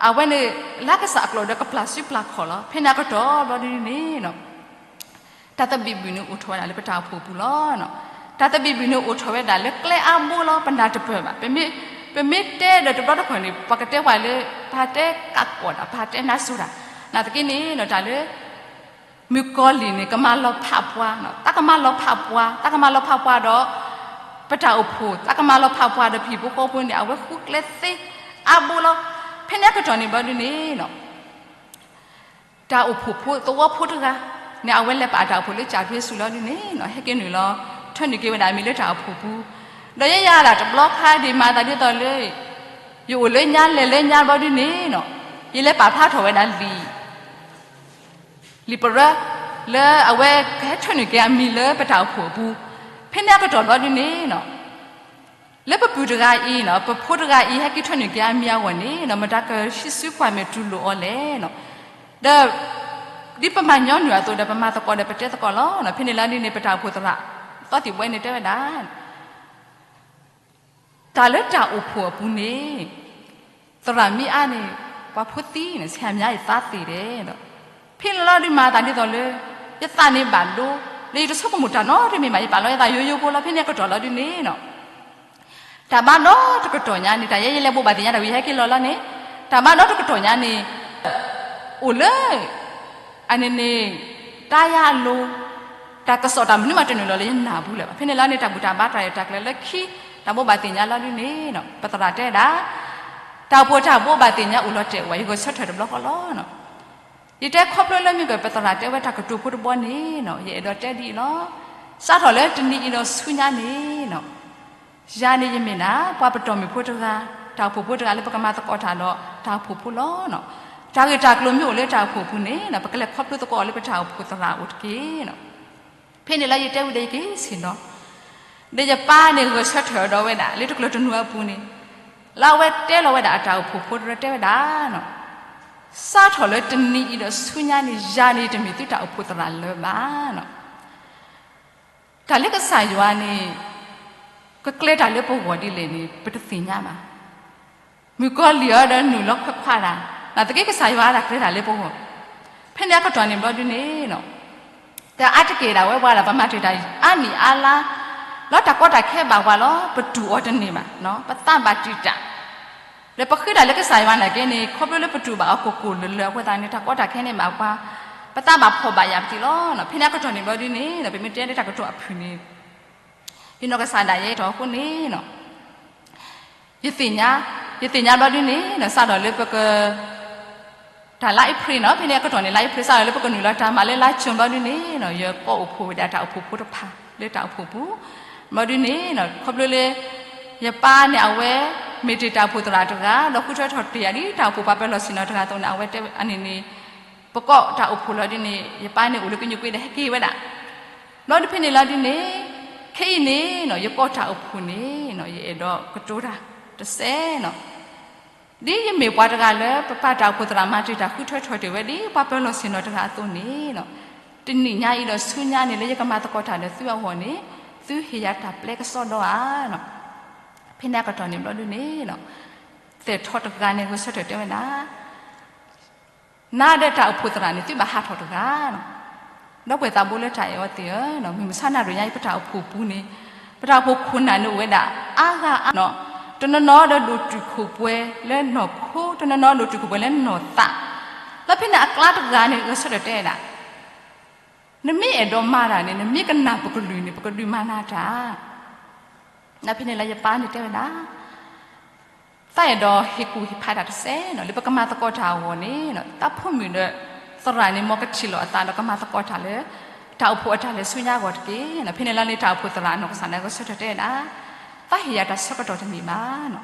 အဝဲန့ၣ် လၢကစၢ်အကျိာ်ဒီးကပျၢ်စုပျၢ်ခီၣ်လီၤ. ဖဲန့ၣ်အကတီၢ်ဘျီဒုန့ၣ် တၢ်သဘံၣ်ဘုၣ်န့ၣ်အိၣ်ထီၣ်ဝဲဒၣ်လၢပတၢ်အိၣ်ဖှိၣ်အပူၤလီၤ. တၢ်သဘံၣ်ဘုၣ်န့ၣ်အိၣ်ထီၣ်ဝဲဒၣ်လၢကျဲအါဘိလီၤ ပနၢ်တပၢၢ်ဘၣ်. ပမ့ၢ်တဲဒီးတဘျီတခီၣ်န့ၣ် ပှၤကတဲပှၤလၢ ပဟးတဲကးကီၢ်တၢ် ပဟးတဲနါစိၤတၢ်, နာ်သက့န့ၣ် တၢ်လၢ မုၣ်ကီၤလံၢ်န့ၣ် ကမၤလီၤဖးပှၤ, တၢ်ကမၤလီၤဖးပှၤ, တၢ်ကမၤလီၤဖးပှၤဒီး ပတၢ်အိၣ်ဖှိၣ်, တၢ်ကမၤလီၤဖးပှၤဒီးပဟံၣ်ဖိဃီဖိန့ၣ် အဝဲဃုကျဲသ့အါဘိလီၤ. ဖဲန့ၣ်အကတီၢ်န့ၣ်ဘျီဒုန့ၣ် တၢ်အိၣ်ဖှိၣ်ဖိသဝီဖိတဂၤန့ၣ် အဝဲလဲၤပာ်တၢ်အိၣ်ဖှိၣ်လၢကၠၣ်ဖ့ဆူၣ်လီၤဒုန့ၣ် ဟဲက့ၤနုာ်လီၤ ထၢနုာ်က့ၤဝဲဒၣ်အမံၤလၢတၢ်အိၣ်ဖှိၣ်ပူၤ, ဒီးယဲယၤဒၣ်တဘျီခါဒ်မၤသးဒ်သိးလၢ ယအိၣ်လၢညါလဲၤလၢညါဘျီဒုန့ၣ် ယလဲၤပာ်ဖျါထီၣ်ဝဲဒၣ်လံာ် လံာ်ပရၢ လၢအဝဲကဟဲထၢနုာ်က့ၤအမံၤလၢပတၢ်အိၣ်ဖှိၣ်အပူၤ, ဖဲန့ၣ်အကတီၢ်ဘျီဒုန့ၣ် လၢပပုၢ်တဂၤအံၤ ပဖိတဂၤအံၤ ဟဲက့ၤထၢနုာ်က့ၤအမံၤအဂီၢ်န့ၣ် မတၤကဟံးစုကွၢ်မဲာ်တူၢ်လိာ်အီၤလဲၣ်. ဒီး ဒ်ပမၤညီနုၢ်အသိးဒီး ပမၤသကိးဒီးပတဲသကိးလီၤ. ဖဲန့ၣ်လီၤဒုန့ၣ် ပတၢ်အိၣ်ဖှိၣ်သရၣ် သီသံၣ်ဘှဲန့ၣ်တဲဝဲဒၣ် တၢ်လၢတၢ်အိၣ်ဖှိၣ်အပူၤန့ၣ် သရၣ်မ့ၢ်အါန့ၣ် ပှၤဖိသံန့ၣ် ဆံးအါမံၤအသးသ့ၣ်ဒဲးဒီး ဖဲန့ၣ်လီၤဒုမၤသးဒ်သိးလၢ ယသးန့ၣ်ဘၣ်ဒိ လၢယတဆိကမိၣ်တၢ်နီတမံၤဘၣ် ယပာ်လီၤယသးယိယိဖိလီၤ. ဖဲန့ၣ်အကတီၢ်လီၤဒုန့ၣ် တၢ်ဘါဒီတကတီၢ်ညါန့ၣ် တၢ်ယဲယလဲၤဘိးဘၣ်သ့ၣ်ညါတၢ်ဝံၤဟဲက့ၤလီၤလီၤန့ၣ် တၢ်ဘါဒီတကတီၢ်ညါန့ၣ် အိၣ်လၢ အန့ၣ်န့ၣ် တၢ်ယၤအလိၤ တၢ်ကစီၣ်တၢ်မနုၤမးတနုာ်လီၤလၢယနၢ်ပူၤလၢၤဘၣ်. ဖဲန့ၣ်လီၤန့ၣ် တၢ်ဘူၣ်တၢ်ဘါတၢ်ရဲၣ်တၢ်ကျဲၤလၢခံ တၢ်ဘိးဘၣ်သ့ၣ်ညါလီၤဒုန့ၣ် ပသရၣ်တဲဒၣ် တၢ်အိၣ်ဖှိၣ်တၢ်ဘိးဘၣ်သ့ၣ်ညါအိၣ်လီၤတဲာ်ဝဲ ယဂဲၤဆၢထၢၣ်တဘျီဃီလီၤ. ယတဲခီဖျိလၢမ့ၢ်ကပသရၣ်တဲဝဲတၢ်ကတိၤဖိတဘီန့ၣ် ယအဲၣ်ဒိးတဲဒ်အံၤလီၤ. စးထီၣ်လၢတနံၤအံၤဒီးဆူညါန့ၣ် ယၤန့ၣ်ယမ့ၢ်ဒၣ် ပှၤပတီၢ်မုၣ်ဖိတဂၤ တၢ်အိၣ်ဖှိၣ်ဖိတဂၤလၢပကမၤသကိးတၢ်ဒီးတၢ်အိၣ်ဖှိၣ်ဖိလီၤ. တၢ်ဂ့ၢ်တၢ်ကျိၤမ့ၢ်အိၣ်လၢတၢ်အိၣ်ဖှိၣ်အပူၤန့ၣ် ပကလဲၤခီဖျိသကိးအီၤလၢပတၢ်အိၣ်ဖှိၣ်သရၣ်အအိၣ်တက့ၢ်. ဖဲန့ၣ်လၢယတဲဝံၤဒီးယက့ၤဆ့ၣ်နီၤ ဒီးယပၢ်န့ၣ်ဂဲၤဆၢထၢၣ်ဒီးဝဲဒၣ် လၢတကျၢၤတနူၤအပူၤန့ၣ် လၢအဝဲတဲလီၤဝဲဒၣ်အတၢ်အိၣ်ဖှိၣ်ဖိတရၢတဲဝဲဒၣ် စးထီၣ်လၢတနံၤအံၤဒီးဆူညါန့ၣ် ယၤန့ၣ်တမ့ၢ်သုတၢ်အိၣ်ဖှိၣ်သရၣ်လၢၤဘၣ်. တၢ်လၢကစၢ်ယွၤန့ၣ် ကကျဲၤတၢ်လၢပဂီၢ်ဒ်လဲၣ်န့ၣ် ပတသ့ၣ်ညါဘၣ်. မုၣ်ကီၤလံၢ်အံၤဒီးနုာ်လီၤခွဲးခွါတၢ် နာ်သက့ကစၢ်ယွၤအတၢ်ကျဲၤတၢ်လၢပဂီၢ် ဖဲန့ၣ်အကတီၢ်န့ၣ်ဘျီဒုန့ၣ် တၢ်အါတက့ၢ်ဒၣ်ဝဲပှၤဒီး ပမၤတ့ၢ်တၢ်အါနံၣ်အါလါ လၢတၢ်ကီတၢ်ခဲဘၣ်ပှၤလီၤ ပတူၢ်အီၤတန့ၢ်ဘၣ် ပသးဘၣ်တံာ်တာ် ဒီးပဃ့တၢ်လၢကစၢ်ယွၤနာ်က့န့ၣ် ခီဖျိလၢပတူၢ်ဘၣ်အီၤကိၢ်ကိၢ်လၢၤလၢၤအဃိသတးန့ၣ် တၢ်ကီတၢ်ခဲန့ၣ်ဘၣ်ပှၤ ပသးဘၣ်ဖှီၣ်ဘၣ်ယာ်ပသံးလီၤ. ဖဲန့ၣ်အကတီၢ်န့ၣ်ဘျီဒုန့ၣ် ပမ့ၢ်တဲလၢတၢ်ကတိၤအဖုၣ်န့ၣ် ယနီၢ်ကစၢ်ဒၣ်ယဲတီၤအဃိန့ၣ် ယသ့ၣ်ညါ, ယသ့ၣ်ညါဘျီဒုန့ၣ် စးထီၣ်လၢပက တၢ်လါအ့ဖြ့ၣ်နီၤ ဖဲန့ၣ်အကတီၢ်န့ၣ် လါအ့ဖြ့ၣ် စးထီၣ်လၢပကနုာ်လီၤတၢ်မၤလၢလါကၠိၣ်ဘျီဒုန့ၣ် ယကိးအိၣ်ဖှိၣ်ဝဲဒၣ်တၢ်အိၣ်ဖှိၣ်ဖိတဖၣ်လၢတၢ်အိၣ်ဖှိၣ်ပူၤ ဘျီဒုန့ၣ် ခီဖျိလၢ ယပၢ်န့ၣ်အဝဲ မ့ၢ်တ့ၢ်တၢ်အိၣ်ဖှိၣ်သရၣ်တဂၤ ဒီးဃုထၢထီၣ်တ့ၢ်ယၤဒ်တၢ်အိၣ်ဖှိၣ်ပှၤပၢၤလီၢ်ဆ့ၣ်နီၤတဂၤအသိးန့ၣ် အဝဲတဲအန့ၣ်န့ၣ် ပကိးတၢ်အိၣ်ဖှိၣ်လီၤဒ်န့ၣ် ယပၢ်န့ၣ်အိၣ်လၢကညူးကွ့ဒီးဟဲက့ၤဝဲဒၣ်. ဘျီဒုးဖဲန့ၣ်လီၤဒ်န့ၣ်, ခဲအံၤန့ၣ်နီၤ ယကိးတၢ်အိၣ်ဖှိၣ်န့ၣ်နီၤ ယအဲၣ်ဒိးကတိၤတၢ်တစဲးနီၤ. ဒ်ယမ့ၢ်ပှၤတဂၤလၢပပၢ်တၢ်အိၣ်ဖှိၣ်သရၣ်မၤတ့ၢ်တၢ်ဃုထၢထီၣ်တ့ၢ်ဝဲဒ်ပှၤပၢၤလီၢ်ဆ့ၣ်နီၤတဂၤအသိးန့ၣ်နီၤ, တနံၤညါအံၤဒီးဆူညါန့ၣ် လၢယကမၤသကိးတၢ်ဒီးသုအဂီၢ်န့ၣ်, သုဟ့ၣ်ယၤတၢ်ပျဲကစီဒီဧါနီၤ. ဖဲန့ၣ်အကတီၢ်န့ၣ်ဘျီဒုးန့ၣ်နီၤ, သဲးထီတဂၤန့ၣ်ဂဲၤဆၢထၢၣ်တဲဝဲဒၣ် နၤဒီးတၢ်အိၣ်ဖှိၣ်သရၣ်န့ၣ် သုဘၣ်ဟးထီၣ်တဂၤနီၤ. ဒီပုၢ်ဝဲၢ်သးဘိလၢတၢ်အဲၣ်အီၤသ့ၣ်ဧၢ, မုၢ်မဆါနၤဒိၣ်ညါအံၤ ပတၢ်အိၣ်ဖှိၣ်ပူၤန့ၣ်, ပတၢ်အိၣ်ဖှိၣ်ခိၣ်နၢ်န့ၣ်အိၣ်ဝဲဒၣ်အါဂၤအါနီၤ, တနီၤနီၤဒီးဒိၣ်တုာ်ခိၣ်ပှဲၤလၢနီၢ်ခိ, တနီၤနီၤဒိၣ်တုာ်ခိၣ်ပှဲၤလၢနီၢ်သး, လၢဖဲန့ၣ်အကျါတဂၤန့ၣ် ဂဲၤဆၢထၢၣ်တဲဒၣ် နမ့ၢ်အဲၣ်ဒိးမၤတၢ်န့ၣ် နမ့ၢ်ကနၣ်ပကလုၢ်န့ၣ် ပကဒုးမၤနၤတၢ်. ဒီးဖဲန့ၣ်လၢယပၢ်န့ၣ်တဲဝဲဒၣ် သးအဲၣ်ဒိးဟ့ၣ်ကူၣ်ဟ့ၣ်ဖးတၢ်တစဲးနီၤ, လၢပကမၤသကိးတၢ်အဂီၢ်န့ၣ်, တၢ်ဖိမုၣ်ဒီးသရၣ်န့ၣ် မ်ကထံၣ်လိာ်အသးဒီးကမၤသကိးတၢ်လၢ တၢ်အိၣ်ဖှိၣ်အတၢ်လဲၤဆူညါအဂီၢ်တက့ၢ်. ဖဲန့ၣ်လီၤန့ၣ် တၢ်အိၣ်ဖှိၣ်သရၣ်နီၢ်ကစၢ်န့ၣ် ဂဲၤဆၢထၢၣ်တဲဒၣ်, သးဟ့ၣ်ယၤတၢ်ဆၢကတီၢ်တမံၤဘၣ်နီၤ.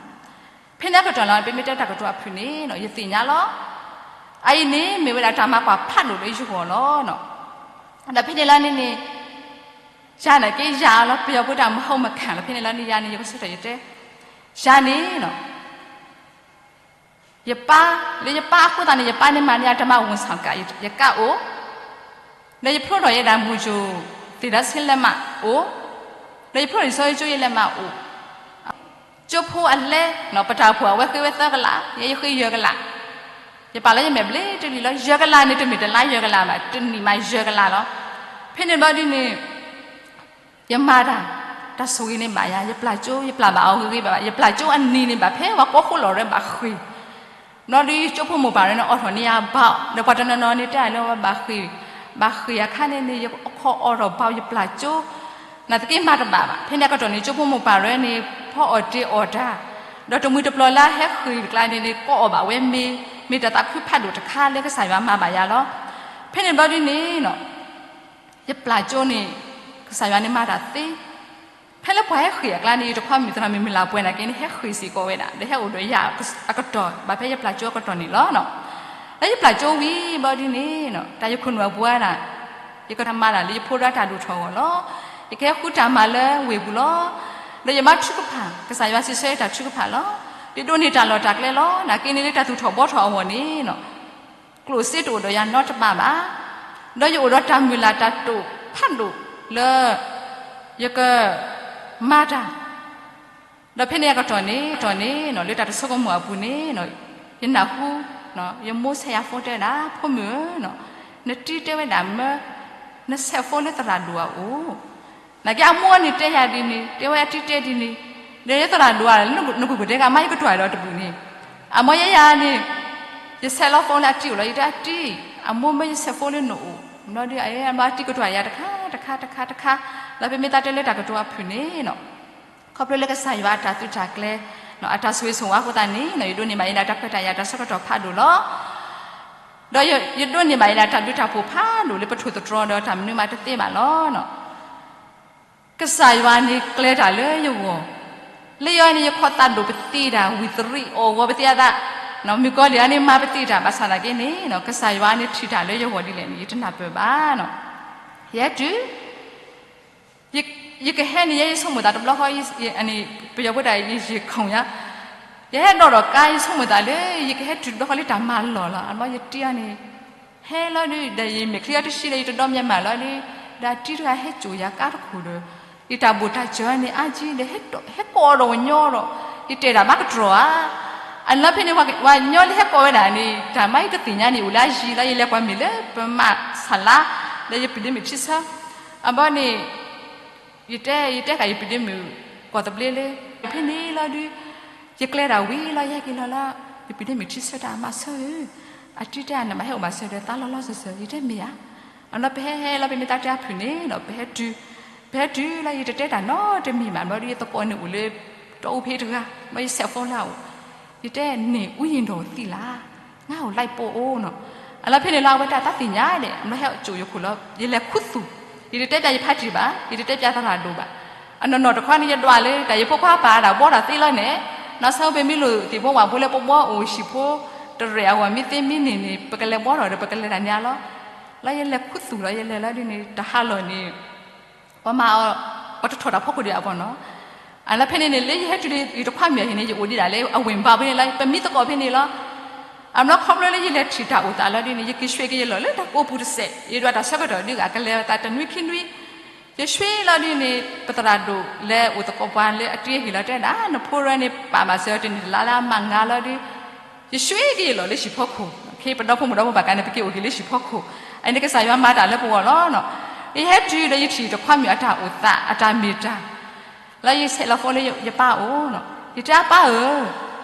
ဖဲန့ၣ်အကတီၢ်လီၤ ပမ့ၢ်တဲတၢ်ကတိၤအဖုၣ်န့ၣ်နီၤ ယသ့ၣ်ညါလီၤ. အအံၤန့ၣ် မ့ၢ်ဝဲဒၣ်တၢ်မၤကွၢ်ဖးဒိၣ်လၢယဂီၢ်လီၤ. ဒီးဖဲန့ၣ်လီၤန့ၣ်န့ၣ် ယၤန့ၣ်က့ယၤလီၤ ပယီၤဖိတၢ်မဟိမခံလီၤ. ဖဲန့ၣ်လီၤန့ၣ် ယၤန့ၣ် ယကဆၢထၢၣ်ယတဲ, ယၤန့ၣ်နီၤ ယပၢ်, လၢယပၢ်အဃိသတးန့ၣ် ယပၢ်န့ၣ်မၤန့ၢ်အတၢ်မၤ ဝန်ဆောင်ကဒ် ယကါအိၣ်, ဒီးယဖျိထီၣ်ယဲဒၣ် မူးယစ်သေဒၣ်ဆ့လဲမးအိၣ်, ဒီးယဖျိထီၣ်ယစီယကၠိယလဲမးအိၣ်, ကၠိဖိအလဲ, ပတၢ်အိၣ်ဖှိၣ်အဝဲဃ့ဝဲသၢကလး, ယဲယဃ့ယဲၢ်ကလး, ယပာ်လၢယမဲာ်ဘျ့တလံၤလီၤ. ယဲၢ်ကလးန့ၣ် တမ့ၢ်တလါယဲၢ်ကလးဘၣ်, တနံၣ်မးယဲၢ်ကလးလီၤ. ဖဲန့ၣ်ဘျီဒ်န့ၣ် ယမၤတၢ်, တၢ်ဆိၣ်ဂ့ၤန့ၣ်ဘၣ်ယၤ, ယပျၢ်ကၠိ ယပျၢ်ဘၣ်အီၤဂ့ၤဂ့ၤဘၣ်ဘၣ်, ယပျၢ်ကၠိအနံၤန့ၣ်ဘၣ်ဖဲပှၤကိးဃိလီၤရၢဘၣ်ဃ့ၢ်, ဘျီဒ်ကၠိဖိမိၢ်ပၢ်ရၢန့ၣ် အိးထီၣ်န့ၢ်ယၤဘၣ်, ဒီးပှၤတနီၤနီၤန့ၣ်တဲလၢဝဲဘၣ်ဃ့ၢ်, ဘၣ်ဃ့ၢ်အခါန့ၣ်န့ၣ် ယခီအိးထီၣ်ဘၣ်ယပျၢ်ကၠိ, နာ်သက့မၤတဘၣ်ဘၣ်. ဖဲန့ၣ်အကတီၢ်န့ၣ် ကၠိဖိမိၢ်ပၢ်ရၢန့ၣ် ဖီအီၣ်တ့ၢ်အီၣ်တၢ်, ဒီးတမှံၤတပျီၤလၢဟဲဃ့ၢ်တကျါန့ၣ်န့ၣ် ကိးအီၣ်ဘၣ်ဝဲမ့ၤ, မ့ၢ်တၢ်သးခုဖးဒိၣ်တခါလၢကစၢ်ယွၤမၤဘၣ်ယၤလီၤ. ဖဲန့ၣ်ဘျီဒ်န့ၣ် ယပျၢ်ကၠိန့ၣ် ကစၢ်ယွၤန့ၣ်မၤတၢ်သ့, ဖဲလၢပှၤဟဲဃ့ၢ်အကျါန့ၣ် ယတခွါမုၣ်သရၣ်မုၣ်မုၢ်လၢ်ပှဲၤနာ်က့န့ၣ် ဟဲဃ့ၢ်စ့ၢ်ကီးဝဲဒၣ်, ဒီးဟဲအိၣ်ဒီးယၤအကတီၢ်, ဘၣ်ဖဲယပျၢ်ကၠိအကတီၢ်န့ၣ်လီၤ. လၢယပျၢ်ကၠိဝံၤဘျီဒ်န့ၣ် တၢ်ယခိၣ်နူာ်အပူၤဝဲဒၣ်, ယကမၤတၢ်လၢယဖိဒီးတၢ်ဒိၣ်ထီၣ်အဂီၢ်လီၤ. ယကဟဲဃုတၢ်မၤလၢဝ့ၢ်ပူၤလီၤ. ဒီးယမၤထုကဖၣ်, ကစၢ်ယွၤစံးဆၢယတၢ်ထုကဖၣ်လီၤ. ယဒိးန့ၢ်တၢ်လီၢ်တၢ်ကျဲလီၤ. နာ်က့န့ၣ်လၢတၢ်သူၣ်ထီၣ်ဘှီထီၣ်အဂီၢ်န့ၣ် ကျိၣ်စ့တအိၣ်ဒီးယၤနီတဘ့ၣ်ဘၣ်. ဒီးယအိၣ်ဒီးတၢ်မုၢ်လၢ်တၢ်တိာ်ဖးဒိၣ်လၢ ယကမၤတၢ်, ဒီးဖဲန့ၣ်အကတီၢ်န့ၣ်, ကတီၢ်န့ၣ် လၢတၢ်တဆိကမိၣ်အပူၤန့ၣ် ယနၢ်ဟူ ယမိၢ်ဆဲးယၤဖိတဲဒၣ်, ဖိမုၣ်ဧၢ, နတံၤတဲဝဲဒၣ်မၢ, နဆဲးဖိလၢသရၣ်ဒိၣ်အအိၣ် နာ်က့အမိၢ်န့ၣ်တဲယၤဒ်န့ၣ်, တဲဝဲအတံၤတဲဒ်န့ၣ်, ဒီးယသရၣ်ဒိၣ်ဧါ, နကွၢ်ကွၢ်တဲကမၣ်ယကတွၢ်ဒီးတဘျုးန့ၣ်, အမိၢ်ယဲယၤန့ၣ်, ယဆဲးလီၤဖိလၢအတံၤအိၣ်လီၤ, ယတဲအတံၤ, အမိၢ်မၢယဆဲးဖိလၢနအိၣ်, ဘျီဒ်အတံၤကတွၢ်ယၤတခါတခါတခါတခါ, လၢပမ့ၢ်သးတဲလၢတၢ်ကတိၤအဖုၣ်န့ၣ် ခီဖျိလၢကစၢ်ယွၤအတၢ်သုးတၢ်ကျဲၤ, အတၢ်ဆိၣ်ဂ့ၤဆိၣ်ဝါအဃိသတးန့ၣ် ယဒိးန့ၢ်ဘၣ်ယဲဒၣ်တၢ်ခွဲးတၢ်ယာ်တၢ်ဆၢကတီၢ်ဖးဒိၣ်လီၤ. ဒီးယဒိးန့ၢ်ဘၣ်ယဲဒၣ်တၢ်ဘျုးတၢ်ဖှိၣ်ဖးဒိၣ်လၢပထိၣ်သတြီၤဒီးတၢ်မနုၤမးတသ့ဘၣ်လီၤ. ကစၢ်ယွၤန့ၣ်ကျဲၤတၢ်လၢယဂီၢ်, လၢယဲန့ၣ် ယခီသးဒိၣ်ပသ့ၣ်တၢ်ဝံၤသရံးအီၣ်ဂီၤပသ့ၣ်အသး, မုၣ်ကီၤလံၢ်အန့ၣ်မၤပသ့ၣ်တၢ်ဘၣ်ဆၣ်သနာ်က့န့ၣ် ကစၢ်ယွၤန့ၣ်ထံၣ်တၢ်လၢယဂီၢ်ဒ်လဲၣ်န့ၣ် ယတနၢ်ပၢၢ်ဘၣ်. ယဟဲတုၤ ယကဟဲန့ၣ် ယဲယဆိကမိၣ်သးတဘျီဃီ, ပယီၤဖိတၢ်ယယံာ်ခိၣ်ညါ, ယဟဲဒိးထီၣ်ကါ ယဆိကမိၣ်သးလၢ ယကဟဲတုၤတဘျီဃီလၢတၢ်မၤလီၢ်လီၤ. အဘျီယတံၤအီၤန့ၣ် ဟဲလီၤဒုး ဒီးယမဲာ်ချံအီၤတဆံဒီး ယတဒီမ့ၢ်မးလီၤဒုး, ဒီးအတံၤတဂၤဟဲစိာ်ယၤကါတခိၣ်ဒီး ယတၢ်ဘိၣ်တၢ်စၢၤန့ၣ် အါကံဒီး ဟဲကိးဒီးဝီၤညီဒီး ယတဲဒၣ်ဘၣ်ကတြီၤဧါ. အနီၢ်ဖဲန့ၣ် ဝၤညီလၢဟဲကိးဝဲဒၣ်န့ၣ် တၢ်မၤယတသ့ၣ်ညါန့ၣ် အိၣ်လၢအယံၤလီၤ. ယလဲၤကွၢ်မ့ၢ်လၢပမၤဆၣ်လါ ဒီးယပဒ့မုၣ်ထံဆၢ အဘီန့ၣ် ယတဲ ယတဲဃာ်ယပဒ့မုၣ် ကီၢ်သဘျ့လၢ ဖဲန့ၣ်လီၤဒုး ယကျဲတၢ်ဝံၤလီၤ ယဟဲက့ၤလီၤလၢ ယပဒ့မုၣ်ထံဆၢတၢ် မၤဆၢဧၢ, အတံၤတဲအနမၤဟဲအိၣ်မၤစၢၤဒီးသးလီၤလီၤစၢၤစၢၤ ယတဲမ့ၢ်ဧါ. အနီၢ်ပဟဲဟဲလီၤ ပမ့ၢ်သးတဲအဖုၣ်န့ၣ်ဒီး ပဟဲတုၤ ပဟဲတုၤလီၤ ယတတဲတၢ်နီတမံၤဘၣ် ဘျီဒုး ယသကိးန့ၣ်အိၣ်လၢ တီအူဖဲတဂၤ ဘျီယဆဲးဖိလၢအအိၣ် ယတဲန့ၣ် ဦးရင်တော်သိလား, ငါ့ကိုလိုက်ပို့ဦးနီၤ. အလီၢ်ဖဲန့ၣ်လီၤ အဝဲတၢ်သးသ့ၣ်ညါဒဲး ဘျီဟဲစိာ်ယခိၣ်လီၤ ယလဲၤခူသူၣ်, ယတတဲပျးယဖါတံၢ်ဘၣ် ယတတဲပျးသရၣ်ဒိၣ်ဘၣ်. အနီၢ်နီၢ်တခီန့ၣ် ယဒွးလၢတၢ်ယဖိခွါပာ်တၢ်ဘီတၢ်သ့လီၤန့ၣ်, နီၢ်ဆၢပမ့ၢ်လိၣ်သ့ၣ်ဖိဝၣ်ဖိလၢပဘီအိၣ်ဟံၣ်ဖိ တရဲၣ်အဂီၢ်မ့ၢ်သ့မ့ၢ်န့ၢ်န့ၣ် ပကလဲၤဘှီထီၣ်ဒီး ပကလဲၤတၢ်န့ၣ်လီၤ. လၢယလဲၤခူသူၣ်လီၤ ယလဲၤလီၤဒ်န့ၣ် တဟါလီၤန့ၣ် ပှၤမၤအီၤ ပှၤတထီၣ်တၢ်ဖီခိၣ်ဒံးအပီၢ်နီၤ. အလၢဖဲန့ၣ်န့ၣ် လၢယဟဲတုၤလၢယတခွါမုၣ်အဟံၣ်န့ၣ် ယအိၣ်ဒံးဒၣ်လၢအဝ့ၢ်ဘါဖဲန့ၣ်လီၤ, ပမံသကိးဖဲန့ၣ်လီၤ. အဘျီခီဖျိလၢယလဲၤထံၣ်တၢ်အိၣ်သးလီၤဒ်န့ၣ် ယက့ၤဆှဲက့ၤယလီၢ်လၢတၢ်ကိးပူၤတစဲး, ယဒွးတၢ်ဆၢကတီၢ်ဒ်အကလဲၤသးတနွံခံနွံ ယဆှဲလီၤဒ်န့ၣ် ပသရၣ်ဒိၣ်လၢအိၣ်သကိးပှၤလၢအတ့အဟံၣ်လီၤတဲဒၣ် နဖိရၢန့ၣ် ပာ်ဘၣ်စၢၤတနံၣ်တလါလၢအမးငါလီၤဒ် ယဆှဲက့ၤယလီၢ်လၢဟံၣ်ဖီခိၣ်, ခ့ပဒီဖိမုၣ်ဒီဖိဘၣ်ကးန့ၣ် ပက့ၤအိၣ်က့ၤလၢဟံၣ်ဖီခိၣ်, အန့ၣ်ကစၢ်ယွၤမၤတၢ်လၢပဂီၢ်လီၤနီၤ. ယဟဲတုၤဒီးယထံၣ်တခွါမုၣ်အတၢ်အိၣ်သး အတၢ်မ့ၢ်တၢ် လၢယဆဲးလီၤဃီလၢယပၢ်အိၣ်နီၤ, ယတဲအပၢ်ဧၢ,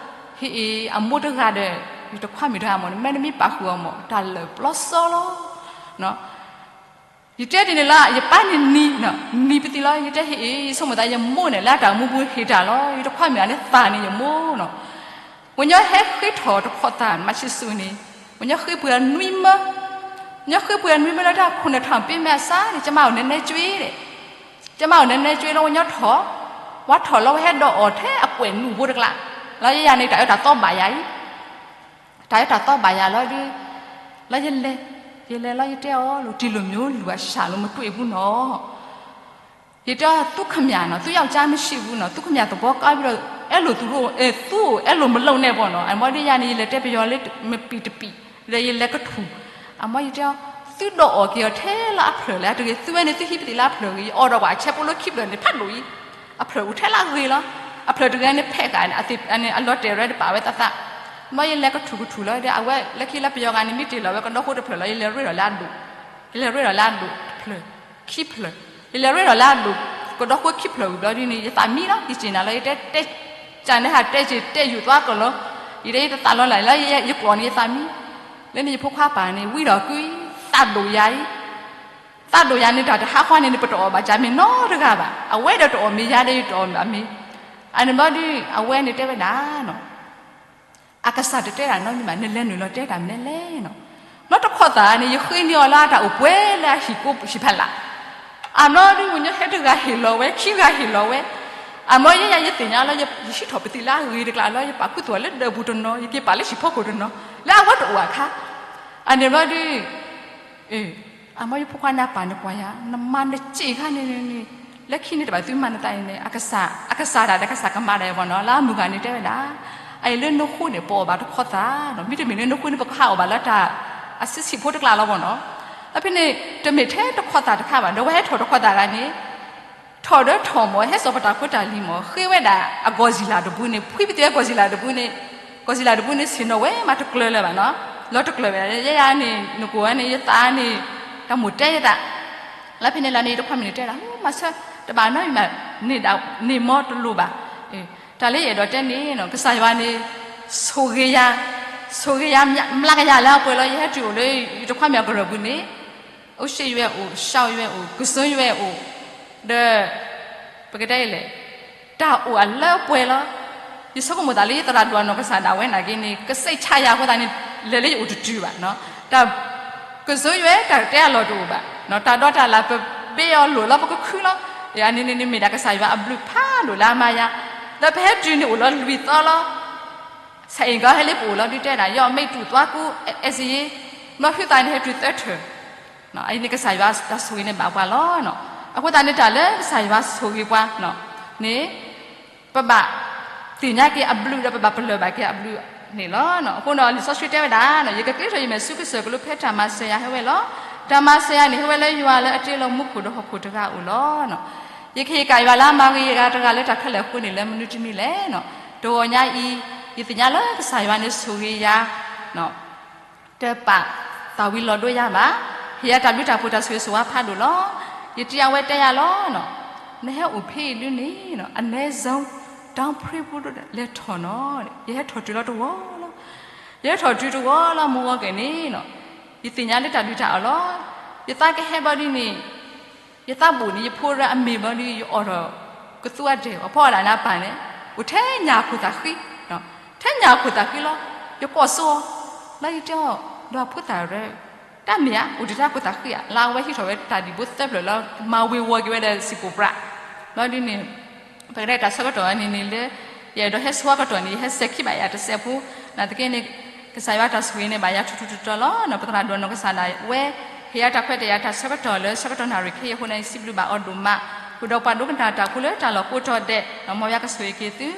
ဟ့ၣ်အံၤအမိၢ်တဂၤဒီး ယတခွါမုၣ်တဂၤမ့ၢ်န့ၣ် မ့ၢ်နမ့ၢ်ပာ်ဃုာ်အီၤမ့ၢ် တၢ်လၢာ်ပျီစီလီၤ. ယတဲဒ်န့ၣ်လၢ ယပၢ်န့ၣ်နံၤ, နံၤပသံလီၤ. ယတဲဟ့ၣ်အံၤ ယဆိကမိၣ်သးယမိၢ်န့ၣ် လၢအတၢ်မူပူၤဟ့ၣ်တၢ်လီၤ. ယတခွါမုၣ်အန့ၣ်သးန့ၣ်ယမိၢ်နီၤ. ဝညီဟဲဃ့ထီၣ်တခိးသၣ်မၤဆံးဆူန့ၣ်, ဝညီဃ့ပှ့ၤနွံမၢ, ဝညီဃ့ပှ့ၤနွံမၢလၢတၢ်ခိၣ်နၢ်ထီၣ်ပ့ၤမဲအစၢ်န့ၣ် ကမၢ်အိၣ်နဲနဲကၠွ့ဒီး ကမၢ်အိၣ်နဲနဲကၠွ့လၢဝညီထီၣ်, ဝၤထီၣ်လီၤဝဲဟဲဒီးအီၤထဲအကွဲးနူၢ်ဖိတကျါ, လၢယယၤန့ၣ် တၢ်အၢတၢ်သီဘၣ်ယၤအံၤ, တၢ်အၢတၢ်သီဘၣ်ယၤလီၤဒ်, လၢယလဲၤ, ယလဲၤလီၤယတဲအီၤလီၤ တံၤလိာ်မၠိလူၤအဆၣ်လိာ်မတွံၣ်ဘူးနီၤ ယတဲအီၤ သုခမၣ်နီၤ သုယောက်ျားမရှိဘူးနီၤ သုခမၣ်သဘောကောင်းပြီးတော့ အဲလိုသူတို့အဲသူအဲလိုမလုပ်နဲ့ပေါ့နော် အမ့ၢ်ဒ်ယၤန့ၣ် ယလဲၤတဲပယီၤလၢမပံာ်တပံာ် ဒီးယလဲၤကထူၣ်, အမ့ၢ်ယတဲအီၤ သုဒီးအီၣ်က့ၤအီၤထဲလၢအဖျၢၣ်လၢအတဂ့ၤ သုဝဲန့ၣ်သုဟံးပသံးလၢအဖျၢၣ်ဂ့ၤ ယအီၣ်ဒီးပှၤအဆဲးဖိလၢခံဖျၢၣ်န့ၣ်ဖးဒိၣ်အံၤ, အဖျၢၣ်အိၣ်ထဲလၢအဂ့ၤလီၤ, အဖျၢၣ်တဂ့ၤန့ၣ်ဖဲးဃာ်န့ၣ် အလီၤတဲာ်ရဲတပာ်ဝဲသးသး, အမ့ၢ်ယလဲၤကထူၣ်ကထူၣ်လီၤဒီး အဝဲလၢခံလၢပယီၤဂၤန့ၣ် မ့ၢ်တ့ၢ်လီၤဝဲကဒီခိတဖျၢၣ်လီၤ ယလဲၤရ့ဒီးလၢအဒိၣ်, ယလဲၤရ့ဒီးလၢအဒိၣ်တဖျၢၣ် ခံဖျၢၣ်, ယလဲၤရ့ဒီးလၢအဒိၣ် ကဒီဃိခံဖျၢၣ်ဝံၤဘျီဒ်န့ၣ် ယသးမံလီၤ ယစ့ၢ်နၤလီၤ ယတဲတဲ ကန့ၣ်ဟးတဲစ့ၢ်တဲယူၤသွါကလီၤ, ယတဲယတသးလီၤလၢ်လၢ ယကျိာ်န့ၣ်ယသးမံ, လၢန့ၣ်ယဖိခွါပၢ်န့ၣ် ဝံဒီးကုအံၤ သးဒိၣ်ယၤအံၤ, သးဒိၣ်ယၤန့ၣ်တၢ်တဟးဃီန့ၣ်န့ၣ် ပတအီၣ်ဘၣ်ကၢ်မ့ၢ်နီတဂၤဘၣ်, အဝဲဒီးတအီၣ်မ့ၢ်ယၤဒီးယတအီၣ်မ့ၢ်အမ့ၢ်, အန့ၣ်ဘျီဒ် အဝဲန့ၣ်တဲဝဲဒၣ်နီၤ အကစၢ်တတဲတၢ်နီတမံၤဘၣ် နလဲၤနုာ်လီၤတဲတၢ်မနုၤလဲၣ်နီၤ, နီတခီသးန့ၣ် ယဃ့န့ၢ်အီၤလၢအတၢ်အိၣ်ပှဲၤလၢအဟံၣ်ကိးဟံၣ်ဖးလာ်, အမ့ၢ်ဒ်ဝဲညီဟဲတဂၤဟ့ၣ်လီၤဝဲ ခံဂၤဟ့ၣ်လီၤဝဲ, အမ့ၢ်ယဲယၤယသ့ၣ်ညါလၢ ယဟံးထီၣ်ပသံးလၢအဂ့ၤတကျါလၢ ယပာ်ခူသူၣ်အီၤလၢဒၢးပူၤတနီၤ ယက့ၤပာ်လၢဟံၣ်ဖီခိၣ်တနီၤ လၢအဝဲတအိၣ်အခါ, အန့ၣ်ဘျီဒ် အမ့ၢ်ယဖိခွါန့ၣ်အပၢ်န့ၣ်ကွၢ်ယၤ နမၤနစ့ၢ်ခါန့ၣ်န့ၣ် လၢခံန့ၣ်တဘၣ်သုမၤနသးအံၤန့ၣ် အကစၢ်ဒၣ်ဒီးကစၢ်ကမၤဒၣ်အံၤဘၣ်နီၤ လၢအမုၢ်ဂၤန့ၣ်တဲဝဲဒၣ်, အအံၤလၢနဃိန့ၣ် ပအီၣ်ဘၣ်တခီသးနီၤ မ့တမ့ၢ်လၢနဃိန့ၣ် ပကဟးအီၣ်ဘၣ်လၢတၢ် အဆံးဆံးဖိတကျါလီၤဘၣ်နီၤ, လၢဖဲန့ၣ် တမ့ၢ်ထဲတခီသးတခါဘၣ် ဒီးဝဲဟဲထီၣ်တခီသးဂၤန့ၣ် ထီၣ်ဒီးထီၣ်မ့ၢ် ဟဲစိာ်ပတၢ်ဖိတၢ်လံၤမ့ၢ် ဃ့ဝဲဒၣ်အကီၢ်စံၣ်လၢ်တဘိန့ၣ် ဖှံပသ့ၣ်ဝဲကီၢ်စံၣ်လၢ်တဘိန့ၣ်, ကီၢ်စံၣ်လၢ်တဘိန့ၣ် ဆ့ၣ်နီၤဝဲမးတကျၢၤလၢၤဘၣ်နီၤ, လီၤတကျၢၤဘၣ် ယဲယၤန့ၣ် နကိာ်ဝဲန့ၣ် ယသးန့ၣ် တၢ်မိၣ်တဲယသး, လၢဖဲန့ၣ်လီၤန့ၣ် ယတခွါမုၣ်န့ၣ်တဲဒၣ် မၤဆၢ တဘၣ်နီတမံၤဘၣ် န့ၢ်မ့ၢ်တလိၤဘၣ်, တၢ်လၢယအဲၣ်ဒိးတဲန့ၣ်နီၤ ကစၢ်ယွၤန့ၣ် ဆိၣ်ဂ့ၤယၤ, ဆိၣ်ဂ့ၤယၤ မျးကယၤလၢအပှဲၤလီၤ ယဟဲတုၤအိၣ်လၢ ယတခွါမုၣ်အကရၢၢ်ပူၤန့ၣ် အိၣ်ရှ့ယွဲအိၣ် ရှောက်ယွဲအိၣ် ကစၢၢ်ယွဲအိၣ်, ဒီး ပကတဲအံၤလဲၣ်, တၢ်အိၣ်အလၢအပှဲၤလီၤ. ယဆိကမိၣ်သးလၢယသရၣ်ဒိၣ်အနီၢ်ကစၢ်ဒၣ်ဝဲနာ်က့န့ၣ် ကစဲးဆါယၤအဃိသတးန့ၣ် လဲၤလၢယအိၣ်တတုၤဘၣ်, တၢ် ကစၢၢ်ယွဲတၢ်တဲအလီၢ်တအိၣ်ဘၣ်, တၢ်ဒီးတၢ်လၢ်ပဘ့အီၤလိာ်လီၤပကခုလီၤ, အန့ၣ်န့ၣ်မ့ၢ်ဒၣ်ကစၢ်ယွၤအဘျုးဖးဒိၣ်လၢအမၤယၤ, ဒီးပဟဲတုၤန့ၣ်အိၣ်လီၤလွံၢ်သီလီၤ ဆၣ်အ့ၣ်ကီးဟဲလၢပအိၣ်လီၤဒုးတဲဒၣ် ယီၢ်မ့ၢ်တူၢ်သွါကူ အဲစ့ယ့, ဘျီဟုသးန့ၣ်ဟဲတုၤသၢထၢၣ်, အအံၤန့ၣ်ကစၢ်ယွၤတၢ်ဆိၣ်ဂ့ၤန့ၣ်ဘၣ်ပှၤလီၤ. အဃိသတးန့ၣ်တၢ်လၢကစၢ်ယွၤဆိၣ်ဂ့ၤပှၤန့ၣ် ပဘၣ်သ့ၣ်ညါက့ၤအဘျုးဒီးပဘၣ်ပလၢၢ်ဘၣ်က့ၤအဘျုးန့ၣ်လီၤ. အဃိဒီးလံာ်စီဆှံတဲဝဲဒၣ် ယကကျ့ထီၣ်ယမဲာ်ဆူကစၢၢ်ကလိဖဲတၢ်မၤစၢၤယၤဟဲဝဲလီၤ. တၢ်မၤစၢၤယၤန့ၣ် ဟဲဝဲလၢယွၤလၢအတ့လီၤမူခိၣ်ဒီးဟီၣ်ခိၣ်တဂၤအအိၣ်လီၤ. ယကဟ့ၣ်က့ၤယွၤလၢအမၤဂ့ၤယဂၤတဂၤလၢတၢ်ခဲလၢာ်အဃိန့ၣ် လၢမနုၤတမံၤလဲၣ်. တဂီၤညါအံၤ ယသ့ၣ်ညါလၢကစၢ်ယွၤန့ၣ်ဆိၣ်ဂ့ၤယၤ တပာ်သးဝံၤလီၤဒိယၤဘၣ်. ဟ့ၣ်ယၤတၢ်ဘျုးတၢ်ဖှိၣ်တၢ်ဆိၣ်ဂ့ၤဆိၣ်ဝါဖးဒိၣ်လီၤ. ယတံၤအဝဲတဲယၤလီၤ. နဟဲအိၣ်ဖဲအံၤဒုန့ၣ် အနည်းဆုံး ဒီဖရ့ပူၤလဲၤထီၣ်နီၤ. ယဟဲထီၣ်တုၤလီၤတဝီလီၤ. ယဟဲထီၣ်တုၤတဝီလီၤ မုၢ်ဂီၤက့ၤန့ၣ် ယသ့ၣ်ညါလၢတၢ်ဒုးတၢ်အီၣ်လီၤ. ယသးကဟဲဘျီဒ်န့ၣ် ယသးဘိၣ်န့ၣ် ယဖိရၢအမ့ၢ်ဘျီဒ် ယအီၣ်ထီၣ်ကသူအဒဲး အဖီအလၢနပၢ်န့ၣ် အိၣ်ထဲညၣ်ခိၣ်သးဃံ, ထဲညၣ်ခိၣ်သးဃံလီၤ. ယကိးစိအီၤ လၢယတဲအီၤ ဒီးဖိသၣ်ရၢ တၢ်မ့ၢ်ဧါ အိၣ်တ့ၢ်တၢ်ခိၣ်သးဃံဧါ လၢအဝဲဟံးထီၣ်ဝဲတၢ်ဒံၣ်ဖိသၢဖျၢၣ်လၢ မၤဝ့ၤဝီၤက့ၤဝဲဒီးစံာ်ကိၣ်ပြး ဘျီဒ်န့ၣ် ပကတဲတၢ်ဆၢကတီၢ်အံၤန့ၣ်န့ၣ်လၢ ယအဲၣ်ဒိးဟဲဆှၢကတီၢ်န့ၣ် ယဟဲစဲၤခံဘၣ်ယၤတစဲးဖိ နာ်သက့န့ၣ် က ကစၢ်ယွၤတၢ်ဆိၣ်ဂ့ၤန့ၣ် ဘၣ်ယၤထူးထူးတီၤတီၤလီၤ. ပသရၣ်ဒိၣ်နီၢ်ကစၢ်ဒၣ်ဝဲ ဟ့ၣ်ယၤတၢ်ခွဲးတၢ်ယာ်တၢ်ဆၢကတီၢ်လၢဆၢကတီၢ်နၣ်ရံၣ်ခဲအံၤအဃိန့ၣ် စံးဘျုးဘၣ်အီၤဒိၣ်မး, ဃုာ်ဒီးပှၤဒိကနၣ်တၢ်ဖိလၢတၢ်လီၢ်ကိးတီၤဒဲး မ်ယွၤကဆိၣ်ဂ့ၤက့ၤသု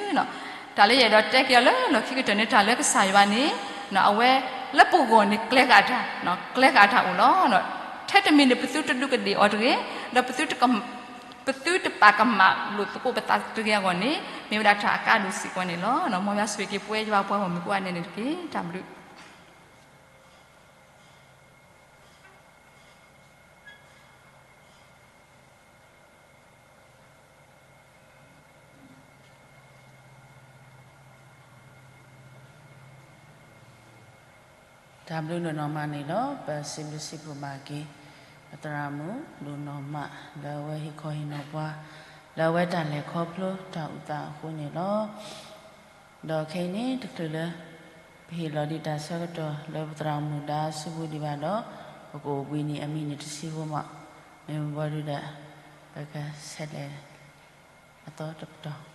တၢ်လၢယအဲၣ်ဒိးတဲက့ၤအီၤလၢလီၢ်ခံကတၢၢ်န့ၣ် တၢ်လၢကစၢ်ယွၤန့ၣ် အဝဲလၢပဂီၢ်န့ၣ် ကျဲကအတၢ်, ကျဲကအတၢ်အိၣ်လီၤ. ထဲတမံၤန့ၣ် ပသုတဒူးကဒ့ၣ်အီၤတဂ့ၤ, ဒီးပသုတပာ်ကမၣ်လိာ်သကိးပသးတဂ့ၤအဂီၢ်န့ၣ် မ့ၢ်ဝဲဒၣ်တၢ်အကါဒိၣ်စ့ၢ်ကီးန့ၣ်လီၤ. မ်ယွၤဆိၣ်ဂ့ၤက့ၤပဝဲယွၤပှၤဂီၢ်မုၢ်ကိးဂၤဒဲးန့ၣ်တက့ၢ်. တၢ်ဘျုး တၢ်ဘျုးဒိၣ်နီၢ်မးန့ၣ်လီၤ. ပစံးဘျုးစံးဖှိၣ်ဘၣ်က့ၤ ပသရၣ်မုၣ်ဒိၣ်နီၢ်မး လၢအဝဲဟ့ၣ်ခီဟ့ၣ်နီၤပှၤ လၢအဝဲတၢ်လဲၤခီဖျိတၢ်အုၣ်သးအဃိန့ၣ်လီၤ. ဒီးခဲအံၤန့ၣ် တချုးလၢ ပဟ့ၣ်လီၤဒံးတၢ်ဆၢကတီၢ်လၢပသရၣ်မုၣ်ဒါဆူပူၤဒံးဘၣ်ဒီး ပကအိၣ်ဘှံးနံၤအမံးနံးတဆံဖိမး, မ့ၢ်ဘၣ်ဒုးဒီး ပကဆဲးလဲၤအသီတပတီၢ်.